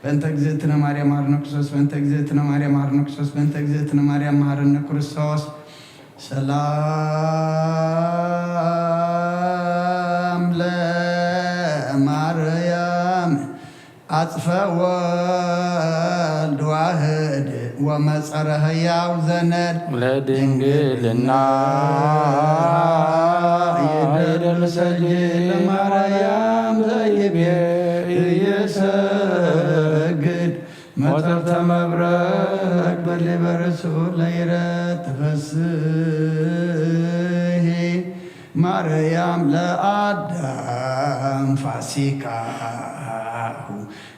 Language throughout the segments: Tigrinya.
በእንተ እግዝእትነ ማርያም መሐረነ ክርስቶስ፣ በእንተ እግዝእትነ ማርያም መሐረነ ክርስቶስ፣ በእንተ እግዝእትነ ማርያም መሐረነ ክርስቶስ። ሰላም ለማርያም አጽፈ ወልድ ዋህድ ወመጸረ ህያው ዘነድ ለድንግልና ይደል ሰጅድ ለማርያም ዘይቤ እየሰግድ መጠርተ መብረቅ በሊበርሱ ለይረት ተፈስሂ ማርያም ለአዳም ፋሲካሁ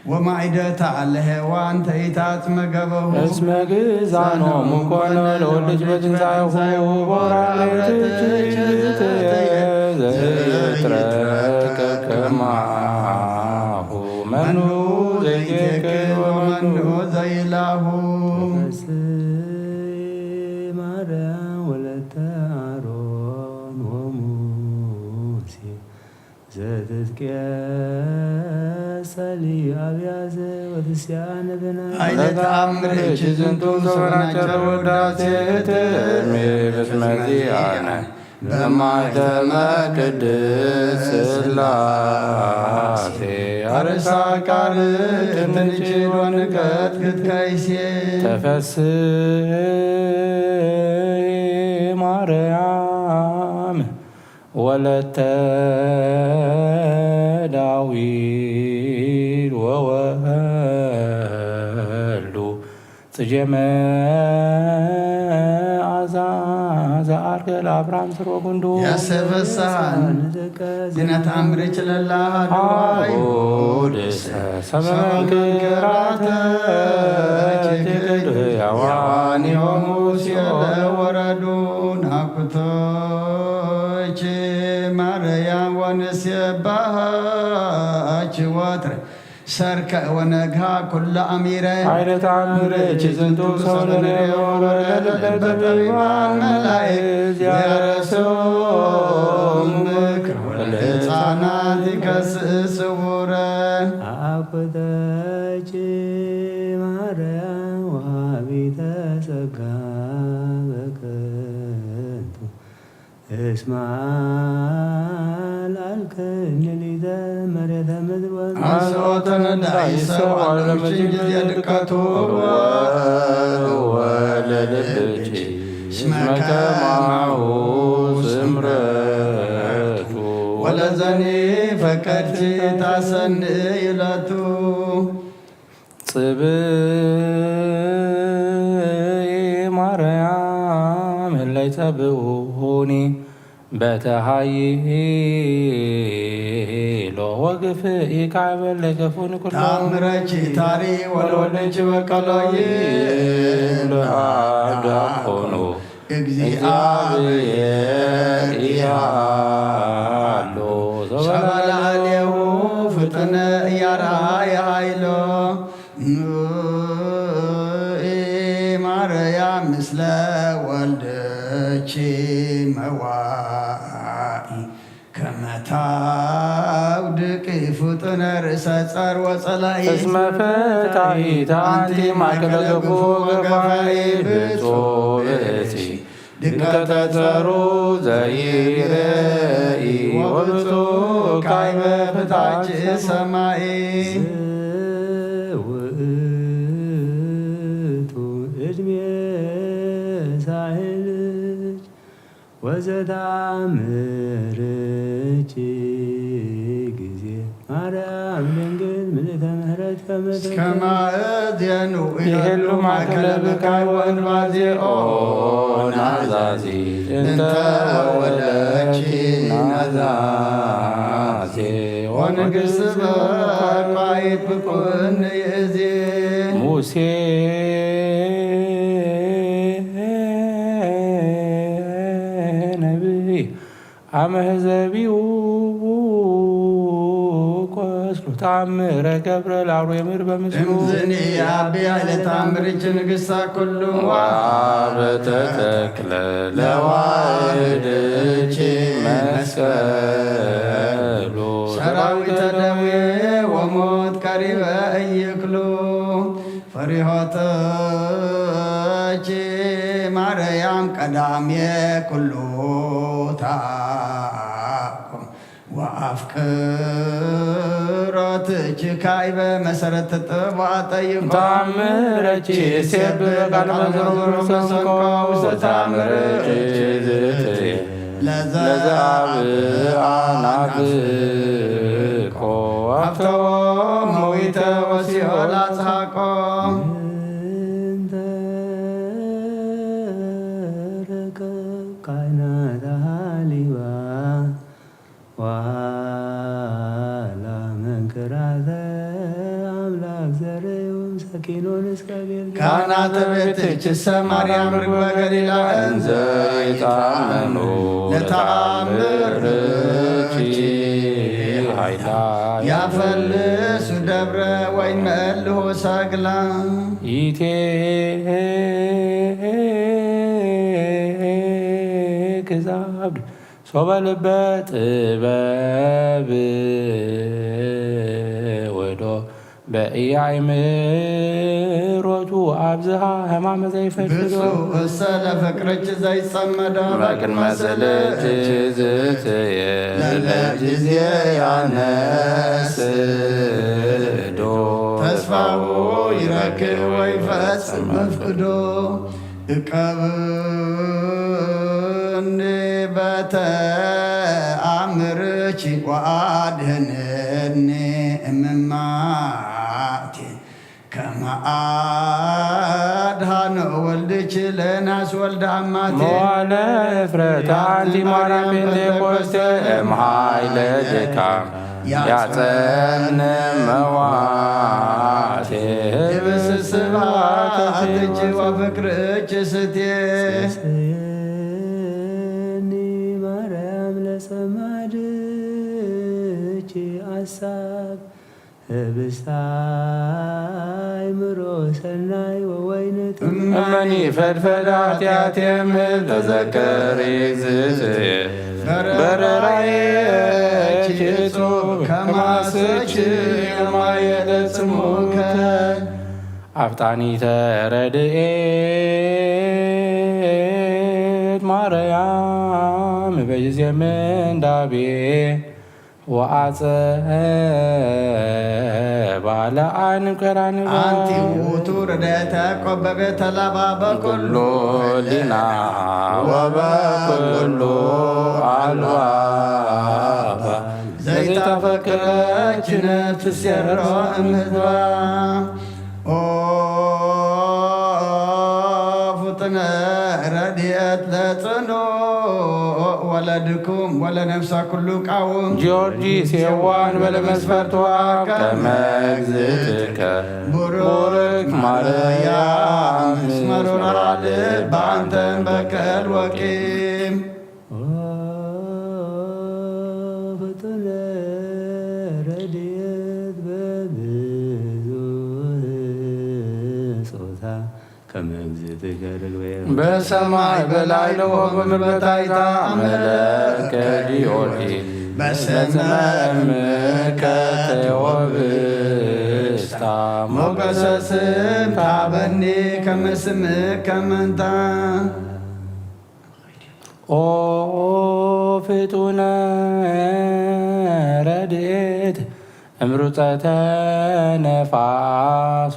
ወማይደታ ለሔዋን ተይታጽመ ገበሁ። እስመ ግዛኖሙ ኮነ ለወልድች በትንሳኤሁ በወራለትች ዘይትረከብ ከማሁ መኑ ዘይትክል ወመኑ ዘይላሁ። ተፈስሒ ማርያም ወለተ አሮን ወሙሴ ዘትትቄሰሊ አብያዘ ወትስያነ ብነ። አይነ ተአምር እቺ ዝንቱ ሰበናቸር ውዳሴ ትሜ በስመ ዚአነ በማይተመ ቅድስ ስላሴ አርሳ ቃል ትንችል ወንቀት ክትከይሴ። ተፈስሒ ማርያም ወለተ ዳዊት ወወልዱ ጽጌ መዓዛ ዘአርገ ለአብርሃም ስርወ ጉንዱ። ያሰበሳን ዝነ ተአምርች ለላ አሐዱ አሐዱ አይሁድ ሰበ መንክራተ ችግር ሕያዋን ዮሙ ሲኦል ወረዱ ናኩቶች ማርያም ወንሴባሃች ወትረ ሰርቀ ወነግሃ ኩለ አሚረ። ኃይለ ተአምርኪ ዝንቱ ሰው ለነዮ ወለልበ ጠቢባን መላእክት ያረሰው ምክር ወለሕፃናት ይከስእ ስውረ። አኩተኪ ማርያም ወሃቢተ ጸጋ በከንቱ እስመ አልዓልክኒ ሊተ መሬተ ምድር ወ- አንስኦ ተነዳ ይሰው አለምችን ጊዜ ድቀቱ ወለልብኪ እስመ ከማሁ ስምረቱ ወለዘኒ ፈቀድኪ ታሰንእ ይለቱ። ጽብኢ ማርያም እለ ይጸብኡኒ በተሃይሎ ወግፍኢ ካዕበ እለ ይገፍኡኒ ኩሎ። ተአምረኪ ታሪ ወለወልድኪ በቀሎ ይብሉ አብ ዳቆኑ። እግዚአብሔር ይሃሎ ሰበ ለዓሌሁ ፍጥነ እያርአየ ኃይሎ። ኑኢ ማርያም ምስለ ወልድኪ መዋኢ ከመ ታውድቂ ፍጡነ ርእሰ ጸር ወጸላኢ። እስመ ፈታሒተ አንቲ ማእከለ ገፉ ወገፋኢ ብፁዕ ብእሲ ድቀተ ጸሩ ዘይርኢ ወብፁዕ ካዕበ ፍታች ሰማኢ። ውእቱ ዕድሜ ሳህልኪ ወዘተአምርኪ ጊዜ ማርያም ድንግል ምልዕተ ምሕረት ከመ እስከ ማእዜኑ ይሄሉ ይሄሉ ማእከለ ብካይ ወእንባዜኦ ናዛዚ እንተ ወለኪ ናዛዜ ወንግስ በቋይት ብኩን ይእዜ። ሙሴ ነብይ አመ ህዘቢሁ ቆስሉ ተአምረ ገብረ ለአርዌ ምድር በምስሉ። እምዝኒ አቢ ኃይለ ተአምርኪ ንግሥታ ኩሉ። ወአበ ተተክለ ለዋህድኪ መስቀሉ። ሰራዊተ ደዌ ወሞት ቀሪበ እይክ ፈሪሆተኪ ማርያም ቀዳሜ ኩሉ ታኮ ወአፍቅሮትኪ ካይበ መሰረት ጥበብ ጠይቆ። ተአምረኪ እሴብ ቃል መዘምር መሰንቆ ውስተ ተአምረኪ ዝትየ ለዘአብአ ናፍቆ። ሀብተዎ መዊተ ወሲኦል አጽሃቆ። እንተ ረከብ ካህናተ ሐሊባ ወሃላ መንክራተ አምላክ ዘርእዮም ሰኪኖን እስከ ጌልጌል። ካህናተ ቤትኪሰ ማርያም ርግበ ገሊላ እንዘ ይትአመኑ ለተአምርኪ ኃይላ ያፈልሱ ደብረ ወይመልሁ ሰግላ። ኢቴክዛብድ ሶበ ልበ ጥበብ ወዶ በኢያእምሮቱ አብዝሃ ህማመ ዘይፈድዶ። ብፁዕ እሰ ለፍቅርኪ ዘይጸመዶ በቅድመ ስእልኪ ዝትየ ለለጊዜ ያነስዶ። ተስፋሁ ይረክብ ወይፈጽም መፍቅዶ። እቀብኒ በተአምርኪ ወአድህንኒ እምማቴ ከመ አድሃኖ ወልድኪ ለዮናስ ወልደ አማቴ። መዋለ እፍረት አንቲ ማርያም ጴንጤቆስቴ እምኃይለ ድካም ያጸን መዋቴ። ይብስ ስብሐትኪ ወፍቅርኪ ስቴ። ሴሰየኒ ማርያም ለጸማድኪ አሳብ ህብስተ አእምሮ ሰናይ ወወይነ ጥዑም። እመኒ ፈድፈድ ኃጢአቴ እምል ተዘከሪ እግዝእትየ። በረራዬ እጹብ ከማስች የማየ ለጽሙከ። አፍጣኒተ ረድኤት ማርያም በጊዜ ምንዳቤ ወአጸባ ለአንቀራንባ። አንቲ ውእቱ ረድኤተ ያዕቆብ በቤተ ላባ በኩሉ ሊና ወበኩሉ አልባባ። ዘይታፈቅረኪ ነፍስ የሮ እምህዝባ። ኦ ፍጡነ ረድኤት ለጽኑዕ ወለድኩም ወለነፍሳ ኩሉ ቃውም። ጊዮርጊስ የዋን በለመስፈርቷ ከመ እግዝእትከ ቡሩክ ማርያም እስመ ሩራ ልብ አንተን በቀል ወቂም። ኦ ፍጡነ ረድኤት በብዙ ጾታ ከመ እግዝእትከ ርግቤ በሰማይ በላይ ለሆ በምድር በታይታ አመለከ ጊዮርጊስ በስመ እምከ ተወብስታ ሞገሰ ስም ታበኒ ከመ ስምከ መንታ። ኦ ፍጡነ ረድኤት እምሩፀተ ነፋስ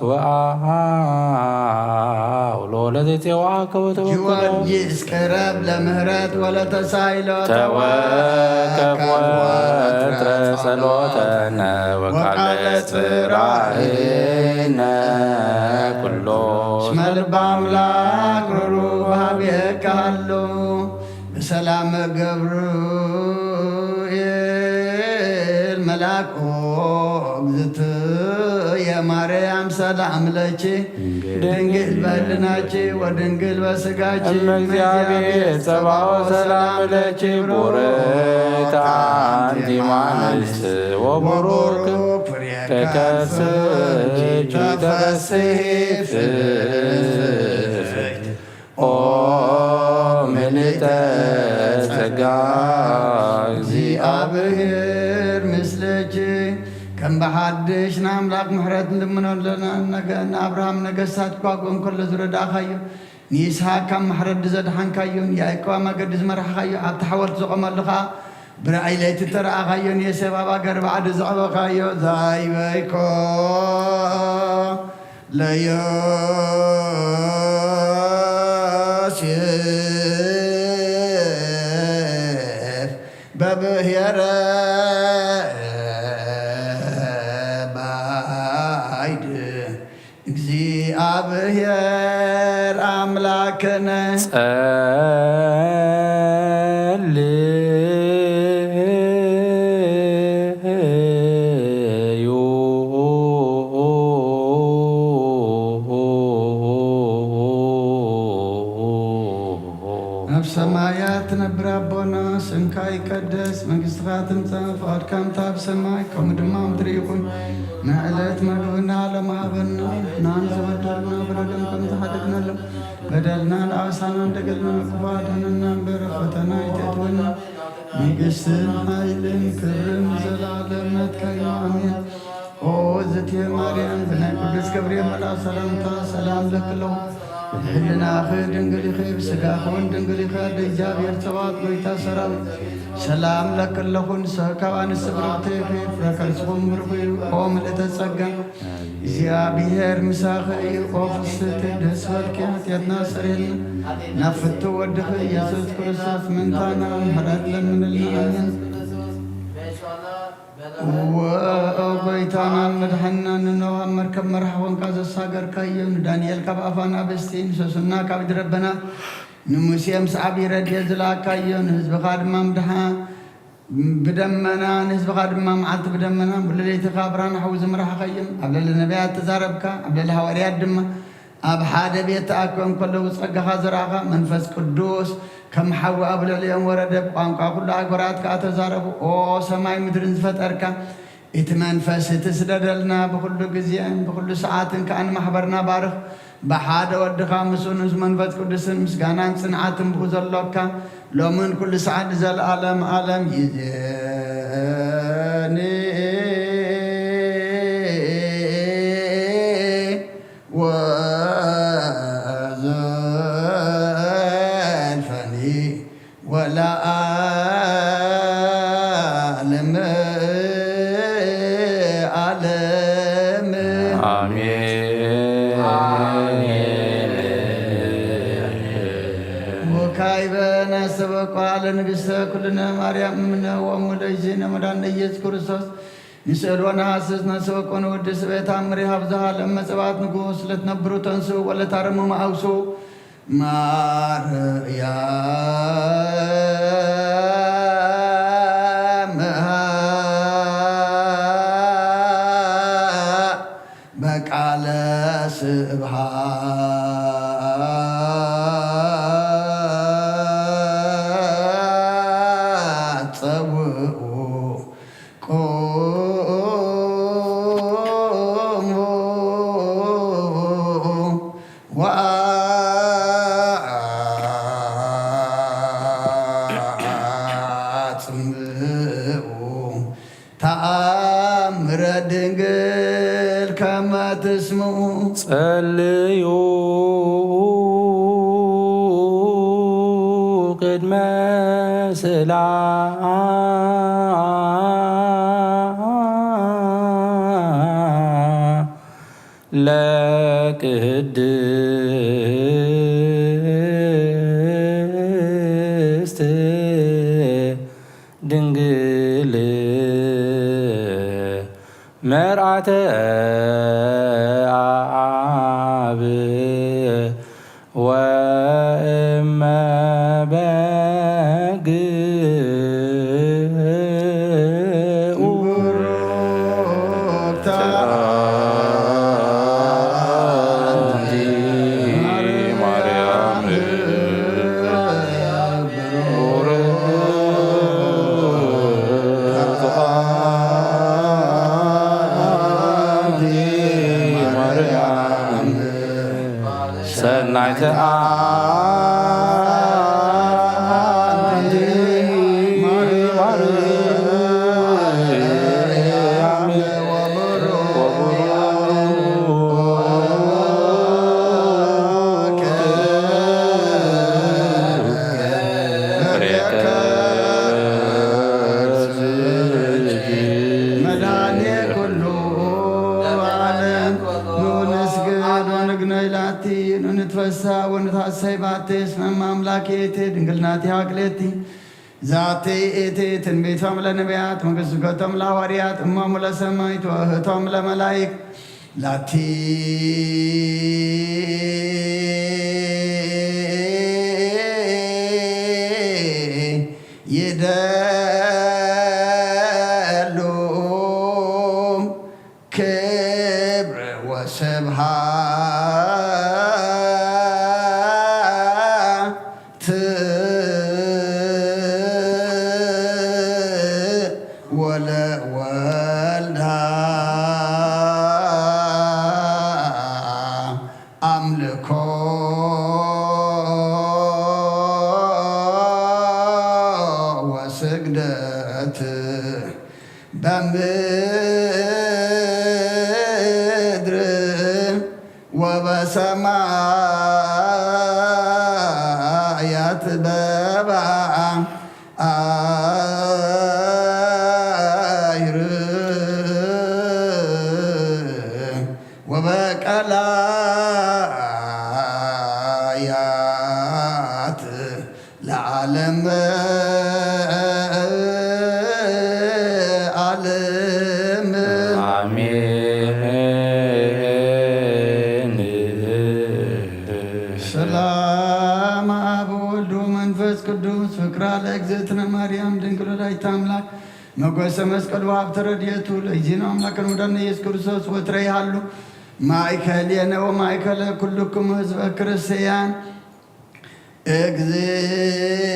ወአውሎ ለዘይጼዋከ ወተወከሎ። ጊዮርጊስ ቅረብ ለምህረት ወለተሳይሎ ተወከፍ ወትረ ጸሎተነ ወቃለ ጽራይነ ኩሎ። እስመ ልበ አምላክ ሩሩ ሀቤከ ሃሎ። በሰላመ ገብርኤል መልአኮ እግዝእትየ ማርያም ሰላም ለኪ ድንግል በህልናኪ ወድንግል በስጋኪ እመ እግዚአብሔር ጸባኦት ሰላም ለኪ ቡርክት አንቲ እማንስት ወቡሩክ ፍሬ ከርስኪ ተፈሥሒ ፍስሕት ኦ ምልዕተ ጸጋ እግዚአብሔር ምስለኪ። ከም ብሓድሽ ንኣምላኽ ምሕረት ንልምነሉ። ንነገ-፣ ንኣብርሃም ነገስታት ክዋግኦ እንከሎ ዝረዳእኻዮ፣ ንይስሃቅ ካብ ማሕረዲ ዘድሓንካዮ፣ ንያዕቆብ ኣብ መገዲ ዝመራሕኻዮ፣ ኣብቲ ሓወልቲ ዝቖመሉ ኸኣ ብራእይ ለይቲ እተረኣኻዮ፣ ንዮሴፍ ኣብ ኣገር ባዕዲ ዘዕበኻዮ፣ ዛይበይኮ ለዮሴፍ በብሔረ ባይድ እግዚኣብሔር ኣምላክነ። ጸልዩ። ኣብ ሰማያት ትነብር ኣቦና፣ ስምካ ይቀደስ፣ መንግስትኻ ትምጻእ፣ ፍቓድካ ከምታ ኣብ ሰማይ ከምኡ ድማ ኣብ ምድሪ ይኹን። ንዕለት መግብና ሎም ሃበና፣ ንሕናን ዝበደሉና በደሎም ከም ዝሓደግናሎም፣ በደልና ንኣበሳና እንደገልና፣ ክፉ ኣድሕነና እምበር፣ ፈተና ኣይተእትወና። መንግስትን ሓይልን ክብርን ንዘለኣለም ናትካ እዩ። ኣሜን። ኦ እግዝእትየ ማርያም፣ ብናይ ቅዱስ ገብርኤል መልኣኽ ሰላምታ ሰላም እለኪ ኣለኹ። ብሕልናኺ ድንግል ኢኺ፣ ብስጋኺ እውን ድንግል ኢኺ። ኣደ እግዚኣብሔር ጸባኦት፣ ጎይታ ሰራዊት፣ ሰላም እለኪ ኣለኹ። ንስኺ ካብ ኣንስቲ ብርኽቲ ኢኺ፣ ፍረ ከርስኺ እውን ብሩኽ እዩ። ኦ ምልእተ ጸጋ፣ እግዚኣብሔር ምሳኺ እዩ። ኦ ፍስሕቲ ደስ በልኪ፣ ሓጢኣትና ኣስተሰርየልና፣ ናብ ፍቱ ወድኺ ኢየሱስ ክርስቶስ ምእንታና ምሕረት ለምንልና። ኣሜን። እወ፣ ኦ ጎይታናን መድሓንናን፣ ንኖህ ኣብ መርከብ መራሕ ኾንካ ዘሳገርካዮ፣ ንዳንኤል ካብ ኣፋ ኣናብስቲ፣ ንሶስና ካብ ኢድ ረበናት፣ ንሙሴ ምስ ዓብዪ ረድኤት ዝለኣካዮ፣ ንህዝብኻ ድማ ምድሓ-፣ ብደመና፣ ንህዝብኻ ድማ መዓልቲ ብደመና፣ ሙሉ ለይቲ ከኣ ብርሃን ሓዊ ዝመራሕኻዮም፣ ኣብ ልዕሊ ነቢያት እተዛረብካ፣ ኣብ ልዕሊ ሃዋርያት ድማ ኣብ ሓደ ቤት ተኣኪቦም ከለዉ ጸጋኻ ዘርኣኻ፣ መንፈስ ቅዱስ ከም ሓዊ ኣብ ልዕሊኦም ወረደ፣ ብቋንቋ ኩሉ ኣህጉራት ከኣ ተዛረቡ። ኦ ሰማይ ምድርን ዝፈጠርካ፣ እቲ መንፈስ እቲ ስደደልና፣ ብኹሉ ግዜን ብኹሉ ሰዓትን ከኣ ንማሕበርና ባርኽ። ብሓደ ወድኻ ምስኡን ምስ መንፈስ ቅዱስን ምስጋናን ጽንዓትን ብኡ ዘሎካ፣ ሎምን ኩሉ ሰዓት ንዘለኣለም ዓለም ይዜኒ ወዘልፈኒ ወለዓለመ ዓለም። ኣሜን። ወካዕበ ነስተበቁ ለንግሥተ ኩልነ ማርያም እምነ ወእሙ ለእግዚእነ መድኃኒነ ኢየሱስ ክርስቶስ ንስእል ወነሐስስ ነስተበቁ ንወድስ ቤት ኣምሪ ሀብዝሃ ለእመ ጸባኦት ንጉሥ ለትነብሩ ተንስኡ ወለታረምሙ አውስኡ። ማርያም በቃለ ስብሐት ጸውዑ ቁሙ ወአጽምዑ ተአምረ ድንግል ከመ ትስምዑ። ጸልዩ ቅድመ ስእላ ለቅድስት ድንግል መርዓተ አብ ወእመ በግኡ። ሰናይተ አንቲ ማርያም ወብሩክ ወሳ ወንታሰይ ባቴ እስመ እመ አምላክ ይእቲ ድንግል ናቲሃ ክልኤቲ። ዛቲ ይእቲ ትንቢቶም ለነቢያት ወምስብከቶም ለሐዋርያት እሞሙ ለሰማይት ወእህቶም ለመላይክ ላቲ ይደሉ ክብር ወስብሐት ወለወልዳ አምልኮ ወስግደት በምድር ወበሰማያት በባይር ወበቀላያት ለዓለም ዓለም። አሜን። ሰላም አብ ወወልድ ወመንፈስ ቅዱስ ፍቅራ ለእግዝእትነ ማርያም ድንግል ወላዲተ አምላክ መጎሰ መስቀሉ ሀብተ ረድኤቱ ለእግዚእነ አምላክነ ወዳነ ኢየሱስ ክርስቶስ ወትረ ይሃሉ ማእከሌነ ወማእከለ ኩልክሙ ህዝበ ክርስቲያን። እግዚእ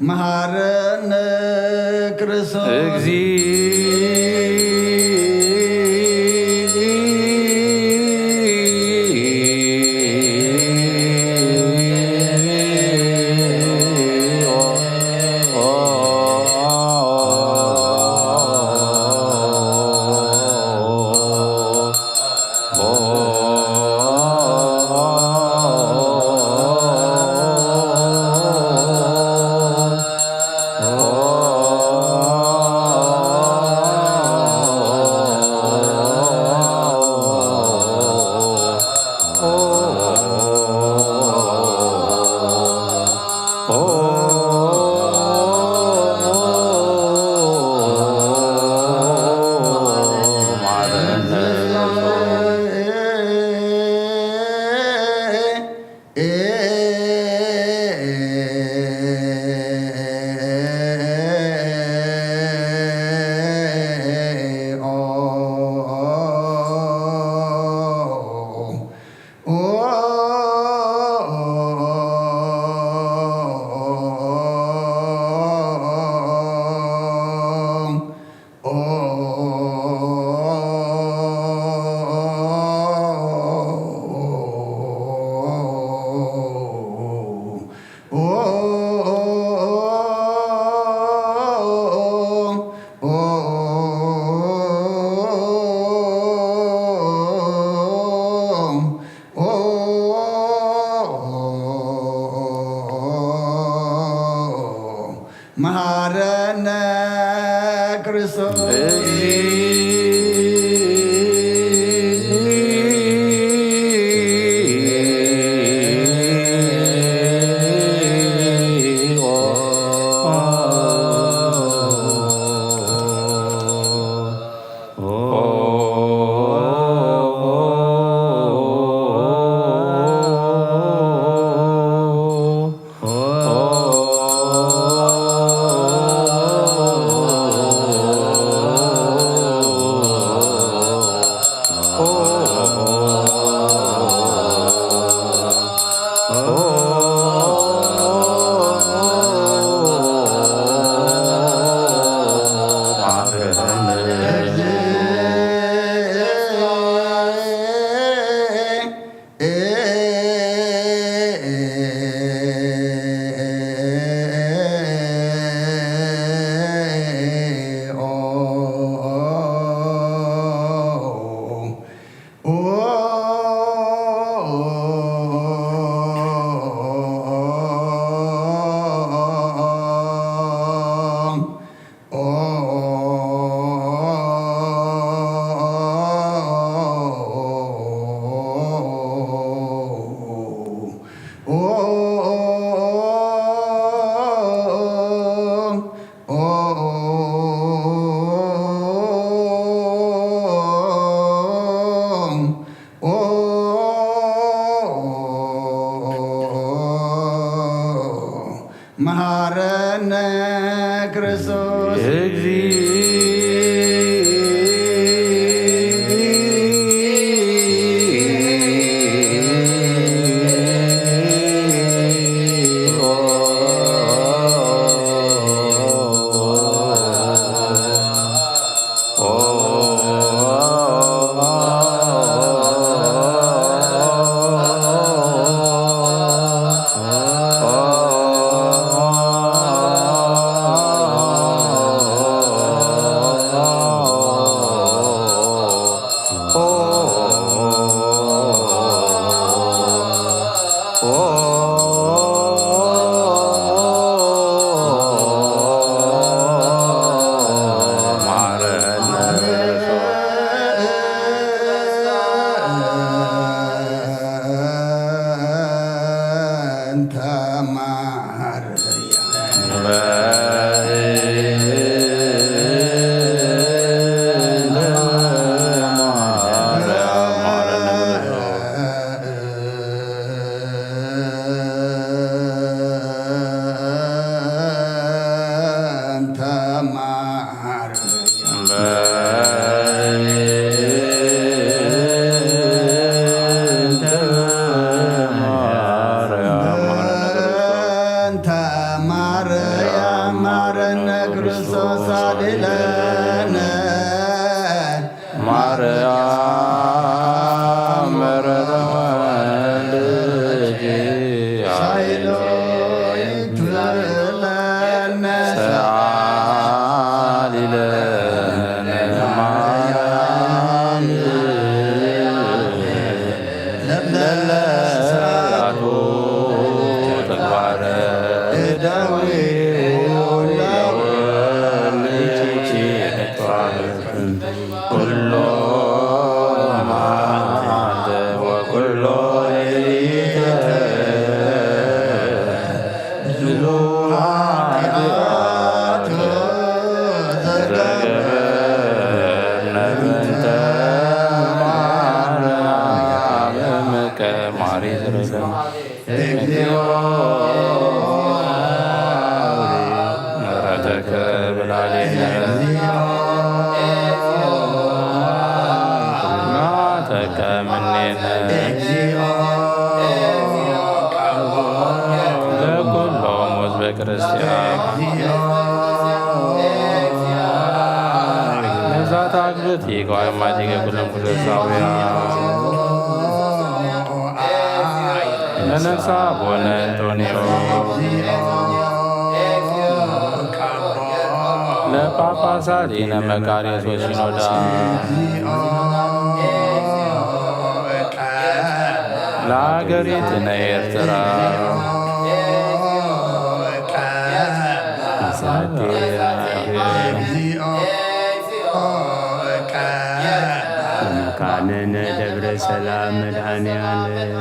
መሃረነ ክርስቶስ። እግዚእ መሃረነ ክርስቶስ። እነ ክርስቶስ ለጳጳሳት ኢነ መቃርዮስ ወሲኖዳ ለአገሪትነ ኤርትራ መካንነ ደብረ ሰላም መድኃኔ ዓለም።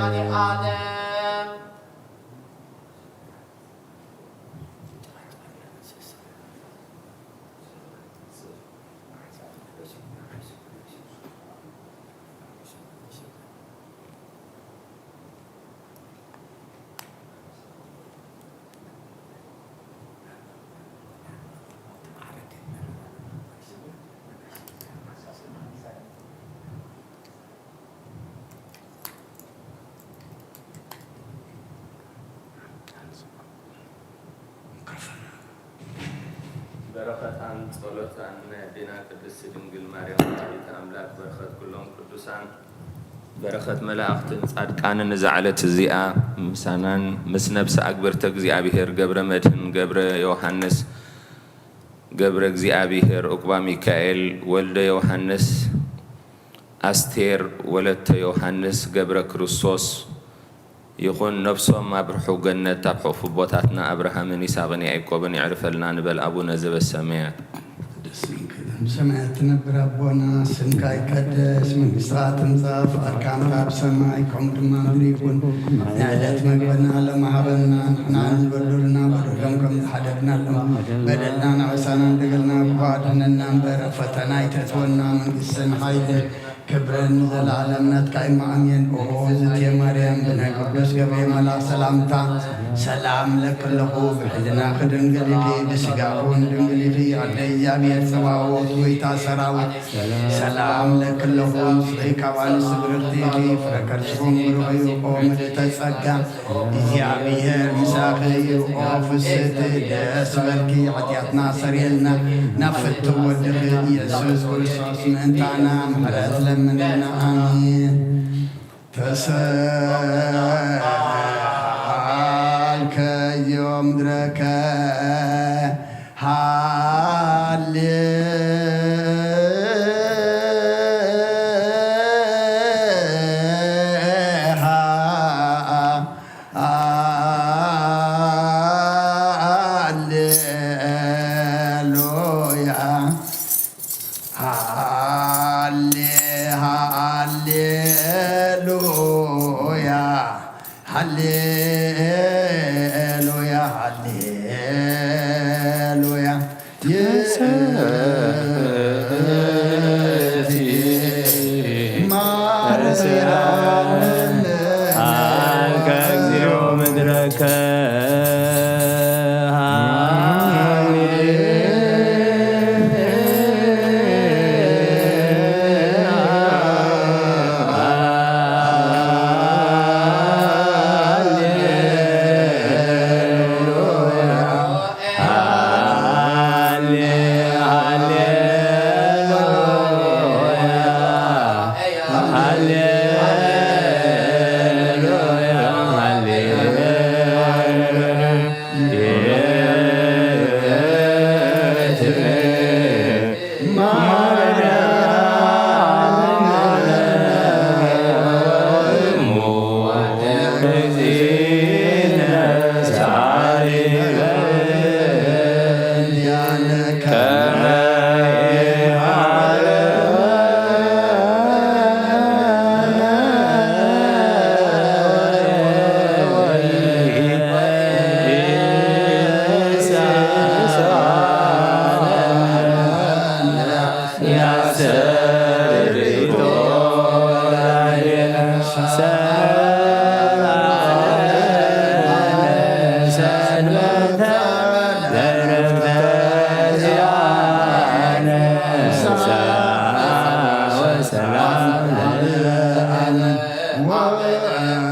በረኸታን ጸሎታን ናይ ኣዴና ቅድስቲ ድንግል ማርያም ወላዲተ ኣምላክ፣ በረኸት ኩሎም ቅዱሳን፣ በረኸት መላእኽትን ጻድቃንን እዛ ዕለት እዚኣ ምሳናን ምስ ነብሰ ኣግብርተ እግዚኣብሔር ገብረ መድህን ገብረ ዮሃንስ ገብረ እግዚኣብሔር ዑቅባ ሚካኤል ወልደ ዮሃንስ ኣስቴር ወለተ ዮሃንስ ገብረ ክርስቶስ ይኹን። ነፍሶም ኣብ ርሑቕ ገነት ኣብ ሕቑፊ ኣቦታትና ኣብርሃምን ይስሐቅን ያዕቆብን የዕርፈልና ንበል። ኣቡነ ዘበሰማያት። ቅድስት ስምከ በሰማያት ትነብር ኣቦና፣ ስምካ ይቀደስ፣ መንግስትኻ ትምጻእ፣ ፍቓድካ ከምታ ኣብ ሰማይ ከምኡ ድማ ኣብ ምድሪ ይኹን። ናይ ዕለት መግበና ሎሚ ሃበና፣ ንሕና ንበደሉና በደሎም ከም ዝሓደግናሎም በደልና ናበሳና ንደገልና፣ ክፉእ ኣድሕነና እምበር፣ ኣብ ፈተና ኣይተእትወና፣ መንግስትን ሓይልን ክብርን ንዘለዓለም ናትካ እዩ። ኣሜን። ኦ ዝትየ ማርያም፣ ብናይ ቅዱስ ገብርኤል መልኣኽ ሰላምታ ሰላም እለኪ ኣለኹ። ብሕልናኺ ድንግል ኢኺ፣ ብስጋኺ እውን ድንግል ኢኺ። ኣደ እግዚኣብሔር ጸባኦት፣ ጎይታ ሰራዊት፣ ሰላም እለኪ ኣለኹ። ንስኺ ካብ ኣንስቲ ብርኽቲ ኢኺ፣ ፍረ ከርስኺ እውን ብሩኽ እዩ። ኦ ምልእተ ጸጋ፣ እግዚኣብሔር ምሳኺ እዩ። ኦ ፍስሕቲ ደስ በልኪ፣ ኃጢኣትና ሰርየልና፣ ናብ ፍትው ወድኺ ኢየሱስ ክርስቶስ ምእንታና ምሕረት ለምንልና። ኣሜን። ተሰኣልከዮ ምድረከ ሃሌ ሃሌሉያ። ሃሌ ሃሌሉያ። ሃሌሉያ። ሃሌሉያ። ይእቲ ማርያም አልከ እግዚኦ ምድረከ።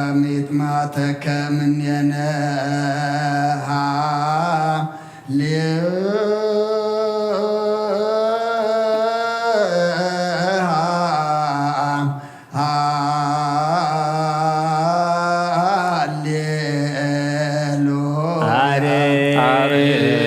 ወሚጥማተከ ምኔነ ሃሌ ሃሌሉያ።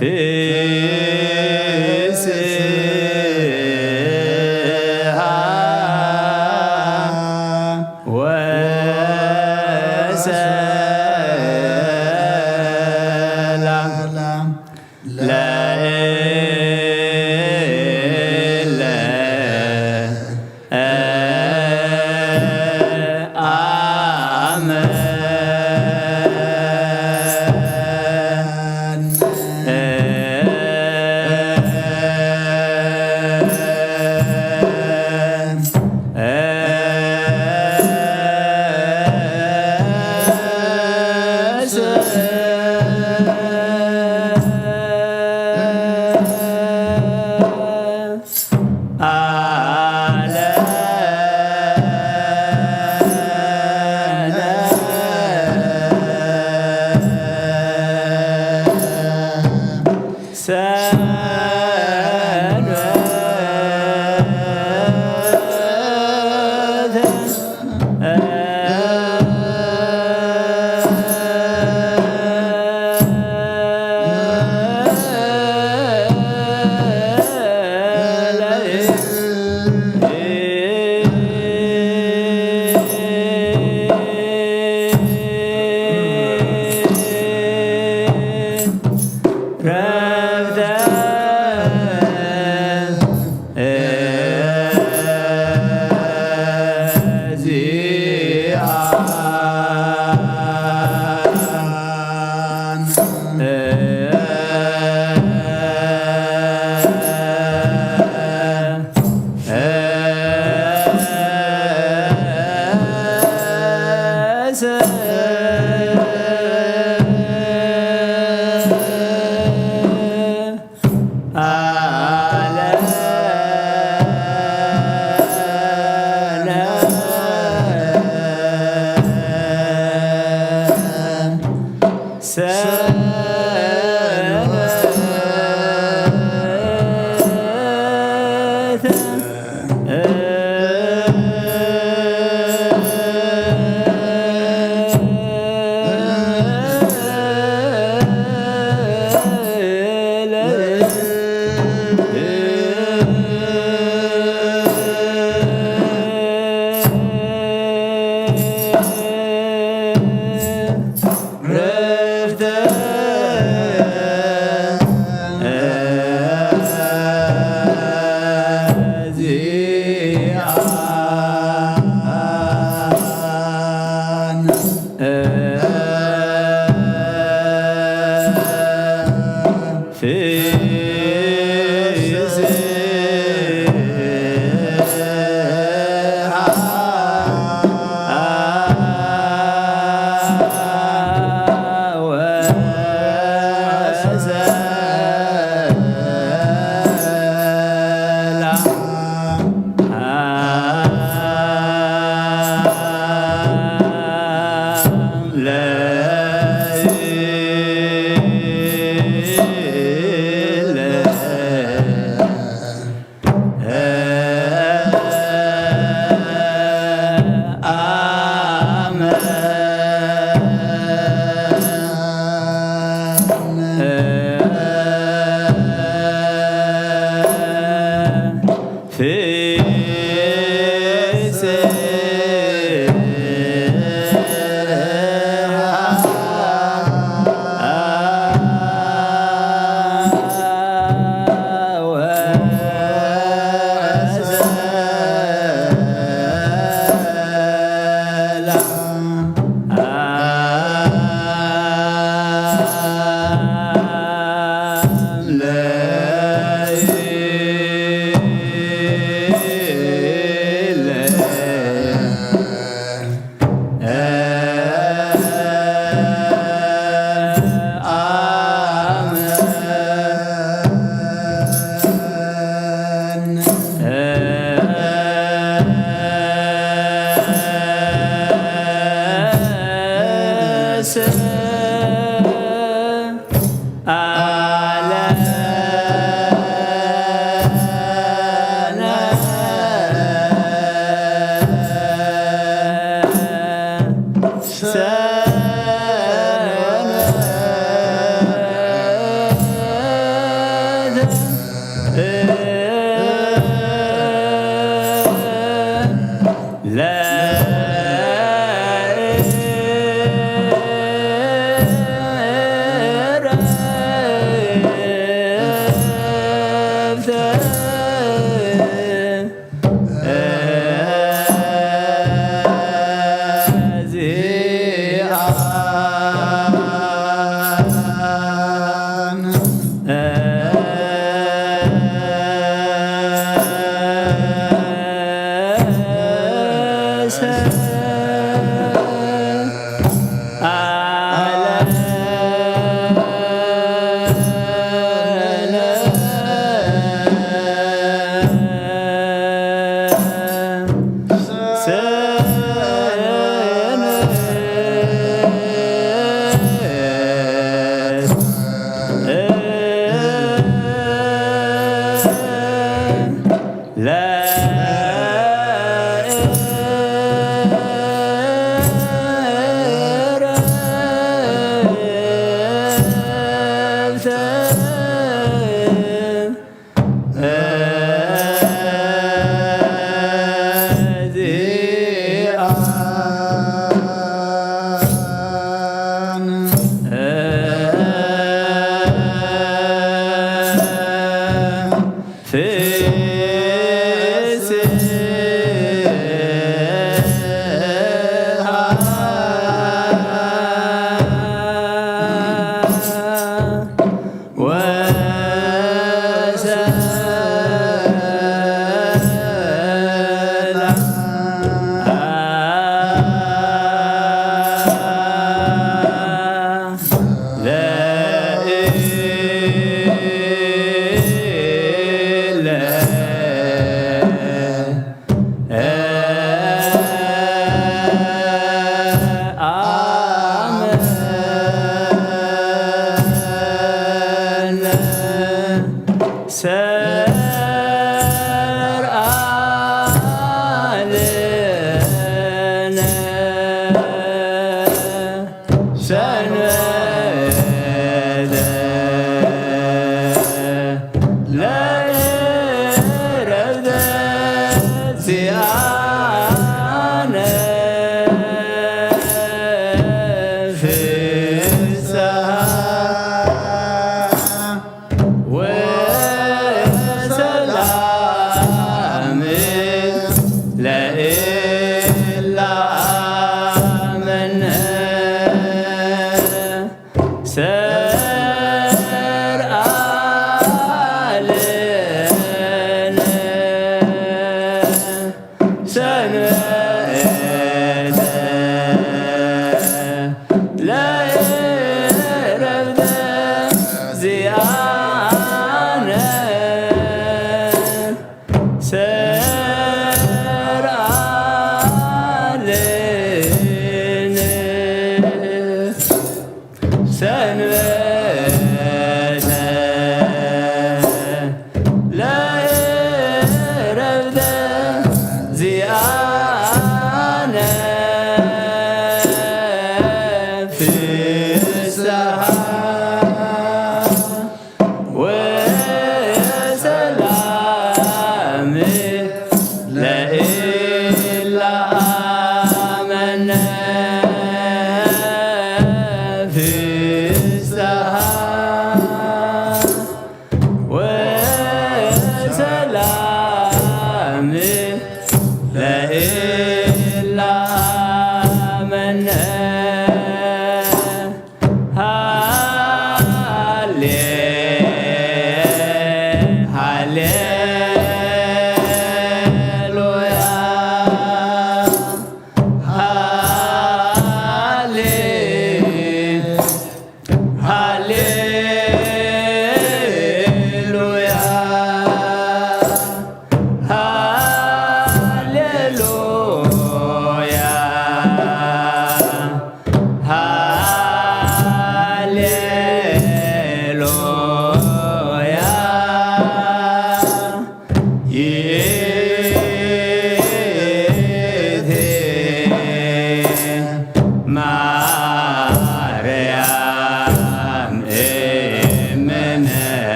ፍስሃ ወሰላም ለእለ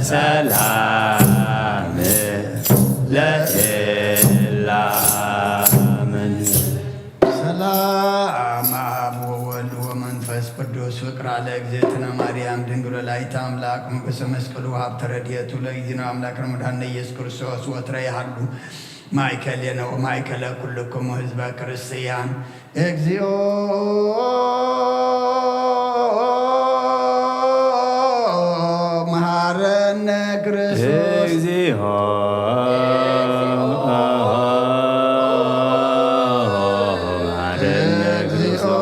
ሰላም ለእላምን። ሰላም አብ ወወልድ ወመንፈስ ቅዱስ ፍቅራ ለእግዝእትነ ማርያም ድንግል ወላዲተ አምላክ ሞገሰ መስቀሉ ሀብተ ረድኤቱ ለእግዚእነ አምላክ ረመዳን ኢየሱስ ክርስቶስ ወትረ ይሃሉ ማእከሌነ ወማእከለ ኩልክሙ ህዝበ ክርስቲያን። እግዚኦ መሐረነ ክርስቶስ። እግዚኦ መሐረነ ክርስቶስ።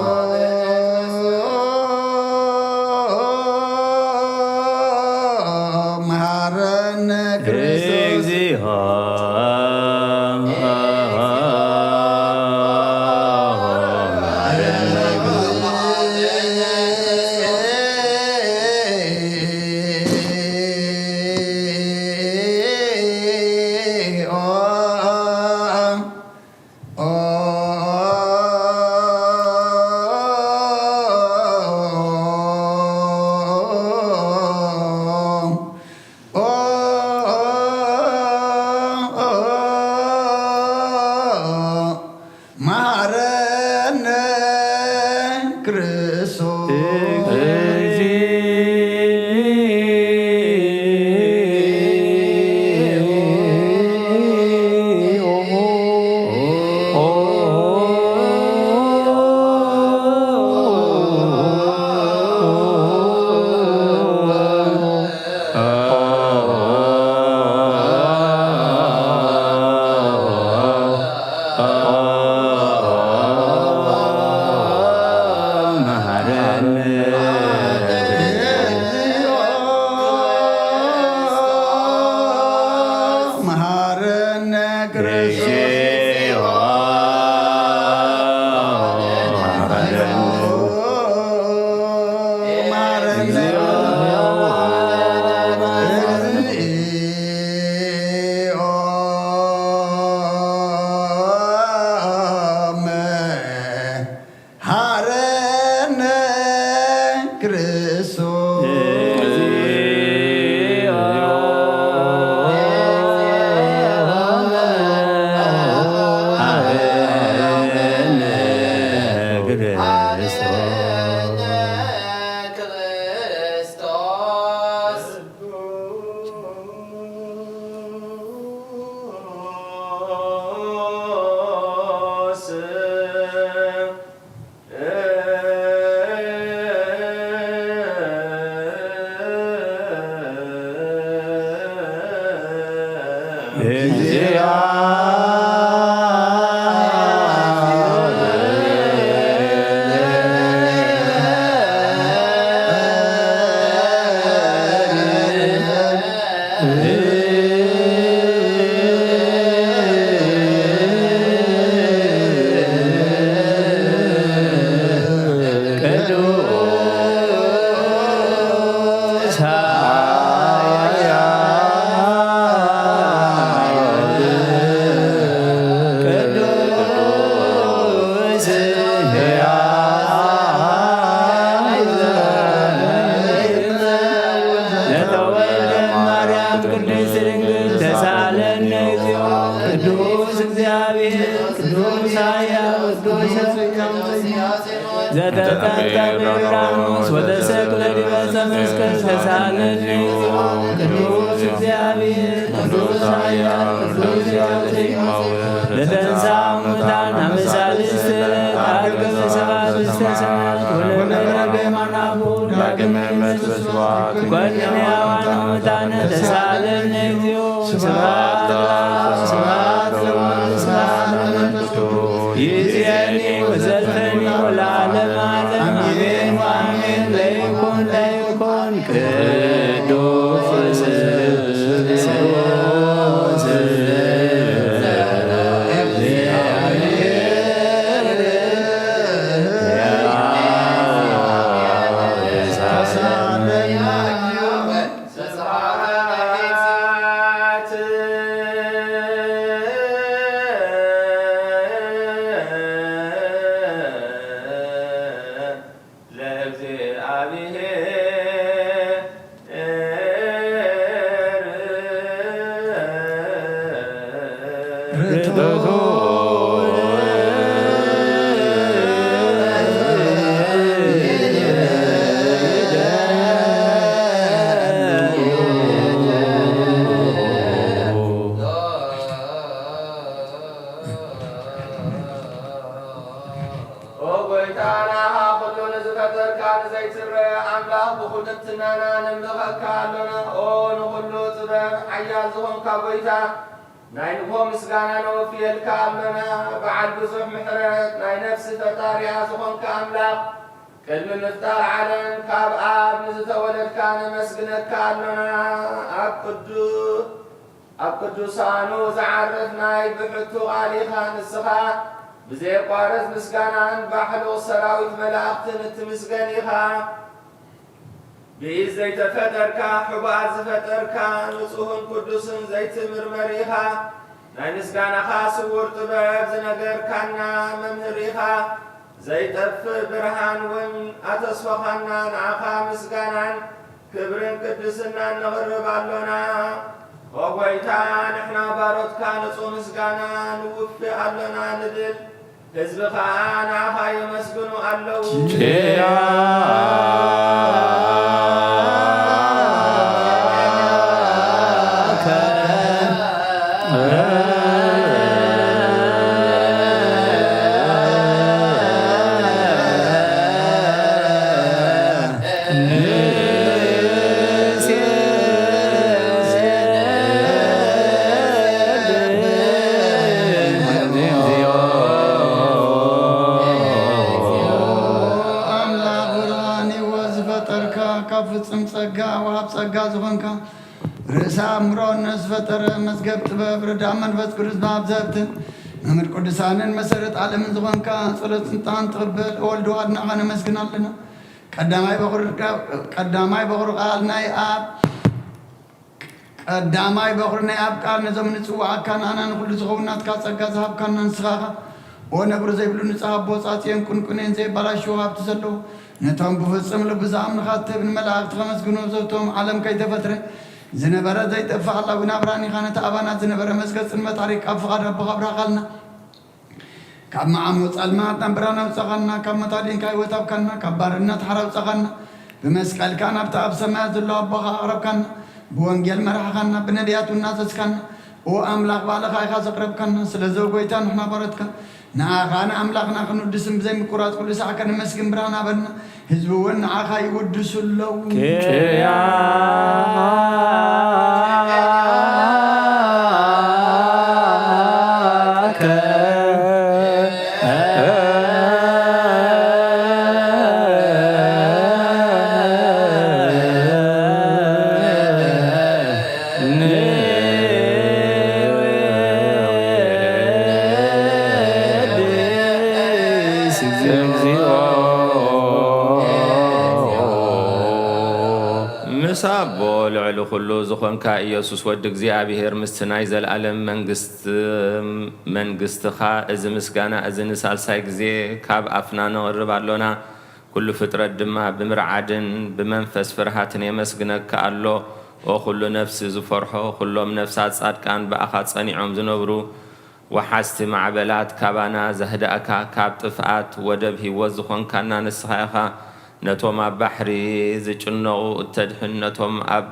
መሐረነ ክርስቶስ። እግዚኦ መሐረነ ክርስቶስ። መሐረነ ክርስቶስ። መሐረነ ክርስቶስ። ቅዱስ እግዚአብሔር ቅዱስ ኃያል ቅዱስ ዘተቀጠ በዮርዳኖስ ወተሰቅለ ዲበ ዕፀ መስቀል ተሳለኒ። ቅዱስ እግዚአብሔር ቅዱስ ኃያል ቅዱስ ዘተንሳ ሙታን አመሳልስት አርገ በሰባት ውስተ ሰማያት ወለመረገ ማናቡ ዳግመ መስዋዕት ኮንነ ያዋን ሙታን ተሳለኒ። ስብሐት ለአብ፣ ስብሐት ለወልድ፣ ስብሐት ለመንፈስ ቅዱስ። ይእዜኒ ወዘልፈኒ ወለዓለመ ዓለም። አሜን ወአሜን። ለይኩን፣ ለይኩን ቅዱስ ሓያል ዝኾንካ ጐይታ፣ ናይ ንግሆ ምስጋና ነወፍየልካ ኣሎና። በዓል ብዙሕ ምሕረት፣ ናይ ነፍሲ ፈጣሪኣ ዝኾንካ ኣምላኽ፣ ቅድሚ ምፍጣር ዓለም ካብ ኣብ ንዝተወለድካ ነመስግነካ ኣሎና። ኣብ ቅዱ-፣ ኣብ ቅዱሳኑ ዝዓርፍ ናይ ብሕቱ ቃል ኢኻ። ንስኻ ብዘየቋርጽ ምስጋናን ባሕሉቕ ሰራዊት መላእኽትን እትምስገን ኢኻ። ብኢድ ዘይተፈጠርካ፣ ሕቡኣት ዝፈጠርካ፣ ንጹህን ቅዱስን ዘይትምርመር ኢኻ። ናይ ምስጋናኻ ስዉር ጥበብ ዝነገርካና መምህር ኢኻ። ዘይጠፍእ ብርሃን እውን ኣተስፈኻና። ንኣኻ ምስጋናን ክብርን ቅድስናን ነቕርብ ኣሎና። ኦ ጐይታ፣ ንሕና ባሮትካ ንጹህ ምስጋና ንውፊ ኣሎና ንብል። ህዝቢ ኸኣ ንኣኻ የመስግኑ ኣለዉ። ኣምላኽ ብርሃን ህይወት ዝፈጠርካ፣ ካብ ፍጹም ጸጋ ወሃብ ጸጋ ዝኾንካ፣ ርእሰ ኣእምሮ ነፍሲ ፈጠረ፣ መዝገብ ጥበብ፣ ረዳእ መንፈስ ቅዱስ፣ መሃብ ዘህብትን መምህር ቅዱሳንን መሰረት ዓለምን ዝኾንካ፣ ጸሎት ስልጣን ትቕበል ወልድ ዋህድ ንዓኻ ነመስግን ኣለና። ቀዳማይ በኹር-፣ ቀዳማይ በኹር ቃል ናይ ኣብ ቀዳማይ በኹሪ ናይ ኣብ ቃል ነዞም ንጽውዓካ ንኣና ንኹሉ ዝኸውን ናትካ ጸጋ ዝሃብካና ንስኻ ኢኻ። ኦ ነብሪ ዘይብሉ ንጽህ ኣቦ፣ ጻጽየን ቁንቁኔን ዘይባላሽዎ ሃብቲ ዘለዎ፣ ነቶም ብፍጹም ልቢ ዝኣምኑኻ እትህብ ንመላእኽቲ ከመስግኑ ዘውቶም ዓለም ከይተፈጥረ ዝነበረ ዘይጠፍእ ሃላዊ ናብራን ኢኻ። ነቲ ኣባና ዝነበረ መዝገብ ጽልመት ኣሪቕካ ብፍቓድ ኣቦኻ ኣብራኻልና። ካብ መዓሞ ጸልማት ናብ ብርሃን ኣውጻኻና፣ ካብ መታዲንካ ህይወት ኣብካና፣ ካብ ባርነት ሓራ ኣውጻኻና። ብመስቀልካ ናብቲ ኣብ ሰማያት ዘሎ ኣቦኻ ኣቕረብካና። ብወንጌል መራሕኻና፣ ብነቢያት እውን ኣዘዝካና። ኦ ኣምላኽ፣ ባዕልኻ ኢኻ ዘቕረብካና። ስለዚ ኦ ጐይታ፣ ንሕና ባሮትካ ንኣኻ ንኣምላኽና ክንውድስን ብዘይምቁራጽ ኩሉ ሳዕ ከነመስግን ብርሃን ሃበና። ህዝቢ እውን ንዓኻ ይውድሱ ኣለዉ። ንወድስ እግዚኦ። ምስ ኣቦ ልዕሊ ኩሉ ዝኾንካ ኢየሱስ ወዲ እግዚኣብሔር ምስቲ ናይ ዘለኣለም መንግስት-፣ መንግስትኻ እዚ ምስጋና እዚ ንሳልሳይ ግዜ ካብ ኣፍና ነቕርብ ኣሎና። ኩሉ ፍጥረት ድማ ብምርዓድን ብመንፈስ ፍርሃትን የመስግነካ ኣሎ። ኦ ኩሉ ነፍሲ ዝፈርሖ፣ ኩሎም ነፍሳት ጻድቃን ብኣኻ ጸኒዖም ዝነብሩ፣ ወሓዝቲ ማዕበላት ካባና ዘህደእካ፣ ካብ ጥፍኣት ወደብ ህይወት ዝኾንካና ንስኻ ኢኻ። ነቶም ኣብ ባሕሪ ዝጭነቑ እተድሕን፣ ነቶም ኣብ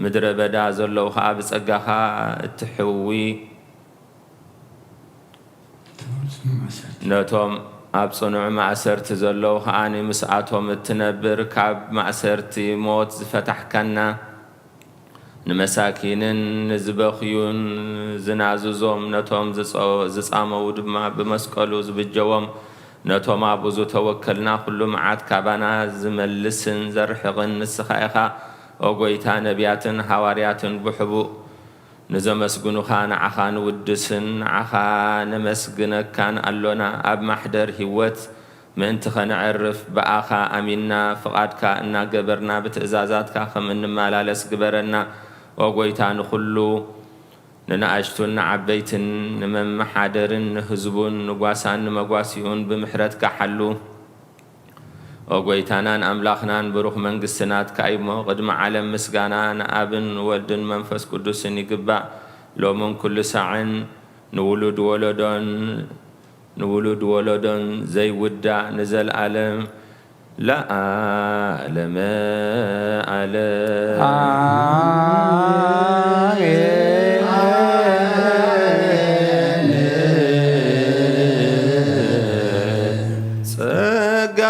ምድረ በዳ ዘለዉ ኸኣ ብጸጋኻ እትሕዊ፣ ነቶም ኣብ ጽኑዕ ማእሰርቲ ዘለዉ ኸኣ ምስኣቶም እትነብር፣ ካብ ማእሰርቲ ሞት ዝፈታሕካና፣ ንመሳኪንን ንዝበኽዩን ዝናዝዞም፣ ነቶም ዝጸ-፣ ዝጻመዉ ድማ ብመስቀሉ ዝብጀዎም፣ ነቶም ኣብኡ ዝተወከልና ኩሉ መዓት ካባና ዝመልስን ዘርሕቕን ንስኻ ኢኻ። ኦ ጐይታ፣ ነቢያትን ሃዋርያትን ብሕቡእ ንዘመስግኑኻ ንዓኻ ንውድስን ንዓኻ ነመስግነካን ኣሎና። ኣብ ማሕደር ህይወት ምእንቲ ኸነዕርፍ ብኣኻ ኣሚንና፣ ፍቓድካ እናገበርና ብትእዛዛትካ ኸም እንመላለስ ግበረና። ኦ ጐይታ፣ ንኹሉ ንንኣሽቱን ንዓበይትን፣ ንመመሓደርን ንህዝቡን፣ ንጓሳን ንመጓሲኡን ብምሕረትካ ሓሉ። ኦ ጐይታናን ኣምላኽናን፣ ብሩኽ መንግስቲ ናትካ እዩ እሞ፣ ቅድሚ ዓለም ምስጋና ንኣብን ወልድን መንፈስ ቅዱስን ይግባእ፣ ሎምን ኩሉ ሳዕን፣ ንውሉድ ወለዶን ንውሉድ ወለዶን ዘይውዳእ ንዘልኣለም ለዓለመ ዓለም። ኣሜን። ጸጋ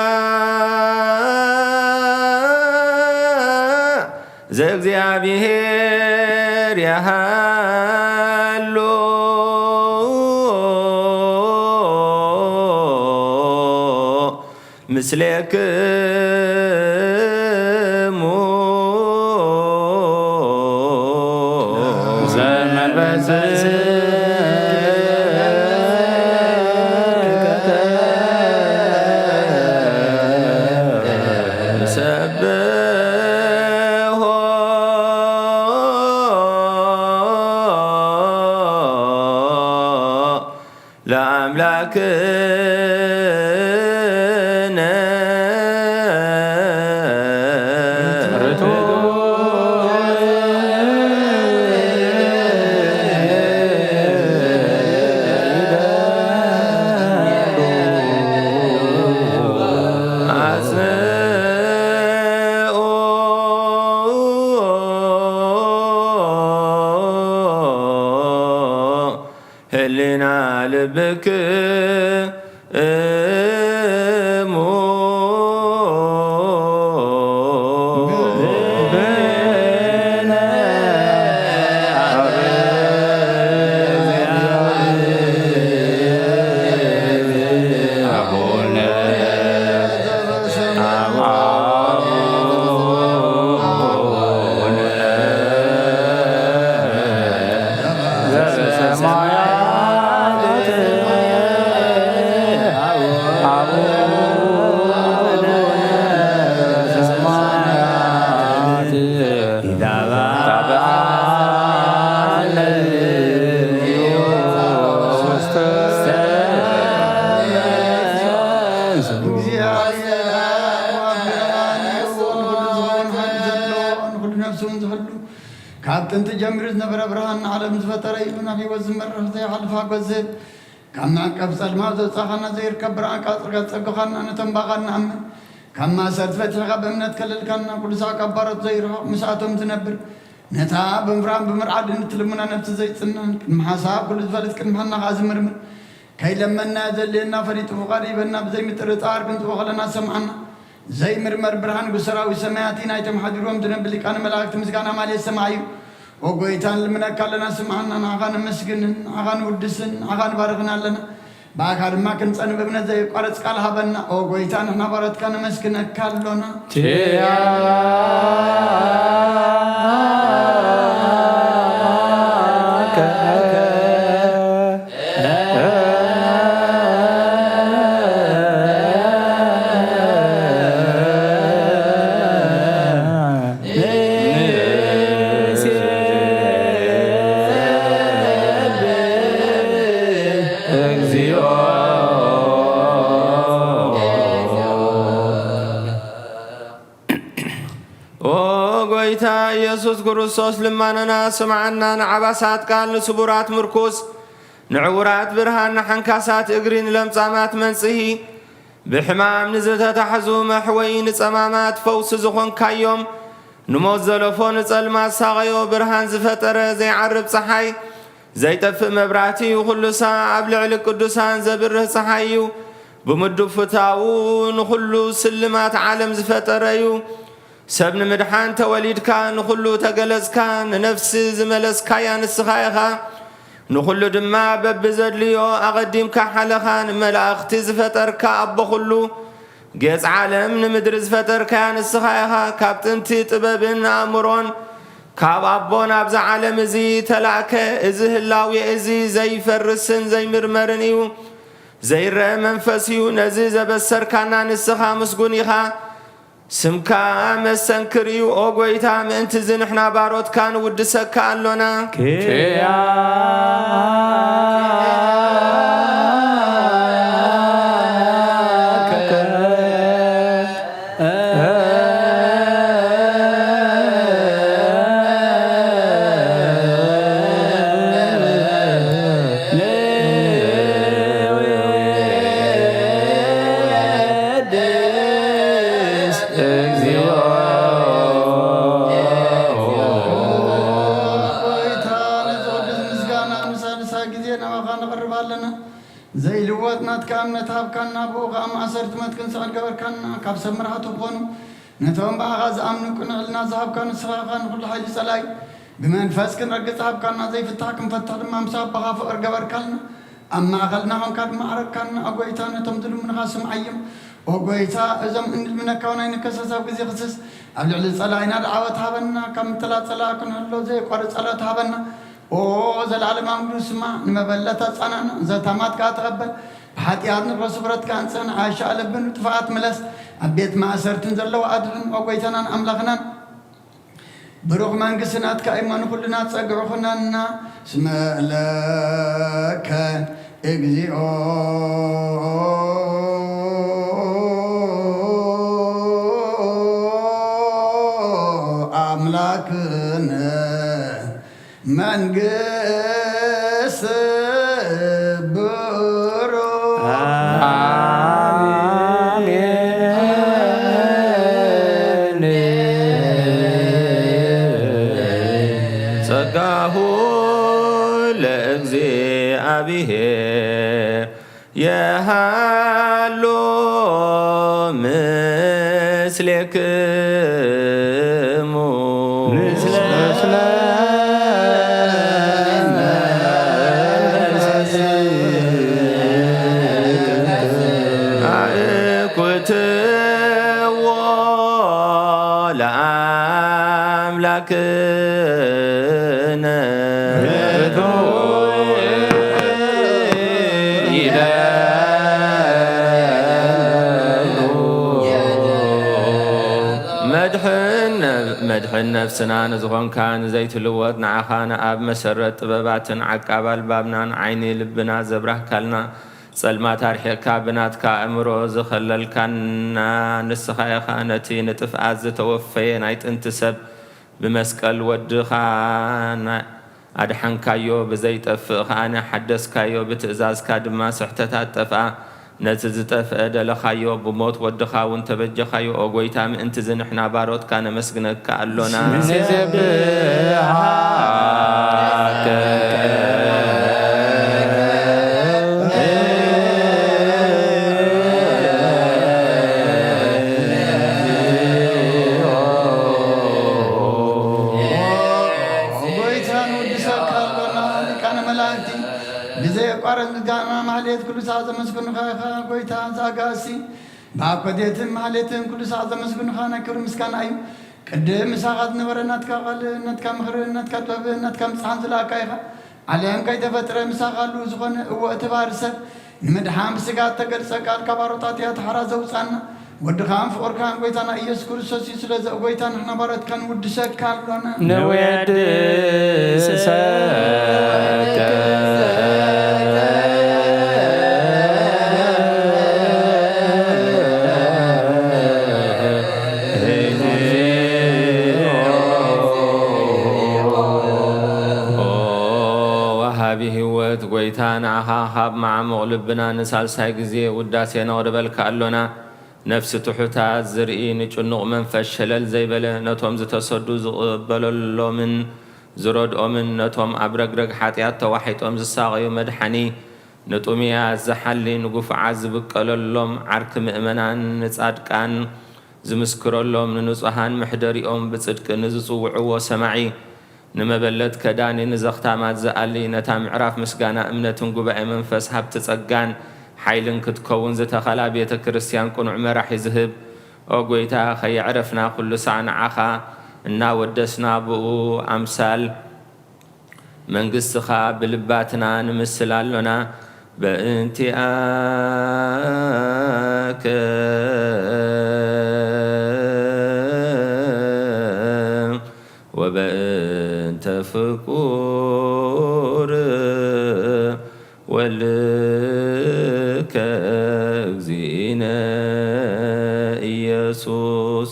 ዘእግዚኣብሔር ይሃሉ ምስሌክሙ። ለአምላክነ። ህሊና ልብክሙ። ንኹሉ ነፍሲ እውን ዝህሉ፣ ካብ ጥንቲ ጀሚሩ ዝነበረ ብርሃን ንዓለም ዝፈጠረ እዩ። ናብ ህይወት ዝመርሕ ዘይሓልፍ ሓጎስ ዝህብ፣ ካብ መዕቀብ ጸልማት ዘውጻኻና፣ ዘይርከብ ብርሃን ካብ ጽርገት ጸጉኻና፣ ነቶም ባኻ ንኣምን። ካብ ማእሰርቲ ፈቲሕኻ ብእምነት ከለልካና፣ ቅዱሳት ካብ ባሮት ዘይርሕቕ ምስኣቶም ዝነብር፣ ነታ ብምፍራን ብምርዓድን እትልምና ነብሲ ዘይጽነን፣ ቅድሚ ሓሳብ ኩሉ ዝፈልጥ፣ ቅድሚ ሕና ኸኣ ዝምርምር፣ ከይለመንና ዘድልየና ፈሊጡ ፍቓዱ ይበና፣ ብዘይምጥርጣር ክንጽቦ ከለና ዝሰምዓና ዘይምርመር ብርሃን ንጉስ ሰራዊት ሰማያት እዩ። ናይቶም ሓዲሮም ዝነብር ሊቃነ መላእክት ምስጋና ማልየ ሰማይ እዩ። ኦ ጎይታ፣ ንልምነካ ኣለና፣ ስምዓና። ንዓኻ ነመስግንን ንዓኻ ንውድስን ንዓኻ ንባርኽን ኣለና። ብኣኻ ድማ ክንጸን ብእምነት ዘየቋርጽ ቃል ሃበና። ኦ ጎይታ፣ ንሕና ባሮትካ ነመስግነካ ኣሎና። ኪያከ ኦ ጎይታ ኢየሱስ ክርስቶስ፣ ልማነና ስምዓና። ንዓባሳት ቃል፣ ንስቡራት ምርኩስ፣ ንዕውራት ብርሃን፣ ንሓንካሳት እግሪ፣ ንለምጻማት መንጽሂ፣ ብሕማም ንዝተታሕዙ መሕወዪ፣ ንጸማማት ፈውሲ ዝኾንካዮም፣ ንሞት ዘለፎ ንጸልማት ሳቐዮ ብርሃን ዝፈጠረ ዘይዓርብ ጸሓይ፣ ዘይጠፍእ መብራህቲ እዩ። ኩሉ ሳዕ ኣብ ልዕሊ ቅዱሳን ዘብርህ ጸሓይ እዩ። ብምዱፍታኡ ንኹሉ ስልማት ዓለም ዝፈጠረ እዩ። ሰብ ንምድሓን ተወሊድካ፣ ንኹሉ ተገለጽካ፣ ንነፍሲ ዝመለስካያ ንስኻ ኢኻ። ንኹሉ ድማ በብዘድልዮ ኣቐዲምካ ሓለኻ። ንመላእኽቲ ዝፈጠርካ ኣቦ ኩሉ፣ ጌጽ ዓለም ንምድሪ ዝፈጠርካያ ንስኻ ኢኻ። ካብ ጥንቲ ጥበብን ኣእምሮን ካብ ኣቦ ናብዛ ዓለም እዚ ተላእከ። እዚ ህላዌ እዚ ዘይፈርስን ዘይምርመርን እዩ። ዘይረአ መንፈስ እዩ። ነዚ ዘበሰርካና ንስኻ ምስጉን ኢኻ። ስምካ መሰንክር እዩ። ኦ ጎይታ፣ ምእንቲ እዚ ንሕና ባሮትካ ንውድሰካ ኣሎና። ኪያከ ጎይታ፣ ነዚ ቅዱስ ምስጋና ንሳልሳይ ግዜ ናባኻ ነቕርብ ኣለና። ዘይልወጥ ናትካ እምነት ሃብካና፣ ብኡ ኸኣ ማእሰርቲ ሞት ክንስዕር ገበርካና። ካብ ሰብ መራሕቲ ክኾኑ ነቶም ብኣኻ ዝኣምኑ ቅኑዕ ሕልና ዝሃብካ ንስኻ ኢኻ። ንኹሉ ሓይሊ ጸላኢ ብመንፈስ ክንረግጽ ሃብካና፣ ዘይፍታሕ ክንፈትሕ ድማ ምስ ኣቦኻ ፍቕሪ ገበርካልና። ኣብ ማእኸልና ኾንካ ድማ ዓረግካና። ኦ ጎይታ፣ ነቶም ዝልምኑኻ ስምዓዮም። ኦ ጎይታ፣ እዞም እንልምነካ እውን ኣይንከሰስ፣ ኣብ ግዜ ክስስ ኣብ ልዕሊ ጸላኢና ደዓወት ሃበና። ካብ ምጥላጥ ጸላኢ ክንሕሎ ዘየቋርጽ ጸሎት ሃበና። ኦ ዘላለማዊ ንጉስና፣ ንመበለት ኣጻናና፣ ዘታማት ከኣ ተቐበል። ብሓጢኣት ንቕረ ስፍረትካ ኣንጽህን፣ ዓሻ ልብን ጥፍኣት ምለስ። ኣብ ቤት ማእሰርትን ዘለዉ ኣድሕን። ኦ ጎይታናን ኣምላኽናን፣ ብሩኽ መንግስቲ ናትካ እሞ ንኹልና ጸግዒ ኩነና። እስመ ለከ እግዚኦ ኣምላክነ መንግስት ብሩክ። አሜን። ጸጋሁ ለእግዚአብሔር የሃሎ ምስሌክሙ። ምስለ አእኩትዎ ለአምላክ ነ መድሕን ነፍስና ንዝኾንካ ንዘይትልወጥ ንዓኻ ንኣብ መሰረት ጥበባትን ዓቃብ ኣልባብናን ዓይኒ ልብና ዘብራህካልና ጸልማት ኣርሒቕካ ብናትካ ኣእምሮ ዝኸለልካና ንስኻ ኢኻ። ነቲ ንጥፍኣት ዝተወፈየ ናይ ጥንቲ ሰብ ብመስቀል ወድኻ ኣድሓንካዮ፣ ብዘይጠፍእ ከኣ ሓደስካዮ፣ ብትእዛዝካ ድማ ስሕተታት ጠፍኣ። ነቲ ዝጠፍአ ደለኻዮ፣ ብሞት ወድኻ እውን ተበጀኻዮ። ኦ ጐይታ፣ ምእንትዚ ንሕና ባሮትካ ነመስግነካ ኣሎና። ንሴብሐከ። ጐይታ ንውድሰካ ኣሎና፣ ሊቃነ መላእክቲ ብዘየቋርጽ ምስጋና ማህሌት ኩሉ ሰዓት ዘመስግኑኻ ኢኻ። ጐይታ፣ እዛ ኣጋእዝቲ ብኣኮቴትን ማህሌትን ኩሉ ሰዓት ዘመስግኑኻ ናይ ክብሪ ምስጋና እዩ። ቅድም ምሳኻ ዝነበረ ናትካ ቃል፣ ናትካ ምኽሪ፣ ናትካ ጥበብ፣ ናትካ ምጽሓን ዝለኣካ ኢኻ። ዓለም ከይተፈጥረ ምሳኻ ኣሉ ዝኾነ፣ እወ፣ እቲ ባህሪ ሰብ ንምድሓን ብስጋ እተገልጸ ቃል፣ ካብ ኣሮጣት እያ ተሓራ ዘውጻና። ወድኻን ፍቑርካን ጐይታና ኢየሱስ ክርስቶስ እዩ። ስለዚ ኦ ጐይታ፣ ንሕና ባሮትካ ንውድሰካ ኣሎና። ንውድሰከ። ኦ ወሃቢ ህይወት ጐይታ፣ ንዓኻ ካብ መዓሙቕ ልብና ንሳልሳይ ግዜ ውዳሴ ነቕርበልካ ኣሎና። ነፍሲ ትሑታት ዝርኢ፣ ንጭኑቕ መንፈስ ሸለል ዘይበለ፣ ነቶም ዝተሰዱ ዝቕበለሎምን ዝረድኦምን፣ ነቶም ኣብ ረግረግ ሓጢኣት ተዋሒጦም ዝሳቐዩ መድሓኒ፣ ንጥሙያት ዝሓሊ፣ ንግፉዓት ዝብቀለሎም፣ ዓርኪ ምእመናን ንጻድቃን ዝምስክረሎም፣ ንንጹሃን መሕደሪኦም ብጽድቂ ንዝጽውዕዎ ሰማዒ፣ ንመበለት ከዳኒ፣ ንዘኽታማት ዝኣሊ፣ ነታ ምዕራፍ ምስጋና እምነትን ጉባኤ መንፈስ ሃብቲ ጸጋን ሓይልን ክትከውን ዝተኸላ ቤተ ክርስቲያን ቅኑዕ መራሒ ዝህብ፣ ኦ ጐይታ፣ ከየዕረፍና ኩሉ ሳዕ ንዓኻ እናወደስና ብኡ ኣምሳል መንግስትኻ ብልባትና ንምስል ኣሎና። በእንቲኣከ ወበእንተ ፍቁር ወልከ እግዚእነ ኢየሱስ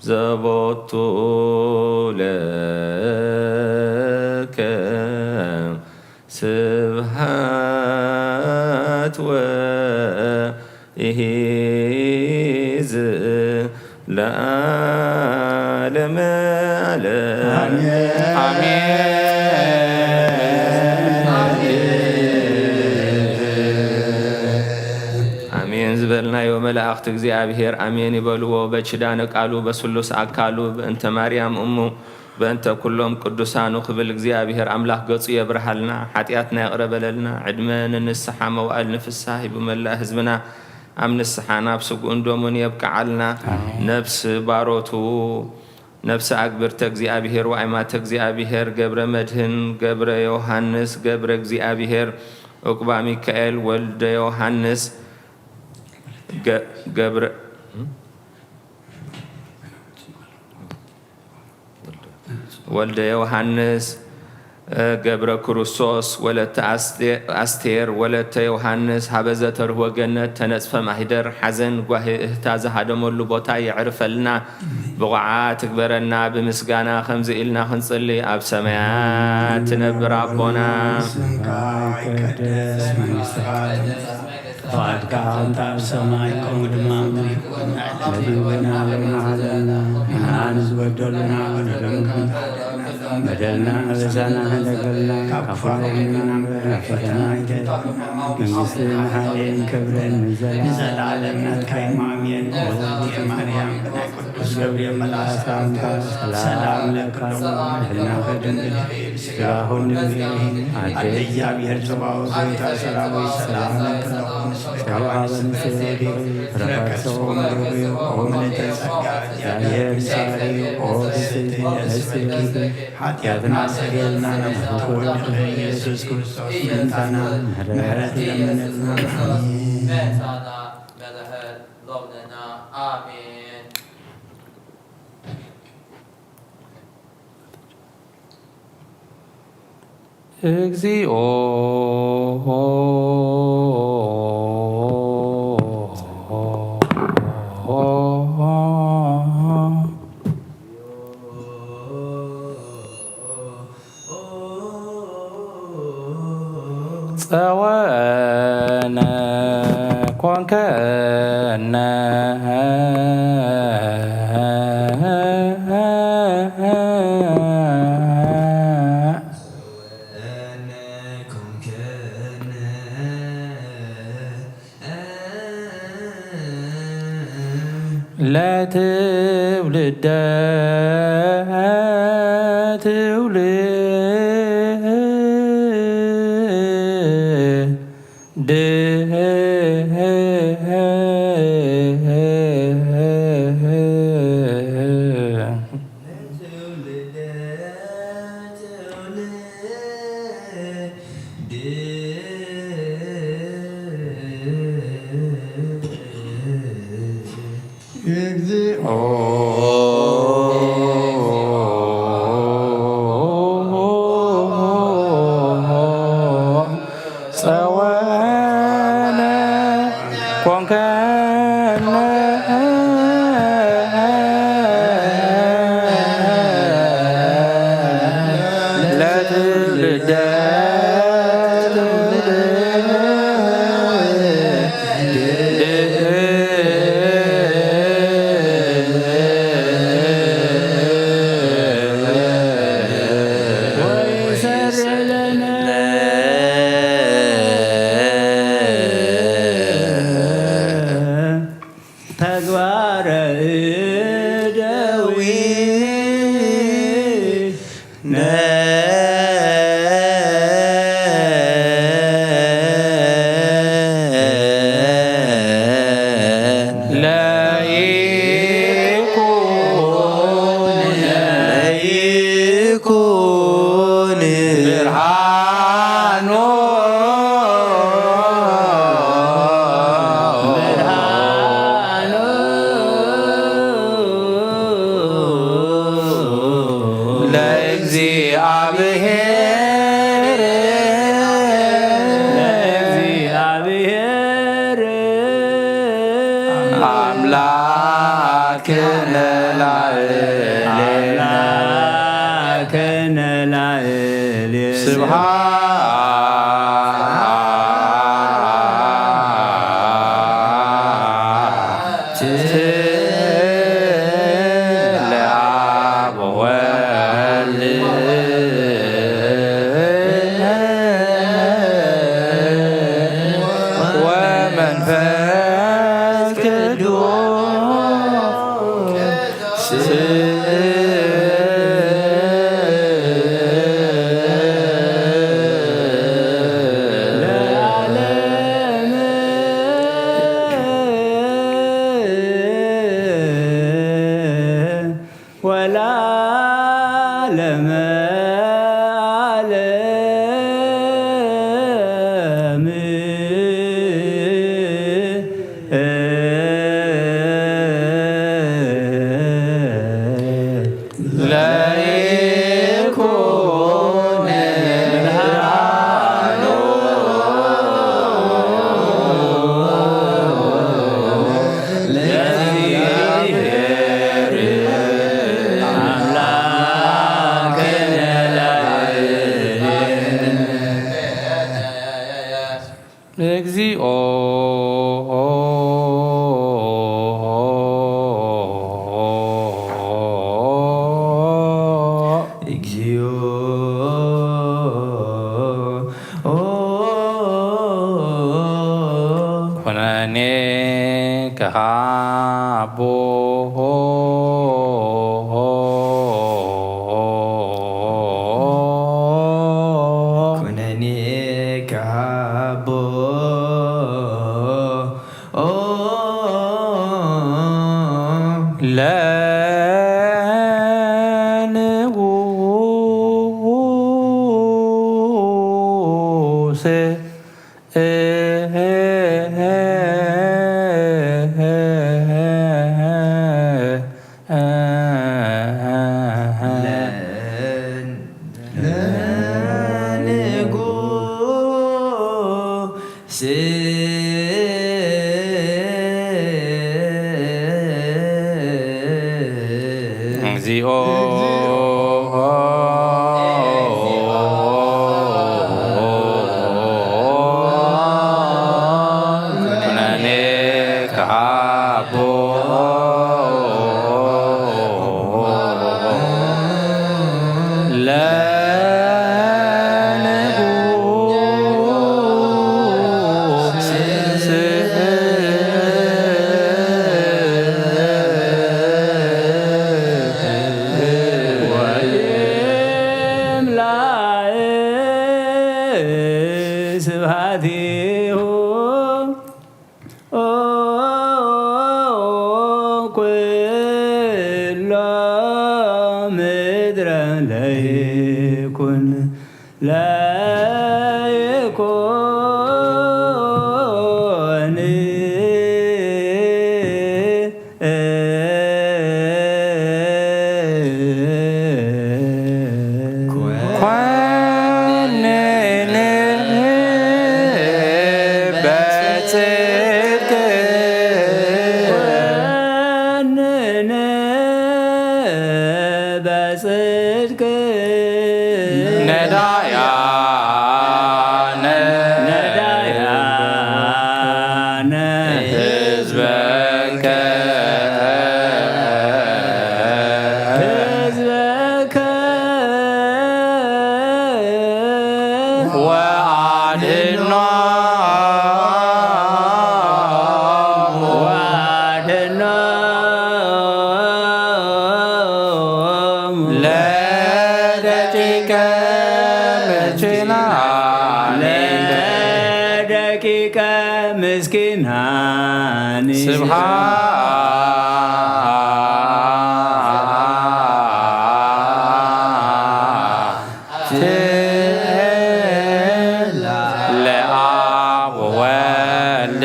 ዘቦቱ ለከ ስብሃት ወኢሂዝ ለዓለመ ዓለም። ኣሜን። ኣሜን። ኣሜን ዝበልናዮ መላእኽቲ እግዚኣብሔር ኣሜን ይበልዎ። በኪዳነ ቃሉ በስሉስ ኣካሉ በእንተ ማርያም እሙ በእንተ ኩሎም ቅዱሳኑ ክብል እግዚኣብሔር ኣምላኽ ገጹ የብርሃልና፣ ሓጢኣትና ይቕረ በለልና፣ ዕድመ ንንስሓ መዋእል ንፍስሓ ሂቡ መላእ ህዝብና ኣብ ንስሓ ናብ ስግኡን ደሙን የብቅዓልና። ኣሜን። ነፍሲ ባሮቱ ነፍሲ ኣግብርተ እግዚኣብሔር ወኣይማተ እግዚኣብሔር ገብረ መድህን ገብረ ዮሃንስ ገብረ እግዚኣብሔር ዑቅባ ሚካኤል ወልደ ዮሃንስ ገ- ገብረ ወልደ ዮሃንስ ገብረ ክርስቶስ ወለተ ኣስቴር ወለተ ዮሃንስ ሀበዘ ተርህወ ገነት ተነጽፈ ማሂደር ሓዘን ጓሂ እህታ ዝሃደመሉ ቦታ የዕርፈልና። ብቑዓት ትግበረና። ብምስጋና ከምዚ ኢልና ክንጽሊ፣ ኣብ ሰማያት ትነብር ኣቦና ስምካ ይቀደስ፣ መንግስትካ ትምጻእ፣ ፈቃድካ ከምቲ ኣብ ሰማይ ከምኡ ድማ ኣብ ምድሪ ትኹን። ዕለታዊ መግብና ሎሚ ሃበና፣ ንሕና ንዝበደሉና ንበደሎም ከም ንሕና ንበድል፣ በደልና ኣበሳና ሕደገልና፣ ካብ ክፉ ኣድሕነና እምበር፣ ናብ ፈተና ኣይተእትወና፣ መንግስትን ሓይልን ክብርን ንዘለዓለም ናትካ እዩ። ኣሜን። ኦቲ ማርያም፣ ብናይ ቅዱስ ገብርኤል መልኣክ ሰላምታ ሰላም እብለኪ ኣለኹ፣ ድንግል ኢኺ፣ ብስጋኺ እውን ድንግል ኢኺ፣ ኣደ እግዚኣብሔር ጸባኦት፣ ጌታ ሰራዊት፣ ሰላም እብለኪ ኣለኹ፣ ምስ ደቂ ኣንስትዮ ተባረኽቲ ፍረ ከርስኺ ቡሩክ እዩ። ኦ ምልዕተ ጸጋ፣ እግዚኣብሔር ምሳኺ፣ ኦ ብፅዕቲ ደስ ይበልኪ፣ ሓጢኣትና ሰሪየልና፣ ናብ ተወደኸ ኢየሱስ ክርስቶስ ምእንታና ምሕረት ለምንልና። ኣሜን። መጻና መርህር ሎምንና። ኣሜን። እግዚኦ። ጸወነ ኮንከነ። ለትውልደ ትውልድ። እግዚኦ። ጸወነ ኮንከነ ለትውልደ ተግባረ እደዊነ ለይኩን ለይኩን ብርሃኑ ለእግዚኣብሔር ለእግዚኣብሔር ኣምላክነ ላዕሌነ ኣምላክነ ላዕሌነ ስብሐት ለአብ ወወልድ ወመንፈስ ቅዱስ። እግዚኦ እግዚኦ ኩነኔ ከሃቦ ኩነኔ ከሃቦ ለንጉስ ለንጉስ እግዚኦ ኩነኔ ከሃቦ ለንጉስ ወይምላእ ስብሐቲሁ ኩሎ ምድረ ለይኩን ለይኩን ኮንነ በጽድቅ ኮንነ በጽድቅ ነዳያነ ነዳያነ ህዝበከ ህዝበከ ወአድኖ ወአድኖ ለደቂቀ ምስኪናን ለደቂቀ ምስኪናን ስብሐት ለአብ ወወልድ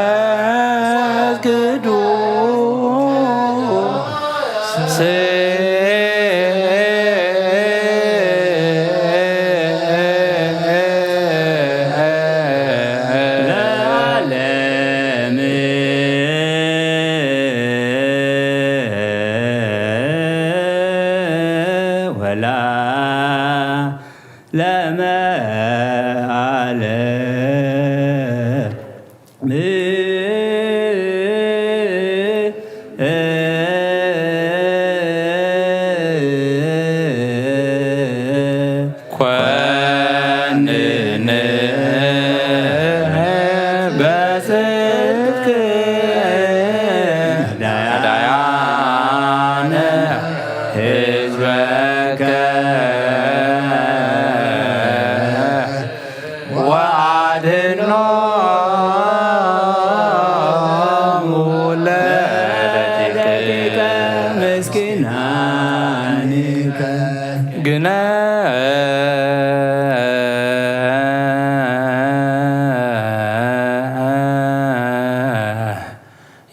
ወመንፈስ ቅዱስ ለዓለም ወለዓለመ ዓለም። ኮንነ በጽድቅ ነዳያነ ህዝበከ ወአድኖሙ ለደቂቀ ምስኪናኒከ። ግነ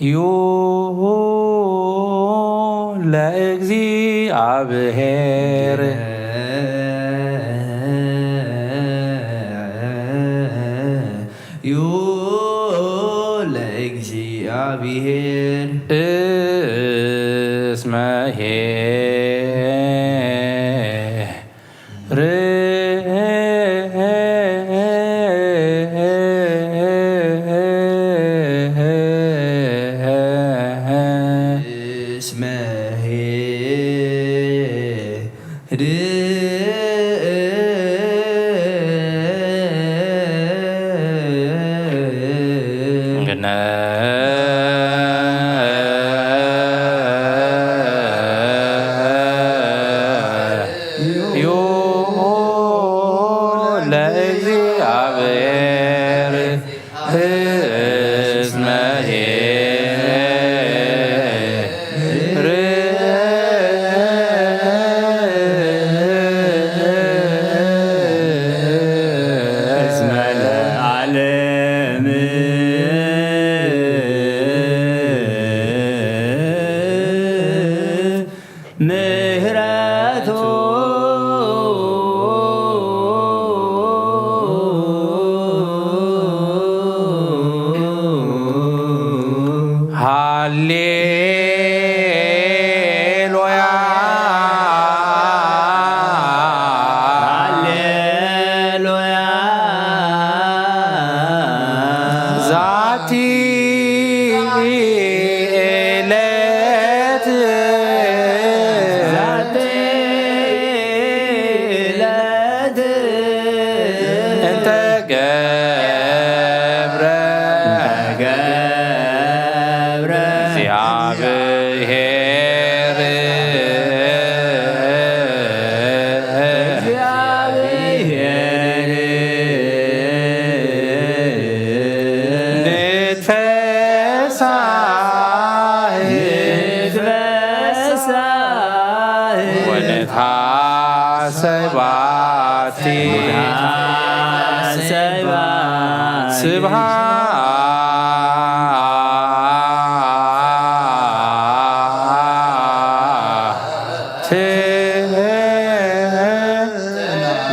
ዩ ለእግዚአብሔር። ዩ ለእግዚአብሔር። እስመ ኄር እስመ ኄር ለእግዚአብሔር እስመ ኄር እስመ ለዓለም ምህረቱ ሃሌሉያ ሃሌሉያ ዛቲ ዕለት ዛቲ ዕለት እንተ ገብረ ገብረ እግዚአብሔር እግዚአብሔር ንትፈሳህ ንትፈሳህ ወንትሐሰይ ባቲ ስብሐት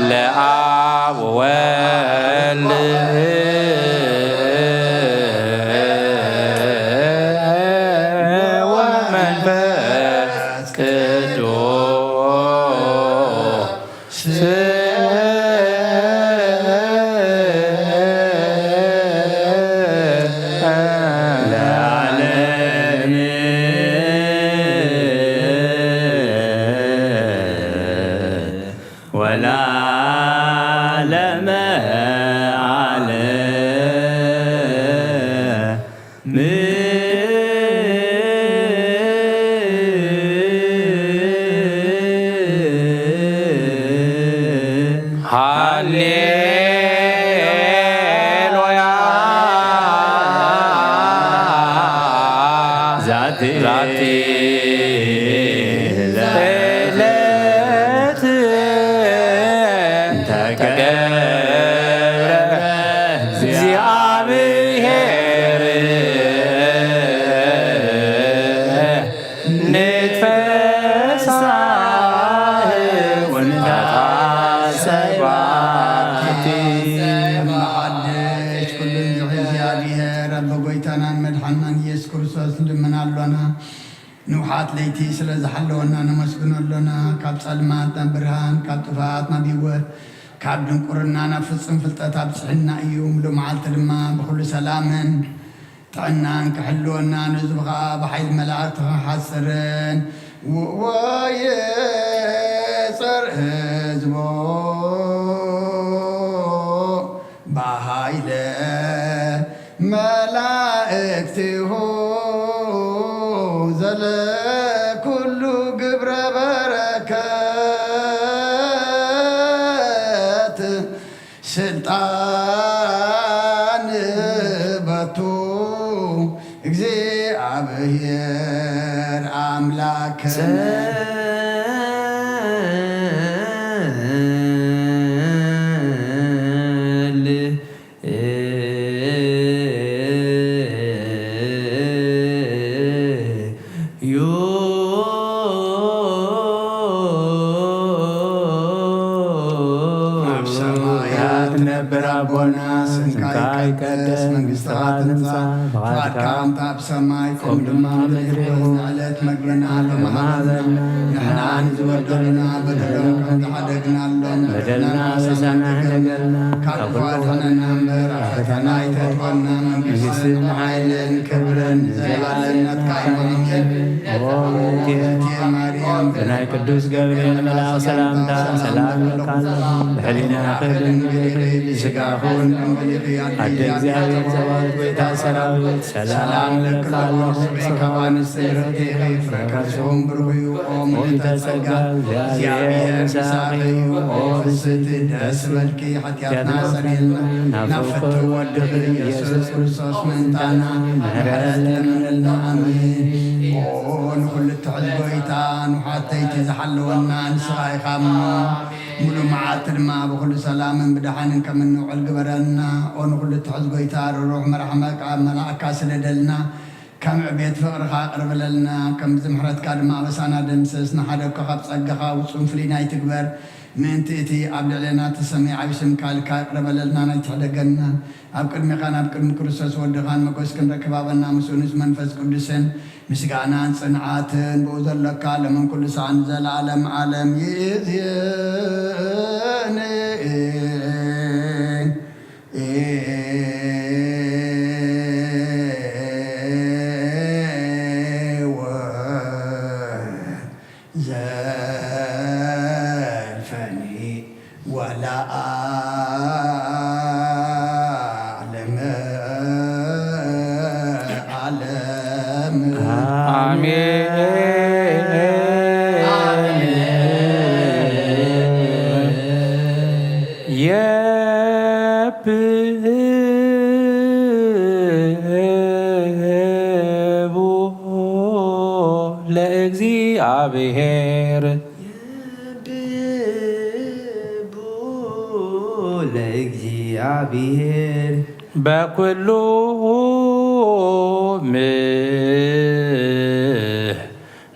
ለአብ ወወልድ ወመንፈስ ቅዱስ ለዓለም ወለዓለመ ዓለም። ሃሌሉያ ዛቲ ዛቲ ዕለት ተገብረ እግዚአብሔር ንትፈሳህ ወንትሐሰይ ባቲ። መሓድሽ ኩሉ ዝኽእል እግዚኣብሔር ኣቦ ጎይታናን መድሓንናን ኢየሱስ ክርስቶስ ንልምን ኣሎና። ንውሓት ለይቲ ስለ ዝሓለወና ነመስግኖ ኣሎና። ካብ ጸልማት ናብ ብርሃን፣ ካብ ጥፍኣት ናብ ህይወት፣ ካብ ድንቁርና ናብ ፍጹም ፍልጠት ኣብጽሕና እዩ። ምሉእ መዓልቲ ድማ ብኹሉ ሰላምን ጥዕናን ክሕልወና፣ ንህዝቡ ኸኣ ብሓይሊ መላእክቲ ክሓጽርን፣ ውእወ ይጽር ህዝቦ ብሃይለ መላእክቲሁ ዘለኩሉ ግብረ በረከት ስልጣን በቱ እግዚኣብሔር ኣምላክነ። ጸልዩ ኣብ ሰማያት ትነብር ኣቦና፣ ስምካ ይቀደስ፣ መንግስትኻ ትምጻእ፣ ፍቓድካ ከምቲ ኣብ ሰማይ ከምኡ ድማ ምድሪ ይኹን። ዕለት መግብና ሎሚ ሃበና። ንሕና ንዝበደሉና በደሎም ከም ዝሓደግናሎም በደልና ኣበሳና ሕደገልና። ካብ ክፉ ኣድሕነና እምበር ኣብ ፈተና ኣይተእትወና። መንግስትን ሓይልን ክብርን ንዘለኣለም ናትካ እዩ። ኣሜን። ኦ፣ እቲ ማርያም ብናይ ቅዱስ ገብርኤል መልኣኽ ሰላምታ ሰላም እብለካ ኣለኹ። ብሕሊናኺ ድንግል ኢኺ፣ ብስጋኺ እውን ድንግል ኢኺ። ኣደ እግዚኣብሔር ጸባኦት፣ ጎይታ ሰራዊት፣ ሰላም እብለካ ኣለኹ። ንስኺ ካብ ኣንስቲ ብርኽቲ ኢኺ፣ ፍረ ከርስኺ እውን ብሩኽ እዩ። ኦ ምልዕተ ጸጋ፣ እግዚኣብሔር ምሳኺ እዩ። ኦ ፍስሕቲ፣ ደስ በልኪ፣ ሓጢኣትና ሰሪልና፣ ናብ ፍትሕ ወድኺ ኢየሱስ ክርስቶስ ምእንታና ምሕረት ለምንልና። ኣሜን። ኦ ንኹሉ እትሕዝ ጎይታ፣ ንሓተይቲ ዝሓለወና ንስኻ ኢኻ እሞ፣ ሙሉእ መዓልቲ ድማ ብኹሉ ሰላምን ብደሓንን ከም እንውዕል ግበረና። ኦ ንኹሉ እትሕዝ ጎይታ፣ ርሩሕ መራሕመካ መልኣካ ስደደልና። ከም ዕቤት ፍቕርኻ ቅርብ በለልና፣ ከም ምሕረትካ ድማ ኣበሳና ደምስስ። ንሓደግካ ካብ ጸጋኻ ውጹን ፍልይና ኣይትግበር። ምእንቲ እቲ ኣብ ልዕሌና እትሰመይ ዓቢ ስምካ ኢልካ ይቕረ በለልናን ኣይትሕደገናን። ኣብ ቅድሜኻን ኣብ ቅድሚ ክርስቶስ ወድኻን መጎስ ክንረክብ ሃበና፣ ምስኡ ምስ መንፈስ ቅዱስን ምስጋናን ጽንዓትን ብኡ ዘለካ ለምን ኩሉ ሳዕ ንዘለዓለም ዓለም ይእዜን። ወዘልፈኒ ወለዓለመ ዓለም። አሜን። የብቡ ለእግዚአብሔር። የብቡ ለእግዚአብሔር። በኩሉ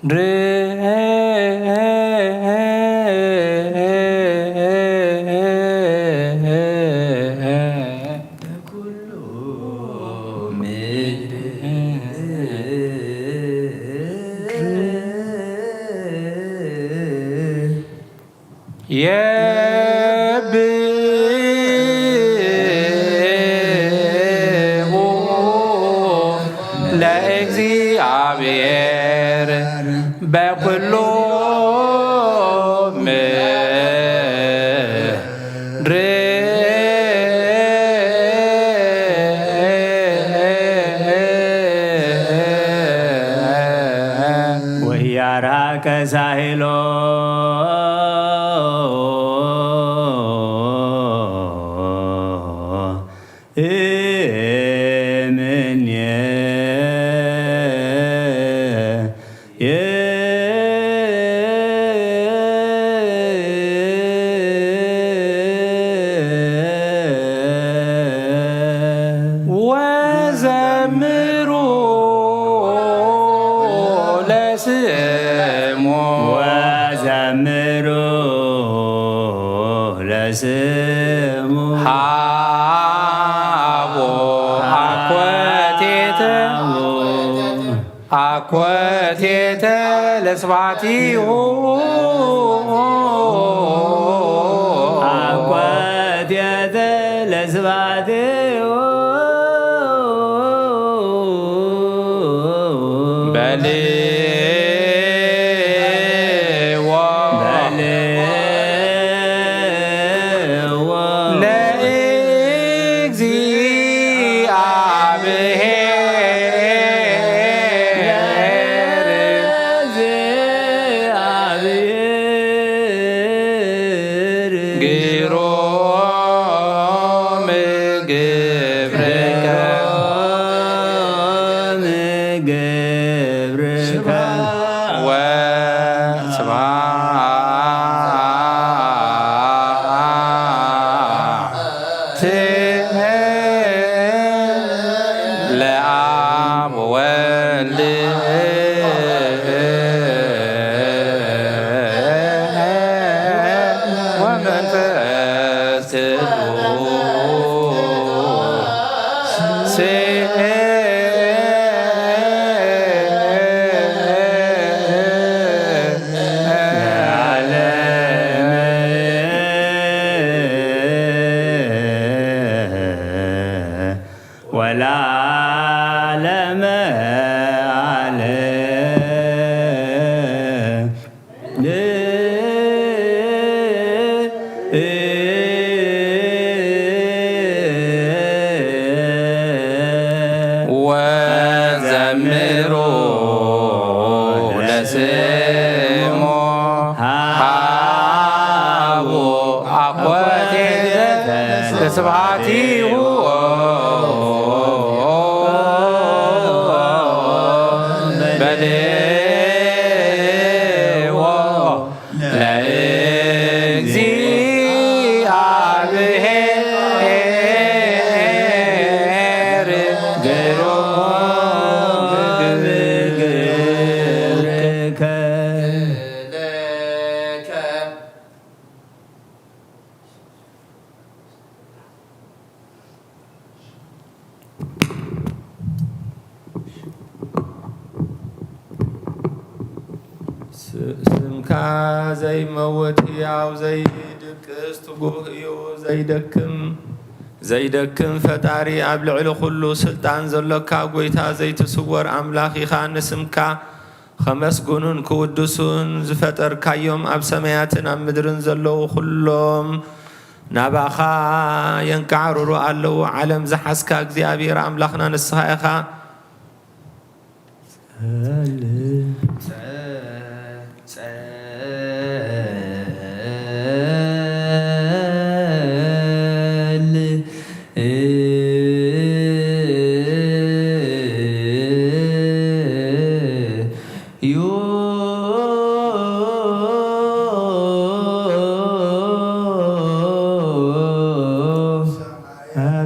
ምድር። በኩሉ ምድር። የብቡ ለእግዚአብሔር በኩሉ ምድር። ወያራከ ሳሄሎ እምኔ ወዘምሩ ለስሙ። ወዘምሩ ለስሙ። ሃቦ አኮቴተ አኮቴተ ለስብሐቲሁ። አኮቴተ ለስብሐቲሁ። በልዎ። በልዎ። ለእግዚአብሔር። ለእግዚአብሔር። ግሩም ግብርከ። ግሩም ግብርከ። ወስብሐት ለአብ ወወልድ ወመንፈስ ቅዱስ። ለስሙ ሃቡ ኣኮቴተ ስብሐቲሁ በልዎ ለእግዚአብሔር ግሩም ግብርከ። ስ-፣ ስምካ ዘይመውት ህያው ዘይድቅስ ትጉህ እዩ። ዘይደክም ዘይደክም ፈጣሪ ኣብ ልዕሊ ኩሉ ስልጣን ዘሎካ ጐይታ ዘይትስወር ኣምላኽ ኢኻ። ንስምካ ኸመስግኑን ክውድሱን ዝፈጠርካዮም ኣብ ሰማያትን ኣብ ምድርን ዘለዉ ኵሎም ናባኻ የንቃዕርሩ ኣለዉ። ዓለም ዝሓዝካ እግዚኣብሔር ኣምላኽና ንስኻ ኢኻ።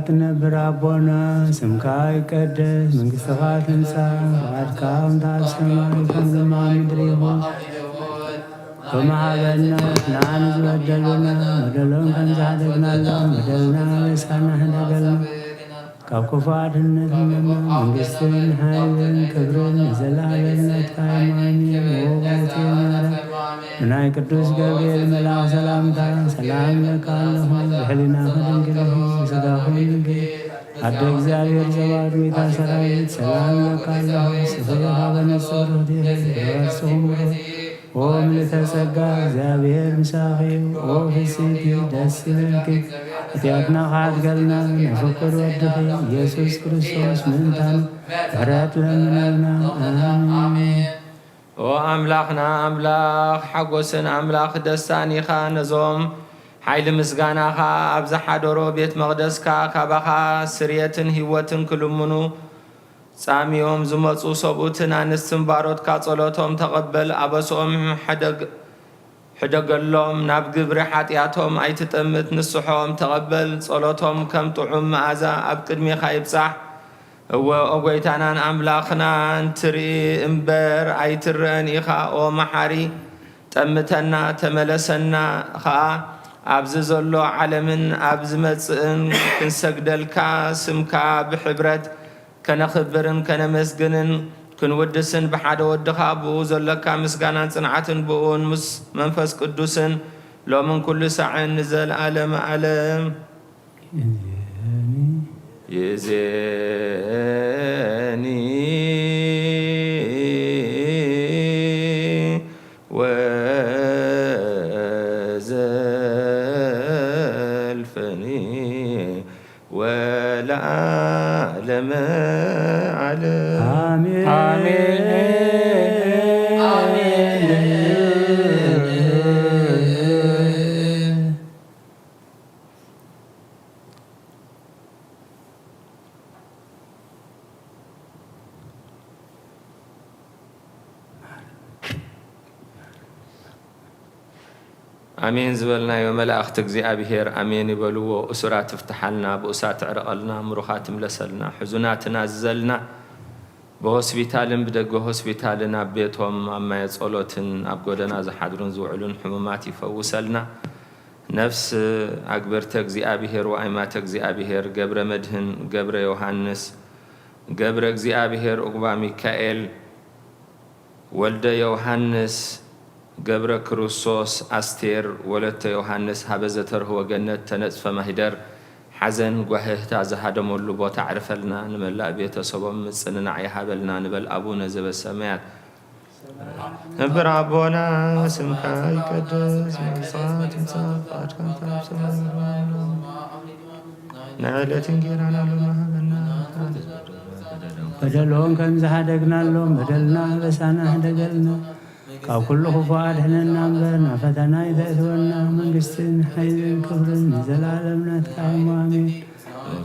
ትነብር ኣቦና፣ ስምካ ይቀደስ፣ መንግስትኻ ትምጻእ፣ ፍቓድካ ከምታ ኣብ ሰማይ ከምኡ ድማ ኣብ ምድሪ ይኹን። ወመሃበና ንዓና ዝበደሉና በደሎም ከም ዝሓደግናሎም በደልና ኣበሳና ሕደገልና። ካብ ክፉ ኣድሕነና። መንግስትን ሓይልን ክብርን ንዘለኣለም ናትካ እዩ። ኣሜን። ኦ ብሩክ እዩ። ብናይ ቅዱስ ገብርኤል መልኣኽ ሰላምታ ሰላም እብለካ ኣለኹ። ብሕሊናኺ ድንግል ኢኺ፣ ብስጋኺ ድንግል። ኣደ እግዚኣብሔር ዘባር ጌታ ሰራዊት ሰላም እብለካ ኣለኹ። ንስኺ ኻበ ንጹህ ርህዲኺ፣ ብርኸት ስኹም ብሩኽ። ኦ ምልዕተ ጸጋ፣ እግዚኣብሔር ምሳኺ እዩ። ኦ ፍስሕቲ ደስ ይበልኪ፣ ኃጢኣትና ክሓድገልና ንፍቁር ወድኺ ኢየሱስ ክርስቶስ ምእንታን ምሕረት ለምንልና። ኣሜን። ኦ ኣምላኽና ኣምላኽ ሓጎስን ኣምላኽ ደስታን ኢኻ። ነዞም ሓይሊ ምስጋናኻ ኣብ ዝሓደሮ ቤት መቕደስካ ካባኻ ስርየትን ህይወትን ክልምኑ ጻምዮም ዝመጹ ሰብኡትን ኣንስትን ባሮትካ ጸሎቶም ተቐበል። ኣበስኦም ሕደግ-፣ ሕደገሎም፣ ናብ ግብሪ ሓጢኣቶም ኣይትጠምት፣ ንስሖም ተቐበል። ጸሎቶም ከም ጥዑም መኣዛ ኣብ ቅድሜኻ ይብጻሕ። እወ፣ ኦ ጐይታናን ኣምላኽናን፣ ትርኢ እምበር ኣይትረእን ኢኻ። ኦ መሓሪ፣ ጠምተና፣ ተመለሰና ኸኣ። ኣብዚ ዘሎ ዓለምን ኣብ ዝመጽእን ክንሰግደልካ፣ ስምካ ብሕብረት ከነኽብርን ከነመስግንን ክንውድስን ብሓደ ወድኻ ብኡ ዘለካ ምስጋናን ጽንዓትን ብኡን ምስ መንፈስ ቅዱስን ሎምን ኩሉ ሳዕን ንዘለዓለመ ዓለም። ይእዜኒ ወዘልፈኒ ወለዓለመ ዓለም። ኣሜን። ኣሜን። ኣሜን ዝበልናዮ መላእኽቲ እግዚኣብሔር ኣሜን ይበልዎ። እሱራት ትፍትሓልና፣ ብኡሳት ትዕረቐልና፣ ምሩኻት ትምለሰልና፣ ሕዙናት ትናዝዘልና፣ ብሆስፒታልን ብደገ ሆስፒታልን ኣብ ቤቶም ኣብ ማየ ጸሎትን ኣብ ጎደና ዝሓድሩን ዝውዕሉን ሕሙማት ይፈውሰልና። ነፍስ ኣግበርተ እግዚኣብሔር ወኣይማተ እግዚኣብሔር ገብረ መድህን ገብረ ዮሃንስ ገብረ እግዚኣብሔር ኡግባ ሚካኤል ወልደ ዮሃንስ ገብረ ክርስቶስ ኣስቴር ወለተ ዮሃንስ ሃበ ዘተርህወ ገነት ተነጽፈ ማሂደር ሓዘን ጓህህታ ዝሃደመሉ ቦታ ኣዕርፈልና። ንመላእ ቤተሰቦም ምጽንናዕ ይሃበልና ንበል። ኣቡነ ዘበሰማያት ነብር ኣቦና ስምካ ይቀደስ፣ መንግስትኻ ትምጻእ፣ ፍቓድካ ከምቲ ኣብ ሰማይ ከምኡ። ናይ ዕለት እንጌራና ሎሚ ሃበና። በደሎም ከም ዝሓደግናሎም በደልና ኣበሳና ሕደገልና። ካብ ኩሉ ክፉእ ኣድሕነና እምበር ናብ ፈተና ኣይተእትወና። መንግስትን ሓይልን ክብርን ንዘለኣለም ናትካ እሞ ኣሜን።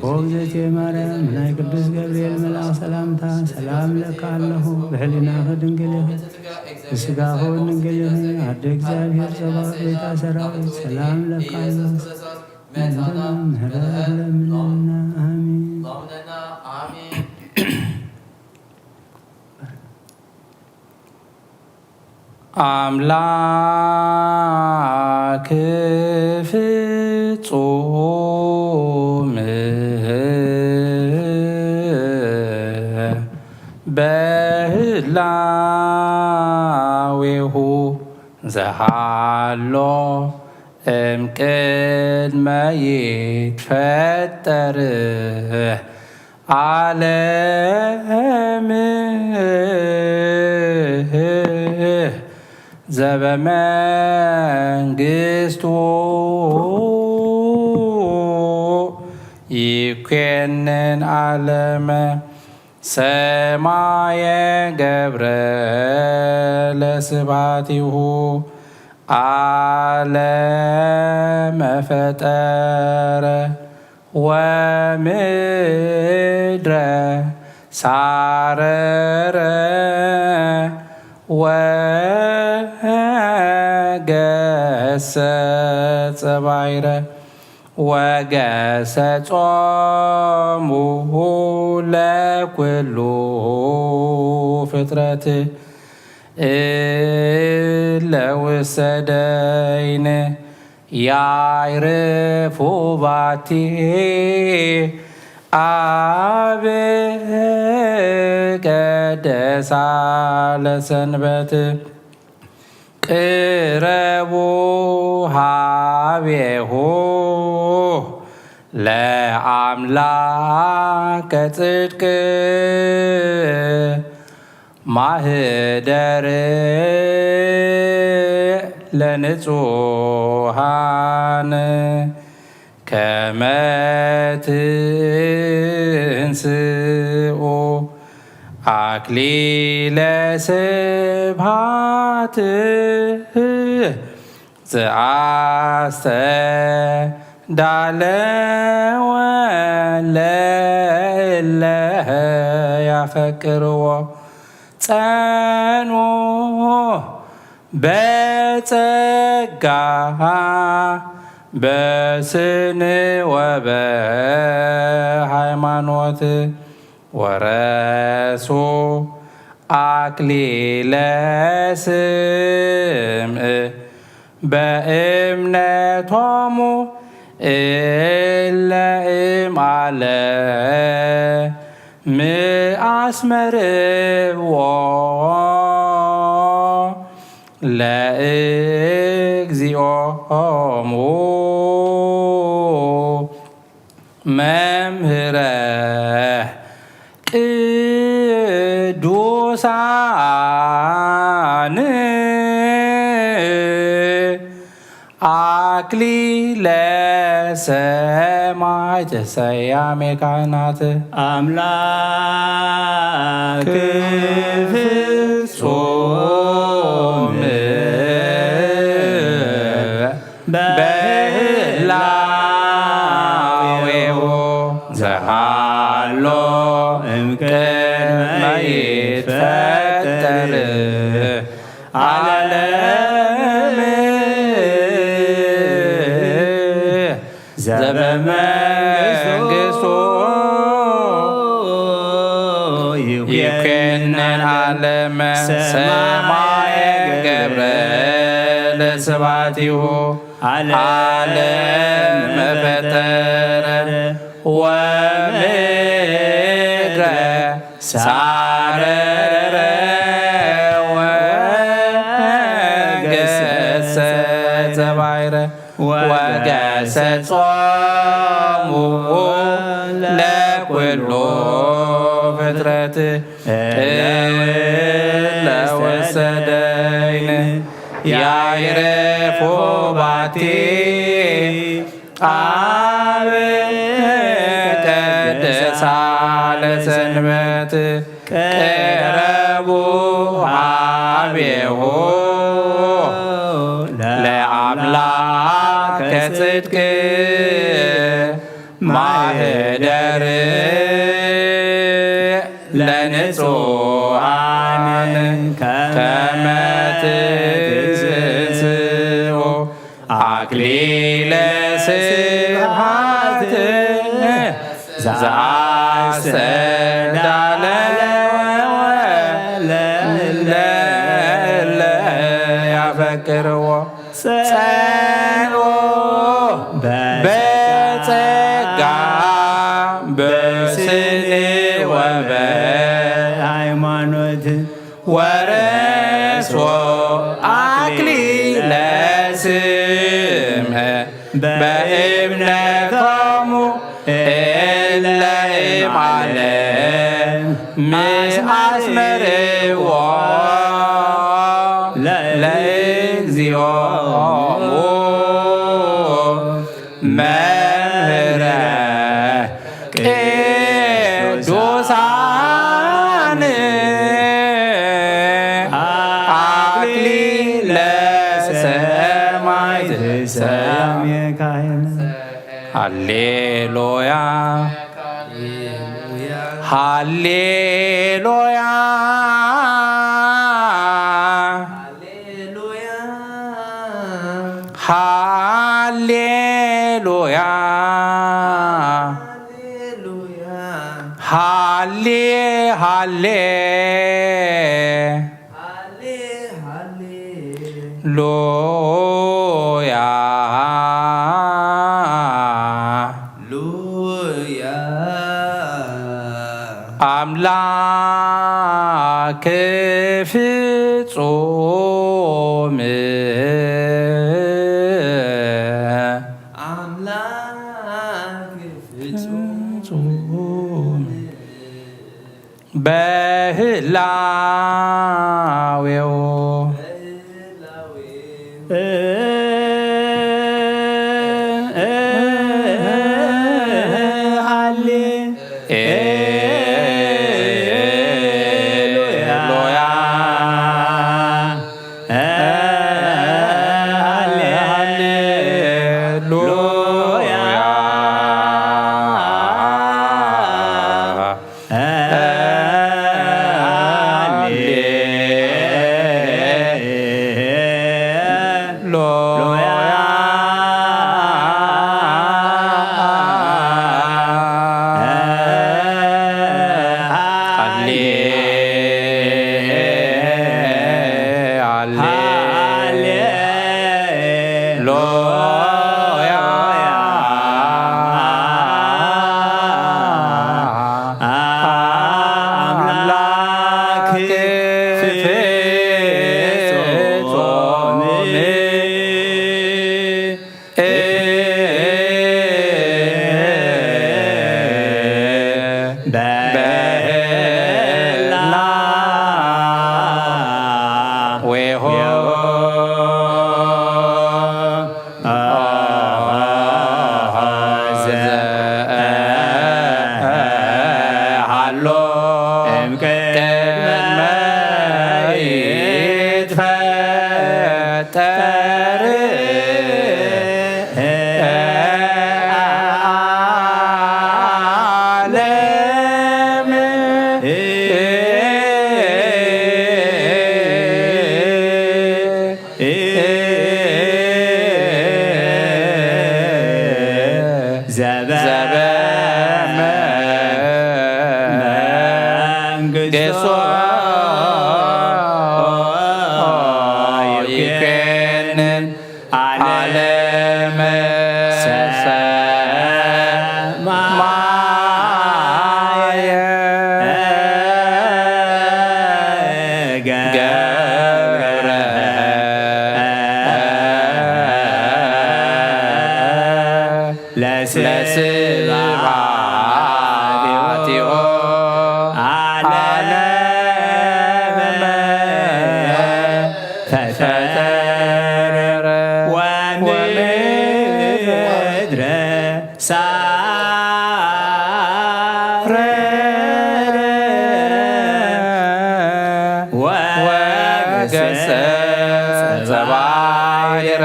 ኦ እግዝእትየ ማርያም፣ ናይ ቅዱስ ገብርኤል መልኣኽ ሰላምታ ሰላም እለካ ኣለኹ። ብሕሊናኺ ድንግል ኢኺ፣ ብስጋኺ እውን ድንግል ኢኺ። ኣደ እግዚኣብሔር ጸባኦት፣ ጎይታ ሰራዊት፣ ሰላም እለካ ኣለኹ። ምሕረት ለምንና። ኣሜን። ኣምላክ ፍጹም በህላዌሁ ዘሃሎ እምቅድመ ይትፈጠር ዓለም ዘበመንግስቱ ይኮንን ዓለመ ሰማየ ገብረ ለስብሐቲሁ ዓለመ ፈጠረ ወምድረ ሳረረ ወገሰጸ ባይረ ወገሰጾሙ ለኩሉ ፍጥረት እለ ውሰደይን ያይርፉ ባቲ ኣብ ቀደሳ ለሰንበት ቅረቡ ሃቤሁ ለአምላከ ጽድቅ ማህደር ለንጹሃን ከመ ትንስኡ አክሊለ ስብሐት ዘአስተዳለወ ለእለ ያፈቅርዎ ጸኑ በጸጋ በስን ወበሃይማኖት ወረሱ አክሊለ ስምዕ በእምነቶሙ እለ እምአለ ምአስመርዎ ለእግዚኦሙ መምህረ ቅዱሳን አክሊለ ሰማዕት ሰያሜ ካህናት አምላክ ፍጹም በህላዌሁ ዘሃሎ እምቅድመ ይትፈጠር ዓለም ዘበመንግስቱ ይኩነን ዓለመ ሰማየ ገብረ ለስብሐቲሁ ዓለመ ፈጠረ ወምድረ ሳረረ ወገሰጸ ባይረ ወገሰጾሙ ለኩሉ ፍጥረት እለ ውስተ ደይን ያይረፉ ባቲ አብ ቀደሳ ለሰንበት ቅረቡ ሀቤሁ ለአምላከ ጽድቅ ማህደር ለንጹዓን ከመ ትንስኡ አክሊለ ስብሐት ዘአስተዳለወ ለእለ ያፈቅርዎ ጸንኦ በጸጋ በስኒ ወበሃይማኖት ወረስዎ አክሊለ ስምዕ በእምነቶሙ እለ እምዓለም ምስ አስመርዎ ለእግዚኦሙ መምህረ ቅዱሳን አክሊለ ሰማዕት ሰላም የካህን። ሃሌሉያ ሃሌሉያ ሃሌሉያ ሃሌ ሃሌ ሉያ ሉያ አምላክ ፍጹም አምላክ ፍጹም በህላዌው ሃሌ ሉያ ሃሌ ሉያ አምላክ ፍጹም በህላዌሁ ዘሃሎ እምቅድመ ይትፈጠር ዓለም። ዘበመንግስቶ ይኩነን ዓለመ ሰማየ ገብረ ለስብሐቲሁ ዓለመ ፈጠረ ወምድረ ሳረረ ገሰጸ ባሕረ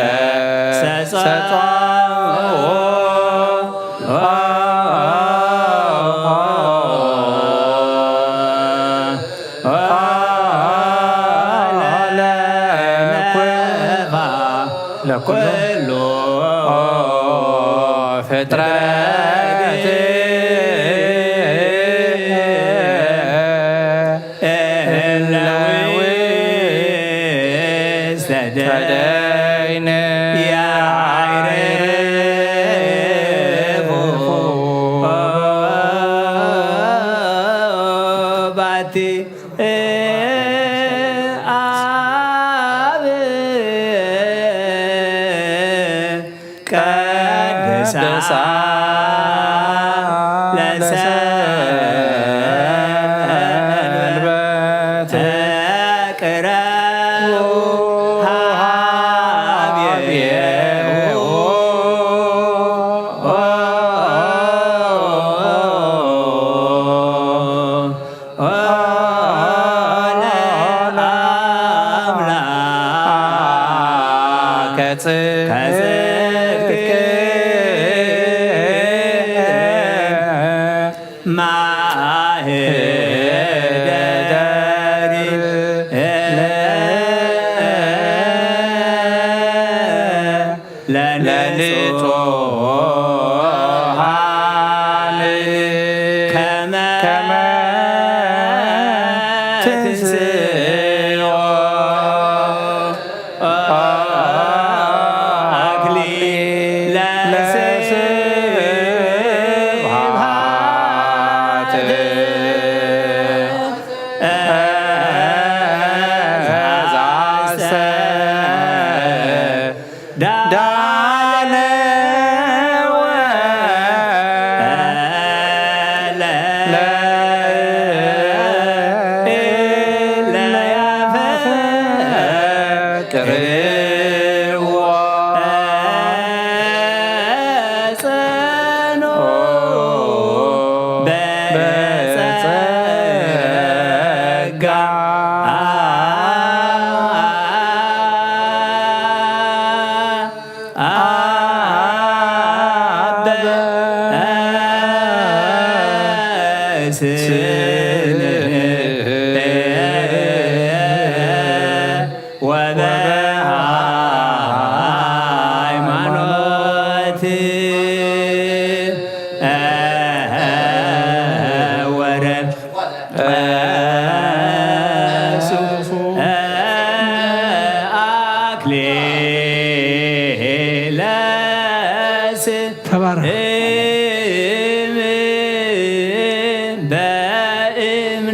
ወገሰጾ ለኩሉ ፍጥረት እለ ውስተ ደይን ያዕርፉ ባቲ አብ ቀድሳ ለሰንበት ቅረቡ ሀቤሁ ለአምላከ ጽድቅ ማህደሪ ለንጹሃን ከመ ትንስኦ አክሊለ ስብሐት ዳነ ወለ ለእለ ያፈቅርዎ ጸንሑ በጸጋ አበ ስንህ ወበሃይማኖት ወረብ ቀሱ አክሊለ ተባረክ። በእም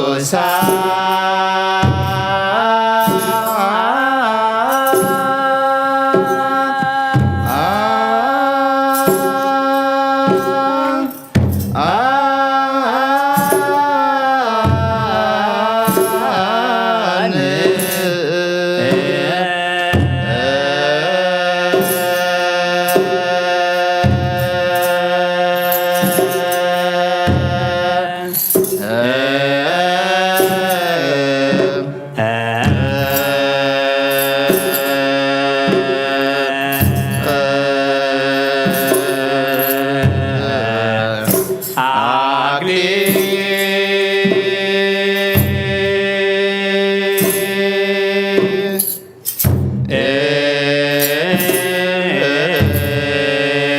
ቅዱሳን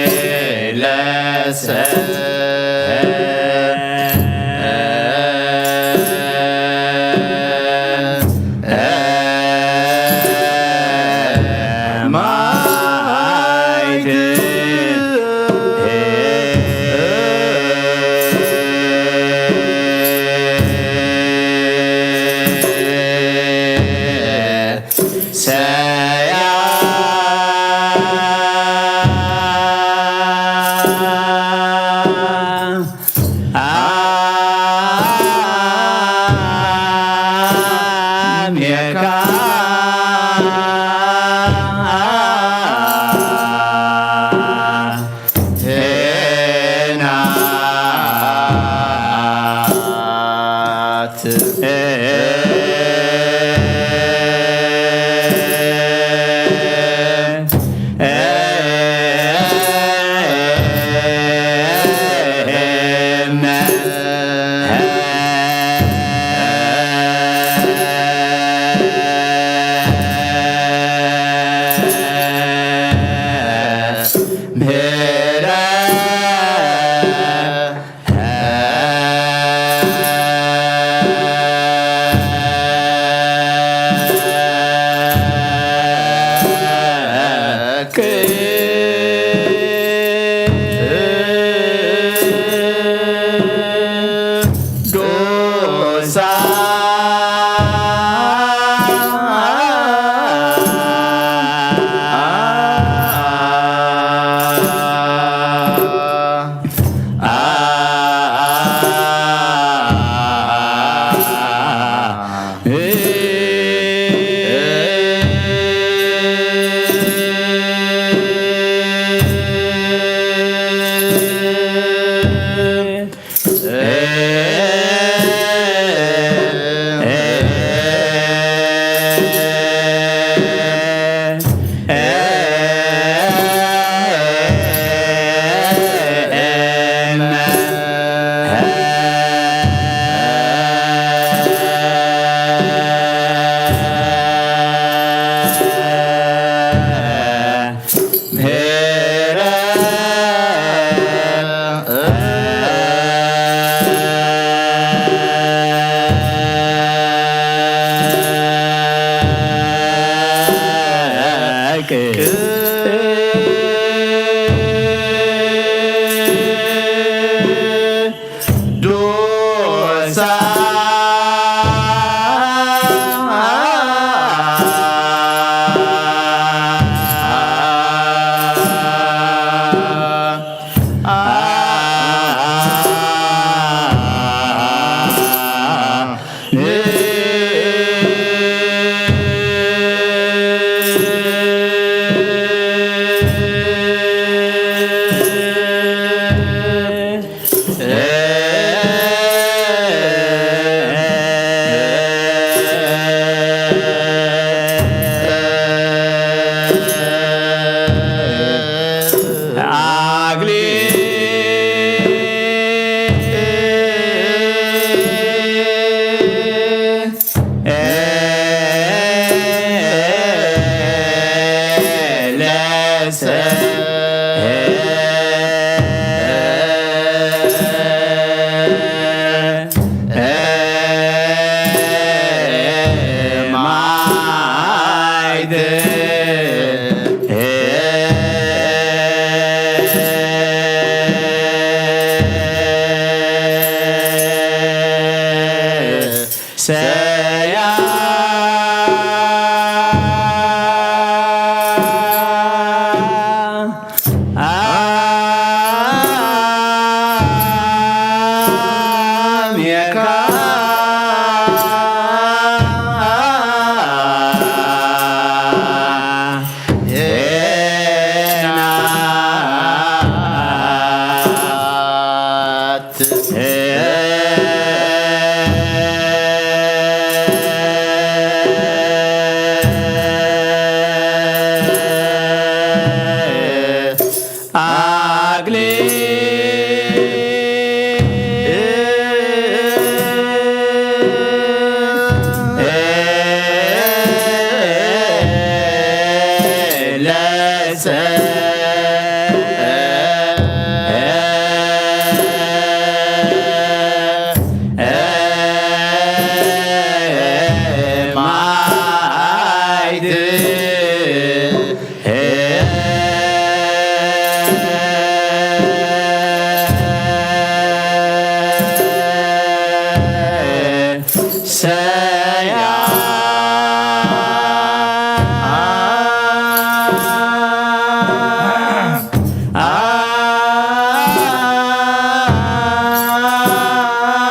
አክሊለ ሰማዕት ሰያ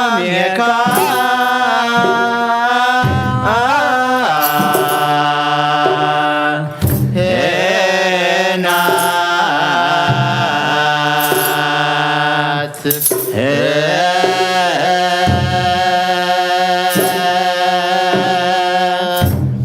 ኣሜካ ሄናት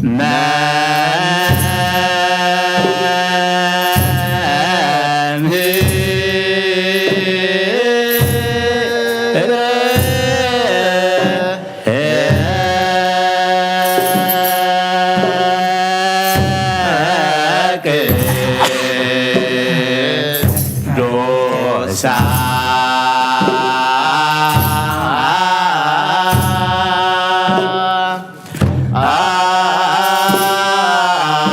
ኣግሊ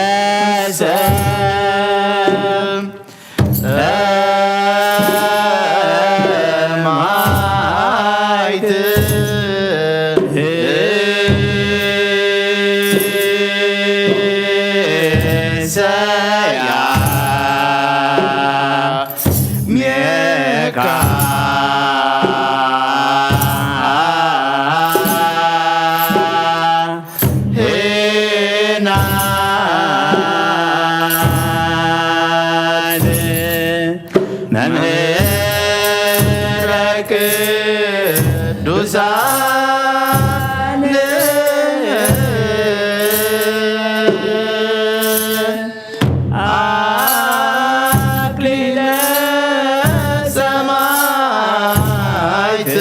ለሰ ማይት ሰያ ኣሜካ ሄናት መምህር ዶሳ ዶሳ መምህረ ቅዱሳን አክሊለ ሰማዕት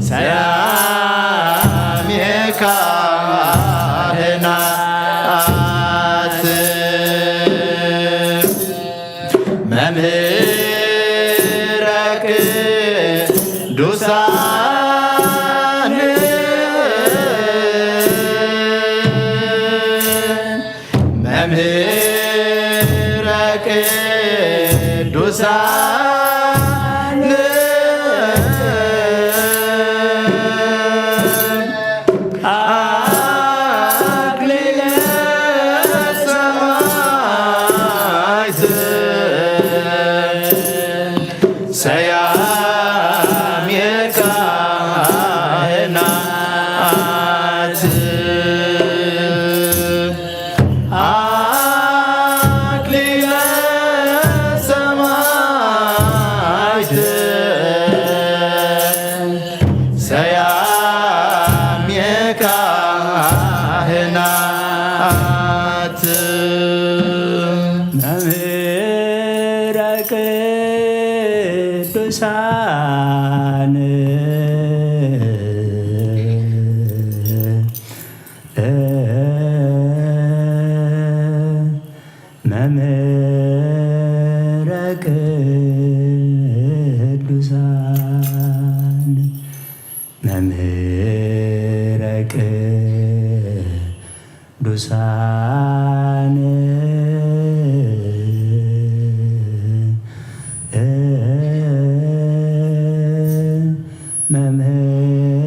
ሰያሜ ካህናት ምህረ ቅዱሳን መምህረ ቅዱሳን አክሊለ ሰማዕት ሰያሜ ካህናት አክሊለ ሰማዕት ሰያሜ ካህናት መምህረ ቅዱሳን መምህረ ቅዱሳን መምህረ ቅዱሳን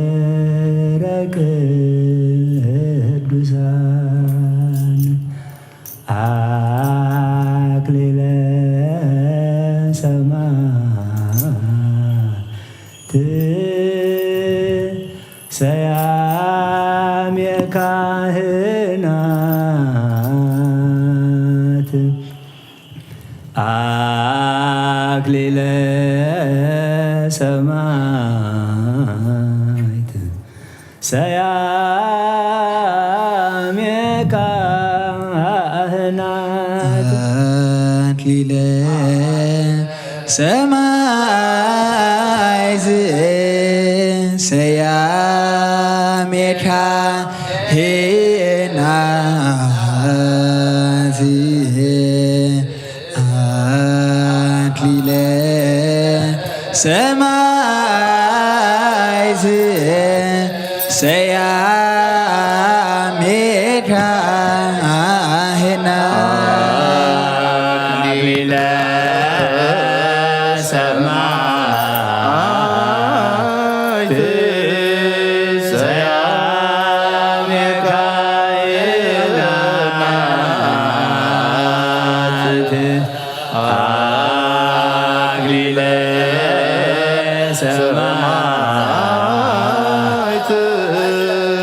መምህረ ቅዱሳን አክሊለ ሰማዕት ሰያሜ ካህናት አክሊለ ሰማዕት ሰያሜ ካህናት አክሊለ ሰማዕት ሰያሜ ካህናት አክሊለ ሰማዕት ሰያሜ ካህናት አክሊለ ሰማዕት ሰያሜ ካህናት አክሊለ ሰማዕት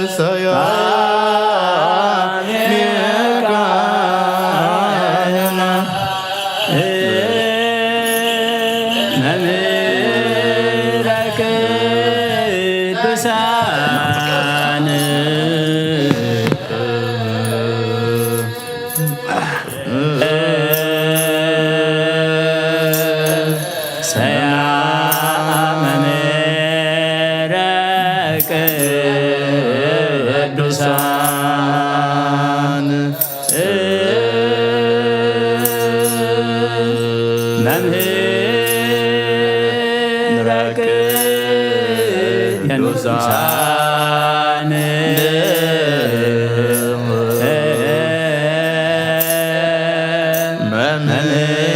ሰያሜ ካህናት መምህረ ቅዱሳን ሰያመ መምህረ ቅዱሳን መምህረ ቅዱሳን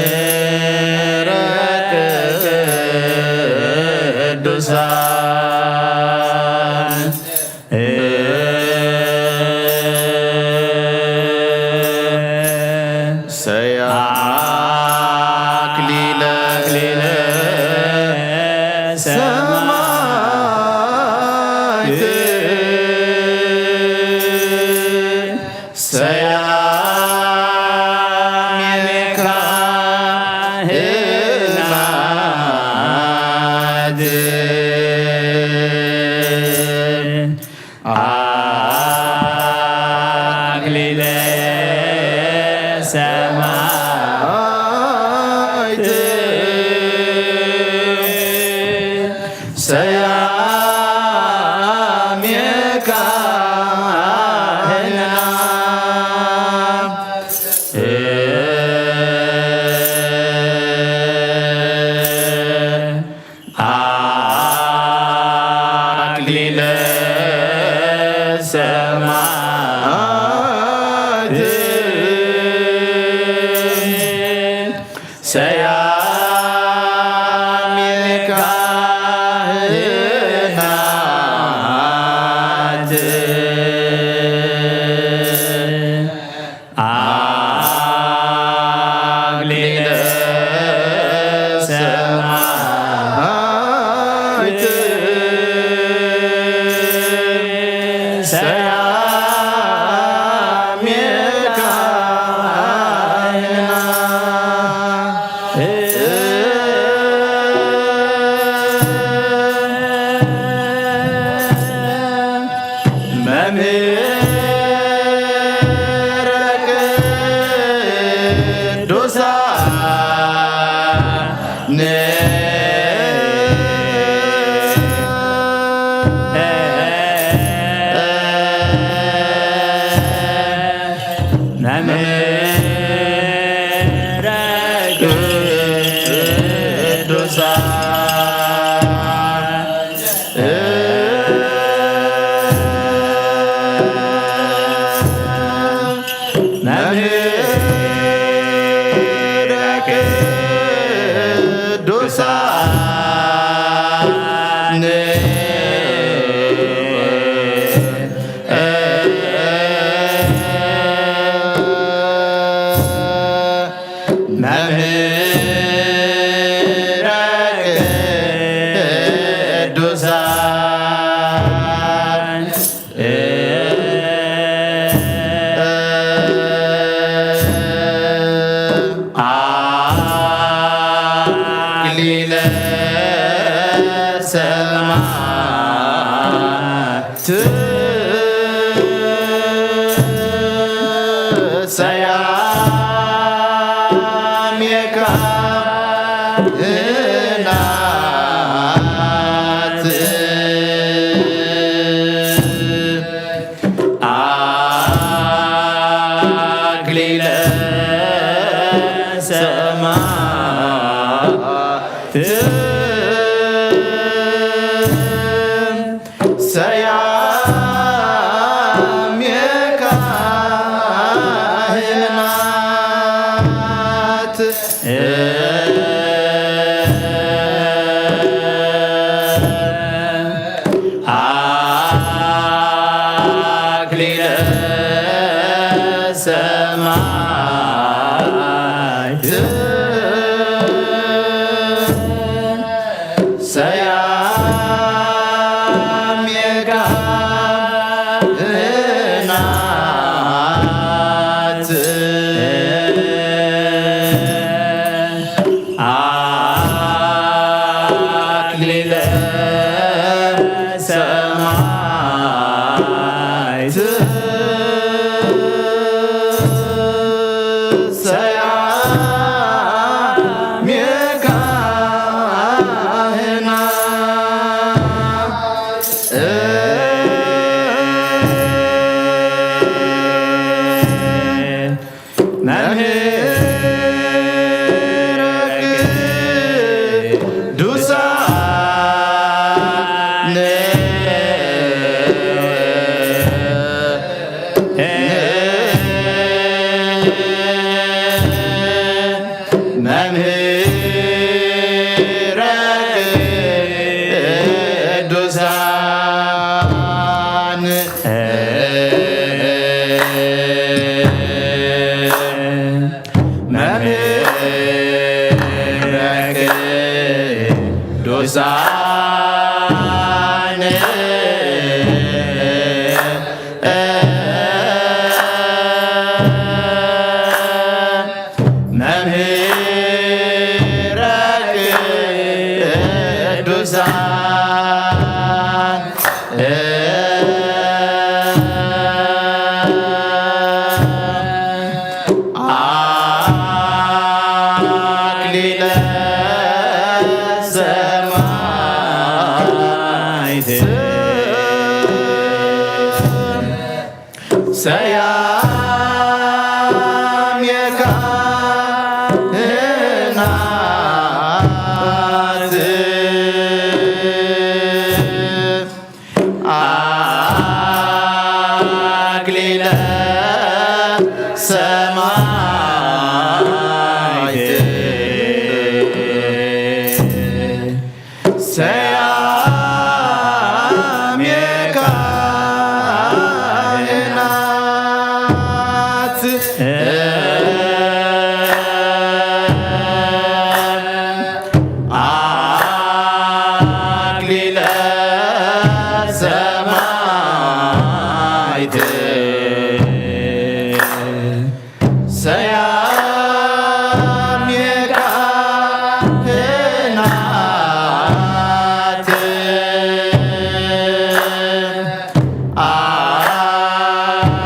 መምህረ ቅዱሳን ሰያ አክሊለ ሰማዕት ሰያሜ ካህናት አክሊለ ሰማዕት ሰያሜ ካህናት ሰያሚ ካህናት ኣክሊለ ሰማዕት ሰያሚ ካህናት መምህረ ቅዱሳን መምህረ ቅዱሳን መምህረ ቅዱሳን መምህረ ቅዱሳን አክሊለ ሰማዕት ሰያሜ ካህናት አክሊለ ሰማዕት ሰያሜ ካህናት አክሊለ ሰማዕት ሰያሜ ካህናት አክሊለ ሰማዕት ሰያሜ ካህናት መምህረ ቅዱሳን መምህረ ቅዱሳን መምህረ ቅዱሳን መምህረ ቅዱሳን አክሊለ ሰማዕት ሰያሜ ካህናት አክሊለ ሰማዕት ሰያሜ ካህናት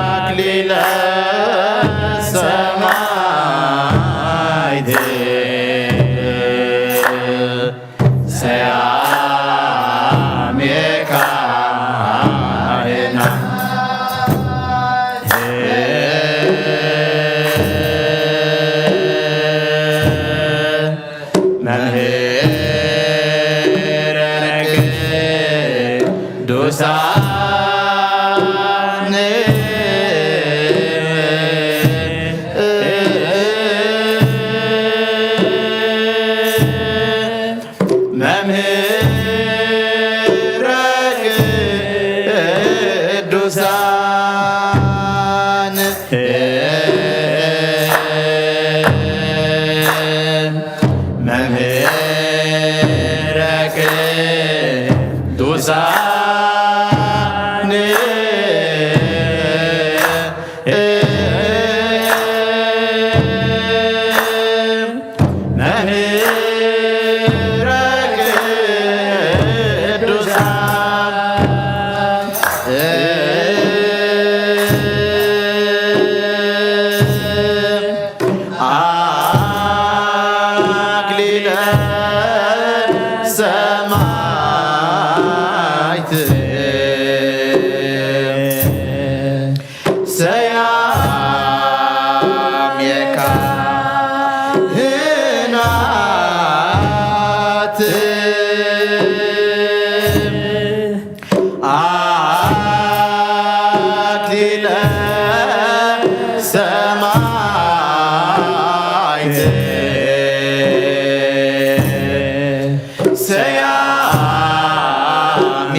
አክሊለ ሰማዕት ሰያሜ ካህናት መምህረ ቅዱሳን መምህረ ቅዱሳን መምህረ ቅዱሳን መምህረ ቅዱሳን አክሊለ ሰማዕት ሰያሜ ካህናት አክሊለ ሰማዕት ሰያሜ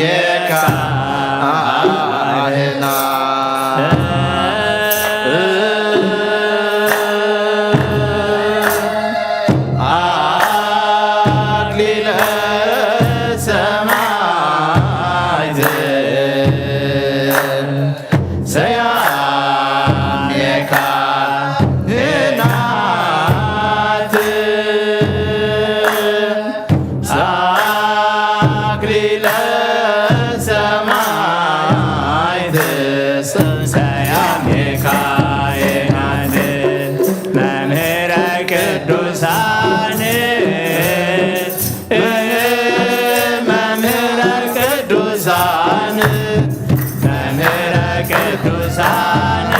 ካህናት አክሊለ ሰማዕት ሰያሜ ካህናት አክሊለ ሰማዕት ሰያሜ ካህናት መምህረ ቅዱሳን መምህረ ቅዱሳን መምህረ ቅዱሳን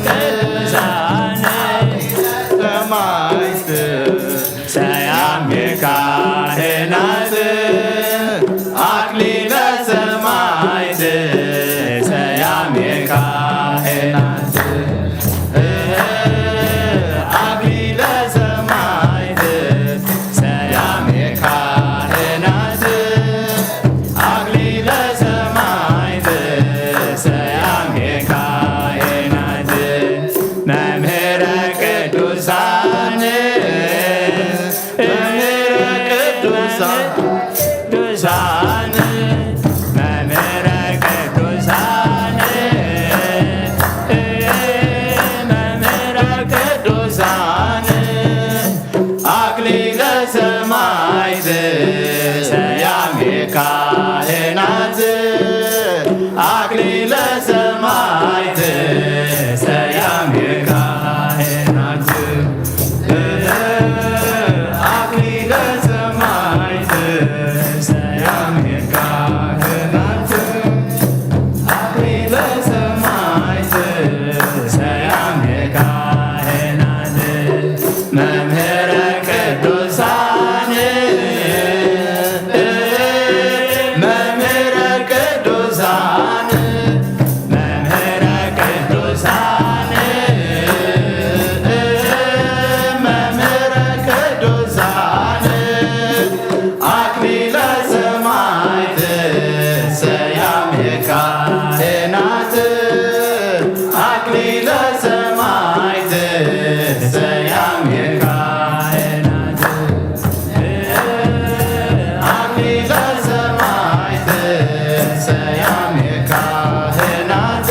ቅዱሳን ሰማዕት ሰያሜ ካህናት አክሊለ ሰማዕት ሰያሜ ካህናት አክሊለ ሰማዕት ሰያሜ ካህናት አክሊለ ሰማዕት ሰያሜ ካህናት መምህረ ቅዱሳን መምህረ ቅዱሳን ቅዱሳን መምህረ ቅዱሳን መምህረ ቅዱሳን አክሊለ ሰማዕት ሰያሜ ካህናት አክሊለ ሰማዕት ሰያሜ ካህናት አክሊለ ሰማዕት ሰያሜ ካህናት አክሊለ ሰማዕት ሰያሜ ካህናት መምህረ ቅዱሳን መምህረ ቅዱሳን መምህረ ቅዱሳን መምህረ ቅዱሳን አክሊለ ሰማዕት ሰያሜ ካህናት አክሊለ ሰማዕት ሰያሜ ካህናት አክሊለ ሰማዕት ሰያሜ ካህናት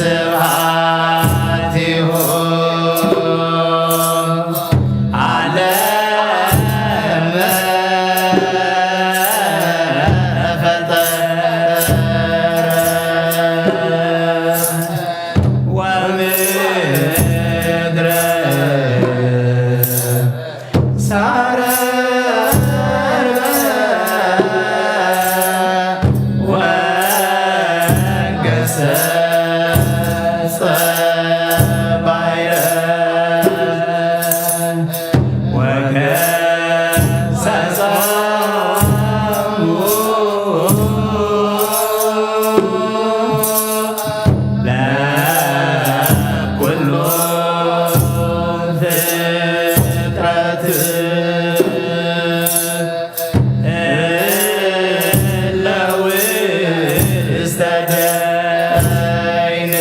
ስብሐቲሁ ዓለመ ፈጠረ ወምድረ ሳረ ወገሰጸ ባሕረ ወገሰጸሙ ለኩሉ ፍጥረት እለ ውስተ ደይን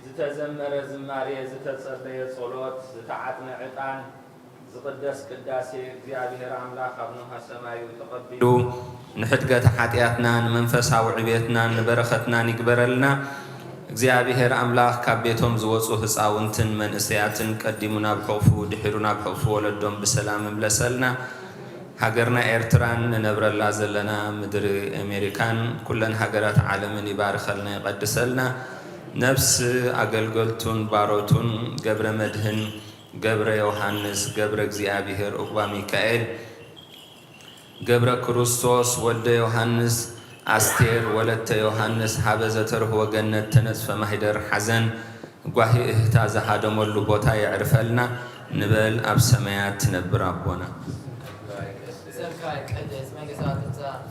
ዝተዘመረ ዝማሬ፣ ዝተጸለየ ጸሎት፣ ዝተዓጥነ ዕጣን፣ ዝቕደስ ቅዳሴ እግዚኣብሔር ኣምላኽ ኣብ ንውሃ ሰማዩ ተቐቢሉ ንሕድገት ሓጢኣትና፣ ንመንፈሳዊ ዕቤትናን ንበረኸትናን ይግበረልና። እግዚኣብሔር ኣምላኽ ካብ ቤቶም ዝወጹ ህፃውንትን መንእሰያትን ቀዲሙ ናብ ሕቑፉ ድሒሩ ናብ ሕቑፉ ወለዶም ብሰላም ይምለሰልና። ሃገርና ኤርትራን ንነብረላ ዘለና ምድሪ ኣሜሪካን ኩለን ሃገራት ዓለምን ይባርኸልና ይቐድሰልና። ነፍስ ኣገልገልቱን ባሮቱን ገብረ መድህን፣ ገብረ ዮሃንስ፣ ገብረ እግዚኣብሔር፣ ኡባ ሚካኤል፣ ገብረ ክርስቶስ፣ ወልደ ዮሃንስ፣ ኣስቴር፣ ወለተ ዮሃንስ፣ ሃበ ዘተርህወ ገነት ተነጽፈ ማሂደር ሓዘን ጓሂ እህታ ዝሃደመሉ ቦታ የዕርፈልና ንበል ኣብ ሰማያት ትነብር ኣቦና።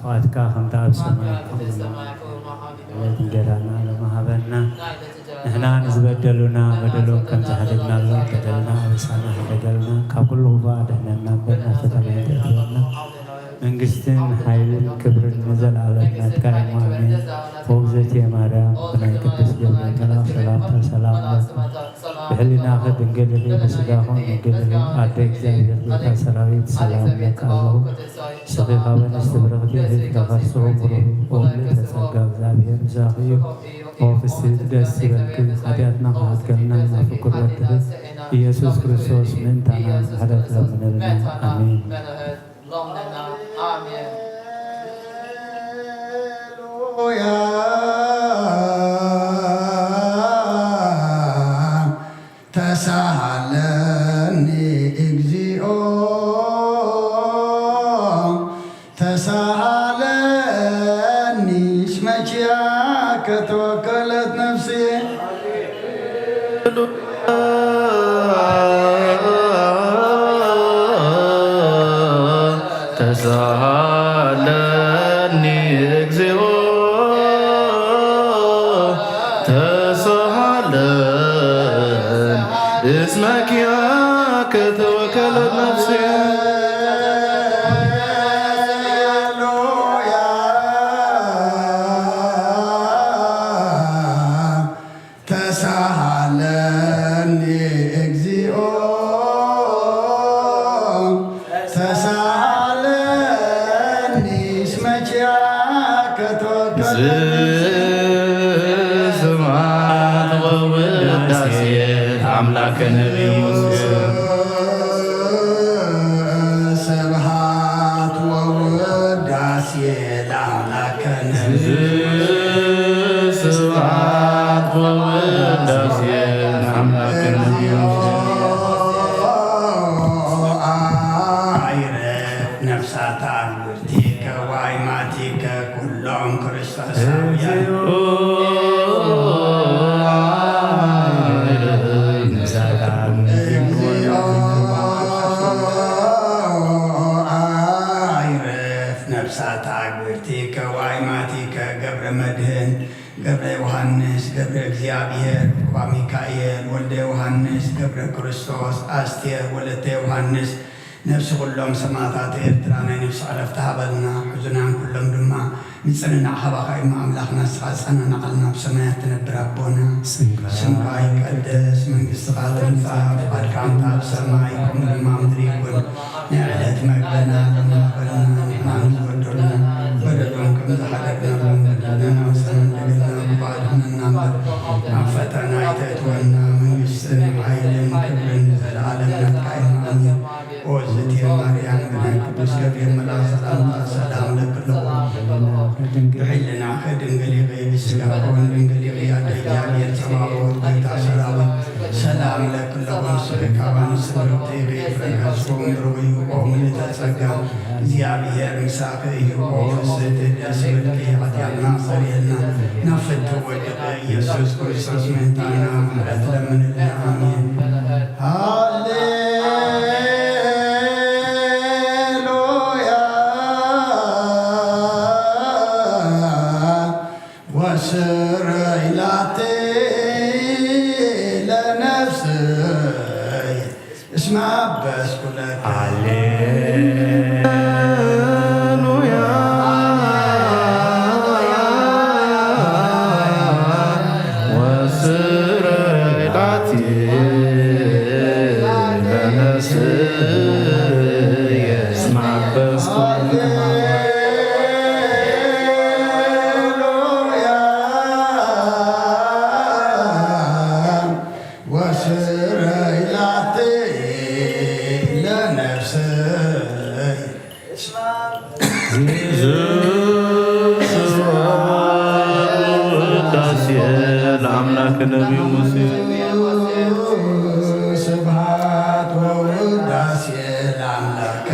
ፍቓድካ ከምታ ኣብ ሰማይ ትኹን። ዕለት እንጀራና ሎሚ ሃበና። ንሕና ንዝበደሉና በደሎም ከም ዝሓደግናሎም በደልና ኣበሳና ሕደገልና። ካብ ኩሉ ክፉእ ኣድሕነና እምበር ናብ ፈተና ኣይተእትወና። መንግስትን ሓይልን ክብርን ንዘለኣለም ናትካ እዩ። ኣሜን። ኦግዘቴ ማርያም ብናይ ቅዱስ ገብርኤል መልኣኽ ሰላምታ ሰላም እለኪ። ብሕሊናኺ ድንግል ኢኺ፣ ብስጋኺ እውን ድንግል ኢኺ። ኣደ እግዚኣብሔር ጌታ ሰራዊት ሰላም እለኪ ኣለኹ። ንስኺ ካብ ኣንስቲ ብርኽቲ ኢኺ፣ ፍረ ከርስኺ ብሩኽ እዩ። ኦ ምልዕተ ጸጋ እግዚኣብሔር ምሳኺ እዩ። ኦ ፍስሕቲ ደስ ይበልኪ፣ ሓጢኣትና ክሓትከልና ናብ ፍቁር ወድኺ ኢየሱስ ክርስቶስ ምእንታና ምሕረት ለምንልና። ኣሜን። ተሳሃለኒ እግዚኦ ተሳሃለኒ እስመ ኪያከ ተወከለት ነፍስየ። ተሳሃለኒ እግዚኦ ተሳሃለኒ እስመ ኪያከ ተወከለት ነፍስየ። ተሳሃለኒ እግዚኦ ተሳሃለኒ እስመ ኪያከ ተወከልኩ። ስብሐት ወውዳሴ ለአምላክነ ስብሐት ወውዳሴ ለአምላክነ ስብሐት ወውዳሴ ለአምላክነ። አይረፍ ነፍሳታ ቲከ ዋይማቲከ ኩሎም ክርስቶሳውያን። እግዚኦ አይረፍ ነፍሳታ ግብርቲከ ዋይማቲከ ገብረ መድህን ገብረ ዮሃንስ ገብረ እግዚኣብሔር ባ ሚካኤል ወልደ ዮሃንስ ገብረ ክርስቶስ ኣስቴር ወለተ ዮሃንስ ነፍሲ ኩሎም ሰማእታት ኤርትራ ናይ ነፍሲ ዕረፍቲ ሃበልና። ሕዙናን ኩሎም ድማ ንጽንናዕ ካባኻ እሞ ኣምላኽና ንስኻ ዝጸናናዓልና ኣብ ሰማያት ትነብር ኣቦና ስምካ ይቀደስ መንግስትኻ ትምጻእ ፍቓድካ ከምታ ኣብ ሰማይ ከምኡ ድማ ምድሪ ይኩን። ናይ ዕለት መግበና ሎሚ ሃበና ንሕና ንዝበደሉና በደሎም ከም ዝሓደግናሎም በደልና ንወሰን እንደገና ክፋ ኣድሕነና እምበር ናብ ፈተና ኣይተእትወና መንግስትን ሓይልን ክብርን ንዘለኣለም ናትካ እዩ ኣሜን። ኦዝቴ ማርያም ብናይ ቅዱስ ገብርኤል መልኣክ ሰላምታ ሰላም ለክለኹ ብሕልናኺ ድንግል ኢኺ ብስጋኺ እውን ድንግል ኢኺ ኣደ እግዚኣብሔር ጸባኦት ጌታ ሰራዊት ሰላም ለክለኹ ንስኺ ካብ ኣንስቲ ብርኽቲ ኢኺ ፍረ ከርስኺ እውን ብሩኽ እዩ ኦ ምልዕተ ጸጋ እግዚኣብሔር ምሳኺ እዩ ኦ ፍስሕቲ ደስ ይበልኪ ሓጢኣትና ኣስተሰርየልና ናብ ፍትሒ ወድኺ ኢየሱስ ክርስቶስ ምእንታና ምሕረት ለምንልና ኣሜን። ሃሌሉያ ወስረይ ላቲ ለነፍስይ እስመ አበስኩ ለከ ሃሌሉያ ወስረይ አምላክ ነቢዩ ሙሴ። ስብሐት ወውዳሴ ለአምላክ።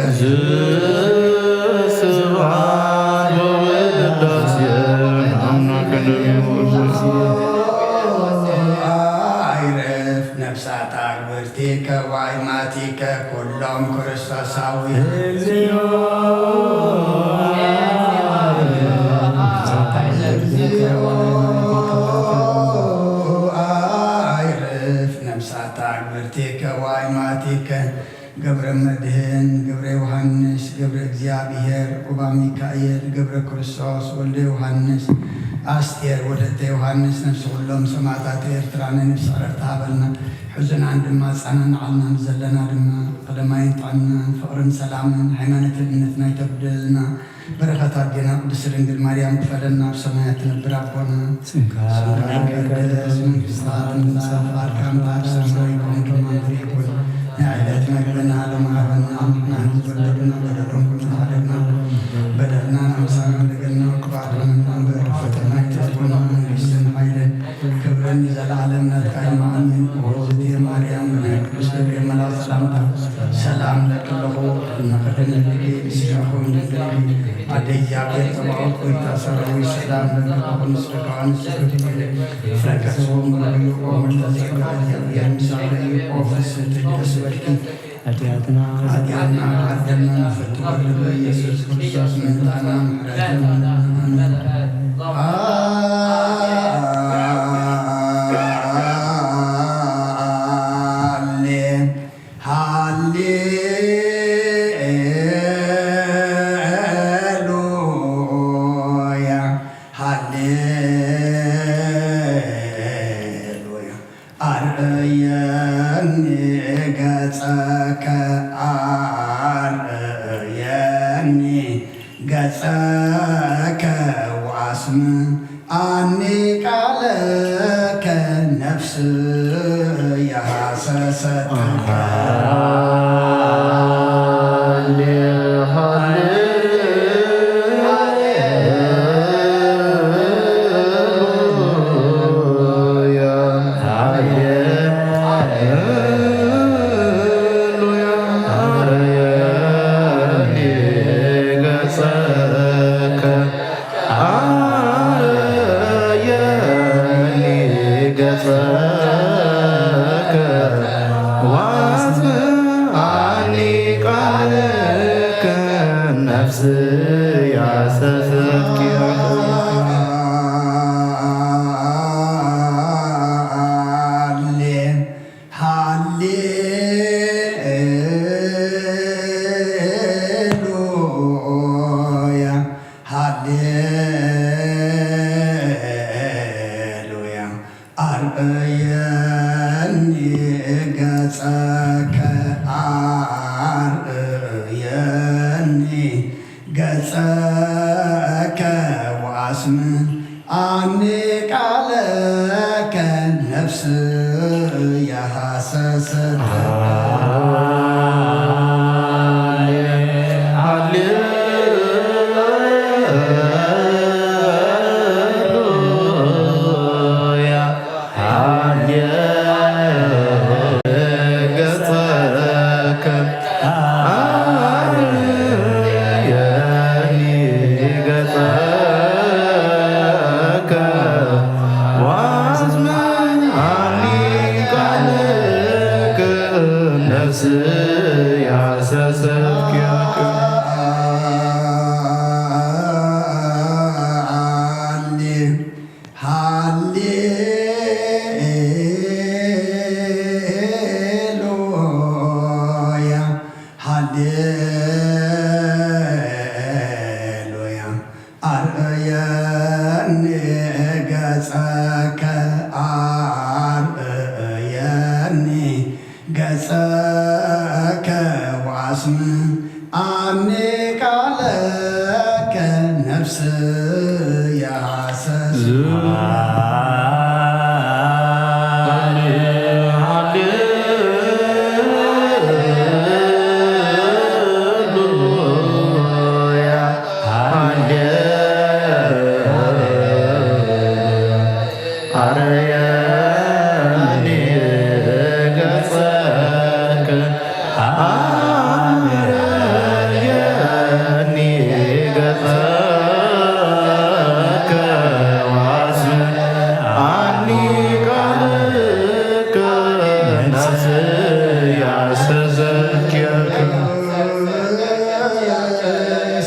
ስብሐት ወውዳሴ ለአምላክ ነቢዩ ሙሴ። አይረፍ ነፍሳት አግብርቲከ ወአይማቲከ ኩሎም ክርስቶሳዊ። አይርፍ ነፍሳት አግብርቲከ ወአይማቲከ ገብረ መድህን፣ ገብረ ዮሐንስ፣ ገብረ እግዚኣብሔር፣ ቁባ ሚካኤል፣ ገብረ ክርስቶስ፣ ወልደ ዮሐንስ፣ ኣስቴር ወለተ ዮሐንስ፣ ነፍሲ ኩሎም ሰማእታት ኤርትራ ናይ ነፍሲ ዕረፍቲ ሃበልና። ሕዙናን ድማ ኣጸናንዓልና፣ ንዘለና ድማ ቀደማይን ጥዕናን ፍቕርን ሰላምን ሃይማኖትን እምነትና ይተጉደልና። በረኸት ኣዴና ቅድስት ድንግል ማርያም ክፈለና። ኣብ ሰማያት ትነብር ኣቦና፣ ስምካ ይትቀደስ፣ መንግስትካ ትምጻእ፣ ፍቃድካ እምበኣር ኣብ ሰማይ ከምኡ ድማ ምድሪ ይኩን። ናይ ዕለት መግብና ሎሚ ሃበና፣ ንሕና ንዝበደሉና በደሎም ከም ዝሓለፍና፣ በደልና ምሳና ንገና፣ ክባርና እምበር ፈተና ኣይተእትወና፣ መንግስትን ሓይልን ክብርን ንዘለዓለም ናትካ እዩ። ኣሜን። ኦዝቴ ማርያም፣ ብናይ ቅዱስ ገብርኤል መልኣክ ሰላምታ ሰላም እብለኪ ኣለኹ። ንኽድነትኪ ምስጋኹም ድንግል ኢኺ። ኣደ እግዚኣብሔር ጸባኦት፣ ጎይታ ሰራዊት፣ ሰላም እብለኪ ኣለኹ። ምስ ደቂ ኣንስትዮ ፍረ ከርስኺ ብሩኽ እዩ። ኦ ምልዕተ ጸጋ፣ እግዚኣብሔር ምሳኺ እዩ። ኦ ፍስሕቲ ደስ ይበልኪ። ኃጢአትና ኃጢአትና ኃጢአትና ፈቱ ወልድ ኢየሱስ ክርስቶስ ምሕረታና ምሕረታና። ሃሌ ሃሌሉያ ሃሌ ኣርእየኒ ገጸከ ኣርእየኒ ገጸከ ወኣስምዓኒ ቃለከ ነፍስየ ሃሰሰትከ። ሃሌሉያ ሃሌሉያ። ኣርእየኒ ገጸከ ኣርእየኒ ገጸከ ወኣስምዓኒ ቃለከ ነፍስየ ሃሰሰትከ። ሃሌሉያ ሃሌሉያ። ኣርእየኒ ገጸከ ኣርእየኒ ገጸከ ወኣስምዓኒ ቃለከ ነፍስየ ሃሰሰትከ። አርየኒ ገጸከ፣ አርየኒ ገጸከ፣ ወአስምዓኒ ቃልከ፣ ነፍሰይ አስተዘክረከ።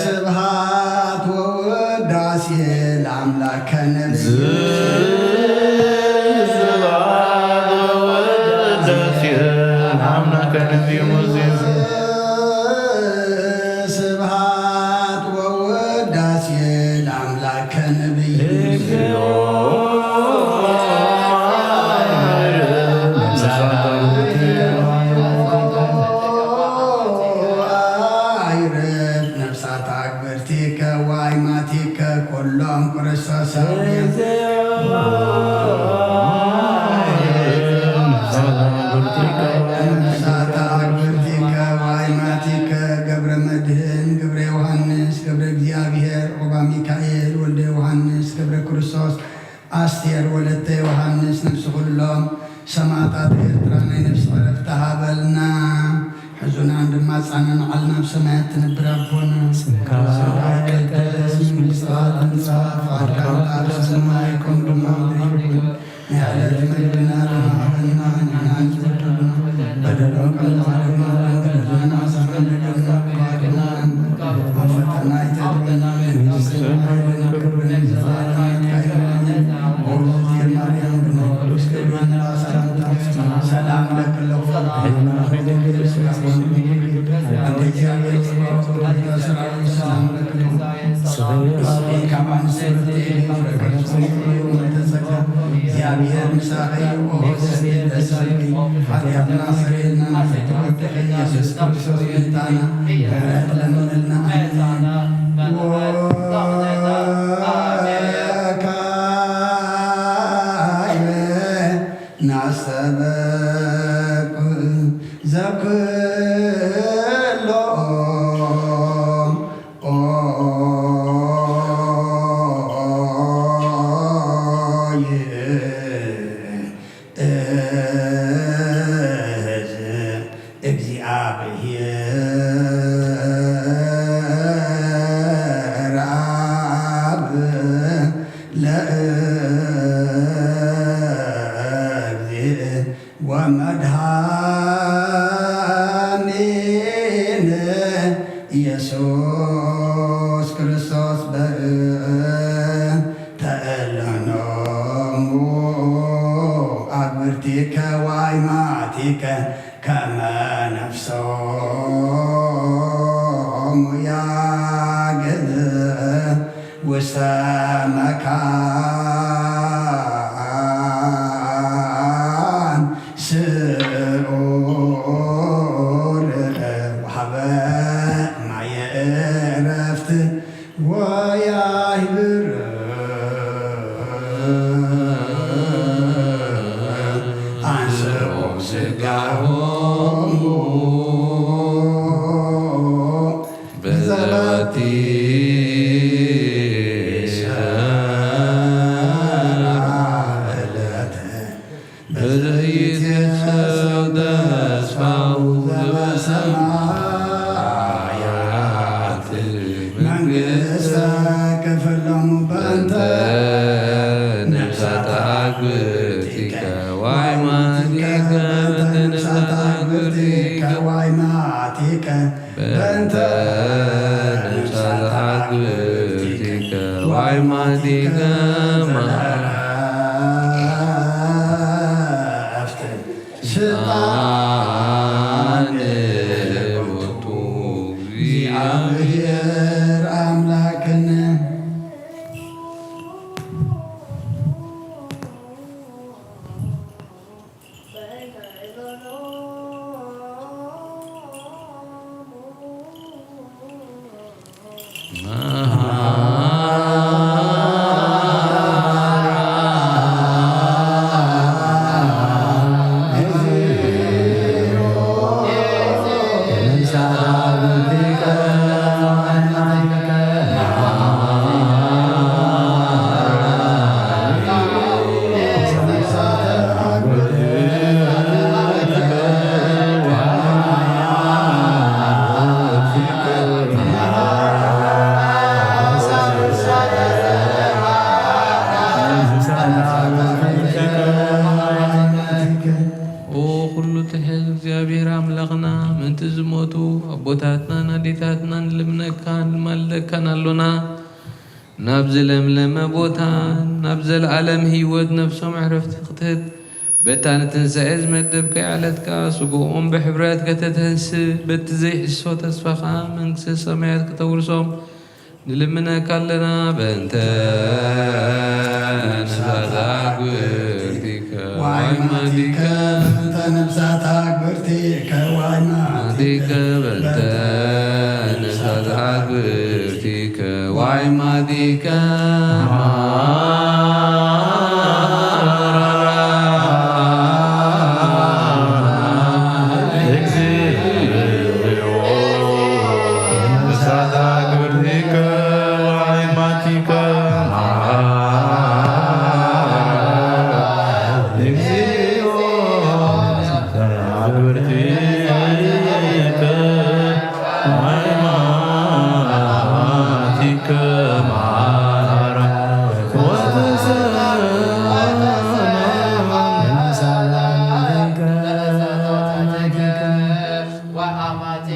ስብሐት ወውዳሴ ለአምላከነ። ስብሐት ወውዳሴ ለአምላከነ። ስብሐት ወውዳሴ ለአምላከነ። አይርፍ ነፍሳት አግብርቲከ ወአይማቲከ ኩሎም ክርስቶሳውያን። ነፍሳት አግብርቲከ ወአይማቲከ ገብረ መድህን፣ ገብረ ዮሐንስ፣ ገብረ እግዚኣብሔር፣ ዑባ ሚካኤል፣ ወልደ ዮሐንስ፣ ገብረ ክርስቶስ፣ አስቴር ወለተ ዮሐንስ፣ ነፍሲ ኩሎም ሰማዕታት ኤርትራ ናይ ነፍሲ ዕረፍቲ ሃበልና። ሕዙናን ድማ ጻንዕን ዓልና ኣብ ሰማያት ትነብር ኣቦና። ስምካ ይትቀደስ፣ መንግስትኻ ትምጻእ፣ ፍቓድካ ኣብ ሰማይ ከምኡ ድማ ኣብ ምድሪ ይኹን። ናይ ዕለት መግብና ሎሚ ሃበና፣ ንሕና ንዝበደሉና በደሎም ከም ንሓድግ ንበደልና፣ ንዓሳና በደልና፣ ኣብ ፈተና ኣይተእትወና፣ መንግስትን ሓይልን ክብርን ንዘለኣለሙ ናትካ እዩ። ኣሜን። ኦ እግዝእትየ ማርያም፣ ብናይ ቅዱስ ገብርኤል መልኣክ ሰላምታ ሰላም እብለኪ ኣለኹ፣ ኣንቲ እግዚኣብሔር ጽባኦት፣ ኣንቲ እግዚኣብሔር ጽባኦት፣ ጌታ ሰራዊት ሰላም እብለኪ ኣለኹ። ካብ ኣንስቲ ፍርቲ ኢኺ፣ ፍረ ከርሥኺ ፍሩይ እዩ፣ ምልዕተ ጸጋ፣ እግዚኣብሔር ምሳኺ እዩ። ኦ ፍስሕቲ ደስ ይበልኪ፣ ሓጢኣትና ሰሪልና፣ ፍትወትኺ ኢየሱስ ክርስቶስ ጌታና፣ ምሕረት ለምንልና። ኣሜን። ወካዕበ ናስተበቁ ዘኩሎ እግዚአብሔር አብ ለእግዚእ ወመድኃኒነ ኢየሱስ ክርስቶስ በእንተ እለ እምኖሙ አግብርቲከ ወአይማቲከ ከመ ነፍሶሙ ያግዝ ውስተ መካን ስዑር ወሀበ ማየ ዕረፍት ወያህብር አንስኦ ስጋሆሙ በዛቲ ዕለት በዘይትየሰው ተስፋው ዘበሰማያት መንግስተ ክፍሎሙ በእንተ ነፍሳት አግብርቲከ ወአይማቲከ በእንተ ነፍሳት አግብርቲከ ወአይማቲከ በእንተ ነፍሳት አግብርቲከ ወአይማቲከ ዘተረፍት ስልጣን ቦቱ እግዚአብሔር አምላክነ። ኦ ኩሉ ትሕዝ እግዚኣብሔር ኣምላኽና፣ ምእንቲ ዝሞቱ ኣቦታትናን ኣዴታትናን ንልምነካ፣ ንማልደካን ኣሎና። ናብ ዝለምለመ ቦታ፣ ናብ ዘለዓለም ህይወት ነፍሶም ዕረፍቲ ክትህብ፣ በታ ንትንሳኤ ዝመደብካያ ዕለት ከኣ ስግኦም ብሕብረት ከተተንስእ፣ በቲ ዘይሕሶ ተስፋኻ መንግስተ ሰማያት ከተውርሶም ንልምነካ ኣለና። በእንተ ነፍሳት ኣግብርቲከ ዋይማቲከ፣ በእንተ ነፍሳት ኣግብርቲከ ዋይማቲከ፣ በእንተ ነፍሳት ኣግብርቲከ ዋይማቲከ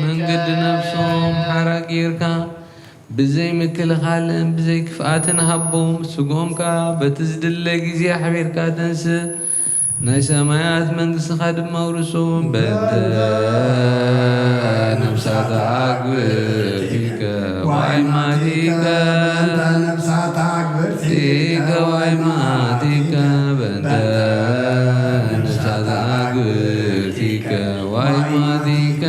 መንገዲ ነፍሶም ሓራ ጌርካ ብዘይ ምክልኻልን ብዘይ ክፍኣትን ሃቦም። ስግኦም ከኣ በቲ ዝድለ ግዜ ኣሕቢርካ ተንስእ። ናይ ሰማያት መንግስትኻ ድማ ኣውርሶም። በእንተ ነፍሳት ኣግብርቲከ ዋይማቲከ፣ በእንተ ነፍሳት ኣግብርቲከ ዋይማቲከ፣ በእንተ ነፍሳት ኣግብርቲከ ዋይማቲከ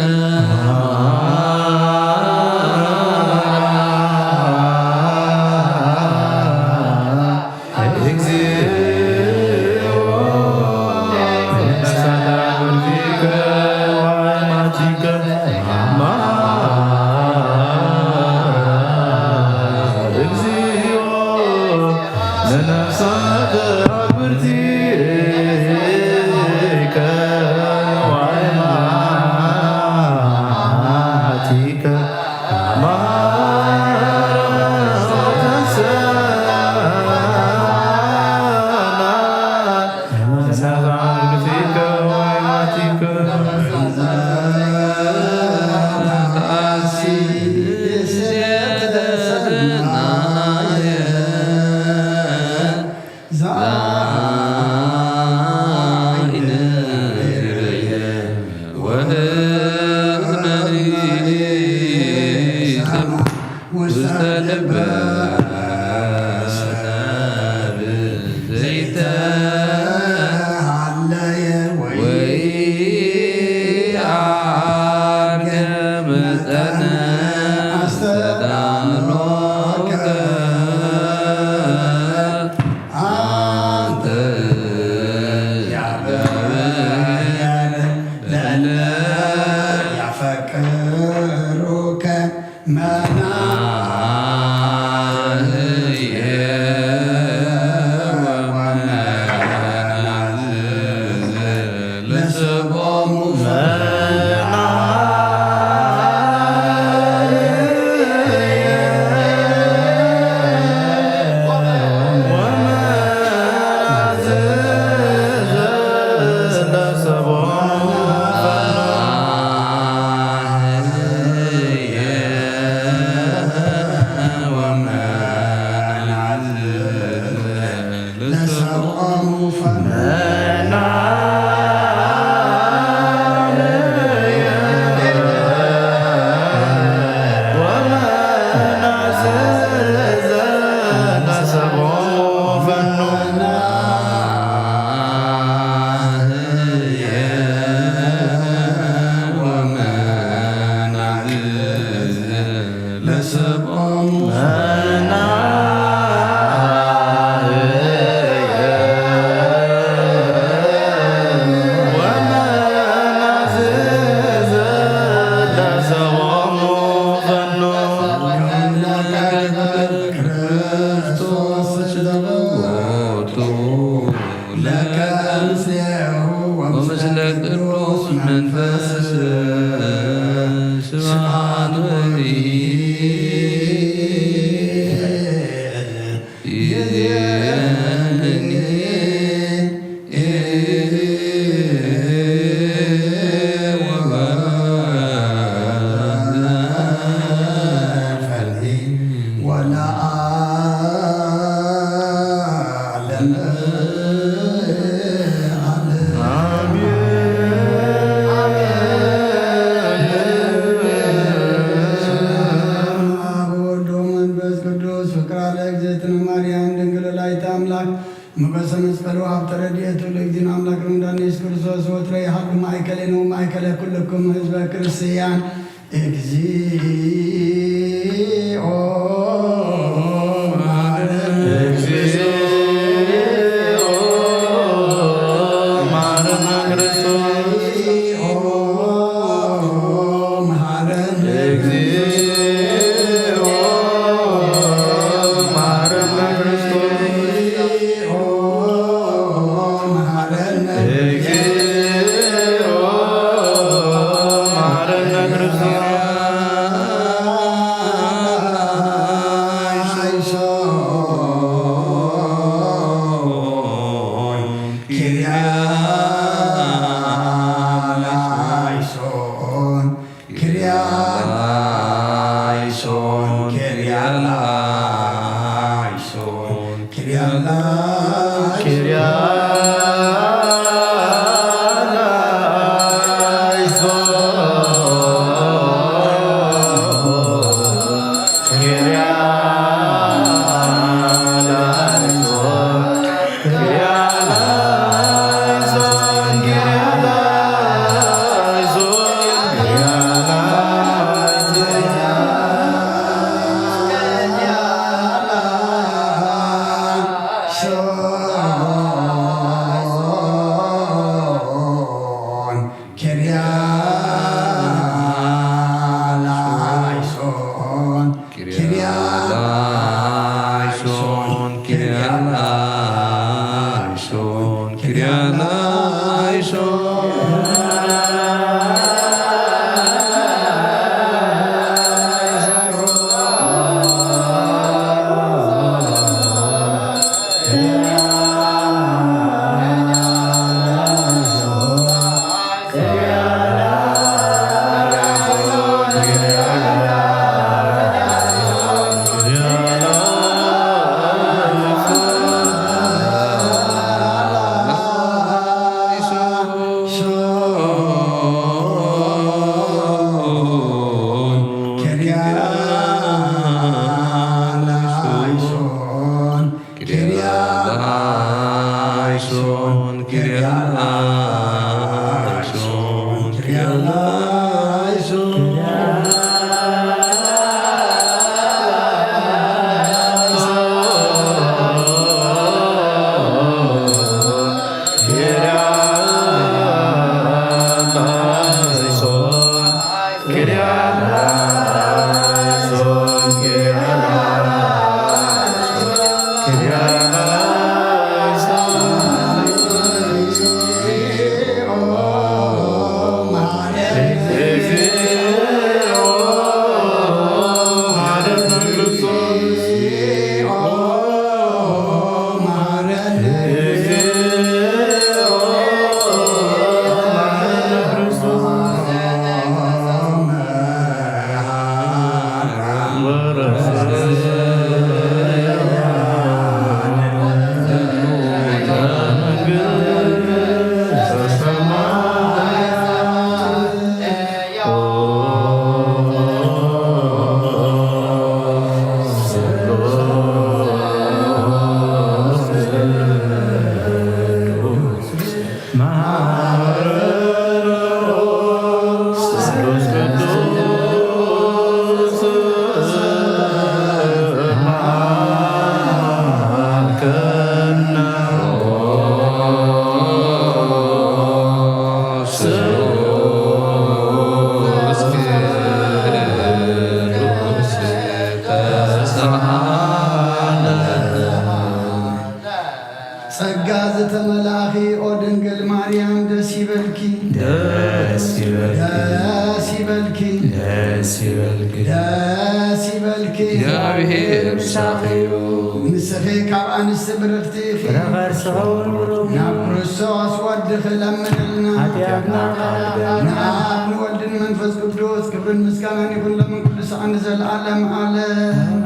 ውስተ ልበ ሰብ ዘይተሃለየ ወይ ዓርገ መጠነ ኣስተዳሎከ ኣንተ ያዕቆብ ለእለ ያፈቅሩከ መናህየ ወመናዝዝ ለሰቦሙ ለከ ምስሌሁ ወምስለ ቅዱስ መንፈስ ስብሐት ወይዜኒ። ረድኤቱ ለእግዚእነ አምላክ ረመዳን ኢየሱስ ክርስቶስ ወትረ ይሃሉ ማእከሌነ ወማእከለ ኩልኩም ህዝበ ክርስቲያን። እግዚኦ መሐረነ። እግዚኦ መሐረነ ክርስቶስ። እግዚኦ መሐረነ። እግዚኦ መሐረነ ክርስቶስ። ኪርያላይሶን፣ ኪርያላይሶን፣ ኪርያላይሶን፣ ኪርያላይሶን፣ ኪርያላይሶን፣ ኪርያላይሶን። ኪርያላይሶን፣ ኪርያላይሶን፣ ኪርያላይሶን፣ ኪርያላይሶን። ኪርያላይሶን፣ ኪርያላይሶን፣ ኪርያላይሶን። ጸጋ ዝተመላእኺ ኦ ድንግል ማርያም ደስ ይበልኪ፣ ደስ ይበልኪ፣ ደስ ይበልኪ፣ ደስ ይበልኪ፣ ደስ ይበልኪ። እግዚኣብሔር ምሳኺ እዩ። ንስኺ ካብ ኣንስቲ ብርኽቲ ኢኺ፣ ፍረ ከርስኺ እውን ብሩኽ እዩ። ናብ ክርስቶስ ወድኺ ለምንልና። ሓጢኣትና ይቕር በለልና። ንኣብ ንወልድን መንፈስ ቅዱስ ክብርን ምስጋናን ይኹን ሎምን ኩሉ ሰዓት ንዘለዓለም ዓለም።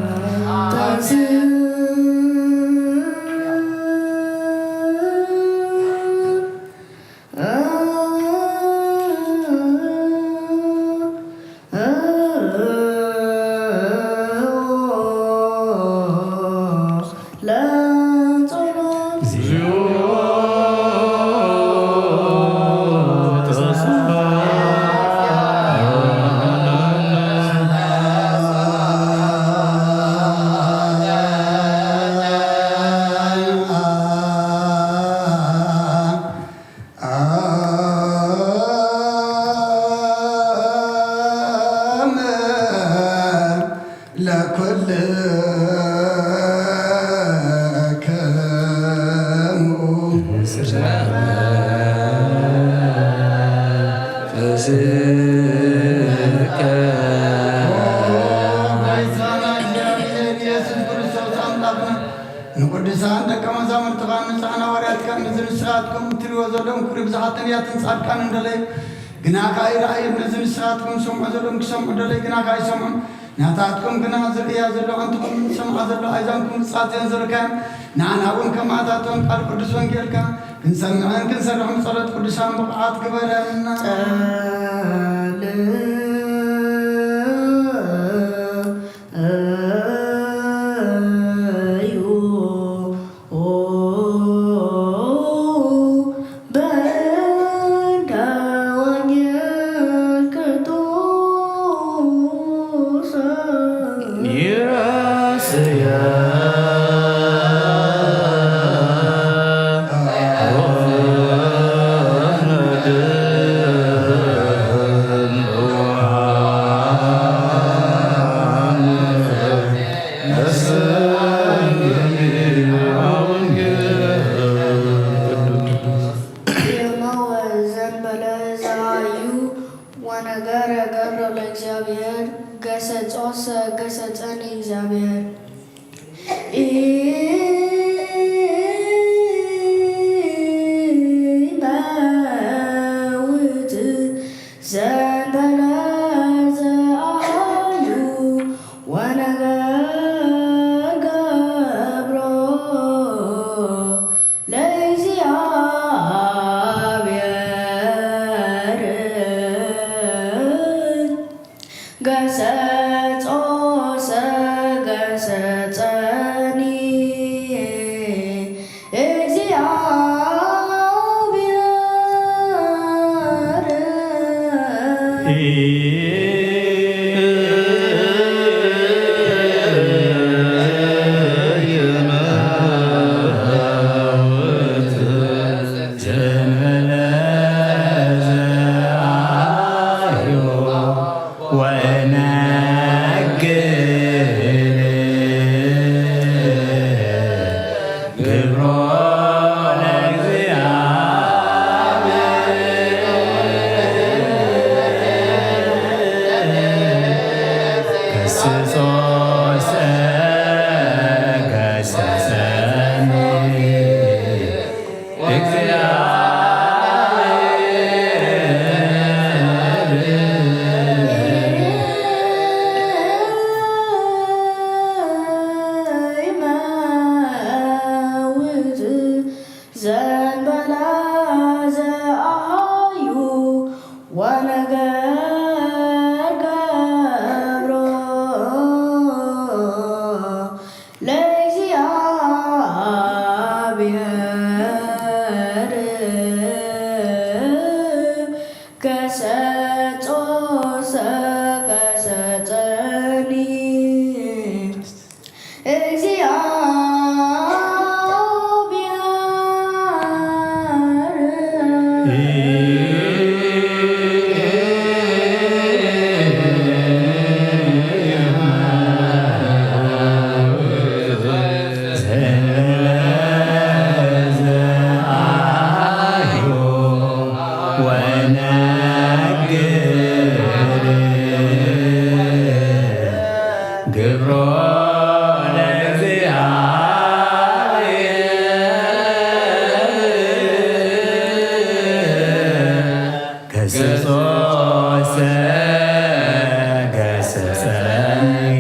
ስለ መንፈስከ። ጎይታና እግዚኣብሔር ኢየሱስ ክርስቶስ ኣምላኽና ንቅዱሳን ደቀ መዛሙርትኻን ንጹሓን ሃዋርያትካን ነዚ ንስኻትኩም እትሪእዎ ዘለኹም ክብሪ ብዙሓት ነቢያትን ጻድቃንን ደለዩ፣ ግና ከኣ ይረኣዩ። ነዚ ንስኻትኩም ትሰምዑ ዘለኹም ክሰምዑ ደለዩ፣ ግና ከኣ ኣይሰምዑን። ናታትኩም ግና ዝርእያ ዘሎ ኣንትኹም ዝሰምዓ ዘሎ ኣይዛንኩም ዝጻጽዮን ዘለካዮም፣ ንዓና እውን ከማታቶም ቃል ቅዱስ ወንጌልካ ክንሰምዕን ክንሰርሕን ብጸሎት ቅዱሳን ብቕዓት ግበረና። ጸልዩ በእንተ ወንጌል ቅዱስ ይረስያ የመወ ዘንበለ ዘአዩ ወነገረ ገብረ ለእግዚአብሔር ገሰጾሰ ገሰጸኒ እግዚኣብሔር። ኢመውት ዘንበለ ዘአዩ ወነገረ ገብሮ ለእግዚአብሔር ገሰጾ ሰገሰጸኒ ወእነግር ግብሮ ለእግዚአብሔር። ከስሶሰ ገሰሰኒ ዘንበላ ዘአሃዩ ወነገር ገብሮ ለእግዚአብሔር ገሰጾ ሰገሰጸኒ ግብሮ ለእግዚአብሔር ገሰጾሰ ገሰጸኒ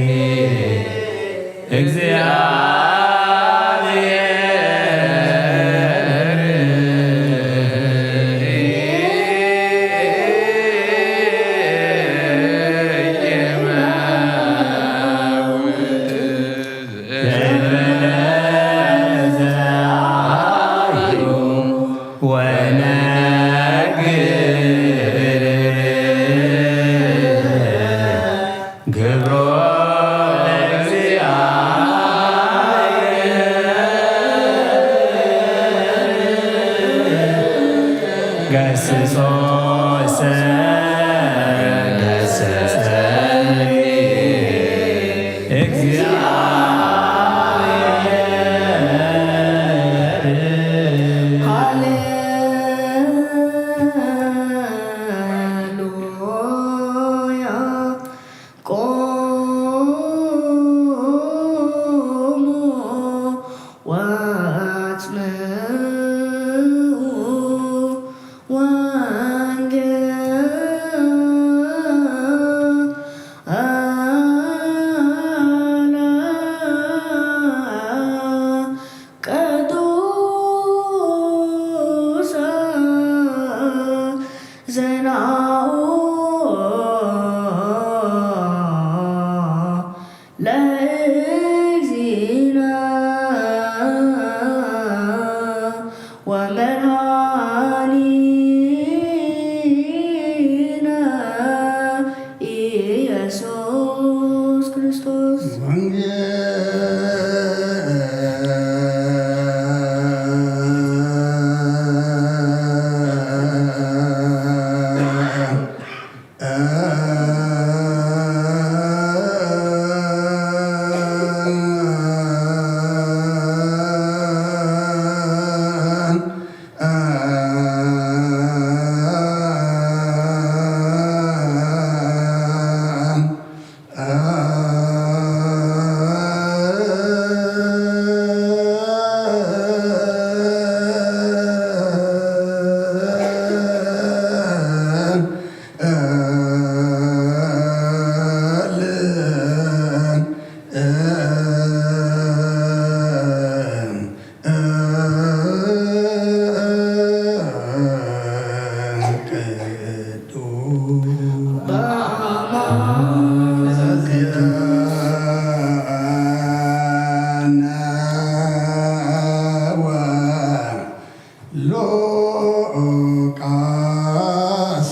እግዚአብሔር። ወነግር ግብሮ ለእግዚአብሔር ገስጾ ሃሌሉያ። ቆሙ ወአጽምዑ ወንጌላ ቅዱሳ ዜናኡ ለእግዚእነ ወመድኃኒነ ኢየሱስ ክርስቶስ። ሉቃስ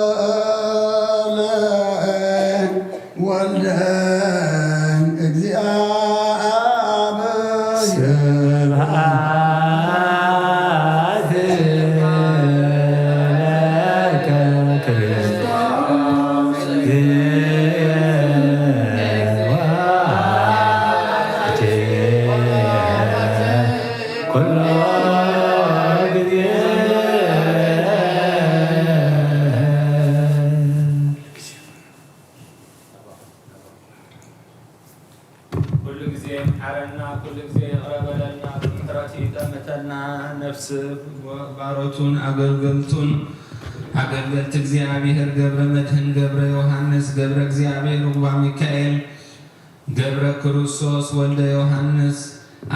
ቃለ ወልደ እግዚአብሔር። ስብሐት ለከ ክርስቶስ። ኩሉ ግዜ ምሓረና፣ ኩሉ ግዜ ይቕረ በለልና፣ ብምሕረቱ ይጠምተና። ነፍሲ ባሮቱን ኣገልገልቱን፣ ኣገልገልቲ እግዚኣብሔር ገብረ መድህን፣ ገብረ ዮሃንስ፣ ገብረ እግዚኣብሔር፣ ሩባ ሚካኤል፣ ገብረ ክርስቶስ፣ ወልደ ዮሃንስ፣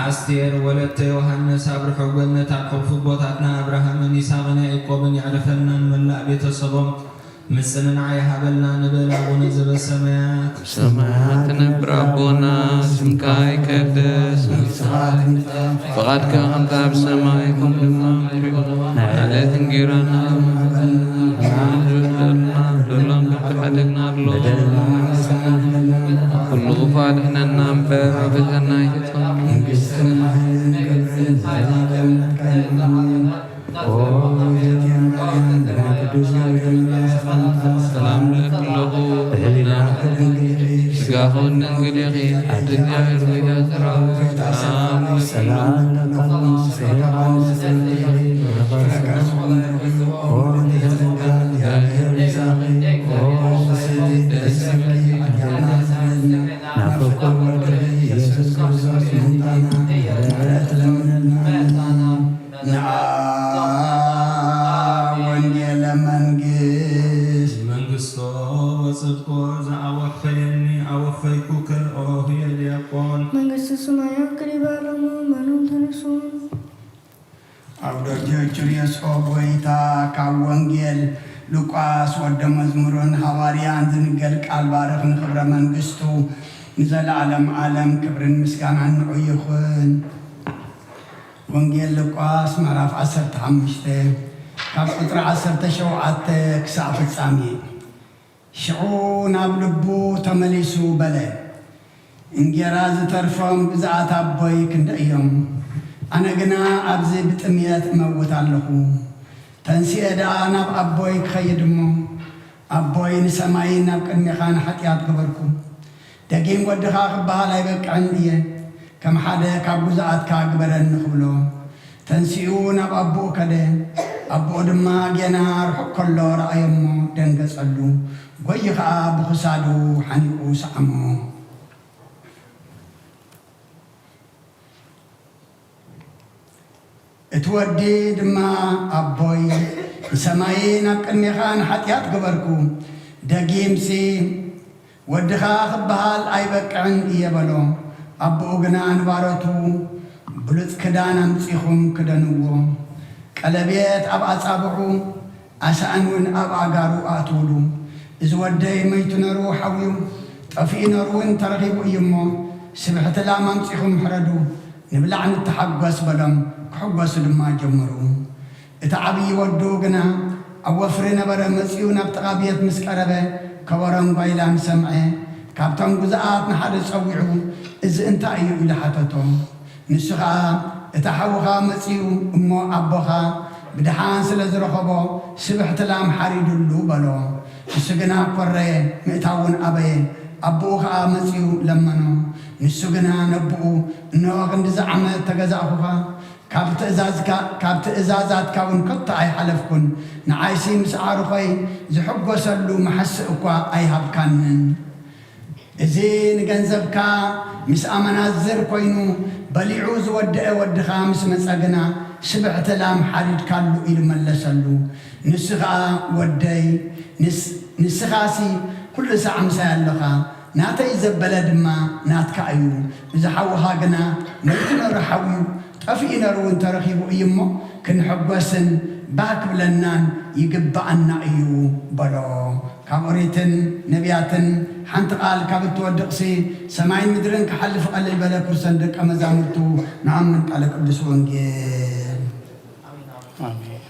ኣስቴር፣ ወለተ ዮሃንስ፣ ኣብ ርሑቕ ገነት ኣብ ሕቑፊ ኣቦታትና ኣብርሃምን ይስሐቅን ያዕቆብን የዕርፈና፣ ንመላእ ቤተሰቦም ምጽንናዕ ይሃበልና ንበል። ኣቡነ ዘበሰማያት። ሰማያት ትነብር ኣቦና፣ ስምካ ይቀደስ፣ መንግስትኻ ትምጻእ፣ ፍቓድካ ከምታ ኣብ ሰማይ ከምኡ ድማ ኣብ ምድሪ። ዕለት እንጌራና ሎሚ ሃበና፣ በደልና በደልና፣ በደልና ንሓድግ፣ በደልና ንሓድግ፣ በደልና ንሓድግ፣ ኩሉ ክፉእ ኣድሕነና እምበር፣ ኣብ ፈተና ኣይተእትወና። መንግስትን ሓይልን ክብርን ዘለዓለም ናትካ እዩ። ኦ እግዝእትየ ማርያም፣ ቅዱስ ገብርኤል መልኣክ ሰላምታ ሰላም እልኪ ኣለኹ፣ ብህሊናኺ ድንግል ኢኺ፣ ስጋኺ እውን ድንግል ኢኺ፣ ኣደ እግዚኣብሔር ወይዳ ሰራዊት ሰላም እልኪ ኣለኹ። ሰላም ለኪ፣ ሰላም ለኪ፣ ኦ እግዝእትየ ጸጋ፣ እግዚኣብሔር ምሳኺ፣ ኦ ብስቲ ደስ ይበልኪ፣ ኣዴና ትሕትና፣ ናብ ፍቁር ወልድኺ ኢየሱስ ክርስቶስ ምሕንታና፣ ምሕረት ለምንልና። ንዓ ወንጌለ መንግስት። መንግስቶ ወጽድቆ ዘአወፈየኒ አወፈይኩ ክልኦ ህየ ዲያቆን። መንግስተ ሰማያት ቅሪባ ሎሙ መኑን ተነሱ። አውዶጆቹ ሪዮስኦ ጎይታ ካብ ወንጌል ሉቃስ ወደ መዝሙርን ሃዋርያን ዝንገር ቃል ባርኽ ንኽብረ መንግስቱ ንዘለዓለም ዓለም ክብርን ምስጋናን ንዑ ይኹን። ወንጌል ሉቃስ ምዕራፍ ዓሰርተ ሓሙሽተ ካብ ቁጽሪ ዓሰርተ ሸውዓተ ክሳብ ፍጻሜ። ሽዑ ናብ ልቡ ተመሊሱ በለ፣ እንጌራ ዝተርፎም ግዝኣት ኣቦይ ክንደይ እዮም? ኣነ ግና ኣብዚ ብጥምየት እመውት ኣለኹ። ተንሲኤ ደኣ ናብ ኣቦይ ክኸይድ እሞ፣ ኣቦይ ንሰማይን ናብ ቅድሜኻን ሓጢኣት ገበርኩ። ደጊም ወድኻ ክበሃል ኣይበቅዕን እየ። ከም ሓደ ካብ ግዙኣትካ ግበረኒ ክብሎ፣ ተንሲኡ ናብ ኣቦኡ ከደ። ኣቦኡ ድማ ጌና ርሑቕ ከሎ ረኣዮ እሞ ደንገጸሉ። ጎዩ ኸኣ ብኽሳዱ ሓኒቑ ሰዓሞ። እቲ ወዲ ድማ፣ ኣቦይ፣ ንሰማይን ኣብ ቅድሜኻን ሓጢኣት ገበርኩ፣ ደጊምሲ ወድኻ ክበሃል ኣይበቅዕን እየ በሎ። ኣቦኡ ግና ንባሮቱ፣ ብሉጽ ክዳን ኣምጺኹም ክደንዎ፣ ቀለቤት ኣብ ኣጻብዑ፣ ኣሳእን እውን ኣብ ኣእጋሩ ኣእትውሉ። እዚ ወደይ መይቱ ነሩ ሓውዩ፣ ጠፊኡ ነሩ እውን ተረኺቡ እዩ እሞ፣ ስብሕቲ ላም ኣምጺኹም ሕረዱ፣ ንብላዕ ንተሓጎስ በሎም። ክሕጎሱ ድማ ጀመሩ። እቲ ዓብዪ ወዱ ግና ኣብ ወፍሪ ነበረ። መጺኡ ናብ ጥቓ ቤት ምስ ቀረበ፣ ከበሮን ጓይላን ሰምዐ። ካብቶም ግዙኣት ንሓደ ጸዊዑ፣ "እዚ እንታይ እዩ?" ኢሉ ሓተቶ። ንሱ ኸኣ፣ "እቲ ሓውኻ መጺኡ እሞ ኣቦኻ ብደሓን ስለ ዝረኸቦ ስብሕቲ ላም ሓሪዱሉ" በሎ። ንሱ ግና ኮረየ፣ ምእታውን ኣበየ። ኣቦኡ ኸኣ መጺኡ ለመኖ። ንሱ ግና ነቦኡ፣ "እንሆ ክንድዚ ዓመት ተገዛእኹኻ፣ ካብ ትእዛዝካ፣ ካብ ትእዛዛትካ እውን ከቶ ኣይሓለፍኩን። ንዓይሲ ምስ ኣዕሩኸይ ዝሕጎሰሉ መሓስእ እኳ ኣይሃብካንን። እዚ ንገንዘብካ ምስ ኣመናዝር ኮይኑ፣ በሊዑ ዝወደአ ወድኻ ምስ መጸ ግና፣ ስብሕቲ ላም ሓሪድካሉ" ኢሉ መለሰሉ። ንሱ ኸኣ፣ "ወደይ፣ ንስ-፣ ንስኻሲ ኩሉ ሳዕ ምሳይ ኣለኻ፣ ናተይ ዘበለ ድማ ናትካ እዩ። እዚ ሓውኻ ግና መይቱ ነሩ ሓውዩ፣ ጠፊኡ ነሩ እውን ተረኺቡ እዩ እሞ፣ ክንሕጎስን ባህ ክብለናን ይግብኣና እዩ" በሎ። ካብ ኦሪትን ነቢያትን ሓንቲ ቃል ካብ እትወድቕሲ፣ ሰማይን ምድርን ክሓልፍ ቀልል በለ፣ ኩርሰን ደቀ መዛሙርቱ ንኣምን ቃለ ቅዱስ ወንጌል። ኣሜን።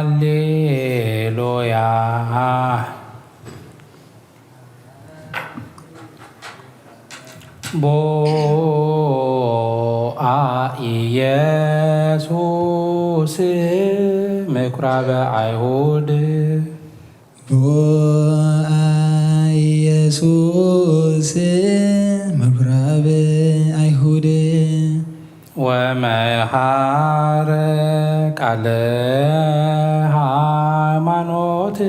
ሃሌሉያ። ቦአ ኢየሱስ ምኩራበ አይሁድ። ቦአ ኢየሱስ ምኩራበ አይሁድ። ወመሃረ ቃለ ሃይማኖት።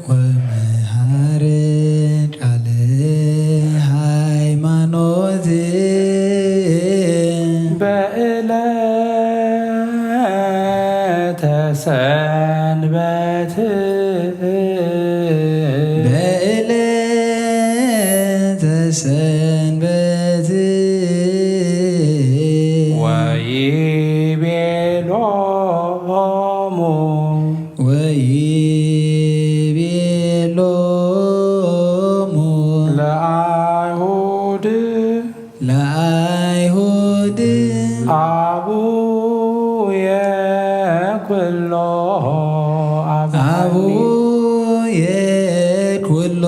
ወመሃረ ቃለ ሃይማኖት። በዕለተ ሰንበት። በዕለተ ሰንበት። ወይቤሎሙ። ወይቤሎሙ። ለአይሁድ። ለአይሁድ። አቡየ ኩሎ አብሃኒ። አቡየ ኩሎ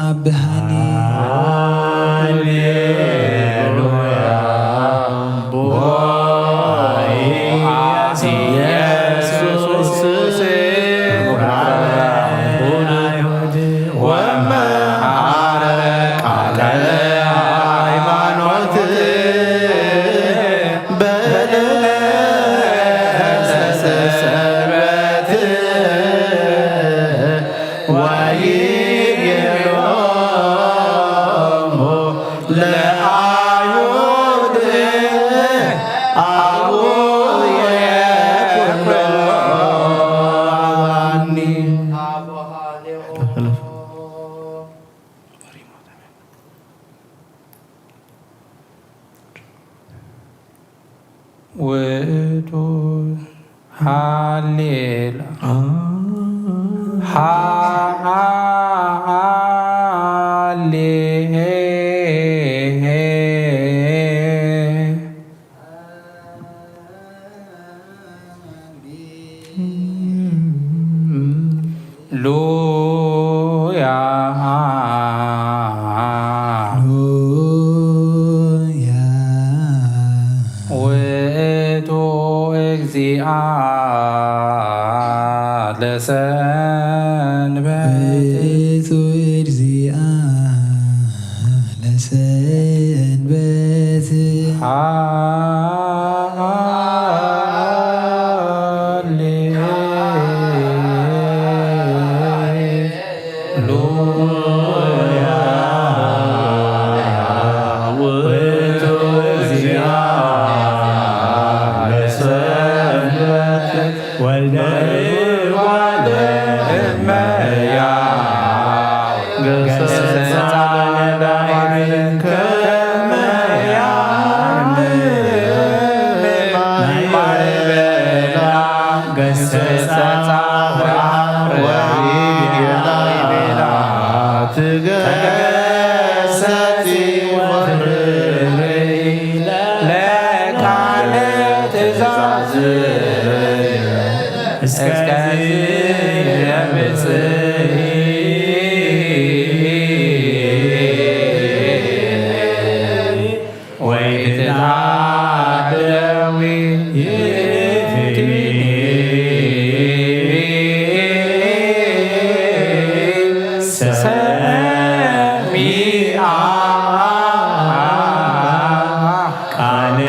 አብሃኒ። ሃሌሉያ። ቦአ ኢየሱስ ወመሃረ ቃለ ሃይማኖት። በዕለተ ሰንበት። ወይቤሎሙ ለአይሁድ አቡየ ኩሎ አብሃኒ። ውእቱ ሃሌል። አ- ሃሌ- ውእቱ እግዚአ ለሰንበት። ሃሌሉያ። ውእቱ እግዚአ ለሰንበት ወልደ እጓለ እመሕያው ገሰጻ ለባሕር ከመ ያርምም ማዕበላ። ገሰጻ ወአፍርሃ ወኢይቤላ ትገሰጺ ወፍርሂ ለቃለ ትእዛዝ እስከዚህ የብጽሕ። ወይትታደዊ ይእቲ ሰሚዓ ቃለ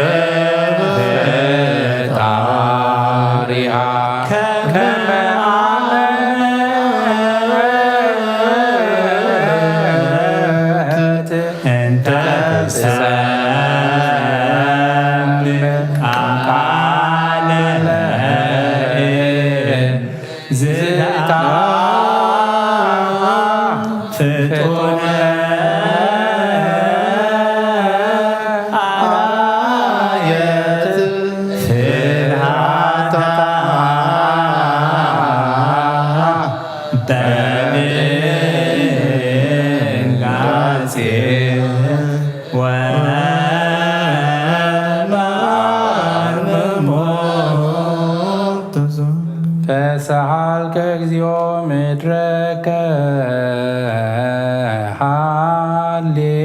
ፈጣሪሃ ከመ አመት እንተ ትሰምዕ ቃለ ዝታ ፍጡነ አራየት ፍርሃታ በድንጋጼ ወመርምሞ። ተሰሃልከ እግዚኦ ምድረከ።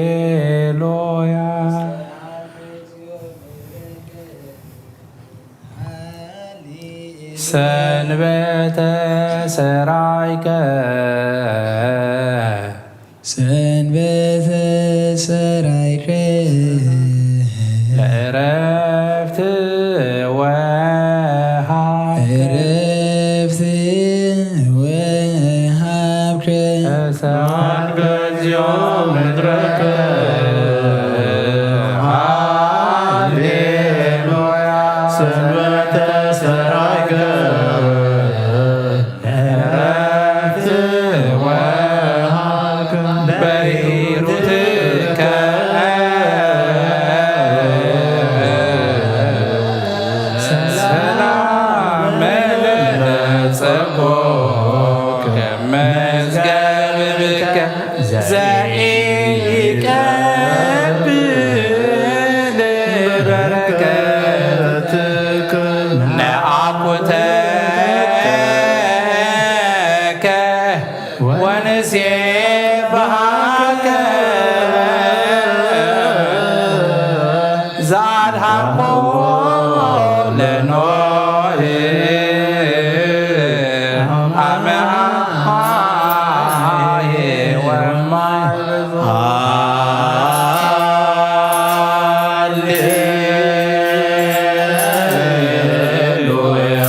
ሃሌሉያ። ሰንበተ ሰራይከ። ሰንበተ ሰራይከ። ለእረፍት ወሃብከ። እረፍት ወሃብከ። ሰአልከ እግዚኦ ምድረከ። ሃሌሉያ። ሰንበተ ሰራይከ። እረፍት ወሃብከ በሪሩትከ ሰላም ለነጸጎ ከመዝገብከ ዘኢይቀብል በረከትከ ነአኩተከ ወንሴብሐከ ዘአድኃንኮ ለኖህ አመ ኃዬ ወማይ። ሃሌሉያ።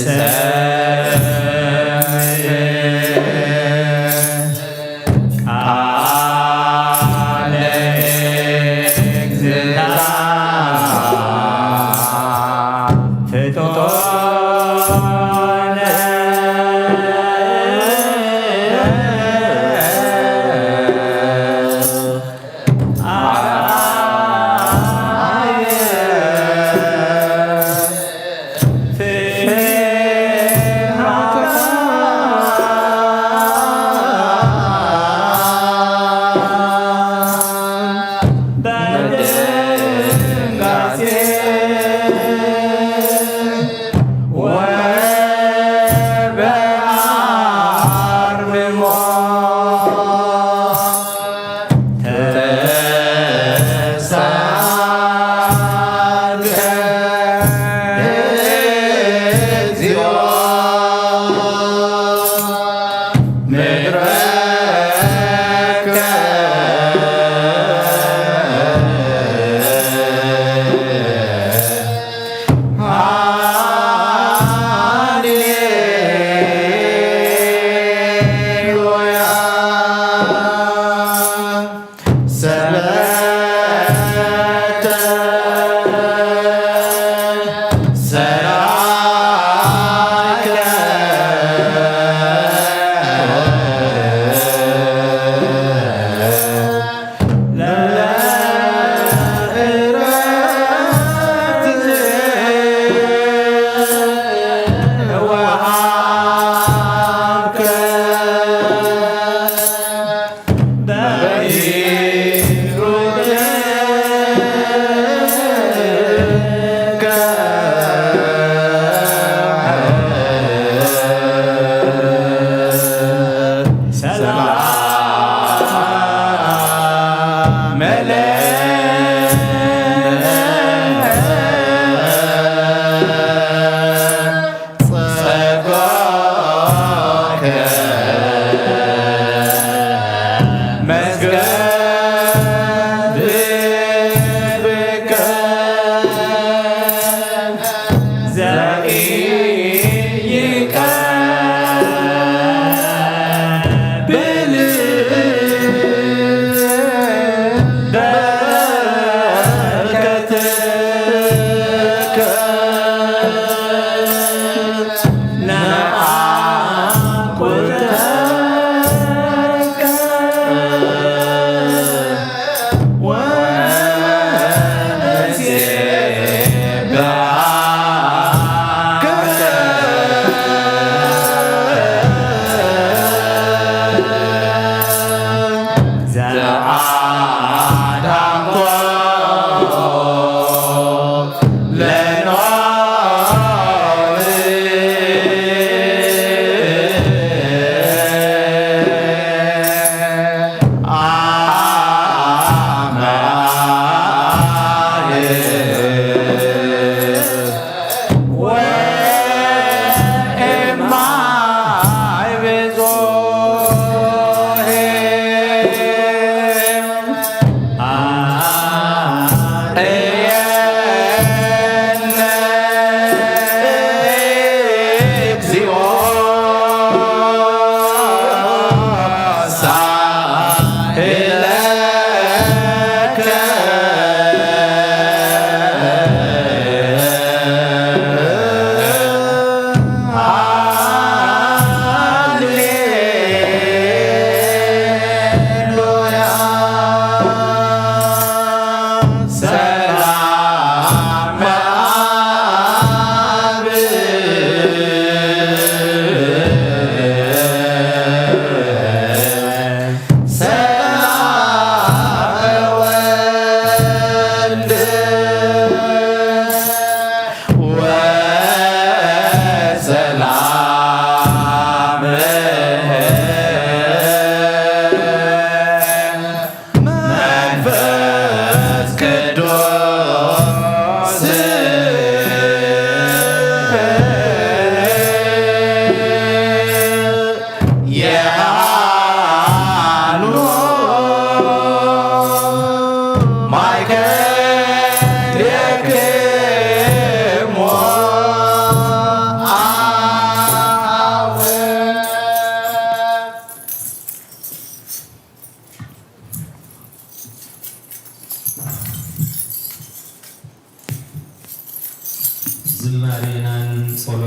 ቃለ እግዝእትነ ፍጡነ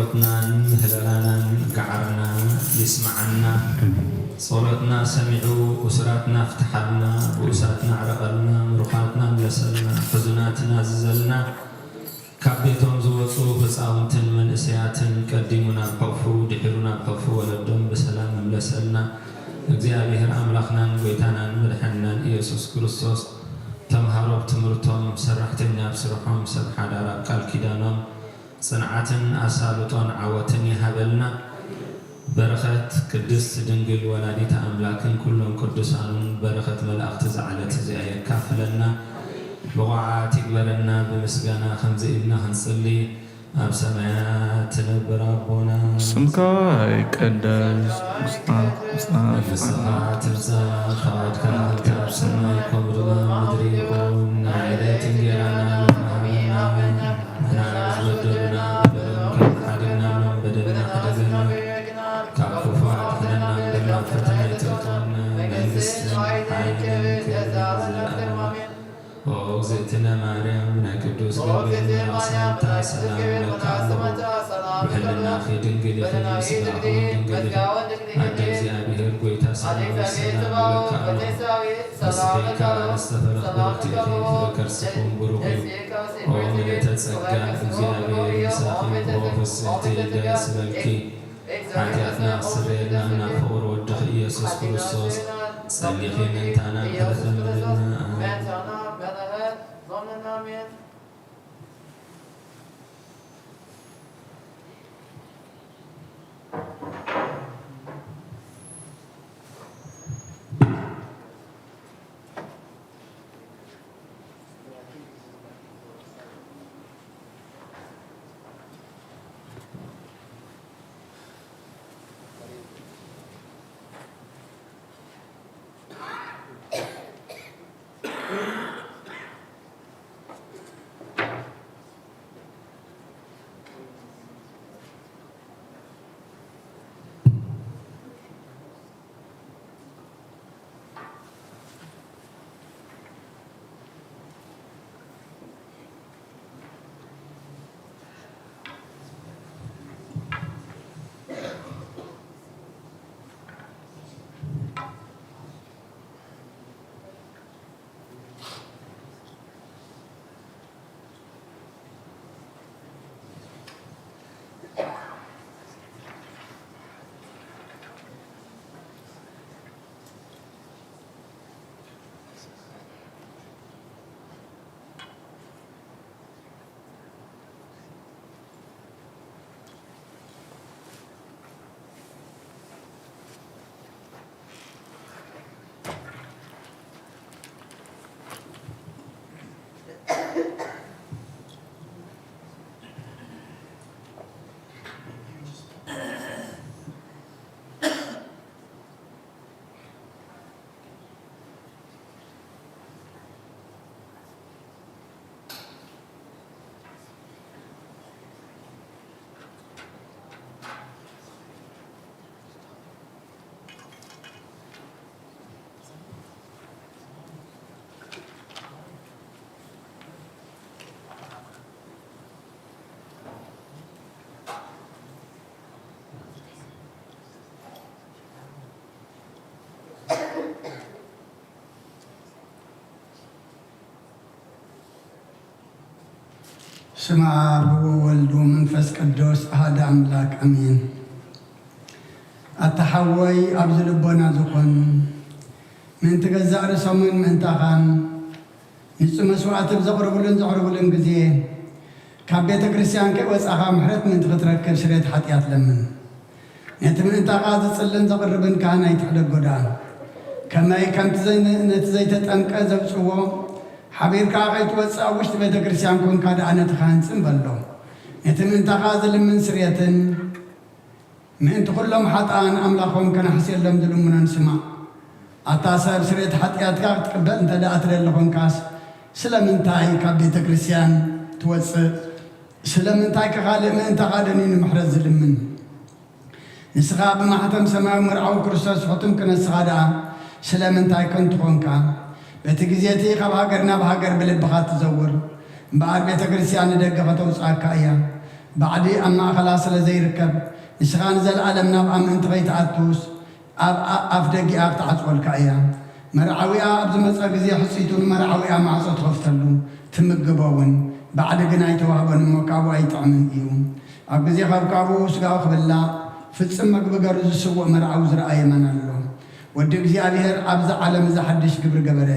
ጸሎትናን ምህለላናን ገዓርና ይስምዓና። ጸሎትና ሰሚዑ እሱራትና ፍትሓልና፣ ብኡሳትና ዕረቐልና፣ ምሩኻትና ምለሰልና፣ ሕዙናትና ዝዘልና፣ ካብ ቤቶም ዝወጹ ህጻውንትን መንእሰያትን ቀዲሙ ናብ ከፉ ድሒሩ ናብ ከፉ ወለዶም ብሰላም ምለሰልና። እግዚኣብሔር ኣምላኽናን ጎይታናን መድሓኒናን ኢየሱስ ክርስቶስ ተምሃሮ ኣብ ትምህርቶም፣ ሰራሕተኛ ኣብ ስርሖም፣ ሰብ ሓዳር ኣብ ቃል ኪዳኖም፣ ጽንዓትን ኣሳልጦን ዓወትን ይሃበልና። በረኸት ቅድስት ድንግል ወላዲተ ኣምላክን ኩሎም ቅዱሳኑን በረኸት መላእኽቲ ዝዓለት እዚኣ የካፍለና። ብቑዓት ይግበረና። ብምስጋና ከምዚ ኢልና ክንጽሊ፣ ኣብ ሰማያት ትነብር ኣቦና፣ ስምካ ይቀደስ፣ ውስጣ ውስጣ መንግስትኻ ትምጻእ፣ ፍቓድካ ከምቲ ኣብ ሰማይ ከምኡ ድማ ኣብ ምድሪ ይኹን። ናይ ዕለት እንጌራና ሃበና፣ ንሕና ንዝበደሉና በደሎም ከምቲ ሓደግናሎም በደልና ሓደገና፣ ካብ ክፉ ኣድሕነና እምበር ናብ ፈተና ኣይተእትወና፣ መንግስትን ሓይልን ክብርን ዘለኣለሙ። ኦ እግዝእትነ ማርያም ናይ ቅዱስ ገብርኤል መልኣኽ ሰላምታ ሰላም እብለኪ ኣለኹ። ብሕልናኺ ድንግል ኢኺ፣ ብስጋኺ እውን ድንግል ኢኺ። ኣደ እግዚኣብሔር ጎይታ ሰላም ሰላም እብለኪ ኣለኹ። ንስኺ ካብ ኣንስቲ ፍረ ብርክቲ ኢኺ፣ ፍረ ከርስኺ እውን ብሩኽ እዩ። ኦ ምልእተ ጸጋ፣ እግዚኣብሔር ምሳኺ፣ ኦ ፍስሕቲ ደስ ይበልኪ። ሓጢኣትና ክስረየልና ናብ ፍቑር ወድኺ ኢየሱስ ክርስቶስ ጸሊኺ ምእንታና ምሕረት ለምንልና። ኣሜን። ስመ ኣብ ወወልድ ወመንፈስ ቅዱስ ኣሃደ ኣምላክ ኣሜን። ኣታ ሓወይ ኣብዚ ልቦና ዝኾን ምእንቲ ገዛእ ርእሶምን ምእንታኻን ንጹህ መስዋዕቲ ኣብ ዘቕርብሉን ዘቕርብሉን ግዜ ካብ ቤተ ክርስቲያን ከይወጻኻ ምሕረት ምእንቲ ክትረክብ ስርየት ሓጢኣት ለምን። ነቲ ምእንታኻ ዝጽልን ዘቕርብን ካህን ኣይትሕደጎ ደኣ። ከመይ ከምቲ ዘይ-፣ ነቲ ዘይተጠምቀ ዘብጽዎ ሓቢርካ ከይትወጽእ ኣብ ውሽጢ ቤተ ክርስቲያን ኮንካ ደኣ ነቲ ካህን ጽን በሎ። ነቲ ምእንታኻ ዝልምን ስርየትን ምእንቲ ኩሎም ሓጥኣን ኣምላኾም ከነሕስየሎም ዝልምኖን ስማዕ። ኣታ ሰብ ስርየት ሓጢኣትካ ክትቅበል እንተ ደኣ ትደሊ ኾንካስ ስለምንታይ ካብ ቤተ ክርስቲያን ትወጽእ? ስለምንታይ ከኻልእ ምእንታኻ ደንዩ ንምሕረት ዝልምን? ንስኻ ብማሕተም ሰማያዊ መርዓዊ ክርስቶስ ሕቱም ክነስኻ ደኣ ስለምንታይ ከንቱ ኾንካ? በቲ ግዜ እቲ ካብ ሃገር ናብ ሃገር ብልብኻ ትዘውር እምበኣር ቤተ ክርስቲያን ንደገ ከተውጽኣካ እያ። ባዕዲ ኣብ ማእኸላ ስለ ዘይርከብ፣ ንስኻ ንዘለኣለም ናብኣ ምእንቲ ከይትኣቱስ፣ ኣብ ኣፍ ደጊኣ ክትዓጽወልካ እያ። መርዓዊኣ ኣብ ዝመጸ ግዜ፣ ሕጽይቱ ንመርዓዊኣ ማዕጾ ትኸፍተሉ፣ ትምግቦ እውን። ባዕዲ ግና ኣይተዋህቦን እሞ ካብኡ ኣይጥዕምን እዩ። ኣብ ግዜ ከብካቡ ስጋኡ ክብላዕ፣ ፍጽም መግቢ ገሩ ዝስውእ መርዓዊ ዝረኣየ መን ኣሎ? ወዲ እግዚኣብሔር ኣብዚ ዓለም እዚ ሓድሽ ግብሪ ገበረ።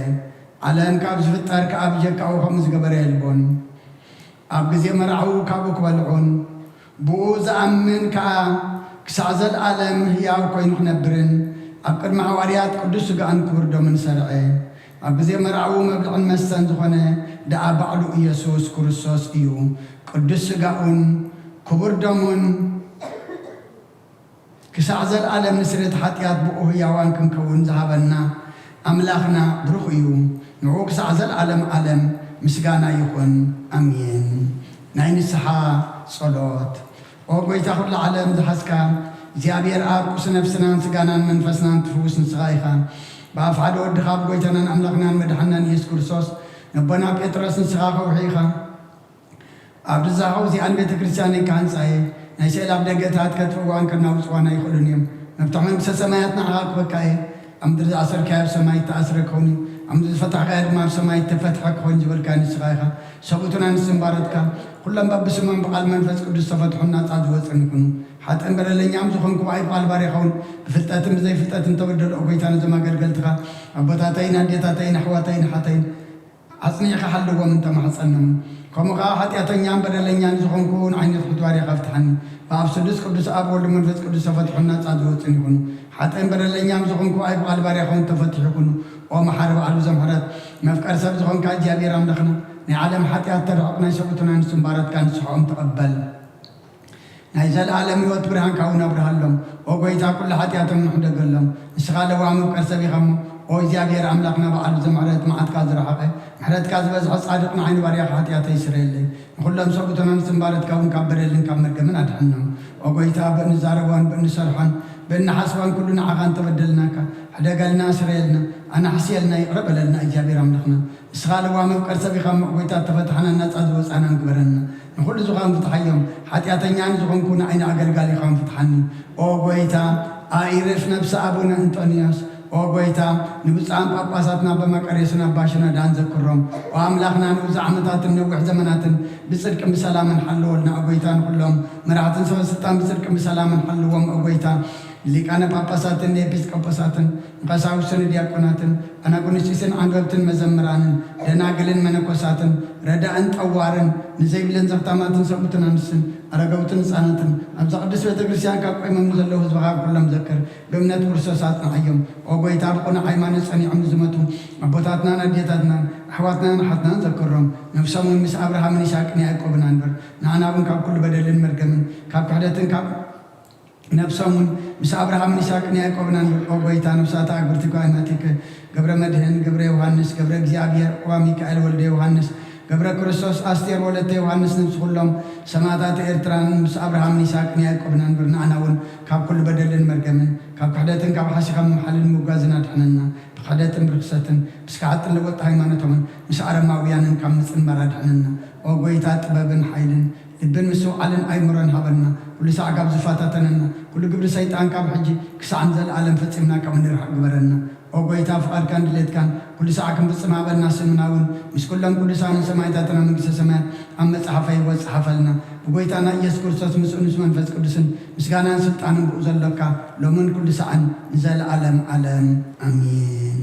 ዓለም ካብ ዝፍጠር ከኣ ብጀካኡ ከምኡ ዝገበረ የልቦን። ኣብ ግዜ መርዓዊ ካብኡ ክበልዑን ብኡ ዝኣምን ከኣ ክሳዕ ዘለኣለም ህያው ኮይኑ ክነብርን ኣብ ቅድሚ ሃዋርያት ቅዱስ ስጋኡን ክቡር ደሙን ሰርዐ። ኣብ ግዜ መርዓዊ መብልዕን መስተን ዝኾነ ደኣ ባዕሉ ኢየሱስ ክርስቶስ እዩ። ቅዱስ ስጋኡን ክቡር ደሙን ክሳዕ ዘለኣለም ንስርየት ሓጢኣት ብኡ ህያዋን ክንከውን ዝሃበና ኣምላኽና ብሩኽ እዩ። ንዕኡ ክሳዕ ዘለኣለም ዓለም ምስጋና ይኹን። ኣሜን። ናይ ንስሓ ጸሎት። ኦ ጐይታ፣ ኵሉ ዓለም ዝሓዝካ እግዚኣብሔር ኣብ፣ ቁስ ነፍስናን ስጋናን መንፈስናን ትፍውስ ንስኻ ኢኻ። ብኣፍ ሓደ ወድኻ፣ ብጐይታናን ኣምላኽናን መድሓንናን ኢየሱስ ክርስቶስ፣ ነቦና ጴጥሮስ ንስኻ ከውሒ ኢኻ። ኣብ ድዛኸው እዚኣን ቤተ ክርስቲያን ክሃንጻ እየ። ናይ ስእሊ ኣብ ደገታት ከጥፍእዋን ከናውጽዋን ኣይኽእሉን እዮም። መብትዕ መንግስተ ሰማያት ንዓኻ ክበካ እየ። ኣብ ምድሪ ዝኣሰርካዮ ኣብ ሰማይ እተኣስረ ክኸውን እዩ። ኣብ ምድሪ ዝፈታሕካዮ ድማ ኣብ ሰማይ እተፈትሐ ክኸውን ዝበልካ ንስኻ ኢኻ። ሰብኡትን ኣንስትን ባሮትካ፣ ኩሎም በብስሞም ብቓል መንፈስ ቅዱስ ዝተፈትሑን ናጻ ዝወጹን ይኹኑ። ሓጥእን በደለኛም ዝኾንኩ ብኣይ ብቓል ባርያኻ እውን ብፍልጠትን ብዘይፍልጠትን ተበደሉ። ኦ ጐይታ፣ ነዞም ኣገልገልትኻ፣ ኣቦታተይን ኣዴታተይን ኣሕዋተይን ኣሓተይን ኣጽኒዕካ ሓልዎም እንተማሕጸኖም። ከምኡ ከኣ ሓጢኣተኛን በደለኛን ዝኾንኩ ንዓይ ንፍሕት ባርያኻ ፍትሓኒ። ብኣብ ስሉስ ቅዱስ ኣብ ወልድ መንፈስ ቅዱስ ተፈትሑን ናጻ ዝወጹን ይኹኑ። ሓጥእን በደለኛን ዝኾንኩ ኣይ ብቓል ባርያኻ እውን ተፈቲሑ ይኹኑ። ኦ መሓሪ በዓል ብዙሕ ምሕረት፣ መፍቀር ሰብ ዝኾንካ እግዚኣብሔር ኣምላኽና፣ ናይ ዓለም ሓጢኣት ተርሕቕ፣ ናይ ሰብኡትን ኣንስትን ባሮትካ ንስሕኦም ተቐበል። ናይ ዘለኣለም ህይወት ብርሃንካ እውን ኣብርሃሎም። ኦ ጐይታ፣ ኩሉ ሓጢኣቶም ንሕደገሎም። ንስኻ ለዋህ መፍቀር ሰብ ኢኻ እሞ፣ ኦ እግዚኣብሔር ኣምላኽና፣ በዓል ብዙሕ ምሕረት፣ መዓትካ ዝረሓቐ፣ ምሕረትካ ዝበዝሐ ጻድቕ፣ ንዓይ ንባርያኻ ሓጢኣተይ ስረየለይ። ንኹሎም ሰብኡትን ኣንስትን ባሮትካ እውን ካብ በደልን ካብ መርገምን ኣድሕኖም። ኦ ጐይታ፣ ብእንዛረቦን ብእንሰርሖን ብእንሓስቦን ኩሉ ንዓኻ እንተበደልናካ፣ ሕደገልና፣ ስረየልና፣ ኣናሕስየልና፣ ይቕረ በለልና እግዚኣብሔር ኣምላኽና። ንስኻ ለዋህ መፍቀር ሰብ ኢኻ እሞ፣ ኦ ጐይታ፣ እተፈታሕናን ናጻ ዝወጻናን ግበረና። ንኹሉ ዝኾኑ ፍትሓዮም። ሓጢኣተኛ ንዝኾንኩ ንዓይ ንኣገልጋሊኻን ፍትሓኒ። ኦ ጐይታ፣ ኣይርፍ ነብሲ ኣቡነ እንጦንዮስ። ኦ ጐይታ፣ ንብፁዓን ጳጳሳትና ኣባ መቃርዮስን ኣባ ሽኖዳን ዘክሮም። ኦ ኣምላኽና፣ ንብዙሕ ዓመታትን ነዊሕ ዘመናትን ብጽድቅን ብሰላምን ሓልወልና። ኦ ጐይታ፣ ንኹሎም መራሕትን ሰበ ስልጣን ብጽድቅን ብሰላምን ሓልዎም። ኦ ጐይታ፣ ሊቃነ ጳጳሳትን ንኤጲስቆጶሳትን ንቀሳውስትን ንዲያቆናትን ኣናጉንስጢስን ዓንበብትን መዘምራንን ደናግልን መነኮሳትን ረዳእን ጠዋርን ንዘይብለን ዘኽታማትን ሰብኡትን ኣንስትን ኣረገውትን ህፃናትን ኣብዛ ቅድስት ቤተ ክርስቲያን ካብ ቆይሞም ንዘለዉ ህዝብኻ ኩሎም ዘክር። ብእምነት ክርስቶስ ኣጽንዓዮም። ኦ ጐይታ፣ ብቕኑዕ ሃይማኖት ጸኒዖም ንዝመቱ ኣቦታትናን ኣዴታትናን ኣሕዋትናን ኣሓትናን ዘክሮም። ነፍሶም እውን ምስ ኣብርሃምን ይስሐቅን ያዕቆብን ኣንብር። ንኣና እውን ካብ ኩሉ በደልን መርገምን ካብ ክሕደትን ካብ ነፍሶም እውን ምስ ኣብርሃምን ይስሐቅን ያዕቆብን ኣንብር። ኦ ጐይታ፣ ነፍሳት ኣግብርቲካ ኣይማቲክ፣ ገብረ መድህን፣ ገብረ ዮሃንስ፣ ገብረ እግዚኣብሔር፣ ኦባ ሚካኤል፣ ወልደ ዮሃንስ፣ ገብረ ክርስቶስ፣ ኣስቴር፣ ወለተ ዮሃንስ፣ ነፍሲ ኩሎም ሰማዕታት ኤርትራን ምስ ኣብርሃምን ይስሐቅን ያዕቆብን ኣንብር። ንኣና እውን ካብ ኩሉ በደልን መርገምን ካብ ክሕደትን ካብ ሓሲኻ ምምሓልን ምጓዝን ኣድሕነና። ብክሕደትን ብርክሰትን ብስግኣትን ለወጥቲ ሃይማኖቶምን ምስ ኣረማውያንን ካብ ምጽንባር ኣድሕነና። ኦ ጐይታ፣ ጥበብን ሓይልን ልብን ምስትውዓልን ኣእምሮን ሃበና። ኩሉ ሳዕ ካብ ዝፈታተነና ኩሉ ግብሪ ሰይጣን ካብ ሕጂ ክሳዕ ንዘለኣለም ፈጺምና ካብ እንርሕቕ ግበረና። ኦ ጐይታ፣ ፍቓድካን ድሌትካን ኩሉ ሳዕ ክንፍጽም ሃበና። ስምና እውን ምስ ኩሎም ቅዱሳንን ሰማዕታትን ኣብ መንግስተ ሰማያት ኣብ መጽሓፈ ህይወት ጸሓፈልና። ብጐይታና ኢየሱስ ክርስቶስ ምስኡን ምስ መንፈስ ቅዱስን ምስጋናን ስልጣንን ብኡ ዘሎካ ሎምን ኩሉ ሳዕን ንዘለኣለም ዓለም ኣሜን።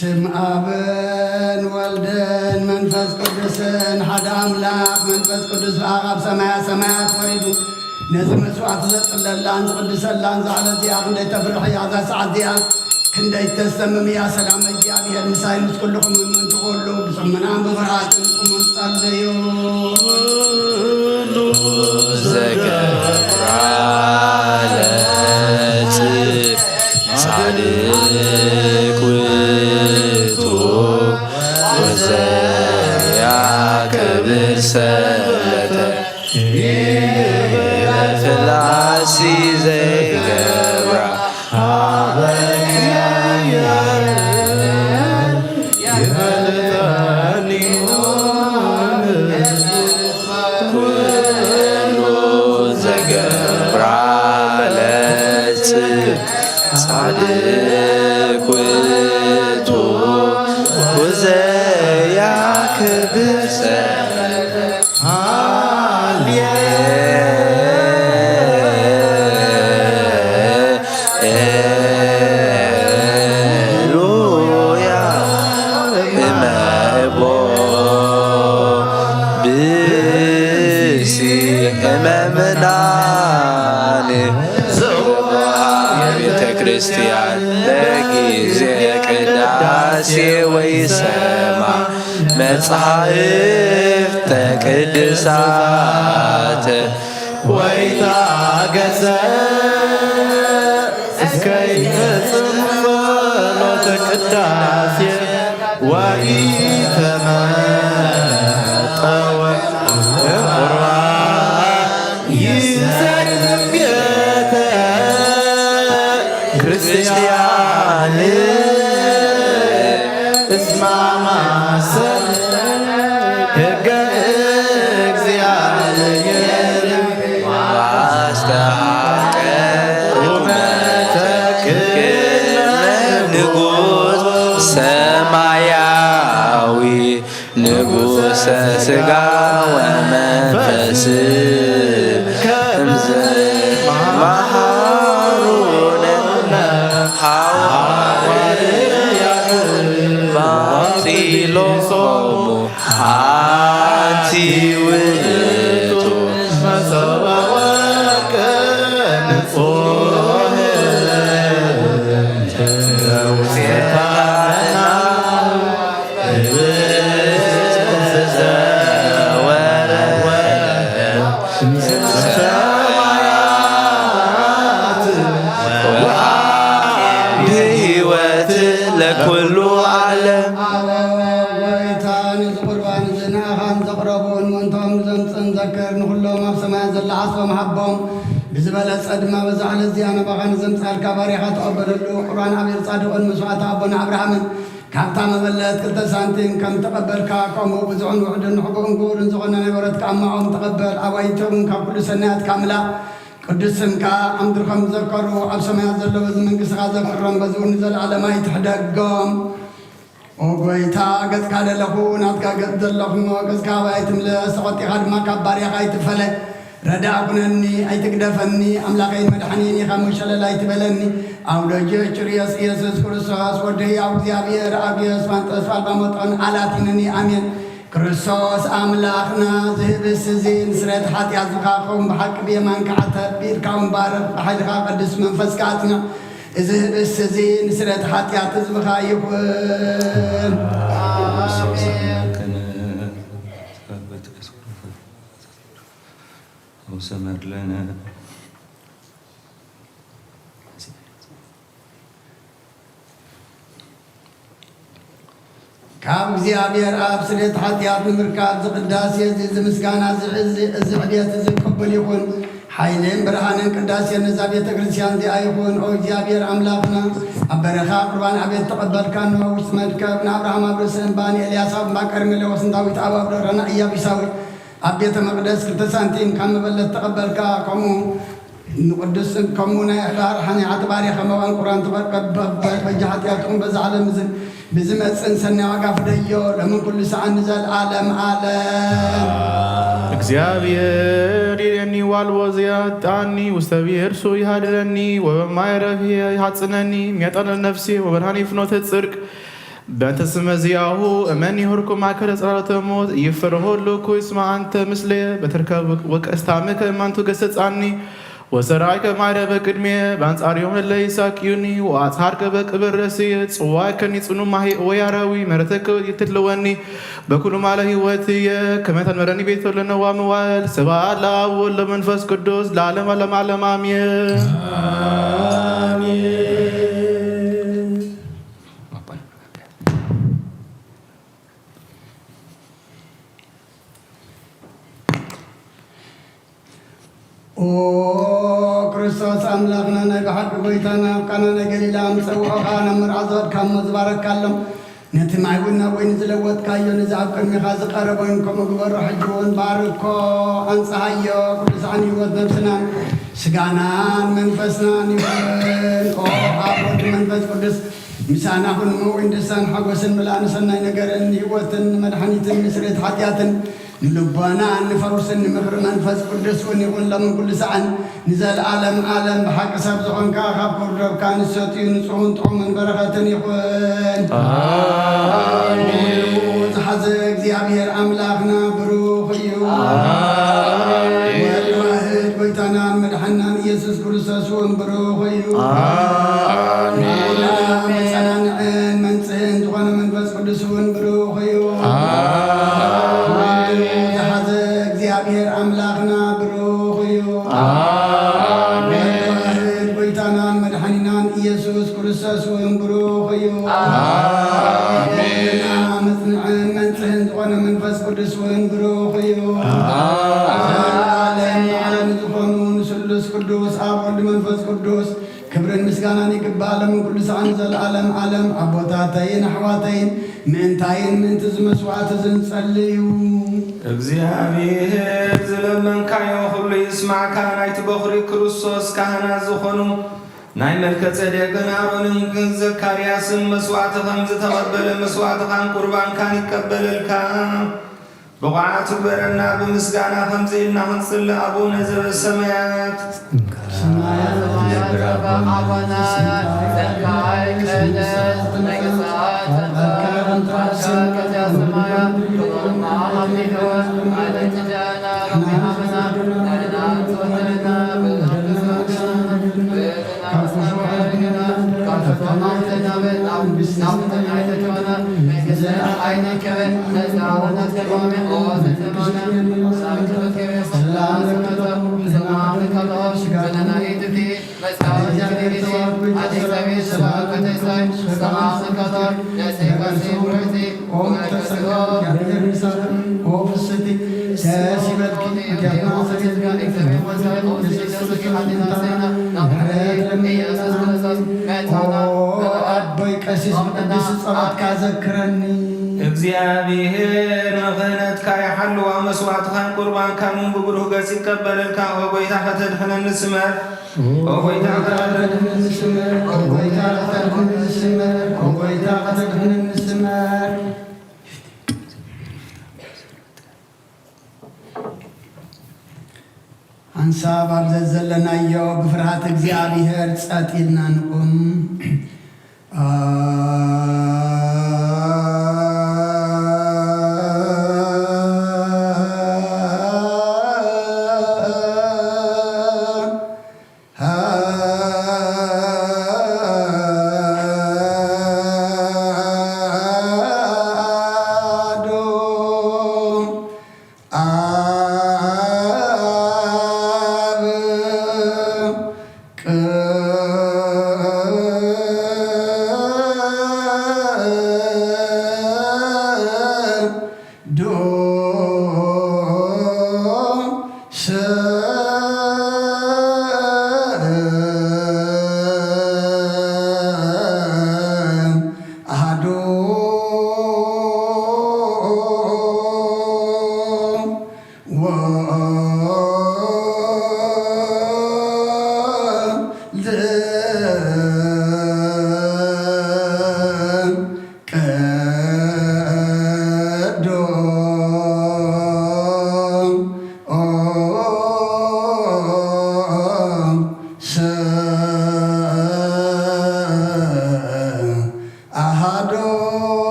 ስም ኣብን ወልድን መንፈስ ቅዱስን ሓደ ኣምላኽ። መንፈስ ቅዱስ ብኣብ ኣብ ሰማያ ሰማያት ወሪዱ ነዚ መስዋዕቲ ዘጽለላን ዝቕድሰላን ዛዕለ እዚኣ ክንደይ ተፍርሕ እያ። እዛ ሰዓት እዚኣ ክንደይ ተሰምም እያ። ሰላም እግዚኣብሔር ምሳይ ምስ ኩልኹም እምንቱ ኩሉ ብጽሞናን ብፍርሃትን ቁሙ ጸልዩ። ኩሉ ዘገብራ ለጽ ጻድቅ ውእቱ ወዘያከብር ሰለተ ፍላሲ ዘይገብራ ኩሉ ዘገብራ ለጽ ጻድቅ ውእቱ ወዘያከብር ሰ ሃሌሉያ እመቦ ብእሲ እመምናን ዘውሃ ቤተ ክርስቲያን ለጊዜ ቅዳሴ ወይሰማ መጻሕፍተ ቅድሳት ወይታገሰ እስከ ይፈጽም ጸሎተ ቅዳሴ ወኢተመጠወ ቁርባን ይሰግድ ቤተ ክርስቲያን እስማማሰ ሕገ እግዚኣብሔር ዋስተሐቅቅ ንጉሥ ሰማያዊ ንጉሠ ሥጋ ወመንፈስ ከምዘ መሃሩነ ሃዋርያት ባጢሎሙ ሓንቲ ውእቱ መጸወ ወርቅ ንጹሕ ተውፅኤታና ብህይወት ለኩሉ ዓለም። ኣቦ ጎይታ፣ ነዚ ቁርባን እዚ ንኣኻን ዘቕረቡን ምእንቶም ዘምፅእን ዘክር፣ ንኹሎም ኣብ ሰማያት ዘላ ዓስቦም ሃቦም። ብዝበለጸ ድማ በዛ ዕለት እዚኣ ናባኻ ንዘምፅኣልካ ባሪኻ ተቐበለሉ። ቁርባን ኣቤል ጻድቕን መስዋዕቲ ኣቦና ኣብርሃምን ካብታ መበለት ክልተ ሳንቲም ከም ተቐበልካ፣ ከምኡ ብዙሕን ውሑድን ንሕቡእን ክቡርን ዝኾነ ናይ ወረትካ ኣማዖም ተቐበል። ኣባይቶም ካብ ኩሉ ሰናያት ካምላ ቅዱስ ስምካ ኣምድር ከም ዝዘከሩ ኣብ ሰማያት ዘለዉ በዚ መንግስትኻ ዘክሮም፣ በዚ እውን ንዘለዓለም ኣይትሕደጎም። ኦ ጎይታ፣ ገጽካ ደለኹ፣ ናትካ ገጽ ዘለኹ እሞ፣ ገጽካ ኣባይ ኣይትምለስ፣ ተቖጢኻ ድማ ካብ ባርያኻ ኣይትፈለ። ረዳእ ኩነኒ፣ ኣይትግደፈኒ፣ ኣምላኸይን መድሓኒን ኢኻ እሞ ሸለል ኣይትበለኒ። ኣውሎጅ ጭርዮስ ኢየሱስ ክርስቶስ፣ ወዲ ህያው እግዚኣብሔር፣ ኣብ ጊዮስ ፋንጠስ ፋልባሞጦን ኣላቲነኒ። ኣሜን። ክርስቶስ ኣምላኽና፣ እዚ ህብስቲ እዚ ንስርየት ሓጢኣት ዝኻኸም ብሓቂ ብየማንካ ዓተብ፣ ብኢድካ እውን ባርኽ፣ ብሓይልኻ ቅዱስ መንፈስካ ኣጽንዕ። እዚ ህብስቲ እዚ ንስርየት ሓጢኣት ህዝብኻ ይኹን። ክርስቶስ ኣምላክነ፣ ሰመር ለነ። ካብ እግዚኣብሔር ኣብ ስርየት ሓጢኣት ንምርካብ ዝቅዳሴ እዚ፣ እዚ ምስጋና፣ እዚ፣ እዚ፣ እዚ ዕብየት እዚ ቅቡል ይኹን። ሓይልን ብርሃንን ቅዳሴን ነዛ ቤተ ክርስቲያን እዚኣ ይኹን። ኦ እግዚኣብሔር ኣምላኽና፣ ኣብ በረኻ ቁርባን ኣቤት ተቐበልካና፣ ውሽጢ መድከብ ንኣብርሃም ኣብ ርእሲ እምባ፣ ንኤልያስ ኣብ እምባ ቀርሜሌዎስ፣ ንዳዊት ኣብ፣ ኣብ ደብረ ኢያቡሳዊ ኣብ ቤተ መቕደስ ክልተ ሳንቲም ካብ መበለት ተቐበልካ። ከምኡ ንቅዱስ ከምኡ ናይ ኣርሓ ናይ ዓቲ ባሪኸ መባን ቁራን ትቐርቀብ በጃ ሓጢኣትኩም በዛ ዓለም እዚ ብዝመጽእን ሰናይ ዋጋ ፍደዮ ሎምን ኩሉ ሰዓን ንዘለዓለም ዓለም። እግዚኣብሔር ይርኤኒ ዋልቦ ዘያጣኒ ውስተ ብሔር ሱ ይሃድረኒ ወበማይ ረፍየ ይሃጽነኒ ሜጠነ ነፍሴ ወበርሃኒ ፍኖተ ጽድቅ በእንተ ስመ ዚአሁ እመኒ ሆርኩ ማእከለ ጽላሎተ ሞት፣ ይፈርሆ ለኩ እስመ አንተ ምስሌ፣ በትርከብ ወቀስታምከ እማንቱ ገሰጻኒ፣ ወሰራይከ ማዕረበ ቅድሜ፣ በአንጻሪሆም ለለ ይሳቅዩኒ፣ ወአጽሐርከ በቅብር ረስየ፣ ጽዋከኒ ጽኑ ማሂ ወያራዊ፣ ምሕረተከ ይትልወኒ፣ በኩሉ ማለ ህይወትየ፣ ከመ ተንበረኒ ቤት ለነዋ መዋል፣ ስብሐት ለአብ ወወልድ ለመንፈስ ቅዱስ፣ ለዓለም ዓለም ዓለም አሜን። አሜን። ኦ ክርስቶስ ኣምላኽና፣ ናይ ብሓቂ ጎይታና፣ ኣብ ቃና ናይ ገሊላ ምስ ጸውዖኻ፣ ናብ መርዓ ዝኸድካ እሞ ዝባረካሎም፣ ነቲ ማይ እውን ናብ ወይኒ ዝለወጥካዮ፣ ነዚ ኣብ ቅድሜኻ ዝቐረበ ወይኒ ከምኡ ግበሮ። ሕጂ እውን ባርኮ፣ ኣንጽሃዮ፣ ቅዱሳን ህይወት ነፍስናን ስጋናን መንፈስናን ይኹን። ኦ ኣብ ወልድ መንፈስ ቅዱስ ምሳና ኩን፣ እሞ እውን ደስታን ሓጎስን ምልኣን ሰናይ ነገርን ህይወትን ንመድሓኒትን ንስርየት ሓጢኣትን ንልቦናን ንፈውስን ንምኽሪ መንፈስ ቅዱስ እውን ይኹን፣ ሎምን ኩሉ ሰዓን ንዘለዓለም ዓለም። ብሓቂ ሰብ ዝኾንካ፣ ካብ ክቡር ደምካ ንሰትዩ ንጹሕን ጥዑምን በረኸትን ይኹን። ኣሜን። ዝሓዘ እግዚኣብሔር ኣምላኽና ብሩኽ እዩ። ኣሜን። ወልድ ዋሕድ ጎይታናን መድሓናን ኢየሱስ ክርስቶስ እውን ብሩኽ እዩ። ኣሜን። መጸናንዕን መንጽህን ዝኾነ መንፈስ ቅዱስ እውን ብሩኽ እዩ። ኣሜን። ዝሓዘ እግዚኣብሔር ኣምላኽና ብሩኽ እዩ። ኣሜን። ወልድ ዋሕድ ጎይታናን መድሓኒናን ኢየሱስ ክርስቶስ እውን ብሩኽ እዩ። ኣሜን። መጽንዕን መንጽህን ዝኾነ መንፈስ ቅዱስ እውን ብሩኽ እዩ። ኣሜን። ዘለዓለም ዓለም ዝኾኑ ንስሉስ ቅዱስ ኣብ ወልድ መንፈስ ቅዱስ ክብርን ምስጋናን ይግባእ፣ ሎምን ኩሉ ሰዓን ንዘለዓለም ዓለም። ኣቦታተይን ኣሕዋተይን፣ ምእንታይን ምእንቲ እዚ መስዋዕት እዚ ንጸልዩ። እግዚኣብሔር ዝለመንካዮ ኩሉ ይስማዕካ። ናይቲ በኹሪ ክርስቶስ ካህናት ዝኾኑ ናይ መልከ ጼዴቅን ኣሮንን ዘካርያስን መስዋዕቲ ከም ዝተቐበለ፣ መስዋዕትኻን ቁርባንካን ይቀበለልካ። ብቑዓት ግበረና። ብምስጋና ከምዚ ኢልና ክንጽሊ፣ ኣቡነ ዘበሰማያት። ሰማያት ዝነብር ኣቦና፣ ስምካ ይትቀደስ፣ መንግስትኻ ትምጻእ፣ ፍቃድካ ትኹን፣ ከም ትኾን ሰማያት፣ ከምኡ ድማ ኣብ ምድሪ ትኹን። ሃበና ሎሚ ሃበና፣ ናህና ካብ ክፉ ሓድገና፣ ካብ ፈተና ኣይተናበል፣ ናብ መንግስቲ ሰማያት ኣይተትበና። መንግስቲ ሓይሊ ክብር ነዛ ወነት ከማመ ኦ ዘተማመ ሰላም ለከቶ፣ ሰላም ለከቶ፣ ስጋ ለከቶ፣ ኦ ፍስሕቲ፣ ተሲበልኪ፣ ጊዜና ሰገድና፣ ምሕረት ለምንና። ኦ ኣቦይ ቀሲስ፣ ብቅዱስ ጸሎትካ ዘክረኒ። እግዚኣብሔር ንክህነትካ ይሓልዋ፣ መስዋዕትኻን ቁርባንካን እውን ብብሩህ ገጽ ይቀበለልካ። ኦ ጎይታ፣ ከተድሕነኒ ስመር። ኦ ጎይታ፣ ከተድሕነኒ ስመር። ኦ ጎይታ፣ ከተድሕነኒ ስመር። ኦ ጎይታ፣ ከተድሕነኒ ስመር። ሓንሳብ ኣብ ዘዘለናዮ ብፍርሃት እግዚኣብሔር ጸጥ ኢልና ንቁም።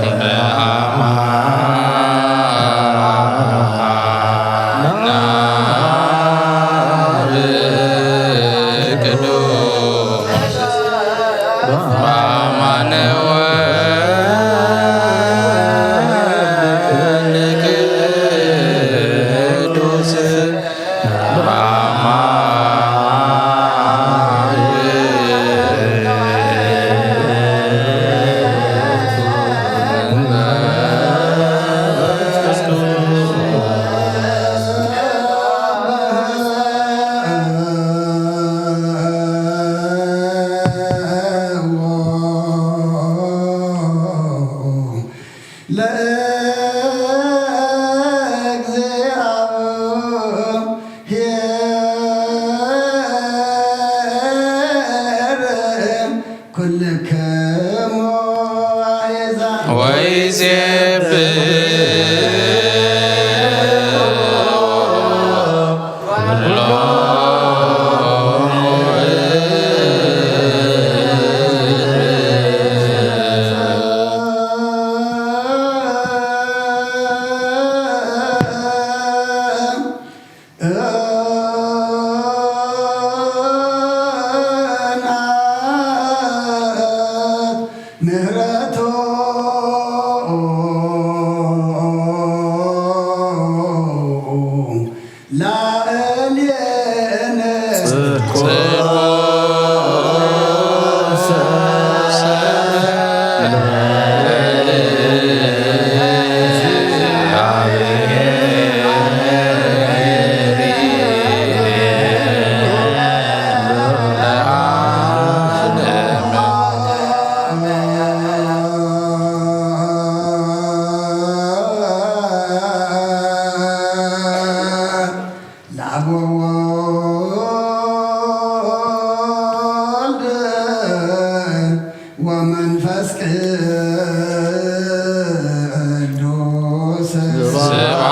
በአማን አብ ቅዱስ በአማን ወልድ ቅዱስ ለእግዚአብሔር ኩልክሙ አሕዛብ ወይሴብሑ ኩሎሙ ምህረቱ ላዕሌነ ጽድቁ ለአብ ወወልድ ወመንፈስ ቅዱስ ስብሐት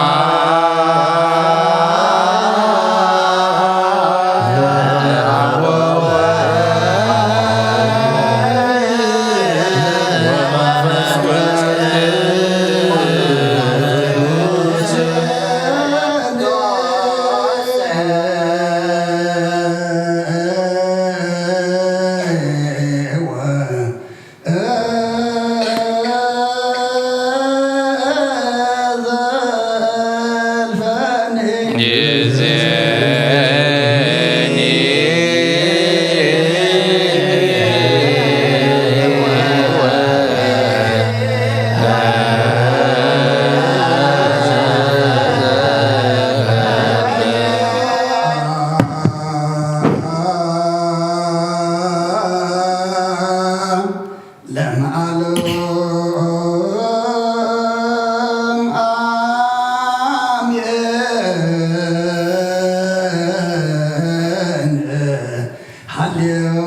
ለአብ ወወልድ ወመንፈስ ቅዱስ ለመዓለም አሜን። ሃሌሉያ።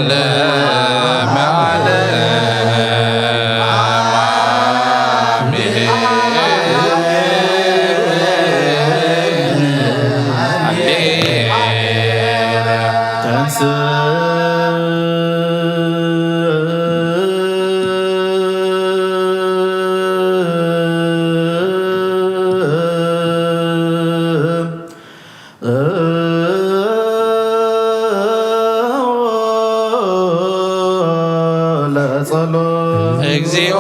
ወለዓለመ ዓለም አሜን። ተንሥእ ለጸሎት እግዚኦ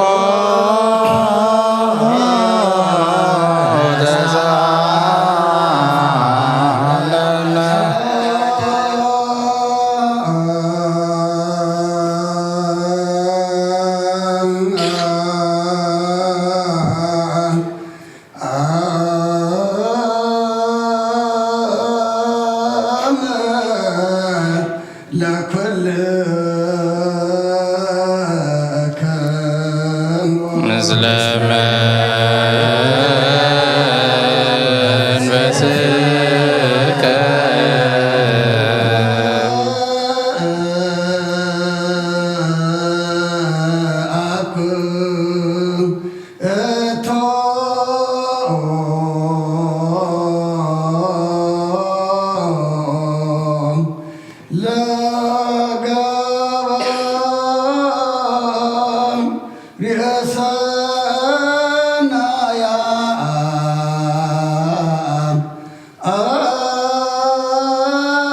ተሳለነ። ለኩልክሙ ምስለ መንፈስከ አኩ እቶ ለ ገበም ርእሰናያ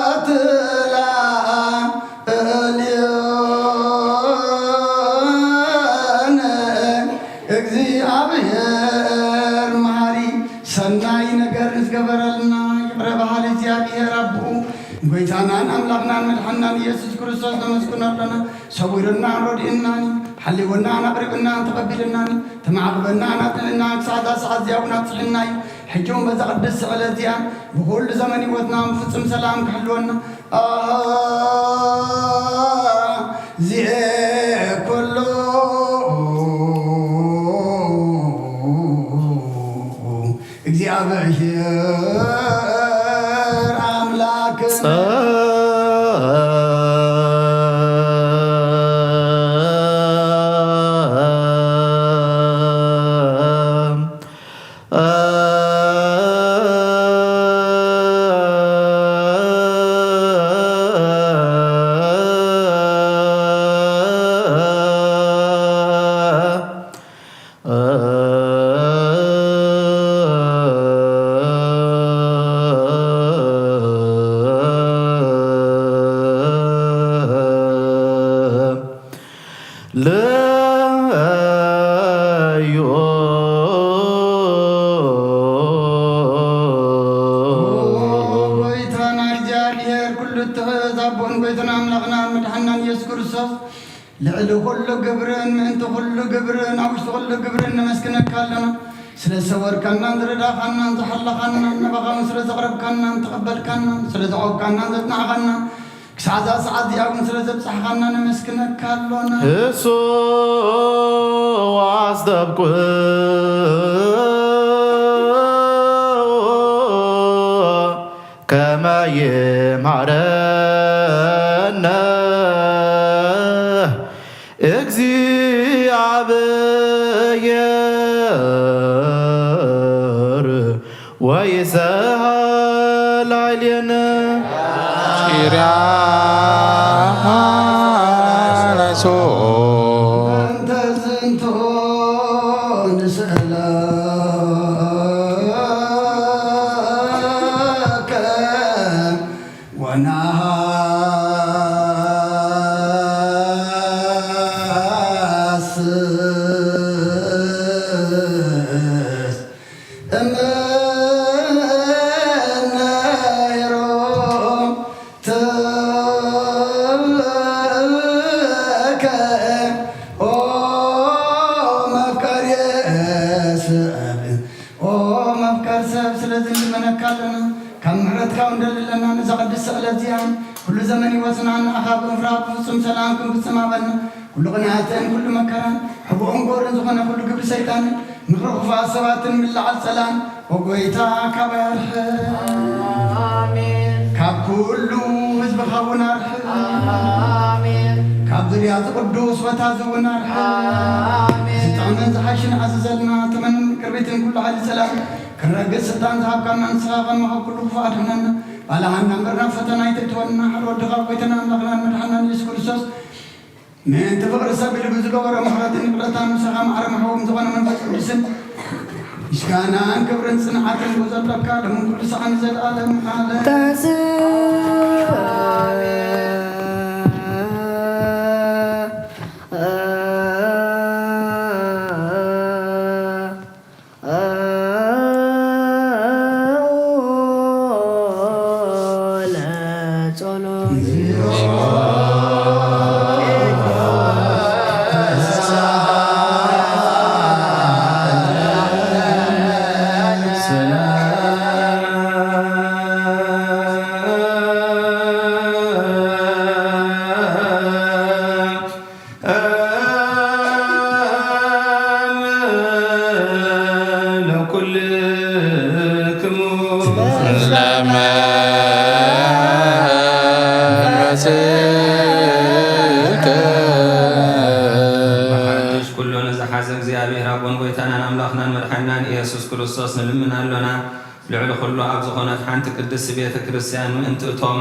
ኣትላ እልዮን እግዚኣብሔር መሓሪ ሰናይ ነገር ንዝገበረልና ይቕረ በሃሊ እግዚኣብሔር ኣቦኡ ጎይታናን ኣምላኽናን መድሓናን ኢየሱስ ክርስቶስ ነመስግኖ ኣለና። ሰዊሩናን ረዲኡናን እዩ። ሓሊውናን ኣቕሪቡናን ተቐቢሉናን እዩ። ተማዕቑበናን ኣጽንዕናን ክሳዕ እዛ ሰዓት እዚኣ እውን ኣብጽሑና እዩ። ሕጂ እውን በዛ ቅድስቲ ዕለት እዚኣ ብኹሉ ዘመን ህይወትና ብፍጹም ሰላም ክሕልወና ኣሃ ዚኤ ኩሉ እግዚኣብሔር ኣምላክ ለዮ ጎይታና እግዚኣብሔር ኩሉ እትሕዝ ኣቦን ጎይታና ኣምላኽና መድሓናን ኢየሱስ ክርስቶስ ልዕሊ ኩሉ ግብርን ምእንቲ ኩሉ ግብርን ኣብ ውሽጢ ኩሉ ግብርን ነመስግነካ ኣለና። ስለ ዝሰወርካናን ዝረዳኻናን ዝሓለኻናን ናባኻ እውን ስለ ዘቕረብካናን ተቐበልካናን ስለ ዘዕቆብካናን ዘጽናዕኻናን ክሳዕ እዛ ሰዓት እዚኣ እውን ስለ ዘብጻሕኻና ነመስግነካ ኣሎና። እሱ ኣስጠብቁ ከመ ይምሃረነ እግዚኣብሔር ወይሰሃል ላዕሌነ። ቂርያ ናይሶ እንተ ዝንቱ ንስእለከ ወነሃስስ እምነ ሮም ትብለከ ኦ መፍቀሪ ሰብ ኦ መፍቀር ሰብ ስለዚ ንልመነካ ኣለና ካብ ምሕረትካ እውን ደሊ ኣለና ነዛ ቅድስቲ ዕለት እዚኣ ኩሉ ዘመን ህይወትና ንኣኻ ብምፍራህ ብፍጹም ሰላም ክንፍጽም ኣበና ኩሉ ቅንኣትን ኩሉ መከራን ሕቡእን ጎርን ዝኾነ ኩሉ ግብሪ ሰይጣንን ምኽሪ ክፉኣት ሰባትን ምልዓል ጸላን ኦ ጎይታ ካባይ ኣርሕቕ። ኣሜን። ካብ ኩሉ ህዝብኻ እውን ኣርሕቕ። ኣሜን። ካብ ዙርያ እዚ ቅዱስ ቦታ እዚ እውን ኣርሕቕ። ኣሜን። ዝጥዕምን ዝሓሽን ኣዝዘልና ተመንን ቅርቢትን ኩሉ ሓይሊ ሰላም ክንረግጽ ስልጣን ዝሃብካና ንስኻ ከማኻ ኩሉ ክፉእ ኣድሕነና። ባልሃና እምበር ናብ ፈተና ኣይተእትወና። ሓደ ወድኻ ጎይታና ኣምላኽናን መድሓናን ኢየሱስ ክርስቶስ ምእንቲ ፍቕሪ ሰብ ኢሉ ብዝገበሮ ምሕረትን ይቕረታን ምሳኻ ማዕረ መሕቦም ዝኾነ መንፈስ ቅዱስን ምስጋናን ክብርን ጽንዓትን ብዘለካ ሎምን ኩሉ ሰዓን ዘለዓለም ዓለም። ለኩልክሙ ለመንፈስከ። ብሓድሽ ኩሎ ንዝሓዘ እግዚኣብሔር ኣቦን ጎይታናን ኣምላኽናን መድሓኒናን ኢየሱስ ክርስቶስ ንልምን ኣሎና። ልዕሊ ኩሉ ኣብ ዝኾነት ሓንቲ ቅድስቲ ቤተ ክርስቲያን ምእንቲ እቶም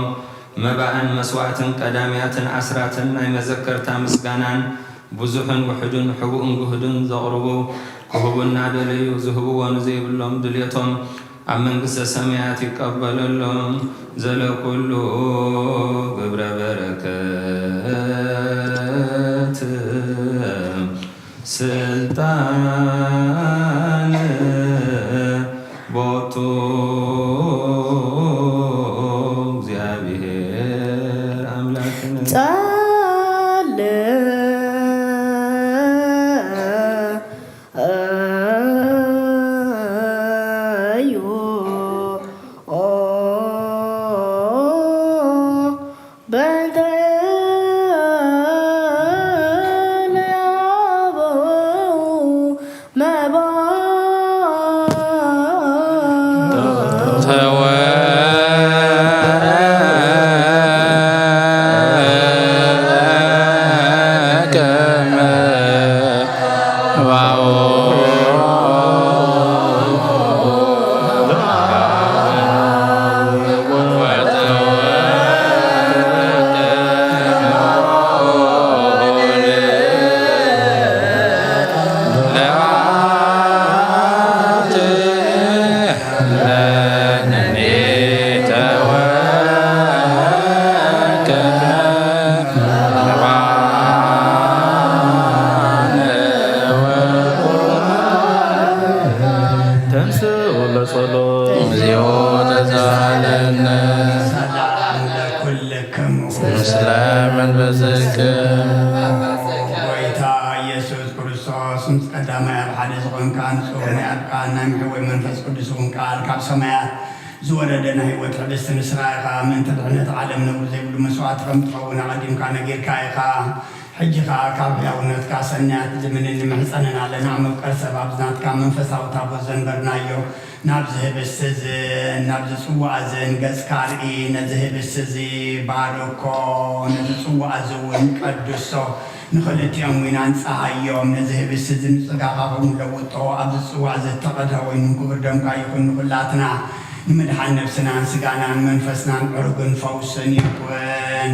መባእን መስዋእትን ቀዳምያትን ኣስራትን ናይ መዘከርታ ምስጋናን ብዙሕን ውሑድን ሕቡእን ግሁድን ዘቕርቡ ክህቡ እናደለዩ ዝህብዎ ንዘይብሎም ድልየቶም ኣብ መንግስተ ሰማያት ይቀበለሎም። ዘለኩሉ ግብረ በረከት ስልጣን ቦቱ እግዚኣብሔር ኣምላክነ። ጸል እዩ በእንተ ለአበው መባ ተንሥኡ ለጸሎት። እግዚኦ ተሳሃለነ። ሰላም ለኩልክሙ። ምስለ መንፈስክም። ጎይታ ኢየሱስ ክርስቶስ ምስ ቀዳማይ ኣብ ሓደ ዝኾንካ ንጹር ናይ ኣብ ቃል ናይ መሕወይ መንፈስ ቅዱስ እውን ቃል ካብ ሰማያት ዝወረደ ናይ ህይወት ሕብስቲ ንስኻ ኢኻ። ምእንቲ ድሕነት ዓለም ነውሪ ዘይብሉ መስዋዕቲ ከም ትኸውን ኣቐዲምካ ነጊርካ ኢኻ። ሕጂ ኸኣ ካብ ሕያውነትካ ሰናያት ዝምንን ንምሕጸንን ኣለና። መፍቀር ሰብ ኣብዚ ናትካ መንፈሳዊ ታቦት ዘንበርናዮ ናብዚ ህብስቲ እዝን ናብዚ ጽዋእ እዝን ገጽካ ርኢ። ነዚ ህብስቲ እዚ ባርኮ፣ ነዚ ጽዋእ እዚ እውን ቀድሶ። ንኽልቲኦም እውን ኣንጽሃዮም። ነዚ ህብስቲ እዚ ንጽጋኻ ኹን ለውጦ። ኣብዚ ጽዋእ እዚ እተቐድሐ ወይኑ ክቡር ደምካ ይኹን። ንኹላትና ንምድሓን ነብስናን ስጋናን መንፈስናን ዕሩግን ፈውስን ይኹን።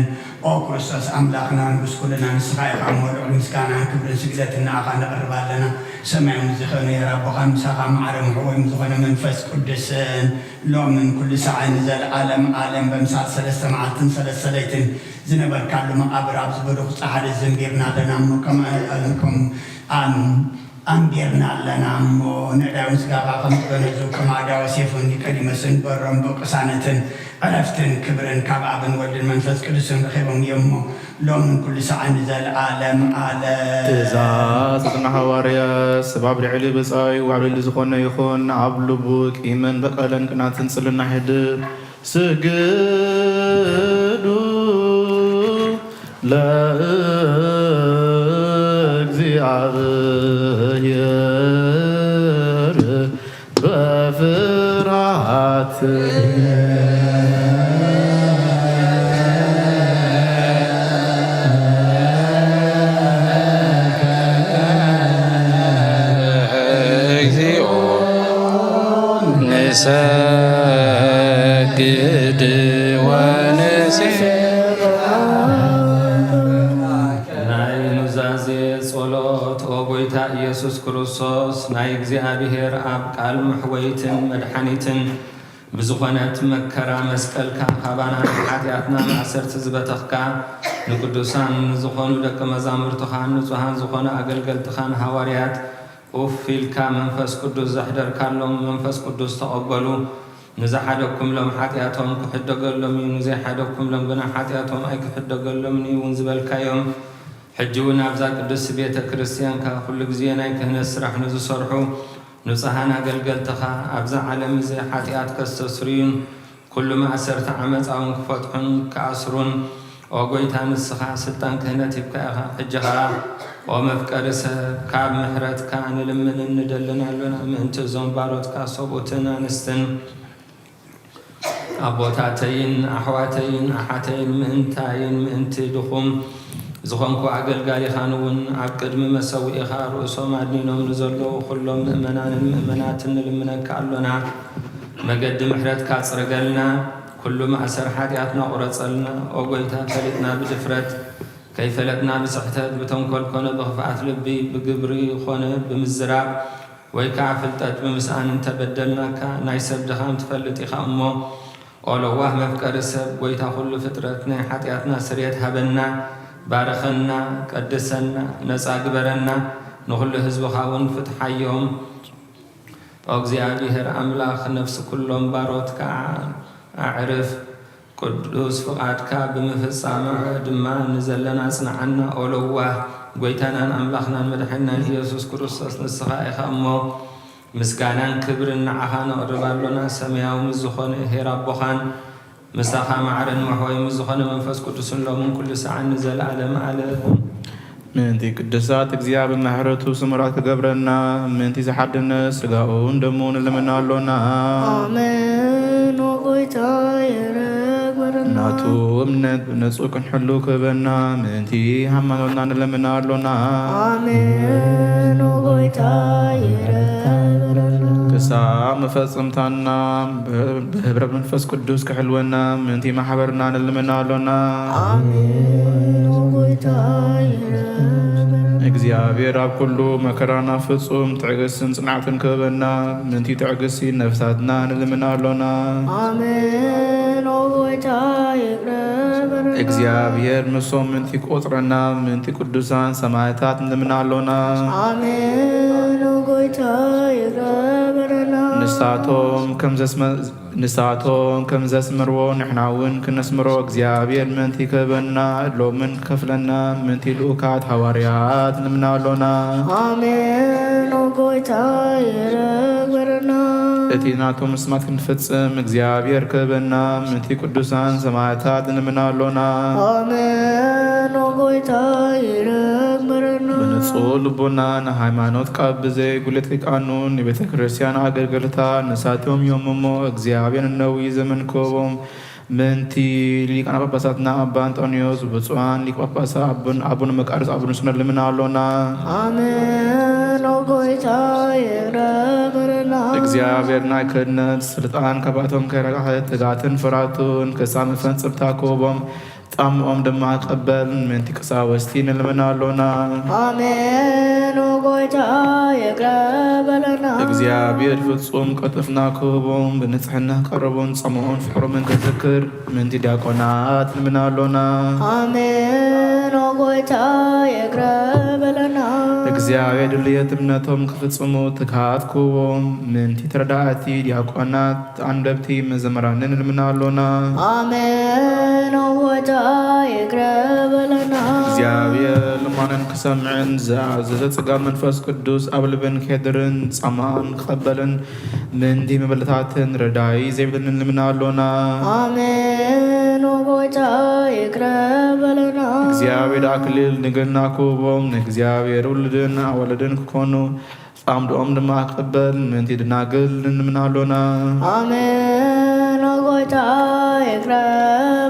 ኦ ክርስቶስ ኣምላኽና ንጉስ ኩልና ንስኻ ኢኻ እሞ ልዑል ምስጋናን ክብርን ስግደትን ንኣኻ ነቕርብ ኣለና። ሰማይ ምስ ዝኾነ የር ኣቦኻን ምሳኻ ማዕረ ምሕወይ ምስ ዝኾነ መንፈስ ቅዱስን ሎምን ኩሉ ሰዓን ንዘለዓለም ዓለም በምሳል ሰለስተ መዓልትን ሰለስተ ለይትን ዝነበርካሉ መቓብር ኣብዚ ብሩኽ ጻሕሊ ዘንቢርና ኣለና እሞ ከማን ኣልኩም ኣን ኣንቢርና ኣለና እሞ፣ ነዳውን ስጋኻ ከም ዝገነዙ፣ ከም ኣዳዊ ሴፎን ኒቆዲሞስን በሮም ብቅሳነትን ዕረፍትን ክብርን ካብ ኣብን ወልድን መንፈስ ቅዱስን ረኺቦም እዮም እሞ፣ ሎምን ኩሉ ሰዓን ንዘለዓለም ዓለም። ትእዛዝ እዝነ ሃዋርያ፣ ሰብ ኣብ ልዕሊ ብጻዩ ዋዕብሊ ዝኾነ ይኹን፣ ኣብ ልቡ ቂምን በቀልን ቅናትን ጽልና ይህድር። ስግዱ ለእግዚኣብሔር በፍርሃት። እግዚኦ ንሰግድ ወንሴ ናይ ኑዛዜ ጸሎት። ኦ ጎይታ ኢየሱስ ክርስቶስ፣ ናይ እግዚኣብሔር ኣብ ቃል መሕወይትን መድሓኒትን ብዝኾነት መከራ መስቀልካ ካባና ንሓጢኣትና ማእሰርቲ ዝበተኽካ፣ ንቅዱሳን ዝኾኑ ደቂ መዛሙርትኻን ንጹሃን ዝኾኑ ኣገልገልትኻን ሃዋርያት ኡፍ ኢልካ መንፈስ ቅዱስ ዘሕደርካሎም፣ መንፈስ ቅዱስ ተቐበሉ። ንዝሓደግኩምሎም ሓጢኣቶም ክሕደገሎም እዩ፣ ንዘይሓደግኩምሎም ግና ሓጢኣቶም ኣይክሕደገሎምን እዩ እውን ዝበልካዮም፣ ሕጂ እውን ኣብዛ ቅድስቲ ቤተ ክርስቲያንካ ኩሉ ግዜ ናይ ክህነት ስራሕ ንዝሰርሑ ንጹሃን ኣገልገልትኻ፣ ኣብዛ ዓለም እዚ ሓጢኣት ከስተስርዩን ኩሉ ማእሰርቲ ዓመጻ እውን ክፈትሑን ክኣስሩን፣ ኦ ጎይታ፣ ንስኻ ስልጣን ክህነት ሂብካ ኢኻ። ሕጂ ኸኣ ኦ መፍቀሪ ሰብ፣ ካብ ምሕረትካ ንልምንን ንደልን ኣሎና፣ ምእንቲ እዞም ባሮትካ ሰብኡትን ኣንስትን ኣቦታተይን ኣሕዋተይን ኣሓተይን ምእንታይን ምእንቲ ድኹም ዝኾንኩ ኣገልጋሊኻን እውን ኣብ ቅድሚ መሰውኢኻ ርእሶም ኣድኒኖም ንዘለዉ ኩሎም ምእመናንን ምእመናትን ንልምነካ ኣሎና። መገዲ ምሕረትካ ጽረገልና። ኩሉ ማእሰር ሓጢኣትና ቁረጸልና። ኦ ጎይታ፣ ፈሊጥና ብድፍረት፣ ከይፈለጥና ብስሕተት፣ ብተንኮል ኮነ ብኽፍኣት ልቢ፣ ብግብሪ ኾነ ብምዝራብ፣ ወይ ከዓ ፍልጠት ብምስኣን እንተበደልናካ፣ ናይ ሰብ ድኻም ትፈልጥ ኢኻ እሞ፣ ኦ ለዋህ መፍቀሪ ሰብ፣ ጎይታ ኩሉ ፍጥረት፣ ናይ ሓጢኣትና ስርየት ሃበና፣ ባርኸና፣ ቀድሰና፣ ነፃ ግበረና፣ ንኹሉ ህዝብኻ እውን ፍትሓዮም። ኦ እግዚኣብሔር ኣምላኽ፣ ነፍሲ ኩሎም ባሮትካ ኣዕርፍ፣ ቅዱስ ፍቓድካ ብምፍጻማ ድማ ንዘለና ኣጽንዓና። ኦ ለዋህ ጎይታናን ኣምላኽናን መድሓኒናን ኢየሱስ ክርስቶስ፣ ንስኻ ኢኻ እሞ፣ ምስጋናን ክብርን ንዓኻ ነቕርብ ኣሎና። ሰማያዊ ምስ ዝኾነ ኄር ኣቦኻን፣ ምሳኻ ማዕረን መሕወይ ምስ ዝኾነ መንፈስ ቅዱስን፣ ሎምን ኩሉ ሰዓን ንዘለዓለም ዓለም። ምእንቲ ቅዱሳት እግዚኣብሔር ምሕረቱ ስሙራት ክገብረና፣ ምእንቲ ዝሓድነት ስጋኡን ደሙን ንልምና ኣሎና። ኣሜን። ኦ ጎይታ ይረግበረና። ናቱ እምነት ብንጹህ ክንሕሉ ክህበና፣ ምእንቲ ሃይማኖትና ንልምና ኣሎና። ኣሜን። ኦ ጎይታ ይረግበረና። ክሳብ መፈጸምታና ብ-፣ ብህብረ መንፈስ ቅዱስ ክሕልወና፣ ምእንቲ ማሕበርና ንልምና ኣሎና። ኣሜን። ኦ ጎይታ ይረግበረና። እግዚኣብሔር ኣብ ኩሉ መከራና ፍጹም ትዕግስትን ጽንዓትን ክህበና፣ ምእንቲ ትዕግስቲ ነፍሳትና ንልምና ኣሎና። ኣሜን። ኦ ጎይታ ይረግበረና። እግዚኣብሔር ምሶም ምእንቲ ቆጽረና፣ ምእንቲ ቅዱሳን ሰማዕታት ንልምና ኣሎና። ኣሜን። ኦ ጎይታ ይረግበረና። ንሳቶም ከም ዘስመ-፣ ንሳቶም ከም ዘስመርዎ ንሕና እውን ክነስምሮ እግዚኣብሔር ምእንቲ ክህበና፣ ሎምን ክከፍለና ምእንቲ ልኡካት ሃዋርያት ንልምና ኣሎና። ኣሜን። ኦ ጎይታ ይረግበረና። እቲ ናቶም ምስማት ክንፍጽም እግዚኣብሔር ክህበና፣ ምእንቲ ቅዱሳን ሰማዕታት ንልምና ኣሎና። ኣሜን። ኦ ጎይታ ይረግበረና። ብንጹህ ልቦና ንሃይማኖት ካብ ብዘይ ጉልት ሊቃኑን ንቤተ ክርስቲያን ኣገልገልታ ንሳቶም እዮም እሞ፣ እግዚኣብሔር ነዊህ ዘመን ክህቦም ምእንቲ ሊቃነ ጳጳሳትና ኣባ ኣንጦንዮስ፣ ብፁዓን ሊቀ ጳጳሳት ኣቡን፣ ኣቡነ መቃርዮስ ኣቡነ ስኖ ልምና ኣሎና። ኣሜን። ኦ ጎይታ ይረግበረና። እግዚኣብሔር ናይ ክህነት ስልጣን ካብኣቶም ከይረግሐ፣ ትጋትን ፍራቱን ክሳብ መፈጸምታ ክህቦም፣ ጻምኦም ድማ ክቕበል ምእንቲ ቀሳወስቲ ንልምና ኣሎና። ኣሜን። ኦ ጎይታ ይቅረ በለና። እግዚኣብሔር ፍጹም ቅልጥፍና ክህቦም፣ ብንጽሕና ክቐርቡን ጻምኦምን ፍቕሮምን ክዝክር ምእንቲ ዲያቆናት ንልምና ኣሎና። ኣሜን። ኦ ጎይታ ይቅረ በለና። እግዚኣብሔር ድልየት እምነቶም ክፍጽሙ ትግሃት ክህቦም ምእንቲ ተረዳእቲ ዲያቆናት ኣንደብቲ መዘምራንን ንልምና ኣሎና። ኣሜን። ኦ ጎይታ ይቅረ በለና። እግዚኣብሔር ልማነን ክሰምዕን ዝኣዘዘ ጸጋ መንፈስ ቅዱስ ኣብ ልበን ከድርን ጻማን ክቐበልን ምእንቲ መበለታትን ረዳኢ ዘይብለንን ንልምና ኣሎና። ኣሜን። ኦ ጎይታ ይቅረ በለና። እግዚኣብሔር ኣክሊል ድንግልና ክህቦም ንእግዚኣብሔር ውሉድን ኣዋልድን ክኮኑ ጻምድኦም ድማ ክቕበል ምእንቲ ድናግል ንልምና ኣሎና። ኣሜን። ኦ ጎይታ ይቅረ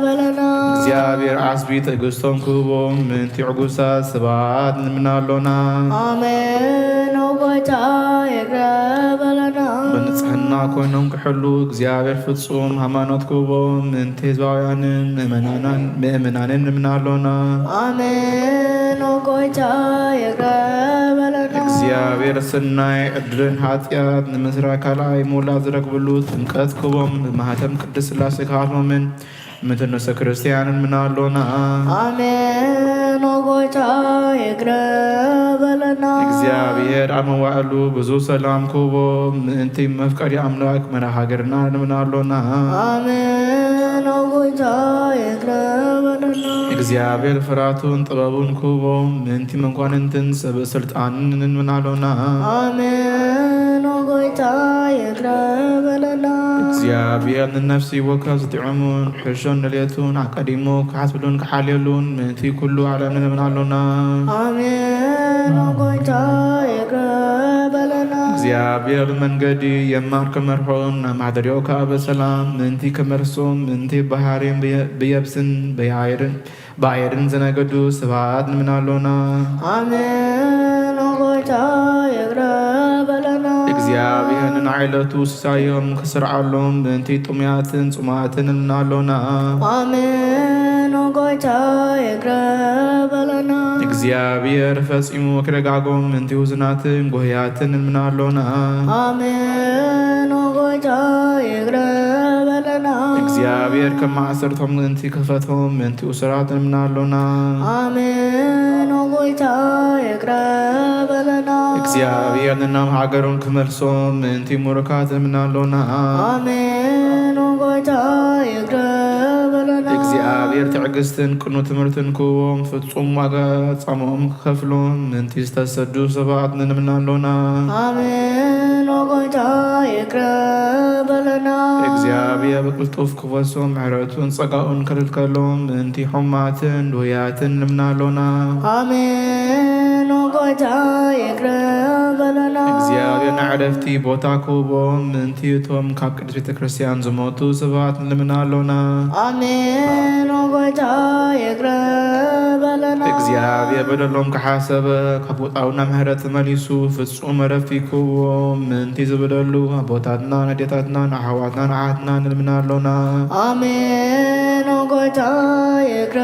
በለና። እግዚኣብሔር ዓስቢ ትዕግስቶም ክህቦም ምእንቲ ዕጉሳት ሰባት ንልምና ኣሎና። ኣሜን። ኦ ጎይታ ይቅረ በለና። ብንጽሕና ኮይኖም ክሕሉ እግዚኣብሔር ፍጹም ሃይማኖት ክህቦም ምእንቲ ህዝባውያንን ምእመናናን፣ ምእመናንን ንልምና ኣሎና። ኣሜን። ኦ ጎይታ ይቅረ በለና። እግዚኣብሔር ስናይ ዕድልን ሓጢኣት ንምስራይ ካልኣይ ምውላድ ዝረክብሉ ጥምቀት ክህቦም ብማህተም ቅድስት ስላሴ ክሃትሞምን ምእንቲ ነፍሰ ክርስቲያን ንልምና ኣሎና። ኣሜን። ኦ ጎይታ ይቅረ በለና። እግዚኣብሔር ኣብ መዋዕሉ ብዙ ሰላም ክህቦም ምእንቲ መፍቀሪ ኣምላክ መራሒ ሃገርና ንልምና ኣሎና። ኣሜን። ኦ ጎይታ ይቅረ በለና። እግዚኣብሔር ፍራቱን ጥበቡን ክህቦም ምእንቲ መኳንንትን ሰበ ስልጣንን ንልምና ኣሎና። ኣሜን። ኦ ጎይታ ይቅረ በለና። እግዚኣብሔር ንነፍሲ ወከፍ ዝጥዕሙን ሕሾን ድሌቱን ኣቀዲሙ ክሓስብሉን ክሓልየሉን ምእንቲ ኩሉ ዓለም ንልምን ኣሎና። ኣሜን። ኦ ጎይታ ይቅረ በለና። እግዚኣብሔር ብመንገዲ የማን ክመርሖን ናብ ማሕደሪኡ ከዓ ብሰላም ምእንቲ ክመልሶም ምእንቲ ባሕርን ብየ-፣ ብየብስን ብኣየርን ብኣየርን ዝነገዱ ሰባት ንልምን ኣሎና። ኣሜን። ኦ ጎይታ ይቅረ በለና። እግዚኣብሔር ንናይ ዕለቱ ሲሳዮም ክስርዓሎም ምእንቲ ጥሙያትን ጽሙኣትን እልምና ኣሎና። ኣሜን። ኦ ጎይታ ይቅረ በለና። እግዚኣብሔር ፈጺሙ ክደጋጎም ምእንቲ ውዝናትን ጎህያትን እልምና ኣሎና። ኣሜን። ኦ ጎይታ ይቅረ በለና። እግዚኣብሔር ከም ማእሰርቶም ምእንቲ ክፈቶም ምእንቲ እሱራት እልምና ኣሎና። ኣሜን። ኦ ጎይታ ይቅረ በለና። እግዚኣብሔር ንናም ሃገሮም ክመልሶም ምእንቲ ምሩካት እልምና ኣሎና። ኣሜን። ኦ ጎይታ ይቅረ በለና። እግዚኣብሔር ትዕግስትን ቅኑ ትምህርትን ክህቦም ፍጹም ዋጋ ጻምኦም ክኸፍሎም ምእንቲ ዝተሰዱ ሰባት ንልምና ኣሎና። ኣሜን። ኦ ጎይታ ይቅረ በለና። እግዚኣብሔር ብቅልጡፍ ክፈሶም ምሕረቱን ጸጋኡን ከልከሎም ምእንቲ ሕሙማትን ድውያትን ንልምና ኣሎና። ኣሜን። ኦ ጎይታ ይቅረ በለና። እግዚኣብሔር ንዕረፍቲ ቦታ ክህቦም ምእንቲ እቶም ካብ ቅድስት ቤተ ክርስቲያን ዝሞቱ ሰባት ንልምና ኣሎና። ኣሜን። ኦ ጎይታ ይቅረ በለና። እግዚኣብሔር በደሎም ክሓሰበ ካብ ቁጣውና ምሕረት ተመሊሱ ፍጹም ዕረፍቲ ክህቦም ምእንቲ ዝበደሉ ኣቦታትናን ኣዴታትናን ኣሕዋትናን ኣሓትናን ንልምና ኣሎና። ኣሜን። ኦ ጎይታ ይቅረ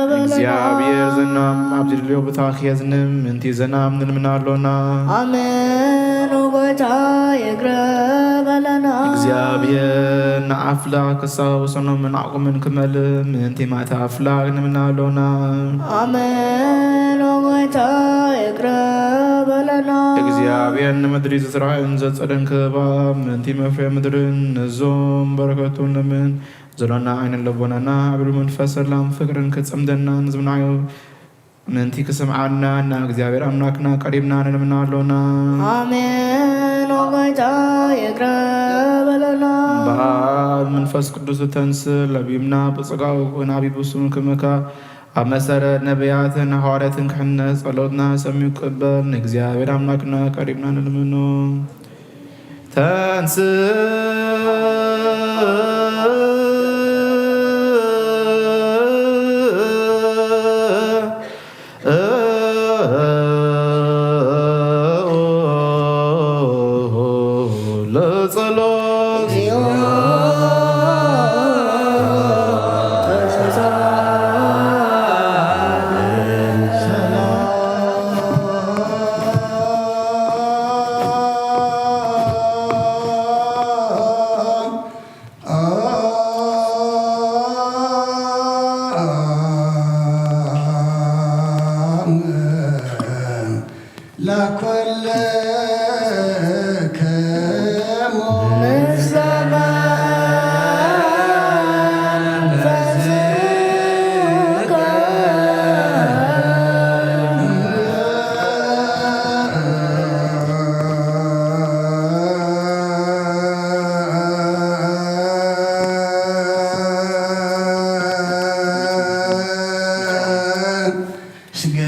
በለና። እግዚኣብሔር ዘናም ኣብ ዝድልዮ ቦታ ክየዝንም ምእንቲ ዘናም ንልምና ኣሎና። ኣሜን። ኦ ጎይታ ይቅረ በለና። እግዚኣብሔር ንኣፍላክ ክሳብ ወሰኖምን ዓቕምን ክመልእ ምእንቲ ማእቲ ኣፍላክ ንልምና ኣሎና። ኣሜን። ኦ ጎይታ ይቅረ በለና። እግዚኣብሔር ንምድሪ ዝዝራእን ዘጸደን ክህባ ምእንቲ መፍረ ምድርን ነዞም በረከቱን ለምን ዘሎና ዓይንን ለቦናና ኣብ መንፈስ ሰላም ፍቅርን ክጸምደናን ዝምናዮ ምእንቲ ክስምዓና ናብ እግዚኣብሔር ኣምላክና ቀሪብና ንልምና ኣሎና። ኣሜን። ኦ ጎይታ ይቅረ በለና። እምበኣር መንፈስ ቅዱስ ተንስ ለቢምና ብጸጋኡ ክውን ኣቢቡ ስሙ ክምካ ኣብ መሰረት ነቢያትን ሃዋርያትን ክሕነጽ ጸሎትና ሰሚዑ ክቅበል ንእግዚኣብሔር ኣምላክና ቀሪብና ንልምኖ። ተንስ ለጸሎት ለኩልክሙ ምስለ መንፈስከ።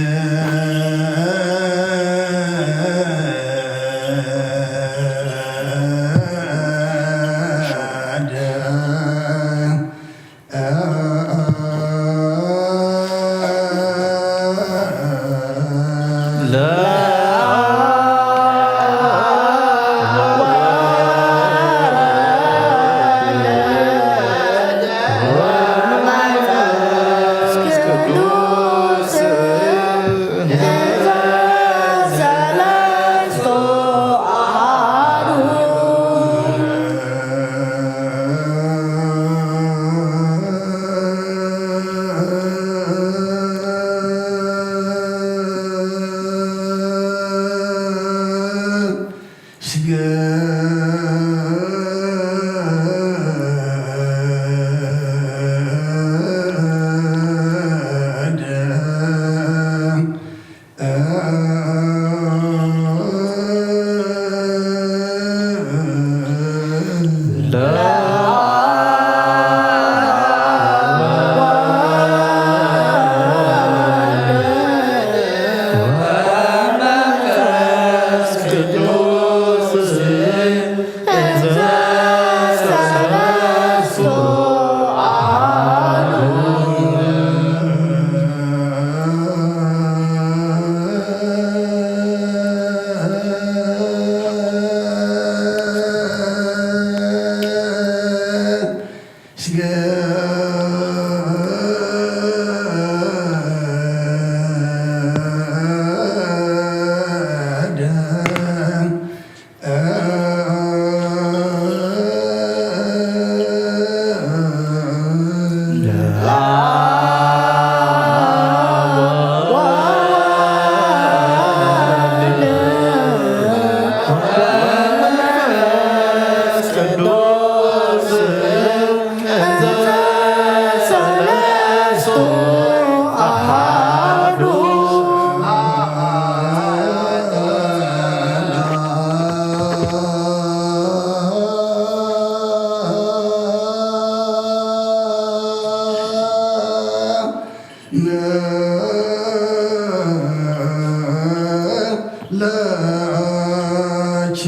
ለኪ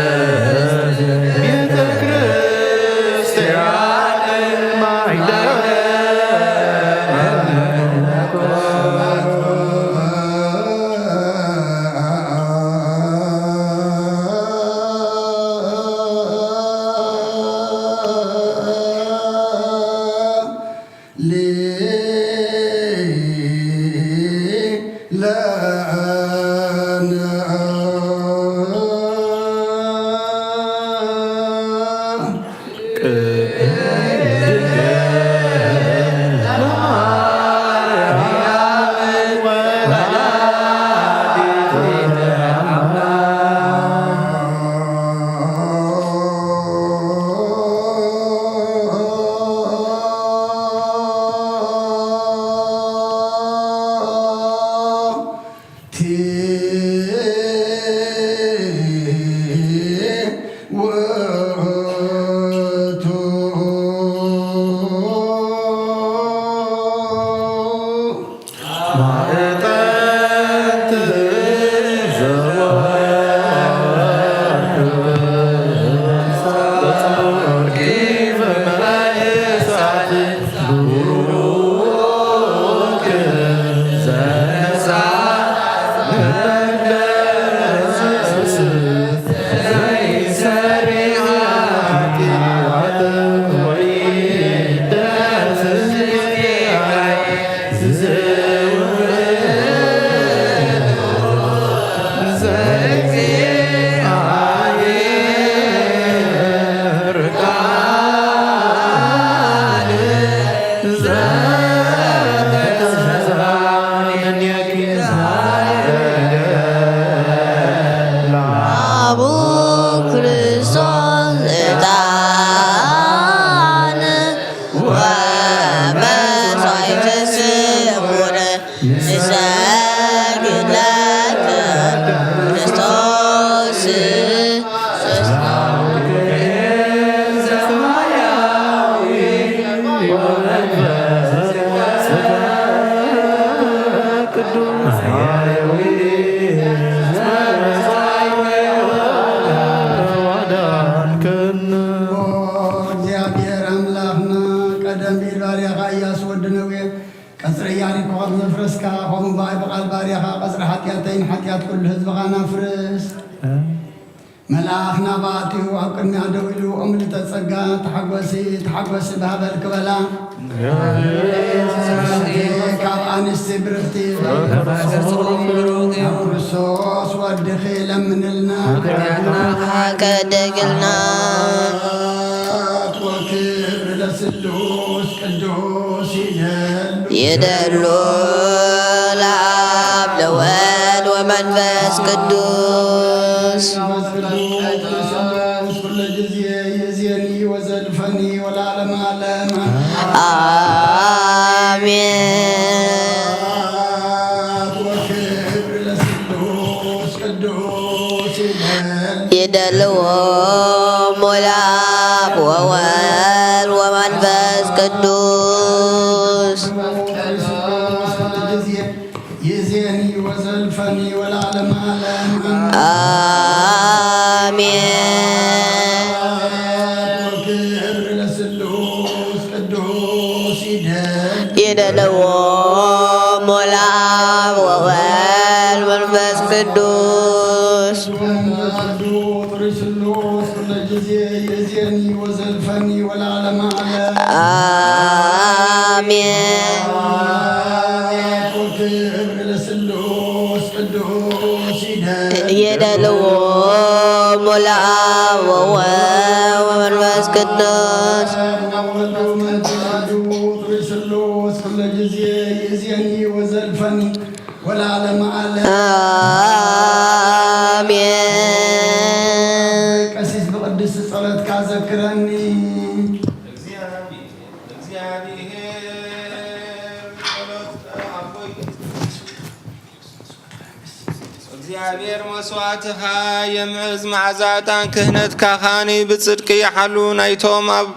ቅድስት ቤተ ክርስቲያን ማይደረ አቡ ክርስቶስ ዕጣን ወመሥዋዕተ ስቡር ንሰግድ ለከ ክርስቶስ። ኦ እግዚኣብሔር ኣምላኽና፣ ቀደም ብኢድ ባርያኻ ኢያሱ ወዲ ነዌ ቀጽሪ ኢያሪኮ ከም ዘፍረስካ፣ ከምኡ ብኣይ ብቓል ባርያኻ ቀጽሪ ሓጢኣተይን ሓጢኣት ኩሉ ህዝብኻን ኣፍርስ። መልኣኽ ናባእቲኡ ኣብ ቅድሚኣ ደው ኢሉ፣ እምልተ ጸጋ፣ ተሓጎሲ፣ ተሓጎሲ፣ ብሃበል ክበላ። ካብ ኣንስቲ ብርኽቲ ኣብ ክርስቶስ ወድኺ ለምንልና። ሓጢኣትና ከደግልና። ወክብር ለስሉስ ቅዱስ ይደሉ። ይደሉ ለአብ ለወልድ ወመንፈስ ቅዱስ። መንፈስ ቅዱስ ኩለ ጊዜ ይእዜኒ ወዘልፈኒ ወለዓለመ ዓለም። አሜን። ወክብር ለስሉስ ቅዱስ ይደል። ይደልዎ ለአብ ወወልድ ወመንፈስ ቅዱስ። ይእዜኒ ወዘልፈኒ ወለዓለመ ዓለም። አሜን። ወክብር ለስሉስ ቅዱስ ይደል። ይደልዎ ለአብ ወወልድ መንፈስ ቅዱስ። ወመንፈስ ቅዱስ ርሱሉስ ኩለ ጊዜ ይእዜኒ ወዘልፈኒ ወለዓለመ ዓለም። አሜን። ወክብር ለስሉስ ቅዱስ ይደል። ይደልዎ ለአብ ወወልድ ወመንፈስ ቅዱስ። ወወልድ ወመንፈስ ቅዱስ ርሱሉስ ኩለ ጊዜ ይእዜኒ ወዘልፈኒ ወለዓለመ ዓለም። አሜን። ቀሲስ ብቅድስቲ ጸሎትካ ዘክረኒ። እግዚኣብሔር መስዋእትኻ የምዕዝ፣ መዓዛ ዕጣን ክህነትካ ኸኣኒ ብጽድቂ ይሓሉ። ናይቶም ኣብ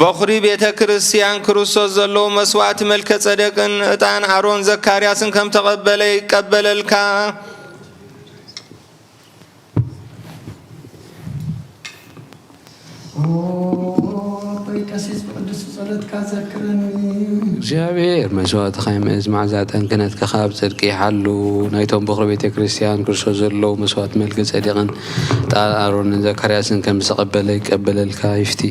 በኹሪ ቤተ ክርስቲያን ክርስቶስ ዘለዉ መስዋእቲ መልከ ጸደቅን ዕጣን ኣሮን ዘካርያስን ከም ተቐበለ ይቀበለልካ። ኦይ ቀሲስ፣ ብቅዱስ ጸሎትካ ዘክረኒ። እግዚኣብሔር መስዋእትኻ ይምእዝ፣ መዓዛ ዕጣን ክህነትካ ኣብ ጽድቂ ይሓሉ። ናይቶም በኹሪ ቤተ ክርስቲያን ክርስቶስ ዘለዉ መስዋእቲ መልከ ጸዴቅን ዕጣን ኣሮንን ዘካርያስን ከም ዝተቐበለ ይቀበለልካ። ይፍቲ።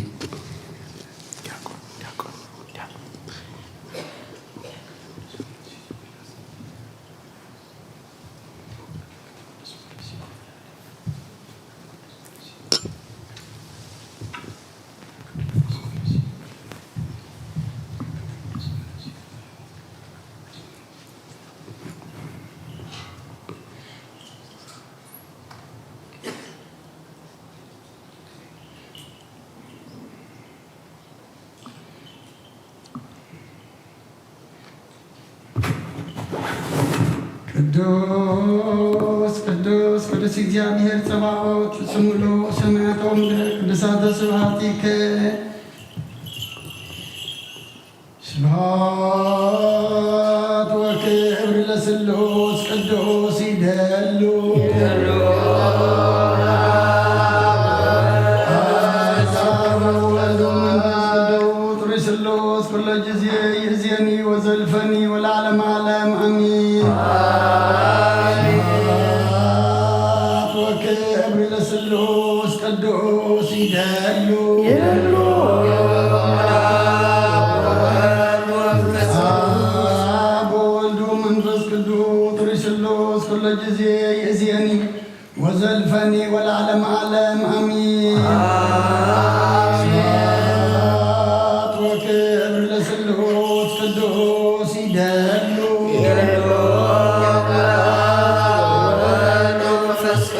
ቅዱስ ቅዱስ ቅዱስ እግዚኣብሔር ጸባኦት፣ ፍጹም ምሉእ ሰማያት ወምድር፣ ቅዱሳተ ስብሐቲከ። ስብሐት ወክብር ለስሉስ ቅዱስ ይደሉ። ይደሉ። አብ ወወልድ ወመንፈስ ቅዱስ ርሱሉስ ኩሎ ጊዜ ይእዜኒ ወዘልፈኒ ወለዓለመ ዓለም አሜን። አሜን። ስብሐት ወክብር ለስሉስ ቅዱስ ይደሉ። ይደሉ። አብ ወወልድ ወመንፈስ ቅዱስ ርሱሉስ ኩሎ ጊዜ ይእዜኒ ወዘልፈኒ ወለዓለመ ዓለም አሜን። አሜን። ስብሐት ወክብር ለስሉስ ቅዱስ ይደሉ። ይደሉ።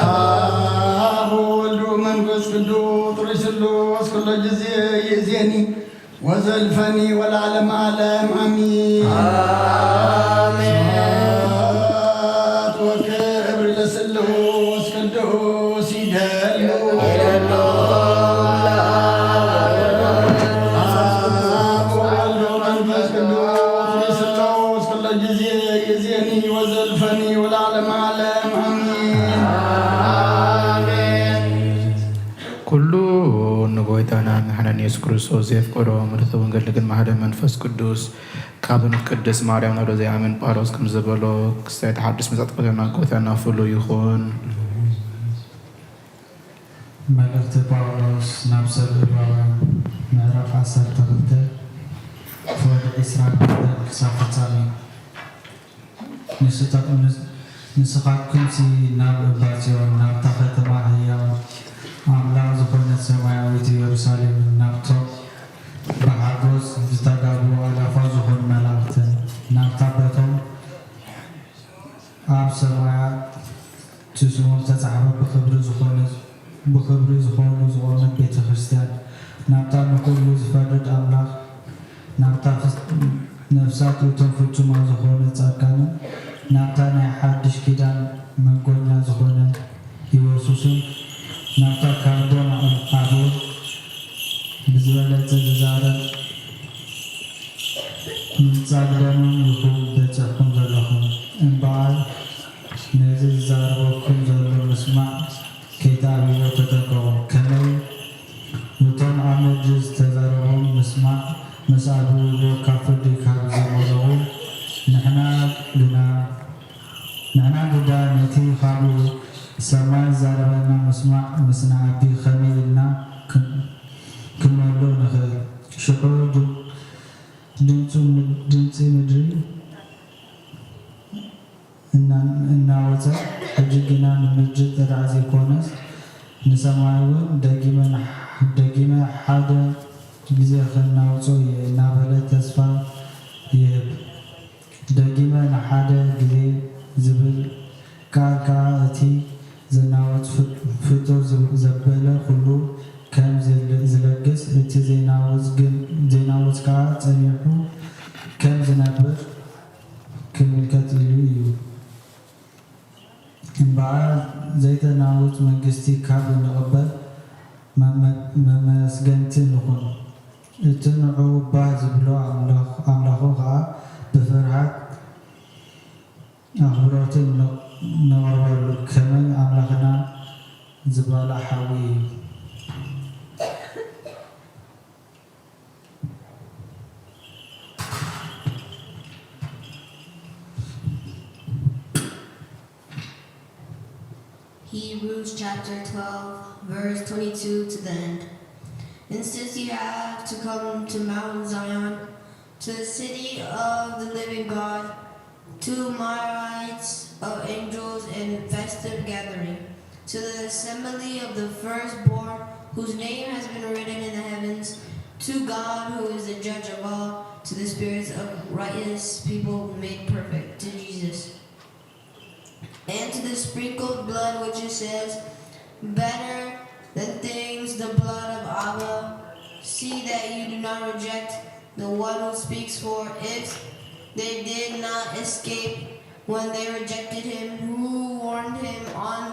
አብ ወወልድ ወመንፈስ ቅዱስ ርሱሉስ ኩሎ ጊዜ ይእዜኒ ወዘልፈኒ ወለዓለመ ዓለም አሜን። አሜን። ስብሐት ወክብር ለስሉስ ቅዱስ ይደሉ። ይደሉ። አብ ወወልድ ወመንፈስ ቅዱስ ርሱሉስ ኩሎ ጊዜ ይእዜኒ ወዘልፈኒ ወለዓለመ ዓለም አሜን። አሜን። ኩሉ ንጎይታና መድሓኒና ኢየሱስ ክርስቶስ ዘየፍቅሮ ምልእቲ ወንጌል ድንግል ማርያም መንፈስ ቅዱስ ካብ ቅድስት ማርያም ናብ ዘይኣምን ጳውሎስ ከም ዝበሎ ክስታይ ተሓድስ መጻእቲ ጎይታና ጎይታና ፍሉይ ይኹን። መልእኽቲ ጳውሎስ ናብ ሰብ ዕብራውያን ምዕራፍ ዓሰርተ ክልተ ፍቕዲ ዒስራን ክልተን ክሳብ ፍጻሜ። ንስታ-፣ ንስ-፣ ንስኻትኩምሲ ናብ እባ ጽዮን፣ ናብታ ከተማ ህያው ኣምላኽ ዝኾነት ሰማያዊት ኢየሩሳሌምን ናብቶም ብሓጎስ ዝተጋብኡ ኣላፋት ዝኾኑ መላእኽትን ናብታ በቶም ኣብ ሰማያት እቲ ስሞም ዝተጻሕፈ ብኽብሪ ዝኾነ፣ ብኽብሪ ዝኾኑ ዝቖመት ቤተ ክርስቲያን፣ ናብታ ንኹሉ ዝፈርድ ኣምላኽ፣ ናብታ ክስ-፣ ነፍሳት እቶም ፍጹማት ዝኾኑ ጻድቃንን፣ ናብታ ናይ ሓድሽ ኪዳን መንጎኛ ዝኾነ ኢየሱስን፣ ናብታ ካብ ደም ኣቤል ብዝበለጸ ዝዛረብ ምንጻግ ደምን ኢኹም በጺሕኩም ዘለኹም። እምበኣር ነዚ ዝዛረበኩም ዘሎ ምስማዕ ከይትኣብይዎ ተጠንቀቑ። ከመይ እቶም ኣብ ምድሪ ዝተዛረቦም ምስማዕ ምስ ኣብይዎ ካብ ፍርዲ ካብ ዘምለጡ፣ ንሕና ግና፣ ንሕና ግዳ ነቲ ካብ ሰማይ ዝዛረበና ምስማዕ ምስ ንኣቢ ከመይ ኢልና ክን-፣ ክንመልኦ ንኽእል? ሽዑ ድ-፣ ድምፁ ም-፣ ድምፂ ምድሪ እና-፣ እናወፀ፣ ሕጂ ግና ንምድሪ ጥራሕ ዘይኮነስ ንሰማይ እውን ደጊመ ንሕ-፣ ደጊመ ሓደ ግዜ ከናውፆ እየ እናበለ ተስፋ ይህብ። ደጊመ ንሓደ ግዜ ዝብል ቃል ከኣ እቲ ዘናውጽ ፍ-፣ ፍጡር ዝ-፣ ዘበለ ኩሉ ከም ዝል-፣ ዝለግስ፣ እቲ ዘይናውጽ ግን፣ ዘይናውጽ ከኣ ጸኒሑ ከም ዝነብር ክምልከት ኢሉ እዩ። መመስገንቲ ንኹን። እቲ ንዑ ባህ ዝብሎ ኣምላኽ-፣ ኣምላኹ ኸኣ ብፍርሃት ኣኽብሮትን ነ-፣ ነቕርበሉ፣ ከመይ ኣምላኽና ዝባላዕ ሓዊ እዩ። Hebrews chapter twelve, verse twenty-two to the end. And since you have to come to Mount Zion, to the city of the living God, to my rites of angels and festive gathering, to the assembly of the firstborn whose name has been written in the heavens, to God who is the judge of all, to the spirits of righteous people made perfect, to Jesus. And to the sprinkled blood which it says, "Better than things the blood of Abel." See that you do not reject the one who speaks, for if they did not escape when they rejected him who warned him on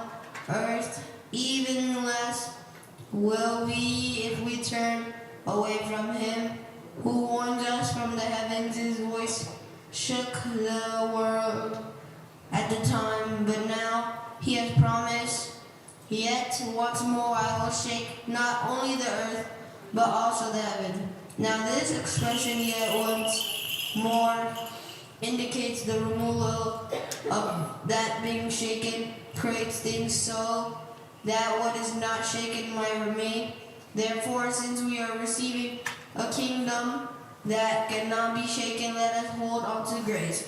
earth, even less will we if we turn away from him who warns us from the heavens. His voice shook the world at the time, but now he has promised, "Yet once more I will shake not only the earth, but also the heaven." Now this expression, "yet once more," indicates the removal of that being shaken creates things so that what is not shaken might remain. Therefore, since we are receiving a kingdom that cannot be shaken, let us hold on to grace.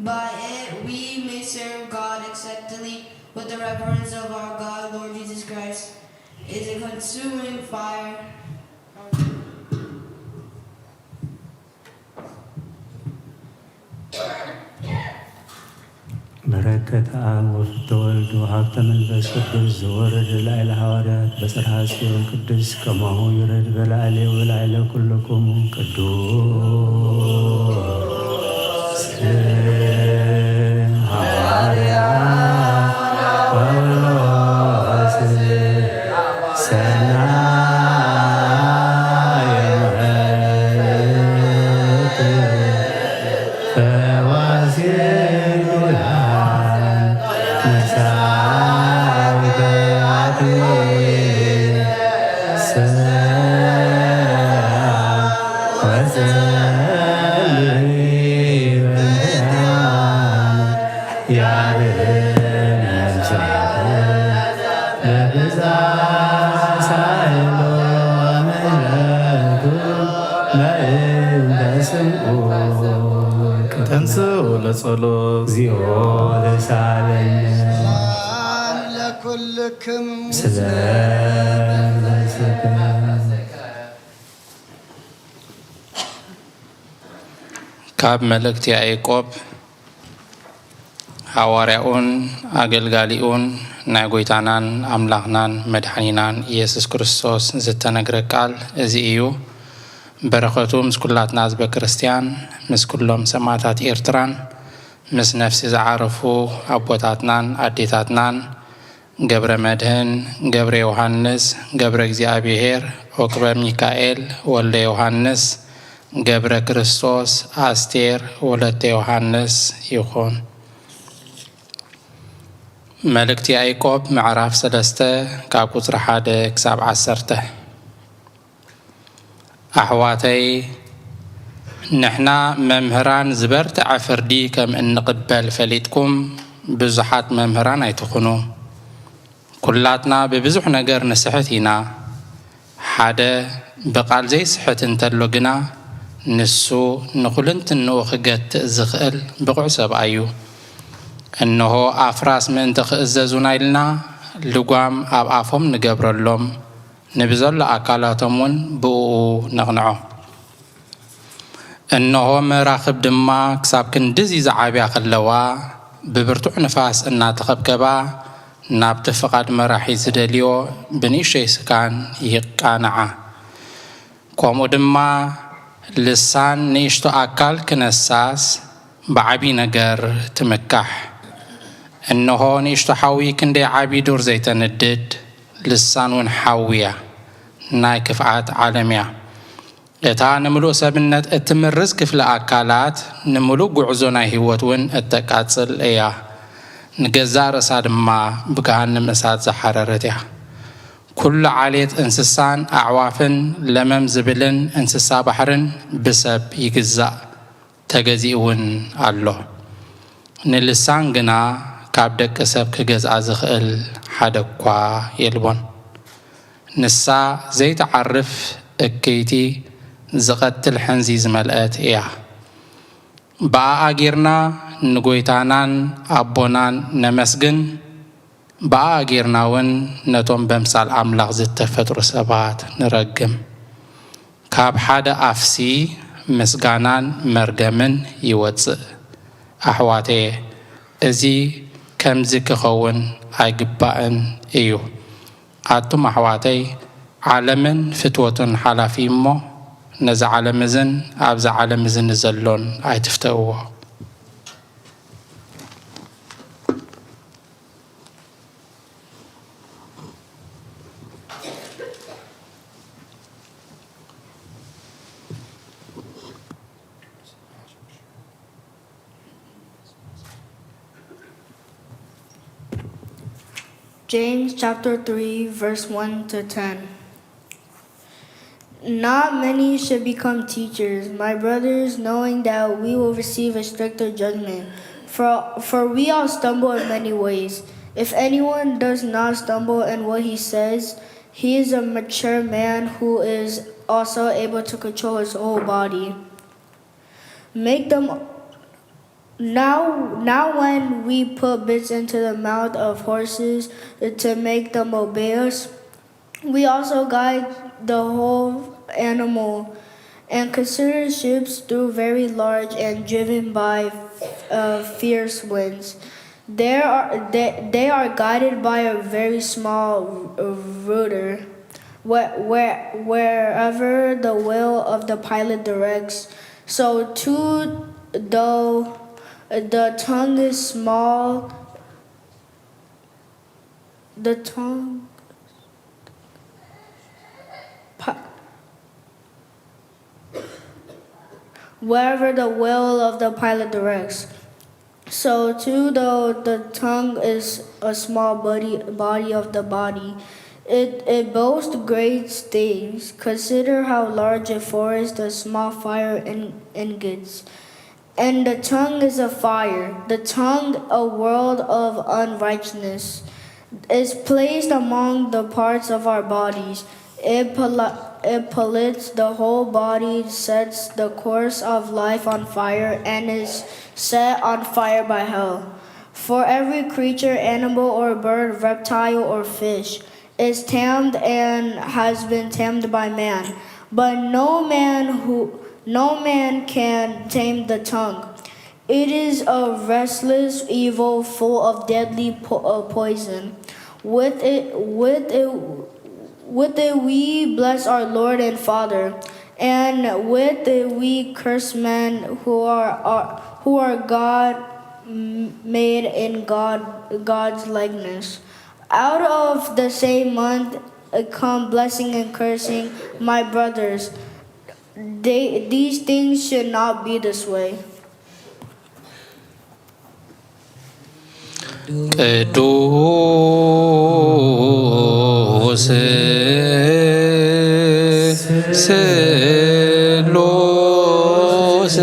By it we may serve God acceptably with the reverence of our God, Lord Jesus Christ is a consuming fire. በረከት አብ ወፍቶ ወልድ ወሀብተ መንፈስ ቅዱስ ዘወረደ ላዕለ ሐዋርያት በጽርሐ ጽዮን ቅዱስ ከማሁ ይውረድ በላዕሌ ወላዕለ ኩልኩም ቅዱስ ሐዋርያ ጳውሎስ ሰናየ ምሕረት ፈዋሲ ዱላን መሳዊተ አክሊል ሰ ወጸልይ በንተ ያድህን ነፍሳት ለብዛ ሳይሎ ምሕረቱ ለእንተ ስምኡ ተንሥኡ ለጸሎት እግዚኦ ተሳለነ። ሰላም ለኩልክም። ስለ ካብ መልእክቲ ያዕቆብ ሓዋርያኡን ኣገልጋሊኡን ናይ ጐይታናን ኣምላኽናን መድሓኒናን ኢየሱስ ክርስቶስ ዝተነግረ ቃል እዚ እዩ። በረኸቱ ምስ ኩላትና ህዝበ ክርስትያን፣ ምስ ኩሎም ሰማእታት ኤርትራን፣ ምስ ነፍሲ ዝዓረፉ ኣቦታትናን ኣዴታትናን፣ ገብረ መድህን፣ ገብረ ዮሃንስ፣ ገብረ እግዚኣብሔር፣ ዑቅበ ሚካኤል፣ ወልደ ዮሃንስ፣ ገብረ ክርስቶስ፣ ኣስቴር፣ ወለተ ዮሃንስ ይኹን። መልእክቲ ያዕቆብ ምዕራፍ ሰለስተ ካብ ቁጽሪ ሓደ ክሳብ ዓሰርተ። ኣሕዋተይ፣ ንሕና መምህራን ዝበርትዐ ፍርዲ ከም እንቕበል ፈሊጥኩም፣ ብዙሓት መምህራን ኣይትኹኑ። ኩላትና ብብዙሕ ነገር ንስሕት ኢና። ሓደ ብቓል ዘይስሕት እንተሎ ግና፣ ንሱ ንኹልንትንኡ ክገትእ ዝኽእል ብቑዕ ሰብኣይ እዩ። እንሆ፣ ኣፍራስ ምእንቲ ክእዘዙና ኢልና፣ ልጓም ኣብ ኣፎም ንገብረሎም። ንብዘሎ ኣካላቶም እውን ብእኡ ነቕንዖ። እንሆ መራኽብ ድማ ክሳብ ክንድዚ ዝዓብያ ከለዋ፣ ብብርቱዕ ንፋስ እናተኸብከባ፣ ናብቲ ፍቓድ መራሒ ዝደልዮ ብንእሽተይ ስካን ይቃንዓ። ከምኡ ድማ ልሳን ንእሽቶ ኣካል ክነሳስ ብዓቢ ነገር ትምካሕ። እንሆ ንእሽቶ ሓዊ ክንደይ ዓቢ ዱር ዘይተንድድ፣ ልሳን እውን ሓዊ እያ፣ ናይ ክፍኣት ዓለም እያ። እታ ንምሉእ ሰብነት እትምርዝ ክፍሊ ኣካላት፣ ንምሉእ ጉዕዞ ናይ ህይወት እውን እተቃጽል እያ። ንገዛእ ርእሳ ድማ ብገሃንም እሳት ዝሓረረት እያ። ኩሉ ዓሌት እንስሳን ኣዕዋፍን፣ ለመም ዝብልን እንስሳ ባሕርን ብሰብ ይግዛእ፣ ተገዚኡ እውን ኣሎ። ንልሳን ግና ካብ ደቂ ሰብ ክገዝኣ ዝኽእል ሓደ እኳ የልቦን። ንሳ ዘይትዓርፍ እክይቲ፣ ዝቐትል ሕንዚ ዝመልአት እያ። ብኣኣ ጌርና ንጎይታናን ኣቦናን ነመስግን፣ ብኣኣ ጌርና እውን ነቶም በምሳል ኣምላኽ ዝተፈጥሩ ሰባት ንረግም። ካብ ሓደ ኣፍሲ ምስጋናን መርገምን ይወጽእ። ኣሕዋተየ፣ እዚ ከምዚ ክኸውን ኣይግባእን እዩ። ኣቱም ኣሕዋተይ፣ ዓለምን ፍትወቱን ሓላፊ እሞ፣ ነዚ ዓለም እዝን ኣብዚ ዓለም እዚ ንዘሎን ኣይትፍተውዎ። James chapter three, verse one to ten. Not many should become teachers, my brothers, knowing that we will receive a stricter judgment. For, for we all stumble in many ways. If anyone does not stumble in what he says, he is a mature man who is also able to control his whole body. Make them now, now when we put bits into the mouth of horses to make them obey us, we also guide the whole animal. And consider ships, though very large and driven by uh, fierce winds, they are, they, they are guided by a very small rudder, where, where, wherever the will of the pilot directs. So too, though the tongue is small, the tongue, pi- wherever the will of the pilot directs. So too, though the tongue is a small body, body of the body, it, it boasts great things. Consider how large a forest a small fire en-, engulfs. And the tongue is a fire, the tongue a world of unrighteousness, is placed among the parts of our bodies. It, pol- it pollutes the whole body, sets the course of life on fire, and is set on fire by hell. For every creature, animal or bird, reptile or fish, is tamed and has been tamed by man. But no man who no man can tame the tongue. It is a restless evil full of deadly po- uh, poison. With it, with it, with it, we bless our Lord and Father, and with it, we curse men who are, are who are God m- made in God God's likeness. Out of the same month uh, come blessing and cursing, my brothers. They, these things should not be this way. ቅዱስ ስሉስ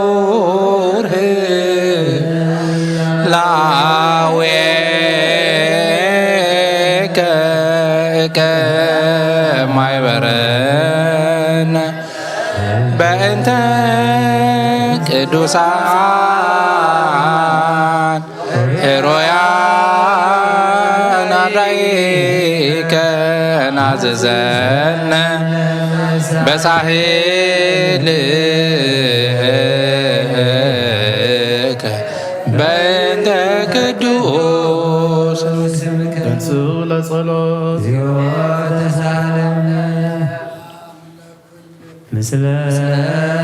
ዘህቡር ላዌከ እከ ማይበረነ በእንተ ቅዱሳን ሄሮያን ኣራይከ ናዘዘነ በሳህልከ በእንተ ቅዱስ ስምከ። ንሱ ለጸሎት ተሳለነ ምስለ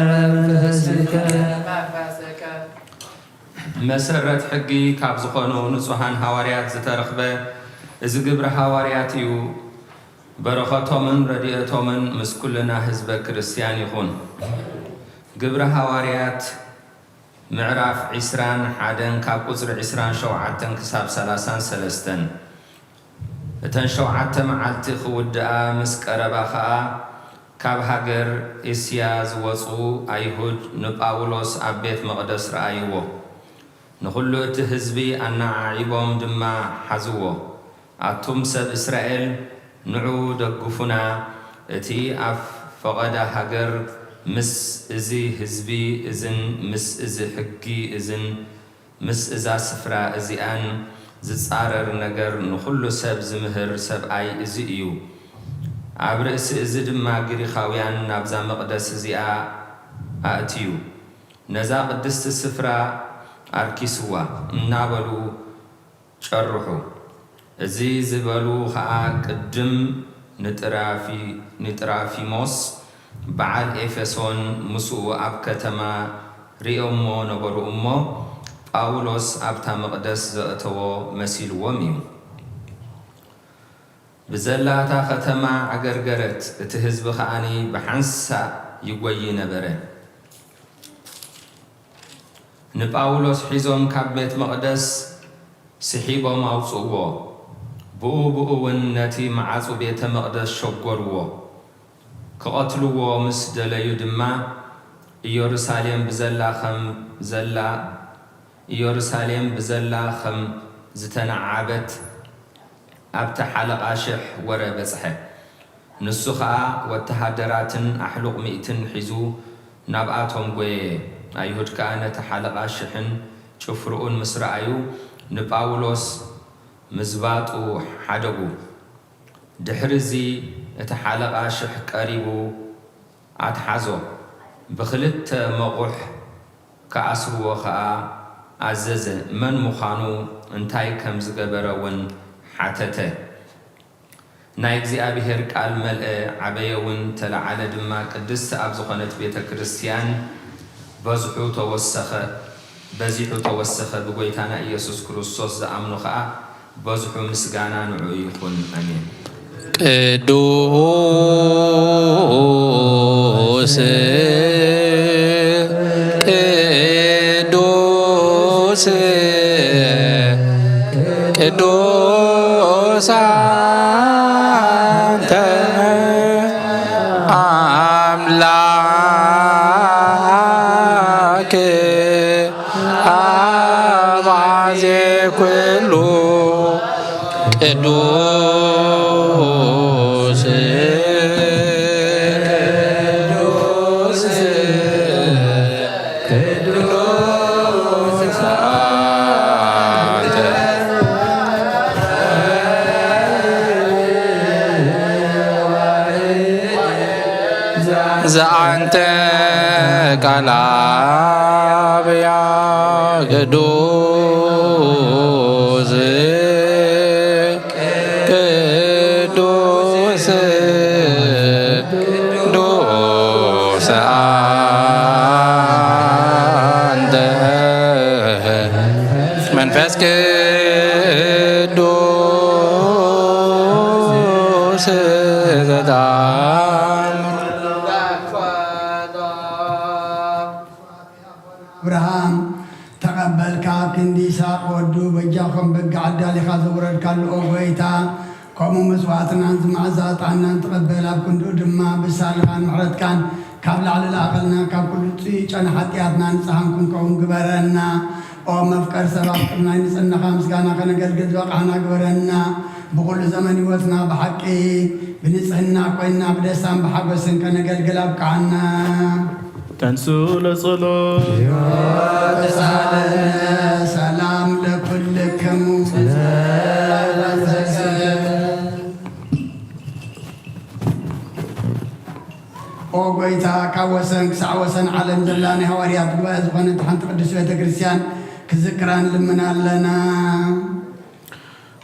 መንፈስከ። መሰረት ሕጊ ካብ ዝኾኑ ንጹሃን ሃዋርያት ዝተረኽበ እዚ ግብረ ሃዋርያት እዩ። በረኸቶምን ረድኤቶምን ምስ ኩልና ህዝበ ክርስትያን ይኹን። ግብረ ሃዋርያት ምዕራፍ ዕስራን ሓደን ካብ ቁጽሪ ዕስራን ሸውዓተን ክሳብ ሰላሳን ሰለስተን። እተን ሸውዓተ መዓልቲ ክውድኣ ምስ ቀረባ ኸኣ፣ ካብ ሃገር እስያ ዝወጹ ኣይሁድ ንጳውሎስ ኣብ ቤት መቕደስ ረኣይዎ። ንኹሉ እቲ ህዝቢ ኣነዓዒቦም ድማ ሓዝዎ። ኣቱም ሰብ እስራኤል፣ ንዑ ደግፉና፣ እቲ ኣብ ፈቐዳ ሃገር ምስ እዚ ህዝቢ እዝን ምስ እዚ ሕጊ እዝን ምስ እዛ ስፍራ እዚኣን ዝጻረር ነገር ንኹሉ ሰብ ዝምህር ሰብኣይ እዚ እዩ። ኣብ ርእሲ እዚ ድማ ግሪኻውያን ናብዛ መቕደስ እዚኣ ኣእትዩ፣ ነዛ ቅድስቲ ስፍራ ኣርኪስዋ እናበሉ ጨርሑ። እዚ ዝበሉ ኸኣ ቅድም ንጥራፊ-፣ ንጥራፊሞስ በዓል ኤፌሶን ምስኡ ኣብ ከተማ ርእዮሞ ነበሩ እሞ፣ ጳውሎስ ኣብታ መቕደስ ዘእተዎ መሲልዎም እዩ። ብዘላ እታ ኸተማ ዓገርገረት፣ እቲ ህዝቢ ኸኣኒ ብሓንሳእ ይጎዪ ነበረ። ንጳውሎስ ሒዞም ካብ ቤት መቕደስ ስሒቦም ኣውጽእዎ። ብኡ ብኡ እውን ነቲ መዓጹ ቤተ መቕደስ ሸጎርዎ። ክቐትልዎ ምስ ደለዩ ድማ፣ ኢየሩሳሌም ብዘላ ኸም ዘላ፣ ኢየሩሳሌም ብዘላ ኸም ዝተነዓበት ኣብቲ ሓለቓ ሽሕ ወረ በጽሐ። ንሱ ኸኣ ወተሃደራትን ኣሕሉቕ ሚእትን ሒዙ ናብኣቶም ጐየ። ኣይሁድ ከኣ ነቲ ሓለቓ ሽሕን ጭፍርኡን ምስ ረኣዩ፣ ንጳውሎስ ምዝባጡ ሓደጉ። ድሕርዚ እቲ ሓለቓ ሽሕ ቀሪቡ ኣትሓዞ። ብኽልተ መቑሕ ክኣስርዎ ኸኣ ኣዘዘ። መን ምዃኑ፣ እንታይ ከም ዝገበረ እውን ሓተተ። ናይ እግዚኣብሔር ቃል መልአ፣ ዓበየ እውን፣ ተለዓለ ድማ፣ ቅድስቲ ኣብ ዝኾነት ቤተ ክርስቲያን በዝሑ ተወሰኸ፣ በዚሑ ተወሰኸ። ብጎይታና ኢየሱስ ክርስቶስ ዝኣምኑ ኸኣ በዝሑ። ምስጋና ንዕኡ ይኹን። ኣሜን። ቅዱስ፣ ቅዱስ፣ ቅዱስ አንተ አምላክ አባዜ ኩሉ ቅዱስ፣ ቅዱስ፣ ቅዱስ አንተ። ዘአንተ ቃል አብ ቅዱስ፣ ቅዱስ፣ ቅዱስ አንተ መንፈስ ቅዱስ ዘተአምር። አብርሃም ተቐበልካ፣ ኣብ ክንዲ ይስሐቅ ወዱ በጃ ከም በግ ኣዳሊኻ ዘውረድካሉ፣ ኦ ጐይታ፣ ከምኡ መስዋእትናን ዝመዓዛ ዕጣንናን ትቐበል፣ ኣብ ክንድኡ ድማ ብሳልኻን ምሕረትካን ካብ ላዕሊ ለኣኸልና፣ ካብ ኩሉ ጽዩይ ጨና ሓጢኣትና ንጽሃን ክንከውን ግበረና። ኦ መፍቀር ሰብ፣ ኣብ ቅድሚ ናይ ንጽህናኻ ምስጋና ከነገልግል ዝበቓዕና ግበረና። ብኹሉ ዘመን ህይወትና ብሓቂ ብንጽህና ኮይና ብደስታን ብሓጎስን ከነገልግል ኣብቅዓና። ተንሱ ለጸሎት። ተሳለነ ሰላም ለኩልክሙ። ኦ ጐይታ፣ ካብ ወሰን ክሳዕ ወሰን ዓለም ዘላ ናይ ሃዋርያት ጉባኤ ዝኾነት ሓንቲ ቅድስት ቤተ ክርስቲያን ክዝክራ ንልምን ኣለና።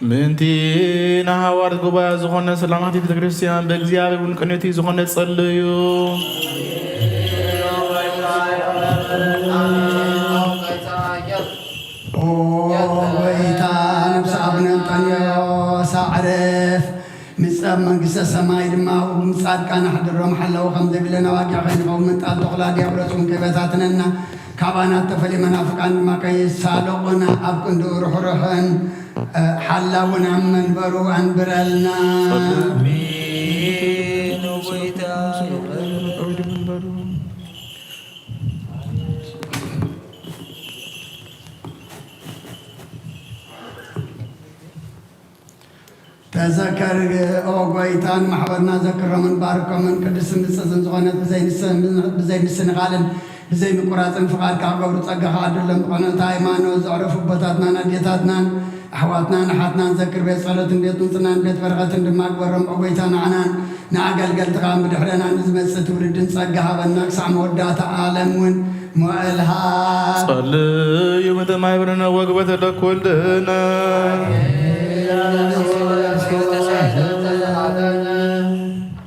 ምእንቲ ንሃዋርያት ጉባኤ ዝኾነ ሰላማት ቤተ ክርስቲያን ብእግዚኣብሔር እውን ቅንዕቲ ዝኾነ ጸልዩ። ኣብ መንግስተ ሰማይ ድማ፣ እዎም ጻድቃን ኣሕድሮም ሓላዊ ከም ዘይብለና፣ ዋጊዕ ከይንኸውን፣ ምንጣል ተኹላ ዲያብሎስ እውን ከይበታትነና፣ ካባና እተፈልየ መናፍቃን ድማ ከይሳለቑና፣ ኣብ ክንድኡ ርሑርሕን ሓላውን ኣብ መንበሩ ኣንብረልና። ኣሜን። ጎይታ ይቕር። ተዘከር ኦ ጎይታ፣ ንማሕበርና ዘክሮምን ባርኮምን። ቅድስትን ንጽህትን ዝኾነት ብዘይ ምስ-፣ ብዘይ ምስንኻልን ብዘይ ምቁራጽን ፍቓድካ ክገብሩ ጸጋኻ ዓድሎም። ብቕንዕቲ ሃይማኖት ዘዕረፉ ኣቦታትናን ኣዴታትናን ኣሕዋትናን ኣሓትናን ዘክር። ቤት ጸሎትን ቤት ምጽናን ቤት በረኸትን ድማ ግበሮም ኦ ጎይታ። ንዓናን ንኣገልገልትኻን ብድሕረና ንዝመጽእ ትውልድን ጸጋ ሃበና፣ ክሳዕ መወዳእታ ዓለም እውን ሞእልሃ። ጸልዩ ምእንተ ማሕበርነ ወግበተ ለኩልነ።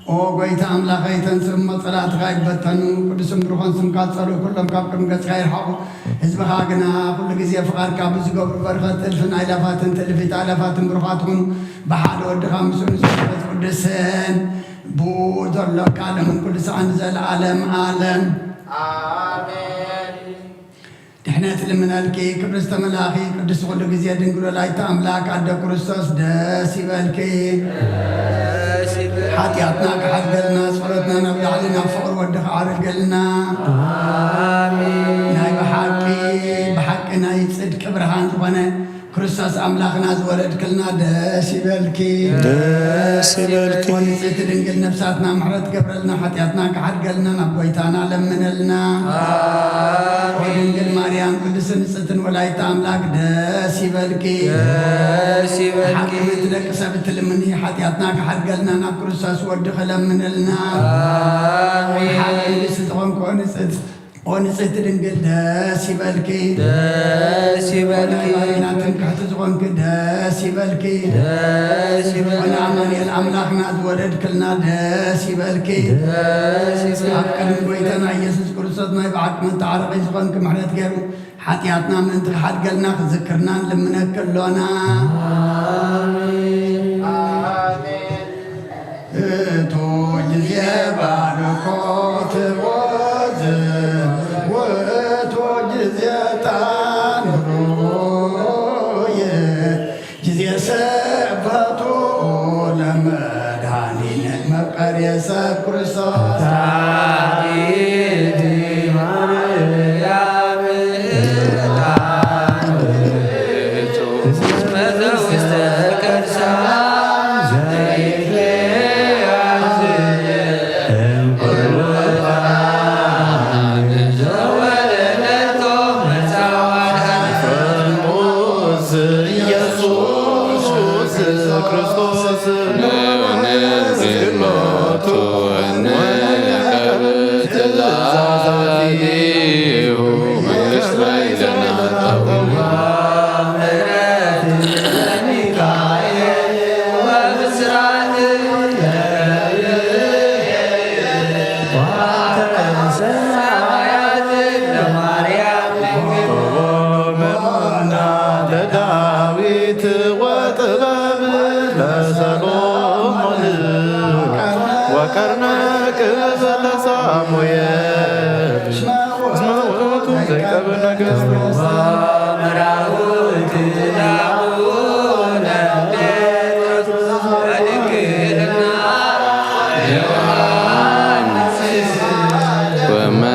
ኦ ጎይታ ኣምላኸይ፣ ተንስእ እሞ ጸላእትኻ ይበተኑ፣ ቅዱስን ብሩኽን ስምካ ዝጸልኡ ኩሎም ካብ ቅድሚ ገጽካ ይርሓቑ። ህዝብኻ ግና ኩሉ ግዜ ፍቓድካ ብዝገብሩ በረኸት እልፍን ኣእላፋትን ትእልፊት ኣእላፋትን ብሩኻት ኩኑ። ብሓደ ወድኻ ምስኡ ንስሉስ መንፈስ ቅዱስን ብኡ ዘሎ ካልእን ኩሉ ሰዓን ንዘለዓለም ዓለም። ኣሜን። ድሕነት ልምነልኪ፣ ክብሪ ዝተመላእኺ፣ ቅድስቲ ኩሉ ግዜ ድንግል ወላዲተ ኣምላክ ኣደ ክርስቶስ፣ ደስ ይበልኪ። ደስ ይበልኪ። ሓጢኣትና ክሓድገልና፣ ጸሎትና ናብ ላዕሊ ናብ ፍቕሪ ወድኻ ኣዕርገልና። ኣሜን። ናይ ብሓቂ፣ ብሓቂ ናይ ጽድቂ ብርሃን ዝኾነ ክርስቶስ ኣምላኽና ዝወለድክልና፣ ደስ ይበልኪ። ደስ ይበልኪ። ንጽሕቲ ድንግል ነፍሳትና ምሕረት ገብረልና፣ ሓጢኣትና ክሓድገልና ናብ ጎይታና ለምነልና። ኣሜን። ድንግል ማርያም ቅድስትን ንጽሕትን ወላዲተ ኣምላክ፣ ደስ ይበልኪ። ደስ ይበልኪ። ሓቂ ምእንቲ ደቂ ሰብ እትልምኒ፣ ሓጢኣትና ክሓድገልና ናብ ክርስቶስ ወድኺ ለምነልና። ኣሜን። ሓቂ ንግስቲ ዝኾንኮ ንጽሕቲ ኦ ንጽሕቲ ድንግል፣ ደስ ይበልኪ። ደስ ይበልኪ። ናይ ባሪና ትምክሕቲ ዝኾንኪ፣ ደስ ይበልኪ። ደስ ይበልኪ። ኦ ንኣማኑኤል ኣምላኽና ዝወለድክልና፣ ደስ ይበልኪ። ደስ ይበልኪ። ኣብ ቅድሚ ጎይታና ኢየሱስ ክርስቶስ ናይ ብሓቂ መተዓረቒ ዝኾንኪ፣ ምሕረት ገይሩ ሓጢኣትና ምእንቲ ክሓድገልና ክዝክርና ንልምነኪ ኣሎና። ኣሜን። ኣሜን። እቱ ጊዜ ባርኮት ወዝ ውእቱ ጊዜ ጣን ሩየ ጊዜ ሰባቱ ለመድኃኒነ መፍቀሬ ሰብ ክርስቶስ። ዳዊት ማርያም ኢየሱስ ክርስቶስ ንግኖቱ እንቀብ ትእዛዛቲሁ መንግስት ኃይልና ጠውዋ። ለዳዊት ወጥበብ ለሰሎሞን ወቀርነ ቅብ ለሳሙኤል እስመ ውእቱ ዘይቀብ ነገሥት።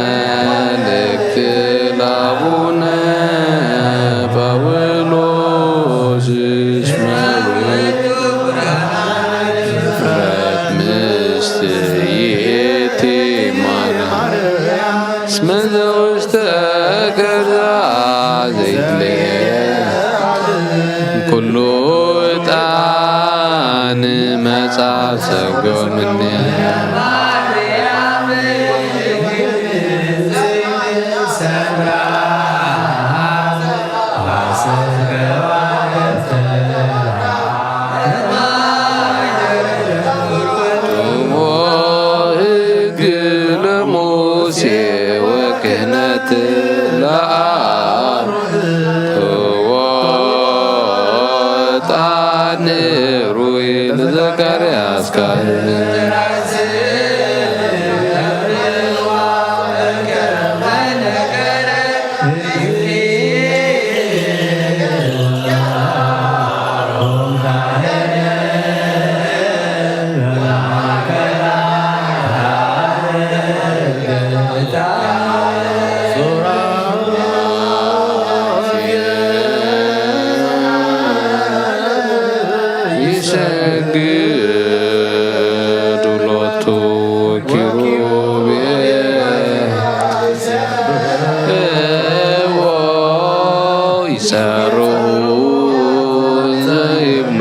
ወመልእክት ለአቡነ ጳውሎስ እስመ ውእቱ ፍረት ምስት ይእቲ ማርያም እስመ ዘውስተ ከርሳ ዘይትለየ ኩሉ ዕጣን መጻ ሰጎምኒ። ሕግ ለሙሴ ወክህነት ለአሮን። ዕጣን ሩይ ለዘካርያስ ጸርዉ ዘይብሉ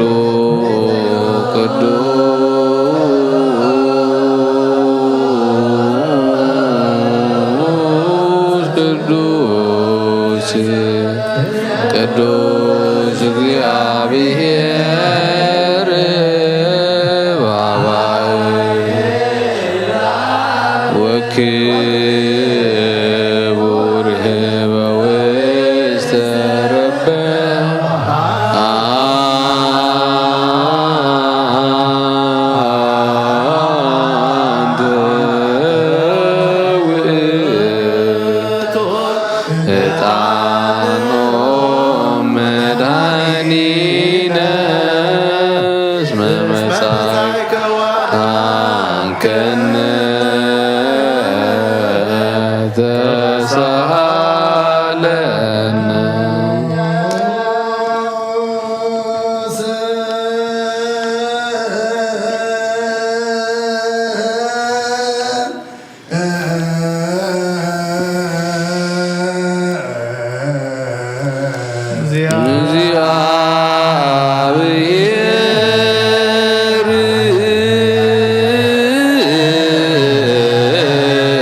ቅዱስ ቅዱስ ቅዱስ እግዚኣብሔር ባባይ ወክቡር ህበ ውስተ ረበ ኣንተ ውእቱ ዕጣኖ መድኃኒነ እስመ መጻእከ ወአድኃንከነ ተሳሃለነ።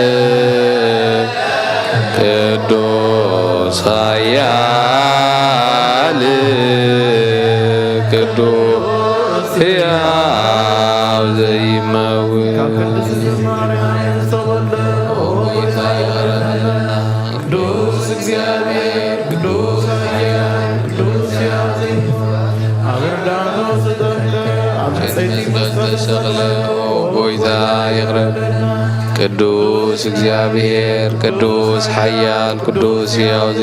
እግዚአብሔር ቅዱስ ኃያል ቅዱስ ሕያው ዘይመውት ቅዱስ እግዚአብሔር ቅዱስ ኃያል ቅዱስ ሕያው ዘይመውት ኣብ ዮርዳኖስ ተጠምቀ ኣብ ዕፀይቲ ተሰቕለ። ኦ ጎይታ ይቕረብ። ቅዱስ እግዚኣብሔር ቅዱስ ሓያል ቅዱስ ሕያው ዜ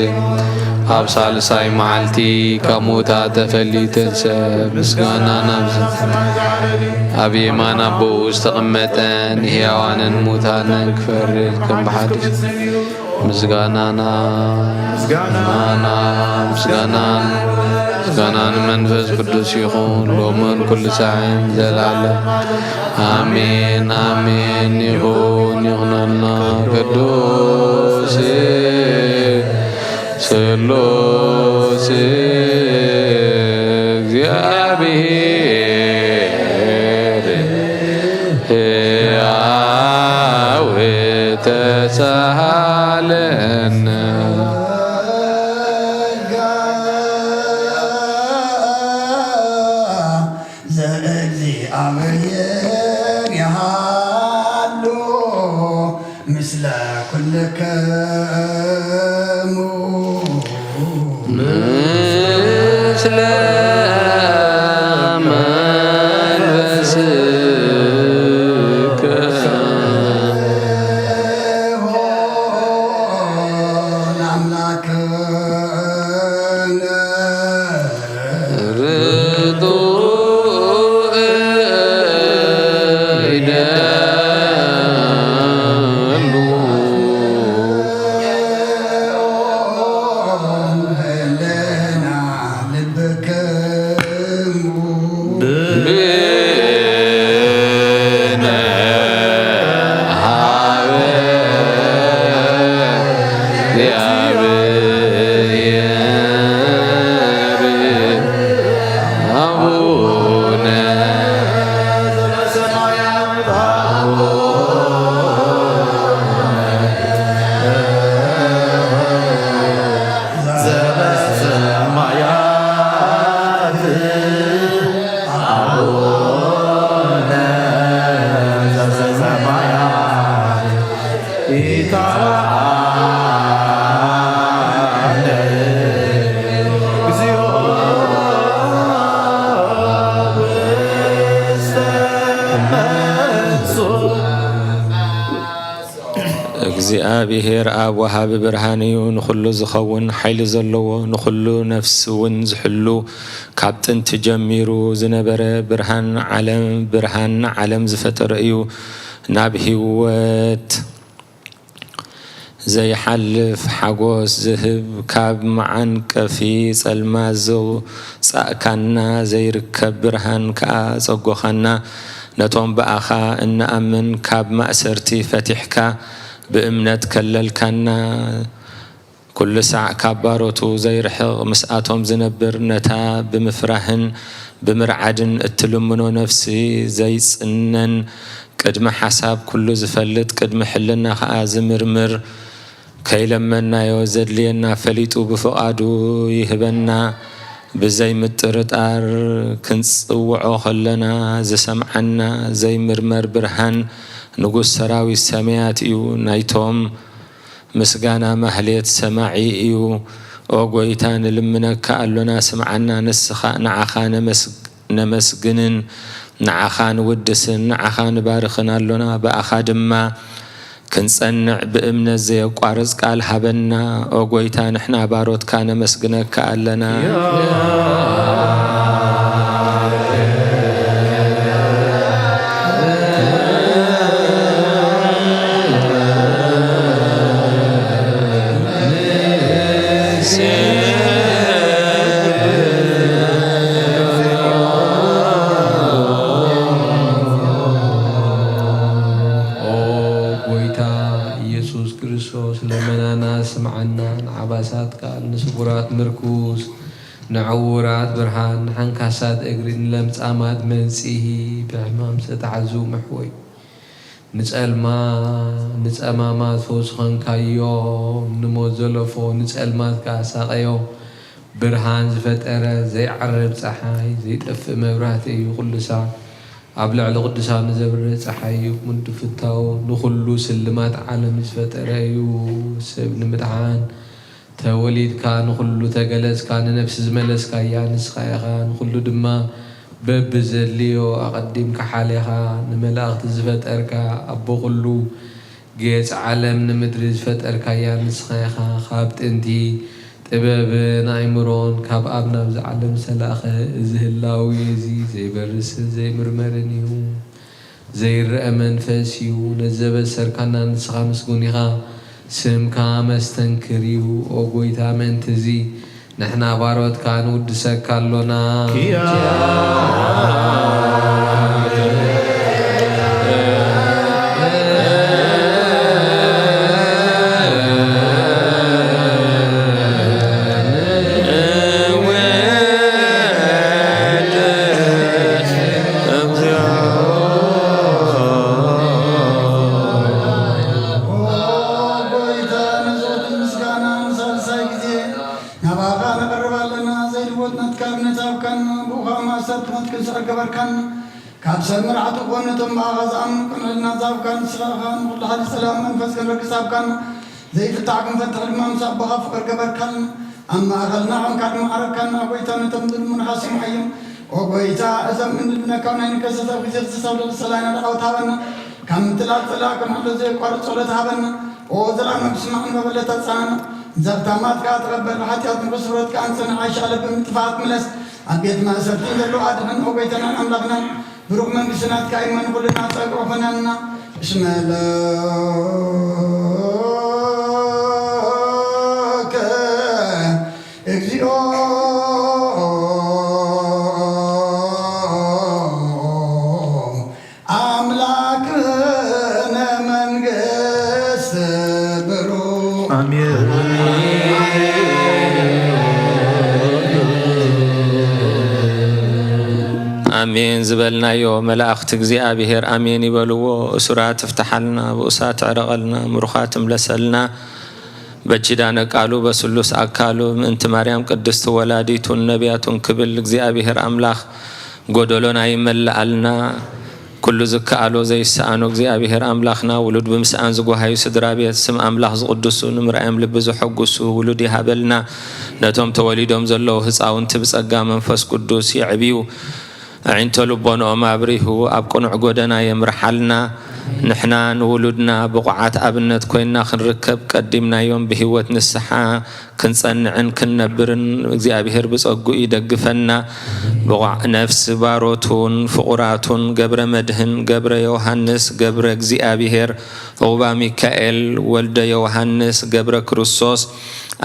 ኣብ ሳልሳይ መዓልቲ ካብ ሙታት ተፈልዩ ተንሰ ምስጋና ናብ ኣብ የማን ኣቦኡ ዝተቐመጠ ንሕያዋንን ሙታንን ክፈርድ ከም ብሓድሽ ምስጋናና ምስጋናና ምስጋናን ምስጋና ንመንፈስ ቅዱስ ይኹን ሎምን ኩሉ ሳዕን ዘላለም ኣሜን ኣሜን። ይኹን ይኹነልና። ቅዱስ ስሉስ እግዚኣብሔር ሕያው ተሳሃለነ። ዘእግዚኣብሔር ይሃሉ ምስለ ኩልክሙ። ምስለ መንፈስከ። ርጡእ ይደሉ። ብነ ሀበ እግዚአብሔር አቡነ ዘበሰማያት አቡነ ዘበሰማያት ይትባረክ እግዚኦ ውስተ መንሱ። እግዚኣብሔር ኣብ ወሃቢ ብርሃን እዩ፣ ንኹሉ ዝኸውን ሓይሊ ዘለዎ፣ ንኹሉ ነፍሲ እውን ዝሕሉ፣ ካብ ጥንቲ ጀሚሩ ዝነበረ ብርሃን ዓለም፣ ብርሃን ዓለም ዝፈጠረ እዩ። ናብ ህይወት ዘይሓልፍ ሓጎስ ዝህብ፣ ካብ መዓንቀፊ ጸልማት ዘውጻእካና፣ ዘይርከብ ብርሃን ከኣ ጸጎኻና። ነቶም ብኣኻ እንኣምን ካብ ማእሰርቲ ፈቲሕካ፣ ብእምነት ከለልካና። ኩሉ ሳዕ ካብ ባሮቱ ዘይርሕቕ፣ ምስኣቶም ዝነብር፣ ነታ ብምፍራህን ብምርዓድን እትልምኖ ነፍሲ ዘይጽነን፣ ቅድሚ ሓሳብ ኩሉ ዝፈልጥ፣ ቅድሚ ሕልና ኸኣ ዝምርምር፣ ከይለመንናዮ ዘድልየና ፈሊጡ ብፍቓዱ ይህበና። ብዘይ ምጥርጣር ክንጽውዖ ከለና ዝሰምዓና ዘይምርመር ብርሃን ንጉስ ሰራዊት ሰማያት እዩ። ናይቶም ምስጋና ማህሌት ሰማዒ እዩ። ኦ ጎይታ፣ ንልምነካ ኣሎና፣ ስምዓና። ንስኻ፣ ንዓኻ ነመስ-፣ ነመስግንን ንዓኻ ንውድስን ንዓኻ ንባርኽን ኣሎና። ብኣኻ ድማ ክንጸንዕ ብእምነት ዘየቋርጽ ቃል ሃበና። ኦ ጎይታ፣ ንሕና ባሮትካ ነመስግነካ ኣለና። ኦ ጎይታ ኢየሱስ ክርስቶስ፣ ለመናና ስምዓና። ንዓባሳት ቃል፣ ንስቡራት ምርኩስ፣ ንዕዉራት ብርሃን፣ ንሓንካሳት እግሪ፣ ንለምጻማት መንጽሂ፣ ብሕማም ዝተታሕዙ ምሕወይ። ንጸልማ-፣ ንጸማማት ፈውሲ ኾንካዮም፣ ንሞት ዘለፎ ንጸልማት ከኣ ሳቐዮ። ብርሃን ዝፈጠረ ዘይዓርብ ጸሓይ፣ ዘይጠፍእ መብራህቲ እዩ። ኩሉ ሳዕ ኣብ ልዕሊ ቅዱሳኑ ዘብርህ ጸሓይ እዩ። ምንዱ ፍታው ንኹሉ ስልማት ዓለም ዝፈጠረ እዩ። ሰብ ንምድሓን ተወሊድካ፣ ንኹሉ ተገለጽካ፣ ንነፍሲ ዝመለስካያ ንስኻ ኢኻ። ንኹሉ ድማ በብዘድልዮ ኣቐዲምካ ሓሌኻ። ንመላእኽቲ ዝፈጠርካ፣ ኣቦ ኩሉ ጌጽ ዓለም ንምድሪ ዝፈጠርካያ ንስኻ ኢኻ። ካብ ጥንቲ ጥበብን ኣእምሮን ካብ ኣብ ናብዚ ዓለም ዝተላእኸ፣ እዚ ህላዌ እዚ ዘይበርስን ዘይምርመርን እዩ። ዘይረአ መንፈስ እዩ። ነዚ ዘበሰርካና ንስኻ ምስጉን ኢኻ። ስምካ መስተንክር እዩ። ኦ ጎይታ፣ ምእንቲ እዚ ንሕና ባሮትካ ንውድሰካ ኣሎና። ጎይታ፣ ነዚ ምስጋና ንሳልሳይ ግዜ ናባኻ ነቕርብ ኣለና። ዘይልወጥ ናትካ እምነት ሃብካና፣ ብኡኻ ማእሰርትና ክንስዕር ገበርካና። ካብ ሰብ መራሕቲ ኮነ እቶም ብኣኻ ዝኣምኑ ቅንዕልና ዝሃብካ ንስኻ ኢኻ። ንኹሉ ሓይሊ ጸላም መንፈስ ክንረክስ ሃብካና። ዘይፍታሕ ክንፈትሕ ድማ ምስ ኣቦኻ ፍቕር ገበርካልና። ኣብ ማእኸልና ኾንካ ድማ ዓረካና። ጎይታ፣ ነቶም ዝልምኑኻ ስምዓዮም። ኦ ጎይታ፣ እዞም እንልምነካ ናይ ንከሰት ኣብ ግዜ ክስሳብ ልዕሊ ሰላይና ደዓውት ሃበና። ካብ ምትላል ጸላእ ከም ሕሎ ዘየቋርጽ ጸሎት ሃበና። ኦ ዘላለም ስማዕ፣ ንመበለት ኣጽናና። ዘብታማት ከኣ ተቐበል፣ ብሓጢኣት ንብስሮት ከኣ ንጽንዕ ኣይሻለብን፣ ንጥፍኣት ምለስ። ኣብ ቤት ማእሰርቲ ዘለዉ ኣድሕን፣ ኦ ጎይታናን ኣምላኽናን። ብሩኽ መንግስቲ ናትካ እዩ፣ መን ኩልና ጸግዑ ኾነና። እስመ ለከ እግዚኦ ኣምላክነ መንግስት ብሩክ። ኣሜን። ኣሜን ዝበልናዮ መላእኽቲ እግዚኣብሔር ኣሜን ይበልዎ። እሱራት ትፍትሓልና፣ ብኡሳት ትዕረቐልና፣ ምሩኻት ትምለሰልና። በኪዳነ ቃሉ በስሉስ ኣካሉ ምእንቲ ማርያም ቅድስቲ ወላዲቱን ነቢያቱን ክብል እግዚኣብሔር ኣምላኽ ጎደሎና ይመልኣልና። ኩሉ ዝከኣሎ ዘይሰኣኖ እግዚኣብሔር ኣምላኽና፣ ውሉድ ብምስኣን ዝጓሃዩ ስድራ ቤት፣ ስም ኣምላኽ ዝቕድሱ፣ ንምርኣዮም ልቢ ዘሐጉሱ ውሉድ ይሃበልና። ነቶም ተወሊዶም ዘለዉ ህፃውንቲ ብጸጋ መንፈስ ቅዱስ የዕብዩ። ኣዒንቶ ልቦንኦም ኣብሪሁ ኣብ ቅኑዕ ጎደና የምርሓልና። ንሕና ንውሉድና ብቑዓት ኣብነት ኮይንና ክንርከብ ቀዲምናዮም ብህይወት ንስሓ ክንጸንዕን ክንነብርን እግዚኣብሔር ብጸግኡ ይደግፈና። ብቑዕ ነፍሲ ባሮቱን ፍቑራቱን ገብረ መድህን፣ ገብረ ዮሃንስ፣ ገብረ እግዚኣብሔር፣ ዑቕባ ሚካኤል፣ ወልደ ዮሃንስ፣ ገብረ ክርስቶስ፣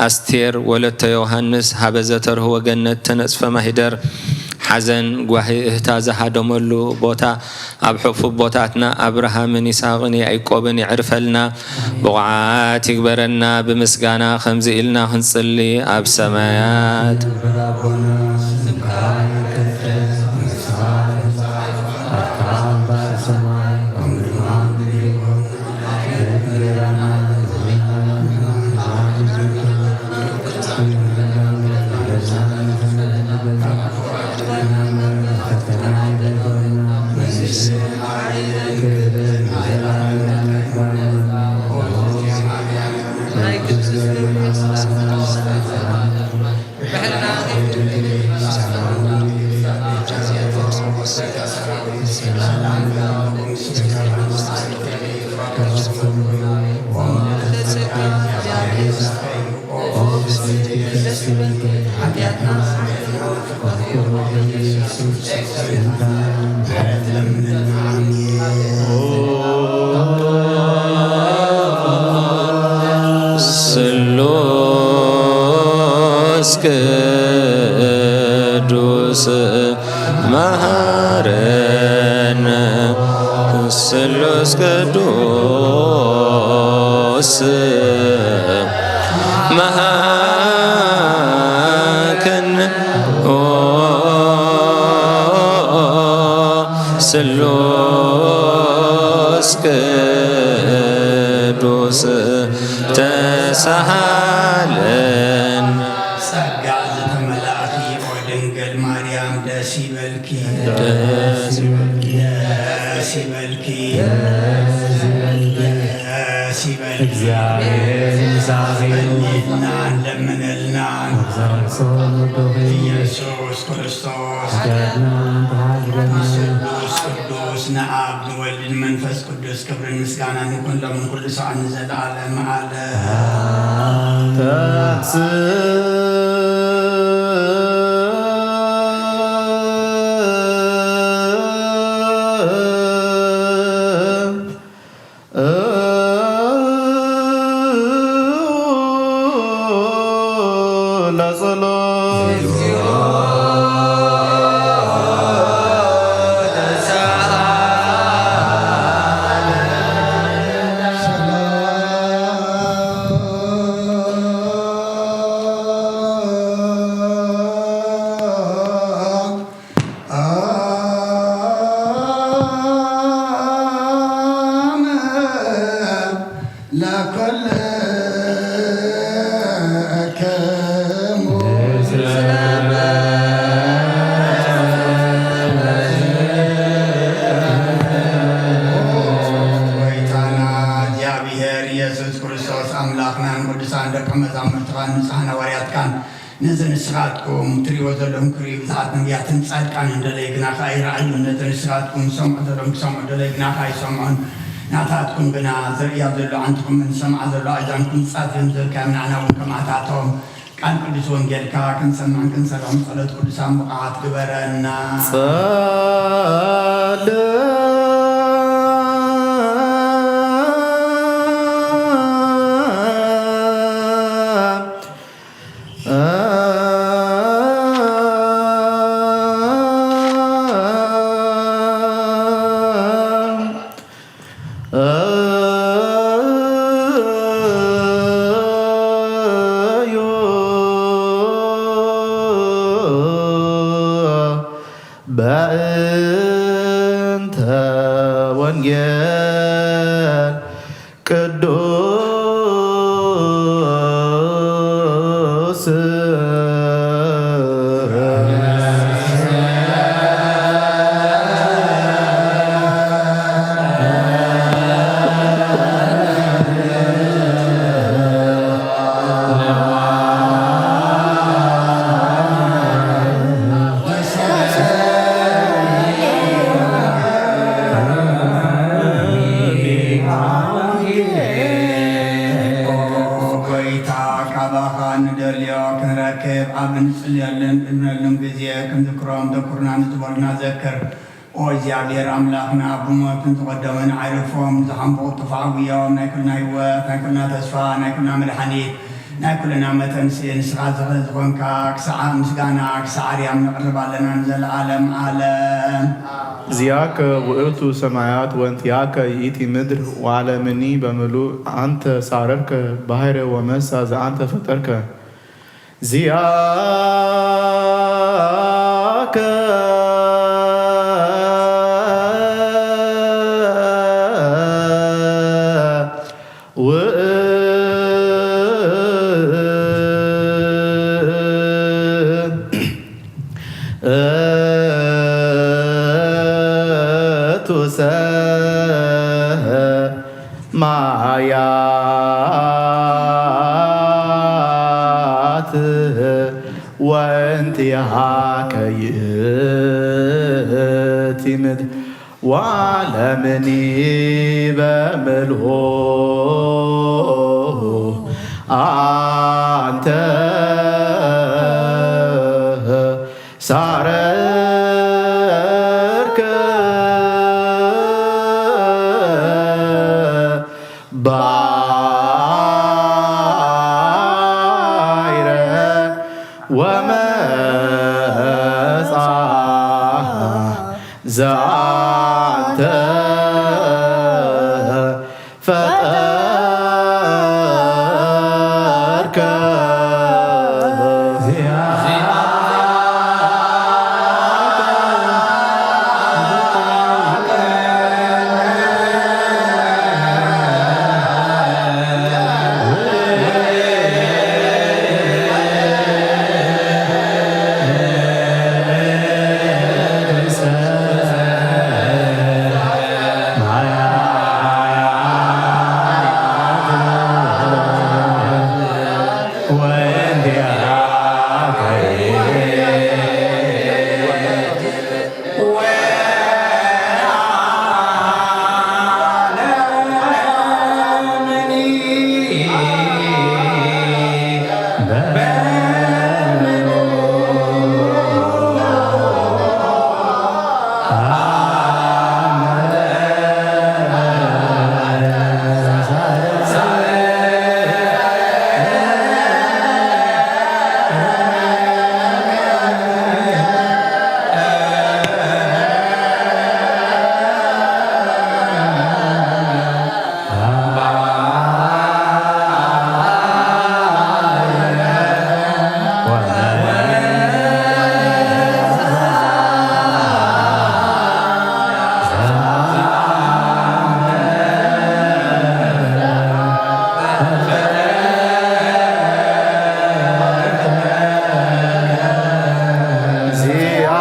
ኣስቴር፣ ወለተ ዮሃንስ፣ ሃበ ዘተርህወ ገነት፣ ተነጽፈ ማሂደር፣ ሓዘን ጓሂ እህታ ዝሃደመሉ ቦታ ኣብ ሕፉብ ቦታትና ኣብርሃምን ይስሐቅን ያዕቆብን የዕርፈልና። ብቑዓት ይግበረና ብምስጋና ከምዚ ኢልና ክንጽሊ ኣብ ሰማያት ስሉስ ቅዱስ መሃረነ። ስሉስ ቅዱስ መሃከነ። ስሉስ ቅዱስ ተሳሃለን። ጸጋ ዝተመላእኪ ኦ ድንግል ማርያም ደስ ይበልኪ። ደስ ይበልኪ። ደስ ይበልኪ። ደስ ይበልኪ። ደስ ይበልኪ። እግዚኣብሔር ምሳኺ ይኹን። ጸልይልና፣ ለምንልና። መግዛእቲ ጾም ወዶኺ። ኢየሱስ ክርስቶስ። ኃጢአትና እንተሓስበና። ስሉስ ቅዱስ ንኣብ ንወልድ ንመንፈስ ቅዱስ ክብርን ምስጋናን ይኹን ሎምን ኩሉ ሰዓት ንዘለዓለም ዓለም። ጎይታና እግዚኣብሔር ኢየሱስ ክርስቶስ ኣምላኽናን ቅዱሳን ደቀ መዛሙርትኻን ንጹሓን ሃዋርያትካን ነዚ ንስኻትኩም ትሪእዎ ዘለኹም ክርእዩ ብዙሓት ነቢያትን ጻድቃንን ደለዩ ግና ኸኣ ይረኣዩን፣ ነዚ ንስኻትኩም ትሰምዑ ዘለኹም ክሰምዑ ደለዩ ግና ኸኣ ይሰምዑን። ናታትኩም ግና ዝርእያ ዘሎ ኣዕንትኹምን ዝሰምዓ ዘሎ ኣእዛንኩም ጻፊዮም ዘልካዮም ንዓና እውን ከምኣታቶም ቃል ቅዱስ ወንጌልካ ክንሰምዕን ክንሰርሖም ጸሎት ቅዱሳን ብቕዓት ግበረና። ጸልእ በእንተ ወንጌል ቅዱስ። ጎይታ ካባኻ ንደልዮ ክንረክብ ኣብ እንጽልየሉን እንብለሉን ግዜ ክንዝክሮም ዘኩሩና ንዝበሉና ዘክር። ኦ እግዚኣብሔር ኣምላኽና፣ ብሞት ንዝቐደሙን ኣዕርፎም፣ ንዝሓምቑ ጥፋ ኣጉዮም፣ ናይ ኩልና ህይወት፣ ናይ ኩልና ተስፋ፣ ናይ ኩልና መድሓኒት፣ ናይ ኩልና መተንስኢ ንስኻ ዝኽሪ ዝኾንካ ክሳዕ ምስጋና ክሳዕ ኣርያም ነቕርብ ኣለና ንዘለኣለም ዓለም። ዚኣከ ውእቱ ሰማያት ወንቲኣከ ይእቲ ምድር ወዓለምኒ በምሉእ ኣንተ ሳረርከ ባሕረ ወመሳ ዘኣንተ ፈጠርከ። ዚኣከ ውእቱ ሰማያት ወእንቲአከ ይእቲ ምድር ወዓለምኒ በምልኡ ኣንተ ሳረርከ ባይረ ወመጻ ዘአንተ ፈጠርከ። ዚኣከ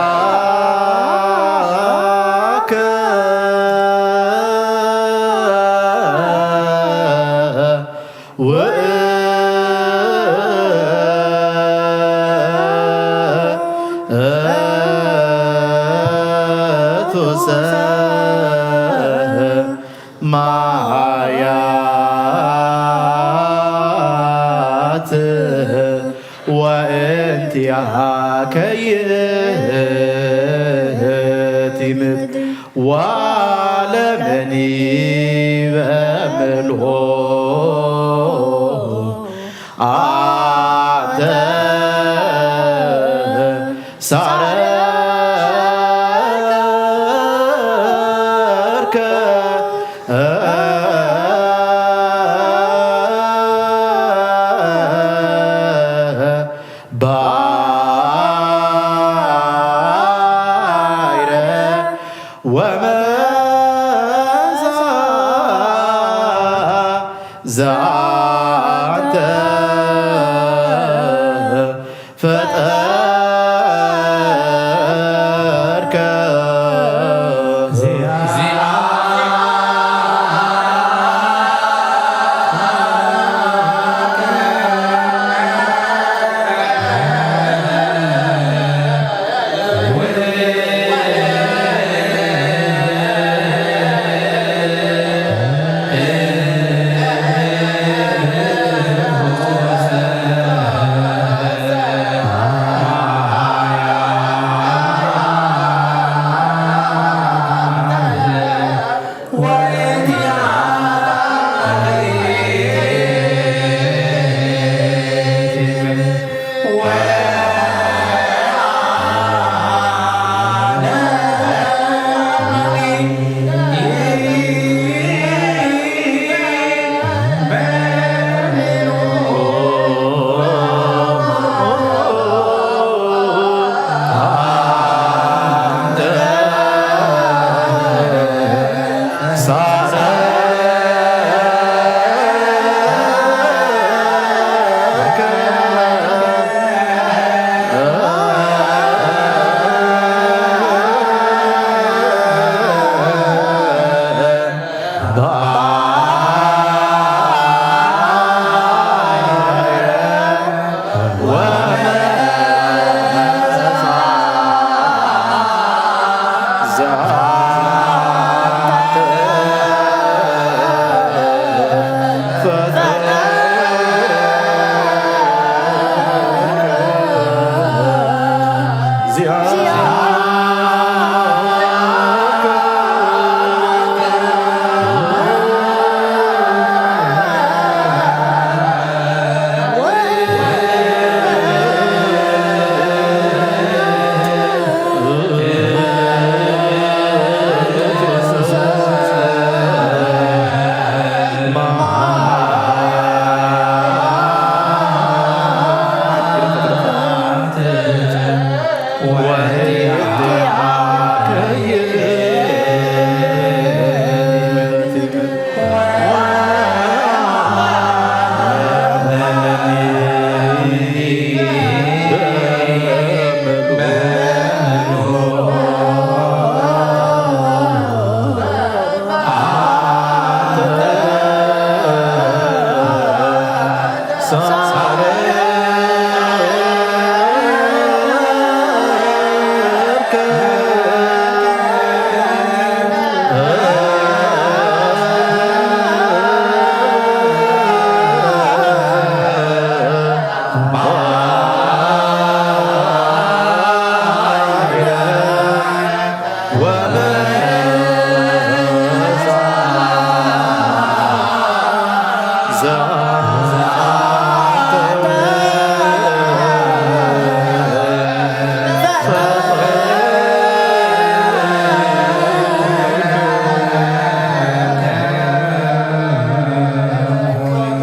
ውእቱ ሰማያት ወእንቲአከ ይእቲ ምድር ወዓለምኒ በምልኦ ኣንተ ሳረርከ ባይረ ወመንሳ ዘአንተ ፈጠርከ።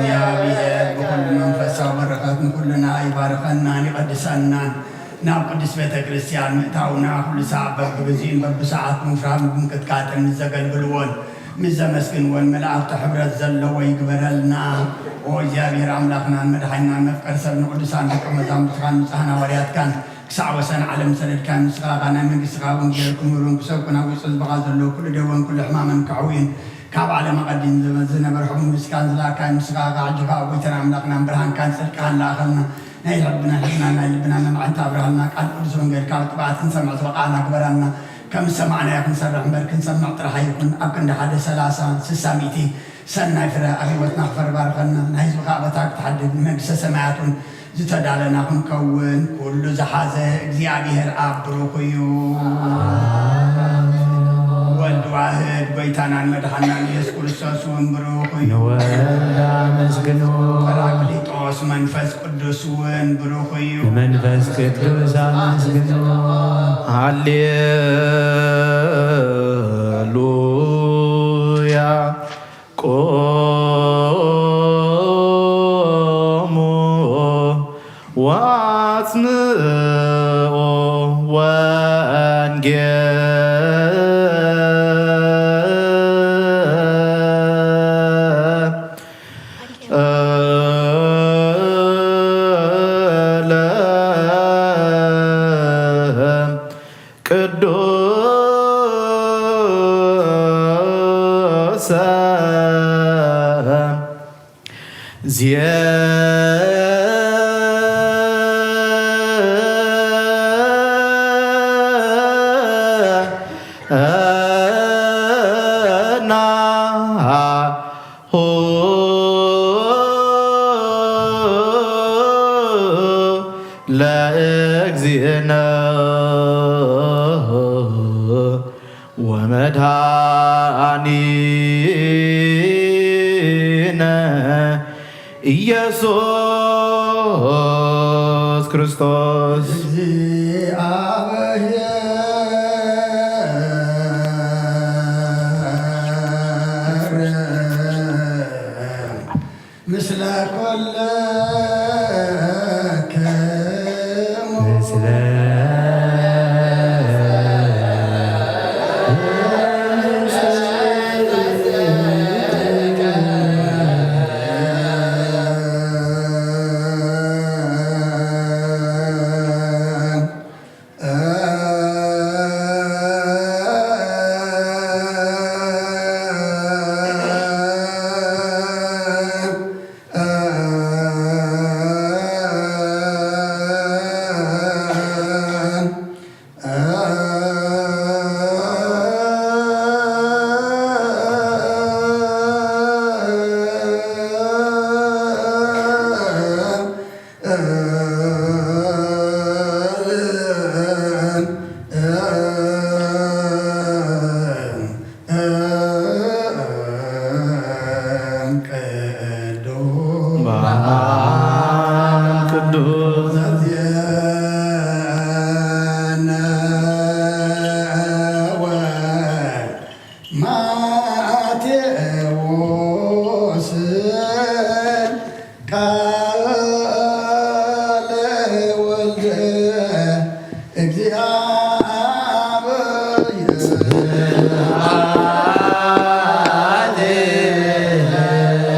እግዚኣብሔር ብኹሉ መንፈሳዊ በረኸት ንኹልና ይባርኸናን ይቐድሰናን። ናብ ቅድስት ቤተ ክርስቲያን ምእታውና ኩሉ ሰዓት በብግዚኡን በብሰዓት ምፍራም ብምቅጥቃጥን ንዘገልግልዎን ምስ ዘመስግንዎን መላእኽቲ ሕብረት ዘለዎ ይግበረልና። ኦ እግዚኣብሔር ኣምላኽናን መድሓኒናን መፍቀር ሰብ ንቅዱሳን ደቀ መዛሙርትካን ንጹሓን ሃዋርያትካን ክሳዕ ወሰን ዓለም ሰደድካዮም ንስኻ ኸኣ ናይ መንግስትኻ ወንጌል ክምህሩን ክሰብኩን ኣብ ውሽጢ ህዝብኻ ዘሎ ኩሉ ደዌን ኩሉ ሕማምን ከሕውዩን ካብ ዓለም ኣቐዲም ዝነበ ሕሙም ንስኻን ዝለኣካዮም ንስኻ ኸኣ ሕጂ ኸኣ ጎይታን ኣምላኽናን ብርሃንካን ጽድቅኻን ለኣኸልና። ናይ ልብና ሕልናን ናይ ልብና መምዓንቲ ኣብርሃልና። ቃል ቅዱስ ወንጌልካ ብትብዓት ክንሰምዕ ዝበቓዕና ግበረና። ከም ዝሰማዕናዮ ክንሰርሕ እምበር ክንሰምዕ ጥራሕ ኣይኹን። ኣብ ክንዲ ሓደ ሰላሳ ስሳ ሚእቲ ሰናይ ፍረ ኣብ ህይወትና ክፈሪ ባርኸና። ናይ ህዝብኻ ኣበታ ክትሓድግ ንመንግስተ ሰማያት እውን ዝተዳለና ክንከውን ኩሉ ዝሓዘ እግዚኣብሔር ኣብ ብሩኽ እዩ። ወልድ ዋህድ ጎይታናን መድሓናን ኢየሱስ ክርስቶስ እውን ብሩኽ እዩ። ንወልድ ኣመስግንዎ። ጳራቅሊጦስ መንፈስ ቅዱስ እውን ብሩኽ እዩ። ንመንፈስ ቅዱስ ኣመስግንዎ። ሃሌሉያ። ቆሙ ወአጽምዑ ወንጌል ቅዱሰ ዜናሁ ለእግዚእነ ወመድኃኒነ ኢየሱስ ክርስቶስ። እግዚአብሔር ምስለ ኩልክሙ። ምስለ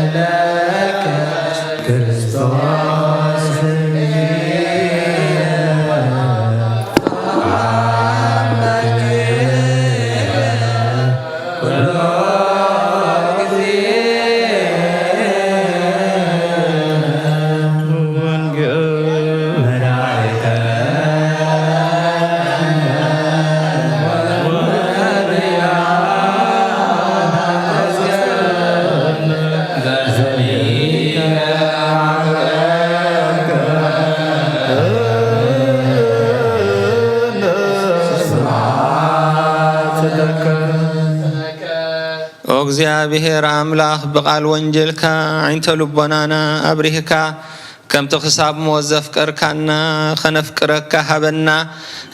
እግዚአብሔር ክርስቶስ ኦ እግዚኣብሔር ኣምላኽ፣ ብቓል ወንጌልካ ዓይንተ ልቦናና ኣብሪህካ፣ ከምቲ ክሳብ ሞት ዘፍቀርካና ኸነፍቅረካ ሃበና።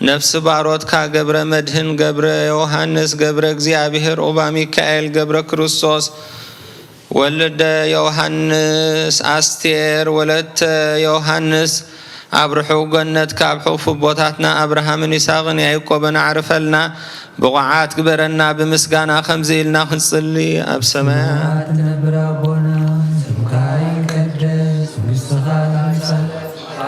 ነፍሲ ባሮትካ ገብረ መድህን፣ ገብረ ዮሃንስ፣ ገብረ እግዚኣብሔር፣ ኡባ ሚካኤል፣ ገብረ ክርስቶስ፣ ወልደ ዮሃንስ፣ ኣስቴር ወለተ ዮሃንስ፣ ኣብ ርሑቕ ገነት ካብ ሕቑፍ ኣቦታትና ኣብርሃምን ይስሐቅን ያዕቆብን ኣዕርፈልና። ብቑዓት ግበረና፣ ብምስጋና ከምዚ ኢልና ክንጽሊ። ኣብ ሰማያት ትነብር ኣቦና፣ ስምካ ይቀደስ፣ መንግስትኻ ትምጻእ፣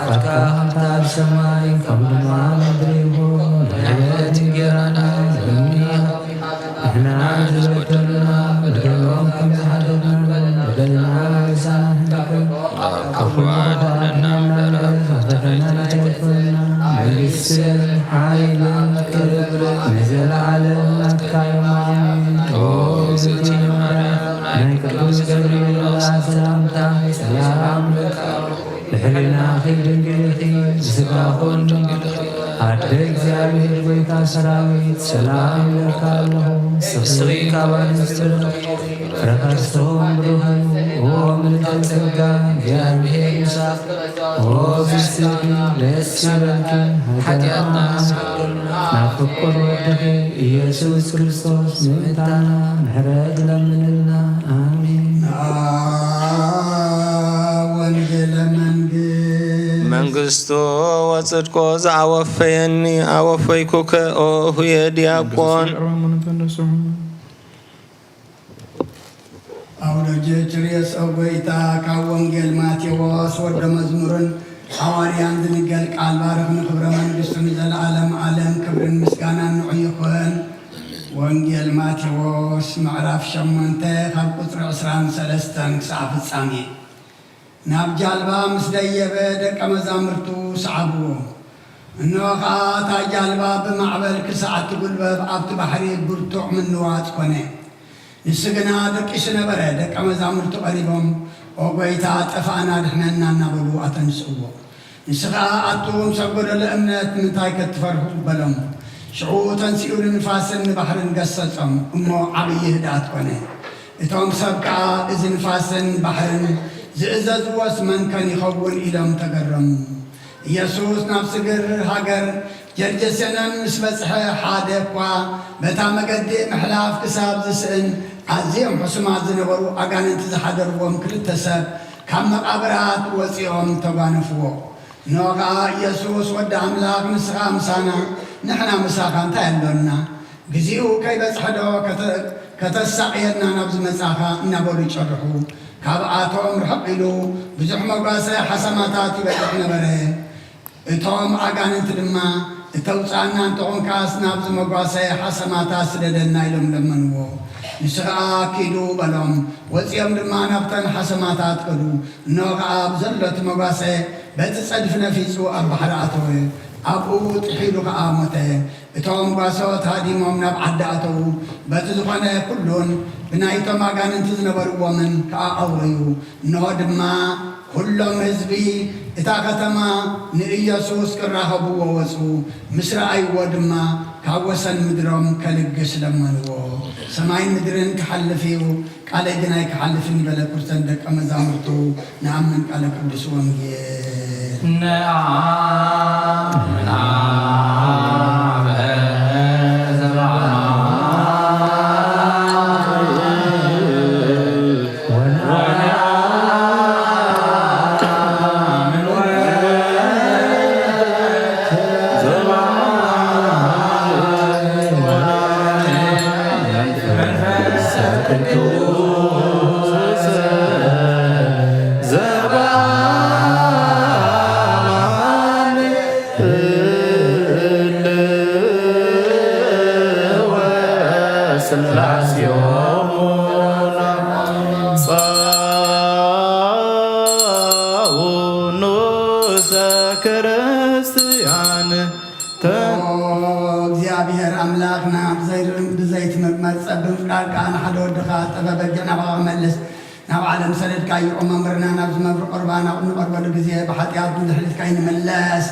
ፈቃድካ ከምታ ኣብ ሰማይ ከምኡ ድማ ኣብ ምድሪ ይኹን። ዕለት እንጀራና ሎሚ ንሕና ንዝበደሉና በደሎም ከም ዝሓደግና በደልና ንሳና ንሕደግ። ካብ ክፉ ኣድነና እምበር፣ ኣብ ፈተና ኣይተእትወና። መንግስትን ሓይልን ክብርን ንዘለዓለም ናትካ እዮም። ኣሜን። ኦ እግዝእትየ ማርያም፣ ናይ ቅዱስ ገብርኤል ሰላምታ ሰላም እብለኪ። ብሕልናኺ ድንግል ኢኺ፣ ብስጋኹን ድንግል ኢኺ። ኣደ እግዚኣብሔር ጐይታ ሰራዊት፣ ሰላም ይብለካ ኣለኹ። ንስኺ ካብ ኣንስቲ ብሩኽቲ፣ ፍረ ከርስኺ እውን ብሩኽ እዩ። ኦ ምልዕተ ጸጋ፣ እግዚኣብሔር ምሳኺ። ኦ ብስቲ ደስ ይበልኪ፣ ሓጢኣትና ሓጢኣትና ኣስመረልና። ናብ ፍቁር ወድኺ ኢየሱስ ክርስቶስ ምእንታና ምሕረት ለምንልና። ኣሜን። ወንጌለ መንግስት መንግስቱ ወጽድቆ ዘአወፈየኒ አወፈይኩከ ኦ ሁየ ዲያቆን። አውሎጀ ችርየስ ኦ ጎይታ፣ ካብ ወንጌል ማቴዎስ ወደ መዝሙርን ሃዋርያን ዝንገር ቃል ባርኽ፣ ንኽብረ መንግስቱ ንዘለዓለም ዓለም ክብርን ምስጋናን ንዑ ይኹን። ወንጌል ማቴዎስ ምዕራፍ ሸሞንተ ካብ ቁጽሪ ዕስራን ሰለስተን ክሳዕ ፍጻሜ። ናብ ጃልባ ምስ ደየበ ደቀ መዛሙርቱ ሰዓብዎ። እንሆ ኸኣ እታ ጃልባ ብማዕበል ክሳዕ እትጉልበብ ኣብቲ ባሕሪ ብርቱዕ ምንዋጽ ኮነ። ንሱ ግና ደቂሱ ነበረ። ደቀ መዛሙርቱ ቀሪቦም፣ "ኦ ጐይታ፣ ጠፋእና፣ ድሕነና" እናበሉ ኣተንስእዎ። ንሱ ኸኣ ኣቱም ሰብ ጐደሎ እምነት፣ ንምንታይ ከ ትፈርሁ? በሎም። ሽዑ ተንሲኡ ንንፋስን ንባሕርን ገሰጾም፣ እሞ ዓብዪ ህድኣት ኮነ። እቶም ሰብ ከኣ፣ "እዚ ንፋስን ባሕርን ዝእዘዝዎስ መን ከን ይኸውን?" ኢሎም ተገረሙ። ኢየሱስ ናብ ስግር ሃገር ጀርጀሴኖን ምስ በጽሐ፣ ሓደ እኳ በታ መገዲ ምሕላፍ ክሳብ ዝስእን፣ ኣዝዮም ሕሱማት ዝነበሩ ኣጋንንቲ ዝሓደርዎም ክልተ ሰብ ካብ መቓብራት ወጺኦም ተጓነፍዎ። እንሆ ኸኣ ኢየሱስ፣ "ወዲ ኣምላኽ፣ ንስኻ ምሳና፣ ንሕና ምሳኻ እንታይ ኣሎና? ግዚኡ ከይበጽሐዶ ከተ-፣ ከተሳቕየና ናብዚ መጻኻ?" እናበሉ ይጨርሑ። ካብኣቶም ርሕቕ ኢሉ ብዙሕ መጓሰ ሓሰማታት ይበጽሕ ነበረ። እቶም ኣጋንንቲ ድማ፣ "እተውጽኣና እንተኾንካስ፣ ናብዚ መጓሰ ሓሰማታት ስደደና" ኢሎም ለመንዎ። ንሱ ኸኣ፣ "ኪዱ" በሎም። ወጺኦም ድማ ናብተን ሓሰማታት ከዱ። እንሆ ኸኣ ብዘሎ እቲ መጓሰ በቲ ጸድፊ ነፊጹ ኣብ ባሕሪ ኣተወ። ኣብኡ ጥሒሉ ኸኣ ሞተ። እቶም ጓሶት ሃዲሞም ናብ ዓዲ ኣተዉ። በቲ ዝኾነ ኩሉን ብናይቶም ኣጋንንቲ ዝነበርዎምን ከኣ ኣውረዩ። እንሆ ድማ ኩሎም ህዝቢ እታ ከተማ ንኢየሱስ ክራኸብዎ ወጹ። ምስ ረኣይዎ ድማ ካብ ወሰን ምድሮም ከልግስ ለመንዎ። ሰማይን ምድርን ክሓልፍ እዩ፣ ቃለይ ግን ኣይክሓልፍን በለ። ኩርተን ደቀ መዛሙርቱ ንኣምን ቃለ ቅዱስ ወንጌል። ነአምን አበ ዘበአማን ወነአምን ወዘበአማን ኣምላኽና ብዘይ-፣ ብዘይትምርመር ጸብን ፍቃድካ ንሓደ ወድኻ ጠፈ በጊዕ ናባኻ መልስ። ናብ ዓለም ሰደድካዮ መምህርና ናብ ዝመብር ቁርባን ኣብ እንቐርበሉ ግዜ ብሓጢኣት ንድሕሪት ከይንምለስ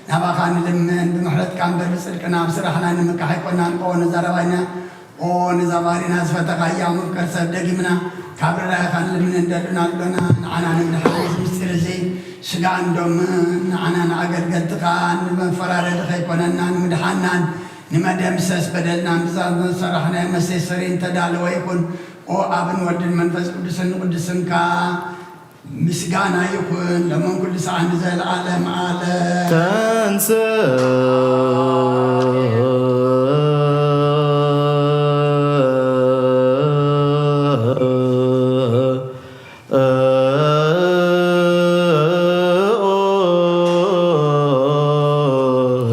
ናባኻ ንልምን። ብምሕረትካ እምበር ብጽድቅና ብስራሕና ንምካሕ ኣይኮናን። ኦ ነዛ ረባይና፣ ኦ ነዛ ባሪና ዝፈተኻ ህያው መፍቀር ሰብ ደጊምና ካብ ርራይኻ ንልምን እንደልን ኣሎና። ንዓና ንምድሓን እዚ ምስጢር እዚ ስጋን ደምን ንዓና ንኣገልገልትኻ ንመፈራረዲ ከይኮነና ንምድሓናን ንመደምሰስ በደልና ብዛ ዝሰራሕናዮ መስተስሪ እንተዳለወ ይኹን። ኦ ኣብን ወልድን መንፈስ ቅዱስን ንቅዱስ ስምካ ምስጋና ይኹን ሎምን ኩሉ ሰዓት ንዘለዓለም ዓለም። ተንስ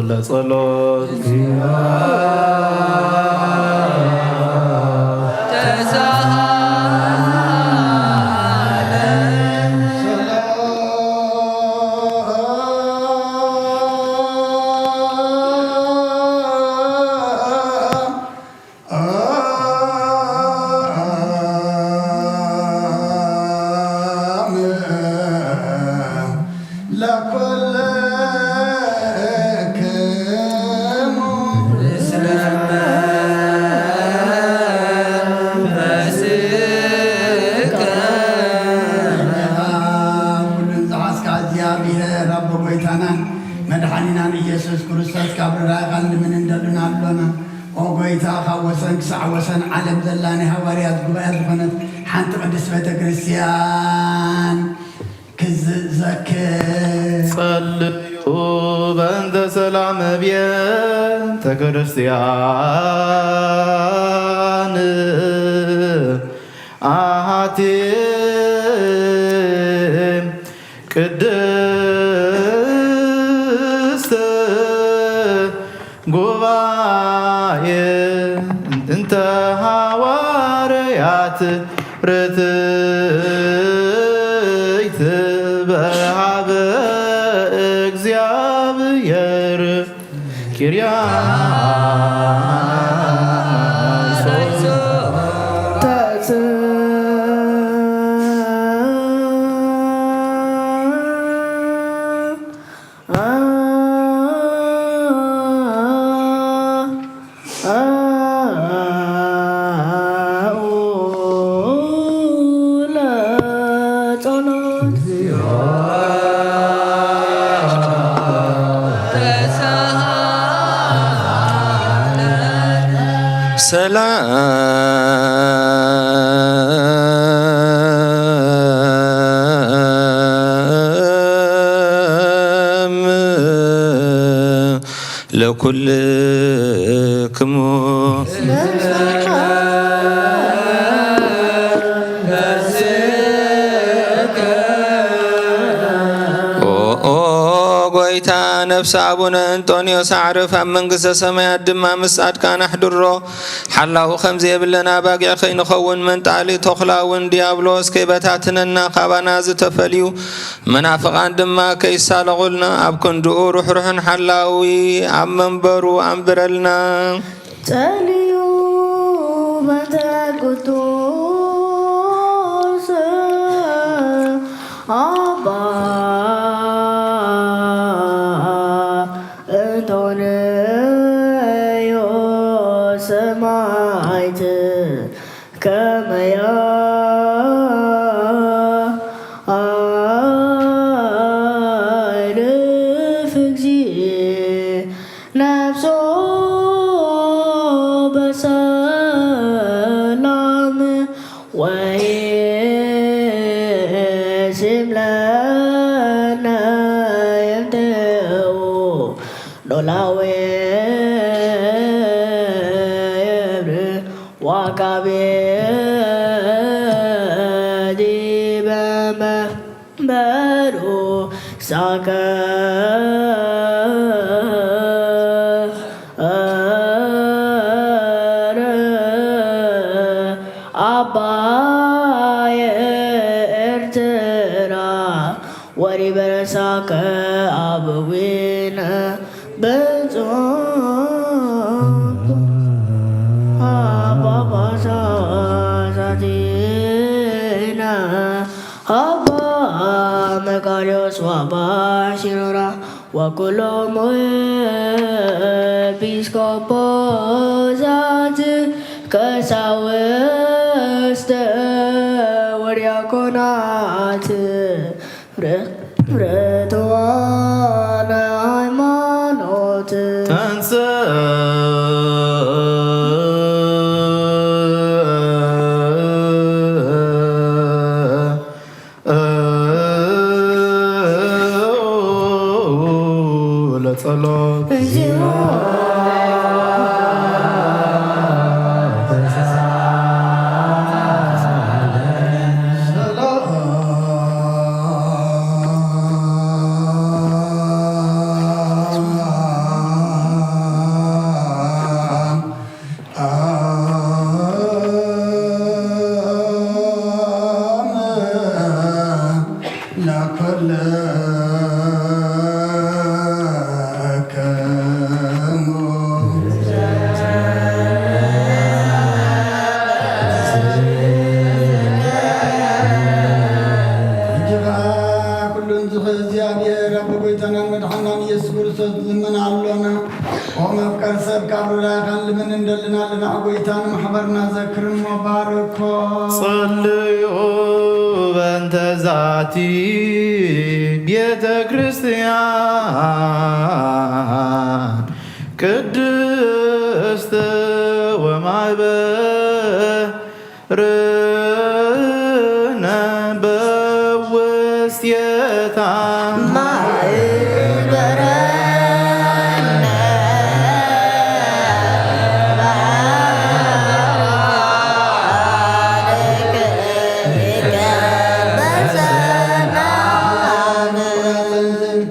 ለጸሎት ለኩልክሙ ምስለ መንፈስከ። ኩሉን ዝሓዝካ እግዚኣብሔር ኣቦ ጎይታናን መድሓኒናን ኢየሱስ ክርስቶስ ካብ ርራይኻን ልምን እንደሉና ኣሎና። ኦ ጎይታ፣ ካብ ወሰን ክሳዕ ወሰን ዓለም ዘላ ናይ ሃዋርያት ጉባኤ ዝኾነት ሓንቲ ቅድስት ቤተ ክርስቲያን ክዝዘክር። ጸልዩ በእንተ ሰላም ቤተ ክርስቲያን ኣሃቲ ቅድስት ጉባኤ እንተ ሃዋርያት ርትዕት በሃበ እግዚኣብሔር ኪርያሶ። ሰላም ለኩልክሙ። ኦ፣ ኦ ጎይታ፣ ነፍሲ ኣቡነ እንጦንዮስ ኣዕርፍ፣ ኣብ መንግስተ ሰማያት ድማ ምስ ጻድቃን ኣሕድሮ። ሓላው ከም ዘየብለና ኣባጊዕ ከይንኸውን፣ መንጣሊ ተኹላ እውን ዲያብሎስ ከይበታትነና ካባና ዝተፈልዩ መናፍቓን ድማ ከይሳለቑልና፣ ኣብ ክንድኡ ርሕሩሕን ሓላዊ ኣብ መንበሩ ኣንብረልና። ጸልዩ በእንተ ቅዱስ ኣባ እንጦንዮስ ሰማዕት ከመያ ኣይርፍ እግዚእ ነፍሶ በሰላም ወይሲም ለነ ይምትኡ ኖላዊ ይብር ዋካቤ ዲበ መንበሩ ሳከ ኣባየ ኤርትራ ወሪበረሳከ ኣበዊነ ብጹእ ኖስጣርዮስ ወኣባ ሲኖዳ ወኩሎም ኤጲስቆጶሳት ቀሳውስት ወዲያቆናት ርትዋነ ሃይማኖት ተንስ ለጸሎት እግዚኣብሔር ኣብ ጎይታናን መድሓናን ኢየሱስ ክርስቶስ ንልምን ኣሎና። ኦ መፍቀር ሰብ ካብ ርዳእኻን ልምን እንደልን ኣለና። ጎይታ ንማሕበርና ዘክር እሞ ባርኮ። ጸልዩ በእንተ ዛቲ ቤተ ክርስቲያን ቅድስት ወማይበ ርነ በውስቴታ ማእበረነ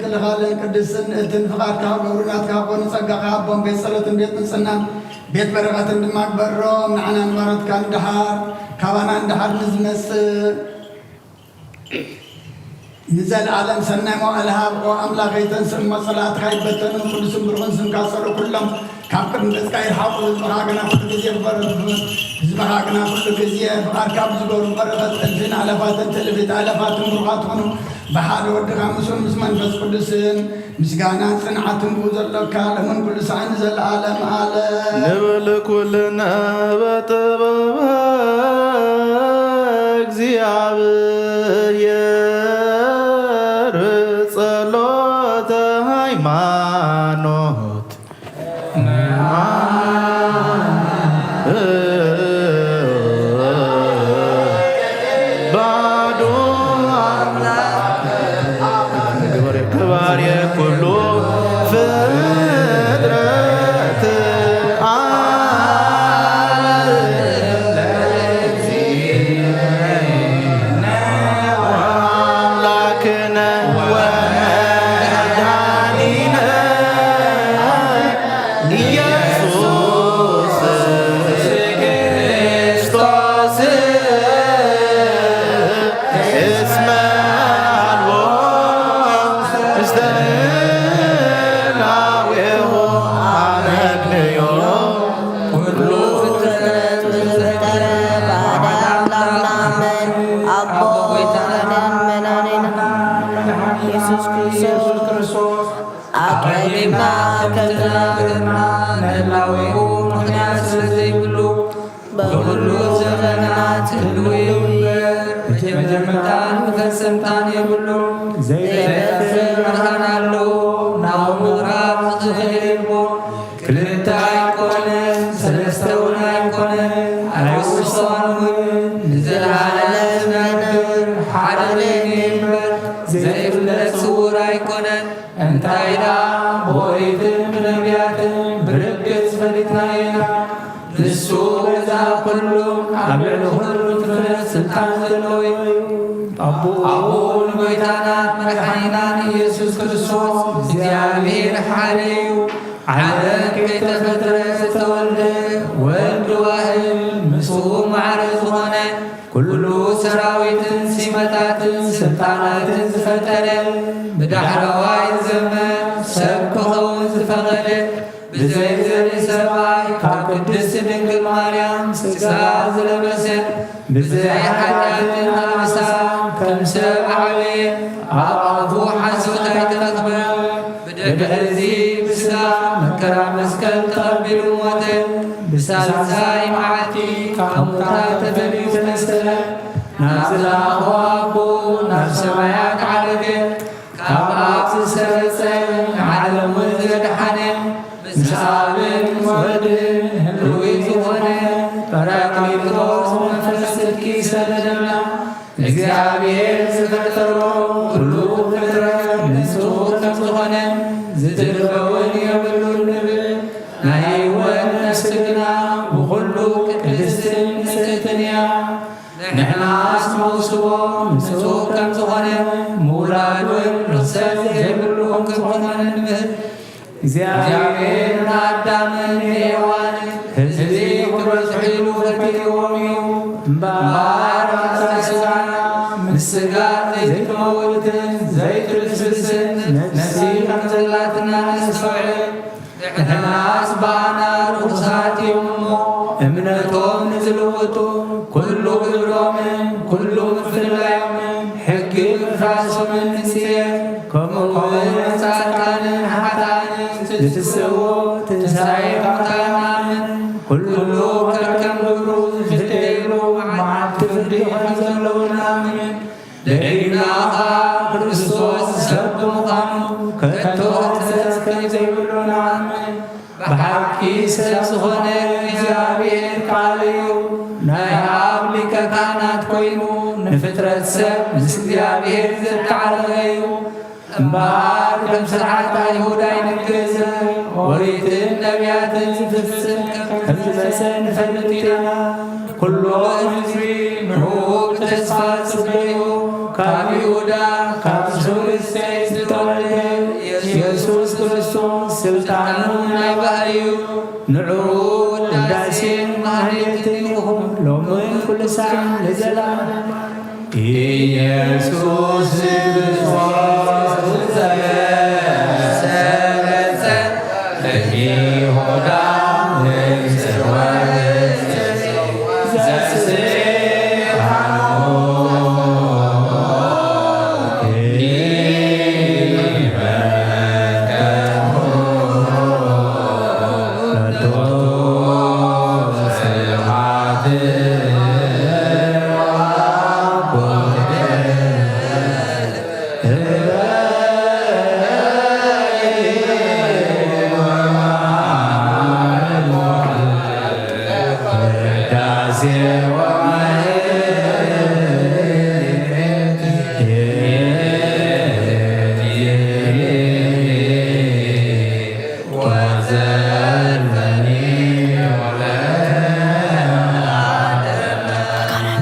ክልኻልን ቅድስትን ንእልትን ፍቓድካ ገብሩ ናትካ ኮኑ ጸጋኻ ኣቦን ቤት ጸሎትን ቤት ንጽህናን ቤት በረኸትን ድማ ግበሮም። ንዓናን ባሮትካን ደሓር ካባና ንደሓር ንዝመጽእ ንዘለኣለም ሰናይ መዋእል ሃብ። ኦ ኣምላኸይ፣ ተንስእ እሞ ጸላእትኻ ይበተኑ፣ ቅዱስን ብሩኽን ስምካ ጸልኡ፣ ኩሎም ካብ ቅድሚ ገጽካ ይርሓቑ። ህዝብኻ ግና ኩሉ ግዜ ብበረኸት፣ ህዝብኻ ግና ኩሉ ግዜ ፍቓድካ ብዝገብሩ በረኸት እልፍን ኣለፋትን ትእልፊት ኣለፋትን ብሩኻት ኩኑ። ብሓደ ወድኻ ምስኡን ምስ መንፈስ ቅዱስን ምስጋናን ጽንዓትን ብኡ ዘሎካ ለምን ኩሉ ሳዕ ንዘለኣለም ኣለም። ንብል ኩልነ በጥበበ እግዚኣብሔር ጸሎተ ሃይማኖት ባዶ ግባሬ ኩሉ ፍጥረት አምላክነ ወመድኃኒነ ኢየሱስ ክርስቶስ እስመ አልቦ ውስተ ህላዌሁ አመክንዮ። ኩሉ ፍጥረት ብዝፈጠረ ብሓደ ኣምላኽ ንኣምን። ኣቦ ወልድን መድኃኒነ ኢየሱስ ክርስቶስ ኣቐዲምና ከም ዝነበርና ንህላዌኡ ምኽንያት ስለ ዘይብሉ፣ በኩሉ ዘመናት ህልው እዩ እምበር፣ መጀመርታን መፈጸምታን የብሉ። ዘይጠፍእ ብርሃን ኣለዎ፣ ናብኡ ምቕራብ ዝኽእል የልቦን። ክልተ ኣይኮነን፣ ሰለስተ እውን ኣይኮነን፣ ኣይወሰኑን እውን። ንዘለዓለም ዝነብር ሓደ እዩ እምበር፣ ዘይፍለጥ ስዉር ኣይኮነን። እንታይ ደኣ ብኦሪትን ብነቢያትን ብርግጽ ፈሊጥናዮ ኢና። ንሱ ገዛ ኩሉ፣ ኣብ ልዕሊ ኩሉ ፍጥረት ስልጣን ዘለዎ እዩ። ኣቦኡ፣ ኣቦኡ ንጎይታናን መድሓኒናን ኢየሱስ ክርስቶስ እግዚኣብሔር ሓደ እዩ። ዓለም ከይተፈጥረ ዝተወልደ ወልድ ዋህድ፣ ምስኡ ማዕረ ዝኾነ፣ ኩሉ ሰራዊትን ሲመታትን ስልጣናትን ዝፈጠረ፣ ብዳሕረዋይ ዘመን ሰብ ክኸውን ዝፈቐደ፣ ብዘይ ዘርኢ ሰብኣይ ካብ ቅድስት ድንግል ማርያም ሥጋ ዝለበሰ፣ ብዘይ ሓጢኣትን ኣበሳን ከም ሰብ ዓበየ። ኣብ መስቀል ተቐቢሉ ሞተ። ብሳልሳይ መዓልቲ ካብ ሙታን ተፈልዩ ተነስአ። ናብ ዝለኣኾ ኣቦኡ ናብ ሰማያት ዓረገ። ካብ ኣብ ዝሰረጸ ንዓለም እውን ዘድሓነ፣ ምስ ኣብን ወድን ህልዊ ዝኾነ ጳራቅሊጦስ መንፈስ ጽድቂ ሰደደልና። እግዚኣብሔር ዝፈጠሮ ኩሉ ፍጥረት ንሱ ከም ዝኾነ ዝጥልበውን የብሉን ንብል። ናይ ህይወት ነፍሲ ግና ብኹሉ ቅድስትን ንጽሕትን እያ። ንሕናስ መውስቦ ንጹህ ከም ዝኾነ ምውላድ እውን ርኽሰት ዘይብሉ ከም ዝኾነ ንምህር። እግዚኣብሔር ንኣዳምን ንሄዋንን ህዝቢ ክበዝሑ ኢሉ ፈጢርዎም እዩ። እምበኣር ኣብዛ ስጋና ምስ ስጋ ዘይትመውትን ዘይትብስብስን ነፍሲ ከም ዘላትና ነስተውዕል። ንሕናስ ብኣና ርኹሳት እዮም እሞ፣ እምነቶም ንዝልውጡ፣ ኩሉ ግብሮምን ኩሉ ምፍልላዮምን ሕጊ ምፍራሶምን ንጽየፍ። ከምኡ እውን ንጻድቃንን ሓጥኣንን ዝትስእዎ ትንሳኤ ሙታን ንኣምን። ኩሉ ከከም ግብሩ ዝፍደየሉ መዓልቲ ፍርዲ ከም ዘለዉ ንኣምን። ደጊምና ኸኣ ክርስቶስ ሰብ ብምዃኑ ከቶ ሕሰስ ከም ዘይብሉ ንኣምን። ብሓቂ ሰብ ዝኾነ እግዚኣብሔር ቃል እዩ። ናይ ኣብ ሊቀ ካህናት ኮይኑ ንፍጥረት ሰብ ምስ እግዚኣብሔር ዘተዓረቐ እዩ። እምበኣር ከም ስርዓት ኣይሁድ ኣይንገዝእ፣ ኦሪትን ነቢያትን ዝፍጽም ከም ዝመጸ ንፈልጥ ኢና። ኩሉ ህዝቢ ንዕኡ ብተስፋ ጽበዩ። ካብ ይሁዳ ካብ ሱር እሴይ ዝተወልደ የሱስ ክርስቶስ ስልጣኑ ናይ ባህርዩ። ንዕኡ ውዳሴን ማህሌትን ይኹን ሎምን ኩሉ ሳዕን ንዘለዓለምን። ኢየሱስ ክርስቶስ ዘበሰበሰ ይሁዳ ንስወር ዘስብሐ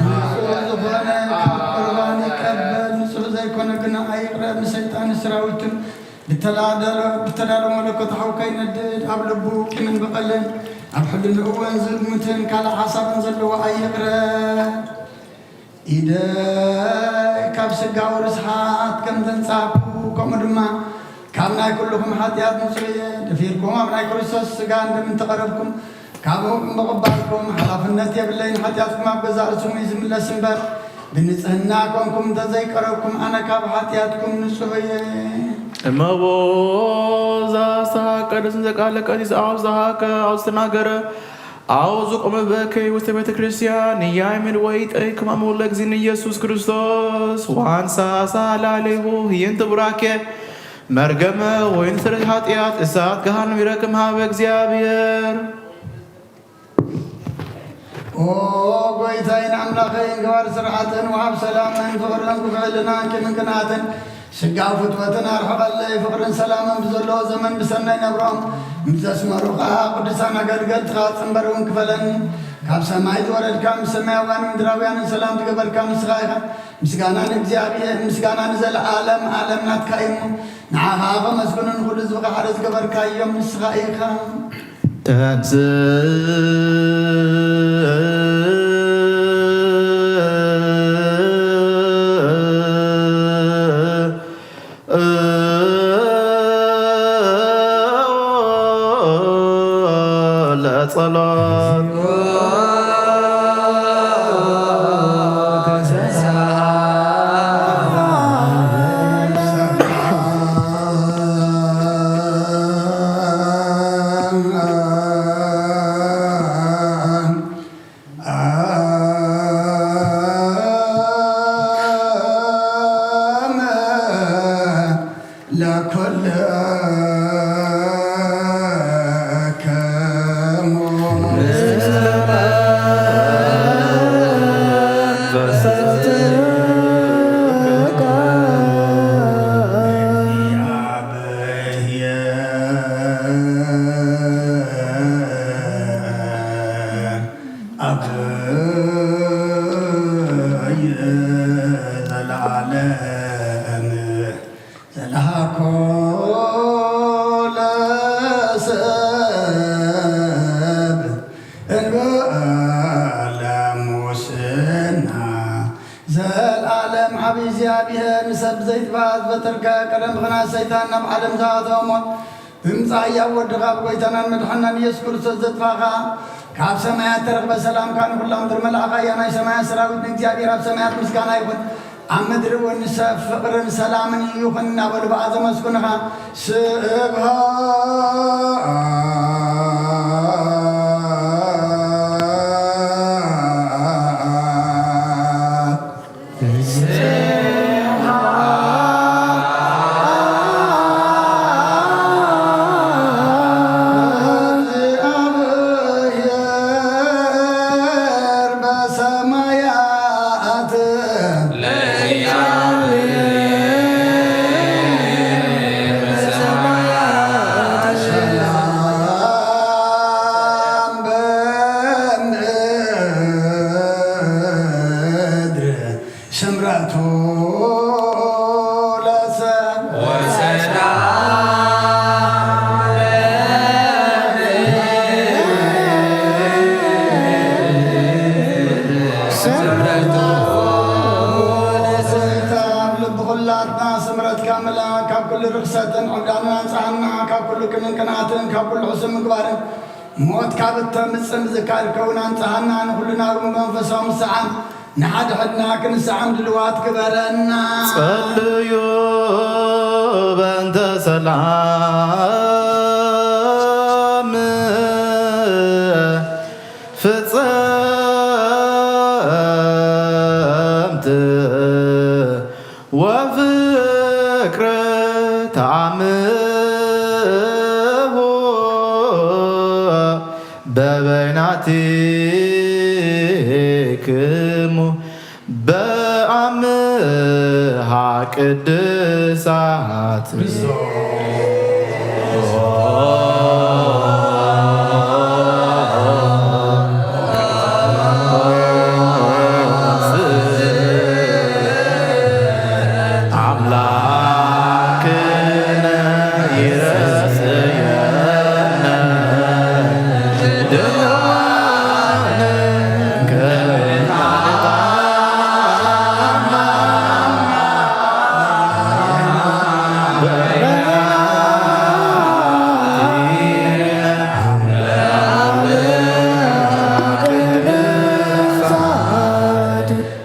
ንጹሕ ዝኾነ ካብ ቁርባን ይቀበል፣ ንጹሕ ዘይኮነ ግና ኣይቕረብ። ንሰይጣን ሰራዊትን ብተላደሎ-፣ ብተዳሎ መለኮታዊ ከይነድድ ኣብ ልቡ ቂምን በቐልን ኣብ ሕልንኡ እውን ዝግምትን ካልእ ሓሳብን ዘለዎ ኣይቕረብ። ኢደይ ካብ ስጋዊ ርስሓት ከም ዘንጻህኩ፣ ከምኡ ድማ ካብ ናይ ኩልኹም ሓጢኣት ንጹህ እየ። ደፊርኩም ኣብ ናይ ክርስቶስ ስጋ እንደምንተቐረብኩም፣ ካብኡ ምቕባልኩም ሓላፍነት የብለይን። ሓጢኣትኩም ኣብ ገዛእ ርእስኹም እዩ ዝምለስ እምበር፣ ብንጽህና ኮንኩም እንተዘይቀረብኩም፣ ኣነ ካብ ሓጢኣትኩም ንጹህ እየ። እመቦ ዘአስተሐቀ ደስም ዘቃለ ቀሲስ አውዝሃከ አውስተናገረ አውዝቆመ በከይ ውስተ ቤተ ክርስቲያን ያይምን ወይጠይ ከማሙ ለእግዚእነ ኢየሱስ ክርስቶስ ዋንሳ ሳላሌሁ ይንት ቡራኬ መርገመ ወይን ስርት ኃጢአት እሳት ገሃነም ይረክም ሀበ እግዚአብሔር። ኦ ጎይታይን ኣምላኸይን፣ ገባር ስርዓትን ወሃብ ሰላምን ፍቕርን ክፍዕልናን ጭምንቅናትን ስጋዊ ፍትወትን ኣርሕቐለይ። ፍቕርን ሰላምን ብዘለዎ ዘመን ብሰናይ ነብሮም ምስ ዘስመሩኻ ቅዱሳን ኣገልገልትኻ ጽንበር እውን ክፈለኒ። ካብ ሰማይ ዝወረድካ ምስ ሰማያውያን ምድራውያንን ሰላም ዝገበርካ ንስኻ ኢኻ። ምስጋና ንእግዚኣብሔር፣ ምስጋና ንዘለዓለም ዓለም ናትካ እዩ እሞ፣ ንዓኻ ከመስግኑ ንኹሉ ህዝብኻ ሓደ ዝገበርካዮም ንስኻ ኢኻ። ተንስ ለጸሎት ዘላለም ዘልሃኮ ለሰብ እንበለ ሙስና ዘልዓለም ዓቢ እግዚኣብሔር ንሰብ ዘይጥፋእ ዝፈጠርካ ቀደም ብኽናት ሰይጣን ናብ ዓለም ዝኣተወ ሞት ብምጻእ ኣብ ወድኻ ኣብ ጎይታናን መድሓናን ኢየሱስ ክርስቶስ ዘጥፋኻ ካብ ሰማያት ተረኽበ ሰላምካ ንኹላ ምድሪ መልኣኻ እያ ናይ ሰማያት ሰራዊት ንእግዚኣብሔር ኣብ ሰማያት ምስጋና ይኹን ኣብ ምድሪ እውን ንሰብ ፍቕርን ሰላምን ይኹን እናበሉ ብኣ ዘመስግኑኻ ስብሃት ስምረቱ ለሰብ ወሰላም ስምረቱ ለሰብ። ልብ ኩላትና ስምረትካ ምልኣ፣ ካብ ኩሉ ርኽሰትን ዕብዳንን ኣንጽሃና፣ ካብ ኩሉ ቅንን ቅንኣትን፣ ካብ ኩሉ ሕሱም ምግባርን ሞት ካብ እተምጽእ ምዝካር ከውን ኣንጽሃና፣ ንኹልና እውን መንፈሳዊ ምሰዓም ንሓድሕድና ክንሰዓም ድልዋት ግበረና። ጸልዩ በእንተ ሰላም ፍጸምት ወፍቅረ ተዓምሁ በበይናቲክሙ በአምሃ ቅድሳት። አምላክነ ይረስየነ ድልዋነ ከናልታ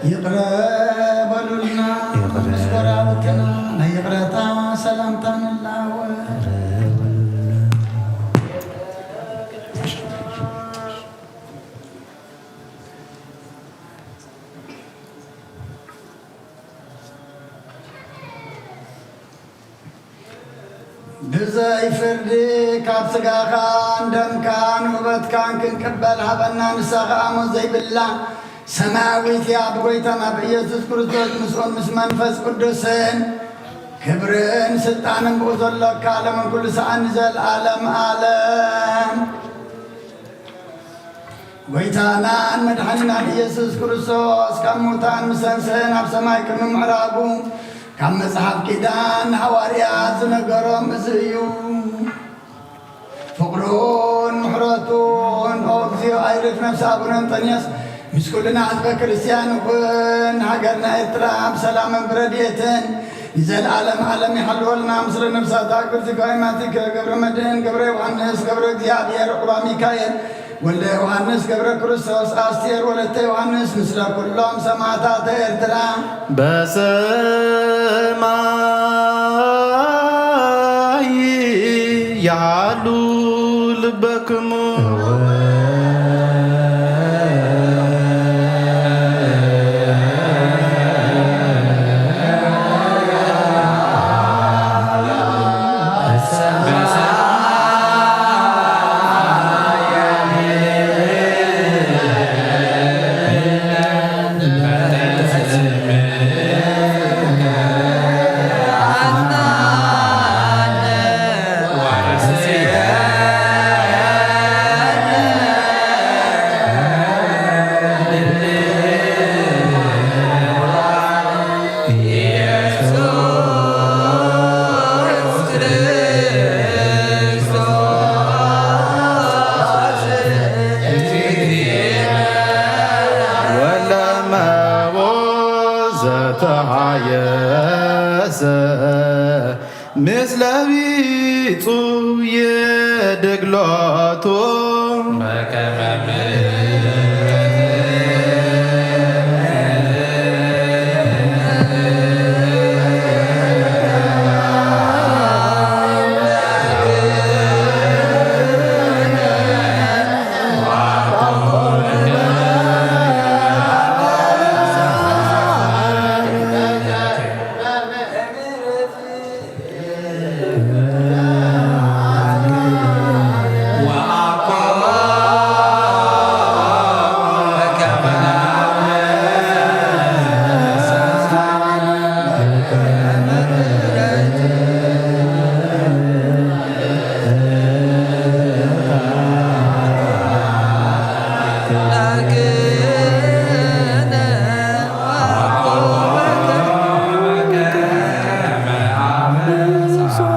ይቕረ በሉልና፣ ይቕረ። ምስ ጎረባብትና ናይ ይቕረታ ሰላምታ ንለዋወጥ። ብዘይ ፍርዲ ካብ ስጋኻን ደምካን ውበትካን ክንቅበል ሃበና። ንሳ ኸኣ ሞት ዘይብላ ሰማያዊት እያ። ብጎይታና ብኢየሱስ ክርስቶስ ምስኡን ምስ መንፈስ ቅዱስን ክብርን ስልጣንን ብኡ ዘሎካ ዓለምን ኩሉ ሰኣን ንዘለዓለም ዓለም። ጎይታናን መድሓኒናን ኢየሱስ ክርስቶስ ካብ ሙታን ምስ ተንስአ ናብ ሰማይ ቅድሚ ምዕራጉ፣ ካብ መጽሓፍ ኪዳን ንሃዋርያት ዝነገሮም እዚ እዩ። ፍቕሩን ምሕረቱን፣ ኦ እግዚኦ፣ ኣይርፍ ነፍሲ ኣቡነ እንጠንዮስ ምስ ኩልና ህዝበ ክርስቲያን ይኹን። ሃገርና ኤርትራ ብሰላምን ብረድኤትን ንዘለዓለም ዓለም ይሓልወልና። ምስለ ነፍሳታ ቅዱስ ገብረ መድህን ገብረ ዮሃንስ ገብረ እግዚኣብሔር ዑራ ሚካኤል ወልደ ዮሃንስ ገብረ ክርስቶስ ኣስቴር ወለተ ዮሃንስ ምስለ ኩሎም ሰማዕታት ኤርትራ በሰማይ ይዓሉ ልበክሙ። የሰ ምስለ ቢጹ የደግሎቱ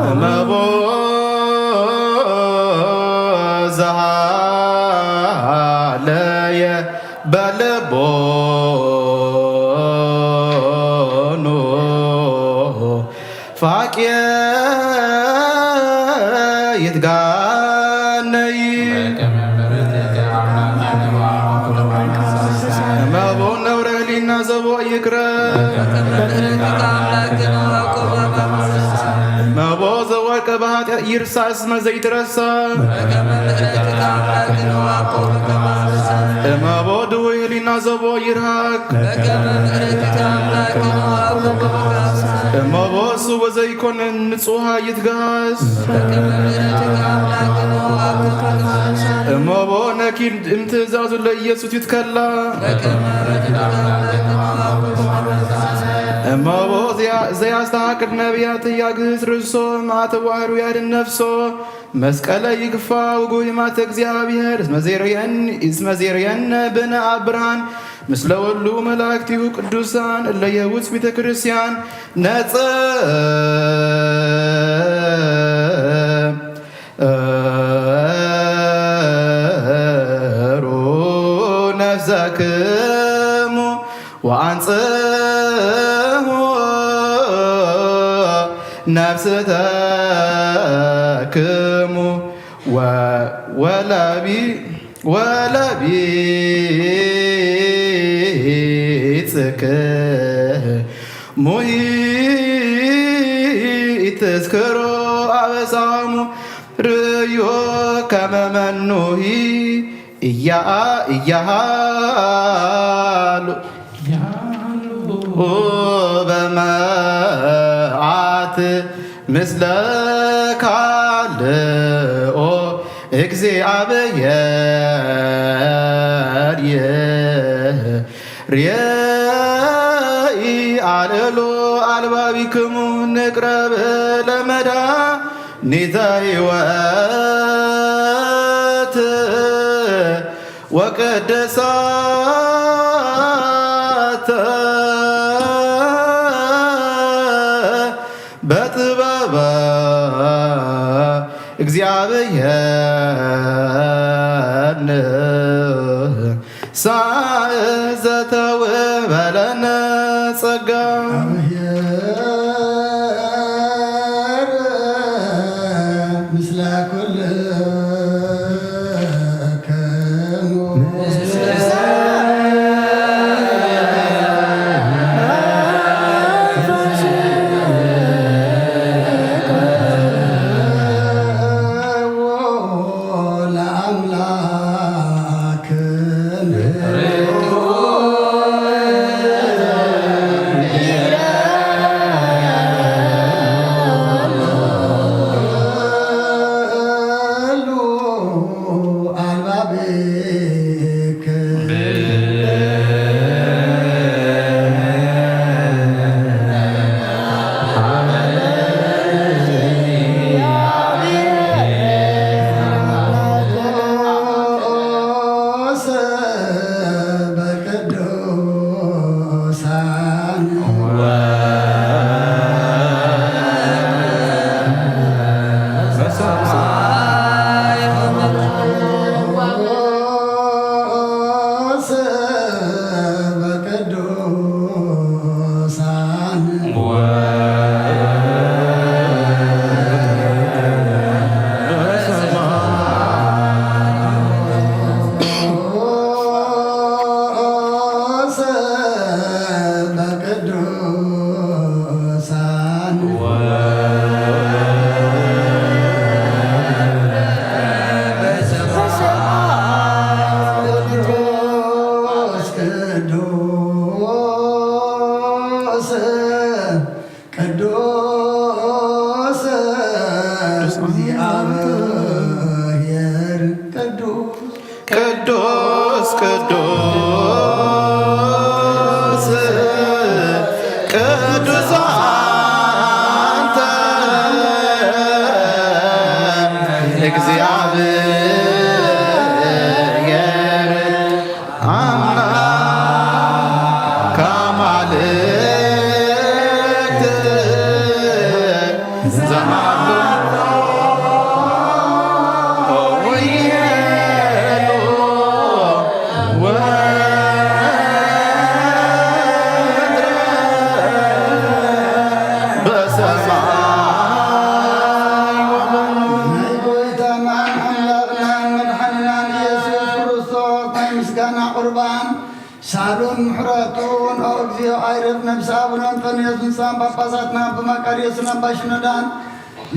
እመቦ ዘሃለየ በልቦኑ ፋቅየ ይትጋነይ። እመቦ ነውረ ህሊና ዘቦ ይቅረ። እመቦ ዘወድቀ ብኃጢአት ይርሳ እስመ ዘይትረሳ። እመቦ ድውይ ህሊና ዘቦ ይርሃቅ። እመቦ እሱ ወዘይኮነ ንጹሃ ይትጋስ። እመቦ ነኪድ እምትእዛዙ ለኢየሱስ ይትከላ። እመቦ ዘያ-፣ ዘያስተሐቅር ነቢያት ያግህስ ርእሶ ማተዋህሩ ያድን ነፍሶ መስቀለ ይግፋ ውጉይ ማተ እግዚአብሔር እስመ ዜርየን፣ እስመ ዜርየን ብነ አብ ብርሃን ምስለ ወሉ መላእክቲሁ ቅዱሳን እለ የውፅ ቤተ ክርስቲያን ነጽ ሩ ነፍሰክሙ ወአንጽሁ ነፍስተክሙ ወ-፣ ወለቢ-፣ ወለቢጽክሙ ኢትስክሩ አበሳሙ ርእዩ ከመ መኑሂ እያ-፣ እያሃሉ በመዓት ምስለ ካልኦ እግዚአብሔር ይ-፣ ርየኢ አልዕሎ አልባቢክሙ ንቅረብ ለመድኃኒተ ሕይወት ወቅድሳተ በጥበበ እግዚአብሔር ንሳእ ዘተውህበለነ ጸጋ። ምስለ ኩልክሙ። ቅዱስ ቅዱስ ቅዱስ ቅዱስ አንተ እግዚአብሔር አምላክ ከማልክት ዘሃሎ ወይሄሉ ወድረ በሰማይ ወበምድር። ናይ ጎይታናን ኣምላኽናን መድሓኒናን ኢየሱስ ክርስቶስ ናይ ምስጋና ቁርባን ሳሉን ምሕረቱን፣ ኦ እግዚኦ፣ ኣይርፍ ነፍሲ ኣቡነ እንጦንዮስ ንሳን ጳጳሳትና ኣቦ መቃርዮስን ኣባ ሽኖዳን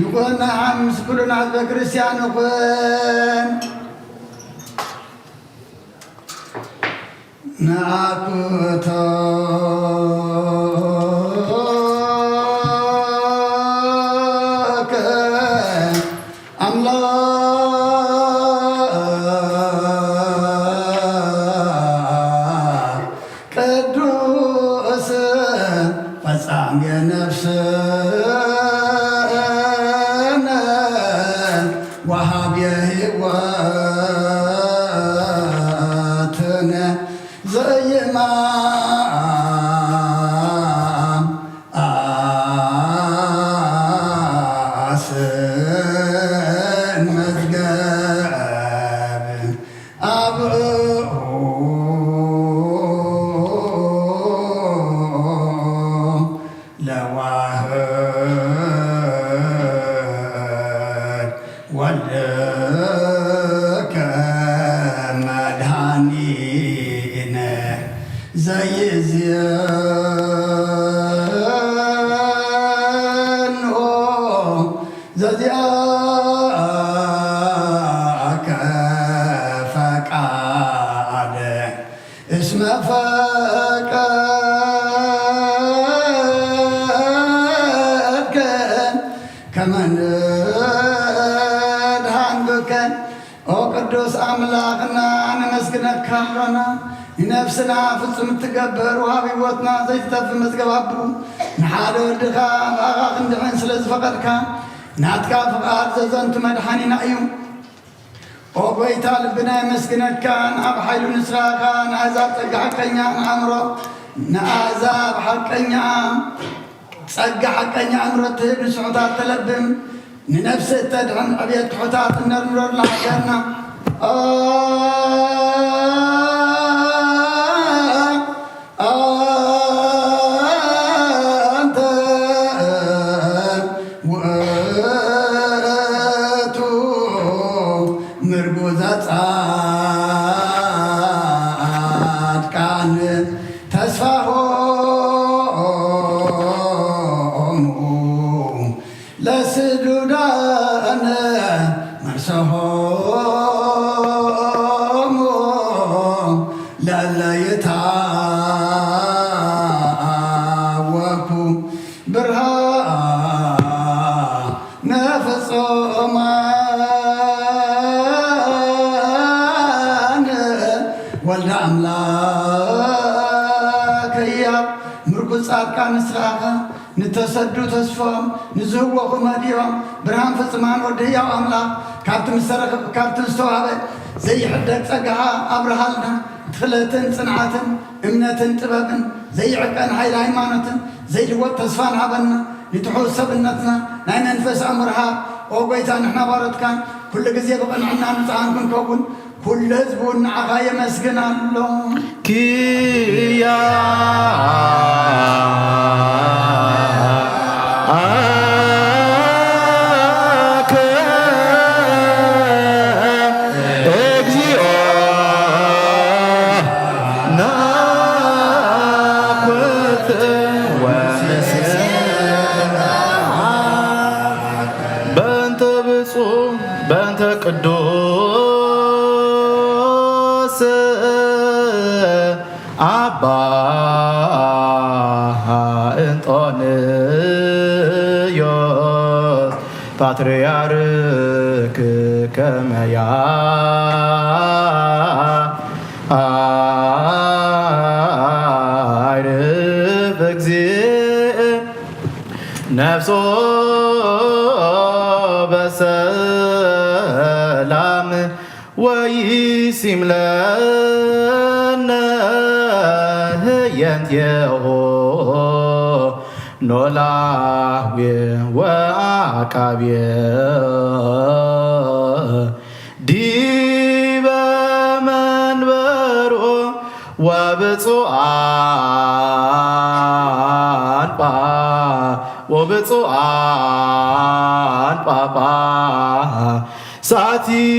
ይኹን። ናይ ሓምስ ኩልና ህዝበ ክርስቲያን ይኹን። ንኣኩቶ ኣምላኽ ቅዱስ ፈጻምየ ነፍስነ ወሃብየ ህይወትነ ዘይማም ኣስን መዝገብ ኣብኡ ለዋህድ ወልድከ መድኃኒነ ዘይዝየንኦ ዘዚኣከ ፈቃደ እስመ ፈቀድከ ከመ ንድኃን ብከ። ኦ ቅዱስ ኣምላኽና፣ ነመስግነካ ኣሎና። ንነፍስና ፍጹም እትገብር ወሃቢ ህይወትና ዘይትጠፊ መዝገብ ኣቦ፣ ንሓደ ወድኻ ብኣኻ ክንድሕን ስለ ዝፈቐድካ፣ ናትካ ፍቓድ ዘዘንቱ መድሓኒና እዩ። ኦ ጐይታ፣ ልብና የመስግነካ። ኣብ ሓይሉ ንስኻ ኢኻ ንኣሕዛብ ጸጋ ሓቀኛ ኣእምሮ፣ ንኣሕዛብ ሓቀኛ ጸጋ ሓቀኛ ኣእምሮ ትህብ፣ ንስሑታት ተለብም፣ ንነፍሲ እተድሕን ዕብየት ትሑታት እነርምረሉ ሃገርና። ኦ፣ ኣንተ ውእቱ ምርጉዘ ጻድቃን ተስፋሆሙ ለስዱዳን መርሰሆሙ ለለ ይታወኩ ብርሃነ ፍጹማን ወልደ ኣምላክ ህያው ምርኩስ ጻድቃን ንስኻ ኢኻ። ንተሰዱ ተስፎም ንዝህወኹ መዲዮም ብርሃን ፍጹማን ወዲ ህያው ኣምላኽ ካብቲ ምስ ተረኽብ ካብቲ ምስ ተዋህበ ዘይሕደግ ጸጋኻ ኣብርሃልና። ትኽለትን ጽንዓትን እምነትን ጥበብን ዘይዕቀን ሓይሊ ሃይማኖትን ዘይልወጥ ተስፋን ሃበና። ንትሑት ሰብነትና ናይ መንፈስ ኣእምሮ ሃብ። ኦ ጐይታ፣ ንሕና ባሮትካን ኩሉ ግዜ ብቕንዕና ንጹሃን ክንከውን ኩሉ ህዝቢ እውን ንዓኻ የመስግን ኣሎ። ኪያ ኣከ እግዚኦ ናኩት ወንስሐ በእንተ ብፁዕ በእንተ ቅዱስ ኣባ እንጦንዮስ ፓትርያርክ ከመያ በሰላም ወይሲም ለነ ህየንቴሆ ኖላዊ ወአቃቤ ዲበ መንበሮ ወብፁዓን ጳ- ወብፁዓን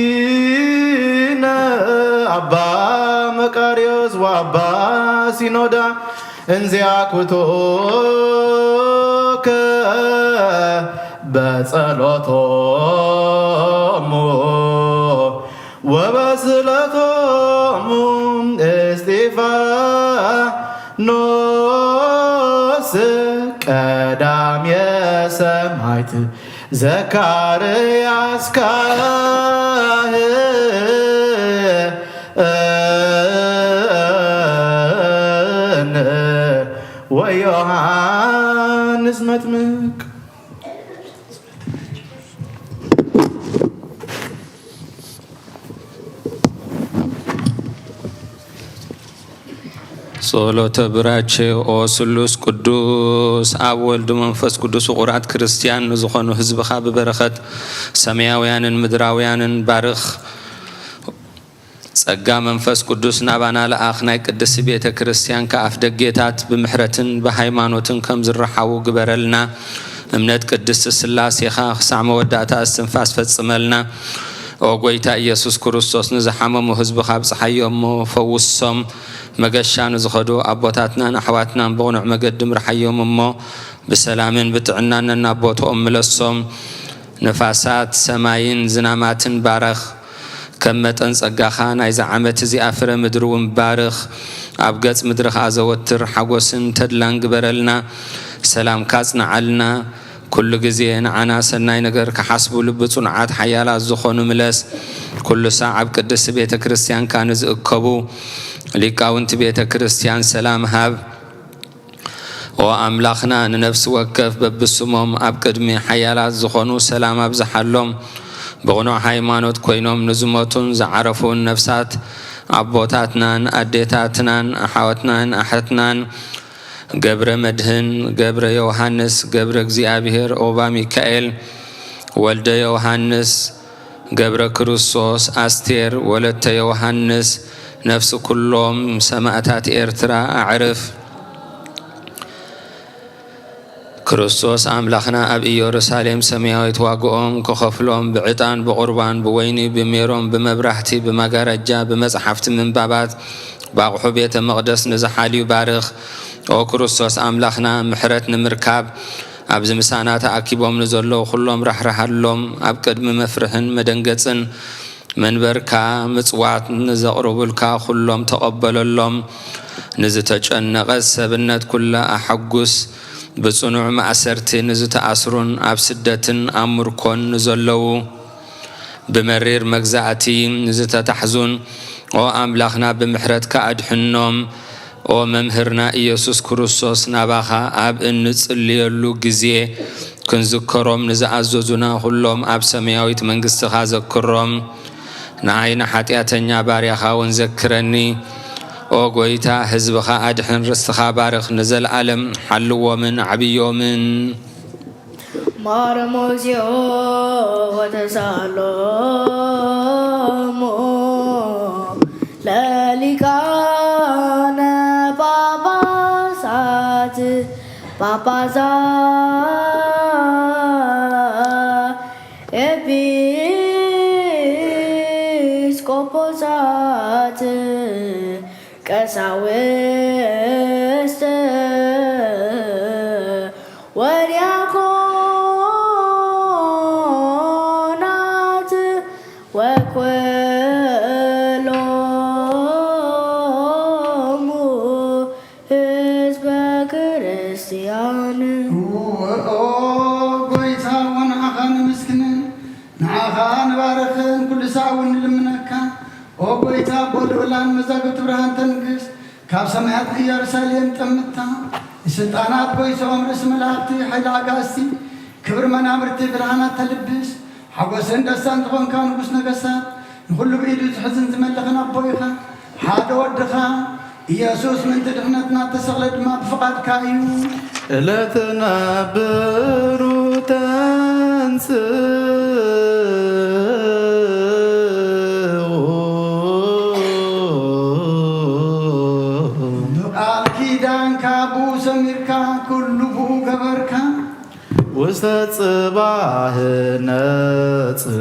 ጳጳሳቲነ አባ መቃርዮስ ወአባ ሲኖዳ እንዚአኩቶከ በጸሎቶሙ ወበስእለቶሙ እስጢፋኖስ ቀዳሜ ሰማዕት ዘካርያስ ካህን ወዮሐንስ መጥምቅ። ጸሎተ ብራኬ። ኦ ስሉስ ቅዱስ፣ ኣብ ወልድ መንፈስ ቅዱስ ውቑራት ክርስቲያን ንዝኾኑ ህዝብኻ ብበረኸት ሰማያውያንን ምድራውያንን ባርኽ። ጸጋ መንፈስ ቅዱስ ናባና ለኣኽ። ናይ ቅድስቲ ቤተ ክርስቲያን ከኣፍ ደጌታት ብምሕረትን ብሃይማኖትን ከም ዝረሓዉ ግበረልና። እምነት ቅድስቲ ስላሴኻ ክሳዕ መወዳእታ እስትንፋስ ፈጽመልና። ኦ ጎይታ ኢየሱስ ክርስቶስ፣ ንዝሓመሙ ህዝብኻ ኣብጽሓዮም እሞ ፈውሶም። መገሻ ንዝኸዱ ኣቦታትናን ኣሕዋትናን ብቕኑዕ መገዲ ምርሓዮም እሞ ብሰላምን ብጥዕናን ናብ ቦትኦም ምለሶም። ነፋሳት ሰማይን ዝናማትን ባረኽ። ከም መጠን ጸጋኻ ናይዛ ዓመት እዚኣ ፍረ ምድሪ እውን ባርኽ። ኣብ ገጽ ምድርኻ ዘወትር ሓጎስን ተድላን ግበረልና። ሰላምካ ኣጽንዓልና። ኩሉ ግዜ ንዓና ሰናይ ነገር ክሓስቡ ልቢ ጽኑዓት ሓያላት ዝኾኑ ምለስ። ኩሉ ሳዕ ኣብ ቅድስቲ ቤተ ክርስቲያንካ ንዝእከቡ ሊቃውንቲ ቤተ ክርስቲያን ሰላም ሃብ። ኦ ኣምላኽና፣ ንነፍሲ ወከፍ በብስሞም ኣብ ቅድሚ ሓያላት ዝኾኑ ሰላም ኣብዝሓሎም። ብቕኑዕ ሃይማኖት ኮይኖም ንዝሞቱን ዝዓረፉን ነፍሳት ኣቦታትናን ኣዴታትናን ኣሓወትናን ኣሕትናን ገብረ መድህን፣ ገብረ ዮሃንስ፣ ገብረ እግዚኣብሔር፣ ኦባ ሚካኤል፣ ወልደ ዮሃንስ፣ ገብረ ክርስቶስ፣ ኣስቴር፣ ወለተ ዮሃንስ፣ ነፍሲ ኩሎም ሰማእታት ኤርትራ ኣዕርፍ። ክርስቶስ ኣምላኽና ኣብ ኢየሩሳሌም ሰማያዊት ዋግኦም ክኸፍሎም ብዕጣን ብቑርባን ብወይኒ ብሜሮን ብመብራህቲ ብመጋረጃ ብመጽሓፍቲ ምንባባት ብኣቑሑ ቤተ መቕደስ ንዝሓልዩ ባርኽ። ኦ ክርስቶስ ኣምላኽና፣ ምሕረት ንምርካብ ኣብዚ ምሳና ተኣኪቦም ንዘለዉ ኩሎም ራሕርሃሎም። ኣብ ቅድሚ መፍርሕን መደንገጽን መንበርካ ምጽዋት ንዘቕርቡልካ ኩሎም ተቐበለሎም። ንዝተጨነቐ ሰብነት ኩላ ኣሐጉስ። ብጽኑዕ ማእሰርቲ ንዝተኣስሩን ኣብ ስደትን ኣብ ምርኮን ንዘለዉ ብመሪር መግዛእቲ ንዝተታሕዙን፣ ኦ ኣምላኽና፣ ብምሕረትካ ኣድሕኖም። ኦ መምህርና ኢየሱስ ክርስቶስ፣ ናባኻ ኣብ እንጽልየሉ ግዜ ክንዝከሮም ንዝኣዘዙና ኩሎም ኣብ ሰማያዊት መንግስትኻ ዘክሮም። ንዓይ ንሓጢኣተኛ ባርያኻ እውን ዘክረኒ። ኦ ጎይታ፣ ህዝብኻ ኣድሕን፣ ርስትኻ ባርኽ፣ ንዘለኣለም ሓልዎምን ዓብዮምን። ማርያም ወተሳሎሙ ለሊቃነ ጳጳሳት ጳጳሳት ኤጲስቆጶሳት ቀሳውስት ወዲያቆናት ወኩሎሙ ህዝበ ክርስቲያን። እወ፣ ኦ ጎይታ፣ እወ ንዓኻ ነመስግንን ንዓኻ ንባርኽን ኩሉ ሳዕ እውን ንልምነካ። ኦ ጎይታ፣ ኣቦ ልዑላን መዛግብቲ ብርሃን ተንግስ፣ ካብ ሰማያት ኢየሩሳሌም ጠምታ፣ ንስልጣናት ጎይትኦም፣ ርእሲ መላእኽቲ፣ ሓይሊ ኣጋእዝቲ፣ ክብሪ መናብርቲ ብርሃናት ተልብስ፣ ሓጎስን ደስታን ዝኾንካ ንጉስ ነገስታት፣ ንኹሉ ብኢዱ ዝሕዝን ዝመልኽን ኣቦ ኢኻ። ሓደ ወድኻ ኢየሱስ ምእንቲ ድሕነትና እተሰቕለ ድማ ብፍቓድካ እዩ። ለትነብሩ ተንስኡ ብቃል ኪዳንካ ብኡ ሰሚርካ፣ ኩሉ ብኡ ገበርካ። ውስተ ጽባህ ነጽሩ።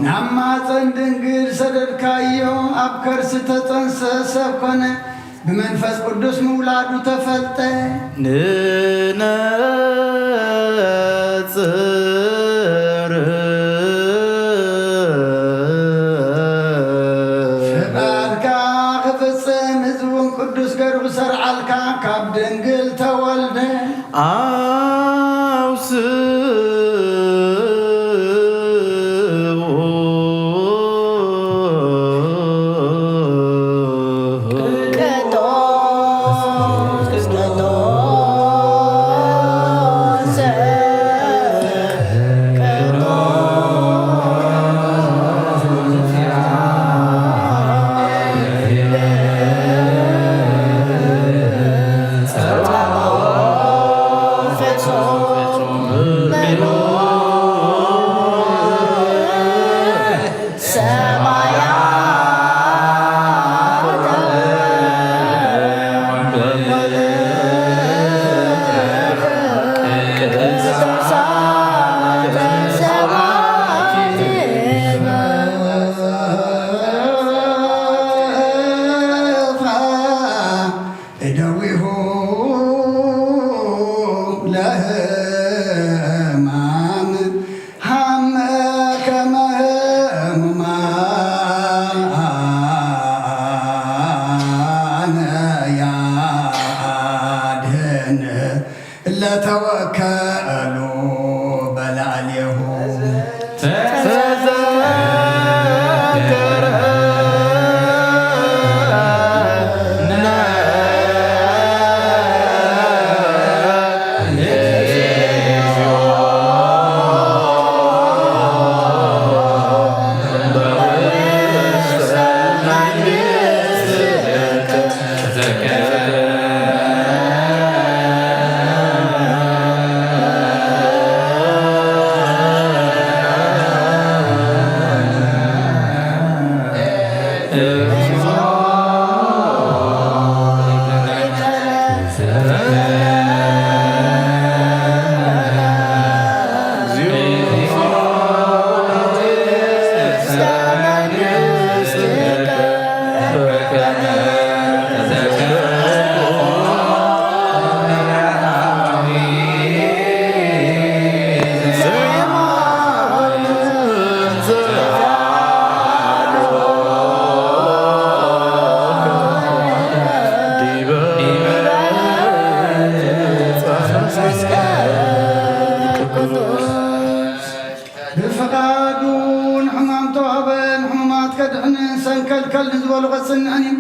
ናብ ማፀን ድንግል ሰደድካዮ፣ ኣብ ከርሲ ተጸንሰ ሰብ ኮነ፣ ብመንፈስ ቅዱስ ምውላዱ ተፈልጠ። ንነጽር ፍቓድካ ክፍጽም፣ እዚ እውን ቅዱስ ገሩ ክሰርዓልካ፣ ካብ ድንግል ተወልደ። ኣውስኡ እደዊሁ ለህማም ሃመ ከመ ህሙማን ያድህን ለተወከሉ በላዕሌሁ። ተዘከረ ብፍቓዱ ንሕማም ተዋህበ፣ ንሕሙማት ከድሕንን ሰንከልከል ንዝበሉ ከጽንዕን እዩ።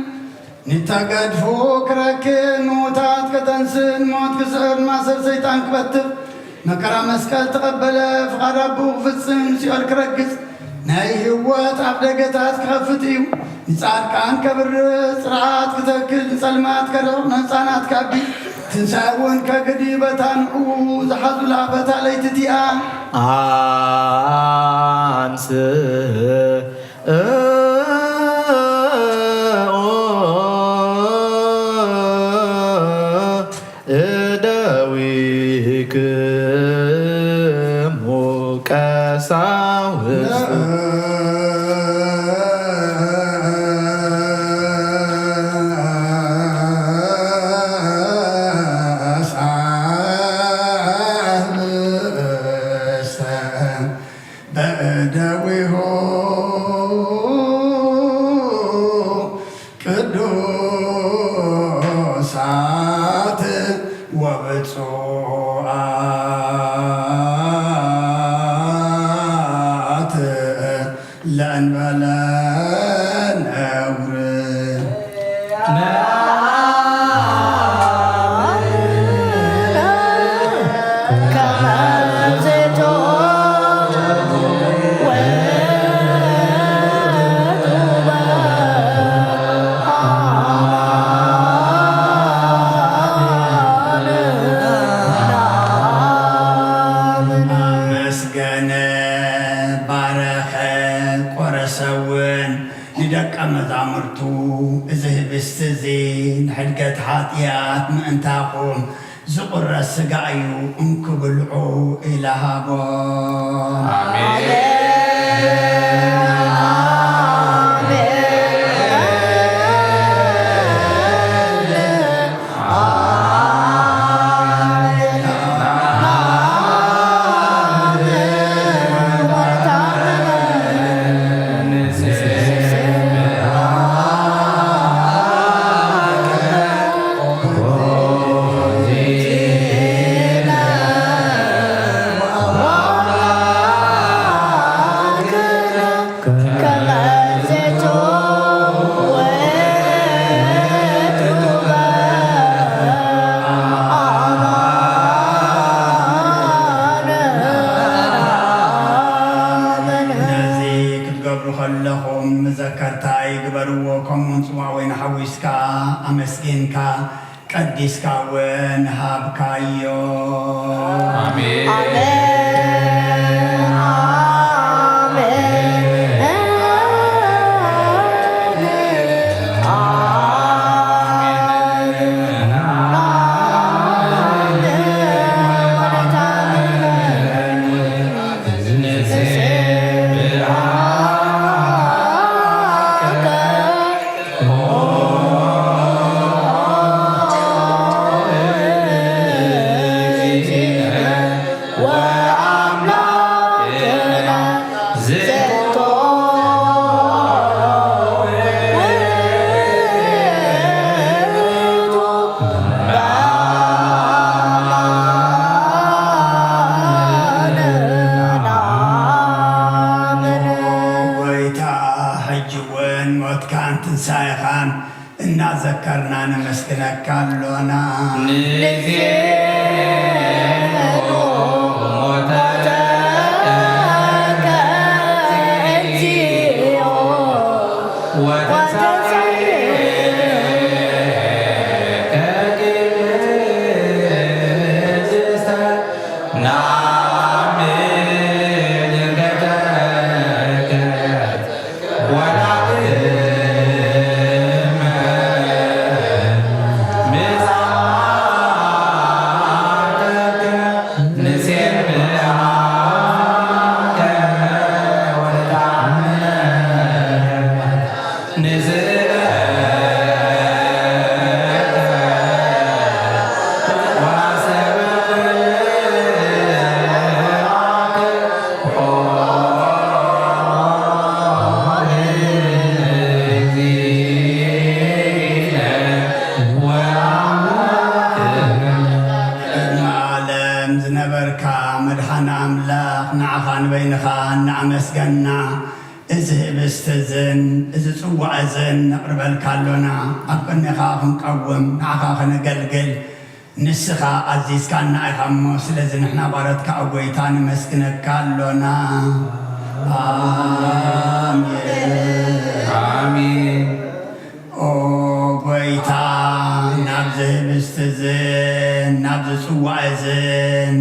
ንተገድፉ ክረክብ፣ ምዉታት ከተንስእ፣ ንሞት ክስዕር፣ ማእሰር ሰይጣን ክበትኽ፣ መከራ መስቀል ተቐበለ፣ ፍቓድ ኣቦኡ ክፍጽም፣ ንሲኦል ክረግጽ፣ ናይ ህይወት ኣፍ ደገታት ክኸፍት እዩ። ንጻድቃን ከብርህ፣ ጽርዓት ክተክል፣ ንጸልማት ከርሕቕ፣ ንህጻናት ከዕቢ፣ ትንሳኤ እውን ከግዲ፣ በታ ንዕኡ ዝሓዙላ በታ ለይቲ እቲኣ። ኣንስ እኦ እደዊክሙ ቀሳውስት። በእደዊሁ ቅዱሳት ወብፁዓት ለእንበለ ነውር። ሓጢኣት ምእንታኹም ዝቑረስ ሥጋ እዩ፣ እንኩ ብልዑ ኢላ ሃቦም። ነዚ ክትገብሩ ከለኹም መዘከርታይ ግበርዎ፣ ከምኡውን ጽዋእ ወይኒ ሓዊስካ ኣመስጊንካ ቀዲስካ እውን ሃብካዮ። ኣሜን። ኣሜን። ኣሜን። ጎይታ፣ ሕጂ እውን ሞትካን ትንሳኤኻን እናዘከርና ነመስግነካ ኣሎና። ንዜኑ ሞተከ እግዚኦ ወተንሳኤከ ቅድስተ ናምን ገተከ ወዳግመ ምጽኣተከ ንሴብሐከ ወንትዓመ ንስእለከ ወናሰብሐከ ኦ ቅድሚ ዓለም ዝነበርካ መድሓን ኣምላኽ፣ ንዓኻ ንበይንኻ እናኣመስገና፣ እዚ ህብስቲ እዝን እዚ ጽዋእ እዝን ነቕርበልካ ኣሎና። ኣብ ቅድሜኻ ክንቀውም፣ ንዓኻ ከነገልግል፣ ንስኻ ኣዚዝካና ኢኻ እሞ፣ ስለዚ ንሕና ባሮትካ፣ ኦ ጐይታ፣ ነመስግነካ ኣሎና። ኣሜን። ኣሜን። ኦ ጐይታ፣ ናብዚ ህብስቲ እዝን ናብዚ ጽዋእ እዝን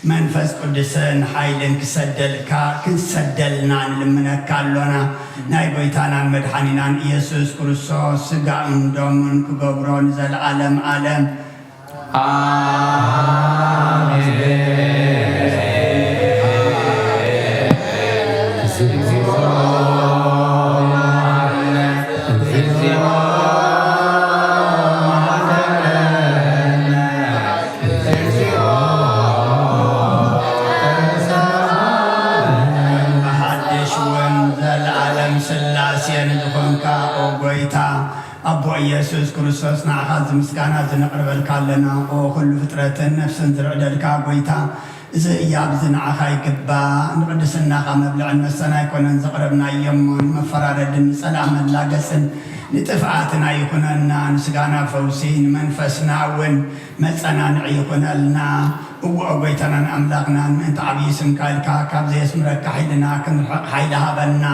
መንፈስ ቅዱስን ሓይልን ክሰደልካ፣ ክንሰደልና ንልምነካ ኣሎና። ናይ ጐይታናን መድሓኒናን ኢየሱስ ክርስቶስ ሥጋኡን ደሙን ክገብሮ ንዘለዓለም ዓለም። ኣሜን። ብሓድሽ እውን ዘለዓለም ሥላሴ ንዝኾንካ ኦ ጐይታ ኣቦ ኢየሱስ ክርስቶስ፣ ንዓኻ እዚ ምስጋና እዚ ነቕርበልካ ኣለና። ኦ ኩሉ ፍጥረትን ነፍስን ዝርዕደልካ ጐይታ፣ እዚ ህያብ እዚ ንዓኻ ይግባእ። ንቅድስናኻ መብልዕን መስተን ኣይኮነን ዘቕረብናዮ እሞ፣ ንመፈራረድን ንጸላእ መላገጽን ንጥፍኣትን ኣይኹነና። ንስጋና ፈውሲ፣ ንመንፈስና እውን መጸናንዒ ይኹነልና። እወ፣ ጐይታናን ኣምላኽናን፣ ምእንቲ ዓብዪ ስምካ ኢልካ ካብ ዘየስምረካ ሓይልና ክንርሕቕ ሓይሊ ሃበና።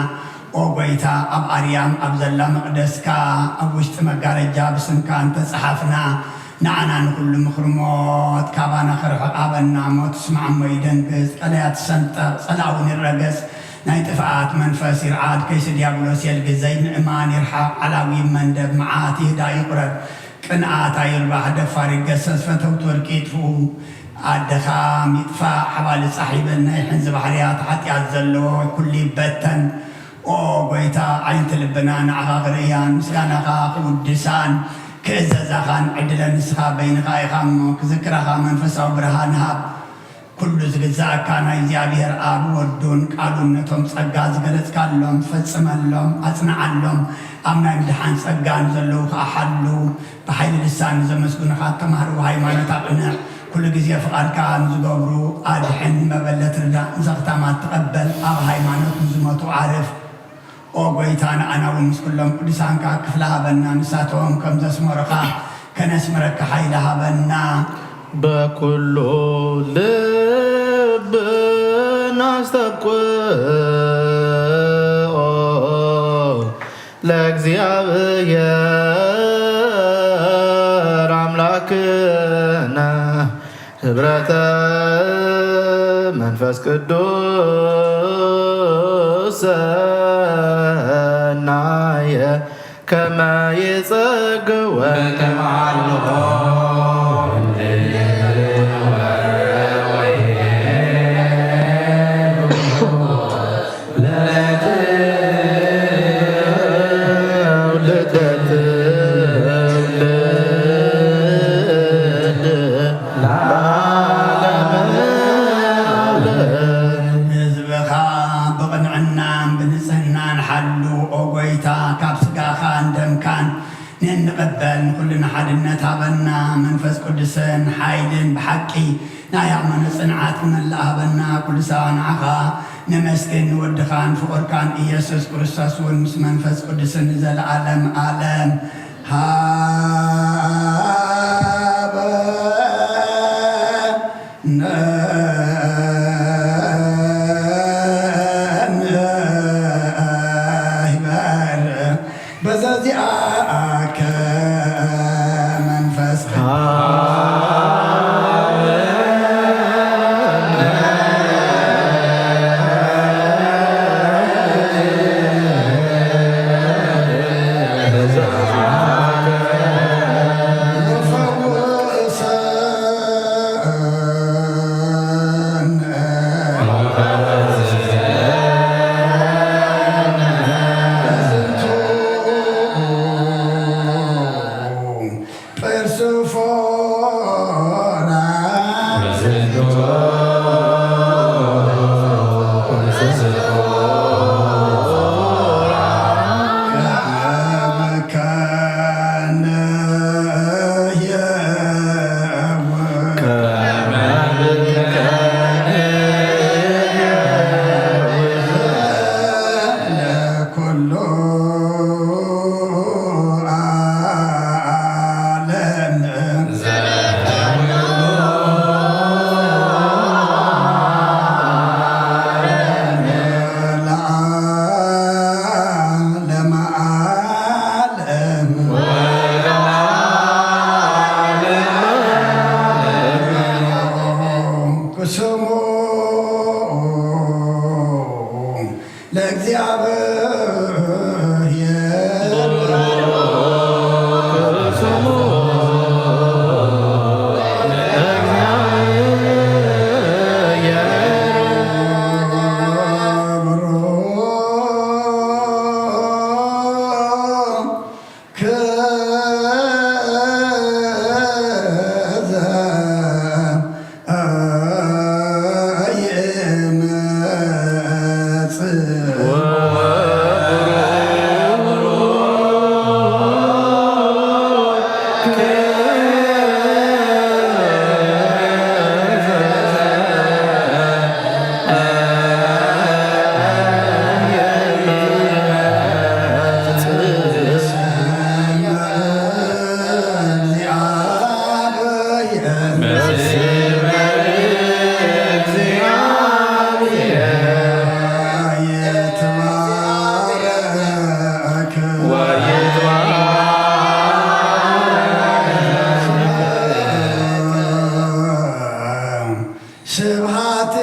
ኦ ጐይታ፣ ኣብ ኣርያም ኣብ ዘላ መቕደስካ ኣብ ውሽጢ መጋረጃ ብስምካ እንተጸሓፍና፣ ንዓና ንኹሉ ምኽሪ ሞት ካባና ክርሕቕ ሃበና። ሞት ስማዕ እሞ ይደንግጽ፣ ቀላይ ትሰንጠቕ፣ ጸላእ እውን ይረገጽ፣ ናይ ጥፍኣት መንፈስ ይርዓድ፣ ከይሲ ዲያብሎስ የልግስ፣ ዘይምእማን ይርሓቕ፣ ዓላዊ መንደብ መዓት ይህዳእ ይቑረብ። ቅንኣት ኣይርባሕ፣ ደፋር ይገሰስ፣ ፈተውቲ ወርቂ ይጥፍኡ፣ ኣደኻ ሚጥፋእ፣ ሓባሊ ጻሕ ይበል፣ ናይ ሕንዚ ባሕርያት ሓጢኣት ዘለዎ ኩሉ ይበተን። ኦ ጎይታ፣ ዓይንቲ ልብና ንዓኻ ክርእያን ምስጋናኻ ክውድሳን ክእዘዛኻን ዕድለ ንስኻ በይንኻ ኢኻ እሞ፣ ክዝክራኻ መንፈሳዊ ብርሃን ሃብ። ኩሉ ዝግዛእካ ናይ እግዚኣብሔር ኣብ ወዱን ቃሉን ነቶም ጸጋ ዝገለጽካሎም ፈጽመሎም፣ ኣጽንዓሎም። ኣብ ናይ ምድሓን ጸጋ ንዘለዉ ከኣ ሓሉ። ብሓይሊ ልሳን ንዘመስግኑኻ ኣተማህርዎ ሃይማኖት ኣቕንዕ። ኩሉ ግዜ ፍቓድካ ንዝገብሩ ኣድሕን፣ መበለት ርዳእ፣ ንዘኽታማት ተቐበል፣ ኣብ ሃይማኖት ንዝሞቱ ዓርፍ። ኦ ጎይታ፣ ንኣና እውን ምስ ኩሎም ቅዱሳንካ ክፍሊ ሃበና፣ ንሳቶም ከም ዘስመሩኻ ከነስምረካ ሓይሊ ሃበና። በኩሉ ልብ ናስተብቅኦ ለእግዚኣብሔር ኣምላክነ ህብረተ መንፈስ ቅዱስ ሰናየ ከመ ይጸግወ። ህዝብኻ ብቕንዕናን ብንጽህናን ሓሉ፣ ኦ ጎይታ፣ ካብ ስጋኻን ደምካን ንንቕበል ንኹልና ሓድነት ሃበና። መንፈስ ቅዱስን ሓይልን ብሓቂ ናይ ኣማኖት ጽንዓት ክመልእ ሃበና። ቅዱሳ ንዓኻ ነመስግን፣ ንወድኻን ፍቑርካን ኢየሱስ ክርስቶስ እውን ምስ መንፈስ ቅዱስን ንዘለዓለም ዓለም ሃበ። በዘዚኣከ መንፈስ ለእግዚኣብሔር ስብሐት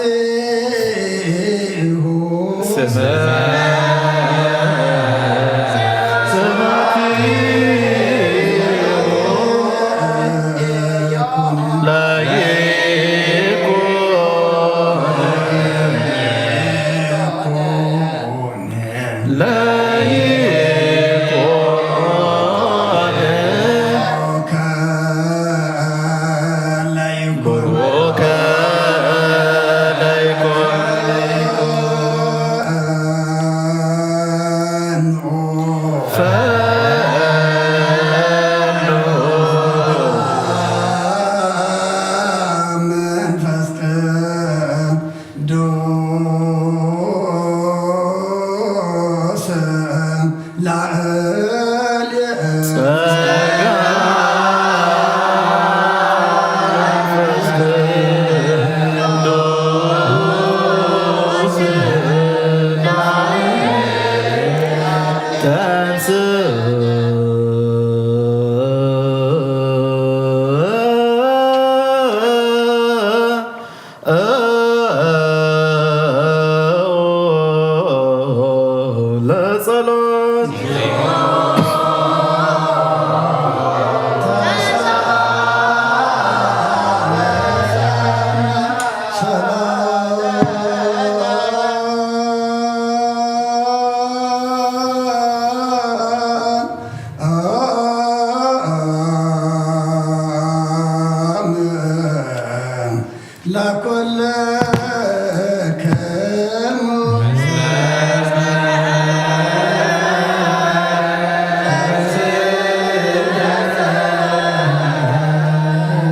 ለኩልክሙ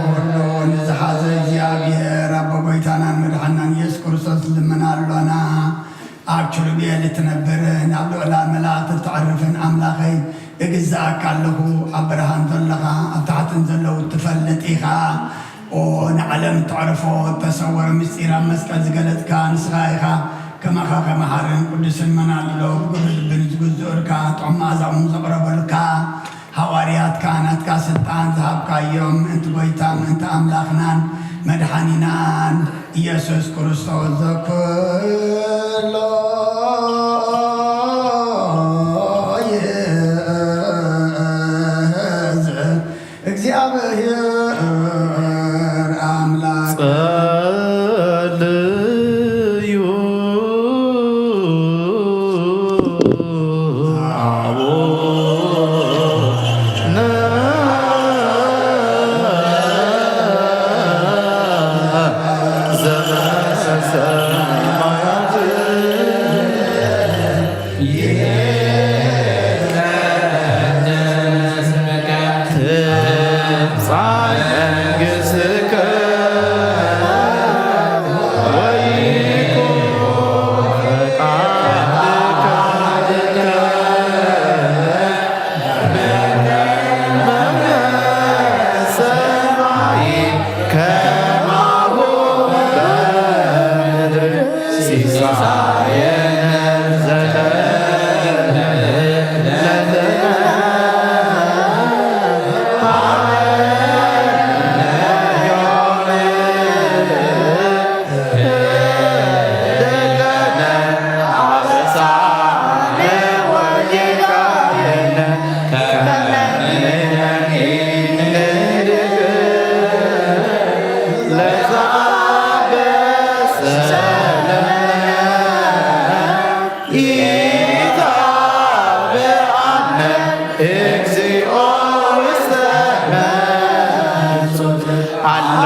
ኩሉ ንዝሓዘ እግዚኣብሔር ኣቦ ጎይታናን መድሓናን ኢየሱስ ክርስቶስ ልምና ኣሎና። ኣብ ኪሩቤል እትነብር ናብ ልዑላን መላእኽቲ እተዕርፍን ኣምላኸይ እግዛኣካ ኣለኹ። ኣብ ብርሃን ዘለኻ ኣብ ታሕትን ዘለዉ ትፈልጥ ኢኻ። ኦ ንዓለም እተዕርፎ እተሰወረ ምስጢር ኣብ መስቀል ዝገለጽካ ንስኻ ኢኻ። ከማኻ ከመ ሓርን ቅዱስን መን ኣሎ? ብግብሪ ልቢ ንዝግዝኡልካ ጥዑም መኣዛኦም ዘቕረበልካ ሃዋርያትካ ናትካ ስልጣን ዝሃብካዮም ምእንቲ ጎይታ ምእንቲ ኣምላኽናን መድሓኒናን ኢየሱስ ክርስቶስ ዘክሎ ይእዝ እግዚኣብሔር ኣምላክ ጸልዩ አቡነ ዘበሰማያት ይትቀደስ ስምከ ትምጻእ መንግሥትከ ወይኩን ፈቃድከ በሰማይ ከማሁ በምድር። ሲሳየነ ዘለለነ ሀበነ ዮም ህድግ ለነ አበሳነ ወጌጋየነ ከመ ንሕነኒ ንህድግ ለዘአበሰ ለነ ኢታብአነ እግዚኦ ውስተ መንሱት። አላ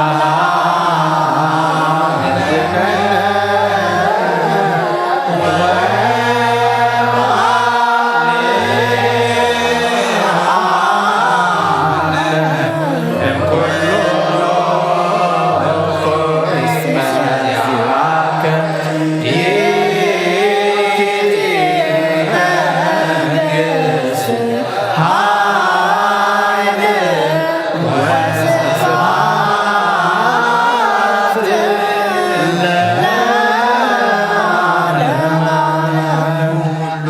ኩሉ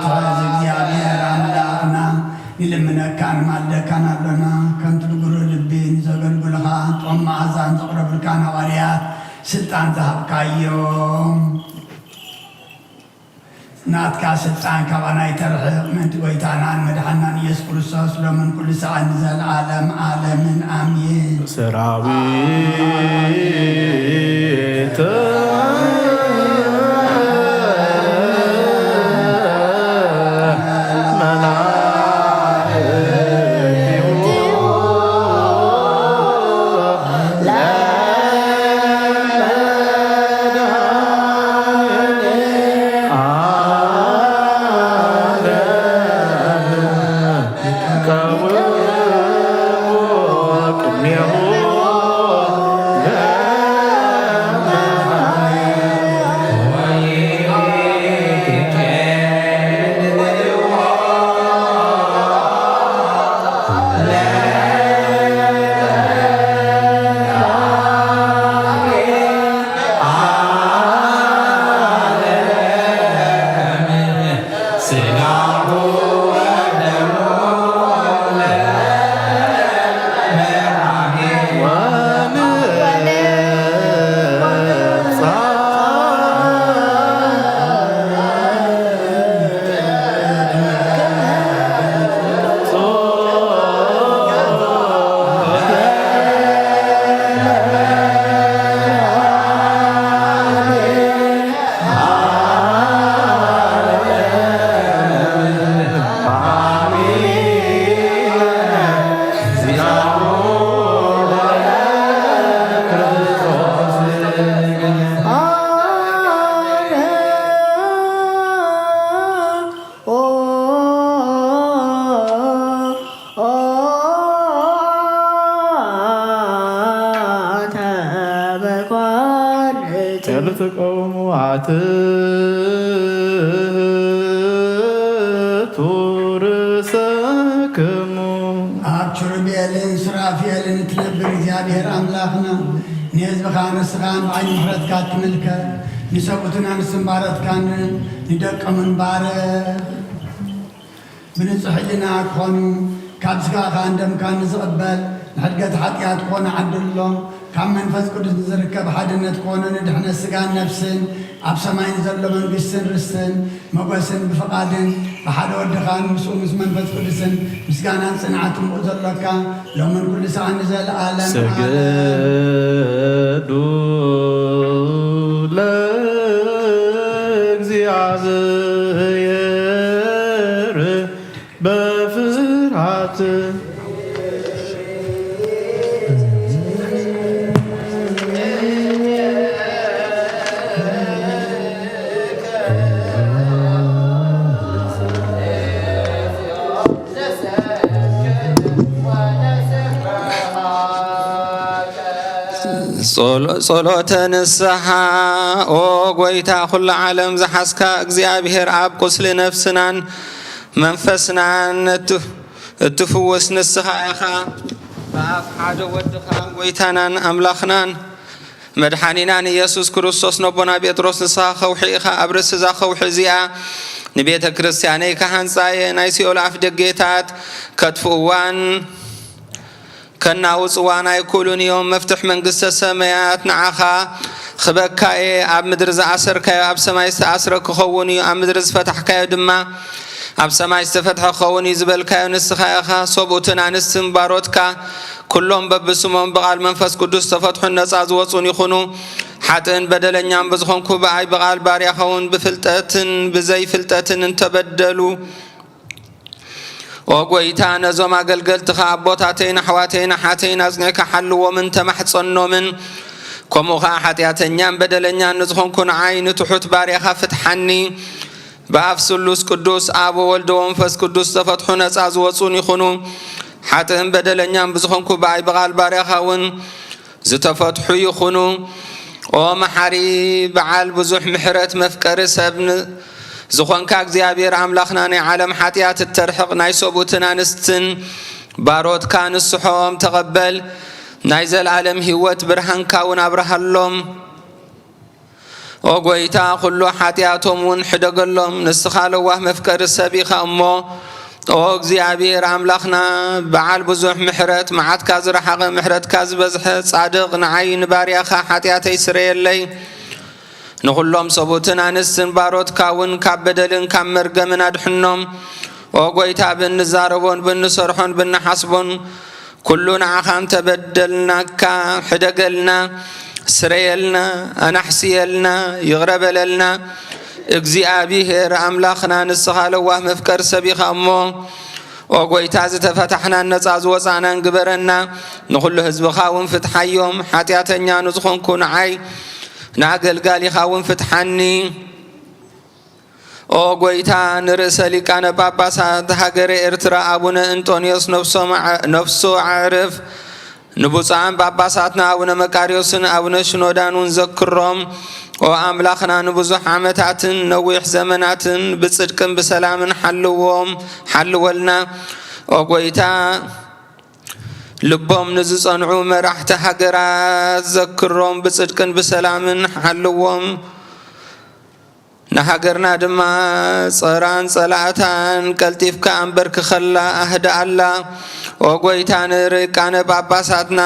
ትሕዝ እግዚኣብሔር ኣምላኽና ንልምነካን ማልደካን ኣሎና። ከምቲ ብግሩህ ልቢ ንዘገልግሉኻ ጥዑም መዓዛን ዘቕረብልካን ሃዋርያት ስልጣን ዝሃብካዮም ናትካ ስልጣን ካባና ይተርሕቕ። ምእንቲ ጎይታናን መድሓናን ኢየሱስ ክርስቶስ ሎምን ኩሉ ሰዓት ንዘለዓለም ዓለምን ኣሜን። ሰራዊት መላእክቲሁ መኳንንቲ። ከልትቀውሙ ኣትቱ ርእሰክሙ። ኣብ ኪሩቤልን ሱራፌልን እትነብር እግዚኣብሔር ኣምላኽና፣ ንህዝብኻን ርስኻን ብዓይኒ ምሕረትካ እትምልከት፣ ንሰብኡትን ኣንስትን ባሮትካን ንደቆምን ባርኽ። ብንጹሕ ሕልና ክኾኑ፣ ካብ ስጋኻን ደምካን ንዝቕበል፣ ንሕድገት ሓጢኣት ክኾኑ ዓድሎ። ካብ መንፈስ ቅዱስ ንዝርከብ ሓድነት ክኾኑ፣ ንድሕነት ስጋን ነፍስን፣ ኣብ ሰማይ ንዘሎ መንግስትን ርስትን ሞገስን ብፍቓድን ብሓደ ወድኻን ምስኡ ምስ መንፈስ ቅዱስን ምስጋናን ጽንዓትን ምኡ ዘሎካ፣ ሎምን ኩሉ ሰዓት ንዘለዓለም ዓለም። ስግዱ ለእግዚኣብሔር በፍርሃት። ጸሎ-፣ ጸሎተ ንስሓ። ኦ ጎይታ ኩሉ ዓለም ዝሓዝካ እግዚኣብሔር ኣብ ቁስሊ ነፍስናን መንፈስናን እት-፣ እትፍውስ ንስኻ ኢኻ። ብኣፍ ሓደ ወድኻ ጎይታናን ኣምላኽናን መድሓኒናን ኢየሱስ ክርስቶስ ነቦና ጴጥሮስ ንስኻ ከውሒ ኢኻ። ኣብ ርእሲ እዛ ከውሒ እዚኣ ንቤተ ክርስቲያነይ ክሃንጻ እየ። ናይ ሲኦል ኣፍ ደጌታት ከጥፍእዋን ከናውጽዋን ኣይክእሉን እዮም። መፍትሕ መንግስተ ሰማያት ንዓኻ ክበካ እየ። ኣብ ምድሪ ዝኣሰርካዮ ኣብ ሰማይ ዝተኣስረ ክኸውን እዩ። ኣብ ምድሪ ዝፈታሕካዮ ድማ ኣብ ሰማይ ዝተፈትሐ ክኸውን እዩ ዝበልካዮ ንስኻ ኢኻ። ሰብኡትን ኣንስትን ባሮትካ ኩሎም በብስሞም ብቓል መንፈስ ቅዱስ ዝተፈትሑን ነጻ ዝወጹን ይኹኑ። ሓጥእን በደለኛን ብዝኾንኩ ብኣይ ብቓል ባርያኸውን ብፍልጠትን ብዘይፍልጠትን እንተበደሉ፣ ኦ ጎይታ፣ ነዞም ኣገልገልትኻ ኣቦታተይን ኣሕዋተይን ኣሓተይን ኣጽኒዕካ ሓልዎምን ተማሕጸኖምን። ከምኡ ኸኣ ሓጢኣተኛን በደለኛን ንዝኾንኩ ንዓይ ንትሑት ባርያኻ ፍትሓኒ። ብኣፍ ስሉስ ቅዱስ ኣብ ወወልድ ወመንፈስ ቅዱስ ዝተፈትሑ ነጻ ዝወጹን ይኹኑ። ሓጥእን በደለኛን ብዝኾንኩ ብኣይ ብቓል ባርያኻ እውን ዝተፈትሑ ይኹኑ። ኦ መሓሪ በዓል ብዙሕ ምሕረት መፍቀሪ ሰብ ን-፣ ዝኾንካ እግዚኣብሔር ኣምላኽና ናይ ዓለም ሓጢኣት እተርሕቕ ናይ ሰብኡትን ኣንስትን ባሮትካ ንስሖም ተቐበል። ናይ ዘለኣለም ህይወት ብርሃንካ እውን ኣብርሃሎም። ኦ ጎይታ፣ ኩሉ ሓጢኣቶም እውን ሕደገሎም። ንስኻ ለዋህ መፍቀሪ ሰብ ኢኻ እሞ፣ ኦ እግዚኣብሔር ኣምላኽና፣ በዓል ብዙሕ ምሕረት፣ መዓትካ ዝረሓቐ፣ ምሕረትካ ዝበዝሐ፣ ጻድቕ፣ ንዓይ ንባርያኻ ሓጢኣተይ ስረየለይ። ንኹሎም ሰብኡትን ኣንስትን ባሮትካ እውን ካብ በደልን ካብ መርገምን ኣድሕኖም። ኦ ጎይታ፣ ብእንዛረቦን ብእንሰርሖን ብእንሓስቦን ኩሉ ንዓኻ እንተበደልናካ፣ ሕደገልና፣ ስረየልና፣ ኣናሕስየልና፣ ይቕረ በለልና። እግዚኣብሔር ኣምላኽና፣ ንስኻ ለዋህ መፍቀር ሰብ ኢኻ እሞ፣ ኦ ጎይታ፣ ዝተፈታሕናን ነጻ ዝወጻእናን ግበረና። ንኹሉ ህዝብኻ እውን ፍትሓዮም። ሓጢኣተኛ ንዝኾንኩ ንዓይ፣ ንኣገልጋሊኻ እውን ፍትሓኒ። ኦ ጎይታ፣ ንርእሰ ሊቃነ ጳጳሳት ሃገረ ኤርትራ ኣቡነ እንጦንዮስ ነፍሶም ዓ-፣ ነፍሱ ኣዕርፍ፣ ንብፁዓን ጳጳሳትና ኣቡነ መቃርዮስን ኣቡነ ሽኖዳን እውን ዘክሮም። ኦ ኣምላኽና፣ ንብዙሕ ዓመታትን ነዊሕ ዘመናትን ብጽድቅን ብሰላምን ሓልዎም፣ ሓልወልና። ኦ ጎይታ፣ ልቦም ንዝጸንዑ መራሕቲ ሃገራት ዘክሮም፣ ብጽድቅን ብሰላምን ሓልዎም። ንሃገርና ድማ ጸራን ጸላእታን ቀልጢፍካ ኣንበርክኸላ፣ ኣህድኣላ። ኦ ጎይታ፣ ንርቃነ ጳጳሳትና፣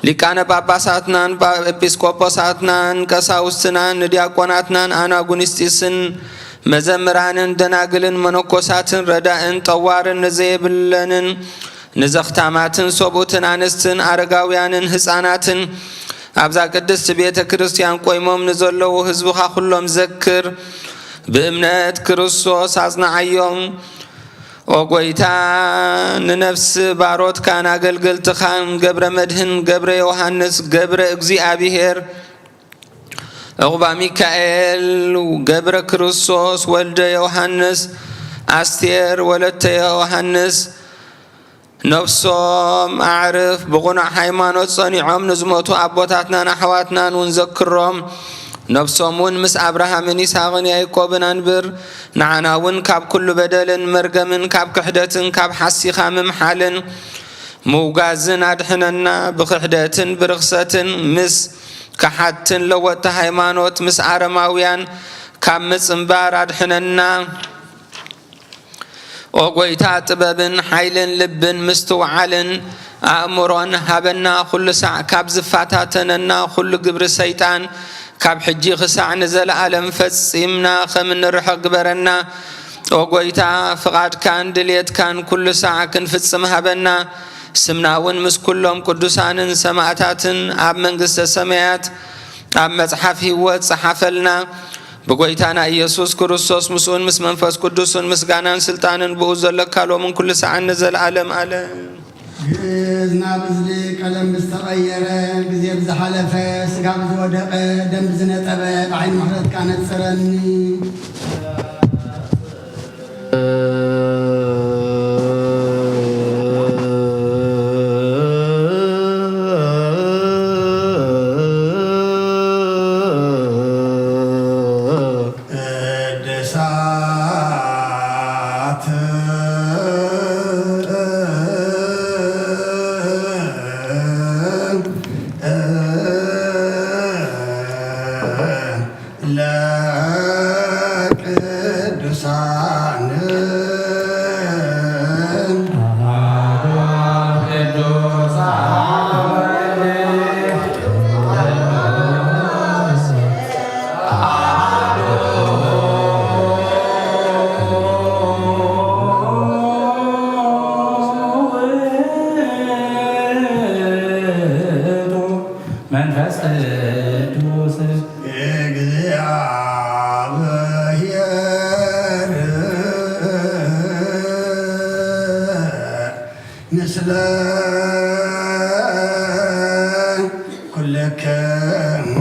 ሊቃነ ጳጳሳትናን ጳ-፣ ኤጲስቆጶሳትናን ቀሳውስትናን ንዲያቆናትናን ኣናጉንስጢስን መዘምራንን ደናግልን መነኮሳትን ረዳእን ጠዋርን ንዘየብለንን ንዘኽታማትን ሰብኡትን ኣንስትን ኣረጋውያንን ህፃናትን ኣብዛ ቅድስት ቤተ ክርስቲያን ቆይሞም ንዘለዉ ህዝብኻ ኩሎም ዘክር። ብእምነት ክርስቶስ ኣጽንዓዮም። ኦ ጎይታ፣ ንነፍሲ ባሮትካን ኣገልገልትኻን ገብረ መድህን፣ ገብረ ዮሃንስ፣ ገብረ እግዚኣብሔር፣ ዕቑባ ሚካኤል፣ ገብረ ክርስቶስ፣ ወልደ ዮሃንስ፣ ኣስቴር፣ ወለተ ዮሃንስ፣ ነፍሶም ኣዕርፍ ብቕኑዕ ሃይማኖት ጸኒዖም ንዝሞቱ ኣቦታትናን ኣሕዋትናን እውን ዘክሮም። ነፍሶም እውን ምስ ኣብርሃምን ይስሐቕን ያዕቆብን ኣንብር። ንዓና እውን ካብ ኩሉ በደልን መርገምን ካብ ክሕደትን ካብ ሓሲኻ ምምሓልን ምውጋዝን ኣድሕነና። ብክሕደትን ብርኽሰትን ምስ ከሓድትን ለወጥቲ ሃይማኖት ምስ ኣረማውያን ካብ ምጽንባር ኣድሕነና። ኦ ጎይታ፣ ጥበብን ሓይልን ልብን ምስትውዓልን ኣእምሮን ሃበና። ኩሉ ሳዕ ካብ ዝፈታተነና ኩሉ ግብሪ ሰይጣን ካብ ሕጂ ክሳዕ ንዘለኣለም ፈጺምና ከም እንርሕቕ ግበረና። ኦ ጎይታ፣ ፍቓድካን ድልየትካን ኩሉ ሳዕ ክንፍጽም ሃበና። ስምና እውን ምስ ኩሎም ቅዱሳንን ሰማእታትን ኣብ መንግስተ ሰማያት ኣብ መጽሓፍ ህይወት ጸሓፈልና። ብጎይታና ኢየሱስ ክርስቶስ ምስኡን ምስ መንፈስ ቅዱስን ምስጋናን ስልጣንን ብኡ ዘለካ ሎምን ኩሉ ሰዓን ንዘለዓለም ዓለም። ግእዝ ናብ እዝሊ ቀለም ብዝተቐየረ፣ ግዜ ብዝሓለፈ፣ ስጋ ብዝወደቐ፣ ደም ብዝነጠበ፣ ብዓይኒ ምሕረትካ ነጽረኒ። ቅድሳት ለቅዱሳን መንፈስ ቅዱስ። እግዚአብሔር ምስለ ኩልክሙ።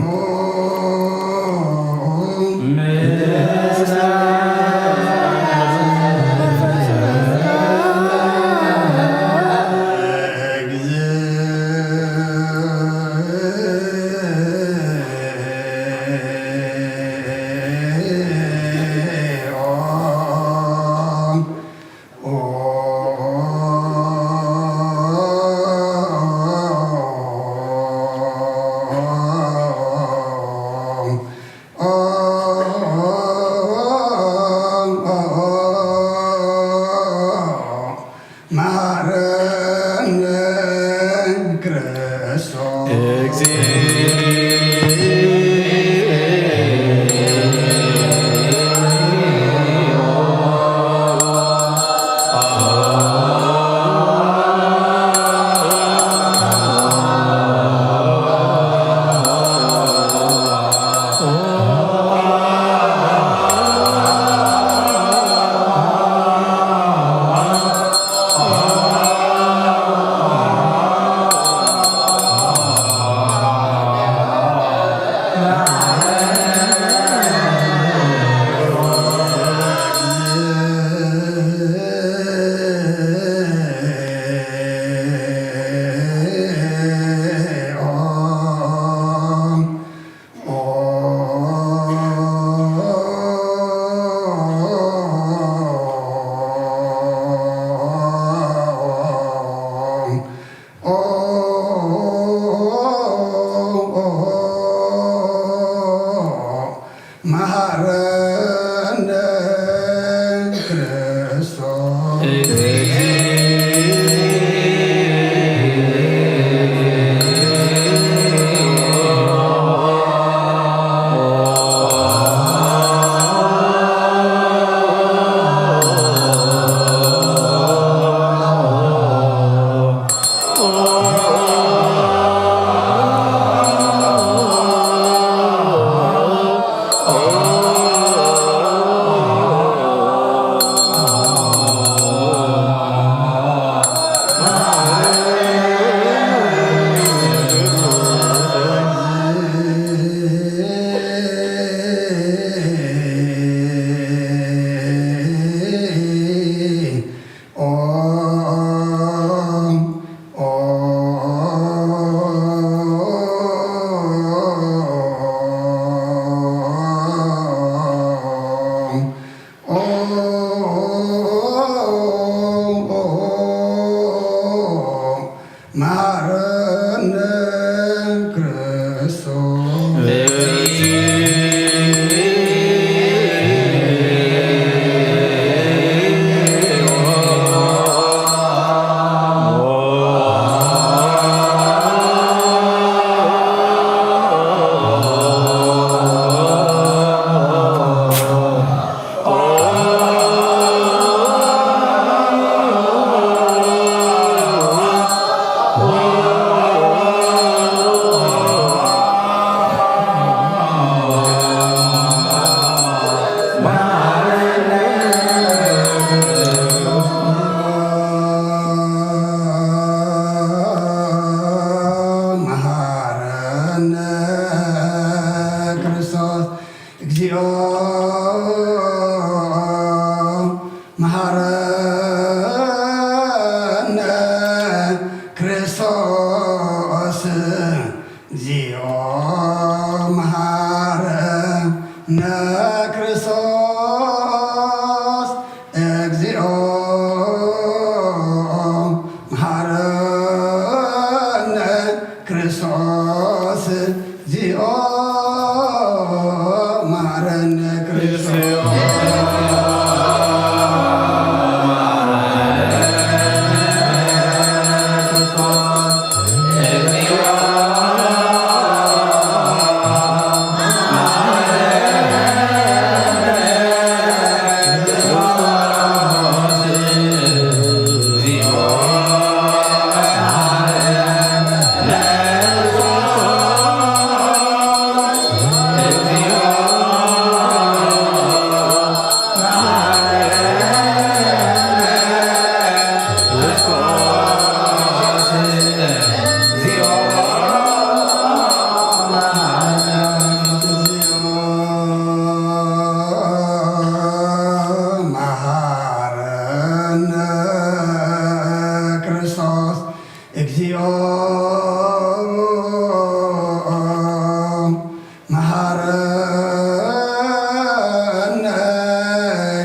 መሐረነ ክርስቶስ። መሐረነ ክርስቶስ እግዚኦ መሐረነ ክርስቶስ እግዚኦ መሐረነ ክርስቶስ እግዚኦ መሐረነ ክርስቶስ እግዚኦ መሐረነ ክርስቶስ። መሐረነ ክርስቶስ እግዚኦ መሐረነ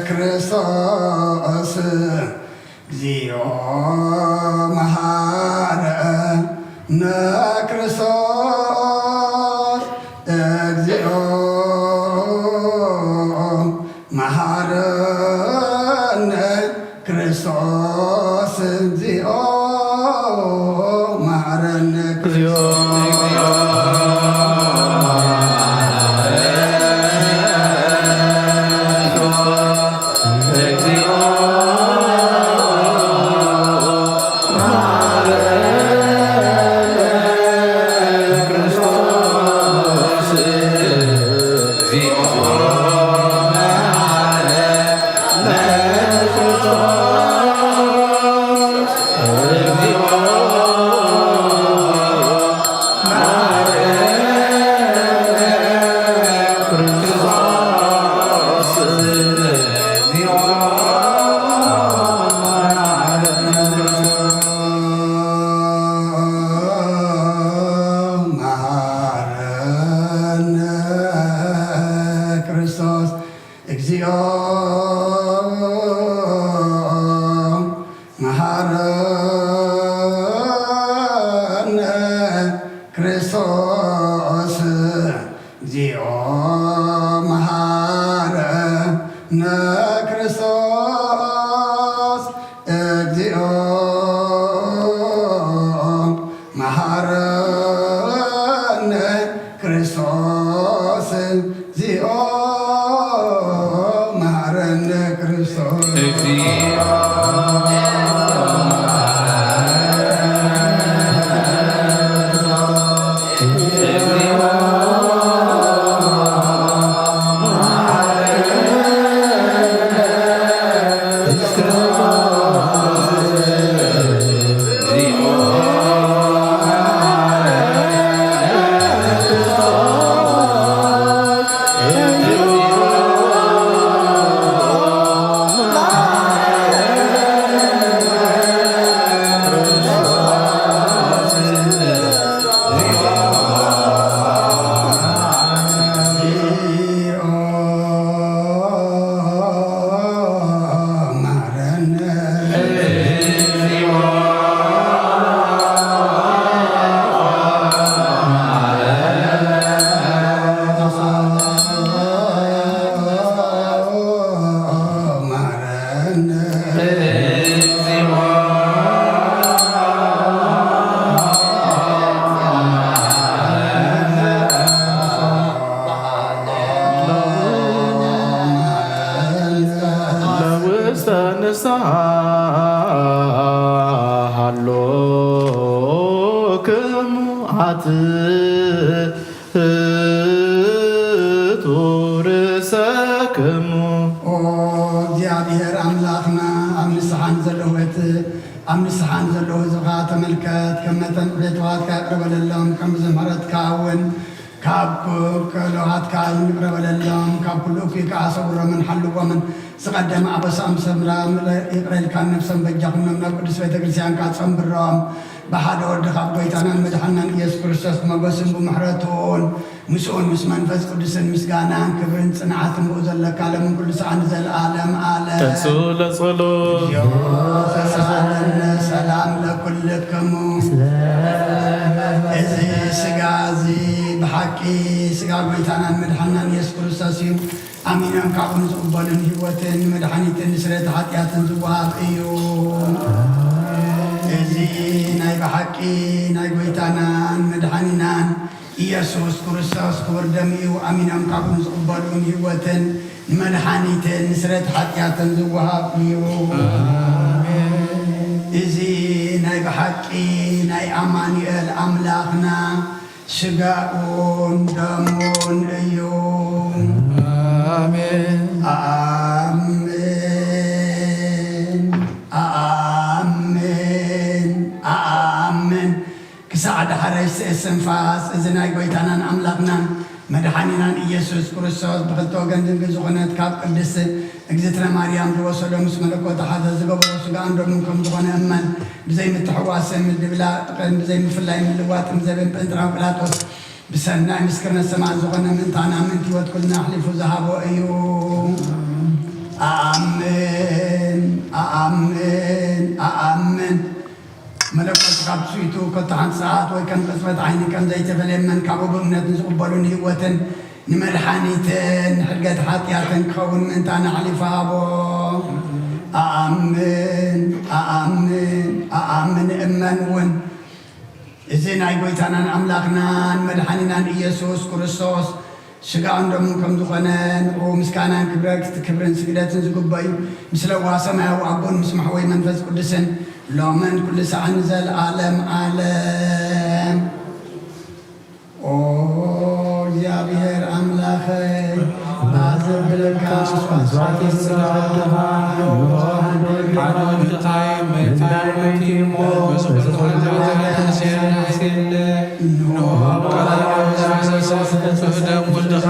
ክርስቶስ እግዚኦ መሐረነ ክርስቶስ እግዚኦ መሐረነ ክርስቶስ እግዚኦ መሐረነ ክርስቶስ። መሐረነ ክርስቶስ እግዚኦ መሐረነ ክርስቶስ እግዚኦ መሐረነ ክርስቶስ እግዚኦ መሐረነ ክርስቶስ እግዚኦ መሐረነ ክርስቶስ። ለውስተ ንስሓ ሃሎክሙ ኣትሕቱ ርእሰክሙ። ኦ እግዚኣብሔር ኣምላኽና፣ ኣብ ንስሓ ንዘለዉ እቲ ኣብ ንስሓ ንዘለዉ ህዝብኻ ተመልከት፣ ከም መጠን ዕቤት ዋሃትካ ይቕረ በለሎም፣ ከም ብዙሕ ምሕረትካ እውን ካብ ኩ-፣ ክእለዋትካ ይቕረ በለሎም፣ ካብ ኩሉ እኩይ ከዓ ሰውሮምን ሓልዎምን፣ ዝቐደመ ኣበሳኦም ሰምራ ምለ-፣ ይቕረ ኢልካ ነብሶም በጃ ኩኖም ናብ ቅዱስ ቤተ ክርስቲያንካ ጸንብሮም። ብሓደ ወድኻ ብጎይታናን መድሓናን ኢየሱስ ክርስቶስ ብመጎስን ብምሕረቱን ምስኡን ምስ መንፈስ ቅዱስን ምስጋናን ክብርን ጽንዓትን ብኡ ዘለካ ለምን ኩሉ ሰዓን ንዘለዓለም ዓለም። ተንሱ ለጸሎት። ተሳለነ ሰላም ለኩልክሙ። እዚ ስጋ እዚ ብሓቂ ስጋ ጎይታናን መድሓናን ኢየሱስ ክርስቶስ እዩ። ኣሚኖም ካብኡ ንዝቕበሉን ህይወትን ንመድሓኒትን ንስርየት ሓጢኣትን ዝወሃብ እዩ። እዚ ናይ ብሓቂ ናይ ጎይታናን መድሓኒናን ኢየሱስ ክርስቶስ ክቡር ደም እዩ። ኣሚኖም ካብኡ ንዝቕበሉን ህይወትን ንመድሓኒትን ንስርየት ሓጢኣትን ዝወሃብ እዩ። እዚ ናይ ብሓቂ ናይ ኣማኑኤል ኣምላኽና ስጋኡን ደሙን እዩ። ኣሜን። ኣሜን። ኣሜን። ኣሜን። ክሳዕ ዳሕራይ እስትንፋስ እዚ ናይ ጎይታናን ኣምላኽናን መድሓኒናን ኢየሱስ ክርስቶስ ብኽልተ ወገን ድንግል ዝኾነት ካብ ቅድስት እግዝእትነ ማርያም ዝወሰዶ ምስ መለኮት ሓደ ዝገበሮ ስጋኡን ደሙን ከም ዝኾነ እመን። ብዘይ ምትሕዋስን ምድብላቕን ብዘይ ምፍላይ ምልዋጥን ዘበን ጴንጥራው ጲላጦስ ብሰናይ ምስክርነት ሰማዕት ዝኾነ ምእንታና ምእንቲ ህይወት ኩልና ኣሕሊፉ ዝሃቦ እዩ። ኣኣምን፣ ኣኣምን፣ ኣኣምን። መለኮት ካብ ትስቢቱ ኮታ ሓንቲ ሰዓት ወይ ከም ቅጽበት ዓይኒ ከም ዘይተፈለየ እመን። ካብኡ ብእምነት ንዝቕበሉ ንህይወትን ንመድሓኒትን ንሕድገት ሓጢኣትን ክኸውን ምእንታና ኣሕሊፉ ሃቦ። ኣኣምን፣ ኣኣምን፣ ኣኣምን እመን እውን። እዚ ናይ ጎይታናን ኣምላኽናን መድሓኒናን ኢየሱስ ክርስቶስ ስጋኡን ደሙን ከም ዝኾነ ንዕኡ ምስጋናን ክብረት-፣ ክብርን ስግደትን ዝግበዩ፣ ምስ ለዋህ ሰማያዊ ኣቦን ምስ መሕወይ መንፈስ ቅዱስን ሎምን ኩሉ ሰዓን ንዘለዓለም ዓለም። ኦ እግዚኣብሔር ኣምላኸይ፣ ኣዘብለካ መስዋዕቲ ስጋ ወድኻ፣ ንውሃን ሓደ ወድኻ፣ ምንታይ መይቲ እሞ፣ በዚ ኩሉ ኃጢአት ተስየለ፣ ንሆ ቀራንዮ ዝፈሰሰ ንጹሕ ደም ወድኻ፣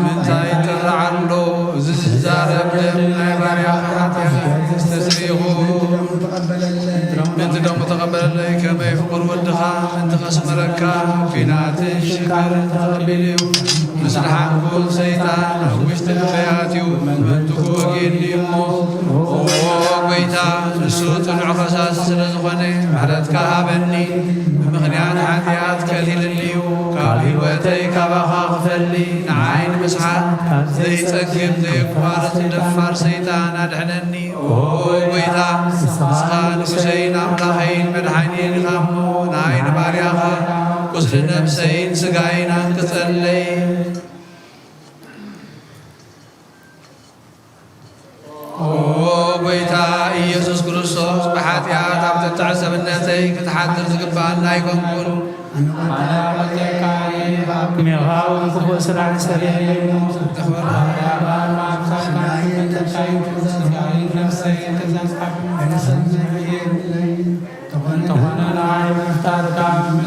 ምንታይ ይጠራዕ ኣሎ? እዚ ዝዛረብ ደም ናይ ባርያኻ ኃጢአት ተስሪኹ። ምእንቲ ደሙ ተቐበለለይ፣ ከመይ ፍቑር ወድኻ ምእንቲ ከስመረካ፣ ኲናትን ሽንካርን ተቐቢሉ እዩ። ምስለ ሓንኩል ሰይጣን ኣብ ውሽጢ ልበይ ኣትዩ፣ ምእንቲ ክወግየኒ እሞ። ኦ ጐይታ፣ ንሱ ጽኑዕ ኸሳሲ ስለ ዝኾነ፣ ምሕረትካ ሃበኒ። ብምኽንያት ሓጢኣት ቀቲልኒ እዩ። ካብ ህይወተይ ካባኻ ክፈሊ፣ ንዓይ ንምስሓት ዘይጸግም ዘየቋርጽ ደፋር ሰይጣን ኣድሕነኒ። ኦ ጐይታ፣ ንስኻ ንጉሰይን ኣምላኸይን መድሓኒየይን ኢኻ እሞ፣ ንዓይ ንባርያኻ ቁስሊ ነብሰይን ስጋይን ኣንቅጸለይ። ኦ ጐይታ ኢየሱስ ክርስቶስ፣ ብሓጢኣት ኣብ ጥጥዕ ሰብነተይ ክትሓድር ዝግብኣኒ ኣይኮንኩን። ኣነ ቐንታ ሓጢኣተይ ካብ ክሜኻ እውን ክፉእ ስራሕ ሰሪሐ እሞ፣ ስጋይን ነብሰይን ትእዛዝ ሓብኒ። እንተኾነ ንዓይ ምፍጣርካ፣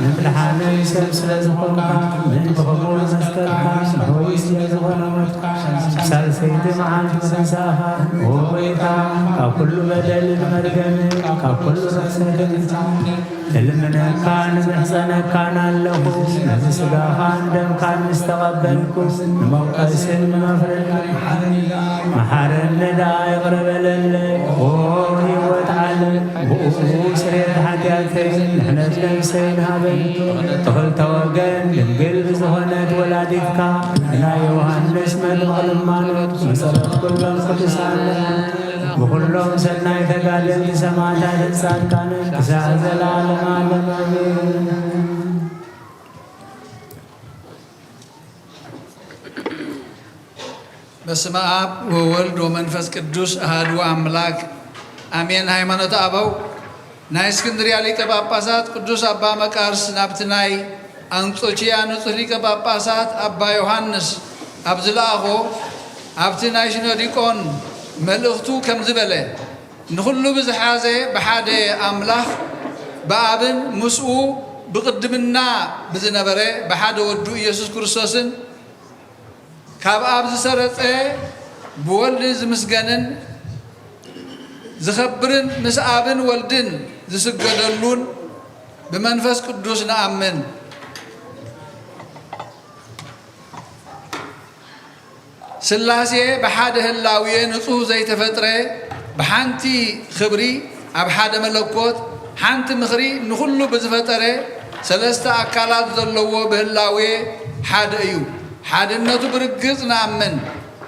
ምድሓነይ ሰብ ስለ ዝኾንካ፣ ምእንቲ ኸምኡ መስቀልካ፣ ንሕወይ ስለ ዝኾነ ሞትካ፣ ሳልሰይቲ መዓልቲ ተንሳእኻ። ኦ ጐይታ፣ ካብ ኩሉ በደልን መርገምን፣ ካብ ኩሉ ርኽሰትን እልምነካን እምሕጸነካን ኣለኹ። ነዚ ስጋኻን ደምካን ምስ ተቐበልኩ፣ ንመውቀስን ንመፍረድን መሓረኒ ደኣ ይቕረ በለለይ። ኦ ህይወት ዓለም፣ ብእኡ ስርየት ሓጢኣተይን ድሕነት ነብሰይን ሃበኒ። ብኽልተ ወገን ድንግል ብዝኾነት ወላዲትካ፣ ናይ ዮሃንስ መጥምቕ ልማኖት፣ ብጸሎት ኩሎም ቅዱሳን፣ ብኹሎም ሰናይ ተጋደልቲ ሰማዕታትን ጻድቃንን ክሳዕ ዘለዓለም ዓለም ኣሜን። በስመ አብ ወወልድ ወመንፈስ ቅዱስ አሐዱ አምላክ አሜን። ሃይማኖተ አበው ናይ እስክንድርያ ሊቀ ጳጳሳት ቅዱስ አባ መቃርስ ናብቲ ናይ አንጾኪያ ንጹሕ ሊቀ ጳጳሳት ኣባ ዮሃንስ ኣብ ዝለኣኾ ኣብቲ ናይ ሲኖዲቆን መልእኽቱ ከምዚ በለ። ንኹሉ ብዝሓዘ ብሓደ ኣምላኽ ብኣብን ምስኡ ብቕድምና ብዝነበረ ብሓደ ወዱ ኢየሱስ ክርስቶስን ካብ ኣብ ዝሰረጸ ብወልድ ዝምስገንን ዝኸብርን ምስ ኣብን ወልድን ዝስገደሉን ብመንፈስ ቅዱስ ንኣምን። ስላሴ ብሓደ ህላዌ ንጹህ ዘይተፈጥረ ብሓንቲ ክብሪ ኣብ ሓደ መለኮት ሓንቲ ምኽሪ ንኹሉ ብዝፈጠረ ሰለስተ ኣካላት ዘለዎ ብህላዌ ሓደ እዩ። ሓድነቱ ብርግጽ ንኣምን።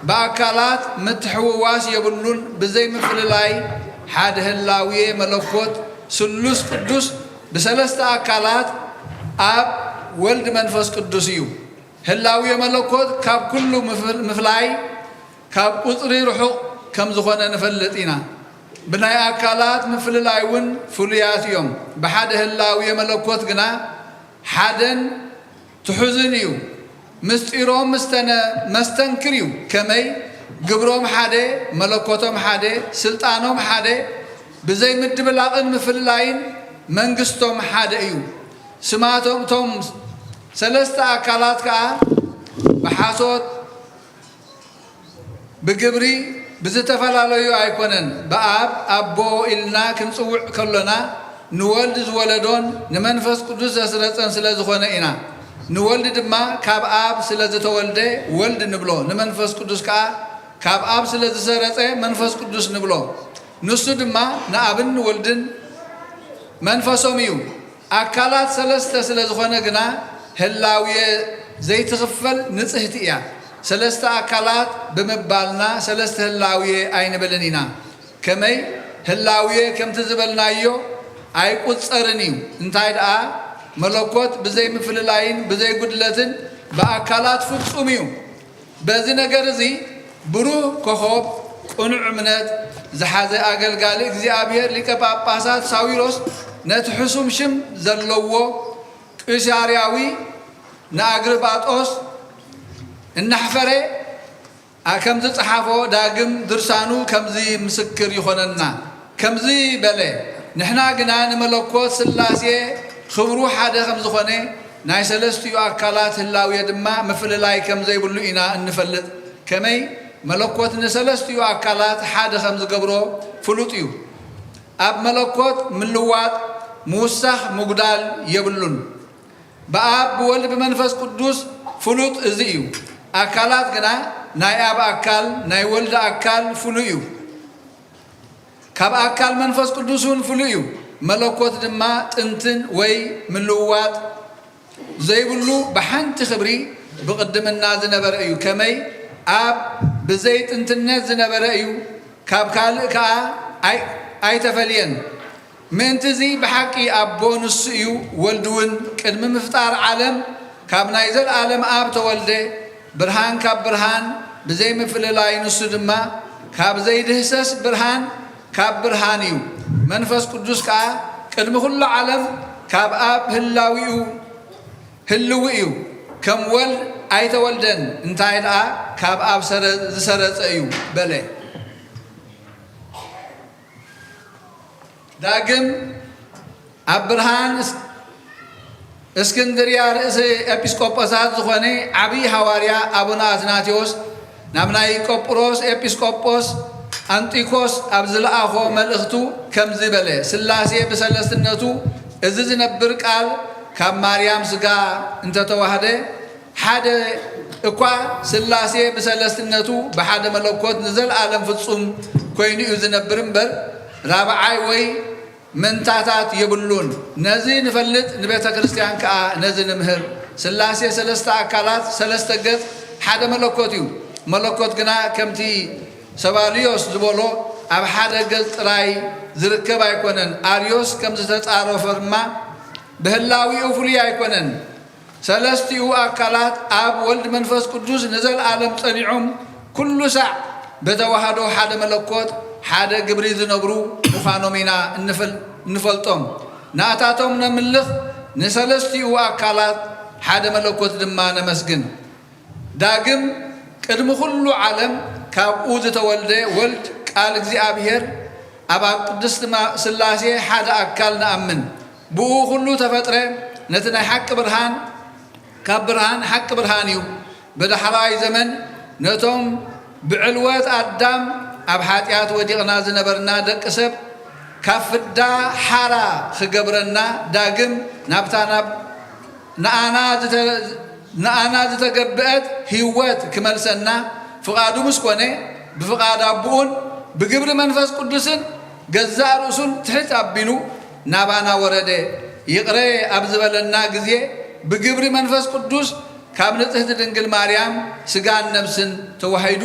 ብኣካላት ምትሕውዋስ የብሉን። ብዘይ ምፍልላይ ሓደ ህላዌ መለኮት ስሉስ ቅዱስ ብሰለስተ ኣካላት ኣብ ወልድ መንፈስ ቅዱስ እዩ። ህላዌ መለኮት ካብ ኩሉ ምፍል-፣ ምፍላይ ካብ ቁጽሪ ርሑቕ ከም ዝኾነ ንፈልጥ ኢና። ብናይ ኣካላት ምፍልላይ እውን ፍሉያት እዮም። ብሓደ ህላዌ መለኮት ግና ሓደን ትሑዝን እዩ። ምስጢሮም ምስተነ መስተንክር እዩ። ከመይ ግብሮም ሓደ፣ መለኮቶም ሓደ፣ ስልጣኖም ሓደ፣ ብዘይ ምድብላቕን ምፍልላይን መንግስቶም ሓደ እዩ። ስማቶም እቶም ሰለስተ ኣካላት ከኣ ብሓሶት ብግብሪ ብዝተፈላለዩ ኣይኮነን። ብኣብ ኣቦ ኢልና ክንጽውዕ ከሎና ንወልድ ዝወለዶን ንመንፈስ ቅዱስ ዘስረጸን ስለ ዝኾነ ኢና። ንወልድ ድማ ካብ ኣብ ስለ ዝተወልደ ወልድ ንብሎ፣ ንመንፈስ ቅዱስ ከኣ ካብ ኣብ ስለ ዝሰረጸ መንፈስ ቅዱስ ንብሎ። ንሱ ድማ ንኣብን ንወልድን መንፈሶም እዩ። ኣካላት ሰለስተ ስለ ዝኾነ ግና ህላዌ ዘይትኽፈል ንጽህቲ እያ። ሰለስተ ኣካላት ብምባልና ሰለስተ ህላዌ ኣይንብልን ኢና። ከመይ ህላዌ ከምቲ ዝበልናዮ ኣይቁጸርን እዩ። እንታይ ደኣ መለኮት ብዘይ ምፍልላይን ብዘይ ጉድለትን ብኣካላት ፍጹም እዩ። በዚ ነገር እዚ ብሩህ ኮኾብ ቅኑዕ እምነት ዝሓዘ ኣገልጋሊ እግዚኣብሔር ሊቀ ጳጳሳት ሳዊሮስ ነቲ ሕሱም ሽም ዘለዎ ቂሳርያዊ ንኣግሪጳጦስ እናሕፈረ ኣ-፣ ከም ዝጸሓፎ ዳግም ድርሳኑ ከምዚ ምስክር ይኾነና። ከምዚ በለ፣ ንሕና ግና ንመለኮት ሥላሴ ክብሩ ሓደ ከም ዝኾነ፣ ናይ ሰለስቲኡ ኣካላት ህላዌ ድማ ምፍልላይ ከም ዘይብሉ ኢና እንፈልጥ። ከመይ መለኮት ንሰለስቲኡ ኣካላት ሓደ ከም ዝገብሮ ፍሉጥ እዩ። ኣብ መለኮት ምልዋጥ፣ ምውሳኽ፣ ምጉዳል የብሉን። ብኣብ ብወልድ ብመንፈስ ቅዱስ ፍሉጥ እዚ እዩ። ኣካላት ግና ናይ ኣብ ኣካል ናይ ወልድ ኣካል ፍሉይ እዩ። ካብ ኣካል መንፈስ ቅዱስ እውን ፍሉይ እዩ። መለኮት ድማ ጥንትን ወይ ምልውዋጥ ዘይብሉ ብሓንቲ ክብሪ ብቕድምና ዝነበረ እዩ። ከመይ ኣብ ብዘይ ጥንትነት ዝነበረ እዩ። ካብ ካልእ ከኣ ኣይ-፣ ኣይተፈልየን። ምእንቲ እዚ ብሓቂ ኣቦ ንሱ እዩ፣ ወልድ እውን ቅድሚ ምፍጣር ዓለም ካብ ናይ ዘለኣለም ኣብ ተወልደ። ብርሃን ካብ ብርሃን ብዘይ ምፍልላይ ንሱ ድማ ካብ ዘይድህሰስ ብርሃን ካብ ብርሃን እዩ። መንፈስ ቅዱስ ከኣ ቅድሚ ኩሉ ዓለም ካብ ኣብ ህላዊኡ ህልው እዩ። ከም ወልድ ኣይተወልደን፣ እንታይ ደኣ ካብ ኣብ ሰረ-፣ ዝሰረጸ እዩ በለ። ዳግም ኣብ ብርሃን እስ-፣ እስክንድርያ ርእሲ ኤጲስቆጶሳት ዝኾነ ዓብዪ ሃዋርያ ኣቡነ ኣትናቴዎስ ናብ ናይ ቆጵሮስ ኤጲስቆጶስ ኣንጢኮስ ኣብ ዝለኣኾ መልእኽቱ ከምዚ በለ፣ ሥላሴ ብሰለስትነቱ እዚ ዝነብር ቃል ካብ ማርያም ሥጋ እንተተዋህደ ሓደ እኳ ሥላሴ ብሰለስትነቱ ብሓደ መለኮት ንዘለዓለም ፍጹም ኮይኑ እዩ ዝነብር እምበር ራብዓይ ወይ መንታታት የብሉን። ነዚ ንፈልጥ ንቤተ ክርስቲያን ከኣ ነዚ ንምህር። ሥላሴ ሰለስተ ኣካላት ሰለስተ ገጽ ሓደ መለኮት እዩ። መለኮት ግና ከምቲ ሰባልዮስ ዝበሎ ኣብ ሓደ ገጽ ጥራይ ዝርከብ ኣይኮነን። ኣርዮስ ከም ዝተጻረፈ ድማ ብህላዊኡ ፍሉይ ኣይኮነን። ሰለስቲኡ ኣካላት ኣብ ወልድ መንፈስ ቅዱስ ንዘለዓለም ጸኒዖም ኩሉ ሳዕ በተዋህዶ ሓደ መለኮት ሓደ ግብሪ ዝነብሩ ምዃኖም ኢና እንፈል-፣ እንፈልጦም። ናታቶም ነምልኽ፣ ንሰለስቲኡ ኣካላት ሓደ መለኮት ድማ ነመስግን። ዳግም ቅድሚ ኩሉ ዓለም ካብኡ ዝተወልደ ወልድ ቃል እግዚኣብሔር ኣብ ኣብ ቅድስት ማ-፣ ሥላሴ ሓደ ኣካል ንኣምን። ብኡ ኩሉ ተፈጥረ፣ ነቲ ናይ ሓቂ ብርሃን፣ ካብ ብርሃን ሓቂ ብርሃን እዩ። ብዳሕራይ ዘመን ነቶም ብዕልወት ኣዳም ኣብ ኃጢኣት ወዲቕና ዝነበርና ደቂ ሰብ ካብ ፍዳ ሓራ ኽገብረና ዳግም ናብታ ናብ ንኣና ዝተ-፣ ንኣና ዝተገብአት ህይወት ክመልሰና ፍቓዱ ምስ ኮነ፣ ብፍቓድ ኣቦኡን ብግብሪ መንፈስ ቅዱስን ገዛእ ርእሱን ትሕት ኣቢሉ ናባና ወረደ። ይቕረ ኣብ ዝበለና ግዜ፣ ብግብሪ መንፈስ ቅዱስ ካብ ንጽህቲ ድንግል ማርያም ስጋን ነፍስን ተዋሂዱ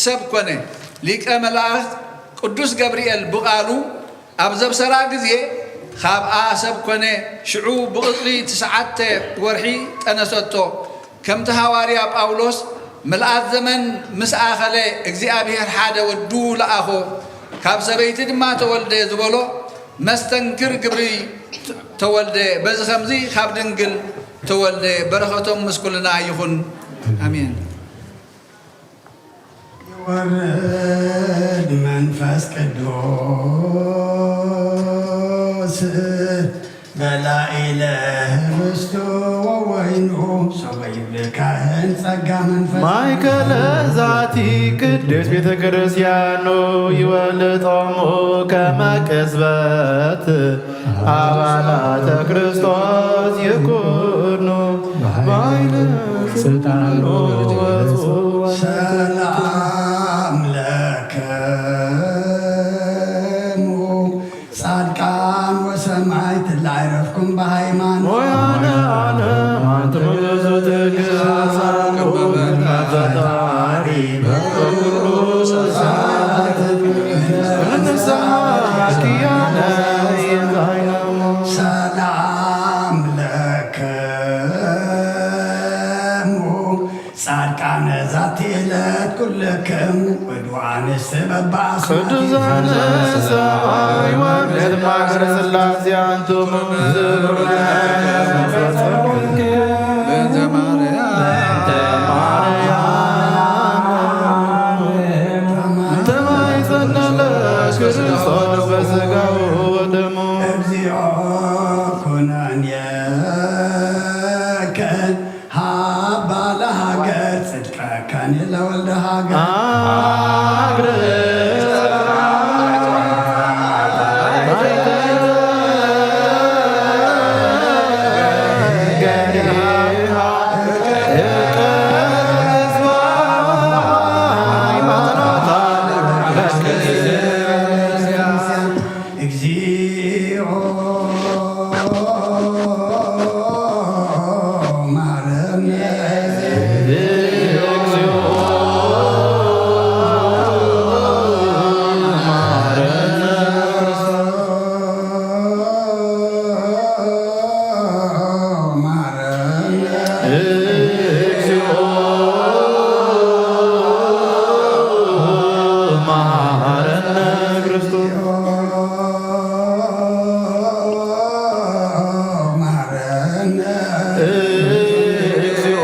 ሰብ ኮነ። ሊቀ መላእክት ቅዱስ ገብርኤል ብቓሉ ኣብ ዘብሰራ ግዜ፣ ካብኣ ሰብ ኮነ። ሽዑ ብቕጽሪ ትሽዓተ ወርሒ ጠነሰቶ። ከምቲ ሃዋርያ ጳውሎስ፣ "ምልኣት ዘመን ምስ ኣኸለ እግዚኣብሔር ሓደ ወዱ ለኣኾ፣ ካብ ሰበይቲ ድማ ተወልደ" ዝበሎ መስተንክር ግብሪ ተወልደ። በዚ ኸምዚ ካብ ድንግል ተወልደ። በረኸቶም ምስ ኩልና ይኹን። ኣሜን። ይወርድ መንፈስ ቅዱስ በላዕለ ህብስቱ ወወይኑ፣ ሶበ ይብልካህን ጸጋ መንፈስ ማእከለ ዛቲ ቅድስት ቤተ ክርስቲያኑ ይወልጦሙ ከመ ቅጽበት አባላተ ክርስቶስ ይኩኑ በኃይል ስልጣኑ ወጽኡ። ሰላም ለክሙ ጻድቃን ወሰማዕት እለ አይረፍኩም በሃይማኖት። ሞያነ ዓለም አንትሙ ብዙ ትግሃሳሉ ፈጣሪ በኩሉ ሰዓት ንስሐ ኪያነ ይዛይነሙ። ሰላም ለክሙ ጻድቃነ ዛቲ ዕለት ኩልክም ቅዱሳን ሰማይ ወምድር ማህደረ ሥላሴ አንትሙ ዝብሩነ በእንተ ማርያም እንተ ማይጸነለ ክርስቶስ በሥጋው ወደሙ። እግዚኦ ኩነኔከ ሃባ ለሃገር ጽድቀከኒ ለወልደ ሃገር። እግዚኦ መሐረነ። እግዚኦ መሐረነ ክርስቶስ። መሐረነ። እግዚኦ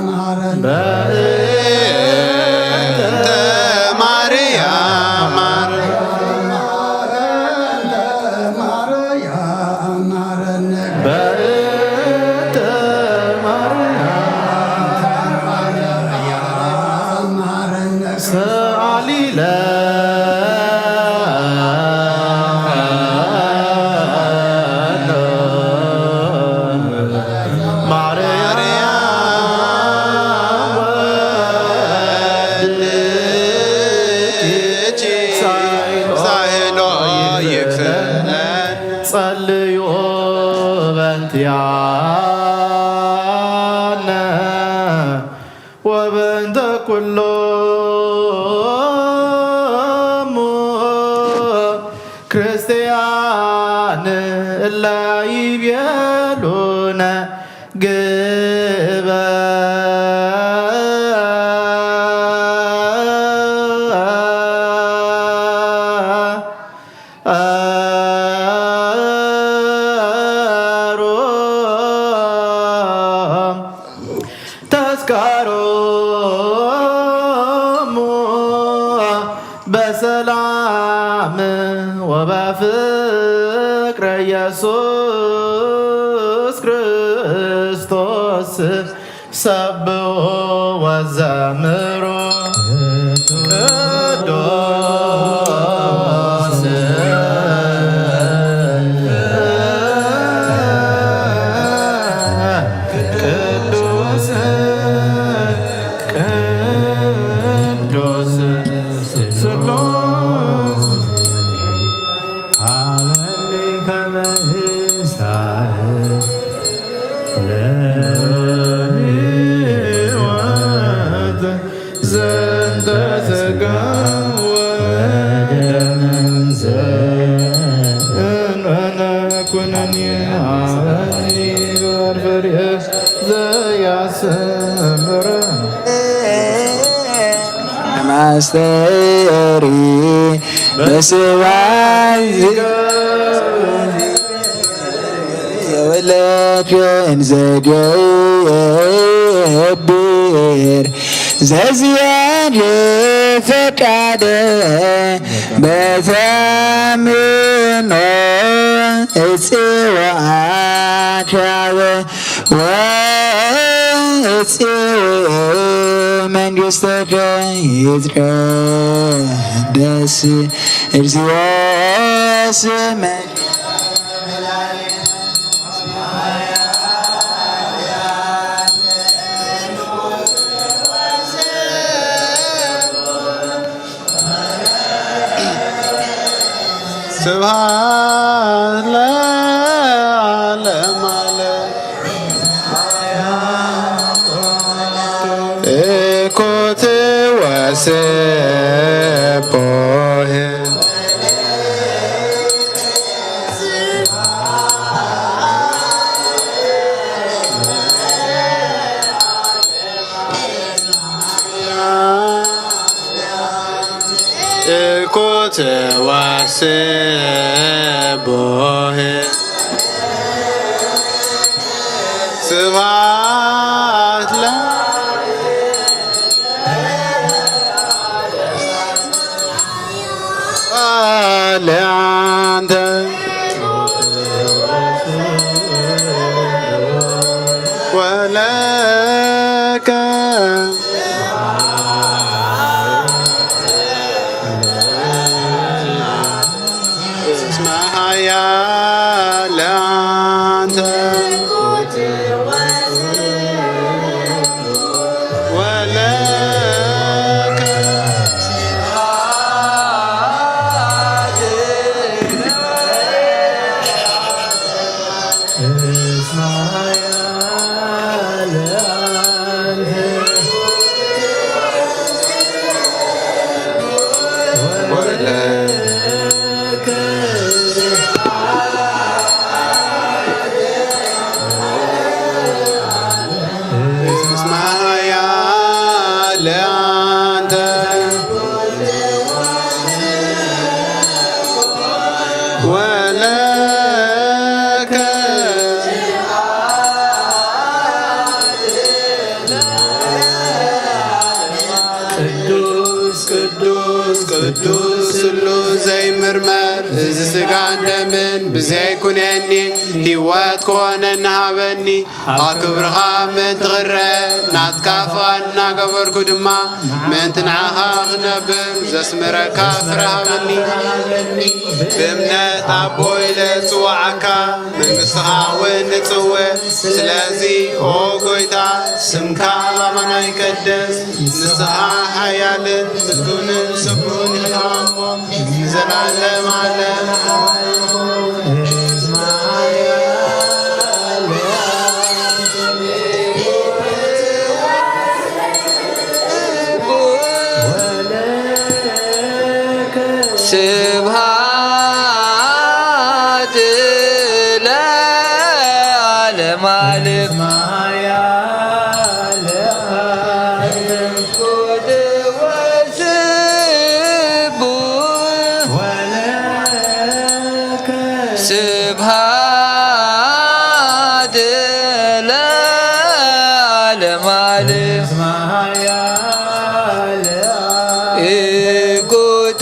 መሐረነ። በእንተ ማርያም። በእንተ ማርያም። ሰአሊ ለነ ማርያም ወልድኪ ሳይሎ ይክፈለን። ጸልዩ በእንቲአነ ወበእንተ ኩሎሙ ክርስቲያን እለ ይቤሉነ ግበ በሰላም ወበፍቅረ ኢየሱስ ክርስቶስ ሰብሑ ወዘምሩ ቅዱስ ቅዱስ ቅዱስ ስሉስ ሀበኒ ከመ ይስታእ ለሕይወት ዘንተ ሥጋ ወደም ዘእንበለ ኩነኔ ሀበኒ ግበር ፍሬ ዘያሰምረ ማስተሪ በስባይ የወለድን ዘገብር ዘዝያድ ፈቃደ በተምኖ እጽዋት ያበ ወእጽው መንግሥትከ ይትቀደስ እግዚኦ ስምከ ስብሐት ለዓለመ ዓለም። እኩት ወስቡሕ እኩት ወስቡሕ ስብሐት ለ ለአንተ ወለከ እስመ ኃያል አንተ ወለከ ቅዱስ ቅዱስ ቅዱስ ስሉስ ዘይምርመር፣ እዚ ስጋን ደምን ብዘይ ኩነኒ ህይወት ክኾነኒ ሃበኒ። ኣብ ክብርኻ ምእንቲ ክረአ ናትካ ፍቓድ እናገበርኩ ድማ ምእንቲ ንዓኻ ክነብር ዘስምረካ ፍረ ሃበኒ። ብእምነት ኣቦ ኢለ እጽውዓካ መንግሥትኻ እውን ንጽውዕ። ስለዚ ኦ ጎይታ ስምካ ኣባና ይቀደስ። ንስኻ ሓያልን ምስጉንን ስቡሕን ኢኻ እሞ ንዘለዓለም ዓለም። ስብሐት ለዓለመ ዓለም። ስብሐት ለዓለመ ዓለም። እኩት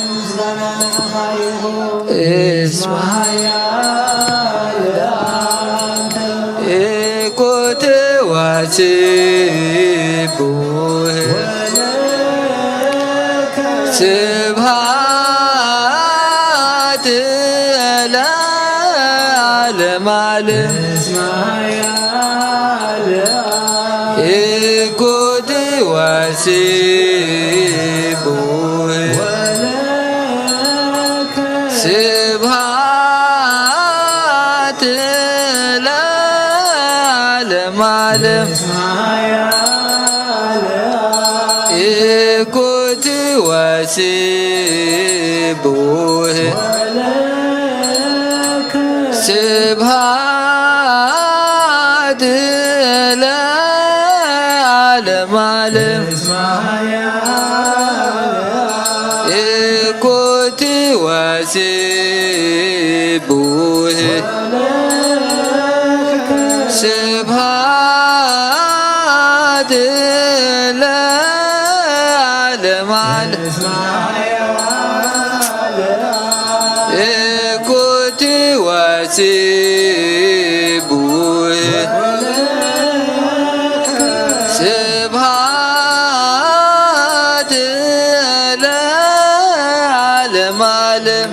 ዓለም ምስጋና ንዓኻ ይኹን። እስማ ሓያል ኣንተ። እኩ ትዋሲ ብውህብ ስብሃት ለዓለም ዓለም። እኩ ትዋሲ ብውህብ ስብሃት ለዓለም ዓለም። እኩ ትዋሲ ብውህብ ስብሃት ለዓለም ዓለም። እኩ ትዋሲ ብውህብ ስብሃት ለዓለም ዓለም። እኩ ትዋሲ ብውህብ ስብሃት ለዓለም ዓለም።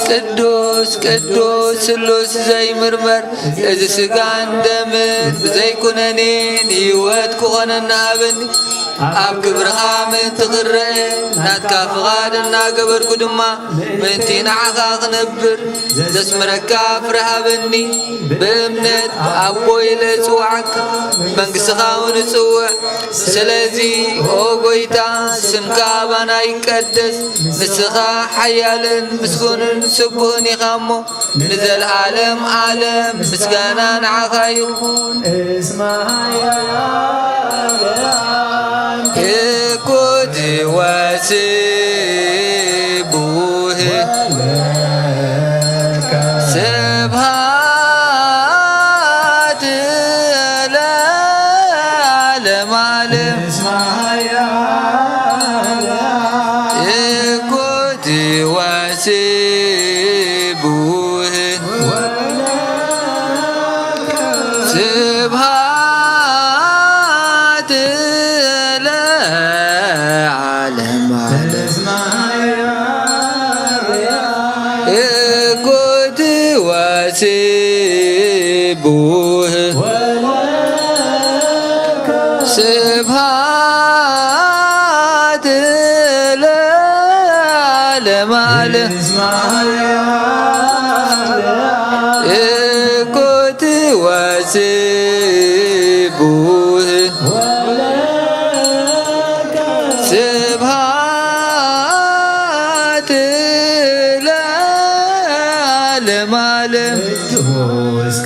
ቅዱስ ቅዱስ ስሉስ ዘይምርመር፣ እዚ ስጋን ደምን ብዘይኩነኔ ንህይወት ክኾነኒ ሃበኒ። ኣብ ክብርኻ ምእንቲ ክረአ ናትካ ፍቓድ እናገበርኩ ድማ ምእንቲ ንዓኻ ክነብር ዘስምረካ ፍረ ሃበኒ። ብእምነት ኣቦ ኢለ እጽውዓካ፣ መንግሥትኻ እውን እጽውዕ። ስለዚ ኦ ጐይታ፣ ስምካ ኣባና ይቀደስ። ንስኻ ሓያልን ምስጉንን ስቡህን ኢኻ እሞ፣ ንዘለዓለም ዓለም ምስጋና ንዓኻ ይኹን። እስማ እኩ ትዋሲ ብውህብ ስብሃት ለዓለም ዓለም። እኩ ትዋሲ ብውህብ ስብሃት ለዓለም ዓለም። እኩ ትዋሲ ብውህብ ስብሃት ለዓለም ዓለም። እኩ ትዋሲ ብውህብ ስብሃት ለዓለም ዓለም። ቅዱስ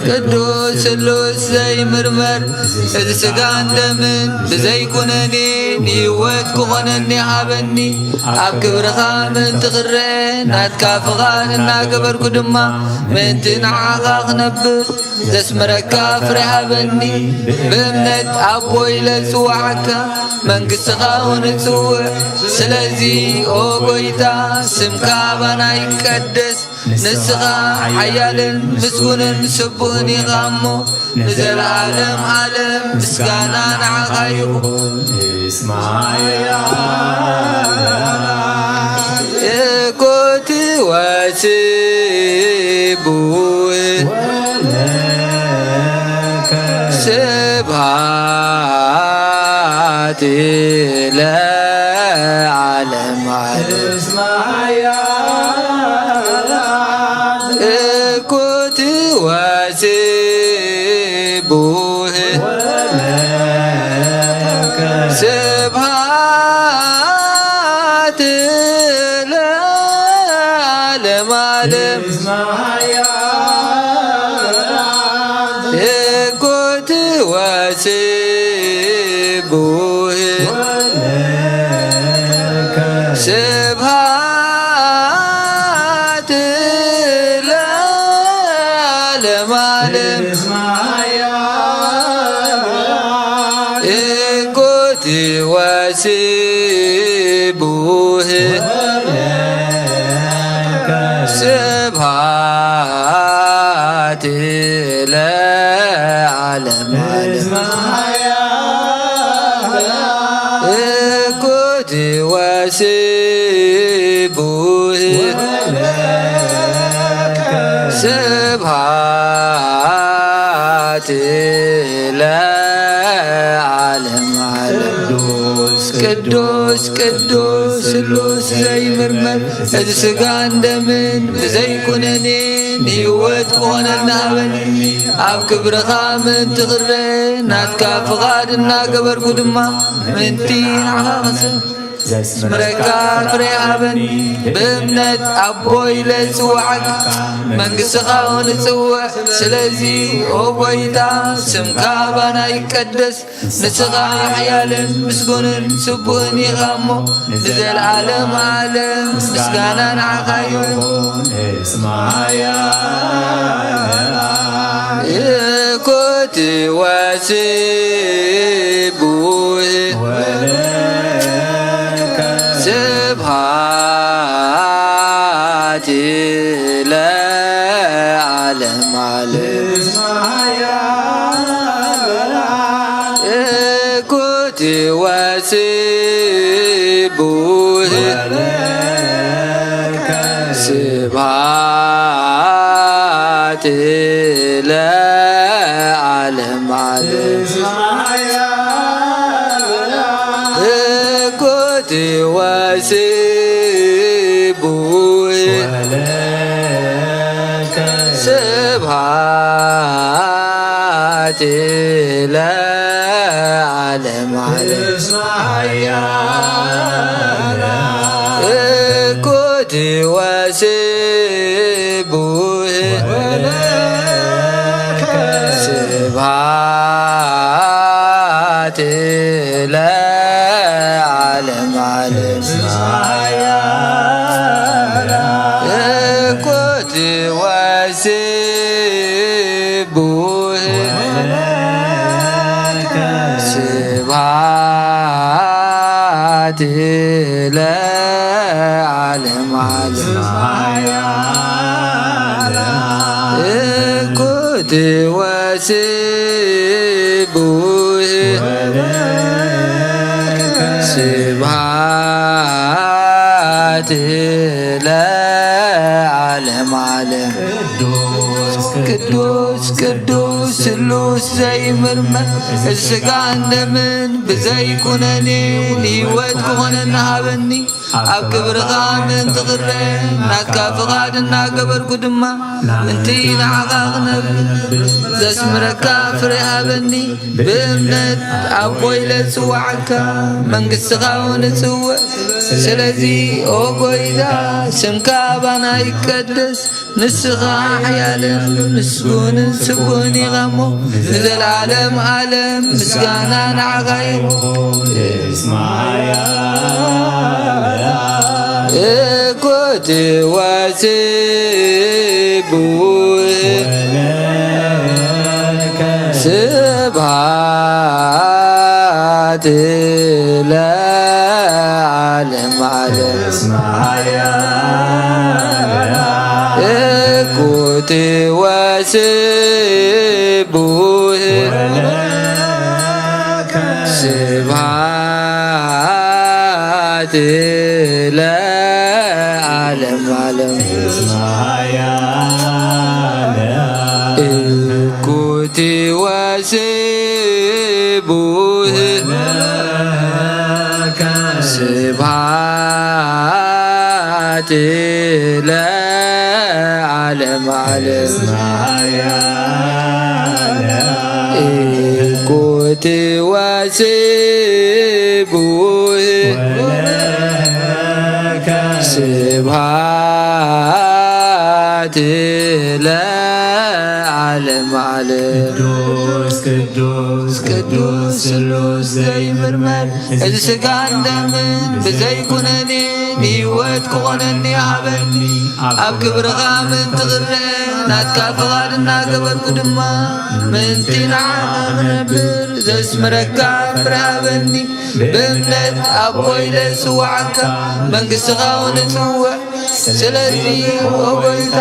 ቅዱስ ስሉስ ዘይምርመር፣ እዚ ስጋን ደምን ብዘይኩነኔ ንህይወት ክኾነኒ ሃበኒ። ኣብ ክብርኻ ምእንቲ ክረአ ናትካ ፍቓድ እናገበርኩ ድማ ምእንቲ ንዓኻ ክነብር ዘስምረካ ፍረ ሃበኒ። ብእምነት ኣቦ ኢለ ዝጽውዓካ፣ መንግሥትኻ እውን እጽውዕ። ስለዚ ኦ ጐይታ፣ ስምካ ኣባና ይቀደስ። ንስኻ ሓያልን ምስጉንን ስቡህን ኢኻ እሞ፣ ንዘለዓለም ዓለም ምስጋና ንዓኻ ይኹን። እስማያ እኩ ትዋሲ ብውህብ ስብሃት ለዓለም ዓለም። እኩ ትዋሲ ብውህብ ስብሃት ዓለም። እስመ ኃያል እኩት ወስቡህ ወለከ ስብሐት ለዓለመ ዓለም። እስመ ኃያል እኩት ወስቡህ ወለከ ስብሐት ለዓለመ ዓለም። እስመ ኃያል እኩት ወስቡህ ወለከ ስብሐት ለዓለመ ዓለም። ቅዱስ ቅዱስ ቅዱስ ስሉስ ዘይምርመር፣ እዚ ሥጋን ደምን ብዘይኩነኔ ንህይወት ክኾነና ሃበኒ። ኣብ ክብርኻ ምእንቲ ክረ ናትካ ፍቓድ እናገበርኩ ድማ ምእንቲ ንዓኻ ክሰብ ዘስምረካ ፍሬ ሃበኒ። ብእምነት ኣቦ ኢለ ዝጽውዓካ መንግሥትኻ ንጽውዕ። ስለዚ ኦ ጐይታ ስምካ ባና ይቀደስ። ንስኻ ሓያልን ምስጉንን ስቡህን ኢኻ እሞ ንዘለዓለም ዓለም ምስጋና ንዓኻ ይኹን። እስመ ኃያል እኩት ወስቡህ ወለከ ስብሐት ለዓለመ ዓለም። እኩት ወስቡህ ስብሐት ለዓለመ ዓለም። እኩት ወስቡህ ስብሐት ለዓለመ ዓለም። እኩት ወስቡህ ስብሐት ለዓለመ ዓለም። እኩት ወስቡህ ስብሐት ለዓለመ ዓለም። እኩት ወስቡህ ስብሐት ለዓለመ ዓለም። ቅዱስ ቅዱስ ስሉስ ዘይምርመር፣ ሥጋን ደምን ብዘይኩነኔ ንህይወት ክኾነና ሃበኒ። ኣብ ክብርኻ ምእንቲ ክረ ናትካ ፍቓድ እናገበርኩ ድማ ምእንቲ ንዓኻ ክነብር ዘስምረካ ፍሬ ሃበኒ። ብእምነት ኣቦ ኢለ ዝጽውዓካ መንግሥትኻ ንጽውዕ። ስለዚ ኦ ጐይታ ስምካ ባና ይቀደስ። ንስኻ ሓያልን ምስጉንን ስቡህን ኢኻ እሞ ንዘለዓለም ዓለም ምስጋና ንዓኻ ይኹን። እስመ ኃያል እኩት ወስቡህ ስብሐት ለዓለመ ዓለም። እኩት ወስቡህ ስብሐት ለዓለመ ዓለም። እኩት ወስቡህ ስብሐት ለዓለመ ዓለም። እኩት ወስቡህ ስብሐት ለዓለም ዓለም። ቅዱስ ቅዱስ ቅዱስ ስሉስ ዘይምርመር፣ እዚ ስጋን ደምን ብዘይ ኩነኔ ንህይወት ክኾነኒ ሃበኒ። ኣብ ክብርኻ ምእንቲ ክረአ ናትካ ፍቓድ እናገበርኩ ድማ ምእንቲ ንዓኻ ክነብር ዘስምረካ ፍረ ሃበኒ። ብእምነት ኣቦ ኢለ ዝጽውዓካ መንግስትኻ እውን እጽውዕ። ስለዚ ኦ ጎይታ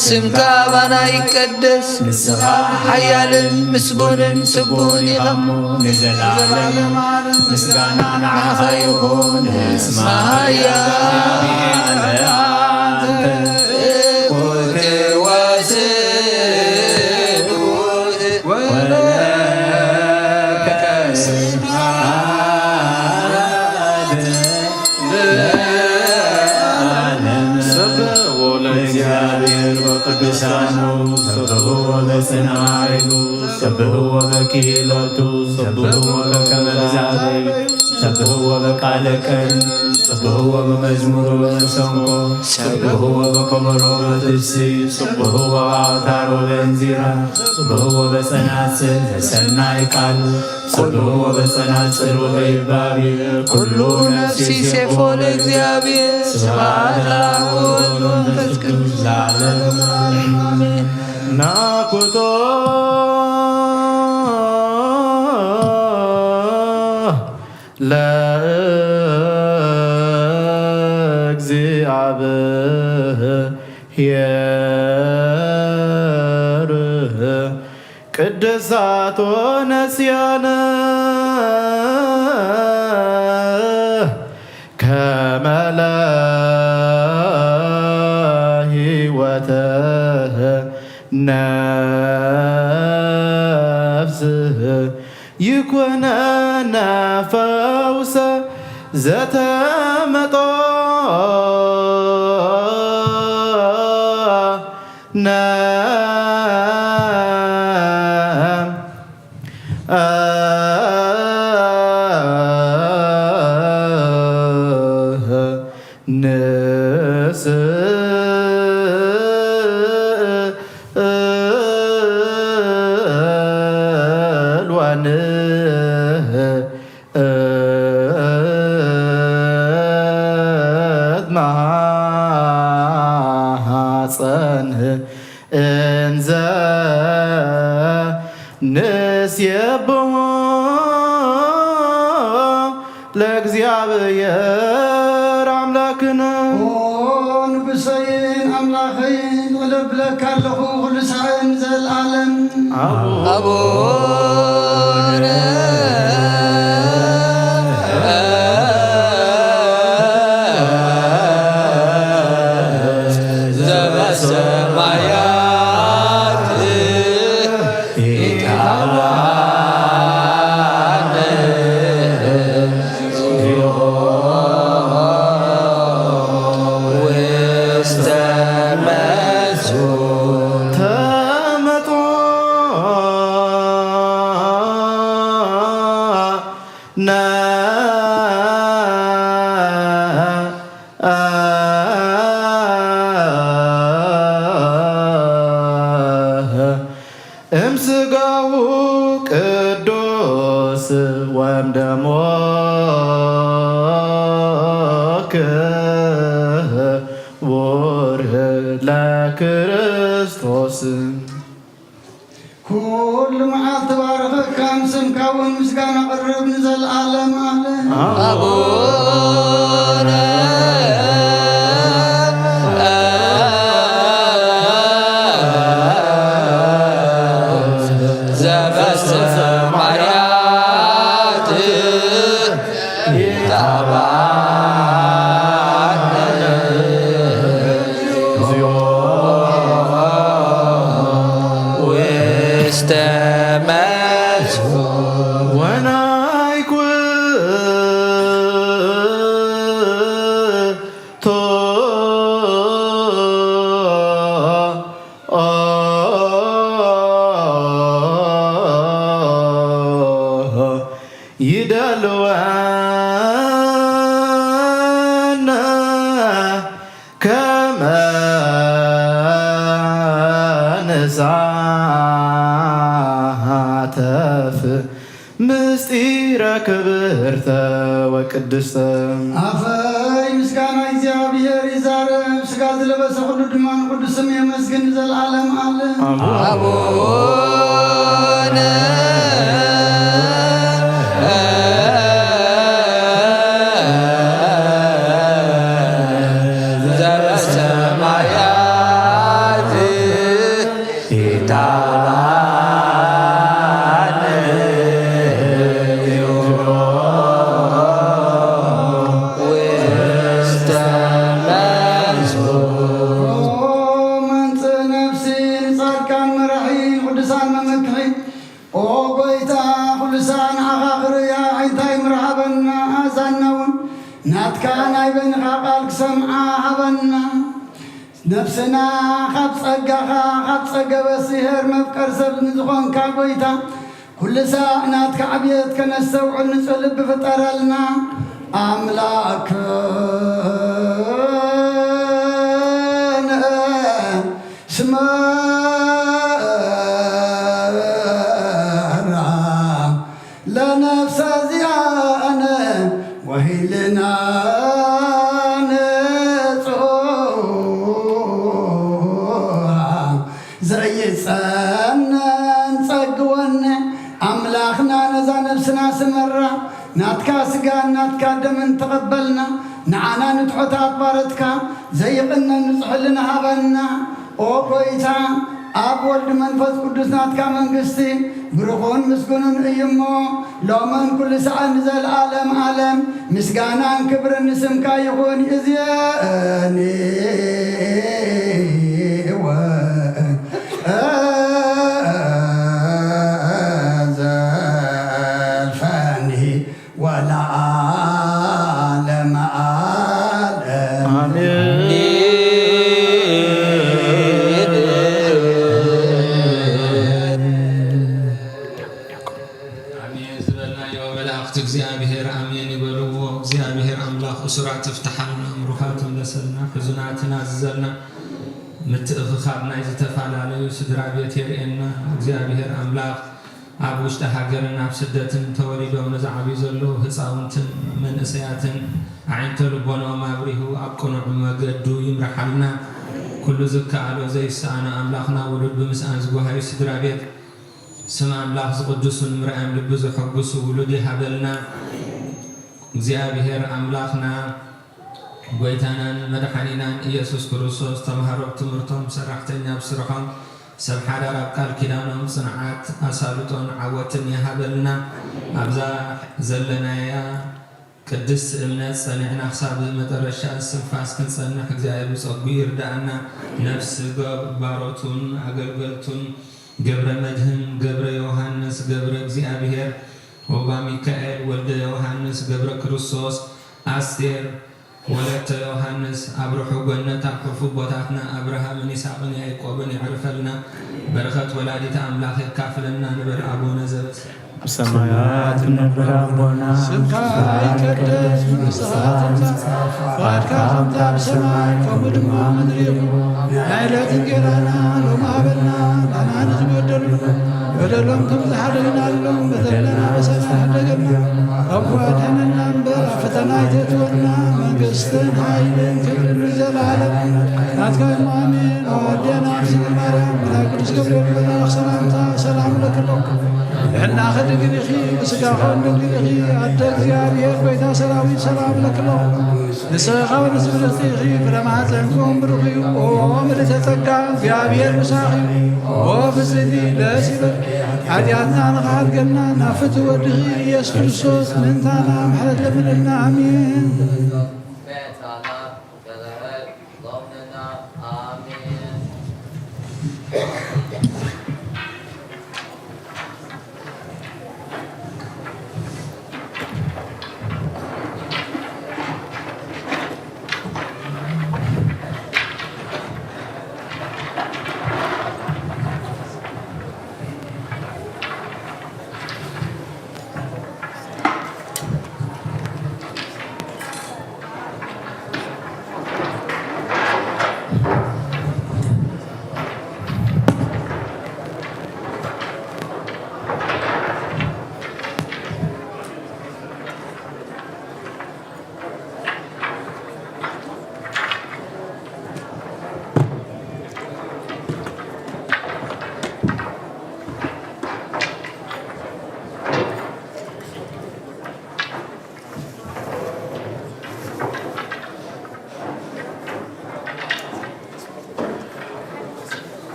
ስምካ ኣባና ይቀደስ። ንስኻ ሓያልን ምስጉንን ስቡን ኢኻ እሞ ንዘለዓለም ምስጋና ንዓኻ ይኹን። እስመ ኃያል ኣንተ ትኩን ወስሉስ ወለከ ስብሐት ለዓለም። ሰብሕዎ ለእግዚኣብሔር በቅዱሳኑ፣ ሰብሕዎ በጽንዓይሉ፣ ሰብሕዎ በክሂሎቱ፣ ሰብሕዎ በከመ ብዛበዩ፣ ሰብሕዎ በቃለ ቀን፣ ሰብሕዎ በመዝሙር ወበመሰንቆ፣ ሰብሕዎ በከበሮ ወበትሲ፣ ሰብሕዎ በአውታር ወበእንዚራ፣ ሰብሕዎ በጸናጽል ዘሰናይ ቃል፣ ሰብሕዎ በጸናጽል ወበይባቤ፣ ኩሉ ነፍሲ ሴፎ ለእግዚኣብሔር። ስብሐት ለአብ ወወልድ ወመንፈስ ቅዱስ ለዓለመ ዓለም አሜን። ናኩቶ ለእግዚኣብሔር ቅድሳት ወነስያነ ከመ ለህይወተ ነፍስ ይኩነነ ፈውሰ ዘተመጦ ነ ንስእል ወንህ እት መሃፀን እንዘ ንሴብሖ ለእግዚኣብሔር ኣምላክነ። ኦ ንጉሰይን ኣምላኸይን፣ እለብለካ ኣለኹ ኩሉ ሳዕን ዘልኣለም። ኣቡነ ዘበሰማያት ይትባረክ ውስተ መዝሙር ተመጦ ነ እምስጋሁ ቅዱስ ወምደሞ ክቡር ለክርስቶስ። ኩሉ መዓልቲ ባረኸካ፣ ንስምካ እውን ምስጋና ቅርብ ንዘለዓለም ዓለም። ኣቡነ ዘበሰማያት ይትባረክ ውስተ መዝሙር ወናይኩቶ ይደልወነ ከመ ቅድስተ ኣፈይ ምስጋና እግዚኣብሔር ይዛረብ፣ ስጋ ዝለበሰ ኩሉ ድማ ንቅዱስ ስም የመስግን ንዘለዓለም ዓለም። ኣቡነ ዘበሰማያት ይትባረክ ውስተ መንሱ። መንጽእ ነፍሲ ንጻድቃን መራሒ ንቅዱሳን መመክሒ። ኦ ጎይታ ኩሉ ሳዕ ንዓኻ ክርእያ ኣዒንታይ ምርሃበና ኣእዛንና እውን ናትካ ናይ በይንኻ ቃል ክሰምዓ ሃበና። ነፍስና ካብ ጸጋኻ ካብ ጸገበ ስሄር መፍቀር ሰብ ንዝኾንካ ጎይታ ኩሉ ሳዕ ናትካ ዕብየት ከነስተውዕል ንጹህ ልቢ ፍጠረልና። ኣምላክ ስመራ ለነፍሰ ዚኣነ ወሂልና ንጹህ ዘይጸነን ጸግወነ ኣምላኽና ነዛ ነፍስና ስመራ ናትካ ስጋን ናትካ ደምን ተቐበልና ንዓና ንትሑታት ባረትካ ዘይቕነን ንጹሕ ህልና ሃበና። ኦ ጎይታ ኣብ ወልድ መንፈስ ቅዱስ ናትካ መንግስቲ ብሩኹን ምስጉንን እዩ እሞ ሎምን ኩሉ ሰዓት ንዘለዓለም ዓለም ምስጋናን ክብርን ንስምካ ይኹን። እዝየኒ ወዘልፈኒ ወለዓለመ ዓለም። ኣሜን። ኣሜን ዝበልናዮ መላእኽቲ እግዚኣብሔር ኣሜን ይበልዎ። እግዚኣብሔር ኣምላኽ እሱራት ይፍትሓልና፣ ምሩኻት ይምለሰልና፣ ሕዙናት ይናዝዘልና፣ ምትእኽኻብ ናይ ዝተፈላለዩ ስድራ ቤት የርእየና። እግዚኣብሔር ኣምላኽ ኣብ ውሽጢ ሃገርን ኣብ ስደትን ተወሊዶም ንዝዓብዩ ዘለዉ ህፃውንትን መንእሰያትን ኣዒንተ ልቦናኦም ኣብሪሁ ኣብ ቅኑዕ መገዱ ይምርሓልና። ኩሉ ዝከኣሎ ዘይሰኣኖ ኣምላኽና ውሉድ ብምስኣን ዝጓሃዩ ስድራ ቤት ስም ኣምላኽ ዝቕድሱን ምርኣዮም ልቢ ዘሐጉሱ ውሉድ ይሃበልና። እግዚኣብሔር ኣምላኽና ጎይታናን መድሓኒናን ኢየሱስ ክርስቶስ ተምሃሮ ኣብ ትምህርቶም፣ ሰራሕተኛ ኣብ ስርሖም፣ ሰብ ሓዳር ኣብ ቃል ኪዳኖም ጽንዓት ኣሳልጦን ዓወትን ይሃበልና። ኣብዛ ዘለናያ ቅድስቲ እምነት ጸኒዕና ክሳብ መጠረሻ እስትንፋስ ክንጸንሕ እግዚኣብሔር ብጸጉ ይርዳእና። ነፍሲ ገባሮቱን ኣገልገልቱን ገብረ መድህን፣ ገብረ ዮሃንስ፣ ገብረ እግዚኣብሔር፣ ኦባ ሚካኤል፣ ወልደ ዮሃንስ፣ ገብረ ክርስቶስ፣ ኣስቴር፣ ወለተ ዮሃንስ፣ ኣብ ርሑቕ ገነት ኣብ ሕፉ ቦታትና ኣብርሃምን ይስሐቅን ያዕቆብን የዕርፈልና። በረኸት ወላዲተ ኣምላኽ የካፍለና ንበል። ኣቡነ ዘበሰማያት ብሰማያት እነብር ኣቦና፣ ስምካ ይቀደስ፣ መንግስትኻ ትምጻእ፣ ፍቓድካ ከምታ ብሰማይ ከምኡ ድማ ምድሪ ይኹን። ናይ ዕለት እንጌራና ሎሚ ሃበና፣ ንዓና ንዝበደሉ በደሎም ከም ዝሓደግናሎም በደልና በሰና ሓደገና፣ ካብ ክፉ ኣድሕነና እምበር ኣብ ፈተና ኣይተእትወና። መንግስትን ሓይልን ክብርን ንዘለዓለም ናትካ እዩ። ኣሜን። ኣዋልዴና ኣክሲን ማርያም፣ መልኣክ ቅዱስ ገብርኤል መልኣኽ ሰላምታ ሰላም እለኪ ኣለኹ። ንሕናኺ ድንግል ኢኺ፣ ብስጋኺ እውን ድንግል ኢኺ። ኣደ እግዚኣብሔር ጎይታ ሰራዊት ሰላም እለኪ ኣለኹ። ንስኺ ከኣ ንስብርትቲ ኢኺ፣ ፍረ ማህፀንኪ እውን ብሩኽ እዩ። ኦ ምልእተ ጸጋ፣ እግዚኣብሔር ምሳኺ እዩ። ኦ ፍጽምቲ ደስ ይበልኪ፣ ሓጢኣትና ንኽሓድገልና ናብ ፍትሒ ወድኺ ኢየሱስ ክርስቶስ ምእንታና ምሕረት ለምንልና። ኣሜን።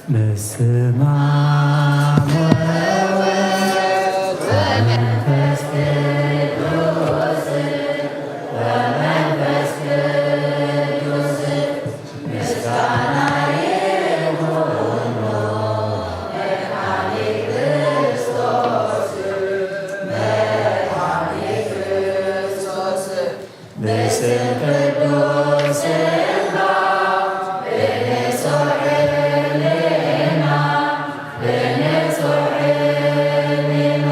በስመ አብ ወወልድ ወመንፈስ ቅዱስ፣ ወመንፈስ ቅዱስ ምስጋና ይሁን መድኃኔ ክርስቶስ፣ መድኃኔ ክርስቶስ። ብስም ቅዱስና ብንጹሕ ሕሊና፣ ብንጹሕ ሕሊና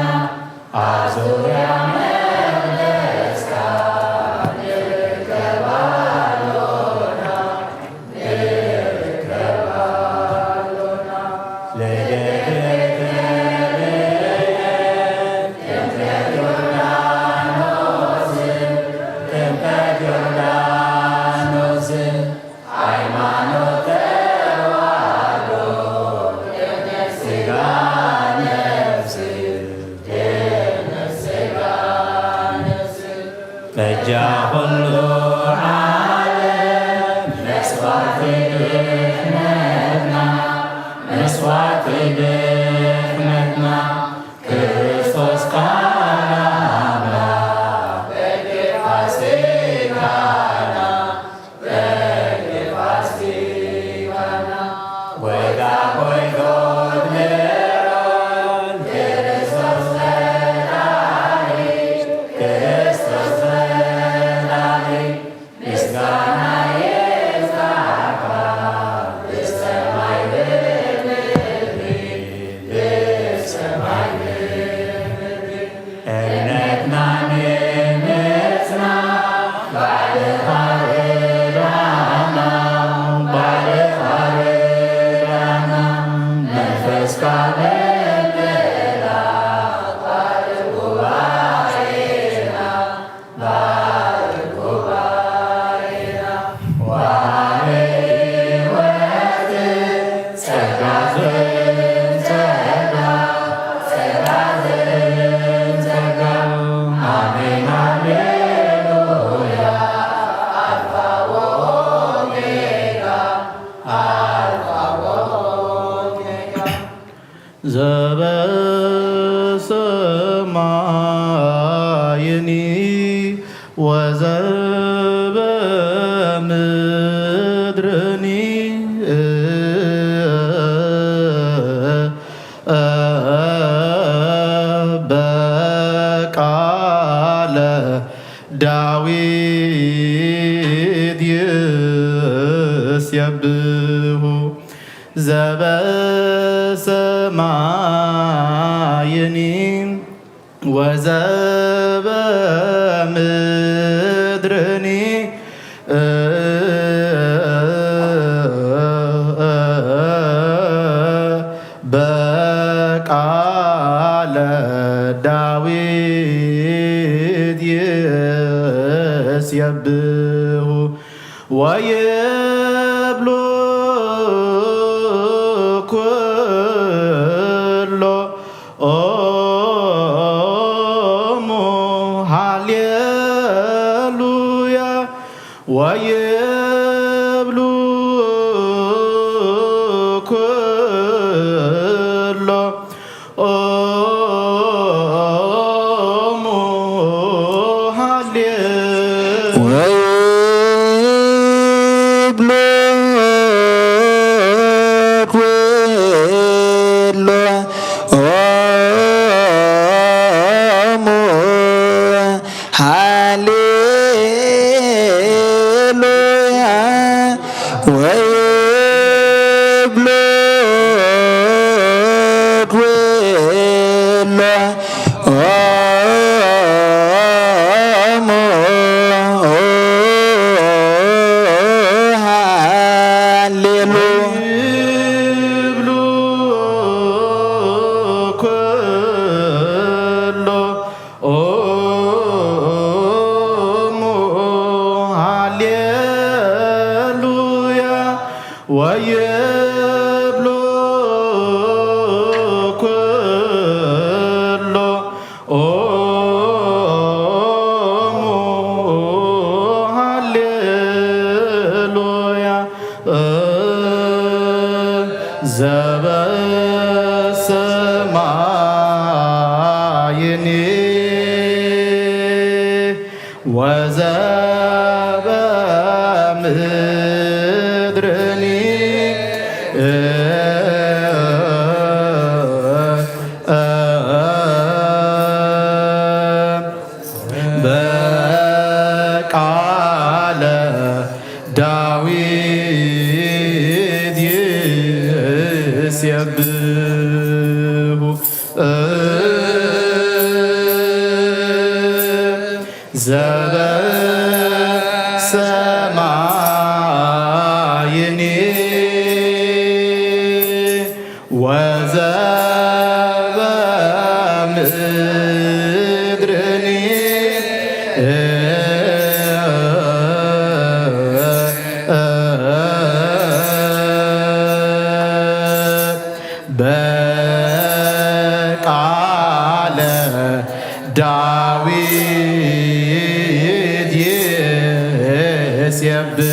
ኣብ ዙርያ መቕደስካ ንርከብ ኣሎና፣ ንርከብ ኣሎና። ልደት ቤተልሔም ጥምቀት ዮርዳኖስ፣ ጥምቀት ዮርዳኖስ፣ ሃይማኖት ተዋህዶ፣ ድሕነት ሥጋ ነፍስ፣ ድሕነት ሥጋ ነፍስ። በጃ ኩሉ ዓለም መስዋዕቲ ድሕነትና፣ መስዋዕቲ ድሕነትና፣ ክርስቶስ ቃል ኣምላኽ በጊዕ ፋሲካና፣ በጊዕ ፋሲካና። ወይታ ኮይኮት ሜሮን ክርስቶስ ፈዳሪ፣ ክርስቶስ ፈዳሪ። ምስጋና ይብዛሕካ ብሰማይ ብምድሪ፣ ብሰማይ ብምድሪ። እምነትና ንምጽና ባዕልኻ ርዳና፣ ባዕልኻ ርዳና። መንፈስካ ምምላእ ባርኽ ጉባኤና። ዘበሰማይኒ ወዘበምድርኒ በቃለ ዳዊት ይሴብሑ። ዘበሰማይኒ ወዘበምድርኒ በቃለ ዳዊት ይሴብሑ። ወይብሉ ኩሎሙ ሃሌሉያ። ወይብሉ ኩሎ ኦሙ ሃሌ ወይብሉ ኩሎ ኦሙ ሃሌሉያ ወይብሉ ኩሎ ኦሙ ሃሌሉያ ይብሉ ኩሎ ኦሙ ወዘበምድርኒ በቃለ ዳዊት ይሴብሑ ዘበሰማይኒ ወዘበምድርኒ በቃለ ዳዊት ይሴብሑ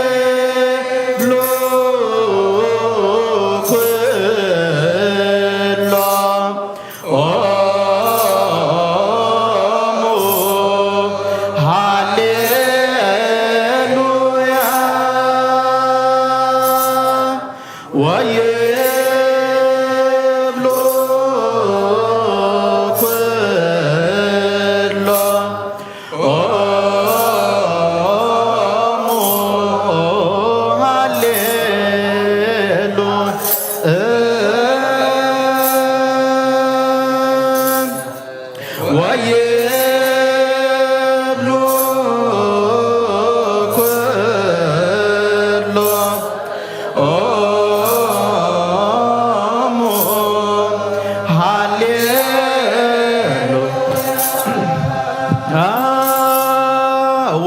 ወይብሉ ኩሎም ኦሙ ሃሌሉያ ወይብሉ ኩሎም ኦሙ ሃሌሉ ወይብሉ ኩሎም ኦሙ ሃሌሉ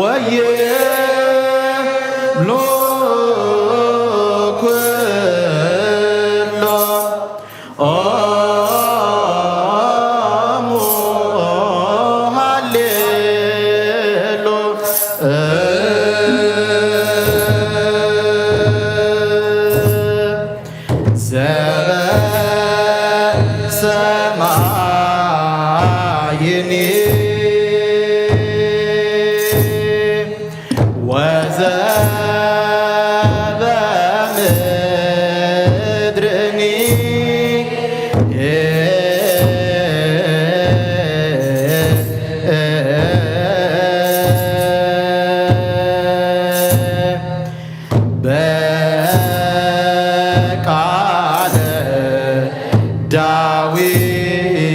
ወይብሉ ኩሎም ኦሙ ሃሌሉ ዘበሰማይኒ ወዘበምድርኒ በቃለ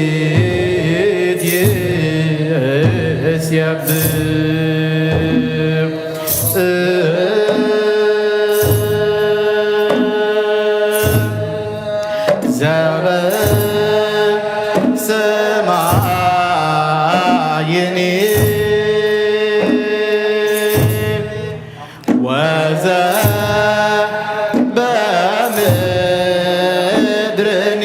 ዳዊት ይሴብሑ ዘበሰማይኒ ወዘበምድርኒ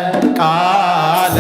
በቃለ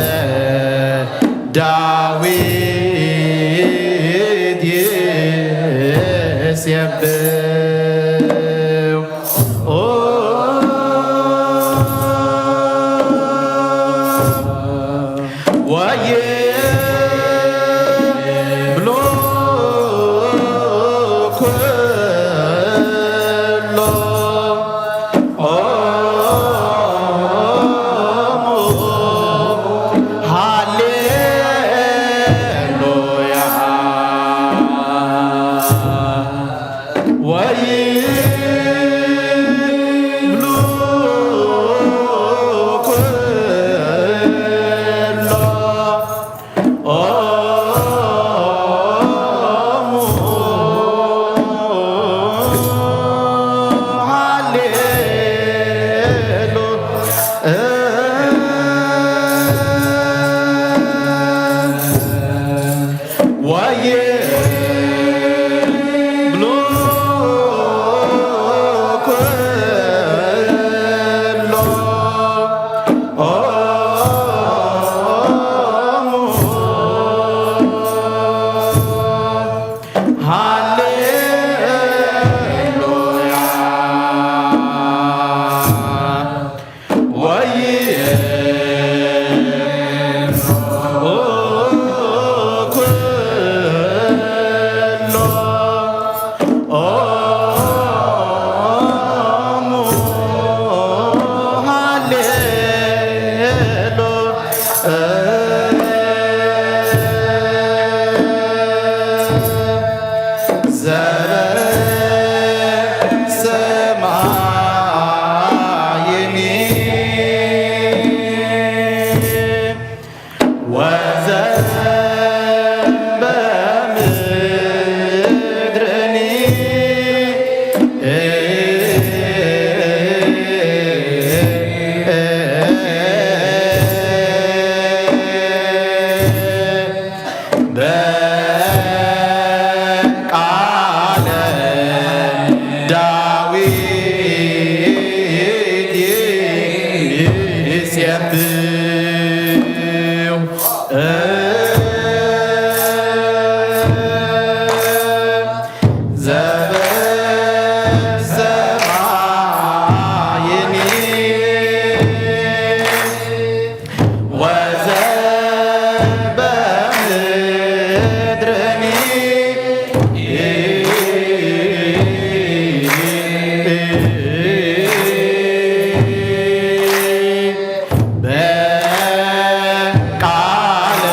በቃለ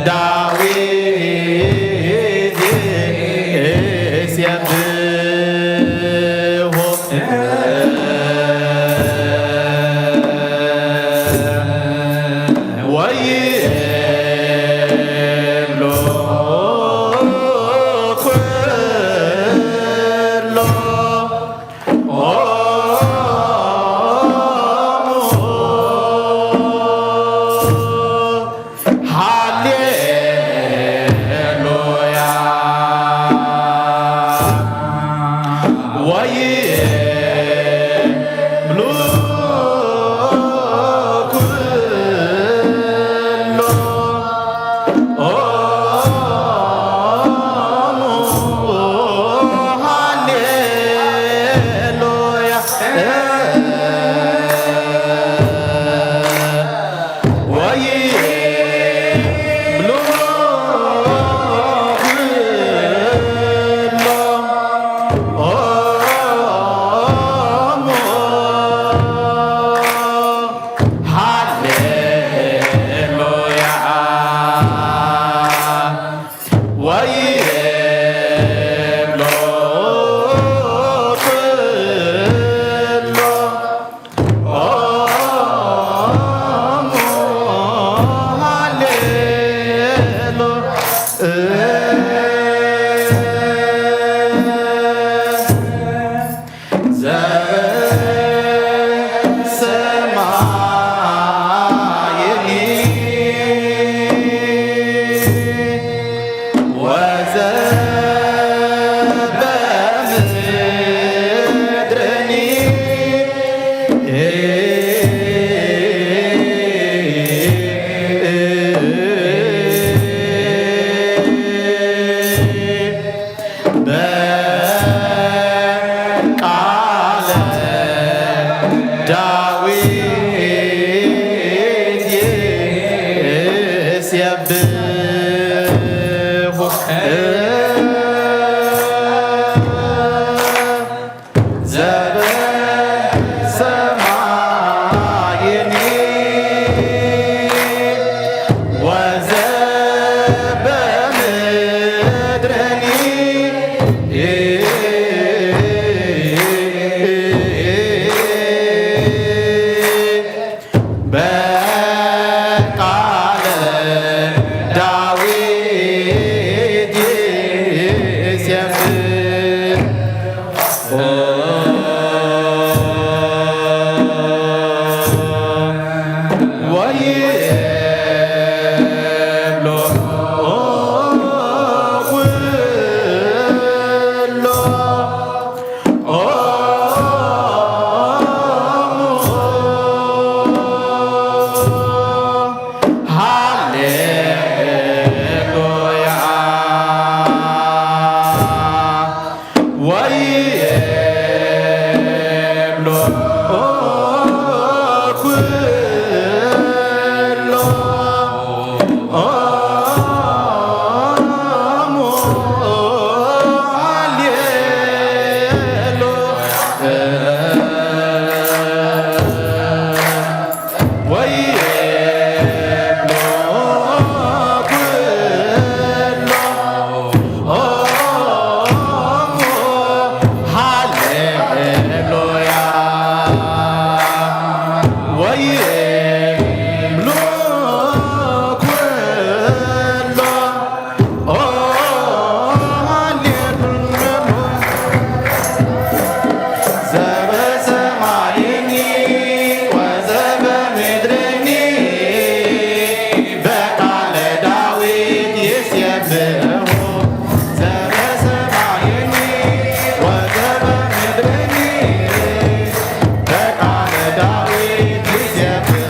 ዳዊት ይሴብሖ። ወይብሎ ኩሎ ሃሌሉያ። ወይብሉ ኩሎ ሃሌሉያ። ወይብሉ ኩሎ ሃሌሉያ። ወይብሎ ኩሎ ሃሌሉያ። ዘበሰማይኒ ወዘበምድርኒ በቃለ ዳዊት ይሴብሑ። ዘበሰማይኒ ወዘበምድርኒ በቃለ ዳዊት ይሴብሑ። ወይብሎ ኩሎ ሃሌሉያ። ወይብሎ ኩሎ ሃሌሉያ። ወይብሎ ኩሎ ሃሌሉያ። ወይብሎ ኩሎ ሃሌሉያ። ዘበሰማይኒ ወዘበምድርኒ በቃለ ዳዊት ይሴብሑ። ዘበሰማይኒ ወዘበምድርኒ በቃለ ዳዊት ይሴብሑ።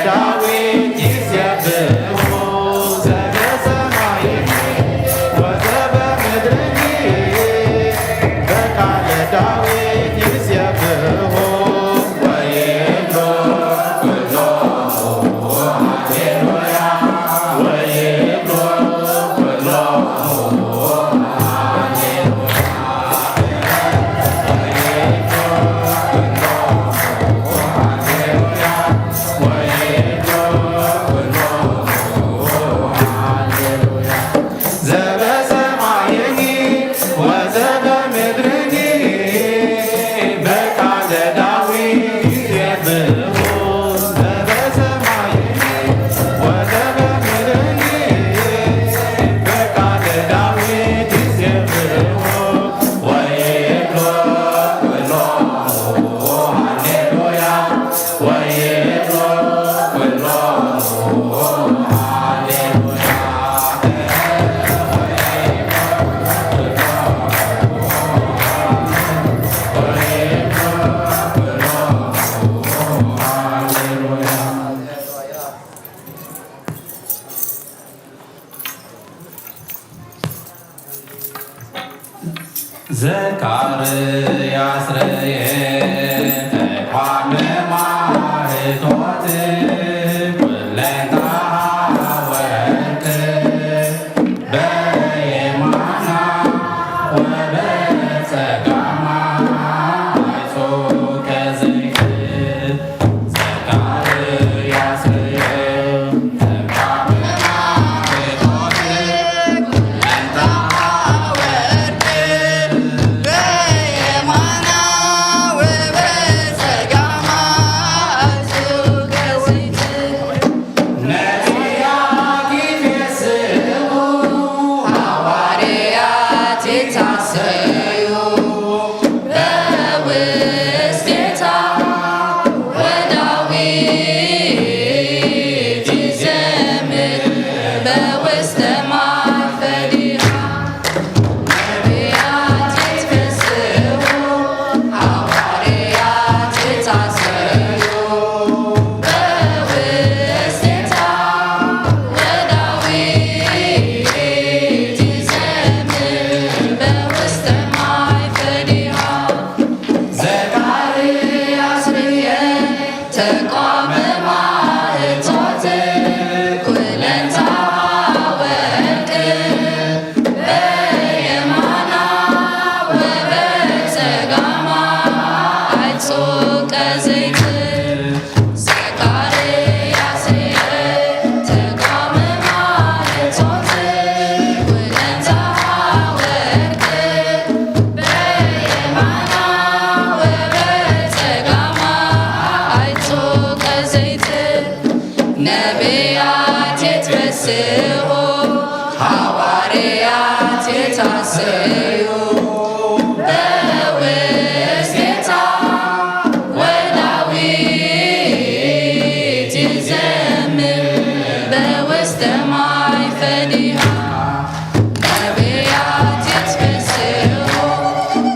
ዳዊት ይሴብሖ ዘበሰማይኒ ወዘበምድርኒ በቃለ ዳዊት ይሴብሖ ወይብሎ ኩሎሙ ሃሌሉያ ወይብሎ ኩሎሙ ሃሌሉያ። ዘበሰማይኒ ወዘበምድርኒ በቃለ ዳዊት ይሴብሑ። ዘበሰማይኒ ወዘበምድርኒ በቃለ ዳዊት ይሴብሑ። ወይብሎ ኩሎሙ ሃሌሉያ። ወይብሎ ኩሎሙ ሃሌሉያ። ዘካርያስ ርእየ ተቋመ ማህቶት ኩለንታ ወርቅ በየማና ወበጸጋማ ኣይጹ ከዘይት ዘካርያስ ርእየ በውስቴታ ወዳዊት ይዘምር በውስተ ማይ ፈዲሃ። ነቢያት ይትፈስሑ፣ ሃዋርያት ይታሰዩ፣ በውስቴታ ወዳዊት ይዘምር በውስተ ማይ ፈዲሃ። ዘካርያስ ርእየ ተቋመ ማህቶት ኩለንታ ወርቅ በየማና ወበጸጋማ ኣይጾቀ ዘይት ዘካርያስ ተቋመ ማህቶት ኩለንታ ወርቅ በየማና ወበጸጋማ ኣይጾቀ ዘይት ነቢያት ይትፈስሑ ሃዋርያት ይታሰዩ በውስቴታ ወዳዊት ይዘምር በውስተ ማይ ፈዲሃ። ነቢያት ይትፈስሑ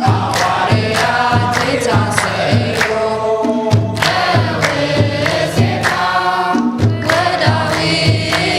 ሃዋርያት ይታሰዩ በውስቴታ ወዳዊት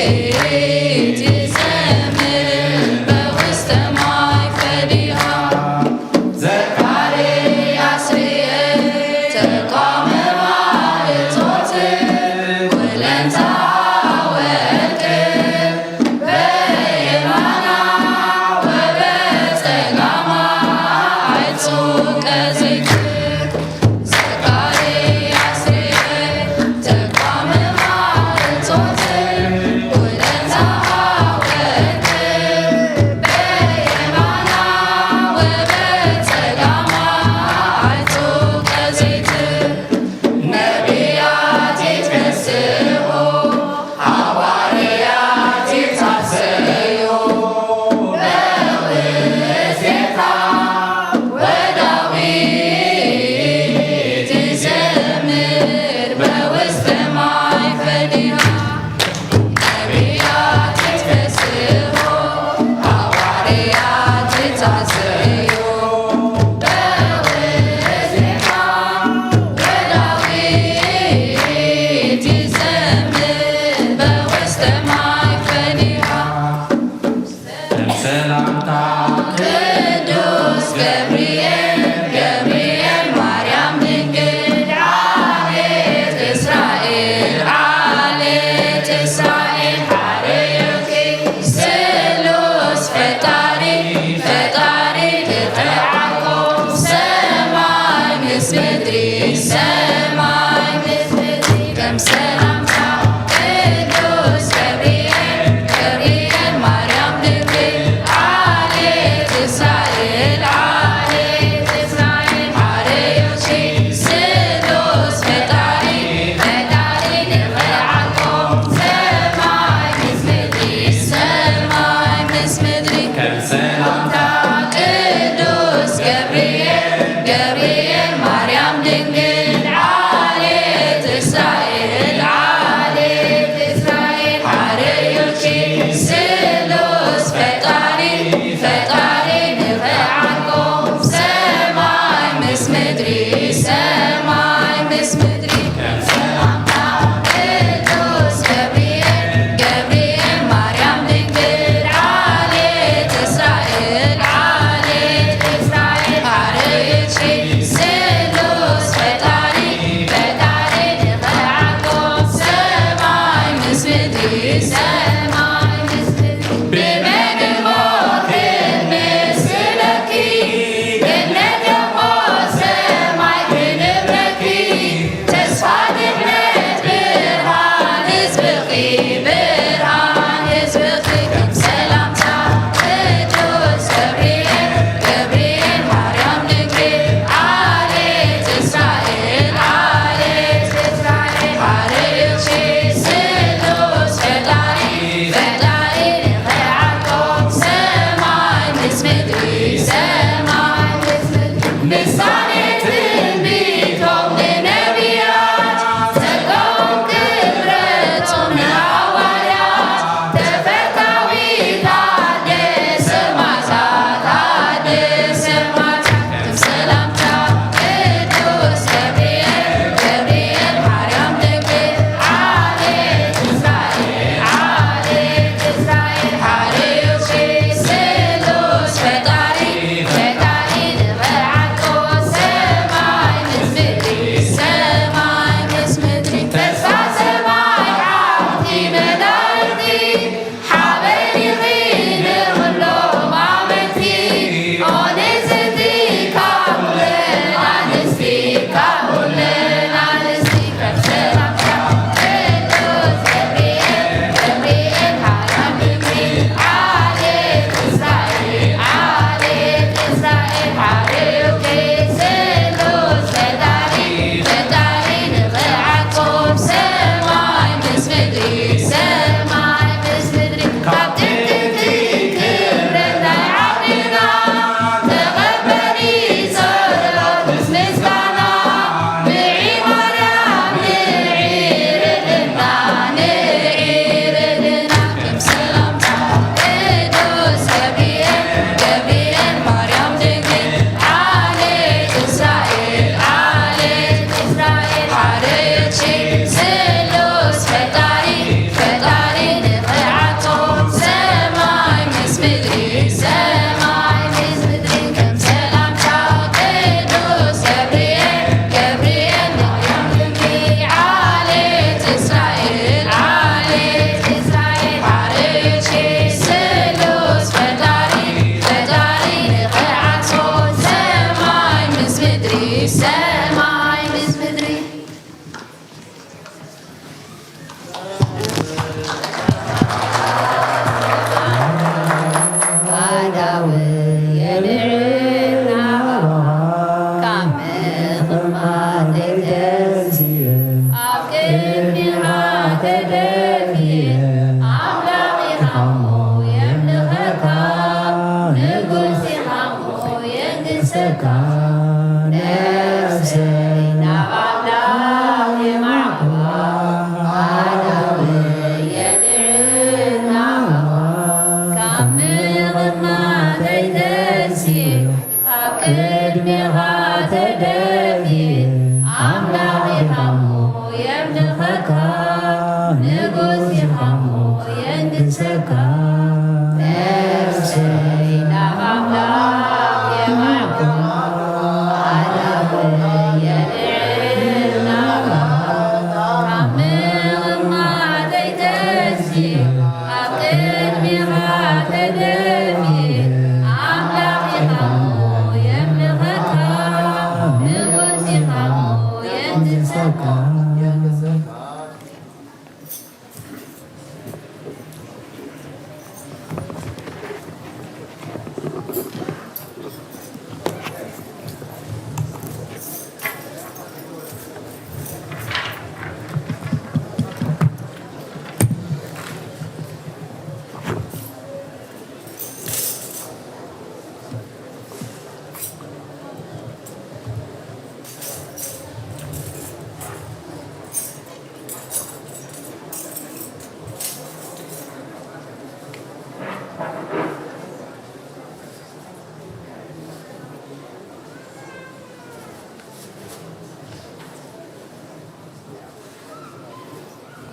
እስራኤል ዓሌት እስራኤል ሓረዮቼ ስሉስ ፈጣሪ ፈጣሪ ንኽዓቆም ሰማይ ምስ ምድሪ ሰማይ ምስ ምድሪ ሰላምታ ቅዱስ ገብርኤል ገብርኤል ማርያም ድንግል ዓሌት እስራኤል ዓሌት እስራኤል ሓረዮቼ ስሉስ ፈጣሪ ፈጣሪ ንኽዓቆብ ሰማይ ምስ ምድሪ ሰማይ ምስ ምድሪ ብመግቦ ክምስለኪ እምነት እሞ ሰማይ ክንብረኪ ተስፋ ድሕነት ብርሃን ህዝብኺ ብርሃን ህዝብኺ ከም ሰላምታ ቅዱስ ገብርኤል ገብርኤል ማርያም ድንግል ዓሌት እስራኤል ዓሌት እስራኤል ሓረዮቼ ስሉስ ፈጣሪ ፈጣሪ ንኽዓቆብ ሰማይ ምስ ምድሪ ሰማይ ምስ ምድሪ ምሳሌ ትንቢቶም ንነቢያት ጸጋኦም ክብረቶም ንሃዋርያት ተፈታዊት ኣደ ሰማዕታት ኣደ ሰማዕታት ከም ሰላምታ ቅዱስ ገብርኤል ገብርኤል ማርያም ድንግል ዓሌት እስራኤል ዓሌት እስራኤል ሓረዮቼ ስሉስ ፈጣሪ ፈጣሪ ንኽዓቆብ ሰማይ ምስ ምድሪ ሰማይ ምስ ምድሪ ተስፋ ሰማይ ሓብቲ መላእክቲ ሓበን ኢኺ ንኹሎም ኣመንቲ ኦ ንጽቲ ካብ ኩለን ኣንስቲ ካብ ኩለን ኣንስቲ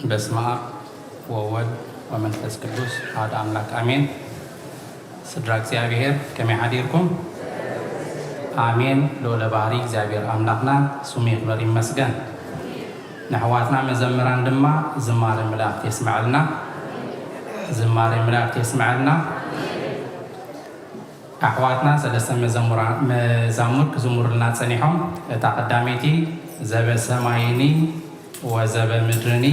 በስመ አብ ወወልድ ወመንፈስ ቅዱስ አሐዱ አምላክ አሜን። ስድራ እግዚኣብሔር ከመይ ሓዲርኩም? አሜን። ልዑለ ባህሪ እግዚኣብሔር ኣምላኽና ስሙ ይኽበር ይመስገን። ንኣሕዋትና መዘምራን ድማ ዝማሬ መላእክት የስምዐልና። ዝማሬ መላእክት የስምዐልና። ኣሕዋትና ሰለስተ መዘሙራ- መዛሙር ክዝምሩልና ጸኒሖም። እታ ቀዳመይቲ ዘበ ሰማይኒ ወዘበ ምድርኒ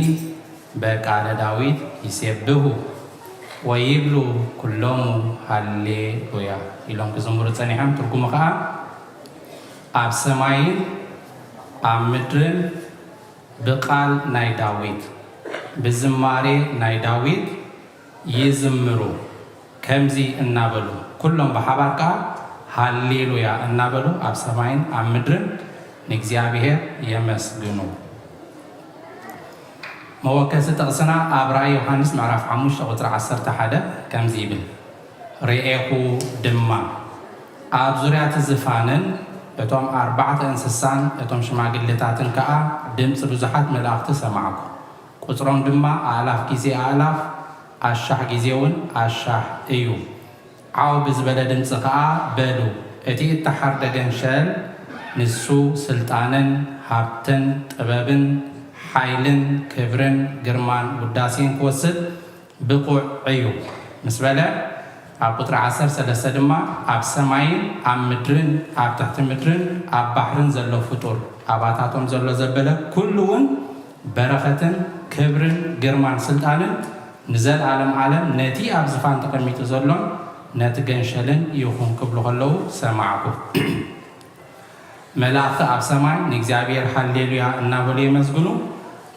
በቃለ ዳዊት ይሴብሑ ወይብሉ ኩሎሙ ሃሌሉያ ኢሎም ክዝምሩ ጸኒሖም። ትርጉሙ ኸኣ ኣብ ሰማይን ኣብ ምድርን ብቃል ናይ ዳዊት ብዝማሬ ናይ ዳዊት ይዝምሩ ከምዚ እናበሉ ኩሎም ብሓባር ከኣ ሃሌሉያ እናበሉ ኣብ ሰማይን ኣብ ምድርን ንእግዚኣብሔር የመስግኑ። መወከሲ ጥቕስና ኣብ ራእይ ዮሃንስ ምዕራፍ ሓሙሽተ ቁጽሪ ዓሰርተ ሓደ ከምዚ ይብል፣ ርኤኹ ድማ ኣብ ዙርያ እቲ ዝፋንን እቶም ኣርባዕተ እንስሳን እቶም ሽማግሌታትን ከኣ ድምጺ ብዙሓት መላእኽቲ ሰማዕኩ። ቁጽሮም ድማ ኣእላፍ ግዜ ኣእላፍ፣ ኣሻሕ ግዜ እውን ኣሻሕ እዩ። ዓው ብዝበለ ድምጺ ኸኣ በሉ፣ እቲ እተሓርደ ገንሸል ንሱ ስልጣንን ሃብትን ጥበብን ሓይልን ክብርን ግርማን ውዳሴን ክወስድ ብቑዕ እዩ ምስ በለ፣ ኣብ ቁጽሪ ዓሰርተ ሰለስተ ድማ ኣብ ሰማይን ኣብ ምድርን ኣብ ትሕቲ ምድርን ኣብ ባሕርን ዘሎ ፍጡር ኣባታቶም ዘሎ ዘበለ ኩሉ እውን በረኸትን ክብርን ግርማን ስልጣንን ንዘለኣለም ዓለም ነቲ ኣብ ዝፋን ተቐሚጡ ዘሎን ነቲ ገንሸልን ይኹን ክብሉ ከለዉ ሰማዕኩ። መላእኽቲ ኣብ ሰማይ ንእግዚኣብሔር ሃሌሉያ እናበሉ የመስግኑ።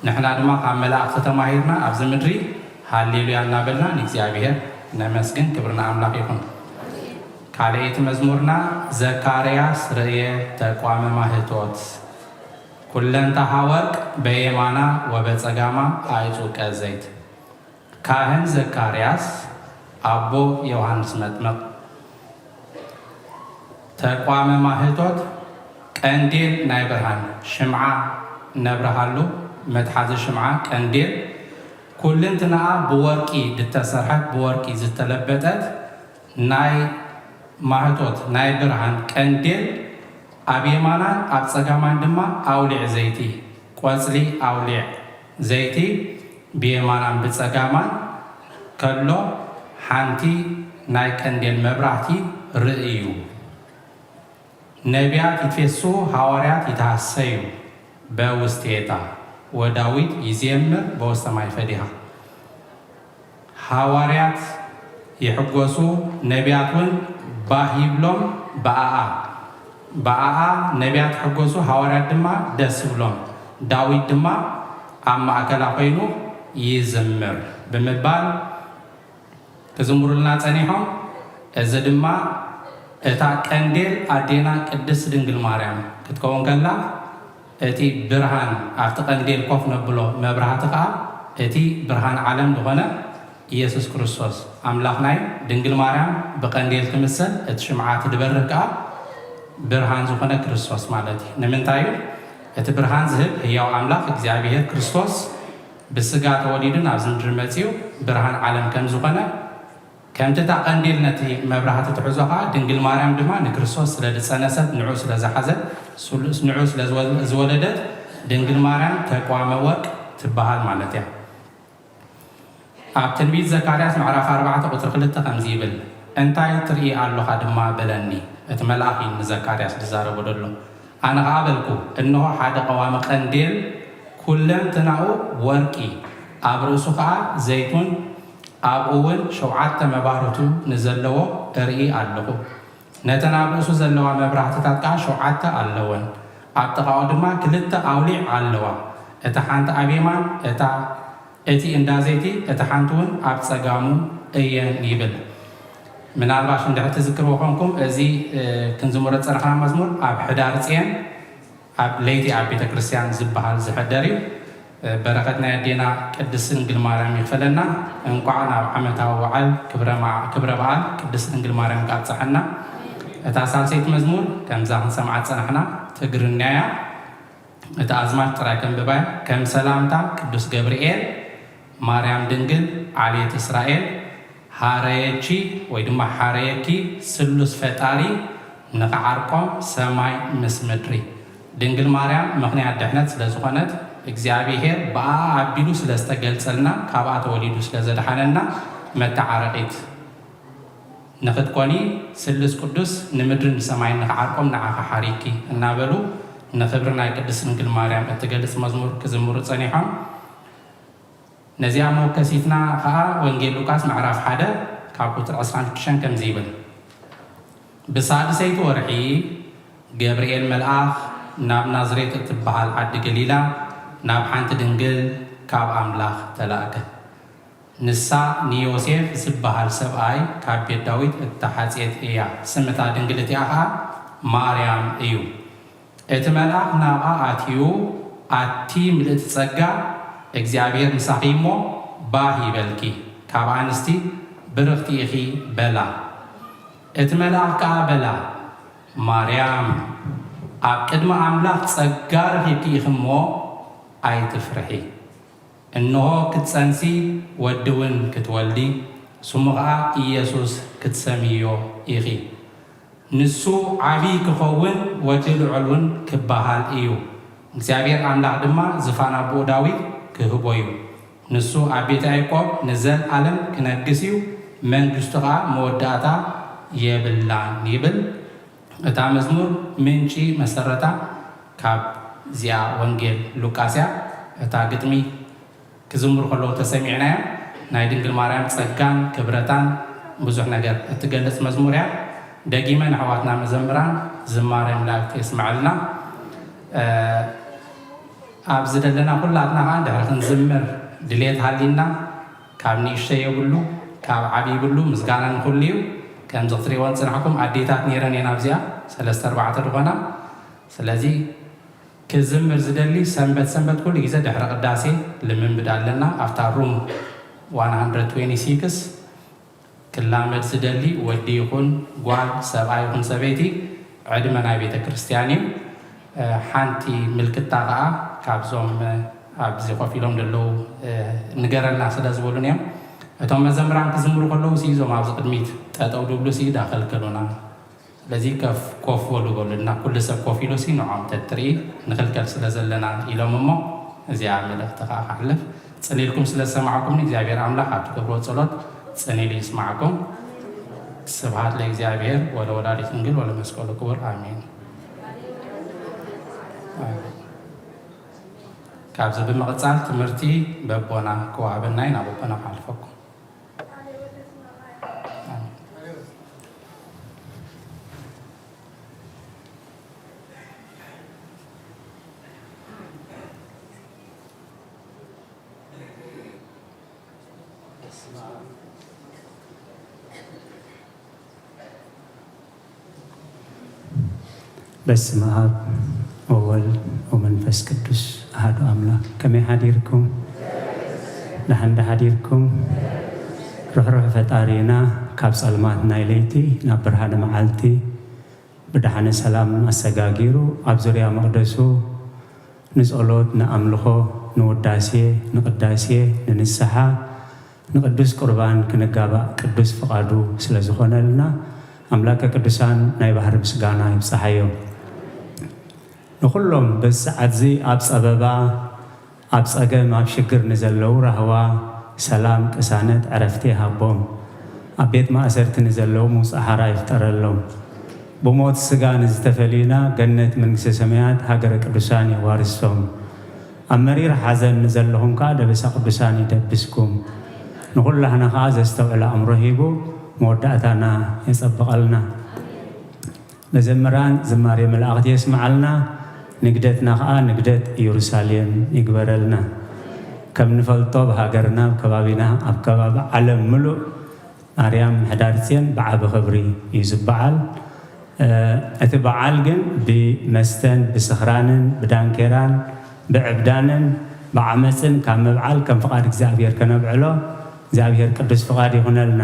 ንሕና ድማ ካብ መላእኽቲ ተማሂርና ኣብዚ ምድሪ ሃሌሉያ እናበልና ንእግዚኣብሔር ነመስግን። ክብሪ ንኣምላኽ ይኹን። ካልኣይቲ መዝሙርና ዘካርያስ ርእየ ተቋመ ማህቶት ኩለንታሃ ወርቅ በየማና ወበጸጋማ ኣዕጹቀ ዘይት። ካህን ዘካርያስ ኣቦ ዮሃንስ መጥምቕ። ተቋመ ማህቶት ቀንዴል ናይ ብርሃን ሽምዓ ነብርሃሉ መትሓዚ ሽምዓ ቀንዴል ኩልንትናኣ ብወርቂ ዝተሰርሐት ብወርቂ ዝተለበጠት ናይ ማህቶት ናይ ብርሃን ቀንዴል ኣብ የማናን ኣብ ጸጋማን ድማ ኣውሊዕ ዘይቲ፣ ቆጽሊ ኣውሊዕ ዘይቲ ብየማናን ብጸጋማን ከሎ ሓንቲ ናይ ቀንዴል መብራህቲ ርእዩ። ነቢያት ይትፌስሑ፣ ሃዋርያት ይትሃሰዩ በውስቴታ ወዳዊት ይዜምር በውስተ ማይ ፈዲሃ። ሃዋርያት ይሕጎሱ፣ ነቢያት እውን ባህ ይብሎም ብኣኣ። ብኣኣ ነቢያት ይሕጎሱ፣ ሃዋርያት ድማ ደስ ይብሎም። ዳዊት ድማ ኣብ ማእከላ ኮይኑ ይዝምር ብምባል ክዝምሩልና ጸኒሖም። እዚ ድማ እታ ቀንዴል ኣዴና ቅድስት ድንግል ማርያም ክትከውን ከላ፣ እቲ ብርሃን ኣብቲ ቀንዴል ኮፍ ነብሎ መብራህቲ ከኣ እቲ ብርሃን ዓለም ዝኾነ ኢየሱስ ክርስቶስ ኣምላኽናይ ድንግል ማርያም ብቀንዴል ትምሰል፣ እቲ ሽምዓ እቲ ዝበርህ ከኣ ብርሃን ዝኾነ ክርስቶስ ማለት እዩ። ንምንታይ እዩ? እቲ ብርሃን ዝህብ ህያው ኣምላኽ እግዚኣብሔር ክርስቶስ ብስጋ ተወሊዱ ናብዚ ምድሪ መጺኡ ብርሃን ዓለም ከም ዝኾነ፣ ከምቲ እታ ቀንዴል ነቲ መብራህቲ ትሕዞ ኸኣ፣ ድንግል ማርያም ድማ ንክርስቶስ ስለ ዝጸነሰት፣ ንዑ ስለ ዝሓዘት፣ ስሉ-፣ ንዑ ስለ ዝወ-፣ ዝወለደት፣ ድንግል ማርያም ተቋመ ወርቅ ትበሃል ማለት እያ። ኣብ ትንቢት ዘካርያስ ምዕራፍ ኣርባዕተ ቁጽሪ ክልተ ከምዚ ይብል፣ "እንታይ ትርኢ ኣሎኻ ድማ በለኒ?" እቲ መልኣኽ እዩ ንዘካርያስ ዝዛረቦ ዘሎ። ኣነ ኸኣ በልኩ፣ እንሆ ሓደ ቀዋሚ ቀንዴል፣ ኩለንትናኡ ወርቂ፣ ኣብ ርእሱ ኸኣ ዘይቱን፣ ኣብኡ እውን ሸውዓተ መባርቱ ንዘለዎ እርኢ ኣለኹ። ነተን ኣብ ርእሱ ዘለዋ መብራህትታት ከኣ ሸውዓተ ኣለወን። ኣብ ጥቓኡ ድማ ክልተ ኣውሊዕ ኣለዋ። እታ ሓንቲ ኣብ የማን፣ እታ፣ እቲ እንዳ ዘይቲ፣ እታ ሓንቲ እውን ኣብ ጸጋሙ እየን ይብል። ምናልባሽ እንድሕር ትዝክርዎ ኮንኩም፣ እዚ፣ እ፣ ክንዝምሮ ዝጸናሕና መዝሙር ኣብ ሕዳር ጽየን ኣብ ለይቲ ኣብ ቤተ ክርስቲያን ዝበሃል ዝሕደር እዩ። በረኸት ናይ ኣዴና ቅድስት ድንግል ማርያም ይኽፈለና። እንቋዕ ናብ ዓመታዊ በዓል ክብረ ማ-፣ ክብረ በዓል ቅድስት ድንግል ማርያም ካብጽሐና። እታ ሳልሰይቲ መዝሙር ከምዛ ክንሰምዓ ዝጸናሕና ትግርኛ እያ። እቲ ኣዝማች ጥራይ ከንብባያ። ከም ሰላምታ ቅዱስ ገብርኤል፣ ማርያም ድንግል ዓሌት እስራኤል፣ ሃረየቺ ወይ ድማ ሓረየኪ ስሉስ ፈጣሪ ንኽዓርቆም ሰማይ ምስ ምድሪ። ድንግል ማርያም ምኽንያት ድሕነት ስለ ዝኾነት፣ እግዚኣብሔር ብኣኣ ኣቢሉ ስለ ዝተገልጸልና፣ ካብኣ ተወሊዱ ስለ ዘድሓነና መተዓረቒት ንኽትኮኒ፣ ስሉስ ቅዱስ ንምድርን ንሰማይን ንኽዓርቆም ንዓኺ ሓሪኪ እናበሉ ንኽብሪ ናይ ቅድስት ድንግል ማርያም እትገልጽ መዝሙር ክዝምሩ ጸኒሖም። ነዚኣ መወከሲትና ኸኣ ወንጌል ሉቃስ ምዕራፍ ሓደ ካብ ቁጽሪ ዕስራን ሽዱሽተን ከምዚ ይብል። ብሳድሰይቲ ወርሒ ገብርኤል መልኣኽ ናብ ናዝሬት እትበሃል ዓዲ ገሊላ ናብ ሓንቲ ድንግል ካብ ኣምላኽ ተላእከ። ንሳ ንዮሴፍ ዝበሃል ሰብኣይ ካብ ቤት ዳዊት እተሓጽየት እያ። ስም እታ ድንግል እቲኣ ኸኣ ማርያም እዩ። እቲ መልኣኽ ናብኣ ኣትዩ፣ ኣቲ ምልእቲ ጸጋ፣ እግዚኣብሔር ምሳኺ እሞ፣ ባህ ይበልኪ፣ ካብ ኣንስቲ ብርኽቲ ኢኺ፣ በላ። እቲ መልኣኽ ከኣ በላ፣ ማርያም፣ ኣብ ቅድሚ ኣምላኽ ጸጋ ረኺብኪ ኢኺ እሞ፣ ኣይትፍርሒ። እንሆ፣ ክትጸንሲ፣ ወዲ እውን ክትወልዲ፣ ስሙ ኸኣ ኢየሱስ ክትሰምይዮ ኢኺ። ንሱ ዓብዪ ክኸውን፣ ወዲ ልዑል እውን ክበሃል እዩ። እግዚኣብሔር ኣምላኽ ድማ ዝፋን ኣቦኡ ዳዊት ክህቦ እዩ። ንሱ ኣብ ቤት ያዕቆብ ንዘለኣለም ክነግስ እዩ፣ መንግስቱ ኸኣ መወዳእታ የብላን ይብል። እታ መዝሙር ምንጪ መሰረታ ካብ እዚኣ ወንጌል ሉቃስ እያ። እታ ግጥሚ ክዝምሩ ከለዉ ተሰሚዕናዮም። ናይ ድንግል ማርያም ጸጋን ክብረታን ብዙሕ ነገር እትገልጽ መዝሙር እያ። ደጊመ ንኣሕዋትና መዘምራን ዝማሬ መላእክቲ የስምዓልና። እ፣ ኣብዚ ዘለና ኩላትና ኸዓ ድሕሪ ክንዝምር ድሌት ሃሊና፣ ካብ ንእሽተይ የብሉ፣ ካብ ዓብዪ ይብሉ፣ ምስጋና ንኹሉ እዩ። ከምዚ ክትሪእወን ጽናሕኩም ኣዴታት ነይረን እየን ኣብዚኣ፣ ሰለስተ ኣርባዕተ ዝኾና። ስለዚ ክዝምር ዝደሊ ሰንበት ሰንበት ኩሉ ግዜ ድሕሪ ቅዳሴ ልምምድ ኣለና። ኣብታ ሩም ዋን ሃንድረድ ትዌንቲ ሲክስ ክላመድ ዝደሊ ወዲ ይኹን ጓል፣ ሰብኣይ ይኹን ሰበይቲ፣ ዕድመ ናይ ቤተ ክርስቲያን እዩ። እ፣ ሓንቲ ምልክታ ኸኣ ካብዞም፣ እ፣ ኣብዚ ኮፍ ኢሎም ዘለዉ፣ እ፣ ንገረልና ስለ ዝበሉን እዮም። እቶም መዘምራን ክዝምሩ ከለዉ ሲ እዞም ኣብዚ ቅድሚት ጠጠው ድብሉ ሲ ዳኸልከሉና። ስለዚ ከፍ-፣ ኮፍ በሉ በሉልና። ኩሉ ሰብ ኮፍ ኢሉ ሲ ንዖም ተትርኢ ንኽልከል ስለ ዘለና ኢሎም እሞ እዚኣ መልእኽቲ ኸኣ ክሓልፍ ጽን ኢልኩም ስለ ዝሰማዕኩምኒ እግዚኣብሔር ኣምላኽ ኣብ ትገብርዎ ጸሎት ጽን ኢሉ ይስማዕኩም። ስብሐት ለእግዚኣብሔር ወለወላዲቱ ድንግል ወለመስቀሉ ክቡር። ኣሜን። ካብዚ ብምቕጻል ትምህርቲ በቦና ክወሃበና እዩ። ናብ ኣቦና ክሓልፈኩም። በስመ አብ ወወልድ ወመንፈስ ቅዱስ አሐዱ አምላክ። ከመይ ሓዲርኩም? ደሓን ዶ ሓዲርኩም? ርሕሩሕ ፈጣሪና ካብ ጸልማት ናይ ለይቲ ናብ ብርሃነ መዓልቲ ብደሓነ ሰላም ኣሰጋጊሩ ኣብ ዙርያ መቕደሱ ንጸሎት፣ ንኣምልኾ፣ ንውዳሴ፣ ንቕዳሴ፣ ንንስሓ፣ ንቅዱስ ቁርባን ክንጋባእ ቅዱስ ፍቓዱ ስለ ዝኾነልና ኣምላከ ቅዱሳን ናይ ባህሪ ምስጋና ይብጽሓዮ። ንኹሎም በዚ ሰዓትዚ ኣብ ጸበባ፣ ኣብ ጸገም፣ ኣብ ሽግር ንዘለዉ ራህዋ፣ ሰላም፣ ቅሳነት፣ ዕረፍቲ ይሃቦም። ኣብ ቤት ማእሰርቲ ንዘለዉ ምውጻእ ሓራ ይፍጠረሎም። ብሞት ስጋ ንዝተፈልዩና ገነት መንግስተ ሰማያት ሃገረ ቅዱሳን የዋርስቶም። ኣብ መሪር ሓዘን ንዘለኹም ከኣ ደበሳ ቅዱሳን ይደብስኩም። ንኹላህና ከኣ ዘስተውዕል ኣእምሮ ሂቡ መወዳእታና የጸብቐልና። መዘምራን ዝማሬ መላእኽቲ የስምዓልና፣ ንግደትና ኸኣ ንግደት ኢየሩሳሌም ይግበረልና። ከም ንፈልጦ፣ ኣብ ሃገርና፣ ኣብ ከባቢና፣ ኣብ ከባቢ ዓለም ምሉእ ማርያም ምሕዳር ጽዮን ብዓቢ ክብሪ እዩ ዝበዓል። እ፣ እቲ በዓል ግን ብመስተን ብስኽራንን ብዳንኬራን ብዕብዳንን ብዓመጽን ካብ ምብዓል ከም ፍቓድ እግዚኣብሔር ከነብዕሎ እግዚኣብሔር ቅዱስ ፍቓድ ይኹነልና።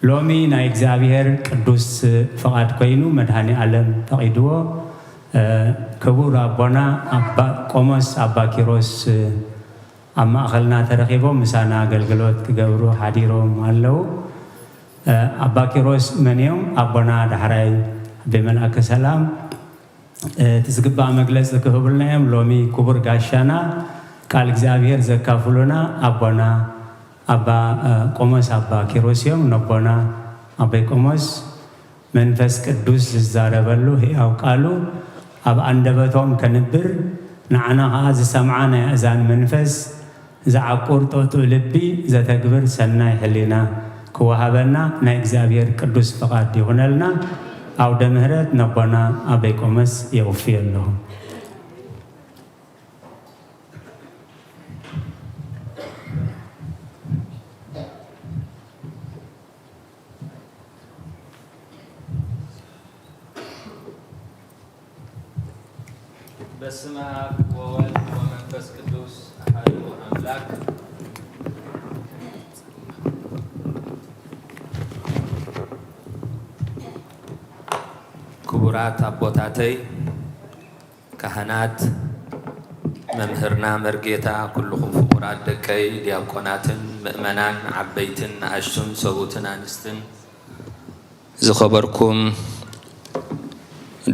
ሎሚ ናይ እግዚኣብሔር ቅዱስ ፍቓድ ኮይኑ መድኃኔ ዓለም ፈቒድዎ ክቡር ኣቦና ኣባ ቆሞስ ኣባ ኪሮስ ኣብ ማእኸልና ተረኺቦም ምሳና ኣገልግሎት ክገብሩ ሓዲሮም ኣለዉ። ኣባ ኪሮስ መን እዮም? ኣቦና ዳሕራይ ኣቤ መልኣከ ሰላም እቲ ዝግባእ መግለፂ ክህቡልና እዮም። ሎሚ ክቡር ጋሻና ቃል እግዚኣብሔር ዘካፍሉና ኣቦና ኣባ ቆሞስ ኣባ ኪሮስ እዮም። ነቦና ኣቦይ ቆሞስ መንፈስ ቅዱስ ዝዛረበሉ ህያው ቃሉ ኣብ ኣንደበቶም ከንብር፣ ንዓና ኸዓ ዝሰምዓ ናይ ኣእዛን መንፈስ ዝዓቁር ጥጡእ ልቢ ዘተግብር ሰናይ ሕሊና ክወሃበና ናይ እግዚኣብሔር ቅዱስ ፍቓድ ይኹነልና። ኣውደ ምህረት ነቦና ኣበይ ቆመስ የውፍዮ ኣለኹ። በስመ አብ ወወልድ ወመንፈስ ቅዱስ አሐዱ አምላክ። ክቡራት ኣቦታተይ ካህናት፣ መምህርና መርጌታ፣ ኩልኹም ፍቑራት ደቀይ ዲያቆናትን ምእመናን ዓበይትን ንኣሽቱን ሰብኡትን ኣንስትን፣ ዝኸበርኩም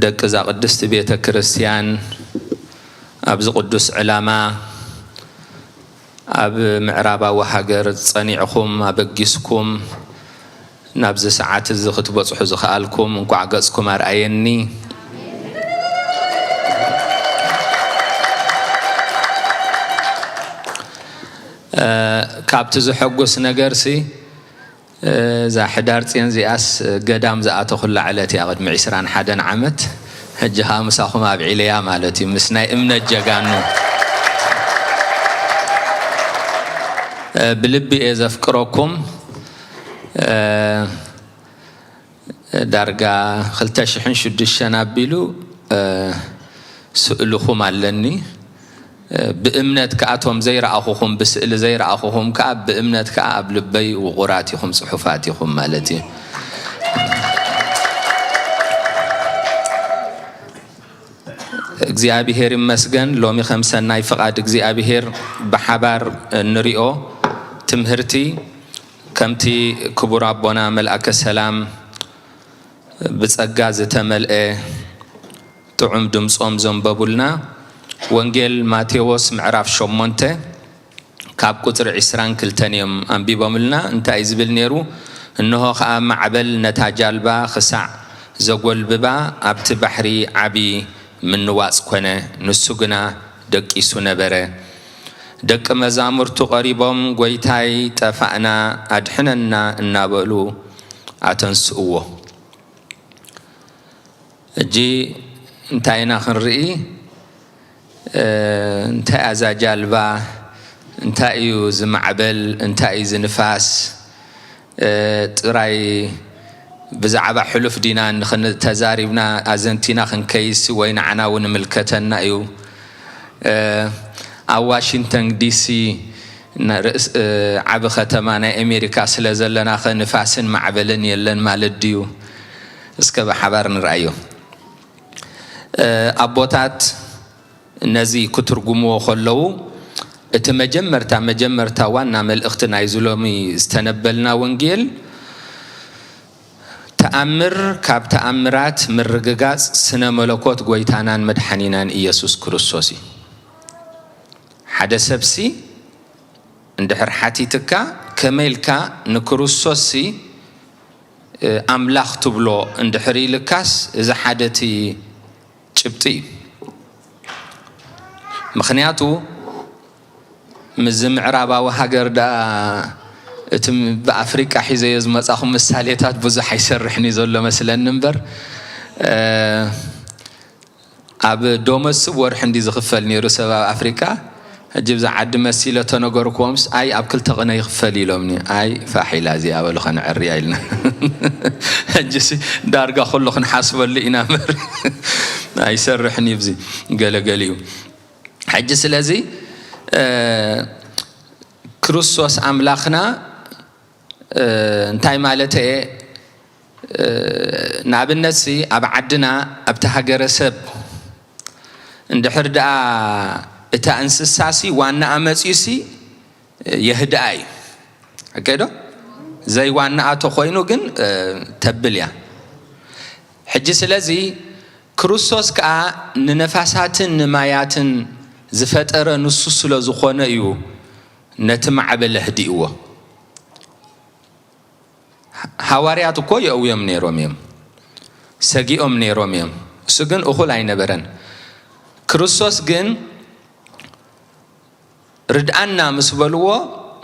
ደቂ እዛ ቅድስቲ ቤተ ክርስቲያን፣ ኣብዚ ቅዱስ ዕላማ ኣብ ምዕራባዊ ሃገር ጸኒዕኹም ኣበጊስኩም ናብዚ ሰዓት እዚ ክትበጽሑ ዝኸኣልኩም እንቋዕ ገጽኩም ኣርኣየኒ። እ፣ ካብቲ ዘሐጉስ ነገርሲ እዛ ሕዳር ጽዮን እዚኣስ ገዳም ዝኣተኹላ ዕለት እያ፣ ቅድሚ ዕስራን ሓደን ዓመት። ሕጂ ኸኣ ምሳኹም ኣብዒለያ ማለት እዩ፣ ምስ ናይ እምነት ጀጋኑ። እ፣ ብልቢ እየ ዘፍቅረኩም። እ፣ ዳርጋ ክልተ ሽሕን ሽዱሽተን ኣቢሉ፣ እ፣ ስእልኹም ኣለኒ። ብእምነት ከኣ እቶም ዘይረኣኹኹም፣ ብስእሊ ዘይረኣኹኹም ከኣ ብእምነት ከኣ ኣብ ልበይ ውቑራት ኢኹም፣ ጽሑፋት ኢኹም ማለት እዩ። እግዚኣብሔር ይመስገን፣ ሎሚ ከም ሰናይ ፍቓድ እግዚኣብሔር ብሓባር እንሪኦ ትምህርቲ ከምቲ ክቡር ኣቦና መልኣከ ሰላም ብጸጋ ዝተመልአ ጥዑም ድምጾም ዘንበቡልና፣ ወንጌል ማቴዎስ ምዕራፍ ሸሞንተ ካብ ቁጽሪ ዕስራን ክልተን እዮም ኣንቢቦምልና። እንታይ እዩ ዝብል ነይሩ? እንሆ ኸኣ ማዕበል ነታ ጃልባ ክሳዕ ዘጎልብባ ኣብቲ ባሕሪ ዓቢ ምንዋጽ ኮነ፣ ንሱ ግና ደቂሱ ነበረ። ደቂ መዛሙርቱ ቀሪቦም፣ "ጐይታይ፣ ጠፋእና፣ ኣድሕነና" እናበሉ ኣተንስእዎ። ሕጂ እንታይ ኢና ክንርኢ? እ፣ እንታይ እያ እዛ ጃልባ? እንታይ እዩ እዚ ማዕበል? እንታይ እዩ እዚ ንፋስ? እ፣ ጥራይ ብዛዕባ ሕሉፍ ዲና ንኽን-፣ ተዛሪብና ኣዘንቲና ክንከይስ ወይ ንዓና እውን ይምልከተና እዩ? እ፣ ኣብ ዋሽንግተን ዲሲ ን-፣ ርእስ-፣ እ፣ ዓቢ ከተማ ናይ ኣሜሪካ ስለ ዘለናኸ ንፋስን ማዕበልን የለን ማለት ድዩ? እስከ ብሓባር ንርኣዮ። እ፣ ኣቦታት ነዚ ክትርጉምዎ ከለዉ፣ እቲ መጀመርታ፣ መጀመርታ ዋና መልእኽቲ ናይዚ ሎሚ ዝተነበልና ወንጌል፣ ተኣምር ካብ ተኣምራት ምርግጋጽ ስነ መለኮት ጐይታናን መድሓኒናን ኢየሱስ ክርስቶስ እዩ። ሓደ ሰብሲ እንድሕር ሓቲትካ፣ ከመይ ኢልካ ንክርስቶስሲ፣ እ፣ ኣምላኽ ትብሎ እንድሕር ኢልካስ፣ እዚ ሓደ እቲ ጭብጢ እዩ። ምኽንያቱ፣ ምስዚ ምዕራባዊ ሃገር ደኣ፣ እቲ ም-፣ ብኣፍሪቃ ሒዘዮ ዝመጻኹ ምሳሌታት ብዙሕ ኣይሰርሕን እዩ ዘሎ መስለኒ እምበር፣ እ፣ ኣብ ዶመስ ወርሒ እንዲ ዝኽፈል ነይሩ ሰብ ኣብ ኣፍሪቃ። ሕጂ ብዛ ዓዲ መሲለ ተነገርኩዎምስ፣ "ኣይ፣ ኣብ ክልተ ቅነ ይኽፈል" ኢሎምኒ። "ኣይ፣ ፋሕ ኢላ እዚኣ" በሉ፣ "ከነዕርያ" ኢልና። ሕጂሲ ዳርጋ ኩሉ ክንሓስበሉ ኢና እምበር ኣይሰርሕን እዩ፣ ብዚ ገለገሊኡ። ሕጂ ስለዚ፣ እ፣ ክርስቶስ ኣምላኽና፣ እ፣ እንታይ ማለት እየ? እ፣ ንኣብነትሲ ኣብ ዓድና፣ ኣብቲ ሃገረሰብ፣ እንድሕር ደኣ እታ እንስሳሲ ዋናኣ መጺኡሲ የህድኣ እዩ። ሓቀይ ዶ? ዘይዋናኣ ተኾይኑ ግን፣ እ፣ ተብል እያ። ሕጂ ስለዚ ክርስቶስ ከኣ ንነፋሳትን ንማያትን ዝፈጠረ ንሱ ስለ ዝኾነ እዩ ነቲ ማዕበል ኣህዲእዎ። ሃዋርያት እኮ የእውዮም ነይሮም እዮም፣ ሰጊኦም ነይሮም እዮም። እሱ ግን እኹል ኣይነበረን። ክርስቶስ ግን ርድኣና ምስ በልዎ፣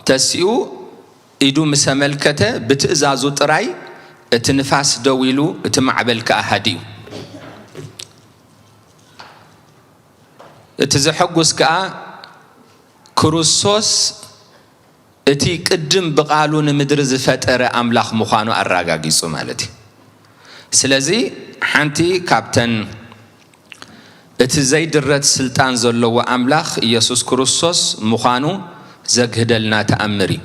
ተሲኡ ኢዱ ምስ ኣመልከተ፣ ብትእዛዙ ጥራይ እቲ ንፋስ ደው ኢሉ፣ እቲ ማዕበል ከኣ ሃዲኡ። እቲ ዘሐጉስ ከኣ ክርስቶስ እቲ ቅድም ብቓሉ ንምድሪ ዝፈጠረ ኣምላኽ ምዃኑ ኣረጋጊጹ ማለት እዩ። ስለዚ ሓንቲ ካብተን እቲ ዘይድረት ስልጣን ዘለዎ ኣምላኽ ኢየሱስ ክርስቶስ ምዃኑ ዘግህደልና ተኣምር እዩ።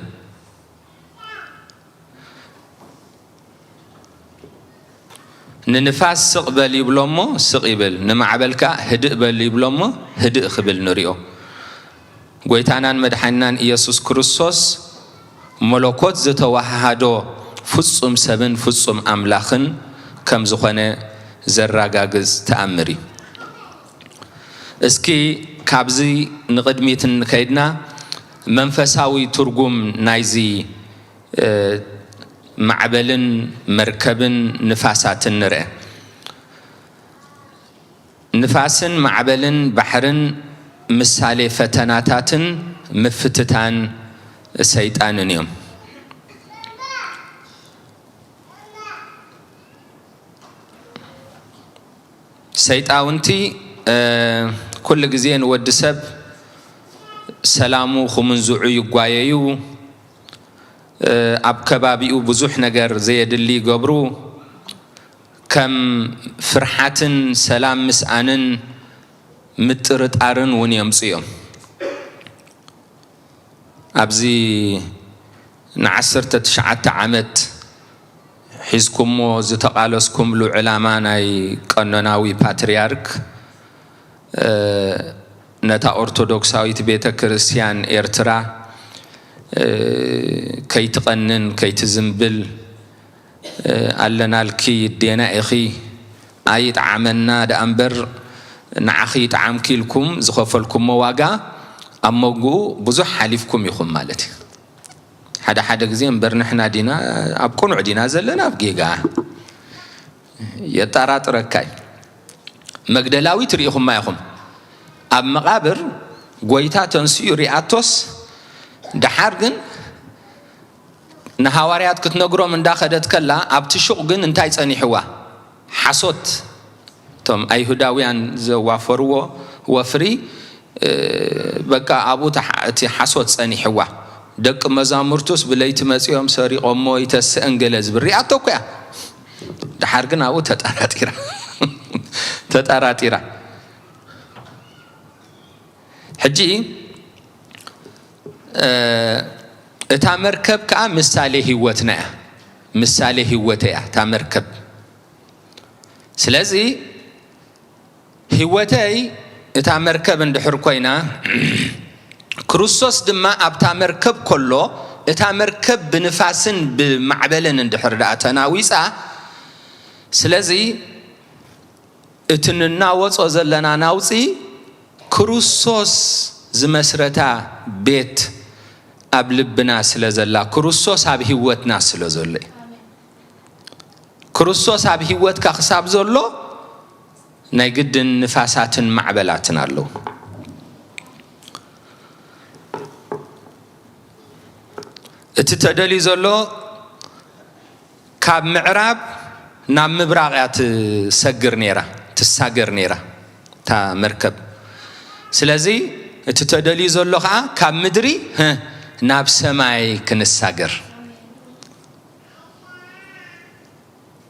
ንንፋስ ስቕ በል ይብሎ እሞ ስቕ ይብል፣ ንማዕበል ከኣ ህድእ በል ይብሎ እሞ ህድእ ክብል ንሪኦ። ጎይታናን መድሓኒናን ኢየሱስ ክርስቶስ መለኮት ዝተዋሃሃዶ ፍጹም ሰብን ፍጹም ኣምላኽን ከም ዝኾነ ዘራጋግጽ ተኣምር እዩ። እስኪ ካብዚ ንቕድሚት እንከይድና መንፈሳዊ ትርጉም ናይዚ፣ እ፣ ማዕበልን መርከብን ንፋሳትን ንርአ። ንፋስን ማዕበልን ባሕርን ምሳሌ ፈተናታትን ምፍትታን ሰይጣንን እዮም። ሰይጣውንቲ፣ እ፣ ኩሉ ግዜ ንወዲ ሰብ ሰላሙ ክምንዝዑ ይጓየዩ። እ፣ ኣብ ከባቢኡ ብዙሕ ነገር ዘየድሊ ይገብሩ። ከም ፍርሓትን ሰላም ምስኣንን ምጥርጣርን እውን የምጽኡ እዮም። ኣብዚ ንዓሰርተ ትሽዓተ ዓመት ሒዝኩሞ ዝተቓለስኩምሉ ዕላማ ናይ ቀኖናዊ ፓትርያርክ፣ እ፣ ነታ ኦርቶዶክሳዊት ቤተ ክርስቲያን ኤርትራ፣ እ፣ ከይትቐንን ከይትዝንብል፣ እ፣ ኣለናልኪ፣ ዴና ኢኺ፣ ኣይጥዓመና ደኣ እምበር ንዓኺ ይጥዓምኪ ኢልኩም ዝኸፈልኩሞ ዋጋ ኣብ መንጎኡ ብዙሕ ሓሊፍኩም ኢኹም ማለት እዩ። ሓደ ሓደ ግዜ እምበር ንሕና ዲና ኣብ ቅኑዕ ዲና ዘለና ኣብ ጌጋ የጠራጥረካ እዩ። መግደላዊት ርኢኹማ ኢኹም። ኣብ መቓብር ጎይታ ተንስኡ ሪኣቶስ፣ ደሓር ግን ንሃዋርያት ክትነግሮም እንዳኸደት ከላ፣ ኣብቲ ሹቕ ግን እንታይ ጸኒሕዋ? ሓሶት። እቶም ኣይሁዳውያን ዘዋፈርዎ ወፍሪ፣ እ፣ በቃ ኣብኡ ተሓ-፣ እቲ ሓሶት ጸኒሕዋ። ደቂ መዛሙርቱስ ብለይቲ መጺኦም ሰሪቖሞ ይተስአን ገለ ዝብል ሪኣቶ እኮ እያ። ደሓር ግን ኣብኡ ተጠራጢራ። ተጠራጢራ። ሕጂ፣ እ፣ እታ መርከብ ከኣ ምሳሌ ህይወትና እያ። ምሳሌ ህይወተይ እያ እታ መርከብ። ስለዚ ህይወተይ እታ መርከብ እንድሕር ኮይና፣ ክርስቶስ ድማ ኣብታ መርከብ ከሎ፣ እታ መርከብ ብንፋስን ብማዕበልን እንድሕር ደኣ ተናዊጻ፣ ስለዚ እቲ ንናወጾ ዘለና ናውጺ ክርስቶስ ዝመስረታ ቤት ኣብ ልብና ስለ ዘላ፣ ክርስቶስ ኣብ ህይወትና ስለ ዘሎ እዩ። ክርስቶስ ኣብ ህይወትካ ክሳብ ዘሎ ናይ ግድን ንፋሳትን ማዕበላትን ኣለዉ። እቲ ተደልዩ ዘሎ ካብ ምዕራብ ናብ ምብራቕ እያ ትሰግር ነይራ፣ ትሳገር ነይራ እታ መርከብ። ስለዚ እቲ ተደልዩ ዘሎ ኸዓ ካብ ምድሪ፣ ህ፣ ናብ ሰማይ ክንሳገር።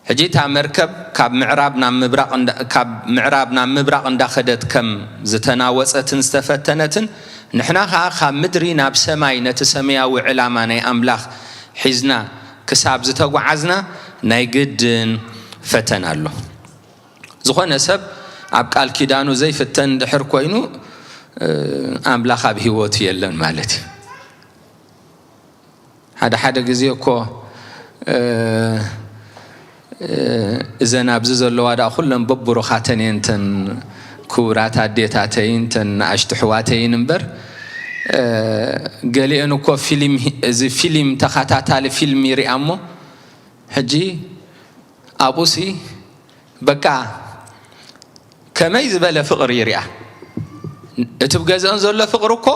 ሕጂ እታ መርከብ ካብ ምዕራብ ናብ ምብራቕ እንዳ-፣ ካብ ምዕራብ ናብ ምብራቕ እንዳኸደት ከም ዝተናወጸትን ዝተፈተነትን፣ ንሕና ኸኣ ካብ ምድሪ ናብ ሰማይ ነቲ ሰማያዊ ዕላማ ናይ ኣምላኽ ሒዝና ክሳብ ዝተጓዓዝና ናይ ግድን ፈተና ኣሎ። ዝኾነ ሰብ ኣብ ቃል ኪዳኑ ዘይፍተን ድሕር ኮይኑ፣ ኣምላኽ ኣብ ህይወቱ የለን ማለት እዩ። ሓደ ሓደ ግዜ እኮ እዘን ኣብዚ ዘለዋ ደኣ ኩለን በብሩኻተን እየን፣ እተን ክቡራት ኣዴታተይን እተን ንኣሽቱ ኣሕዋተይን እምበር፣ ገሊአን እኮ ፊልም፣ እዚ ፊልም፣ ተኸታታሊ ፊልም ይሪኣ እሞ ሕጂ ኣብኡሲ በቃ ከመይ ዝበለ ፍቕሪ ይሪኣ። እቲ ብገዝአን ዘሎ ፍቕሪ እኮ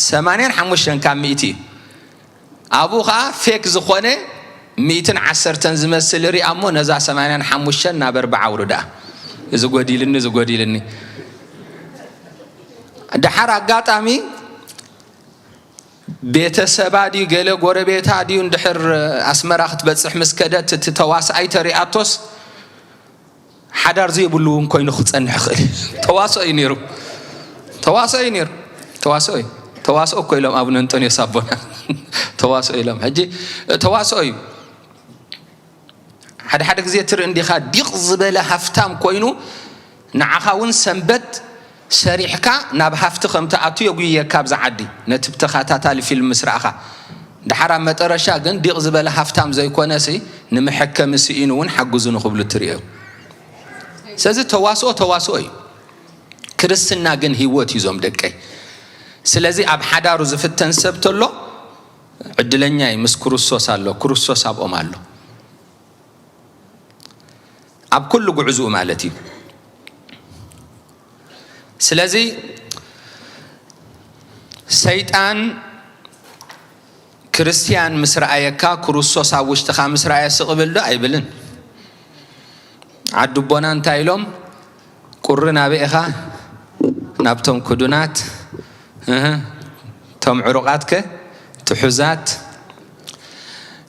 ሰማንያን ሓሙሽተን ካብ ሚእቲ እዩ። ኣብኡ ኸዓ ፌክ ዝኾነ ሚእትን ዓሰርተን ዝመስል ይሪኣ እሞ ነዛ ሰማንያን ሓሙሽተን ናብ ኣርብዓ ኣውርድኣ። እዚ ጎዲልኒ፣ እዚ ጎዲልኒ። ደሓር ኣጋጣሚ ቤተሰባ ድዩ ገለ ጎረቤታ ድዩ እንድሕር ኣስመራ ክትበጽሕ ምስ ከደት እቲ ተዋስኣይ ተሪኣቶስ ሓዳር ዘይብሉ እውን ኮይኑ ክጸንሕ ይኽእል እዩ። ተዋስኦ እዩ ነይሩ። ተዋስኦ እዩ ነይሩ። ተዋስኦ እዩ። ተዋስኦ እኮ ኢሎም ኣቡነ እንጦንዮስ ኣቦና። ተዋስኦ ኢሎም። ሕጂ ተዋስኦ እዩ። ሓደ ሓደ ግዜ ትርኢ እንዲኻ ዲቕ ዝበለ ሃፍታም ኮይኑ ንዓኻ እውን ሰንበት ሰሪሕካ ናብ ሃፍቲ ከም ትኣቱ የጉየካ ኣብዚ ዓዲ፣ ነቲ ብተኸታታሊ ፊልም ምስ ረኣኻ። ደሓር ኣብ መጠረሻ ግን ዲቕ ዝበለ ሃፍታም ዘይኮነሲ ንመሐከሚ ስኢኑ እውን ሓግዙ ንኽብሉ ትርእዮ። ስለዚ ተዋስኦ ተዋስኦ እዩ። ክርስትና ግን ህይወት እዩ ዞም ደቀይ። ስለዚ ኣብ ሓዳሩ ዝፍተን ሰብ ተሎ ዕድለኛ እዩ፣ ምስ ክርስቶስ ኣሎ፣ ክርስቶስ ኣብኦም ኣሎ። ኣብ ኩሉ ጉዕዝኡ ማለት እዩ። ስለዚ ሰይጣን ክርስትያን ምስ ረኣየካ፣ ክርስቶስ ኣብ ውሽጥኻ ምስ ረኣየ ስቕ ብል ዶ ኣይብልን? ዓዲ ኣቦና እንታይ ኢሎም? ቁሪ ናበይ ኢኻ? ናብቶም ክዱናት፣ እህ፣ እቶም ዕሩቓት ከ ትሑዛት።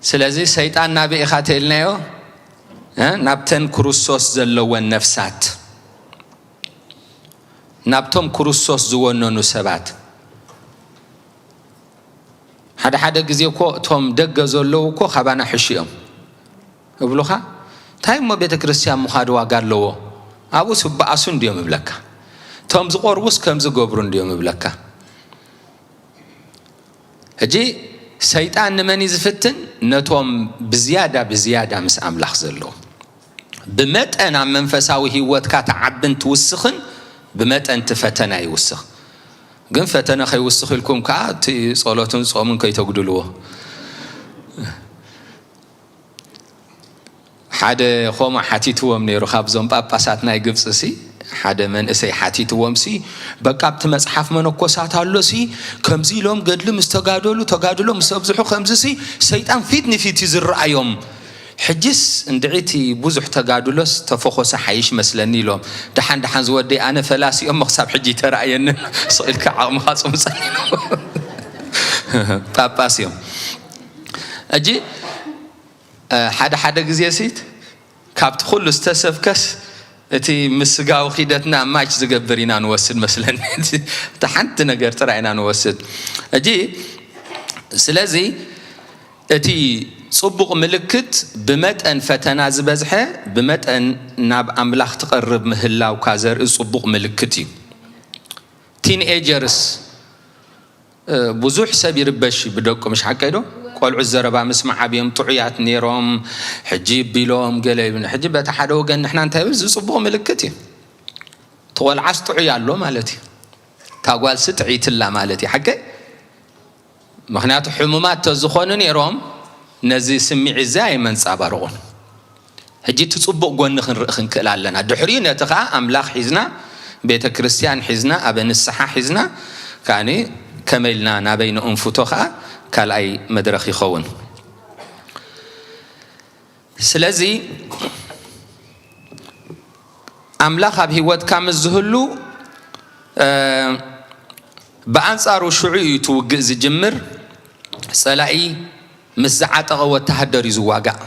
ስለዚ ሰይጣን ናበይ ኢኻ ተኢልናዮ? እ? ናብተን ክርስቶስ ዘለወን ነፍሳት፣ ናብቶም ክርስቶስ ዝወነኑ ሰባት። ሓደ ሓደ ግዜ እኮ እቶም ደገ ዘለዉ እኮ ካባና ሕሹ እዮም እብሉኻ። እንታይ እሞ ቤተ ክርስቲያን ምዃድ ዋጋ ኣለዎ? ኣብኡስ ይበኣሱ እንድዮም እብለካ። እቶም ዝቐርቡስ ከም ዝገብሩ እንድዮም እብለካ። ሕጂ ሰይጣን ንመን እዩ ዝፍትን? ነቶም ብዝያዳ ብዝያዳ ምስ ኣምላኽ ዘለዉ። ብመጠን ኣብ መንፈሳዊ ህይወትካ ትዓብን ትውስኽን፣ ብመጠን እቲ ፈተና ይውስኽ። ግን ፈተነ ከይውስኽ ኢልኩም ከኣ እቲ ጸሎትን ጾምን ከይተጉድልዎ። ሓደ ኾሞ ሓቲትዎም ነይሩ፣ ካብዞም ጳጳሳት ናይ ግብፂ ሲ ሓደ መንእሰይ ሓቲትዎም ሲ፣ በቃ ኣብቲ መፅሓፍ መነኮሳት ኣሎ ሲ፣ ከምዚ ኢሎም ገድሊ ምስ ተጋደሉ፣ ተጋድሎ ምስ ኣብዝሑ ከምዚ ሲ፣ ሰይጣን ፊት ንፊት እዩ ዝረኣዮም። ሕጂስ እንድዒ እቲ ብዙሕ ተጋድሎስ ተፈኾሰ ሓይሽ መስለኒ ኢሎም። ደሓን ደሓን ዝወደይ፣ ኣነ ፈላሲ እዮም ክሳብ ሕጂ ይተረኣየንን። ስቕ ኢልካ ዓቕምኻ ጽምጸን ኢሎም። ጳጳስ እዮም። ሕጂ ሓደ ሓደ ግዜ ሲ ካብቲ ኩሉ ዝተሰብከስ እቲ ምስ ስጋዊ ኺደትና ማች ዝገብር ኢና ንወስድ መስለኒ። እቲ ሓንቲ ነገር ጥራይ ኢና ንወስድ። ሕጂ ስለዚ እቲ ጽቡቕ ምልክት ብመጠን ፈተና ዝበዝሐ ብመጠን ናብ ኣምላኽ ትቐርብ ምህላውካ ዘርኢ ጽቡቕ ምልክት እዩ። ቲንኤጀርስ ብዙሕ ሰብ ይርበሽ እዩ ብደቁ፣ ምሽ ሓቀይ ዶ? ቆልዑ ዘረባ ምስማዕ ኣብዮም ጥዑያት ነይሮም፣ ሕጂ ቢሎም ገለ ይብሉ። ሕጂ በቲ ሓደ ወገን ንሕና እንታይ ይብል? እዚ ጽቡቕ ምልክት እዩ። እቲ ቆልዓስ ጥዑይ ኣሎ ማለት እዩ። እታ ጓልሲ ጥዕይትላ ማለት እዩ። ሓቀይ? ምኽንያቱ ሕሙማት ተዝኾኑ ነይሮም ነዚ ስምዒት እዚ ኣይመንጻባርቑን። ሕጂ እቲ ጽቡቕ ጎኒ ክንርኢ ክንክእል ኣለና። ድሕሪኡ ነቲ ኸኣ ኣምላኽ ሒዝና፣ ቤተ ክርስቲያን ሒዝና፣ ኣበ ንስሓ ሒዝና፣ ከኣኒ ከመይ ኢልና ናበይ ንእንፍቶ ኸኣ ካልኣይ መድረኽ ይኸውን። ስለዚ ኣምላኽ ኣብ ህይወትካ ምስ ዝህሉ፣ እ፣ ብኣንጻሩ ሽዑ እዩ እቲ ውግእ ዝጅምር። ጸላኢ ምስ ዝዓጠቐ ወተሃደር እዩ ዝዋጋእ።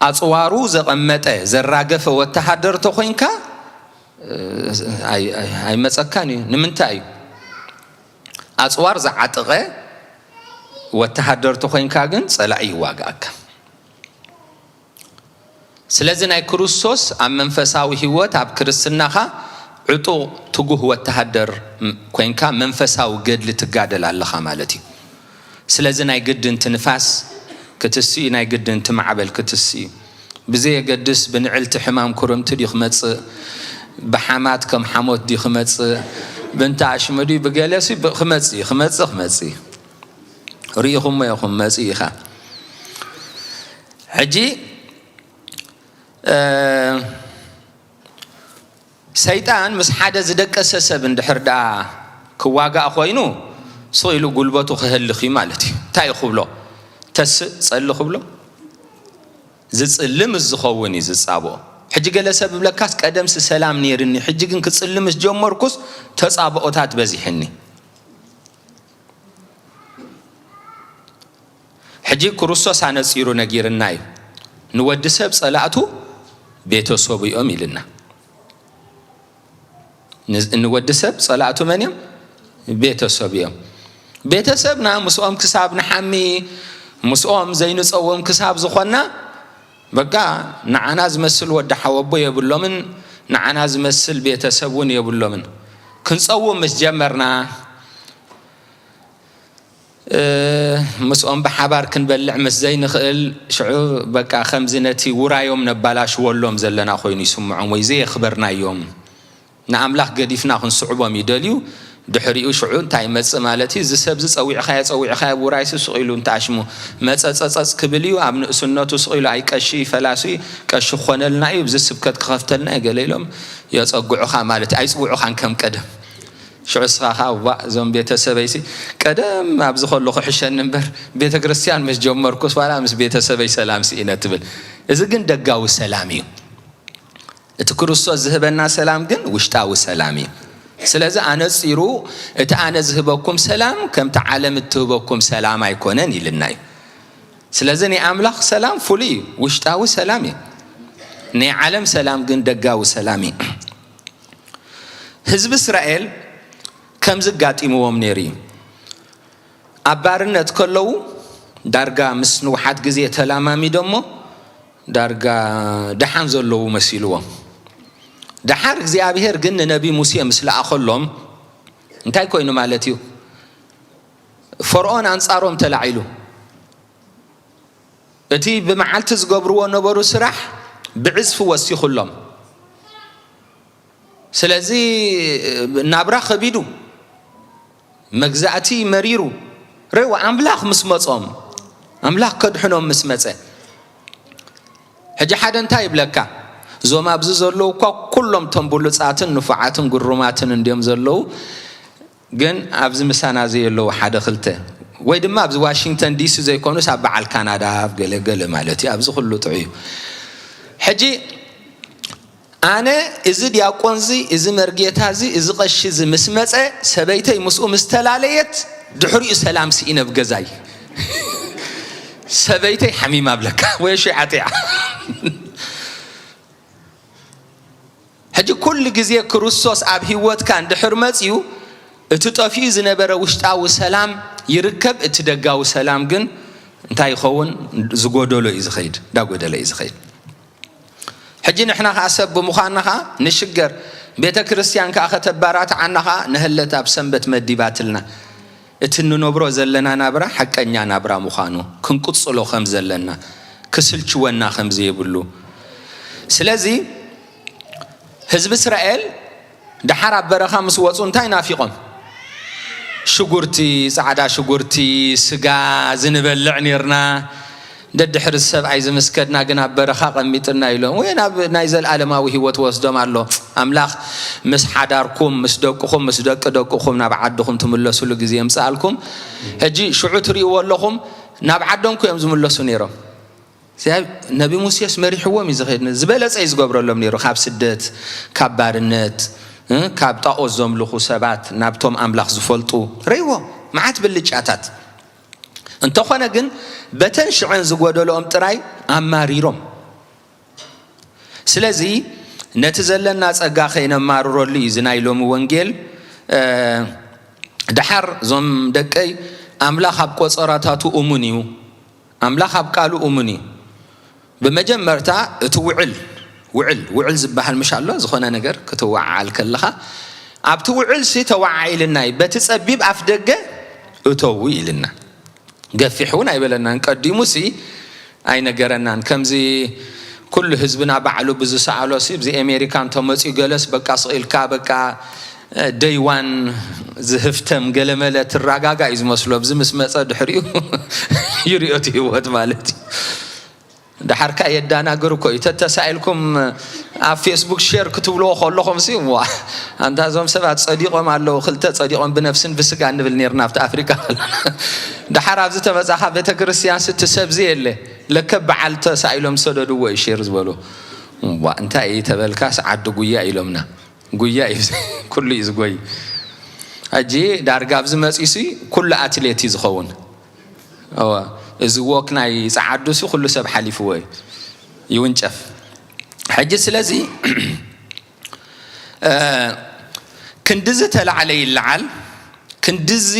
ኣጽዋሩ ዘቐመጠ፣ ዘራገፈ ወተሃደር ተኾይንካ፣ እ፣ ኣይ-፣ ኣይ-፣ ኣይመጸካን እዩ። ንምንታይ እዩ? ኣጽዋር ዝዓጠቐ ወተሃደር ተኾይንካ ግን ጸላኢ ይዋግኣካ። ስለዚ ናይ ክርስቶስ ኣብ መንፈሳዊ ህይወት፣ ኣብ ክርስትናኻ ዕጡቕ ትጉህ ወተሃደር ኮይንካ መንፈሳዊ ገድሊ ትጋደል ኣለኻ ማለት እዩ። ስለዚ ናይ ግድን እቲ ንፋስ ክትስእ እዩ፣ ናይ ግድን እቲ ማዕበል ክትስእ እዩ። ብዘየገድስ ብንዕልቲ ሕማም ኩርምቲ ድዩ ክመጽእ፣ ብሓማት ከም ሓሞት ድዩ ክመጽእ፣ ብእንተ ኣሽሙ ድዩ ብገለሲ ክመጽእ እዩ። ክመጽእ ክመጽእ እዩ። ርኢኹሞ ኢኹም፣ መጽእ ኢኻ። ሕጂ ሰይጣን ምስ ሓደ ዝደቀሰ ሰብ እንድሕር ደኣ ክዋጋእ ኮይኑ፣ ስቕ ኢሉ ጉልበቱ ክህልኽ እዩ ማለት እዩ። እንታይ እዩ ክብሎ? ተስእ ጸሊ ክብሎ? ዝጽልምስ ዝኸውን እዩ ዝጻብኦ። ሕጂ ገለ ሰብ ይብለካስ፣ ቀደምሲ ሰላም ነይርኒ፣ ሕጂ ግን ክጽልምስ ጀመርኩስ ተጻብኦታት በዚሕኒ። ሕጂ ክርስቶስ ኣነጺሩ ነጊርና እዩ። ንወዲ ሰብ ጸላእቱ ቤተሰቡ እዮም ኢልና። ንወዲ ሰብ ጸላእቱ መን እዮም? ቤተሰብ እዮም። ቤተሰብና ምስኦም ክሳብ ንሓሚ፣ ምስኦም ዘይንጸዎም ክሳብ ዝኾንና፣ በቃ ንዓና ዝመስል ወዲ ሓወቦ የብሎምን፣ ንዓና ዝመስል ቤተሰብ እውን የብሎምን። ክንጸውም ምስ ጀመርና፣ ምስኦም ብሓባር ክንበልዕ ምስ ዘይንኽእል፣ ሽዑ በቃ ከምዚ ነቲ ውራዮም ነባላሽወሎም ዘለና ኮይኑ ይስምዖም፣ ወይ ዘየኽበርናዮም። ንኣምላኽ ገዲፍና ክንስዕቦም ይደልዩ። ድሕሪኡ ሽዑ እንታይ ይመጽእ ማለት እዩ? እዚ ሰብ እዚ ጸዊዕኻዮ፣ ጸዊዕኻዮ፣ ውራይሲ ስቕ ኢሉ እንተኣሽሙ መጸጸጸጽ ክብል እዩ። ኣብ ንእስነቱ ስቕ ኢሉ፣ ኣይ ቀሺ ፈላሲ፣ ቀሺ ክኾነልና እዩ፣ እዚ ስብከት ክኸፍተልና እዩ፣ ገለ ኢሎም የጸግዑኻ ማለት እዩ። ኣይጽውዑኻን ከም ቀደም። ሽዑ እስኻ ኸኣ፣ "ዋእ፣ እዞም ቤተሰበይሲ ቀደም ኣብዚ ከለኹ ሕሸኒ እምበር፣ ቤተ ክርስቲያን ምስ ጀመርኩስ ዋላ ምስ ቤተሰበይ ሰላም ስኢነ" ትብል። እዚ ግን ደጋዊ ሰላም እዩ። እቲ ክርስቶስ ዝህበና ሰላም ግን ውሽጣዊ ሰላም እዩ። ስለዚ ኣነጺሩ፣ "እቲ ኣነ ዝህበኩም ሰላም ከምቲ ዓለም እትህበኩም ሰላም ኣይኮነን" ኢልና እዩ። ስለዚ ናይ ኣምላኽ ሰላም ፍሉይ እዩ፣ ውሽጣዊ ሰላም እዩ። ናይ ዓለም ሰላም ግን ደጋዊ ሰላም እዩ። ህዝቢ እስራኤል ከምዚ ኣጋጢምዎም ነይሩ እዩ። ኣብ ባርነት ከለዉ ዳርጋ ምስ ንውሓት ግዜ ተላማሚዶሞ ዳርጋ ደሓን ዘለዉ መሲልዎም። ደሓር እግዚኣብሔር ግን ንነቢ ሙሴ ምስ ለኣኸሎም እንታይ ኮይኑ ማለት እዩ? ፈርዖን ኣንጻሮም ተላዒሉ። እቲ ብመዓልቲ ዝገብርዎ ነበሩ ስራሕ ብዕጽፊ ወሲኹሎም። ስለዚ ናብራ ከቢዱ፣ መግዛእቲ መሪሩ። ሬዋ ኣምላኽ ምስ መጾም፣ ኣምላኽ ከድሕኖም ምስ መጸ፣ ሕጂ ሓደ እንታይ ይብለካ? እዞም ኣብዚ ዘለዉ እኳ ኩሎም ቶም ብሉጻትን ንፉዓትን ግሩማትን እንድዮም ዘለዉ፣ ግን ኣብዚ ምሳና ዘየለዉ ሓደ ክልተ፣ ወይ ድማ ኣብዚ ዋሽንግተን ዲሲ ዘይኮኑስ ኣብ በዓል ካናዳ፣ ኣብ ገለ ገለ ማለት እዩ። ኣብዚ ኩሉ ጥዑይ እዩ። ሕጂ ኣነ እዚ ዲያቆንዚ፣ እዚ መርጌታዚ፣ እዚ ቀሺዚ ምስ መጸ፣ ሰበይተይ ምስኡ ምስ ተላለየት፣ ድሕሪኡ ሰላም ስኢነ ኣብ ገዛይ። ሰበይተይ ሓሚማ ብለካ ወይ ሽዓጢዓ። ሕጂ ኩሉ ግዜ ክርስቶስ ኣብ ህይወትካ እንድሕር መጽዩ፣ እቲ ጠፊኡ ዝነበረ ውሽጣዊ ሰላም ይርከብ፣ እቲ ደጋዊ ሰላም ግን እንታይ ይኸውን? ዝጎደሎ እዩ ዝኸይድ፣ እንዳጎደለ እዩ ዝኸይድ። ሕጂ ንሕና ከኣ ሰብ ብምዃንና ከኣ ንሽገር። ቤተ ክርስቲያን ከኣ ከተባራትዓና ከኣ ንሀለት ኣብ ሰንበት መዲባትልና። እቲ እንነብሮ ዘለና ናብራ ሓቀኛ ናብራ ምዃኑ ክንቅጽሎ ከም ዘለና፣ ክስልችወና ከም ዘይብሉ። ስለዚ ህዝቢ እስራኤል ደሓር ኣብ በረኻ ምስ ወጹ እንታይ ናፊቖም? ሽጉርቲ፣ ጻዕዳ ሽጉርቲ፣ ስጋ ዝንበልዕ ኔርና። ደድሕሪ ሰብኣይ ዝምስከድና ግን ኣብ በረኻ ቀሚጥና ኢሎም። ወይ ናብ ናይ ዘልኣለማዊ ህይወት ወስዶም ኣሎ። ኣምላኽ ምስ ሓዳርኩም፣ ምስ ደቅኹም፣ ምስ ደቂ ደቅኹም ናብ ዓድኹም ትምለሱሉ ግዜ የምጽኣልኩም። ሕጂ ሽዑ ትርእይዎ ኣለኹም፣ ናብ ዓዶም እኮ እዮም ዝምለሱ ነይሮም። እዚ ነቢ ሙሴስ መሪሕዎም እዩ ዝኸይድ። ዝበለጸ እዩ ዝገብረሎም ነይሩ። ካብ ስደት፣ ካብ ባርነት፣ እ፣ ካብ ጣኦት ዘምልኹ ሰባት ናብቶም ኣምላኽ ዝፈልጡ ረይዎ። መዓት ብልጫታት። እንተኾነ ግን በተን ሽዐን ዝጎደልኦም ጥራይ ኣማሪሮም። ስለዚ ነቲ ዘለና ጸጋ ከይነማርረሉ እዩ እዚ ናይ ሎሚ ወንጌል። እ፣ ደሓር እዞም ደቀይ፣ ኣምላኽ ኣብ ቆጸራታቱ እሙን እዩ። ኣምላኽ ኣብ ቃሉ እሙን እዩ። ብመጀመርታ እቲ ውዕል ውዕል ውዕል ዝበሃል ምሽ ኣሎ። ዝኾነ ነገር ክትወዓዓል ከለኻ ኣብቲ ውዕል ሲ ተወዓዒልና እዩ። በቲ ጸቢብ ኣፍ ደገ እተዉ ኢልና። ገፊሕ እውን ኣይበለናን። ቀዲሙ ሲ ኣይነገረናን። ከምዚ ኩሉ ህዝብና ባዕሉ ብዝሰኣሎ ሲ ብዚ ኣሜሪካ እንተመፅኡ ገለስ በቃ ስቕ ኢልካ በቃ ደይዋን ዝህፍተም ገለመለ ትረጋጋ እዩ ዝመስሎ። ብዚ ምስ መፀ ድሕሪኡ ይሪኦ እቲ ህይወት ማለት እዩ። ደሓርካ የዳናግር እኮ እዩ። ተተሳኢልኩም ኣብ ፌስቡክ ሼር ክትብልዎ ከለኹም ሲ ዋ ኣንታ እዞም ሰባት ጸዲቖም ኣለዉ። ክልተ ጸዲቖም ብነፍስን ብስጋ እንብል ነርና ኣብቲ ኣፍሪካ ከለና። ደሓር ኣብዚ ተመጻኻ ቤተ ክርስቲያን ስቲ ሰብዚ የለ ለከ በዓል ተሳኢሎም ሰደድዎ እዩ ሼር ዝበሉ። ዋ እንታይ እዩ ተበልካስ ዓዲ ጉያ ኢሎምና። ጉያ እዩ ኩሉ እዩ ዝጎይ። ሕጂ ዳርጋ ኣብዚ መጺሱ ኩሉ ኣትሌት እዩ ዝኸውን። እወ፣ እዚ ዎክ ናይ ጸዓዱ ሲ ኩሉ ሰብ ሓሊፍዎ እዩ ይውንጨፍ። ሕጂ ስለዚ እ፣ ክንድዚ ተላዕለ ይለዓል፣ ክንድዚ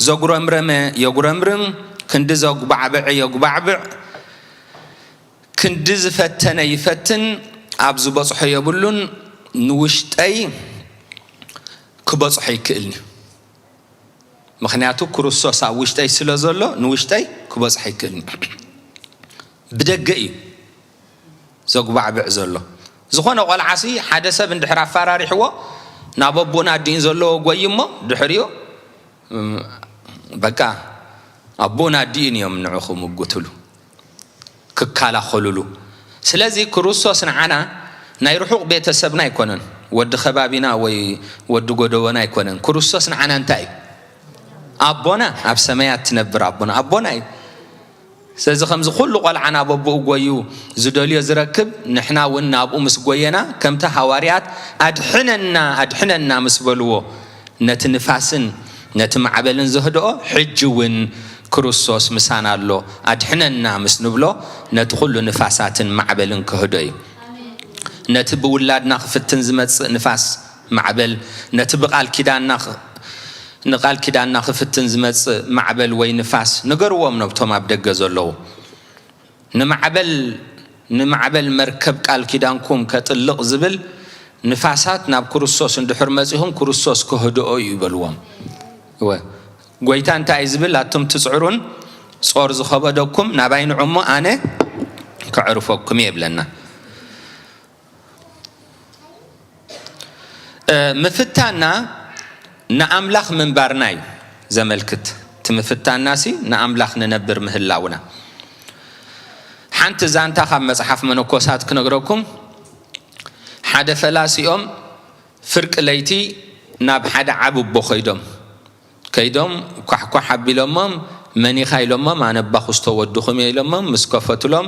ዘጉረምረመ የጉረምርም፣ ክንዲ ዘጉባዕበዐ የጉባዕብዕ፣ ክንዲ ዝፈተነ ይፈትን፣ ኣብ ዝበጽሖ የብሉን። ንውሽጠይ ክበጽሖ ይክእልኒ። ምኽንያቱ ክርስቶስ ኣብ ውሽጠይ ስለ ዘሎ ንውሽጠይ ክበጽሖ ይክእልኒ። ብደገ እዩ ዘጉባዕብዕ ዘሎ። ዝኾነ ቆልዓሲ ሓደ ሰብ እንድሕር ኣፈራሪሕዎ ናብ ኣቦኡን ኣዲኡን ዘለዎ ጎይ እሞ ድሕሪኡ እም፣ በቃ ኣቦኡን ኣዲኡን እዮም ንዑ ክምጉትሉ ክከላኸሉሉ። ስለዚ ክርስቶስ ንዓና ናይ ርሑቕ ቤተሰብና ኣይኮነን። ወዲ ከባቢና ወይ ወዲ ጎደቦና ኣይኮነን። ክርስቶስ ንዓና እንታይ እዩ? ኣቦና ኣብ ሰማያት ትነብር ኣቦና ኣቦና እዩ። ስለዚ ከምዚ ኩሉ ቆልዓ ናብ ኣቦኡ ጎዩ ዝደልዮ ዝረክብ፣ ንሕና እውን ናብኡ ምስ ጎየና ከምቲ ሃዋርያት ኣድሕነና ኣድሕነና ምስ በልዎ ነቲ ንፋስን ነቲ ማዕበልን ዘህድኦ፣ ሕጂ እውን ክርስቶስ ምሳና ኣሎ ኣድሕነና ምስ ንብሎ ነቲ ኩሉ ንፋሳትን ማዕበልን ክህዶ እዩ። ነቲ ብውላድና ክፍትን ዝመጽእ ንፋስ ማዕበል፣ ነቲ ብቓል ኪዳንና ኽ- ንቓል ኪዳንና ክፍትን ዝመጽእ ማዕበል ወይ ንፋስ ንገርዎም ነብቶም ኣብ ደገ ዘለዉ። ንማዕበል ንማዕበል መርከብ ቃል ኪዳንኩም ከጥልቕ ዝብል ንፋሳት ናብ ክርስቶስ እንድሕር መጺኹም ክርስቶስ ክህድኦ እዩ በልዎም። እወ ጎይታ እንታይ እዩ ዝብል? ኣቱም ትጽዕሩን ጾር ዝኸበደኩም ናባይ ንዑ እሞ ኣነ ከዕርፈኩም እየ ይብለና። ምፍታና ንኣምላኽ ምንባርና እዩ ዘመልክት። እቲ ምፍታና ሲ ንኣምላኽ ንነብር ምህላውና። ሓንቲ ዛንታ ካብ መጽሓፍ መነኮሳት ክነግረኩም። ሓደ ፈላሲኦም ፍርቂ ለይቲ ናብ ሓደ ዓቢ እቦ ከይዶም ከይዶም ኳሕኳሕ ኣቢሎሞም መኒኻ ኢሎሞም ኣነ ኣባኹ ዝተወድኹም እየ ኢሎሞም ምስ ከፈቱሎም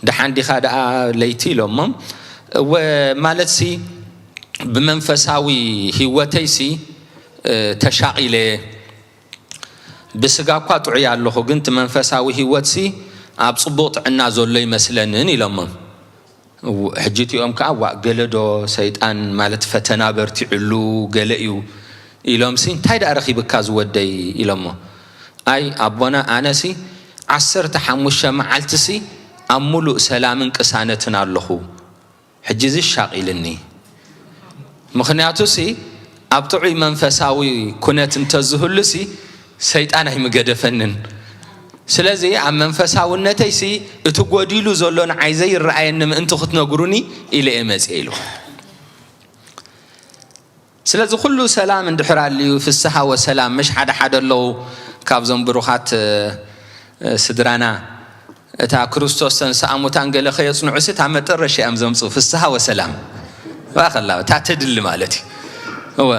ደሓን ዲኻ ደኣ ለይቲ ኢሎሞም እወ ማለት ሲ ብመንፈሳዊ ህይወተይ ሲ ተሻቒለ ብስጋ እኳ ጥዑይ ኣለኹ ግን እቲ መንፈሳዊ ህይወት ሲ ኣብ ጽቡቕ ጥዕና ዘሎ ይመስለንን ኢሎሞም ሕጂ እቲኦም ከዓ ዋእ ገለ ዶ ሰይጣን ማለት ፈተና በርቲዕሉ ገለ እዩ ኢሎም ሲ እንታይ ደኣ ረኺብካ ዝወደይ ኢሎሞ ኣይ ኣቦና ኣነ ሲ ዓሰርተ ሓሙሽተ መዓልቲ ሲ ኣብ ሙሉእ ሰላምን ቅሳነትን ኣለኹ ሕጂ እዚ ሻቕ ኢልኒ ምኽንያቱ ሲ ኣብ ጥዑይ መንፈሳዊ ኩነት እንተዝህሉ ሲ ሰይጣን ኣይምገደፈንን ስለዚ ኣብ መንፈሳውነተይ ሲ እቲ ጎዲሉ ዘሎ ንዓይ ዘይረኣየኒ ምእንቲ ክትነግሩኒ ኢለ እየ መፅየ ኢሉ ስለዚ ኩሉ ሰላም እንድሕር ኣልዩ ፍስሃ ወሰላም ምሽ ሓደ ሓደ ኣለዉ ካብዞም ብሩኻት ስድራና እታ ክርስቶስ ተንስኣ ሙታን ገለ ከየጽንዑ ሲ እታ መጠረሻ እዮም ዘምጽኡ ፍስሃ ወሰላም ባኸላ እታ ተድሊ ማለት እዩ እወ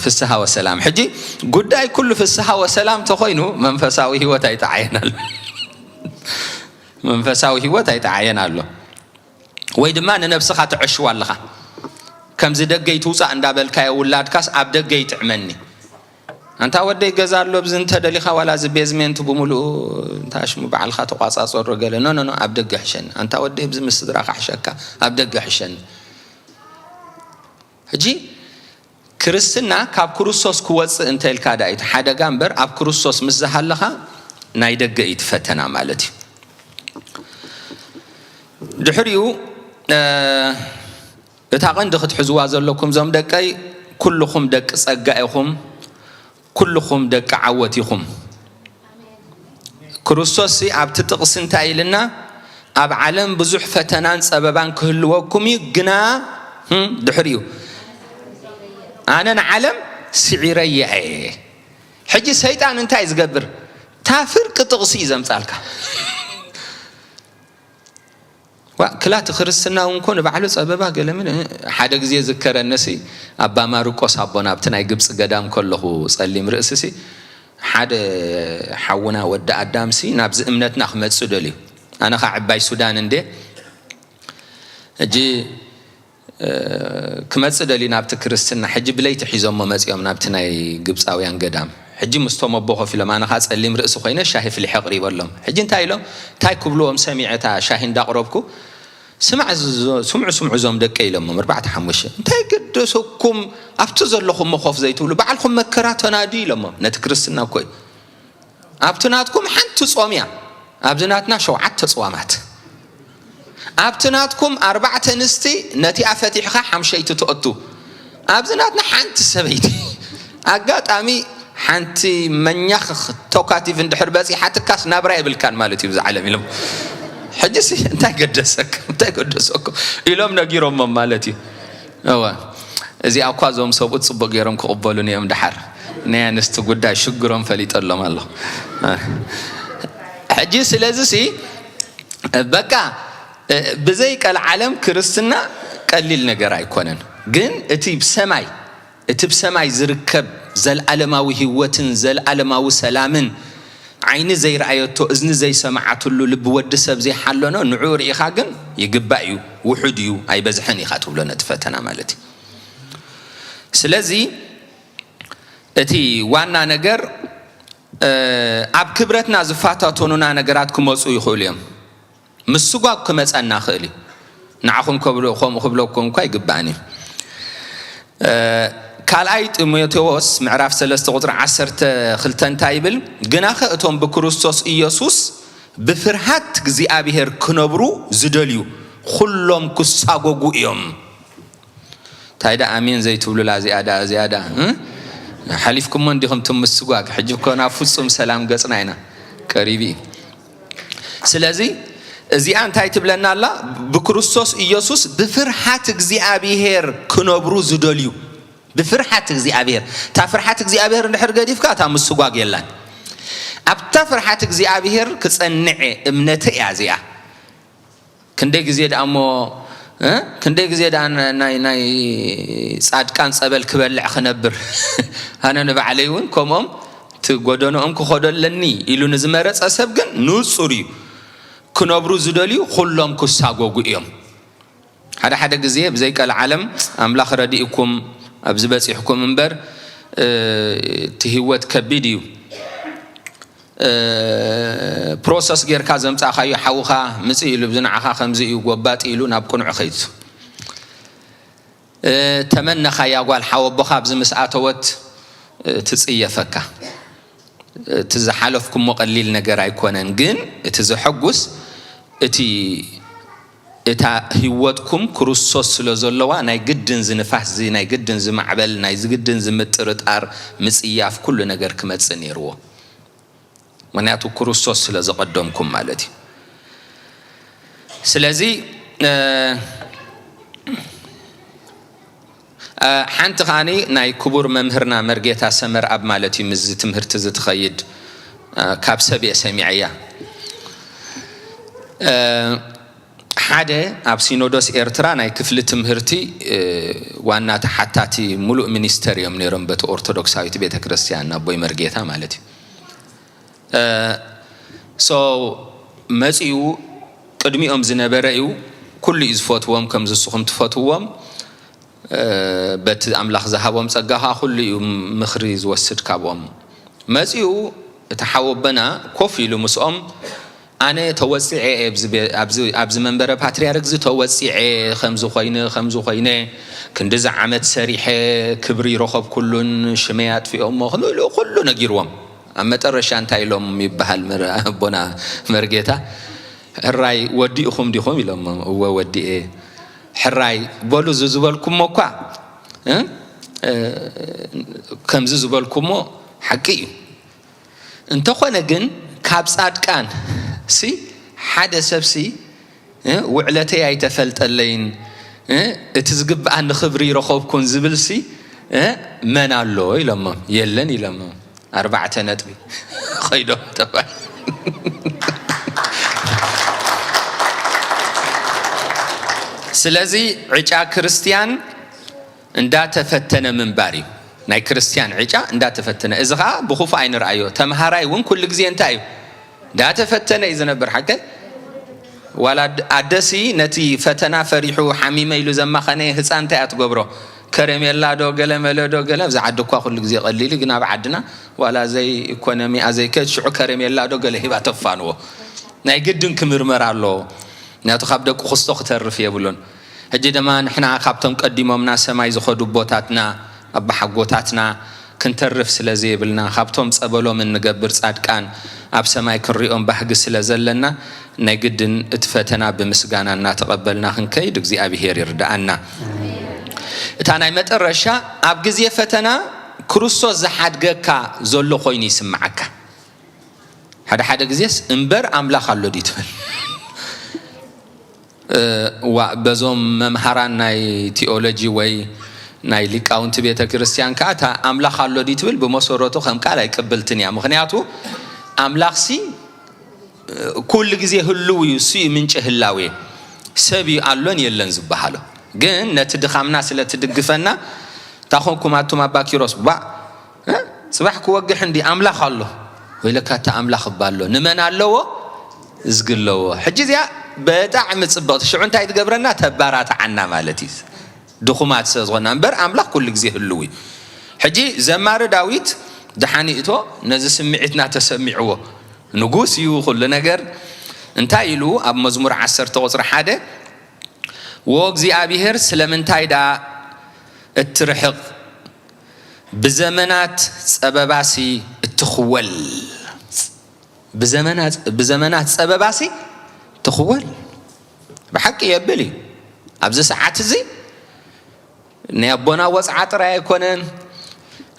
ፍስሃ ወሰላም ሕጂ ጉዳይ ኩሉ ፍስሃ ወሰላም ተኾይኑ መንፈሳዊ ህይወት ኣይተዓየናል መንፈሳዊ ህይወት ኣይተዓየን ኣሎ ወይ ድማ ንነብስኻ ትዕሽዋ ኣለኻ ከምዚ ደገ ይትውፃእ እንዳበልካዮ ውላድካስ ኣብ ደገ ይጥዕመኒ ኣንታ ወደይ ገዛ ኣሎ ብዚ እንተደሊኻ ዋላ እዚ ቤዝሜንት ብምሉኡ እንታ ሽሙ በዓልካ ተቋፃፀሮ ገለ ኖ ኖ ኣብ ደገ ሕሸኒ ኣንታ ወደይ ብዚ ምስ ስድራካ ሕሸካ ኣብ ደገ ሕሸኒ ሕጂ ክርስትና ካብ ክርስቶስ ክወፅእ እንተ ኢልካ ዳ እቲ ሓደጋ እምበር ኣብ ክርስቶስ ምስ ዝሃለኻ ናይ ደገ እዩ ትፈተና ማለት እዩ ድሕሪኡ እታ ቀንዲ ክትሕዝዋ ዘለኩም፣ ዞም ደቀይ፣ ኩልኹም ደቂ ጸጋ ኢኹም፣ ኩልኹም ደቂ ዓወት ኢኹም። ክርስቶስ ኣብቲ ጥቕሲ እንታይ ኢልና? ኣብ ዓለም ብዙሕ ፈተናን ጸበባን ክህልወኩም እዩ፣ ግና ድሕሪኡ ኣነ ንዓለም ስዒረያ እየ። ሕጂ ሰይጣን እንታይ ዝገብር? ታፍር ቅጥቕሲ እዩ ዘምጻልካ። ክላቲ ክርስትና እውን ኮ ንባዕሉ ጸበባ ገለምን። ሓደ ግዜ ዝከረነሲ፣ ኣባ ማርቆስ ኣቦና ኣብቲ ናይ ግብፂ ገዳም ከለኹ፣ ጸሊም ርእስሲ፣ ሓደ ሓውና ወዲ ኣዳምሲ ናብዚ እምነትና ክመጽእ ደልዩ። ኣነ ኸዓ ዕባይ ሱዳን እንዴ። ሕጂ ክመጽእ ደልዩ ናብቲ ክርስትና። ሕጂ ብለይቲ ሒዞሞ መጺኦም ናብቲ ናይ ግብጻውያን ገዳም። ሕጂ ምስቶም ኣቦ ኮፍ ኢሎም፣ ኣነ ኸዓ ጸሊም ርእሲ ኮይነ ሻሂ ፍሊሐ ኣቕሪበሎም። ሕጂ እንታይ ኢሎም? እንታይ ክብልዎም ሰሚዐ፣ እታ ሻሂ እንዳቕረብኩ፣ "ስማዕ፣ ዝ-፣ ዝ-፣ ስምዑ፣ ስምዑ እዞም ደቀ" ኢሎሞም፣ ኣርባዕተ ሓሙሽተ። "እንታይ ገደሰኩም ኣብቲ ዘለኹሞ ኮፍ ዘይትብሉ? ባዕልኹም መከራ ተናድዩ" ኢሎሞም። ነቲ ክርስትና እኮ እዩ። ኣብቲ ናትኩም ሓንቲ ጾም እያ፣ ኣብዚ ናትና ሸውዓተ ጽዋማት። ኣብቲ ናትኩም ኣርባዕተ ኣንስቲ ነቲኣ ፈቲሕኻ ሓምሸይቲ ትእቱ፣ ኣብዚ ናትና ሓንቲ ሰበይቲ። ኣጋጣሚ ሓንቲ መኛኽ ቶካቲቭ እንድሕር በጺሓትካስ ናብራ የብልካን ማለት እዩ ብዛ ዓለም ኢሎም። ሕጂሲ እንታይ ገደሰክ፣ እንታይ ገደሰኩም ኢሎም ነጊሮሞም ማለት እዩ። እወ፣ እዚኣ እኳ እዞም ሰብኡት ጽቡቕ ገይሮም ክቕበሉኒ እዮም። ደሓር ናይ ኣንስቲ ጉዳይ ሽግሮም ፈሊጠሎም ኣለኹ። ሕጂ ስለዚ ሲ በቃ ብዘይ ቀልዓለም ክርስትና ቀሊል ነገር ኣይኮነን። ግን እቲ ብሰማይ፣ እቲ ብሰማይ ዝርከብ ዘልኣለማዊ ህይወትን ዘልኣለማዊ ሰላምን ዓይኒ ዘይረኣየቶ፣ እዝኒ ዘይሰማዓትሉ፣ ልቢ ወዲ ሰብ ዘይሓለኖ፣ ንዑ ርኢኻ ግን ይግባእ እዩ፣ ውሑድ እዩ፣ ኣይበዝሐን ኢኻ ትብሎ ነቲ ፈተና ማለት እዩ። ስለዚ እቲ ዋና ነገር፣ እ፣ ኣብ ክብረትና ዝፈታተኑና ነገራት ክመጹ ይኽእሉ እዮም። ምስጓግ ክመጸና ይኽእል እዩ። ንዓኹም ከብሎ-፣ ከምኡ ክብለኩም እኳ ይግባእን እዩ። እ፣ ካልኣይ ጢሞቴዎስ ምዕራፍ ሰለስተ ቁጽሪ ዓሰርተ ክልተ እንታይ ይብል? "ግናኸ እቶም ብክርስቶስ ኢየሱስ ብፍርሃት እግዚኣብሔር ክነብሩ ዝደልዩ ኩሎም ክሳጎጉ እዮም።" እንታይ ደኣ ኣሜን ዘይትብሉላ? እዚኣ ደኣ፣ እዚኣ ደኣ፣ እ? ሓሊፍኩሞ እንዲኹም ትምስጓግ። ሕጂ እኮ ናብ ፍጹም ሰላም ገጽና ኢና ቀሪቡ እዩ። ስለዚ እዚኣ እንታይ ትብለና ኣላ? ብክርስቶስ ኢየሱስ ብፍርሃት እግዚኣብሔር ክነብሩ ዝደልዩ። ብፍርሃት እግዚኣብሔር። እታ ፍርሃት እግዚኣብሔር እንድሕር ገዲፍካ፣ እታ ምስጓግ የላን። ኣብታ ፍርሃት እግዚኣብሔር ክጸንዐ እምነተ እያ እዚኣ። ክንደይ ግዜ ደኣ እሞ፣ እ? ክንደይ ግዜ ደኣ ና-፣ ናይ፣ ናይ ጻድቃን ጸበል ክበልዕ ክነብር? ኣነ ንባዕለይ እውን ከምኦም፣ እቲ ጎደኖኦም ክኸዶ ኣለኒ ኢሉ ንዝመረጸ ሰብ ግን ንጹር እዩ። ክነብሩ ዝደልዩ ኩሎም ክሳጎጉ እዮም። ሓደ ሓደ ግዜ ብዘይ ቀልዓለም ኣምላኽ ረዲእኩም ኣብዚ በጺሕኩም እምበር፣ እ፣ እቲ ህይወት ከቢድ እዩ። እ፣ ፕሮሰስ ጌርካ ዘምጻእካዮ ሓውኻ ምጽእ ኢሉ፣ "እዚ ንዓኻ ከምዚ እዩ ጎባጥ" ኢሉ ናብ ቅኑዕ ከይዱ። እ፣ ተመነኻያ ጓል ሓወቦኻ ኣብዚ ምስ ኣተወት፣ እ፣ ትጽየፈካ። እቲ ዝሓለፍኩሞ ቀሊል ነገር ኣይኮነን፣ ግን እቲ ዘሐጉስ፣ እቲ፣ እታ ህይወትኩም ክርስቶስ ስለ ዘለዋ፣ ናይ ግድን ዝንፋስ እዚ፣ ናይ ግድን ዝማዕበል፣ ናይ ዝግድን ዝምጥርጣር፣ ምጽያፍ፣ ኩሉ ነገር ክመጽእ ነይርዎ። ምኽንያቱ ክርስቶስ ስለ ዘቐደምኩም ማለት እዩ። ስለዚ፣ እ፣ እ፣ ሓንቲ ከዓኒ ናይ ክቡር መምህርና መርጌታ ሰመርኣብ ማለት እዩ፣ ምስዚ ትምህርቲ እዚ ትኸይድ፣ እ፣ ካብ ሰብ እየ ሰሚዐያ። እ፣ ሓደ ኣብ ሲኖዶስ ኤርትራ ናይ ክፍሊ ትምህርቲ፣ እ፣ ዋና ተሓታቲ ሙሉእ ሚኒስተር እዮም ነይሮም በቲ ኦርቶዶክሳዊት ቤተ ክርስቲያን፣ ኣቦይ መርጌታ ማለት እዩ። እ፣ ሶ መጺኡ ቅድሚኦም ዝነበረ እዩ። ኩሉ እዩ ዝፈትዎም፣ ከም ዝስኹም ትፈትዎም። እ፣ በቲ ኣምላኽ ዝሃቦም ጸጋ ኸኣ ኩሉ እዩ ምኽሪ ዝወስድ ካብኦም። መጺኡ እቲ ሓወቦና ኮፍ ኢሉ ምስኦም፣ ኣነ ተወጺዐ እየ፣ ኣብዚ ቤ-፣ ኣብዚ፣ ኣብዚ መንበረ ፓትርያርክ እዚ ተወጺዐ፣ ከምዚ ኮይነ፣ ከምዚ ኮይነ፣ ክንድዚ ዓመት ሰሪሐ፣ ክብሪ ይረኸብኩሉን፣ ሽመይ ኣጥፊኦሞ፣ ከምኡ ኢሉ ኩሉ ነጊርዎም። ኣብ መጠረሻ እንታይ ኢሎም ይበሃል፣ መር-፣ ኣቦና መርጌታ? ሕራይ ወዲእኹም ዲኹም ኢሎሞም። እወ ወዲኤ። ሕራይ በሉ፣ እዚ ዝበልኩሞ እኳ እ? እ፣ ከምዚ ዝበልኩሞ ሓቂ እዩ። እንተኾነ ግን ካብ ጻድቃን ሲ ሓደ ሰብሲ እ፣ ውዕለተይ ኣይተፈልጠለይን እ፣ እቲ ዝግብኣኒ ክብሪ ይረኸብኩን ዝብልሲ እ፣ መን ኣሎ ኢሎሞም። የለን ኢሎሞም። ኣርባዕተ ነጥቢ። ኸይዶም ተባል። ስለዚ ዕጫ ክርስትያን እንዳተፈተነ ምንባር እዩ። ናይ ክርስትያን ዕጫ እንዳተፈተነ። እዚ ኸዓ ብኽፉእ ኣይንርኣዮ። ተምሃራይ እውን ኩሉ ግዜ እንታይ እዩ? እንዳተፈተነ እዩ ዝነብር። ሓቀይ? ዋላ ኣድ-፣ ኣደሲ ነቲ ፈተና ፈሪሑ ሓሚመ ኢሉ ዘማኸነ ህፃን እንታይ እያ ትገብሮ? ከረሜላ ዶ ገለ መለ ዶ ገለ፣ ኣብዚ ዓዲ እኳ ኩሉ ግዜ ቀሊል እዩ፣ ግን ኣብ ዓድና ዋላ ዘይ ኢኮኖሚኣ ዘይከድ ሽዑ ከረሜላ ዶ ገለ ሂባ ተፋንዎ። ናይ ግድን ክምርመር ኣለዎ። ምክንያቱ ካብ ደቂ ክስቶ ክተርፍ የብሉን። ሕጂ ድማ ንሕና ካብቶም ቀዲሞምና ሰማይ ዝኸዱ ኣቦታትና፣ ኣባሓጎታትና ክንተርፍ ስለ ዘይብልና፣ ካብቶም ጸበሎም እንገብር ጻድቃን ኣብ ሰማይ ክንሪኦም ባህጊ ስለ ዘለና፣ ናይ ግድን እቲ ፈተና ብምስጋና እናተቐበልና ክንከይድ እግዚኣብሄር ይርድኣና። እታ ናይ መጠረሻ፣ ኣብ ግዜ ፈተና ክርስቶስ ዝሓድገካ ዘሎ ኮይኑ ይስምዓካ። ሓደ ሓደ ግዜስ እምበር ኣምላኽ ኣሎ ድዩ ትብል? እ፣ ዋ፣ በዞም መምሃራን ናይ ቲኦሎጂ ወይ ናይ ሊቃውንቲ ቤተ ክርስቲያን ከኣ እታ ኣምላኽ ኣሎ ድዩ ትብል ብመሰረቱ ከም ቃል ኣይቅብልትን እያ። ምኽንያቱ ኣምላኽሲ፣ እ፣ ኩሉ ግዜ ህልው እዩ፣ እሱ እዩ ምንጪ ህላዌ። ሰብ እዩ ኣሎን የለን ዝበሃሎ። ግን ነቲ ድኻምና ስለ ትድግፈና፣ እንታይ ኾንኩም ኣቱም ኣባ ኪሮስ? ባ፣ እ? ጽባሕ ክወግሕ እንዲ ኣምላኽ ኣሎ። ወይለካ እታ ኣምላኽ እባ ኣሎ። ንመን ኣለዎ? እዝጊ ኣለዎ። ሕጂ እዚኣ ብጣዕሚ ጽብቕቲ። ሽዑ እንታይ ትገብረና? ተባራትዓና ማለት እዩ። ድኹማት ስለ ዝኾንና። እምበር ኣምላኽ ኩሉ ግዜ ህልው እዩ። ሕጂ ዘማሪ ዳዊት ደሓን ይእቶ ነዚ ስምዒትና ተሰሚዕዎ። ንጉስ እዩ ኩሉ ነገር። እንታይ ኢሉ ኣብ መዝሙር ዓሰርተ ቁጽሪ ሓደ፣ "ዎ እግዚኣብሔር ስለምንታይ ደኣ እትርሕቕ? ብዘመናት ጸበባሲ እትኽወል?" ብዘመና-፣ ብዘመናት ጸበባሲ ትኽወል። ብሓቂ የብል እዩ። ኣብዚ ሰዓት እዚ ናይ ኣቦና ወጽዓ ጥራይ ኣይኮነን፣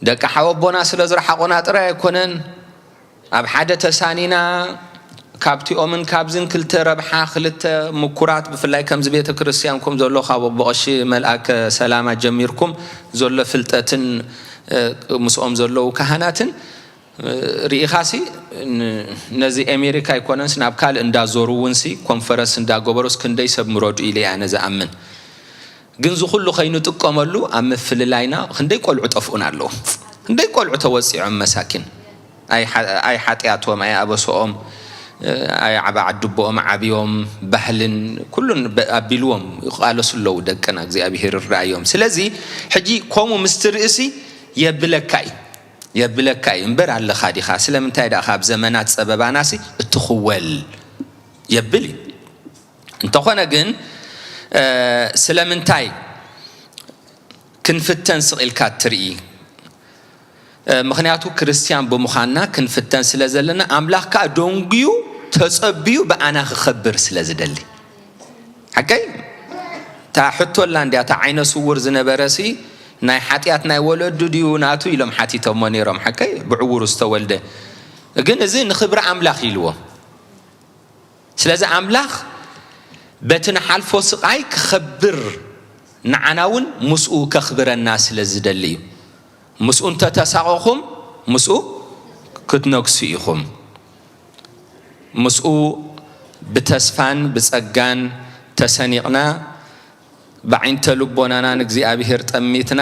ደቂ ሓወቦና ስለ ዝረሓቑና ጥራይ ኣይኮነን፣ ኣብ ሓደ ተሳኒና ካብቲኦምን ካብዝን ክልተ ረብሓ፣ ክልተ ምኩራት፣ ብፍላይ ከምዚ ቤተ ክርስቲያንኩም ዘሎ ካብ ኣቦ ቀሺ መልኣከ ሰላማ ጀሚርኩም ዘሎ ፍልጠትን፣ እ፣ ምስኦም ዘለዉ ካህናትን፣ እ፣ ርኢኻሲ ን-፣ ነዚ ኣሜሪካ ኣይኮነንስ ናብ ካልእ እንዳዞሩ እውንሲ ኮንፈረንስ እንዳገበሩስ ክንደይ ሰብ ምረዱ ኢለ እያ ነዚ ኣምን። ግን እዚ ኩሉ ከይንጥቀመሉ ኣብ ምፍልላይና ክንደይ ቆልዑ ጠፍኡና ኣለዉ። ክንደይ ቆልዑ ተወፂዖም መሳኪን። ኣይ ሓ-፣ ኣይ ሓጢኣቶም፣ ኣይ ኣበስኦም፣ ኣይ ዓባ ዓድቦኦም ዓብዮም፣ ባህልን ኩሉን በ-፣ ኣቢልዎም ይቃለሱ ኣለዉ ደቅና፣ እግዚኣብሄር ይርኣዮም። ስለዚ ሕጂ ከምኡ ምስ ትርእሲ የብለካ እዩ፣ የብለካ እዩ እምበር ኣለኻ ዲኻ? ስለምንታይ ደኣ ካብ ዘመናት ጸበባናሲ እትኽወል የብል እዩ። እንተኾነ ግን፣ እ፣ ስለምንታይ ክንፍተን ስቕ ኢልካ እትርኢ? እ፣ ምኽንያቱ ክርስትያን ብምዃንና ክንፍተን ስለ ዘለና፣ ኣምላኽ ከኣ ደንጉዩ ተጸብዩ ብኣና ክኸብር ስለ ዝደሊ። ሓቀይ? እታ ሕቶ ኣላ እንድያ፣ እታ ዓይነ ስውር ዝነበረሲ ናይ ሓጢኣት ናይ ወለዱ ድዩ ናቱ ኢሎም ሓቲቶሞ ነይሮም። ሓቀይ? ብዕውሩ ዝተወልደ። ግን እዚ ንኽብሪ ኣምላኽ ኢልዎ። ስለዚ ኣምላኽ በቲ ንሓልፎ ስቓይ ክኸብር፣ ንዓና እውን ምስኡ ከኽብረና ስለ ዝደሊ እዩ። ምስኡ እንተተሳቐኹም፣ ምስኡ ክትነግሱ ኢኹም። ምስኡ ብተስፋን ብጸጋን ተሰኒቕና፣ ብዓይንተ ልቦናና ንእግዚኣብሔር ጠሚትና፣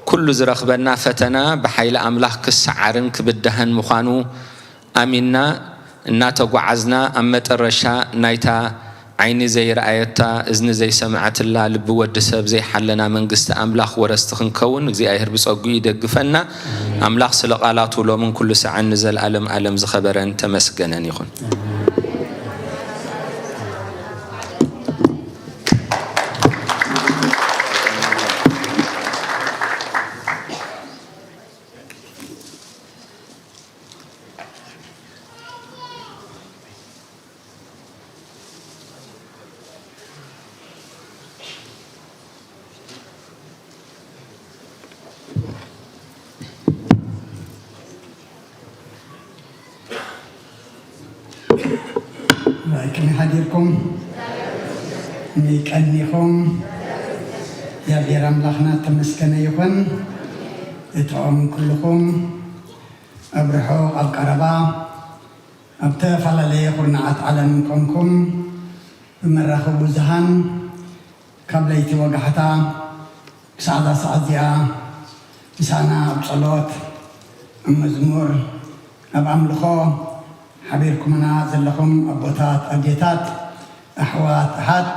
ኩሉ ዝረኽበና ፈተና ብሓይሊ ኣምላኽ ክሰዓርን ክብዳህን ምዃኑ ኣሚንና እናተጓዓዝና፣ ኣብ መጠረሻ ናይታ ዓይኒ ዘይረኣየታ፣ እዝኒ ዘይሰምዐትላ፣ ልቢ ወዲ ሰብ ዘይሓለና መንግስቲ ኣምላኽ ወረስቲ ክንከውን እግዚኣብሔር ብጸግኡ ይደግፈና። ኣምላኽ ስለ ቃላቱ ሎምን ኩሉ ሰዓን ንዘለኣለም ኣለም ዝኸበረን ተመስገነን ይኹን። ራይ ከመይ ሓዲርኩም? ከመይ ቀኒኹም? እግዚኣብሔር ኣምላኽና ተመስገነ ይኹን። እቶም ኩልኹም ኣብ ርሑቕ ኣብ ቀረባ ኣብ ዝተፈላለየ ኩርናዓት ዓለም ኮንኩም ብመራኸቢ ብዙሃን ካብ ለይቲ ወጋሕታ ክሳዕ እዛ ሰዓት እዚኣ ምሳና ኣብ ጸሎት፣ ኣብ መዝሙር፣ ኣብ ኣምልኾ ሓቢርኩምና ዘለኹም ኣቦታት፣ ኣዴታት፣ ኣሕዋት፣ ኣሓት፣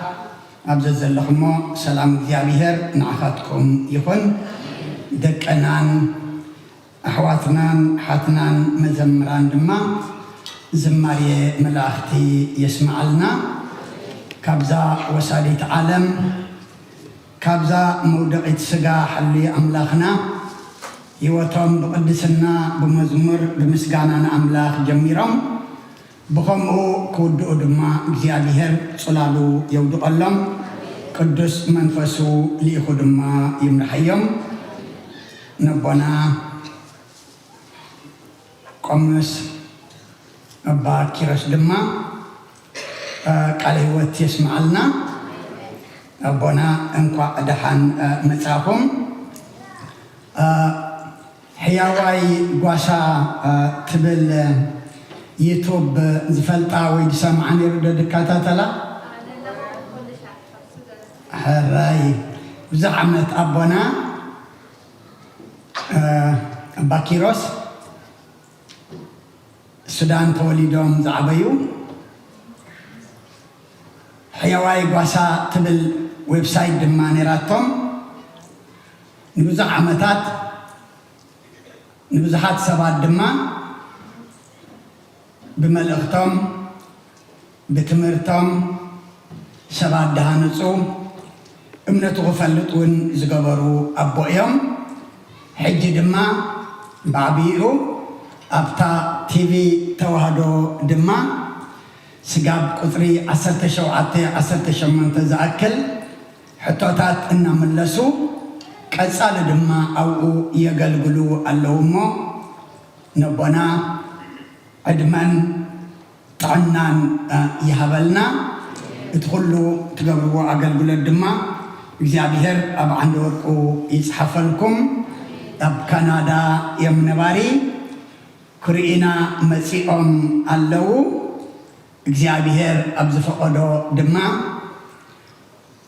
ኣብ ዘዘለኹሞ ሰላም እግዚኣብሔር ንዓኻትኩም ይኹን። ደቀናን ኣሕዋትናን ሓትናን መዘምራን ድማ ዝማሬ መላእኽቲ የስምዓልና። ካብዛ ወሳዲት ዓለም፣ ካብዛ መውደቒት ስጋ ሓሊ ኣምላኽና፣ ህይወቶም ብቕድስና፣ ብመዝሙር፣ ብምስጋና ንኣምላኽ ጀሚሮም፣ ብኸምኡ ክውድኡ ድማ እግዚኣብሔር ጽላሉ የውድቐሎም፣ ቅዱስ መንፈሱ ልኢኹ ድማ ይምርሓዮም። ነቦና ቆሞስ ኣባ ኪሮስ ድማ፣ እ፣ ቃለ ህይወት የስምዓልና። ኣቦና እንኳዕ ደሓን፣ እ፣ መጻኹም። እ፣ ሕያዋይ ጓሳ፣ እ፣ ትብል ዩቱብ ዝፈልጣ ወይ ዝሰምዓ ነይሩ ዶ ዝከታተላ? ሕራይ ብዙሕ ዓመት ኣቦና፣ እ፣ ኣባ ኪሮስ ሱዳን ተወሊዶም ዝዓበዩ፣ ሕያዋይ ጓሳ ትብል ዌብሳይት ድማ ነይራቶም። ንብዙሕ ዓመታት ንብዙሓት ሰባት ድማ ብመልእኽቶም፣ ብትምህርቶም ሰባት ዝሃነጹ፣ እምነቱ ክፈልጥ እውን ዝገበሩ ኣቦ እዮም። ሕጂ ድማ ብዓብይኡ ኣብታ ቲቪ ተዋህዶ ድማ ስጋብ ቁጽሪ ዓሰርተ ሸውዓተ፣ ዓሰርተ ሸሞንተ ዝኣክል ሕቶታት እናመለሱ ቀጻሊ ድማ ኣብኡ የገልግሉ ኣለዉ እሞ ነቦና ዕድመን ጥዕናን፣ እ፣ ይሃበልና። እቲ ኩሉ ትገብርዎ ኣገልግሎት ድማ እግዚኣብሔር ኣብ ዓንዲ ወርቁ ይጽሓፈልኩም። ኣብ ካናዳ እዮም ነባሪ። ክርእዩና መጺኦም ኣለዉ። እግዚኣብሔር ኣብ ዝፈቐዶ ድማ፣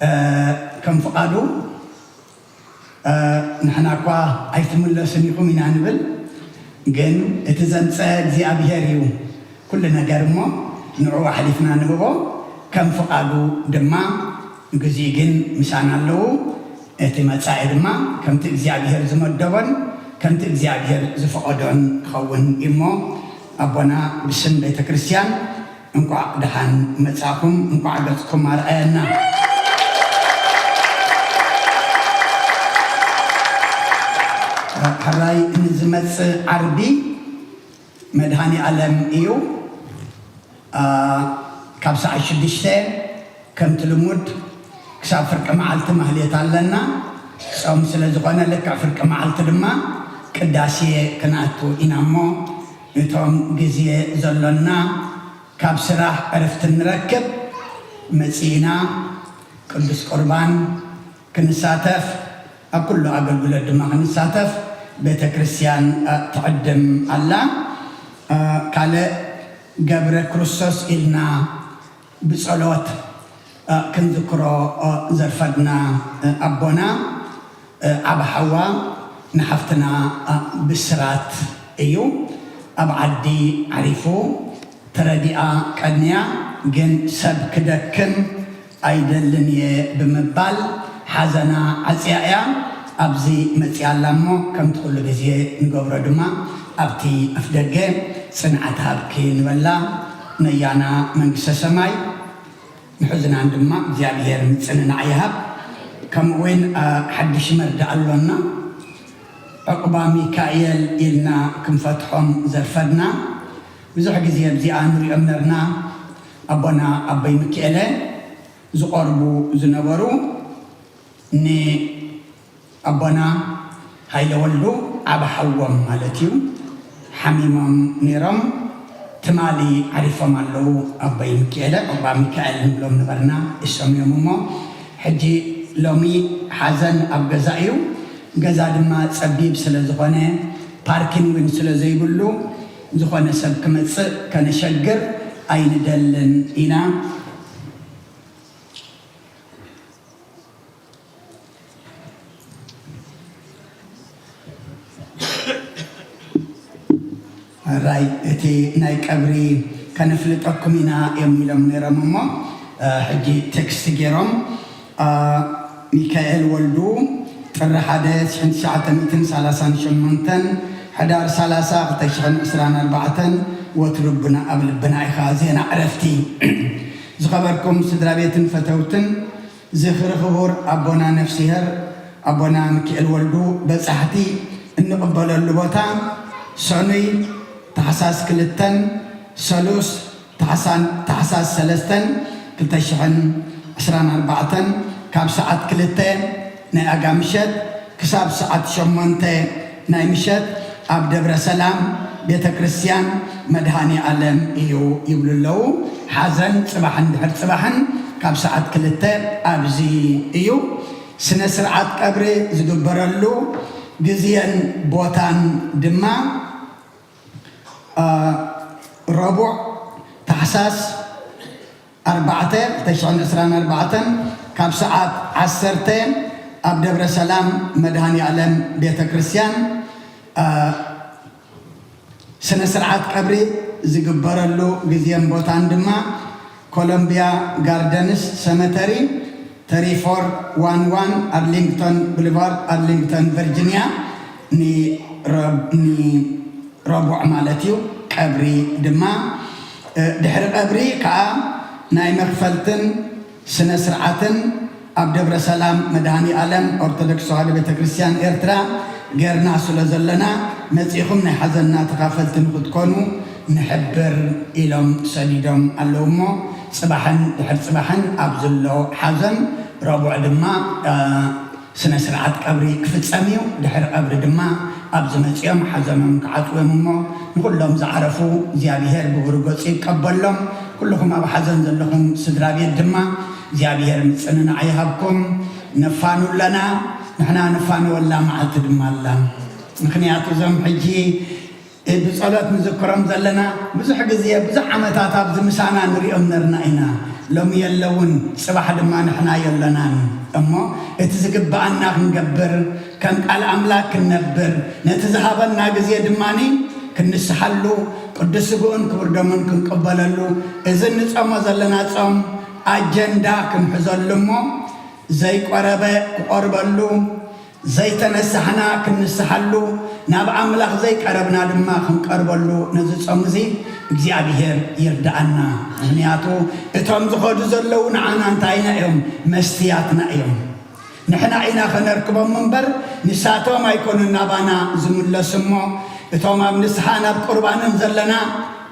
እ፣ ከም ፍቓዱ፣ እ፣ ንሕና እኳ ኣይትምለሱን ኢኹም ኢና ንብል፣ ግን እቲ ዘምጸ እግዚኣብሔር እዩ። ኩሉ ነገር እሞ ንዕኡ ኣሕሊፍና ንህቦ፣ ከም ፍቓዱ ድማ ንግዚኡ ግን ምሳና ኣለዉ። እቲ መጻኢ ድማ ከምቲ እግዚኣብሔር ዝመደቦን ከምቲ እግዚኣብሔር ዝፈቐዶን ክኸውን እዩ እሞ፣ ኣቦና ብስም ቤተ ክርስቲያን እንቋዕ ደሓን መጻኹም፣ እንቋዕ ገጽኩም ኣርኣየና። ሕራይ ንዝመጽእ ዓርቢ መድሃኔ ኣለም እዩ። ኣ፣ ካብ ሰዓት ሽዱሽተ ከምቲ ልሙድ ክሳብ ፍርቂ መዓልቲ ማህሌት ኣለና። ጾም ስለ ዝኾነ ልክዕ ፍርቂ መዓልቲ ድማ ቅዳሴ ክንኣቱ ኢና እሞ፣ እቶም ግዜ ዘሎና ካብ ስራሕ ዕረፍቲ ንረክብ መጺእና ቅዱስ ቁርባን ክንሳተፍ፣ ኣብ ኩሉ ኣገልግሎት ድማ ክንሳተፍ ቤተ ክርስቲያን፣ እ፣ ትዕድም ኣላ። እ፣ ካልእ ገብረ ክርስቶስ ኢልና ብጸሎት፣ እ፣ ክንዝክሮ፣ እ፣ ዘርፈድና፣ እ፣ ኣቦና፣ እ፣ ዓቢ ሓዋ ንሓፍትና፣ እ፣ ብስራት እዩ። ኣብ ዓዲ ዓሪፉ ተረዲኣ ቀንያ፣ ግን ሰብ ክደክም ኣይደልን እየ ብምባል ሓዘና ዓጽያ እያ ኣብዚ መጽያ ኣላ እሞ፣ ከምቲ ኩሉ ግዜ ንገብሮ ድማ ኣብቲ ኣፍደገ ጽንዓት ሃብኪ ንበላ። ነያና መንግስተ ሰማይ፣ ንሕዙናን ድማ እግዚኣብሔር ምጽንናዕ ይሃብ። ከምኡ እውን፣ አ፣ ሓድሽ መርድእ ኣሎና። ዕቑባ ሚካኤል ኢልና ክንፈትሖም ዘርፈድና። ብዙሕ ግዜ ኣብዚኣ ንሪኦም ነርና። ኣቦና ኣቦይ ሚካኤለ ዝቐርቡ ዝነበሩ ንኣቦና ሃይለ ወልዱ ዓቢ ሓዎም ማለት እዩ። ሓሚሞም ነይሮም። ትማሊ ዓሪፎም ኣለዉ ኣቦይ ሚካኤለ፣ ኣባ ሚካኤል ንብሎም ነበርና፣ እሶም እዮም እሞ፣ ሕጂ ሎሚ ሓዘን ኣብ ገዛ እዩ። ገዛ ድማ ጸቢብ ስለ ዝኾነ፣ ፓርኪን እውን ስለ ዘይብሉ፣ ዝኾነ ሰብ ክመጽእ ከነሸግር ኣይንደልን ኢና። ራይ እቲ ናይ ቀብሪ ከነፍልጠኩም ኢና እዮም ኢሎም ነይሮም እሞ፣ ሕጂ ቴክስት ገይሮም፣ ሚካኤል ወልዱ ጥሪ ሓደ ሽሕን ትሽዓተ ሚእትን ሰላሳን ሸሞንተን፣ ሕዳር ሰላሳ ክልተ ሽሕን ዕስራን ኣርባዕተን፣ ወትሩ ብና ኣብ ልብና ኢኻ። ዜና ዕረፍቲ። ዝኸበርኩም ስድራ ቤትን ፈተውትን፣ ዝኽሪ ክቡር ኣቦና ነፍስሄር ኣቦና ሚካኤል ወልዱ በጻሕቲ እንቕበለሉ ቦታ ሰኑይ ታሕሳስ ክልተን፣ ሰሉስ ታሕሳን-፣ ታሕሳስ ሰለስተን ክልተ ሽሕን ዕስራን ኣርባዕተን፣ ካብ ሰዓት ክልተ ናይ ኣጋ ምሸት ክሳብ ሰዓት ሸሞንተ ናይ ምሸት ኣብ ደብረ ሰላም ቤተ ክርስቲያን መድኃኔ ዓለም እዩ ይብሉ ኣለዉ። ሓዘን ጽባሕን ድሕር ጽባሕን ካብ ሰዓት ክልተ ኣብዚ እዩ። ስነ ስርዓት ቀብሪ ዝግበረሉ ግዜን ቦታን ድማ፣ አ፣ ረቡዕ ታሕሳስ ኣርባዕተ ክልተ ሽሕን ዕስራን ኣርባዕተን ካብ ሰዓት ዓሰርተ ኣብ ደብረ ሰላም መድኃኔ ዓለም ቤተ ክርስቲያን፣ አ፣ ስነ ስርዓት ቀብሪ ዝግበረሉ ግዜን ቦታን ድማ ኮሎምቢያ ጋርደንስ ሰመተሪ፣ ተሪ ፎር ዋን ዋን ኣርሊንግተን ብሉቫርድ፣ ኣርሊንግተን ቨርጂኒያ፣ ንረብ-፣ ንረቡዕ ማለት እዩ። ቀብሪ ድማ፣ እ፣ ድሕሪ ቀብሪ ከዓ ናይ መኽፈልትን ስነ ስርዓትን ኣብ ደብረ ሰላም መድኃኔ ዓለም ኦርቶዶክስ ተዋህዶ ቤተ ክርስቲያን ኤርትራ ጌርና ስለ ዘለና፣ መጺኹም ናይ ሓዘንና ተኻፈልቲ ንኽትኮኑ ንሕብር ኢሎም ሰዲዶም ኣለዉ እሞ፣ ጽባሕን ድሕር ጽባሕን ኣብ ዘሎ ሓዘን፣ ረቡዕ ድማ፣ እ፣ ስነ ስርዓት ቀብሪ ክፍጸም እዩ። ድሕሪ ቀብሪ ድማ ኣብ ዝመጽኦም ሓዘኖም ክዓጽዎም እሞ፣ ንኹሎም ዝዓረፉ እግዚኣብሔር ብብሩህ ገጹ ይቀበሎም። ኩልኹም ኣብ ሓዘን ዘለኹም ስድራ ቤት ድማ እግዚኣብሔር ምጽንናዕ ይሃብኩም። ንፋኑ ኣለና፣ ንሕና ንፋነወላ መዓልቲ ድማ ኣላ። ምኽንያቱ እዞም ሕጂ ብጸሎት ንዝክሮም ዘለና ብዙሕ ግዜ፣ ብዙሕ ዓመታት ኣብዚ ምሳና ንሪኦም ነርና ኢና። ሎሚ የለውን፣ ጽባሕ ድማ ንሕና የለናን። እሞ እቲ ዝግብኣና ክንገብር፣ ከም ቃል ኣምላክ ክንነብር፣ ነቲ ዝሃበና ግዜ ድማኒ ክንስሓሉ፣ ቅዱስ ስግኡን ክቡር ደሙን ክንቅበለሉ፣ እዚ እንጸሞ ዘለና ጾም ኣጀንዳ ክንሕዘሉ እሞ፣ ዘይቆረበ ክቆርበሉ፣ ዘይተነሳሕና ክንስሓሉ፣ ናብ ኣምላኽ ዘይቀረብና ድማ ክንቀርበሉ፣ ነዚ ጾም እዚ እግዚኣብሔር ይርድኣና። ምኽንያቱ እቶም ዝኸዱ ዘለዉ ንዓና እንታይና እዮም? መስትያትና እዮም። ንሕና ኢና ከነርክቦም እምበር፣ ንሳቶም ኣይኮኑን ናባና ዝምለሱ እሞ፣ እቶም ኣብ ንስሓ ናብ ቁርባንን ዘለና፣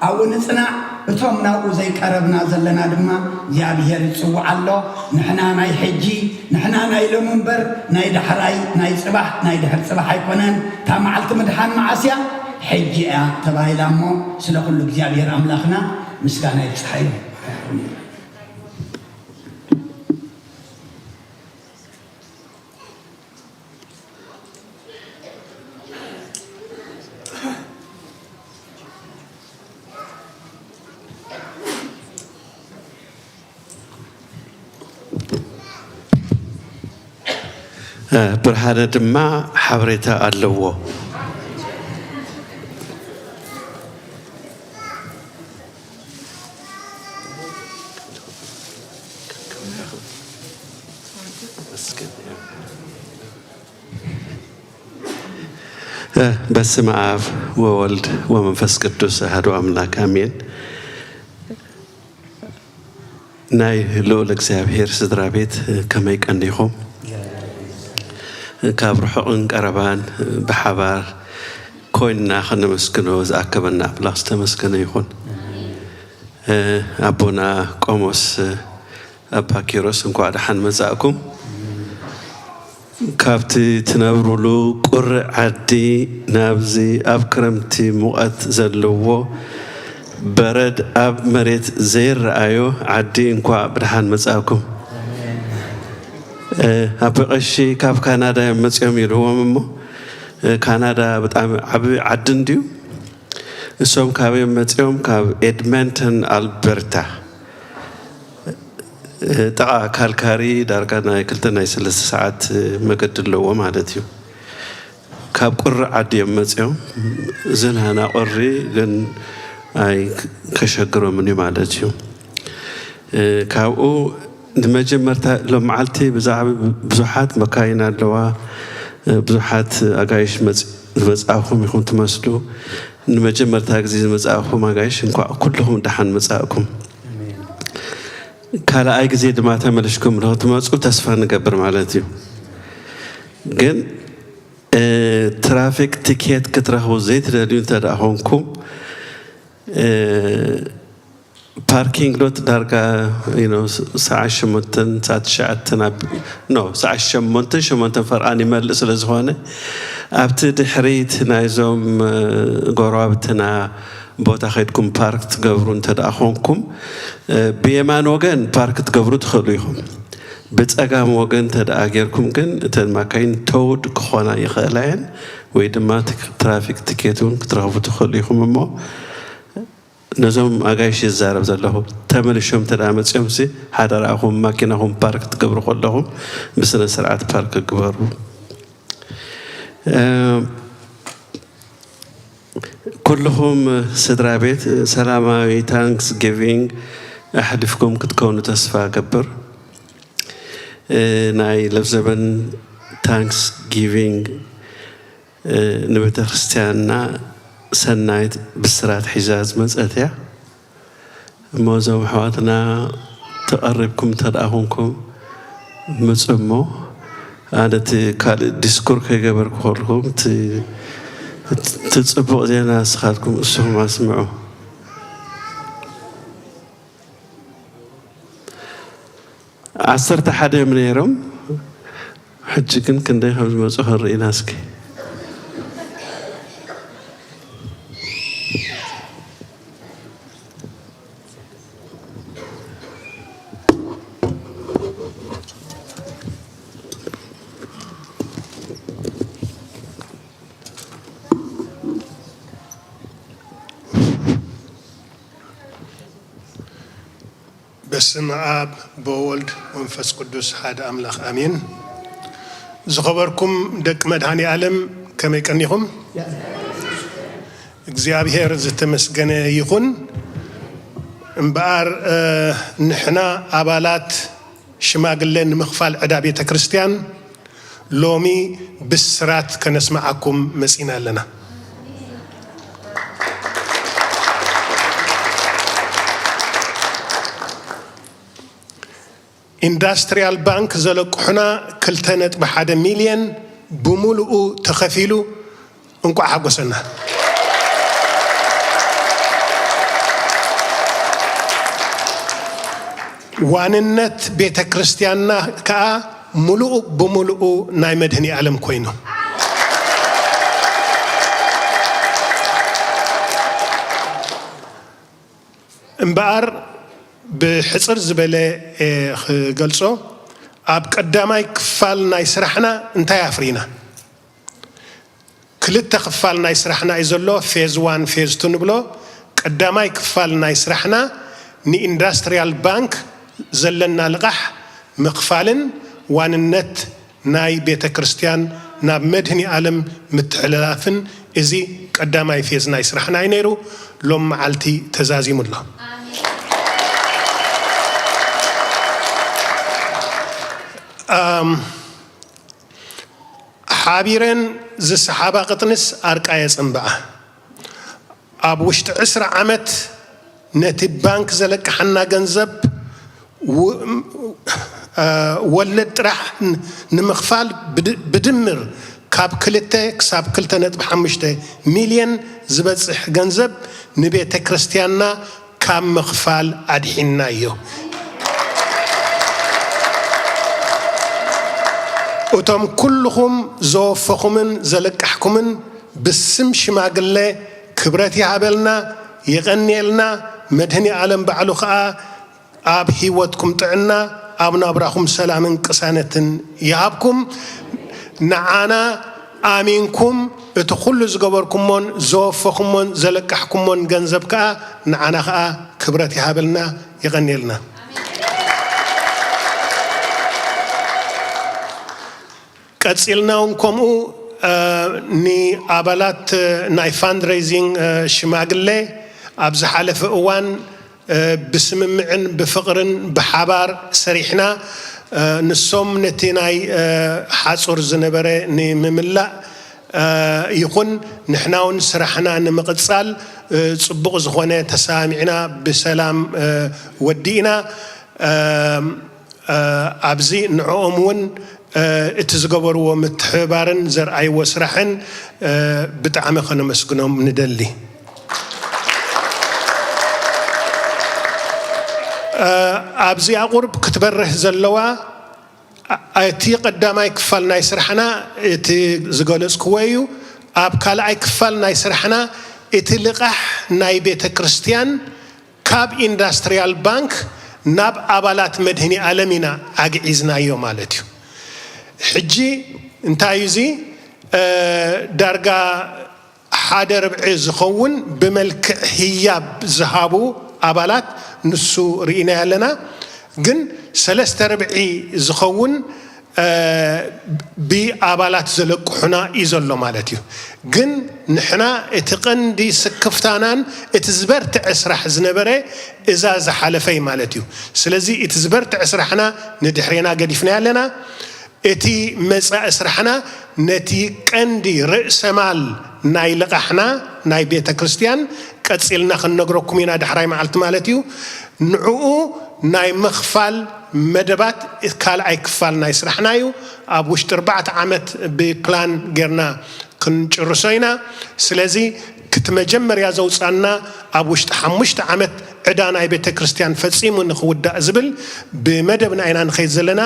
ኣብኡ ንጽናዕ። እቶም ናብኡ ዘይቀረብና ዘለና ድማ እግዚኣብሔር ይጽውዕ ኣሎ። ንሕና ናይ ሕጂ፣ ንሕና ናይ ሎሚ እምበር፣ ናይ ዳሕራይ፣ ናይ ጽባሕ፣ ናይ ድሕር ጽባሕ ኣይኮነን። እታ መዓልቲ ምድሓን መዓስ እያ? ሕጂ እያ ተባሂላ እሞ፣ ስለ ኩሉ እግዚኣብሔር ኣምላኽና ምስጋና ይብጽሓዮ። ብርሃነ ድማ ሓበሬታ ኣለዎ። በስመ አብ ወወልድ ወመንፈስ ቅዱስ አሐዱ አምላክ አሜን። ናይ ልዑል እግዚኣብሔር ስድራ ቤት ከመይ ቀኒኹም? ካብ ርሑቕን ቀረባን ብሓባር ኮይንና ከነመስግኖ ዝኣከበና ኣምላኽ ዝተመስገነ ይኹን። ኣቦና ቆሞስ ኣባ ኪሮስ እንኳዕ ደሓን መጻእኩም። ካብቲ ትነብሩሉ ቁሪ ዓዲ ናብዚ ኣብ ክረምቲ ሙቐት ዘለዎ በረድ ኣብ መሬት ዘይረኣዮ ዓዲ እንኳዕ ብደሓን መጻእኩም። እ፣ ኣቦይ ቀሺ ካብ ካናዳ እዮም መጺኦም ኢልዎም እሞ፣ እ፣ ካናዳ ብጣዕሚ ዓቢ ዓዲ እንድዩ። እሶም ካበይ እዮም መጺኦም? ካብ ኤድመንተን ኣልበርታ። እ፣ ጥቓ ካልካሪ ዳርጋ ናይ ክልተ ናይ ሰለስተ ሰዓት መገዲ ኣለዎ ማለት እዩ። ካብ ቁሪ ዓዲ እዮም መጺኦም። እዚ ናህና ቁሪ ግን ኣይ ከሸግሮምን እዩ ማለት እዩ። እ፣ ካብኡ ንመጀመርታ ሎም መዓልቲ ብዛዕባ ብዙሓት መካይን ኣለዋ፣ እ፣ ብዙሓት ኣጋይሽ መጽ-፣ ዝመጻእኹም ኢኹም ትመስሉ። ንመጀመርታ ግዜ ዝመጻእኹም ኣጋይሽ እንኳዕ ኩልኹም ደሓን መጻእኩም። ካልኣይ ግዜ ድማ ተመልሽኩም ንክትመጹ ተስፋ ንገብር ማለት እዩ። ግን፣ እ፣ ትራፊክ ቲኬት ክትረኽቡ ዘይትደልዩ እንተ ደኣ ኾንኩም፣ እ፣ ፓርኪንግ ሎት ዳርጋ፣ you know፣ ሰዓት ሸሞንተን፣ ሰዓት ትሽዓተን ኣብ፣ ኖ፣ ሰዓት ሸሞንተን፣ ሸሞንተን ፈርቓን ይመልእ ስለ ዝኾነ፣ ኣብቲ ድሕሪት ናይዞም፣ እ፣ ጎረባብትና ቦታ ከይድኩም ፓርክ ትገብሩ እንተ ደኣ ኾንኩም፣ እ፣ ብየማን ወገን ፓርክ ትገብሩ ትኽእሉ ኢኹም። ብጸጋም ወገን እንተ ደኣ ጌርኩም ግን፣ እተን ማካይን ተውድ ክኾና ይኽእላ እየን፣ ወይ ድማ ትክ-፣ ትራፊክ ትኬት እውን ክትረኽቡ ትኽእሉ ኢኹም። እሞ ነዞም ኣጋይሽ ይዛረብ ዘለኹ፣ ተመልሾም እንተ ደኣ መጺኦምሲ፣ ሓደራኹም ማኪናኹም ፓርክ ትገብሩ ከለኹም ብስነ ስርዓት ፓርክ ግበሩ። እ፣ ኩልኹም ስድራ ቤት ሰላማዊ ታንክስ ጊቪንግ ኣሕሊፍኩም ክትከውኑ ተስፋ እገብር። እ፣ ናይ ለብዘበን ታንክስ ጊቪንግ፣ እ፣ ንቤተ ክርስቲያንና ሰናይት ብስራት ሒዛ ዝመጸት እያ። እሞ እዞም ኣሕዋትና ተቐሪብኩም እንተ ደኣ ኹንኩም ምጹ እሞ፣ ኣነ እቲ ካልእ ዲስኩር ከይገበርኩ ከለኹም እቲ፣ እቲ ጽቡቕ ዜና ንስኻትኩም እስኹም ኣስምዑ። ዓሰርተ ሓደ እዮም ነይሮም። ሕጂ ግን ክንደይ ከም ዝመጹ ክንርኢ ኢና እስኪ። በስመ ኣብ በወልድ ወመንፈስ ቅዱስ ሓደ ኣምላኽ ኣሜን። ዝኸበርኩም ደቂ መድኃኔ ዓለም ከመይ ቀኒኹም? እግዚኣብሔር ዝተመስገነ ይኹን። እምበኣር፣ እ፣ ንሕና ኣባላት ሽማግለ ንምኽፋል ዕዳ ቤተ ክርስቲያን ሎሚ ብስራት ከነስምዓኩም መጺና ኣለና። ኢንዳስትሪያል ባንክ ዘለቅሑና ክልተ ነጥቢ ሓደ ሚልዮን ብምሉኡ ተኸፊሉ። እንቋዕ ሓጎሰና። ዋንነት ቤተ ክርስቲያንና ከኣ ምሉእ ብምሉኡ ናይ መድህኒ ዓለም ኮይኑ። እምበኣር ብሕጽር ዝበለ እየ ክገልጾ፣ ኣብ ቀዳማይ ክፋል ናይ ስራሕና እንታይ ኣፍሪና? ክልተ ክፋል ናይ ስራሕና እዩ ዘሎ፣ ፌዝ ዋን፣ ፌዝ ቱ ንብሎ። ቀዳማይ ክፋል ናይ ስራሕና ንኢንዳስትሪያል ባንክ ዘለና ልቓሕ ምኽፋልን ዋንነት ናይ ቤተ ክርስቲያን ናብ መድህኒ ዓለም ምትሕልላፍን፣ እዚ ቀዳማይ ፌዝ ናይ ስራሕና እዩ ነይሩ። ሎም መዓልቲ ተዛዚሙ ኣሎ። ኣም፣ ሓቢረን ዝሰሓባ ቅጥንስ ኣርቃ የጸንብዓ። ኣብ ውሽጢ ዕስራ ዓመት ነቲ ባንክ ዘለቅሓና ገንዘብ ው-፣ እ፣ ወለድ ጥራሕ ን-፣ ንምኽፋል ብድ-፣ ብድምር ካብ ክልተ ክሳብ ክልተ ነጥቢ ሓሙሽተ ሚልዮን ዝበጽሕ ገንዘብ ንቤተ ክርስቲያንና ካብ ምኽፋል ኣድሒንናዮ። እቶም ኩልኹም ዘወፈኹምን ዘለቃሕኩምን ብስም ሽማግለ ክብረት ይሃበልና፣ የቐንየልና። መድህኒ ኣለም ባዕሉ ኸኣ ኣብ ህይወትኩም ጥዕና፣ ኣብ ናብራኹም ሰላምን ቅሳነትን ይሃብኩም። ንዓና ኣሚንኩም እቲ ኩሉ ዝገበርኩሞን ዘወፈኹሞን ዘለቃሕኩሞን ገንዘብ ከኣ ንዓና ከኣ ክብረት ይሃበልና። የቐንየልና። ቀጺልና እውን ከምኡ፣ እ፣ ንኣባላት፣ እ፣ ናይ ፋንድሬዚንግ፣ እ፣ ሽማግሌ ኣብ ዝሓለፈ እዋን፣ እ፣ ብስምምዕን ብፍቕርን ብሓባር ሰሪሕና፣ እ፣ ንሶም ነቲ ናይ፣ እ፣ ሓጹር ዝነበረ ንምምላእ፣ እ፣ ይኹን ንሕና እውን ስራሕና ንምቕጻል፣ እ፣ ጽቡቕ ዝኾነ ተሰማሚዕና ብሰላም፣ እ፣ ወዲእና። እ፣ እ፣ ኣብዚ ንዕኦም እውን፣ እ፣ እቲ ዝገበርዎ ምትሕብባርን ዘርኣይዎ ስራሕን፣ እ፣ ብጣዕሚ ከነመስግኖም ንደሊ። እ፣ ኣብዚኣ ቁርብ ክትበርህ ዘለዋ፣ እ፣ እቲ ቀዳማይ ክፋል ናይ ስራሕና እቲ ዝገለጽክዎ እዩ። ኣብ ካልኣይ ክፋል ናይ ስራሕና እቲ ልቓሕ ናይ ቤተ ክርስቲያን ካብ ኢንዳስትሪያል ባንክ ናብ ኣባላት መድህኒ ኣለም ኢና ኣግዒዝናዮ ማለት እዩ። ሕጂ እንታይ እዩ እዚ? እ፣ ዳርጋ ሓደ ርብዒ ዝኸውን ብመልክዕ ህያብ ዝሃቡ ኣባላት ንሱ ርኢናዮ ኣለና። ግን ሰለስተ ርብዒ ዝኸውን፣ እ፣ ብኣባላት ዘለቅሑና እዩ ዘሎ ማለት እዩ። ግን ንሕና እቲ ቀንዲ ስክፍታናን እቲ ዝበርትዐ ስራሕ ዝነበረ እዛ ዝሓለፈ እዩ ማለት እዩ። ስለዚ እቲ ዝበርትዐ ስራሕና ንድሕሬና ገዲፍናዮ ኣለና። እቲ መጻኢ ስራሕና ነቲ ቀንዲ ርእሰ ማል ናይ ልቓሕና ናይ ቤተ ክርስቲያን ቀጺልና ክንነግረኩም ኢና ዳሕራይ መዓልቲ ማለት እዩ። ንዕኡ ናይ ምኽፋል መደባት ካልኣይ ክፋል ናይ ስራሕና እዩ። ኣብ ውሽጢ ኣርባዕተ ዓመት ብፕላን ጌርና ክንጭርሶ ኢና። ስለዚ፣ እቲ መጀመርያ ዘውጻና ኣብ ውሽጢ ሓሙሽተ ዓመት ዕዳ ናይ ቤተ ክርስቲያን ፈጺሙ ንኽውዳእ ዝብል ብመደብና ኢና ንኸይድ ዘለና።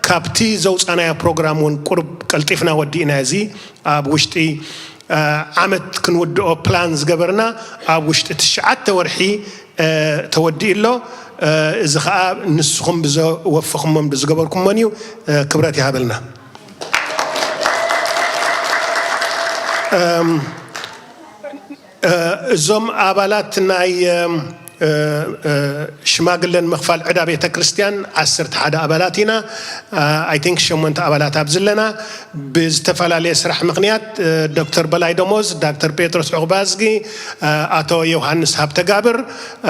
ካብቲ ዘውጻናዮ ፕሮግራም እውን ቁሩብ ቀልጢፍና ወዲእና። እዚ ኣብ ውሽጢ፣ እ፣ ዓመት ክንውድኦ ፕላን ዝገበርና ኣብ ውሽጢ ትሽዓተ ወርሒ፣ እ፣ ተወዲኡ ኣሎ። እ፣ እዚ ኸኣ ንስኹም ብዘወፈኹሞን ብዝገበርኩሞን እዩ። እ፣ ክብረት ይሃበልና። እም፣ እ፣ እዞም ኣባላት ናይ፣ እም፣ እ፣ እ፣ ሽማግለን ምኽፋል ዕዳ ቤተ ክርስቲያን ዓሰርተ ሓደ ኣባላት ኢና። እ፣ I think ሸሞንተ ኣባላት ኣብዚ ኣለና። ብዝተፈላለየ ስራሕ ምኽንያት፣ እ፣ ዶክተር በላይ ደሞዝ፣ ዳክተር ጴጥሮስ ዑቕባዝጊ፣ እ፣ ኣቶ ዮሃንስ ሃብተጋብር፣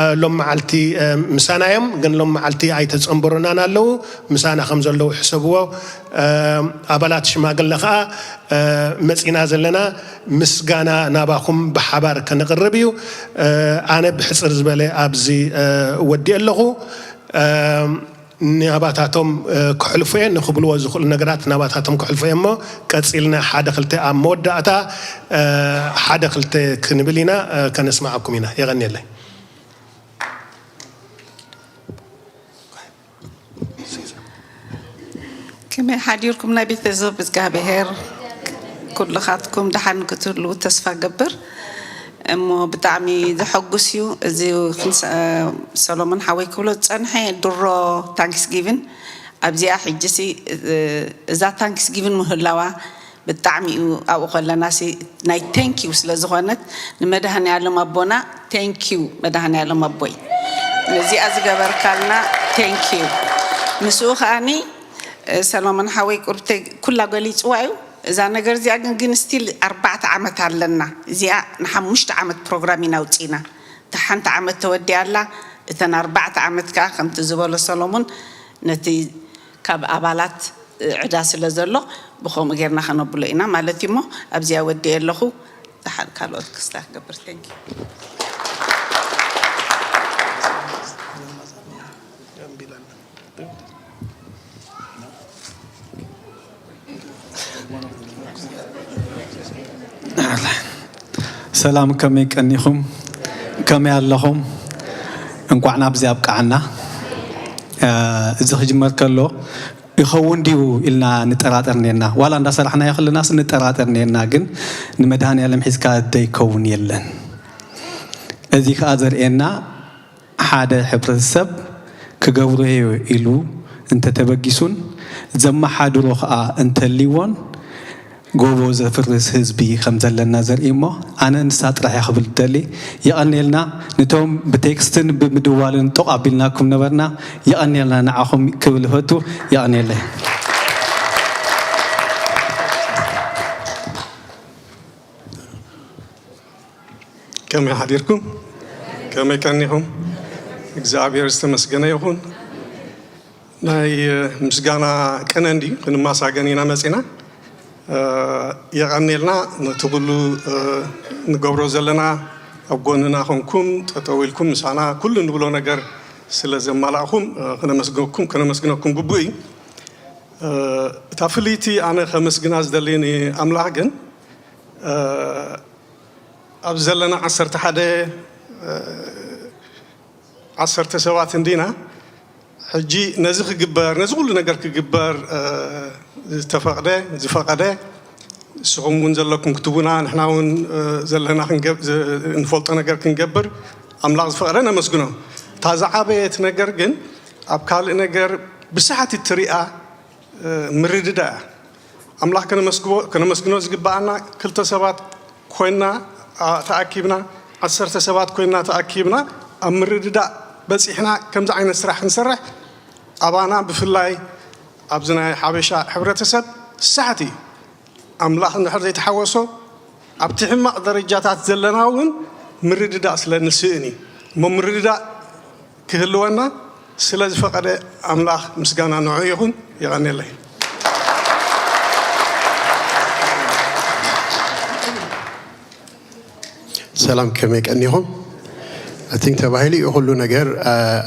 እ፣ ሎም መዓልቲ፣ እ፣ ምሳና እዮም፣ ግን ሎም መዓልቲ ኣይተጸንበሩናን ኣለዉ። ምሳና ከም ዘለዉ ሕሰብዎ። እ፣ ኣባላት ሽማግለ ኸኣ፣ እ፣ መጺና ዘለና ምስጋና ናባኹም ብሓባር ከነቕርብ እዩ። እ፣ ኣነ ብሕጽር ዝበለ ኣብዚ፣ እ፣ እወዲእ ኣለኹ። እ፣ ናባታቶም፣ እ፣ ክሕልፉ እየ፣ ንኽብልዎ ዝኽእሉ ነገራት ናባታቶም ክሕልፉ እየ እሞ፣ ቀጺልና ሓደ ክልተ ኣብ መወዳእታ፣ እ፣ ሓደ ክልተ ክንብል ኢና፣ እ፣ ከነስምዓኩም ኢና። የቐንየለይ። ከመይ ሓዲርኩም ናይ ቤተሰብ እግዚኣብሔር ኩልኻትኩም ደሓን ክትህልዉ ተስፋ ገብር። እሞ ብጣዕሚ ዘሐጉስ እዩ። እዚ ክንሰ-፣ ሰሎሞን ሓወይ ክብሎ ዝጸንሐ ድሮ ታንክስ ጊቭን ኣብዚኣ ሕጂ ሲ፣ እ፣ እዛ ታንክስ ጊቭን ምህላዋ ብጣዕሚ እዩ። ኣብኡ ከለና ሲ ናይ ቴንኪዩ ስለ ዝኾነት ንመድሃኔ ዓለም ኣቦና ቴንኪዩ መድሃኔ ዓለም ኣቦይ ነዚኣ ዝገበርካልና ቴንኪዩ። ምስኡ ከኣኒ፣ እ፣ ሰሎሞን ሓወይ ቁርብተይ ኩላ ገሊጽዋ እዩ። እዛ ነገር እዚኣ ግን፣ ግን ስቲል ኣርባዕተ ዓመት ኣለና። እዚኣ ንሓሙሽተ ዓመት ፕሮግራም ኢና ኣውጺእና። እታ ሓንቲ ዓመት ተወዲኣ ኣላ። እተን ኣርባዕተ ዓመት ከኣ ከምቲ ዝበሎ ሰሎሞን ነቲ ካብ ኣባላት ዕዳ ስለ ዘሎ ብኸምኡ ጌርና ከነብሎ ኢና ማለት እዩ። እሞ ኣብዚኣ ወዲኤ ኣለኹ። ዝሓ-፣ ካልኦት ክስታ ክገብር። Thank you። ሰላም፣ ከመይ ቀኒኹም? ከመይ ኣለኹም? እንኳዕ ናብዚ ኣብቃዓና። እ፣ እዚ ክጅመር ከሎ ይኸውን ድዩ ኢልና ንጠራጠር ኔርና። ዋላ እንዳሰራሕናዮ ከለናስ ንጠራጠር ኔርና፣ ግን ንመድሃኔ ዓለም ሒዝካ ዘይከውን የለን። እዚ ከኣ ዘርእየና ሓደ ሕብረተሰብ ክገብሮ እየ ኢሉ እንተተበጊሱን ዘመሓድሮ ከኣ እንተልይዎን ጎቦ ዘፍርስ ህዝቢ ከም ዘለና ዘርኢ እሞ ኣነ ንሳ ጥራሕ እየ ክብል ደሊ። የቐንየልና። ነቶም ብቴክስትን ብምድዋልን ጦቕ ኣቢልናኩም ነበርና። የቐንየልና ንዓኹም ክብል እፈቱ። የቐንየለይ። ከመይ ሓዲርኩም? ከመይ ቀኒኹም? እግዚኣብሔር ዝተመስገነ ይኹን። ናይ ምስጋና ቅነ እንዲ ክንማሳገን ኢና መፂና። የቐኔልና ነቲ ኩሉ ንገብሮ ዘለና ኣብ ጎንና ኮንኩም ጠጠው ኢልኩም ምሳና ኩሉ ንብሎ ነገር ስለ ዘማላእኹም ክነመስገኩም ከነመስግነኩም ግቡእ እዩ። እታ ፍልይቲ ኣነ ከመስግና ዝደሊ ንኣምላኽ ግን ኣብ ዘለና ዓሰርተ ሓደ ዓሰርተ ሰባት እንዲና ሕጂ ነዚ ክግበር ነዚ ኩሉ ነገር ክግበር ዝተፈቕደ ዝፈቐደ ንስኹም እውን ዘለኩም ክትቡና ንሕና እውን ዘለና ክንገብ- ዝ- እንፈልጦ ነገር ክንገብር ኣምላኽ ዝፈቐደ ነመስግኖ። እታ ዝዓበየት ነገር ግን ኣብ ካልእ ነገር ብሳሕቲ ትሪኣ ምርድዳእ እያ። ኣምላኽ ከነመስግቦ- ከነመስግኖ ዝግብኣና ክልተ ሰባት ኮይንና ኣ- ተኣኪብና ዓሰርተ ሰባት ኮይንና ተኣኪብና ኣብ ምርድዳእ በፂሕና ከምዚ ዓይነት ስራሕ ክንሰርሕ ኣባና ብፍላይ ኣብዚ ናይ ሓበሻ ሕብረተሰብ ሳሕቲ እዩ። ኣምላኽ እንድሕር ዘይተሓወሶ ኣብቲ ሕማቕ ደረጃታት ዘለና እውን ምርድዳእ ስለ ንስእን እዩ እሞ ምርድዳእ ክህልወና ስለ ዝፈቐደ ኣምላኽ ምስጋና ንዑ ይኹን። የቐንየለይ። ሰላም ከመይ ቀኒኹም? I think ተባሂሉ እዩ ኩሉ ነገር።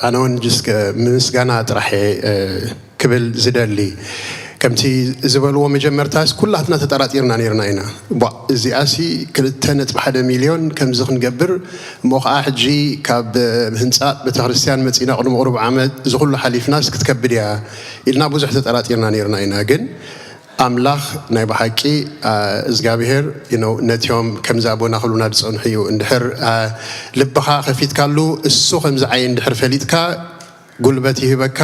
ኣነ እውን just ምምስጋና ጥራሕ እየ ክብል ዝደሊ። ከምቲ ዝበልዎ መጀመርታስ ኩላትና ተጠራጢርና ነይርና ኢና። ቧእ እዚኣሲ ክልተ ነጥቢ ሓደ ሚልዮን ከምዚ ክንገብር እሞ ከዓ ሕጂ ካብ ህንፃ ቤተክርስትያን መፂና ቅድሚ ቁሩብ ዓመት እዚ ኩሉ ሓሊፍናስ ክትከብድ እያ ኢልና ብዙሕ ተጠራጢርና ነይርና ኢና። ግን ኣምላኽ ናይ ብሓቂ እግዚኣብሄር ነቲኦም ከምዚ ኣቦና ክብሉና ዝፀንሑ እዩ። እንድሕር ልብኻ ከፊትካሉ እሱ ከምዚ ዓይ እንድሕር ፈሊጥካ ጉልበት ይህበካ፣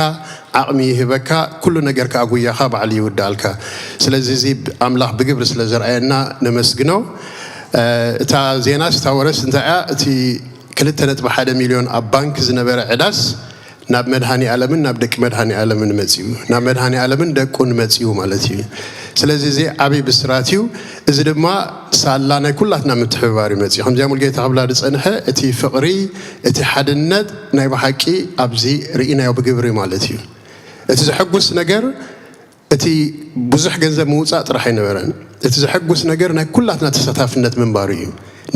ዓቕሚ ይህበካ፣ ኩሉ ነገር ከዓ ጉያኻ ባዕሉ ይውድኣልካ። ስለዚ እዚ ኣምላኽ ብግብሪ ስለ ዘርኣየና ነመስግኖ። እታ ዜናስ እታ ወረስ እንታይ እያ? እቲ ክልተ ነጥቢ ሓደ ሚልዮን ኣብ ባንክ ዝነበረ ዕዳስ ናብ መድሃኒ ኣለምን ናብ ደቂ መድሃኒ ኣለምን መፅዩ ናብ መድሃኒ ኣለምን ደቁን መፅዩ ማለት እዩ። ስለዚ እዚ ዓብይ ብስራት እዩ። እዚ ድማ ሳላ ናይ ኩላትና ምትሕብባር እዩ መፅዩ። ከምዚኣ ሙልጌታ ክብላ ዝፀንሐ እቲ ፍቕሪ እቲ ሓድነት ናይ ብሓቂ ኣብዚ ርኢናዮ ብግብሪ ማለት እዩ። እቲ ዘሐጉስ ነገር እቲ ብዙሕ ገንዘብ ምውፃእ ጥራሕ ኣይነበረን። እቲ ዘሐጉስ ነገር ናይ ኩላትና ተሳታፍነት ምንባሩ እዩ።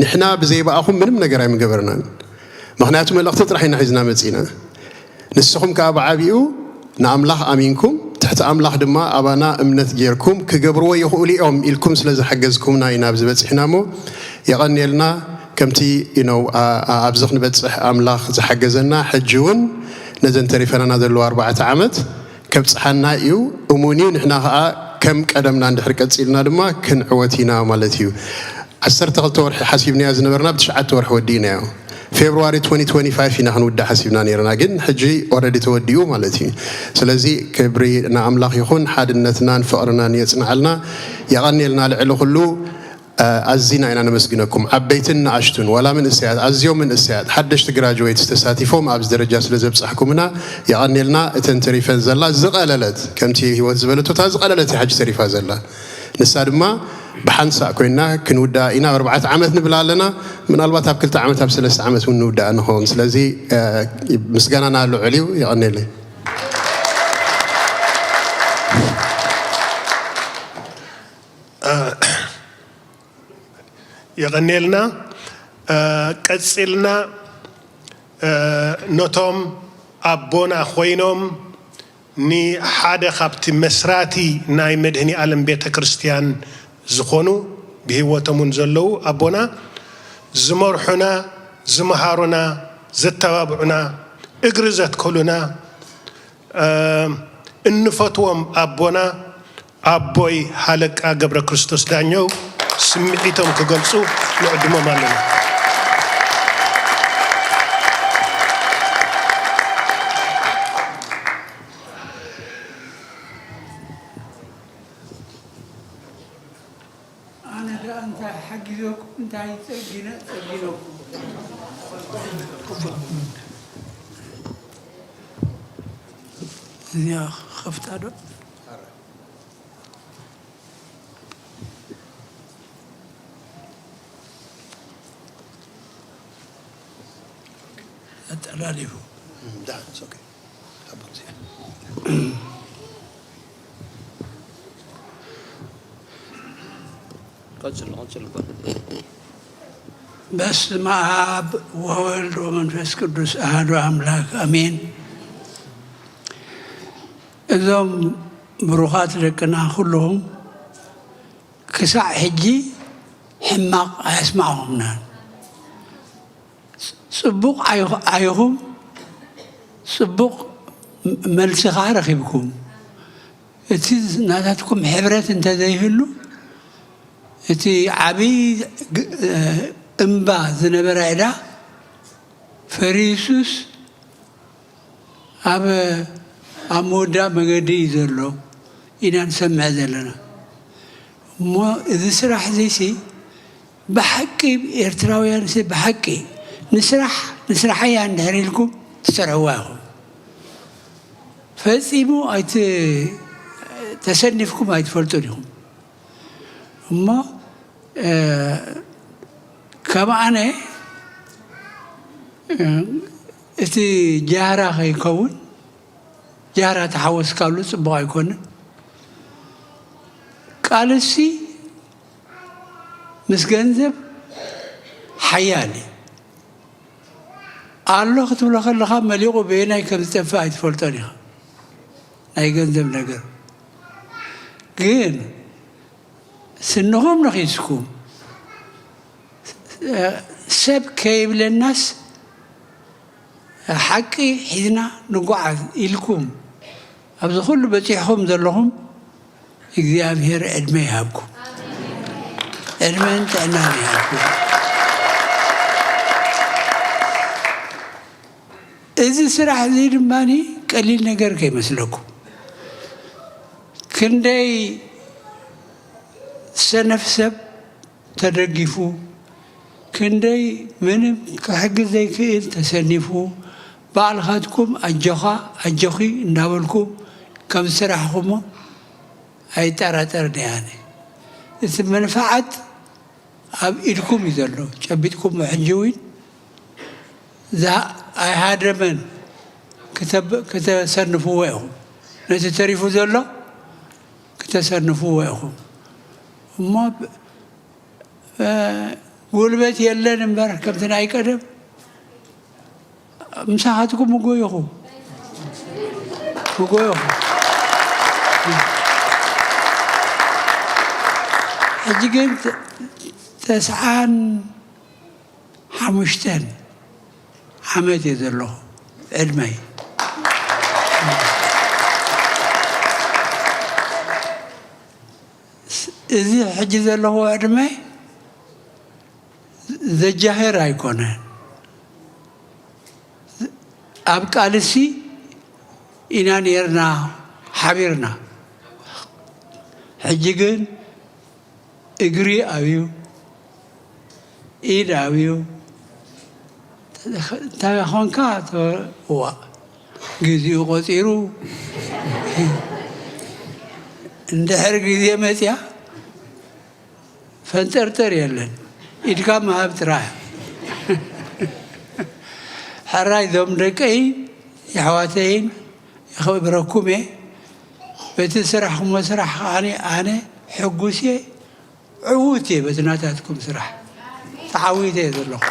ንሕና ብዘይ ብኣኹም ምንም ነገር ኣይምገበርናን። ምኽንያቱ መልእኽቲ ጥራሕ ኢና ሒዝና መፂና። ንስኹም ከዓ ብዓቢኡ ንኣምላኽ ኣሚንኩም ትሕቲ ኣምላኽ ድማ ኣባና እምነት ጌርኩም ክገብርዎ ይኽእሉ እዮም ኢልኩም ስለ ዝሓገዝኩምና ኢና ኣብዚ በፂሕና እሞ የቐንየልና። ከምቲ you know ኣብዚ ክንበፅሕ ኣምላኽ ዝሓገዘና ሕጂ እውን ነዘን ተሪፈናና ዘለዋ ኣርባዕተ ዓመት ከብፅሓና እዩ እሙን እዩ። ንሕና ከዓ ከም ቀደምና እንድሕር ቀፂልና ድማ ክንዕወት ኢና ማለት እዩ። ዓሰርተ ክልተ ወርሒ ሓሲብናዮ ዝነበርና ብትሽዓተ ወርሒ ወዲእናዮ። ፌብሩዋሪ twenty twenty-five ኢና ክንውዳእ ሓሲብና ነይርና፣ ግን ሕጂ already ተወዲኡ ማለት እዩ። ስለዚ ክብሪ ንኣምላኽ ይኹን፣ ሓድነትናን ፍቕርናን የጽንዓልና። የቐንየልና ልዕሊ ኩሉ ኣዚና ኢና ነመስግነኩም፣ ዓበይትን ንኣሽቱን፣ ዋላ መንእሰያት፣ ኣዝዮም መንእሰያት፣ ሓደሽቲ ግራጅዌትስ ተሳቲፎም ኣብዚ ደረጃ ስለ ዘብጻሕኩምና የቐንየልና። እተን ተሪፈን ዘላ ዝቐለለት፣ ከምቲ ህይወት ዝበለቶ እታ ዝቐለለት እያ ሕጂ ተሪፋ ዘላ። ንሳ ድማ ብሓንሳእ ኮይና ክንውድኣ ኢና። ኣብ ኣርባዕተ ዓመት ንብል ኣለና፣ ምናልባት ኣብ ክልተ ዓመት ኣብ ሰለስተ ዓመት እውን ንውድኣ ንኸውን። ስለዚ ምስጋናና ልዑል እዩ። የቐንየለይ። የቐንየልና። ቀጺልና ነቶም ኣቦና ኮይኖም ንሓደ ካብቲ መስራቲ ናይ መድህኒ ኣለም ቤተ ክርስቲያን ዝኾኑ ብህይወቶም እውን ዘለዉ ኣቦና ዝመርሑና፣ ዝመሃሩና፣ ዘተባብዑና፣ እግሪ ዘትከሉና፣ እንፈትዎም ኣቦና ኣቦይ ሃለቃ ገብረ ክርስቶስ ዳኘው ስምዒቶም ክገልፁ ንዕድሞም ኣለና። እዚኣ ኸፍታ ዶ? ኣጠላሊፉ። ቀጽል፣ ቀጽል እባ። በስመ አብ ወወልድ ወመንፈስ ቅዱስ አሐዱ አምላክ አሜን። እዞም ብሩኻት ደቅና ኩልኹም ክሳዕ ሕጂ ሕማቕ ኣየስማዕኹምናን። ጽቡቕ ዓይኹ-፣ ዓይኹም ጽቡቕ ም-፣ መልሲ ኸዓ ረኺብኩም። እቲ ናታትኩም ሕብረት እንተዘይህሉ፣ እቲ ዓብዪ ግ-፣ እምባ ዝነበረ ዕዳ ፈሪሱስ ኣብ፣ ኣብ መወዳእ መገዲ እዩ ዘሎ ኢና ንሰምዕ ዘለና። እሞ እዚ ስራሕ እዚሲ ብሓቂ ኤርትራውያን ሲ ብሓቂ ንስራሕ፣ ንስራሐያ እንድሕር ኢልኩም ትሰርሕዋ ኢኹም። ፈጺሙ ኣይት-፣ ተሰኒፍኩም ኣይትፈልጡን ኢኹም። እሞ፣ እ፣ ከም ኣነ፣ እ፣ እቲ ጃህራ ከይከውን፣ ጃህራ ተሓወስካሉ ጽቡቕ ኣይኮነን። ቃልሲ ምስ ገንዘብ ሓያል እዩ። ኣሎ ክትብሎ ከለኻ መሊቑ በየናይ ከም ዝጠፍእ ኣይትፈልጦን ኢኻ። ናይ ገንዘብ ነገር ግን ስንኹም ነኺስኩም፣ ሰብ ከይብለናስ ሓቂ ሒዝና ንጓዓዝ ኢልኩም ኣብዚ ኩሉ በጺሕኹም ዘለኹም እግዚኣብሔር ዕድመ ይሃብኩም። ዕድመን ጥዕናን ይሃብኩም። እዚ ስራሕ እዚ ድማ ቀሊል ነገር ከይመስለኩም። ክንደይ ሰነፍ ሰብ ተደጊፉ፣ ክንደይ ምንም ክሕግዝ ዘይክእል ተሰኒፉ፣ ባዕልኻትኩም ኣጆኻ ኣጆኺ እንዳበልኩ ከም ዝሰራሕኹሞ ኣይጠራጠርን እየ ኣነ። እቲ መንፍዓት ኣብ ኢድኩም እዩ ዘሎ። ጨቢጥኩሞ ሕጂ እውን እዛ ኣይሃደመን ክተ-፣ ክተሰንፍዎ ኢኹም። ነቲ ተሪፉ ዘሎ ክተሰንፍዎ ኢኹም። እሞ ብ-፣ እ፣ ጉልበት የለን እምበር ከምቲ ናይ ቀደም ምሳኻትኩም ምጎየኹ፣ ምጎየኹ። ሕጂ ግን ተ-፣ ተስዓን ሓሙሽተን ዓመት እየ ዘለኹ ዕድመይ። እዚ ሕጂ ዘለኹ ዕድመ ዘጃሄር ኣይኮነን። ኣብ ቃልሲ ኢና ኔርና ሓቢርና። ሕጂ ግን እግሪ ኣብዩ፣ ኢድ ኣብዩ፣ እንታይ ኾንካ? እዋ፣ ግዜኡ ቆጺሩ። እንድሕር ግዜ መጽያ፣ ፈንጠርጠር የለን። ኢድካ ምሃብ ጥራሕ። ሕራይ፣ እዞም ደቀይን የሕዋተይን የኽብረኩም እየ። በቲ ስራሕኩሞ ስራሕ ከዓኒ ኣነ ሕጉስ እየ፣ ዕዉት እየ። በቲ ናታትኩም ስራሕ ተዓዊተ እየ ዘለኹ።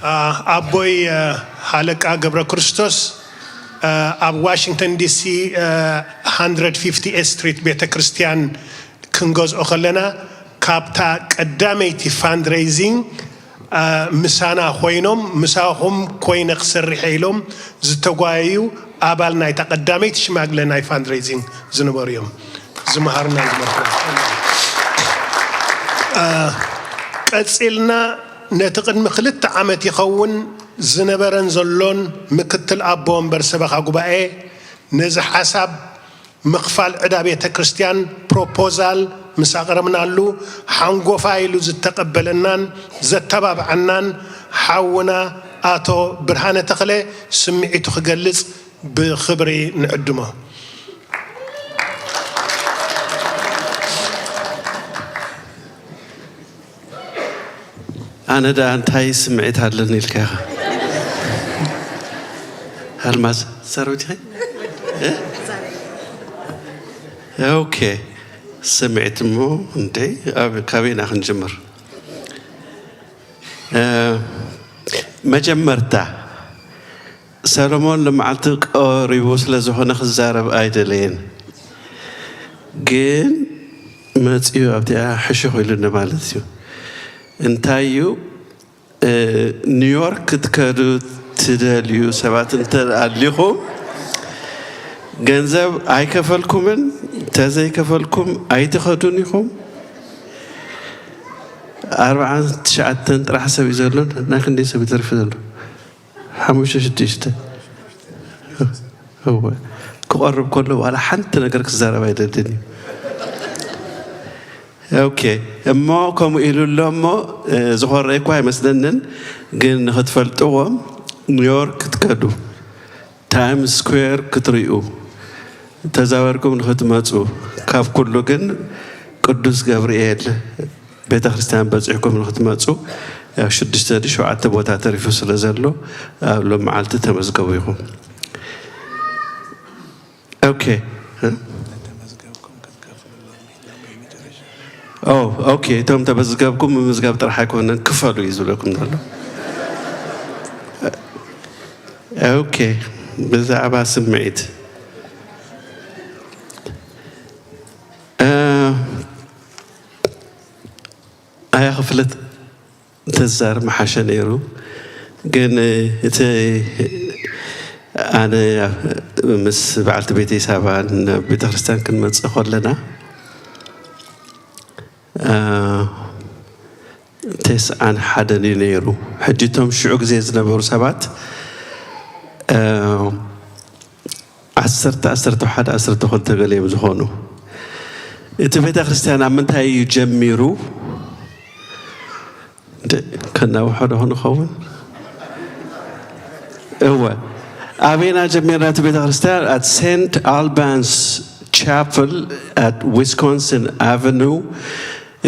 አ፣ ኣቦይ፣ አ፣ ሃለቃ ገብረ ክርስቶስ፣ አ፣ ኣብ ዋሽንግተን ዲሲ፣ አ፣ ሃንድረድ ፊፍቲ ኤስ ስትሪት ቤተ ክርስቲያን ክንገዝኦ ከለና፣ ካብታ ቀዳመይቲ ፋንድሬይዚንግ፣ አ፣ ምሳና ኮይኖም፣ "ምሳኹም ኮይነ ክሰርሕ እየ" ኢሎም ዝተጓየዩ ኣባል ናይታ ቀዳመይቲ ሽማግለ ናይ ፋንድሬይዚንግ ዝነበሩ እዮም። ዝመሃሩና ዝመርሑና። አ፣ ቀጺልና ነቲ ቅድሚ ክልተ ዓመት ይኸውን ዝነበረን ዘሎን ምክትል ኣቦ ወንበር ሰበኻ ጉባኤ ነዚ ሓሳብ ምኽፋል ዕዳ ቤተ ክርስቲያን ፕሮፖዛል ምስ ኣቕረብናሉ ሓንጎፋ ኢሉ ዝተቐበለናን ዘተባብዓናን ሓውና ኣቶ ብርሃነ ተኽለ ስምዒቱ ክገልጽ ብኽብሪ ንዕድሞ። ኣነ ደኣ እንታይ ስምዒት ኣለኒ ኢልካ ኢኻ ኣልማዝ? ዛረብ ዲኺ? ኦኬ። ስምዒት እሞ እንዴ፣ ካበይና ክንጅምር? መጀመርታ ሰሎሞን ልምዓልቲ ቀሪቡ ስለ ዝኾነ ክዛረብ ኣይደለየን፣ ግን መፅዩ ኣብቲኣ ሕሹኽ ኢሉኒ ማለት እዩ። እንታይ እዩ? ኒውዮርክ ክትከዱ ትደልዩ ሰባት እንተ ኣሊኹም፣ ገንዘብ ኣይከፈልኩምን፣ ተዘይከፈልኩም ኣይትኸዱን ኢኹም። ኣርባዓን ትሽዓተን ጥራሕ ሰብ እዩ ዘሎን፣ ናይ ክንደይ ሰብ እዩ ተሪፉ ዘሎ? ሓሙሽተ ሽዱሽተ። እወ፣ ክቐርብ ከሎ ዋላ ሓንቲ ነገር ክዛረብ ኣይደልን እዩ። ኦኬ፣ እሞ ከምኡ ኢሉ ኣሎ እሞ፣ ዝኾረ እኳ ኣይመስለንን፣ ግን ንክትፈልጥዎ፣ ኒውዮርክ ክትከዱ፣ ታይምስ ስኩዌር ክትሪኡ፣ ተዛወርኩም ንክትመፁ፣ ካብ ኩሉ ግን ቅዱስ ገብርኤል ቤተ ክርስቲያን በፂሕኩም ንክትመፁ፣ ያው ሽዱሽተ ድዩ ሸውዓተ ቦታ ተሪፉ ስለ ዘሎ፣ ኣብ ሎም መዓልቲ ተመዝገቡ ኢኹም። ኦኬ። ኦ፣ ኦኬ። እቶም ተመዝገብኩም ምምዝጋብ ጥራሕ ኣይኮነን፣ ክፈሉ እዩ ዝብለኩም ዘሎ። ኦኬ። ብዛዕባ ስምዒት፣ እ፣ ኣያ ክፍለት ተዛር ምሓሸ ነይሩ። ግን እቲ ኣነ ምስ በዓልቲ ቤተይ ሳባ ናብ ቤተ ክርስቲያን ክንመጽእ ከለና፣ እ፣ ተስዓን ሓደን እዩ ነይሩ። ሕጂ እቶም ሽዑ ግዜ ዝነበሩ ሰባት፣ እ፣ ዓሰርተ፣ ዓሰርተ ሓደ፣ ዓሰርተ ክልተ ገለ እዮም ዝኾኑ። እቲ ቤተ ክርስቲያን ኣብ ምንታይ እዩ ጀሚሩ? ደ-፣ ከናውሖ ዶ ክንኸውን? እወ። ኣበይና ጀሚርና እቲ ቤተ ክርስቲያን? At Saint Albans Chapel at Wisconsin Avenue።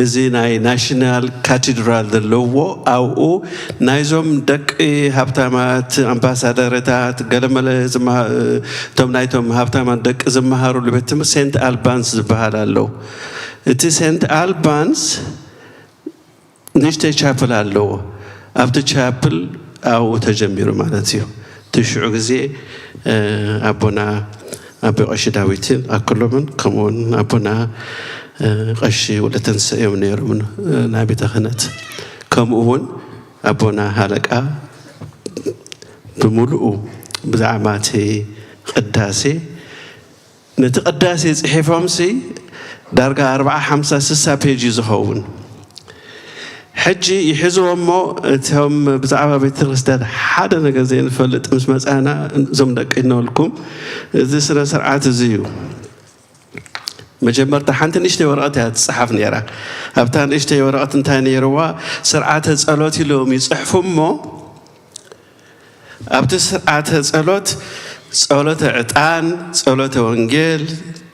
እዚ ናይ ናሽናል ካቴድራል ዘለዎ፣ ኣብኡ ናይዞም ደቂ ሃብታማት፣ ኣምባሳደርታት፣ ገለመለ ዝመሃ-፣ እቶም ናይቶም ሃብታማት ደቂ ዝመሃሩሉ ቤት ትምህርቲ ሴንት ኣልባንስ ዝበሃል ኣሎ። እቲ ሴንት ኣልባንስ ንእሽተይ ቻፕል ኣለዎ። ኣብቲ ቻፕል ኣብኡ ተጀሚሩ ማለት እዩ። እቲ ሽዑ ግዜ፣ እ፣ ኣቦና ኣቦ ቀሺ ዳዊትን ኣክሎምን፣ ከምኡውን ኣቦና፣ እ፣ ቀሺ ወለተንስእ እዮም ነይሮም፣ እ፣ ናይ ቤተ ክህነት። ከምኡ እውን ኣቦና ሃለቃ ብምሉኡ ብዛዕባ እቲ ቅዳሴ፣ ነቲ ቅዳሴ ጽሒፎምሲ ዳርጋ ኣርብዓ፣ ሓምሳ፣ ስሳ ፔጅ እዩ ዝኸውን። ሕጂ ይሕዝዎ እሞ፣ እቶም ብዛዕባ ቤተ ክርስቲያን ሓደ ነገር ዘይንፈልጥ ምስ መጻና፣ እዞም ደቂ ይነልኩም፣ እዚ ስነ ስርዓት እዚ እዩ። መጀመርታ ሓንቲ ንእሽተይ ወረቐት እያ ትጽሓፍ ነይራ። ኣብታ ንእሽተይ ወረቐት እንታይ ነይርዋ? ስርዓተ ጸሎት ኢሎም ይጽሕፉ እሞ፣ ኣብቲ ስርዓተ ጸሎት ጸሎተ ዕጣን፣ ጸሎተ ወንጌል፣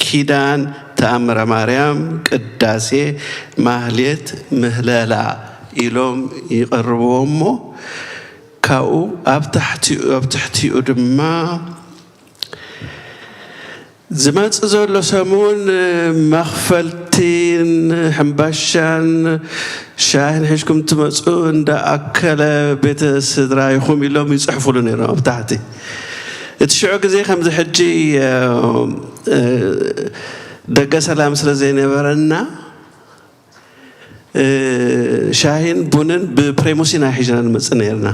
ኪዳን፣ ተኣምረ ማርያም፣ ቅዳሴ፣ ማህሌት፣ ምህለላ ኢሎም ይቐርብዎ እሞ፣ ካብኡ ኣብ ታሕቲኡ፣ ኣብ ትሕቲኡ ድማ ዝመጽእ ዘሎ ሰሙን መኽፈልቲን ሕምባሻን ሻሂን ሒዝኩም ትመጹ፣ እንዳ ኣከለ ቤተ ስድራ ኢኹም ኢሎም ይጽሕፉሉ ነይሮም ኣብ ታሕቲ። እቲ ሽዑ ግዜ ከምዚ ሕጂ፣ እ፣ እ፣ ደገ ሰላም ስለ ዘይነበረና፣ እ፣ ሻሂን ቡንን ብፕሬሙሲና ሒዝና ንመጽእ ነይርና።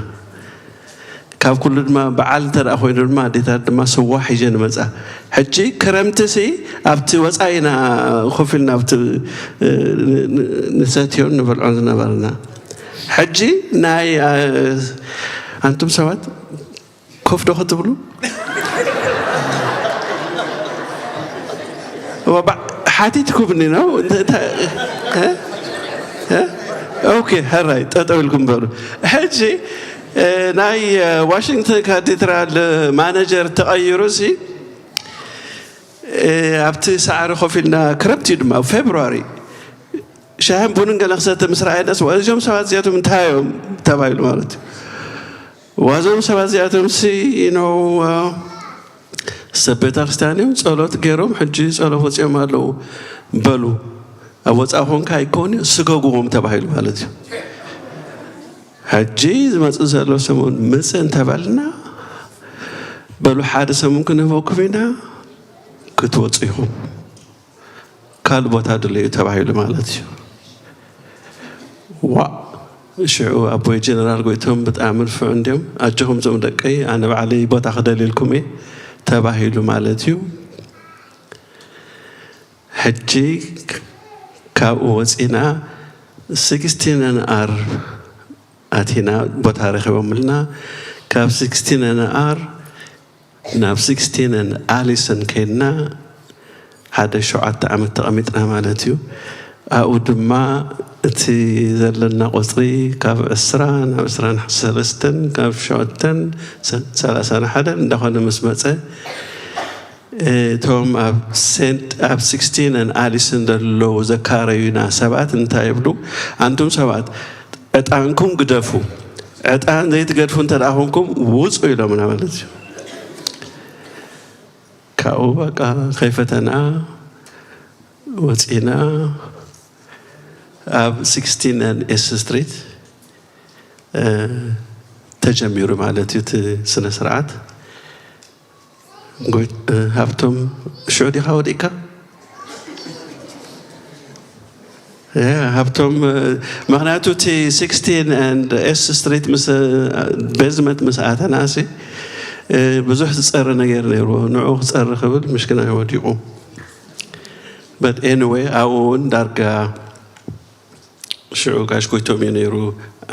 ካብ ኩሉ ድማ በዓል እንተ ደኣ ኮይኑ ድማ ኣዴታት ድማ ስዋ ሒዘን ይመጻ። ሕጂ ክረምቲ ሲ ኣብቲ ወጻኢ ኢና ኮፍ ኢልና ኣብቲ፣ እ፣ ን-፣ ን-፣ ንሰትዮን ንበልዖን ዝነበርና። ሕጂ ናይ፣ እ፣ ኣንቱም ሰባት ኮፍ ዶ ክትብሉ? ሓቲትኩምኒ ነው። እንተ- እንተ- እ? እ? ኦኬ፣ ሕራይ ጠጠው ኢልኩም በሉ። ሕጂ እ፣ ናይ እ፣ ዋሽንግተን ካቴድራል ማነጀር ተቐይሩ ሲ እ፣ ኣብቲ ሳዕሪ ኮፍ ኢልና፣ ክረምቲ እዩ ድማ፣ ኣብ ፌብሩዋሪ፣ ሻሂን ቡንን ገለ ክሰተ ምስ ረኣየናስ፣ "እዞም ሰባት እዚኣቶም እንታይ እዮም?" ተባሂሉ ማለት እዩ። "ዋዞም ሰባት እዚኣቶም ሲ ነው ሰብ ቤተ ክርስቲያን እዮም፣ ጸሎት ገይሮም ሕጂ ጸሎት ወጺኦም ኣለዉ በሉ፣ ኣብ ወጻኢ ኮንካ ኣይኮን ስገግዎም" ተባሂሉ ማለት እዩ። ሕጂ ዝመጽእ ዘሎ ሰሙን ምጽእ እንተበልና፣ በሉ ሓደ ሰሙን ክንህበኩም ኢና፣ ክትወጹ ኢኹም፣ ካልእ ቦታ ድለዩ ተባሂሉ ማለት እዩ። ዋ፣ ሽዑ ኣቦይ ጀነራል ጎይቶም ብጣዕሚ ንፍዑ እንዲዮም። "ኣጆኹም ዞም ደቀይ፣ ኣነ ባዕለይ ቦታ ክደልየልኩም እየ" ተባሂሉ ማለት እዩ። ሕጂ ካብኡ ወፂና፣ ሲክስቲን ኤን ኣር ኣቲና፣ ቦታ ረኺቦምልና። ካብ ሲክስቲን ኤን ኣር ናብ ሲክስቲን ኤን ኣሊሰን ከይድና፣ ሓደ ሸውዓተ ዓመት ተቐሚጥና ማለት እዩ። ኣብኡ ድማ እቲ ዘለና ቁፅሪ ካብ ዕስራ ናብ ዕስራን ሰለስተን፣ ካብ ሸውዓተን ሰላሳን ሓደን እንዳኾነ ምስ መፀ፣ እቶም ኣብ ሴንት፣ ኣብ ሲክስቲን ኤን ኣሊሰን ዘለዉ ዘካረዩና ሰባት እንታይ ይብሉ? "ኣንቱም ሰባት፣ ዕጣንኩም ግደፉ፣ ዕጣን ዘይትገድፉ እንተ ደኣ ኮንኩም ውጹ" ኢሎምና ማለት እዩ። ካብኡ በቃ ከይፈተና ወጺና፣ ኣብ ሲክስቲን ኤን ኤስ ስትሪት እ፣ ተጀሚሩ ማለት እዩ እቲ ስነ ስርዓት። ጎይ-፣ እ፣ ሃብቶም፣ ሽዑ ዲኻ ወዲእካ? እ፣ ሃብቶም፣ እ፣ ምኽንያቱ እቲ ሲክስቲን ኤንድ ኤስ ስትሪት ምስ፣ እ፣ ቤዝመንት ምስ ኣተናሲ፣ እ፣ ብዙሕ ዝጸሪ ነገር ነይሩ። ንዑ ክጸሪ ክብል ምሽክና ወዲቑ። But anyway፣ ኣብኡ እውን ዳርጋ ሽዑ ጋሽ ጎይቶም እዩ ነይሩ።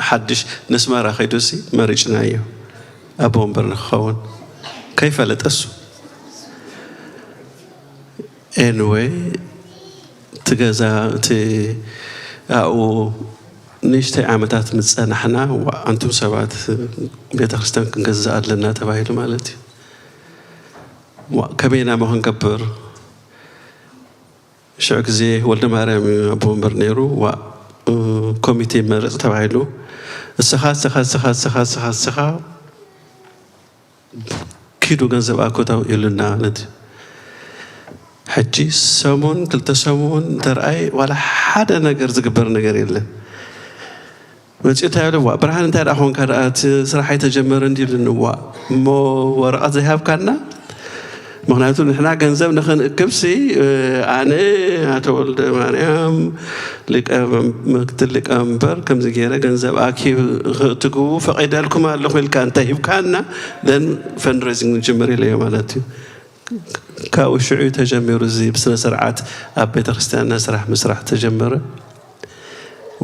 ሓድሽ ነስመራ ከይዱሲ መሪጭናዮ፣ ኣቦ ወንበር ንክኸውን ከይፈለጠ እሱ። ኤንወይ፣ እቲ ገዛ፣ እቲ ኣብኡ ንእሽተይ ዓመታት ምስ ጸናሕና፣ "ዋ፣ ኣንቱም ሰባት፣ ቤተ ክርስቲያን ክንገዝእ ኣለና" ተባሂሉ ማለት እዩ። "ዋ፣ ከመይ ኢና እሞ ክንገብር?" ሽዑ ግዜ ወልደ ማርያም እዩ ኣቦ ወንበር ነይሩ። "ዋ፣ እ፣ ኮሚቴ ይመረጽ" ተባሂሉ። "እስኻ፣ እስኻ፣ እስኻ፣ እስኻ፣ እስኻ፣ እስኻ ኪዱ ገንዘብ ኣኮታው" ኢሉና። ነቲ ሕጂ ሰሙን፣ ክልተ ሰሙን እንተርኣይ፣ ዋላ ሓደ ነገር ዝግበር ነገር የለን። መጺኡ እንታይ ኢሉ፣ "ዋ፣ ብርሃን፣ እንታይ ደኣ ኾንካ ደኣ? እቲ ስራሕ ኣይተጀመረ እንዲ?" ኢሉኒ። "ዋ፣ እሞ ወረቐት ዘይሃብካና?" ምኽንያቱ ንሕና ገንዘብ ንኽንእክብሲ፣ እ፣ ኣነ፣ ኣቶ ወልደ ማርያም፣ ሊቀ መም-፣ ምክትል ሊቀመንበር፣ ከምዚ ገይረ ገንዘብ ኣኪብ፣ ትግቡ ፈቒደልኩም ኣለኹ ኢልካ እንተ ሂብካና፣ then ፈንድሬዚንግ ንጅምር ኢለዮ ማለት እዩ። ካብኡ ሽዑ እዩ ተጀሚሩ፣ እዚ ብስነ ስርዓት ኣብ ቤተ ክርስቲያንና ስራሕ ምስራሕ ተጀመረ።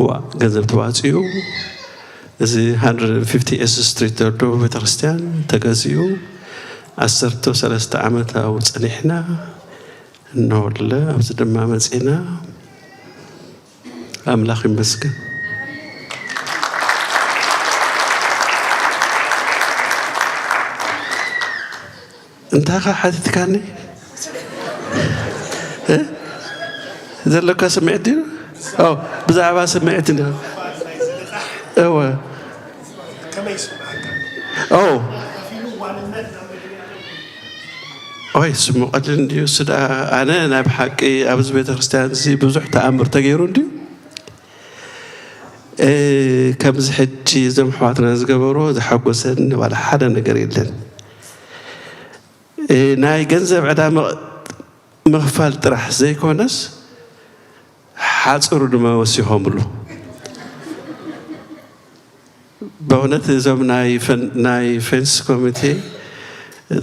ዋ፣ ገንዘብ ተዋፂኡ፣ እዚ ሃንድረድ ፊፍቲ ኤስ ስትሪት ዘሎ ቤተ ክርስቲያን ተገዚኡ፣ ዓሰርተ ሰለስተ ዓመት ኣብኡ ፀኒሕና፣ እነሆለ ኣብዚ ድማ መፂና። ኣምላኽ ይመስገን። እንታይ ኸ ሓቲትካኒ? እ? ዘለካ ስምዒት ድዩ? ኦ፣ ብዛዕባ ስምዒት እንዲ-፣ እወ። ኦ። ኦይ፣ ስሙ ቀሊል እንድዩ። ስዳ ኣነ ናይ ብሓቂ ኣብዚ ቤተ ክርስቲያን እዚ ብዙሕ ተኣምር ተገይሩ እንድዩ። እ፣ ከምዚ ሕጂ እዞም ኣሕዋትና ዝገበሮ ዘሐጎሰኒ ዋላ ሓደ ነገር የለን። እ፣ ናይ ገንዘብ ዕዳ ምቕ-፣ ምኽፋል ጥራሕ ዘይኮነስ፣ ሓጹሩ ድማ ወሲኾምሉ። በእውነት እዞም ናይ ፈን-፣ ናይ ፌንስ ኮሚቴ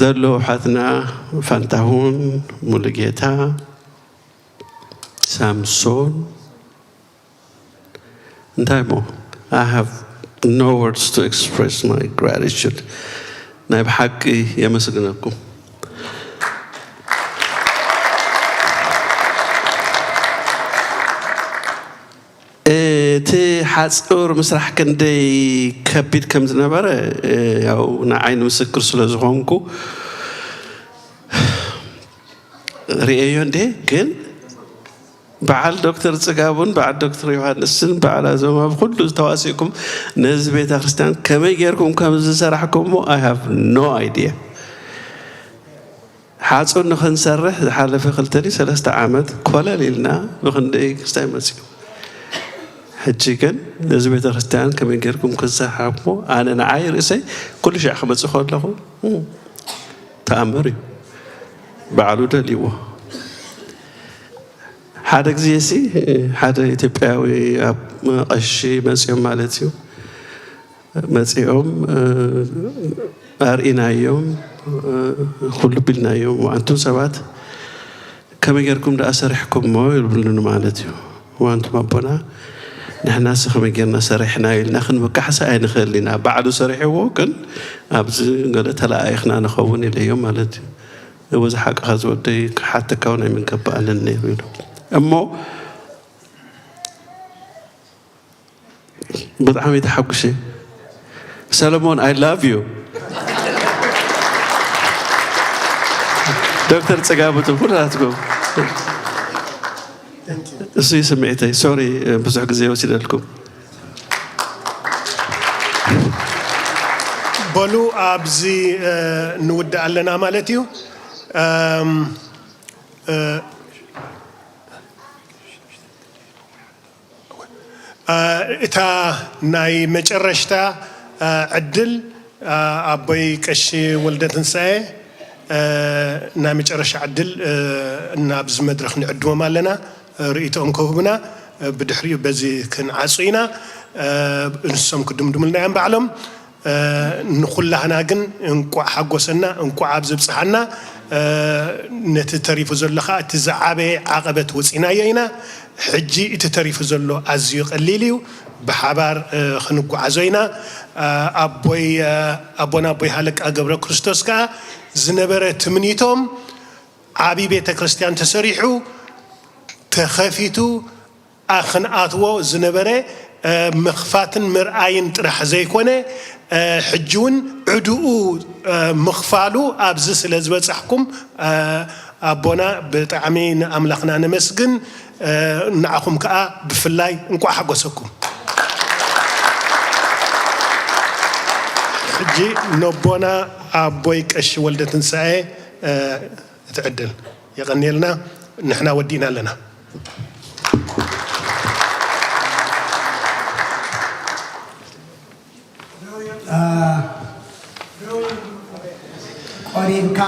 ዘለዉ ኣሓትና ፋንታሁን፣ ሙሉጌታ፣ ሳምሶን፣ እንታይ እሞ፣ I have no words to express my gratitude። ናይ ብሓቂ የመስግነኩም። እቲ ሓጹር ምስራሕ ክንደይ ከቢድ ከም ዝነበረ፣ እ፣ ያው ንዓይ ንምስክር ስለ ዝኾንኩ ርእየዮ እንዴ። ግን በዓል ዶክተር ጽጋቡን በዓል ዶክተር ዮሃንስን በዓል ኣዞማብ ኩሉ ዝተዋሲእኩም ነዚ ቤተ ክርስቲያን ከመይ ጌርኩም ከም ዝሰራሕኩምዎ I have no idea። ሓጹር ንኽንሰርሕ ዝሓለፈ ክልተ ድዩ ሰለስተ ዓመት ኮለል ኢልና ብኽንደይ ክስታይ መጺኡ። ሕጂ ግን ነዚ ቤተ ክርስቲያን ከመይ ጌርኩም ክሰሓቦ ኣነ ንዓይ ርእሰይ ኩሉ ሻዕ ክመጽእ ከለኹ፣ እም፣ ተኣምር እዩ። ባዕሉ ደልይዎ። ሓደ ግዜ ሲ ሓደ ኢትዮጵያዊ ኣብ ቀሺ መጺኦም ማለት እዩ። መጺኦም፣ እ፣ ኣርኢናዮም፣ እ፣ ኩሉ ቢልናዮም። ኣንቱም ሰባት ከመይ ጌርኩም ደኣ ሰሪሕኩሞ ይብሉኒ ማለት እዩ። ዋንቱም ኣቦና፣ ንሕናስ ከመይ ጌርና ሰሪሕና ኢልና ክንምካሕሲ ኣይንኽእል ኢና። ባዕሉ ሰሪሕዎ ግን ኣብዚ ገለ ተለኣኢኽና ንኸውን ኢለዮም ማለት እዩ። እወ፣ እዚ ሓቅኻ ዝወደይ፣ ክሓተካ እውን ኣይምገባኣንን ነይሩ ኢሉ። እሞ ብጣዕሚ ተሓጉሸ። ሰለሞን፣ I love you። ዶክተር ጽጋቡ፣ ኩላትኩም። እሱ እዩ ስምዒተይ። ሶሪ፣ ብዙሕ ግዜ ወሲደልኩም። በሉ፣ ኣብዚ፣ እ፣ ንውድእ ኣለና ማለት እዩ። እም፣ እ፣ እ፣ እታ ናይ መጨረሽታ፣ እ፣ ዕድል፣ እ፣ ኣቦይ ቀሺ ወልደ ትንሳኤ፣ እ፣ ናይ መጨረሻ ዕድል፣ እ፣ ናብዚ መድረኽ ንዕድሞም ኣለና፣ እ፣ ርእይቶኦም ከህቡና፣ እ፣ ብድሕሪኡ በዚ ክንዓጹ ኢና። እ፣ ንሶም ክድምድሙልና እዮም ባዕሎም። እ፣ ንኹላህና ግን እንቋዕ ሓጎሰና፣ እንቋዕ ኣብ ዘብጽሓና። እ፣ ነቲ ተሪፉ ዘሎ ኸኣ እቲ ዝዓበየ ዓቐበት ወጺናዮ ኢና። ሕጂ እቲ ተሪፉ ዘሎ ኣዝዩ ቀሊል እዩ። ብሓባር፣ እ፣ ክንጓዓዞ ኢና። እ፣ ኣቦይ፣ እ፣ ኣቦና ኣቦይ ሃለቃ ገብረ ክርስቶስ ከኣ ዝነበረ ትምኒቶም ዓቢ ቤተ ክርስቲያን ተሰሪሑ፣ ተኸፊቱ፣ ኣ-፣ ክንኣትዎ ዝነበረ፣ እ፣ ምኽፋትን ምርኣይን ጥራሕ ዘይኮነ፣ እ፣ ሕጂ እውን ዕድኡ፣ እ፣ ምኽፋሉ ኣብዚ ስለ ዝበጻሕኩም፣ እ፣ ኣቦና ብጣዕሚ ንኣምላኽና ነመስግን። እ፣ ንዓኹም ከኣ ብፍላይ እንቋዕ ሓጎሰኩም። ሕጂ ነቦና ኣቦይ ቀሺ ወልደ ትንሳኤ፣ እ፣ እቲ ዕድል። የቐንየልና። ንሕና ወዲእና ኣለና። አ፣ ቆሪብካ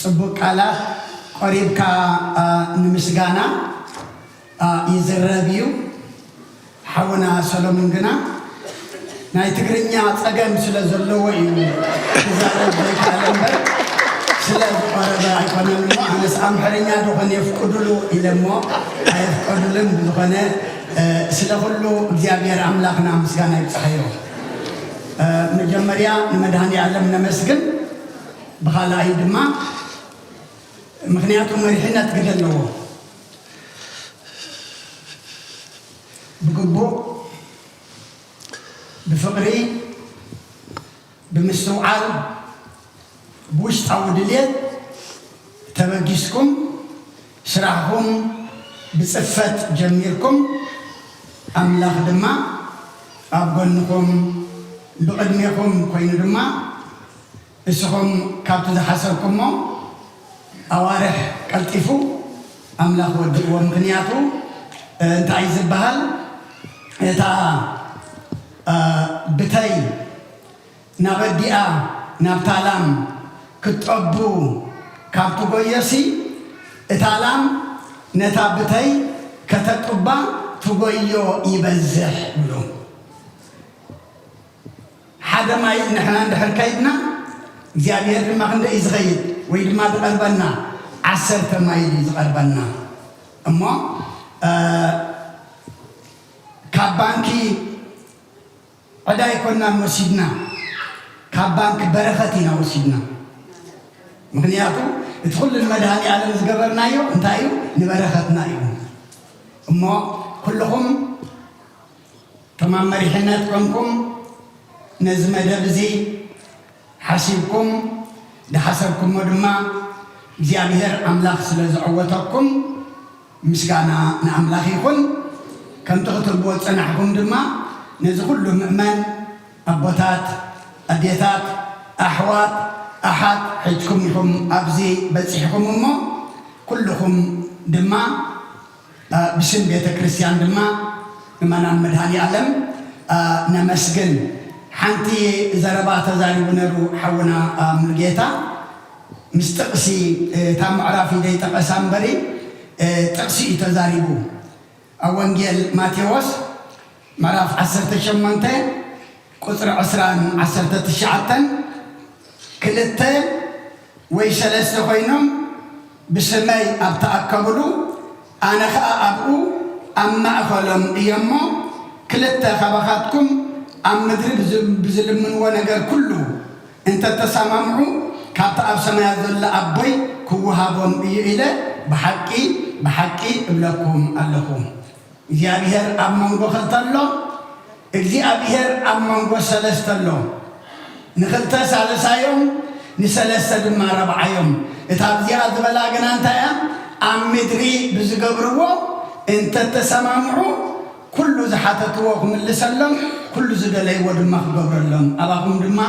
ጽቡቅ ቃላት፣ ቆሪብካ፣ አ፣ ንምስጋና፣ አ፣ ይዝረብ እዩ። ሓውና ሰሎሙን ግና ናይ ትግርኛ ጸገም ስለ ዘለዎ እዩ ክዛረብ ዘይከኣለ እምበር፣ ስለ ዝቆረበ ኣይኮነን እሞ፣ ኣነስ ኣምሓርኛ ዶ ኾን የፍቅዱሉ ኢለ እሞ፣ ኣየፍቀዱልን። ብዝኾነ፣ እ፣ ስለ ኩሉ እግዚኣብሔር ኣምላኽና ምስጋና ይብጽሓዮ። እ፣ መጀመርያ ንመድኃኔ ዓለም ነመስግን፣ ብኻልኣይ ድማ ምኽንያቱ መሪሕነት ግደ ኣለዎ። ብግቡእ፣ ብፍቕሪ፣ ብምስትውዓል፣ ብውሽጣዊ ድልየት ተበጊስኩም ስራሕኹም ብጽፈት ጀሚርኩም፣ ኣምላኽ ድማ ኣብ ጎንኹም ብቕድሜኹም ኮይኑ ድማ ንስኹም ካብቲ ዝሓሰብኩሞ ኣዋርሕ ቀልጢፉ ኣምላኽ ወዲእዎ። ምኽንያቱ፣ እ፣ እንታይ እዩ ዝበሃል? እታ፣ እ፣ ብተይ ናብ ኣዲኣ፣ ናብታ ላም ክትጠቡ ካብ ትጎዮሲ፣ እታ ላም ነታ ብተይ ከተጥባ ትጎዮ ይበዝሕ ይብሉ። ሓደ ማይል ንሕና እንድሕር ከይድና፣ እግዚኣብሔር ድማ ክንደይ እዩ ዝኸይድ ወይ ድማ ዝቐርበና? ዓሰርተ ማይል እዩ ዝቐርበና። እሞ፣ እ፣ ካብ ባንኪ ዕዳ ኣይኮናን ወሲድና፣ ካብ ባንኪ በረኸት ኢና ወሲድና። ምኽንያቱ እቲ ኩሉ ንመድኃኔ ዓለም ዝገበርናዮ እንታይ እዩ? ንበረኸትና እዩ። እሞ ኩልኹም እቶም ኣብ መሪሕነት ኮንኩም ነዚ መደብ እዚ ሓሲብኩም ዝሓሰብኩሞ ድማ እግዚኣብሔር ኣምላኽ ስለ ዘዐወተኩም ምስጋና ንኣምላኽ ይኹን። ከምቲ ክትብልዎ ዝጸናሕኩም ድማ ነዚ ኩሉ ምእመን ኣቦታት፣ ኣዴታት፣ ኣሕዋት፣ ኣሓት ሒዝኩም ኢኹም ኣብዚ በጺሕኩም እሞ ኩልኹም ድማ ብስም ቤተ ክርስቲያን ድማ ምእመናን መድኃኔ ዓለም ነመስግን። ሓንቲ ዘረባ ተዛሪቡ ነሩ ሓውና ሙሉጌታ ምስ ጥቕሲ እታ ምዕራፍ ደይጠቐሳ እምበሪ ጥቕሲ እዩ ተዛሪቡ። ኣብ ወንጌል ማቴዎስ ምዕራፍ ዓሰርተ ሸሞንተ ቁጽሪ ዕስራን ዓሰርተ ትሽዓተን ክልተ ወይ ሰለስተ ኮይኖም ብስመይ ኣብ ተኣከብሉ ኣነ ኸኣ ኣብኡ ኣብ ማእኸሎም እየ እሞ ክልተ ካባኻትኩም ኣብ ምድሪ ብዝ- ብዝልምንዎ ነገር ኩሉ እንተተሰማምዑ ካብቲ ኣብ ሰማያት ዘሎ ኣቦይ ክወሃቦም እዩ ኢለ ብሓቂ ብሓቂ እብለኩም ኣለኹ። እግዚኣብሔር ኣብ መንጎ ክልተ ኣሎ፣ እግዚኣብሔር ኣብ መንጎ ሰለስተ ኣሎ። ንኽልተ ሳልሳዮም፣ ንሰለስተ ድማ ረብዓዮም። እታ ኣብዚኣ ዝበላ ግና እንታይ እያ? ኣብ ምድሪ ብዝገብርዎ እንተተሰማምዑ፣ ኩሉ ዝሓተትዎ ክምልሰሎም፣ ኩሉ ዝደለይዎ ድማ ክገብረሎም። ኣባኹም ድማ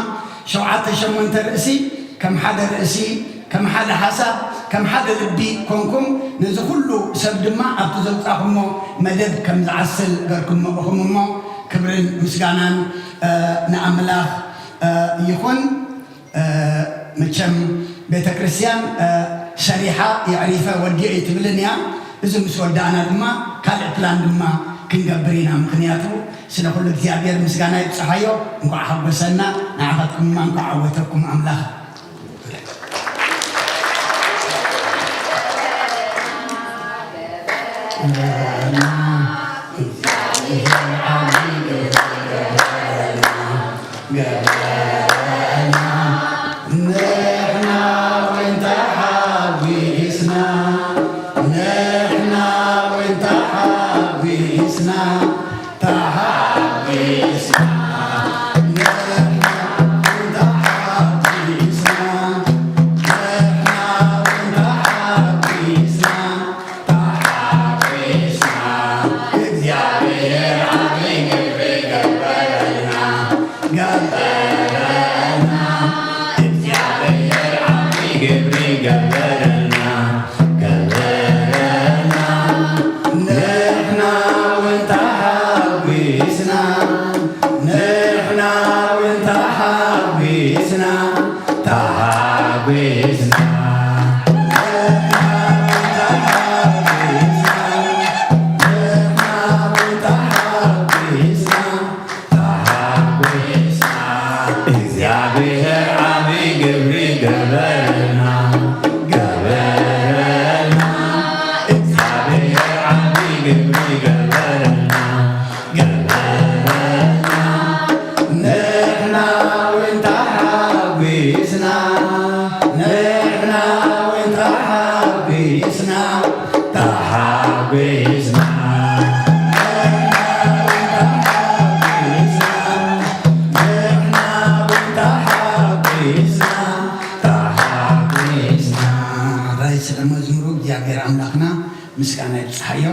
ሸውዓተ ሸሞንተ ርእሲ ከም ሓደ ርእሲ፣ ከም ሓደ ሓሳብ፣ ከም ሓደ ልቢ ኮንኩም ነዚ ኩሉ ሰብ ድማ ኣብቲ ዘውጻኹሞ መደብ ከም ዝዓስል ገርኩሞ ኢኹም እሞ ክብርን ምስጋናን እ፣ ንኣምላኽ እ፣ ይኹን። እ፣ መቸም ቤተ ክርስቲያን እ፣ ሰሪሓ የዕሪፈ ወዲኤ እዩ ትብልን እያ። እዚ ምስ ወዳእና ድማ ካልእ ፕላን ድማ ክንገብር ኢና። ምኽንያቱ ስለ ኩሉ እግዚኣብሔር ምስጋና ይብጽሓዮ። እንኳዕ ሓጎሰና፣ ንዓኻትኩም ድማ እንኳዕ ዓወተኩም ኣምላኽ። ንሕና እውን ተሓጒስና፣ ንሕና እውን ተሓጒስና፣ ተሓጒስና፣ ንሕና እውን ተሓጒስና፣ ንሕና እውን ተሓጒስና፣ ተሓጒስና። እግዚኣብሔር ዓቢ ግብሪ ገበረልና፣ ገበረልና። እግዚኣብሔር ዓቢ ግብሪ ገበረልና፣ ገበረልና። ንሕና እውን ተሓጒስና፣ ንሕና እውን ተሓጒስና፣ ተሓጒስና። ንሕና እውን ተሓጒስና፣ ንሕና እውን ተሓጒስና፣ ተሓጒስና። እግዚኣብሔር ዓቢ ግብሪ ገበረልና፣ ገበረልና። እግዚኣብሔር ዓቢ ግብሪ ገበረልና፣ ገበረልና። ንሕና እውን ተሓጒስና፣ ንሕና እውን ተሓጒስና፣ ተሓጒስና። ንሕና እውን ተሓጒስና፣ ንሕና እውን ተሓጒስና፣ ተሓጒስና። ራይ ስለ መዝሙሩ እግዚኣብሔር ኣምላኽና ምስጋና ይብጽሓዮ።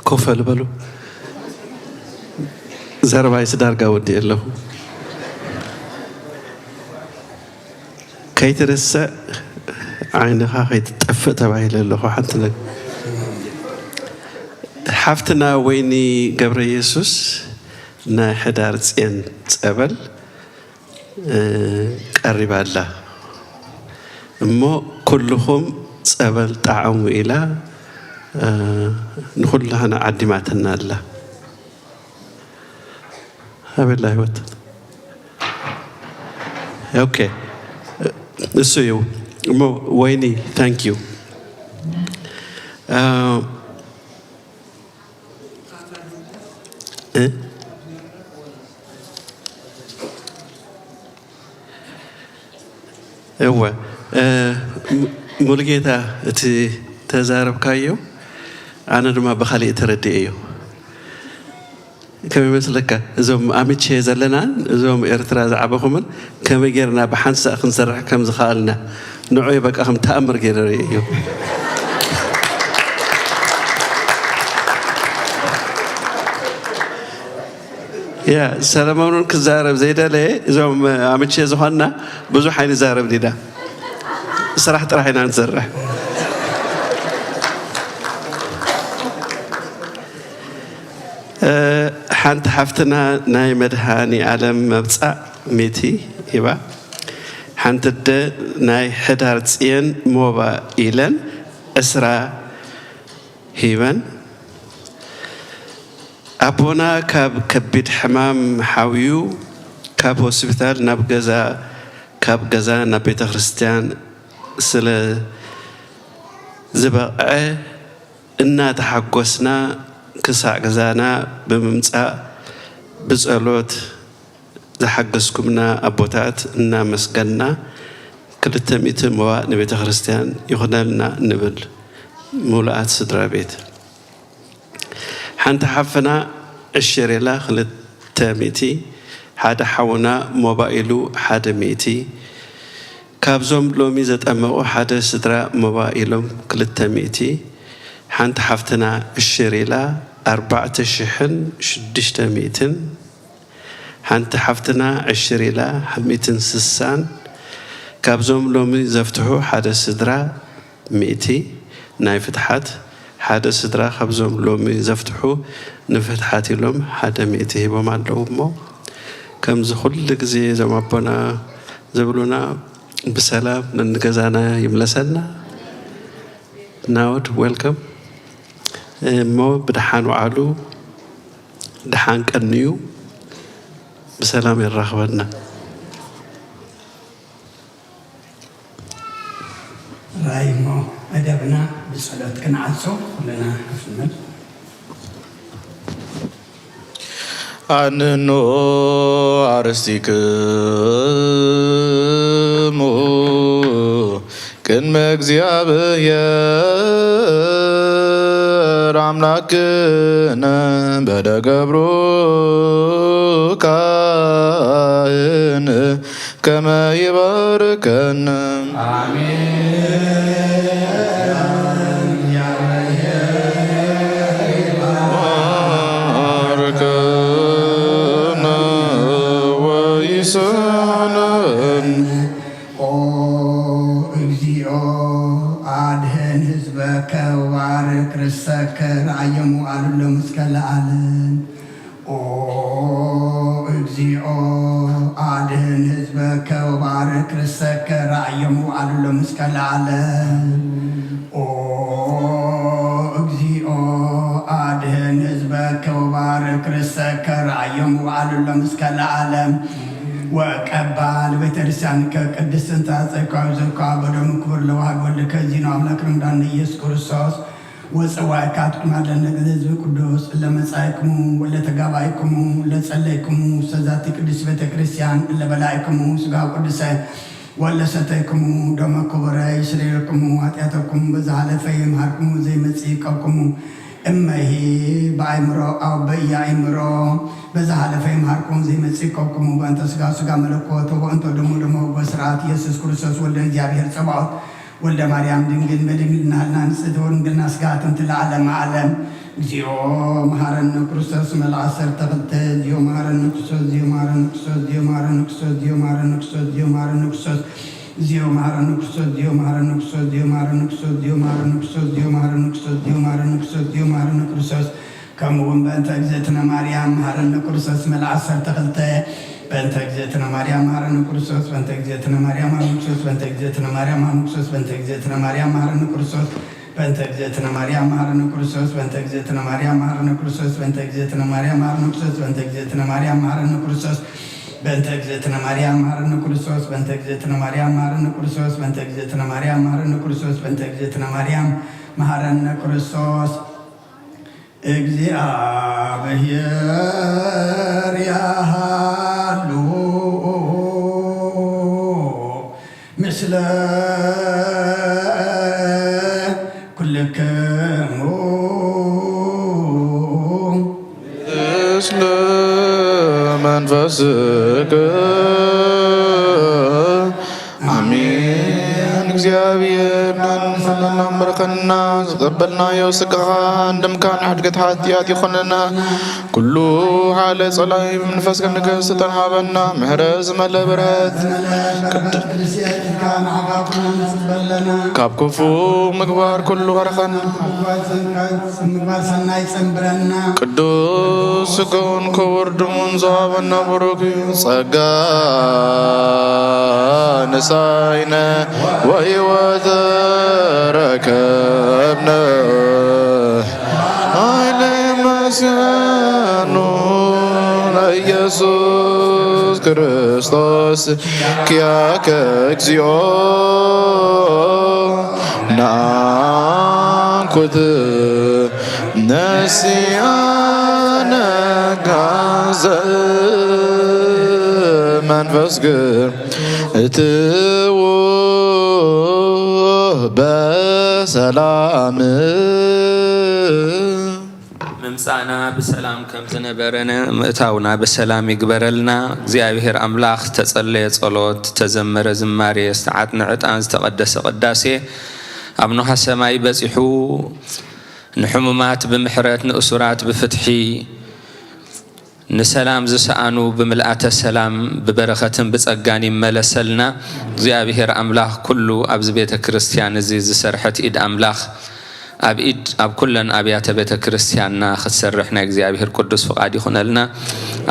ኮፍ በሉ። ዘረባይስ ዳርጋ ወዲኤ ኣለኹ። ከይትርስዕ ዓይንኻ ከይትጠፍእ ተባሂለ ኣለኹ። ሓንቲ ነገር ሓፍትና ወይኒ ገብረ ኢየሱስ ናይ ሕዳር ጽዮን ጸበል እ፣ ቀሪባ ኣላ። እሞ ኩልኹም ጸበል ጣዕሙ ኢላ፣ እ፣ ንኹላህና ዓዲማትና ኣላ። ኣበላ ህይወት። ኦኬ። እሱ እዩ። እሞ ወይኒ፣ ታንክ ዩ። እ፣ እ? እወ፣ እ፣ ሙ-፣ ሙሉጌታ፣ እቲ ተዛረብካዮ ኣነ ድማ ብኻሊእ ተረዲኤዮ። ከመይ ይመስለካ? እዞም ኣምቼ ዘለናን እዞም ኤርትራ ዝዓበኹምን ከመይ ጌርና ብሓንሳእ ክንሰርሕ ከም ዝኸኣልና ንዑ በቃ ከም ተኣምር ገይረ ርእየዮ። ያ ሰለሞን እውን ክዛረብ ዘይደለየ፣ እዞም ኣምቼ ዝኾንና ብዙሕ ኣይንዛረብ ዲና፣ ስራሕ ጥራሕ ኢና ንሰርሕ። እ፣ ሓንቲ ሓፍትና ናይ መድሃኒ ኣለም መብጻእ ሚእቲ ሂባ፣ ሓንቲ ኣደ ናይ ሕዳር ጽየን ሞባይለን ዕስራ ሂበን። ኣቦና ካብ ከቢድ ሕማም ሓውዩ ካብ ሆስፒታል ናብ ገዛ፣ ካብ ገዛ ናብ ቤተ ክርስቲያን ስለ ዝበቕዐ እናተሓጎስና ክሳዕ ገዛና ብምምጻእ ብጸሎት ዝሓገዝኩምና ኣቦታት እናመስገንና፣ ክልተ ሚእቲ መዋእ ንቤተ ክርስቲያን ይኹነልና ንብል ምሉኣት ስድራ ቤት። ሓንቲ ሓፍና ዕሽር ኢላ ክልተ ሚእቲ፣ ሓደ ሓውና ሞባይሉ ሓደ ሚእቲ፣ ካብዞም ሎሚ ዘጠመቑ ሓደ ስድራ ሞባይሎም ክልተ ሚእቲ፣ ሓንቲ ሓፍትና ዕሽር ኢላ ኣርባዕተ ሽሕን ሽዱሽተ ሚእትን፣ ሓንቲ ሓፍትና ዕሽር ኢላ ሚእትን ስሳን፣ ካብዞም ሎሚ ዘፍትሑ ሓደ ስድራ ሚእቲ ናይ ፍትሓት፣ ሓደ ስድራ ካብዞም ሎሚ ዘፍትሑ ንፍትሓት ኢሎም ሓደ ሚእቲ ሂቦም ኣለዉ። እሞ ከምዚ ኩሉ ግዜ እዞም ኣቦና ዝብሉና ብሰላም ነንገዛና ይምለሰና። ናውድ ዌልካም። እሞ ብደሓን ውዓሉ፣ ደሓን ቀንዩ፣ ብሰላም የራኽበና። ራይ እሞ መደብና ብጸሎት ክንዓጾ ኩልና ኮፍ ንበል። ኣንኖ ኣርስቲክሙ ቅድመ እግዚኣብሔር ኣምላክነ በደገብሩ ካህን ከመ ይባርከነ። ይባርከነ ወይስሕነን። ኦ እግዚኦ፣ አድህን ህዝበከ ወባርክ ርሰከ፣ ረአዮሙ አሉሎም እስከ ለዓለም። ኦ እግዚኦ፣ አድህን ህዝበከ ወባርክ ርሰከ፣ ረአዮሙ አሉሎም እስከ ለዓለም። ኦ እግዚኦ፣ አድህን ህዝበከ ወባርክ ርሰከ፣ ረአዮሙ አሉሎም እስከ ለዓለም። ወቀባ ለቤተ ክርስቲያንከ ቅድስት እንተ አጸይኳ ዘኳ በደሙ ክቡር ለዋህድ ወልድከ ዚኖ አምላክ ረምዳን ኢየሱስ ክርስቶስ ወጸዋዕካትኩም አለነ ገዘ ህዝብ ቅዱስ ለመጻይክሙ ወለተጋባይክሙ ለጸለይክሙ ሰዛቲ ቅድስት ቤተ ክርስቲያን ለበላይክሙ ስጋ ቅዱሰ ወለሰተይክሙ ደመ ክቡረ ይስረየልክሙ ኃጢአተኩም በዛ ሐለፈ ይምሃርክሙ ዘይመጽእ ይቀብክሙ እመሂ በአእምሮ አው በኢአእምሮ በዛ ሐለፈ ይምሃርኩም ዘይመጽእ ይቀብክሙ በእንተ ስጋ ስጋ መለኮት ወበእንተ ደሙ ደመ ወበ ስርዓት ኢየሱስ ክርስቶስ ወልደ እግዚኣብሔር ጸባኦት ወልደ ማርያም ድንግል በድንግልና ህልና ንጽሕት ወድንግልና ስጋ ትምት ለዓለመ ዓለም። እግዚኦ መሐረነ ክርስቶስ መልዓ ዐሰርተ ክልተ፣ እግዚኦ መሐረነ ክርስቶስ፣ እግዚኦ መሐረነ ክርስቶስ፣ እግዚኦ መሐረነ ክርስቶስ፣ እግዚኦ መሐረነ ክርስቶስ፣ እግዚኦ መሐረነ ክርስቶስ፣ ከምኡ እውን በእንተ እግዝእትነ ማርያም መሐረነ ክርስቶስ መልዓ ዐሰርተ ክልተ፣ በእንተ እግዝእትነ ማርያም መሐረነ ክርስቶስ፣ በእንተ እግዝእትነ ማርያም መሐረነ ክርስቶስ፣ በእንተ እግዝእትነ ማርያም መሐረነ ክርስቶስ፣ በእንተ እግዝእትነ ማርያም መሐረነ ክርስቶስ፣ በእንተ እግዝእትነ ማርያም መሐረነ ክርስቶስ፣ በእንተ እግዝእትነ ማርያም መሐረነ ክርስቶስ፣ በእንተ እግዝእትነ ማርያም መሐረነ ክርስቶስ፣ በእንተ እግዝእትነ ማርያም መሐረነ ክርስቶስ፣ በእንተ እግዝእትነ ማርያም መሐረነ ክርስቶስ፣ በእንተ እግዝእትነ ማርያም መሐረነ ክርስቶስ፣ በእንተ እግዝእትነ ማርያም መሐረነ ክርስቶስ፣ በእንተ እግዝእትነ ማርያም መሐረነ ክርስቶስ። እግዚኣብሔር ያሃሉ ምስለ ለመንፈስከ አሜን። እግዚኣብሔር ንሕና መርኸና፣ ዝቐበልናዮ ስጋኻ እንደምካን ሕድገት ሓጢኣት ይኾነና። ኩሉ ሓለ ጸላይ ብመንፈስ ክንገስ ተንሃበና። ምሕረት ዝመለ ብረት ካብ ክፉ ምግባር ኩሉ ኣርኸና። ምግባር ሰናይ ጸንብረና። ቅዱስ ስጋውን ክቡር ደሙን ዝሃበና ብሩክ እዩ። ጸጋ ንሳይነ ወሕይወት ረከብነ። ኃይለ መስያኑ ለኢየሱስ ክርስቶስ ኪያከ እግዚኦ ናኩት ነሲያነ ጋዘ መንፈስ ግ እትዉ በሰላም። ምምጻእና ብሰላም ከም ዝነበረነ ምእታውና ብሰላም ይግበረልና። እግዚኣብሔር ኣምላኽ ተጸለየ ጸሎት፣ ተዘመረ ዝማሬ፣ ዝተዓጥነ ዕጣን፣ ዝተቐደሰ ቅዳሴ ኣብ ኖሃ ሰማይ በጺሑ ንሕሙማት ብምሕረት ንእሱራት ብፍትሒ ንሰላም ዝሰኣኑ ብምልኣተ ሰላም ብበረኸትን ብጸጋን ይመለሰልና። እግዚኣብሔር ኣምላኽ ኩሉ ኣብዚ ቤተ ክርስቲያን እዚ ዝሰርሐት ኢድ ኣምላኽ ኣብ ኢድ ኣብ ኩለን ኣብያተ ቤተ ክርስቲያንና ክትሰርሕ ናይ እግዚኣብሔር ቅዱስ ፍቓድ ይኹነልና።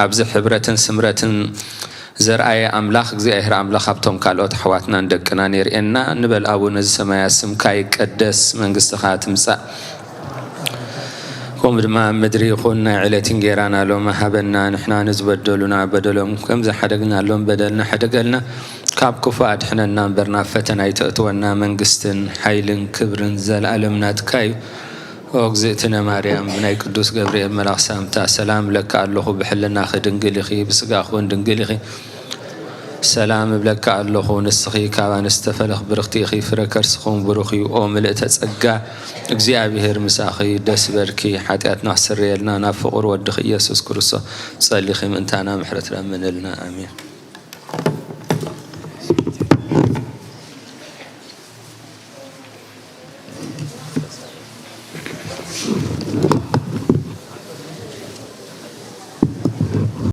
ኣብዚ ሕብረትን ስምረትን ዘርኣየ ኣምላኽ እግዚኣብሔር ኣምላኽ ኣብቶም ካልኦት ኣሕዋትናን ደቅናን የርእየና። ንበል ኣቡነ ዘሰማያት ስምካ ይቀደስ፣ መንግስትኻ ትምጻእ፣ ከምኡ ድማ ኣብ ምድሪ ይኹን ናይ ዕለት እንጌራና ሎሚ ሃበና። ንሕና ንዝበደሉና በደሎም ከም ዝሓደግናሎም በደልና ሓደገልና፣ ካብ ክፉ ኣድሕነና እምበር ናብ ፈተና ኣይተእትወና። መንግስትን ሓይልን ክብርን ዘለኣለም ናትካ እዩ። ኦ እግዝእትነ ማርያም፣ ብናይ ቅዱስ ገብርኤል መልኣኽ ሰላምታ ሰላም እብለኪ ኣለኹ። ብሕልናኺ ድንግል ኢኺ፣ ብስጋኺ እውን ድንግል ኢኺ። ሰላም እብለኪ ኣለኹ፣ ንስኺ ካብ ኣንስቲ ተፈለኽ ብርኽቲ ኢኺ፣ ፍረ ከርስኺ እውን ብሩኽ እዩ። ኦ ምልእተ ጸጋ፣ እግዚኣብሔር ምሳኺ፣ ደስ ይበልኪ፣ ሓጢኣትና ክስረየልና ናብ ፍቑር ወድኺ ኢየሱስ ክርስቶስ ጸሊኺ ምእንታና ምሕረት ለምንልና። ኣሜን።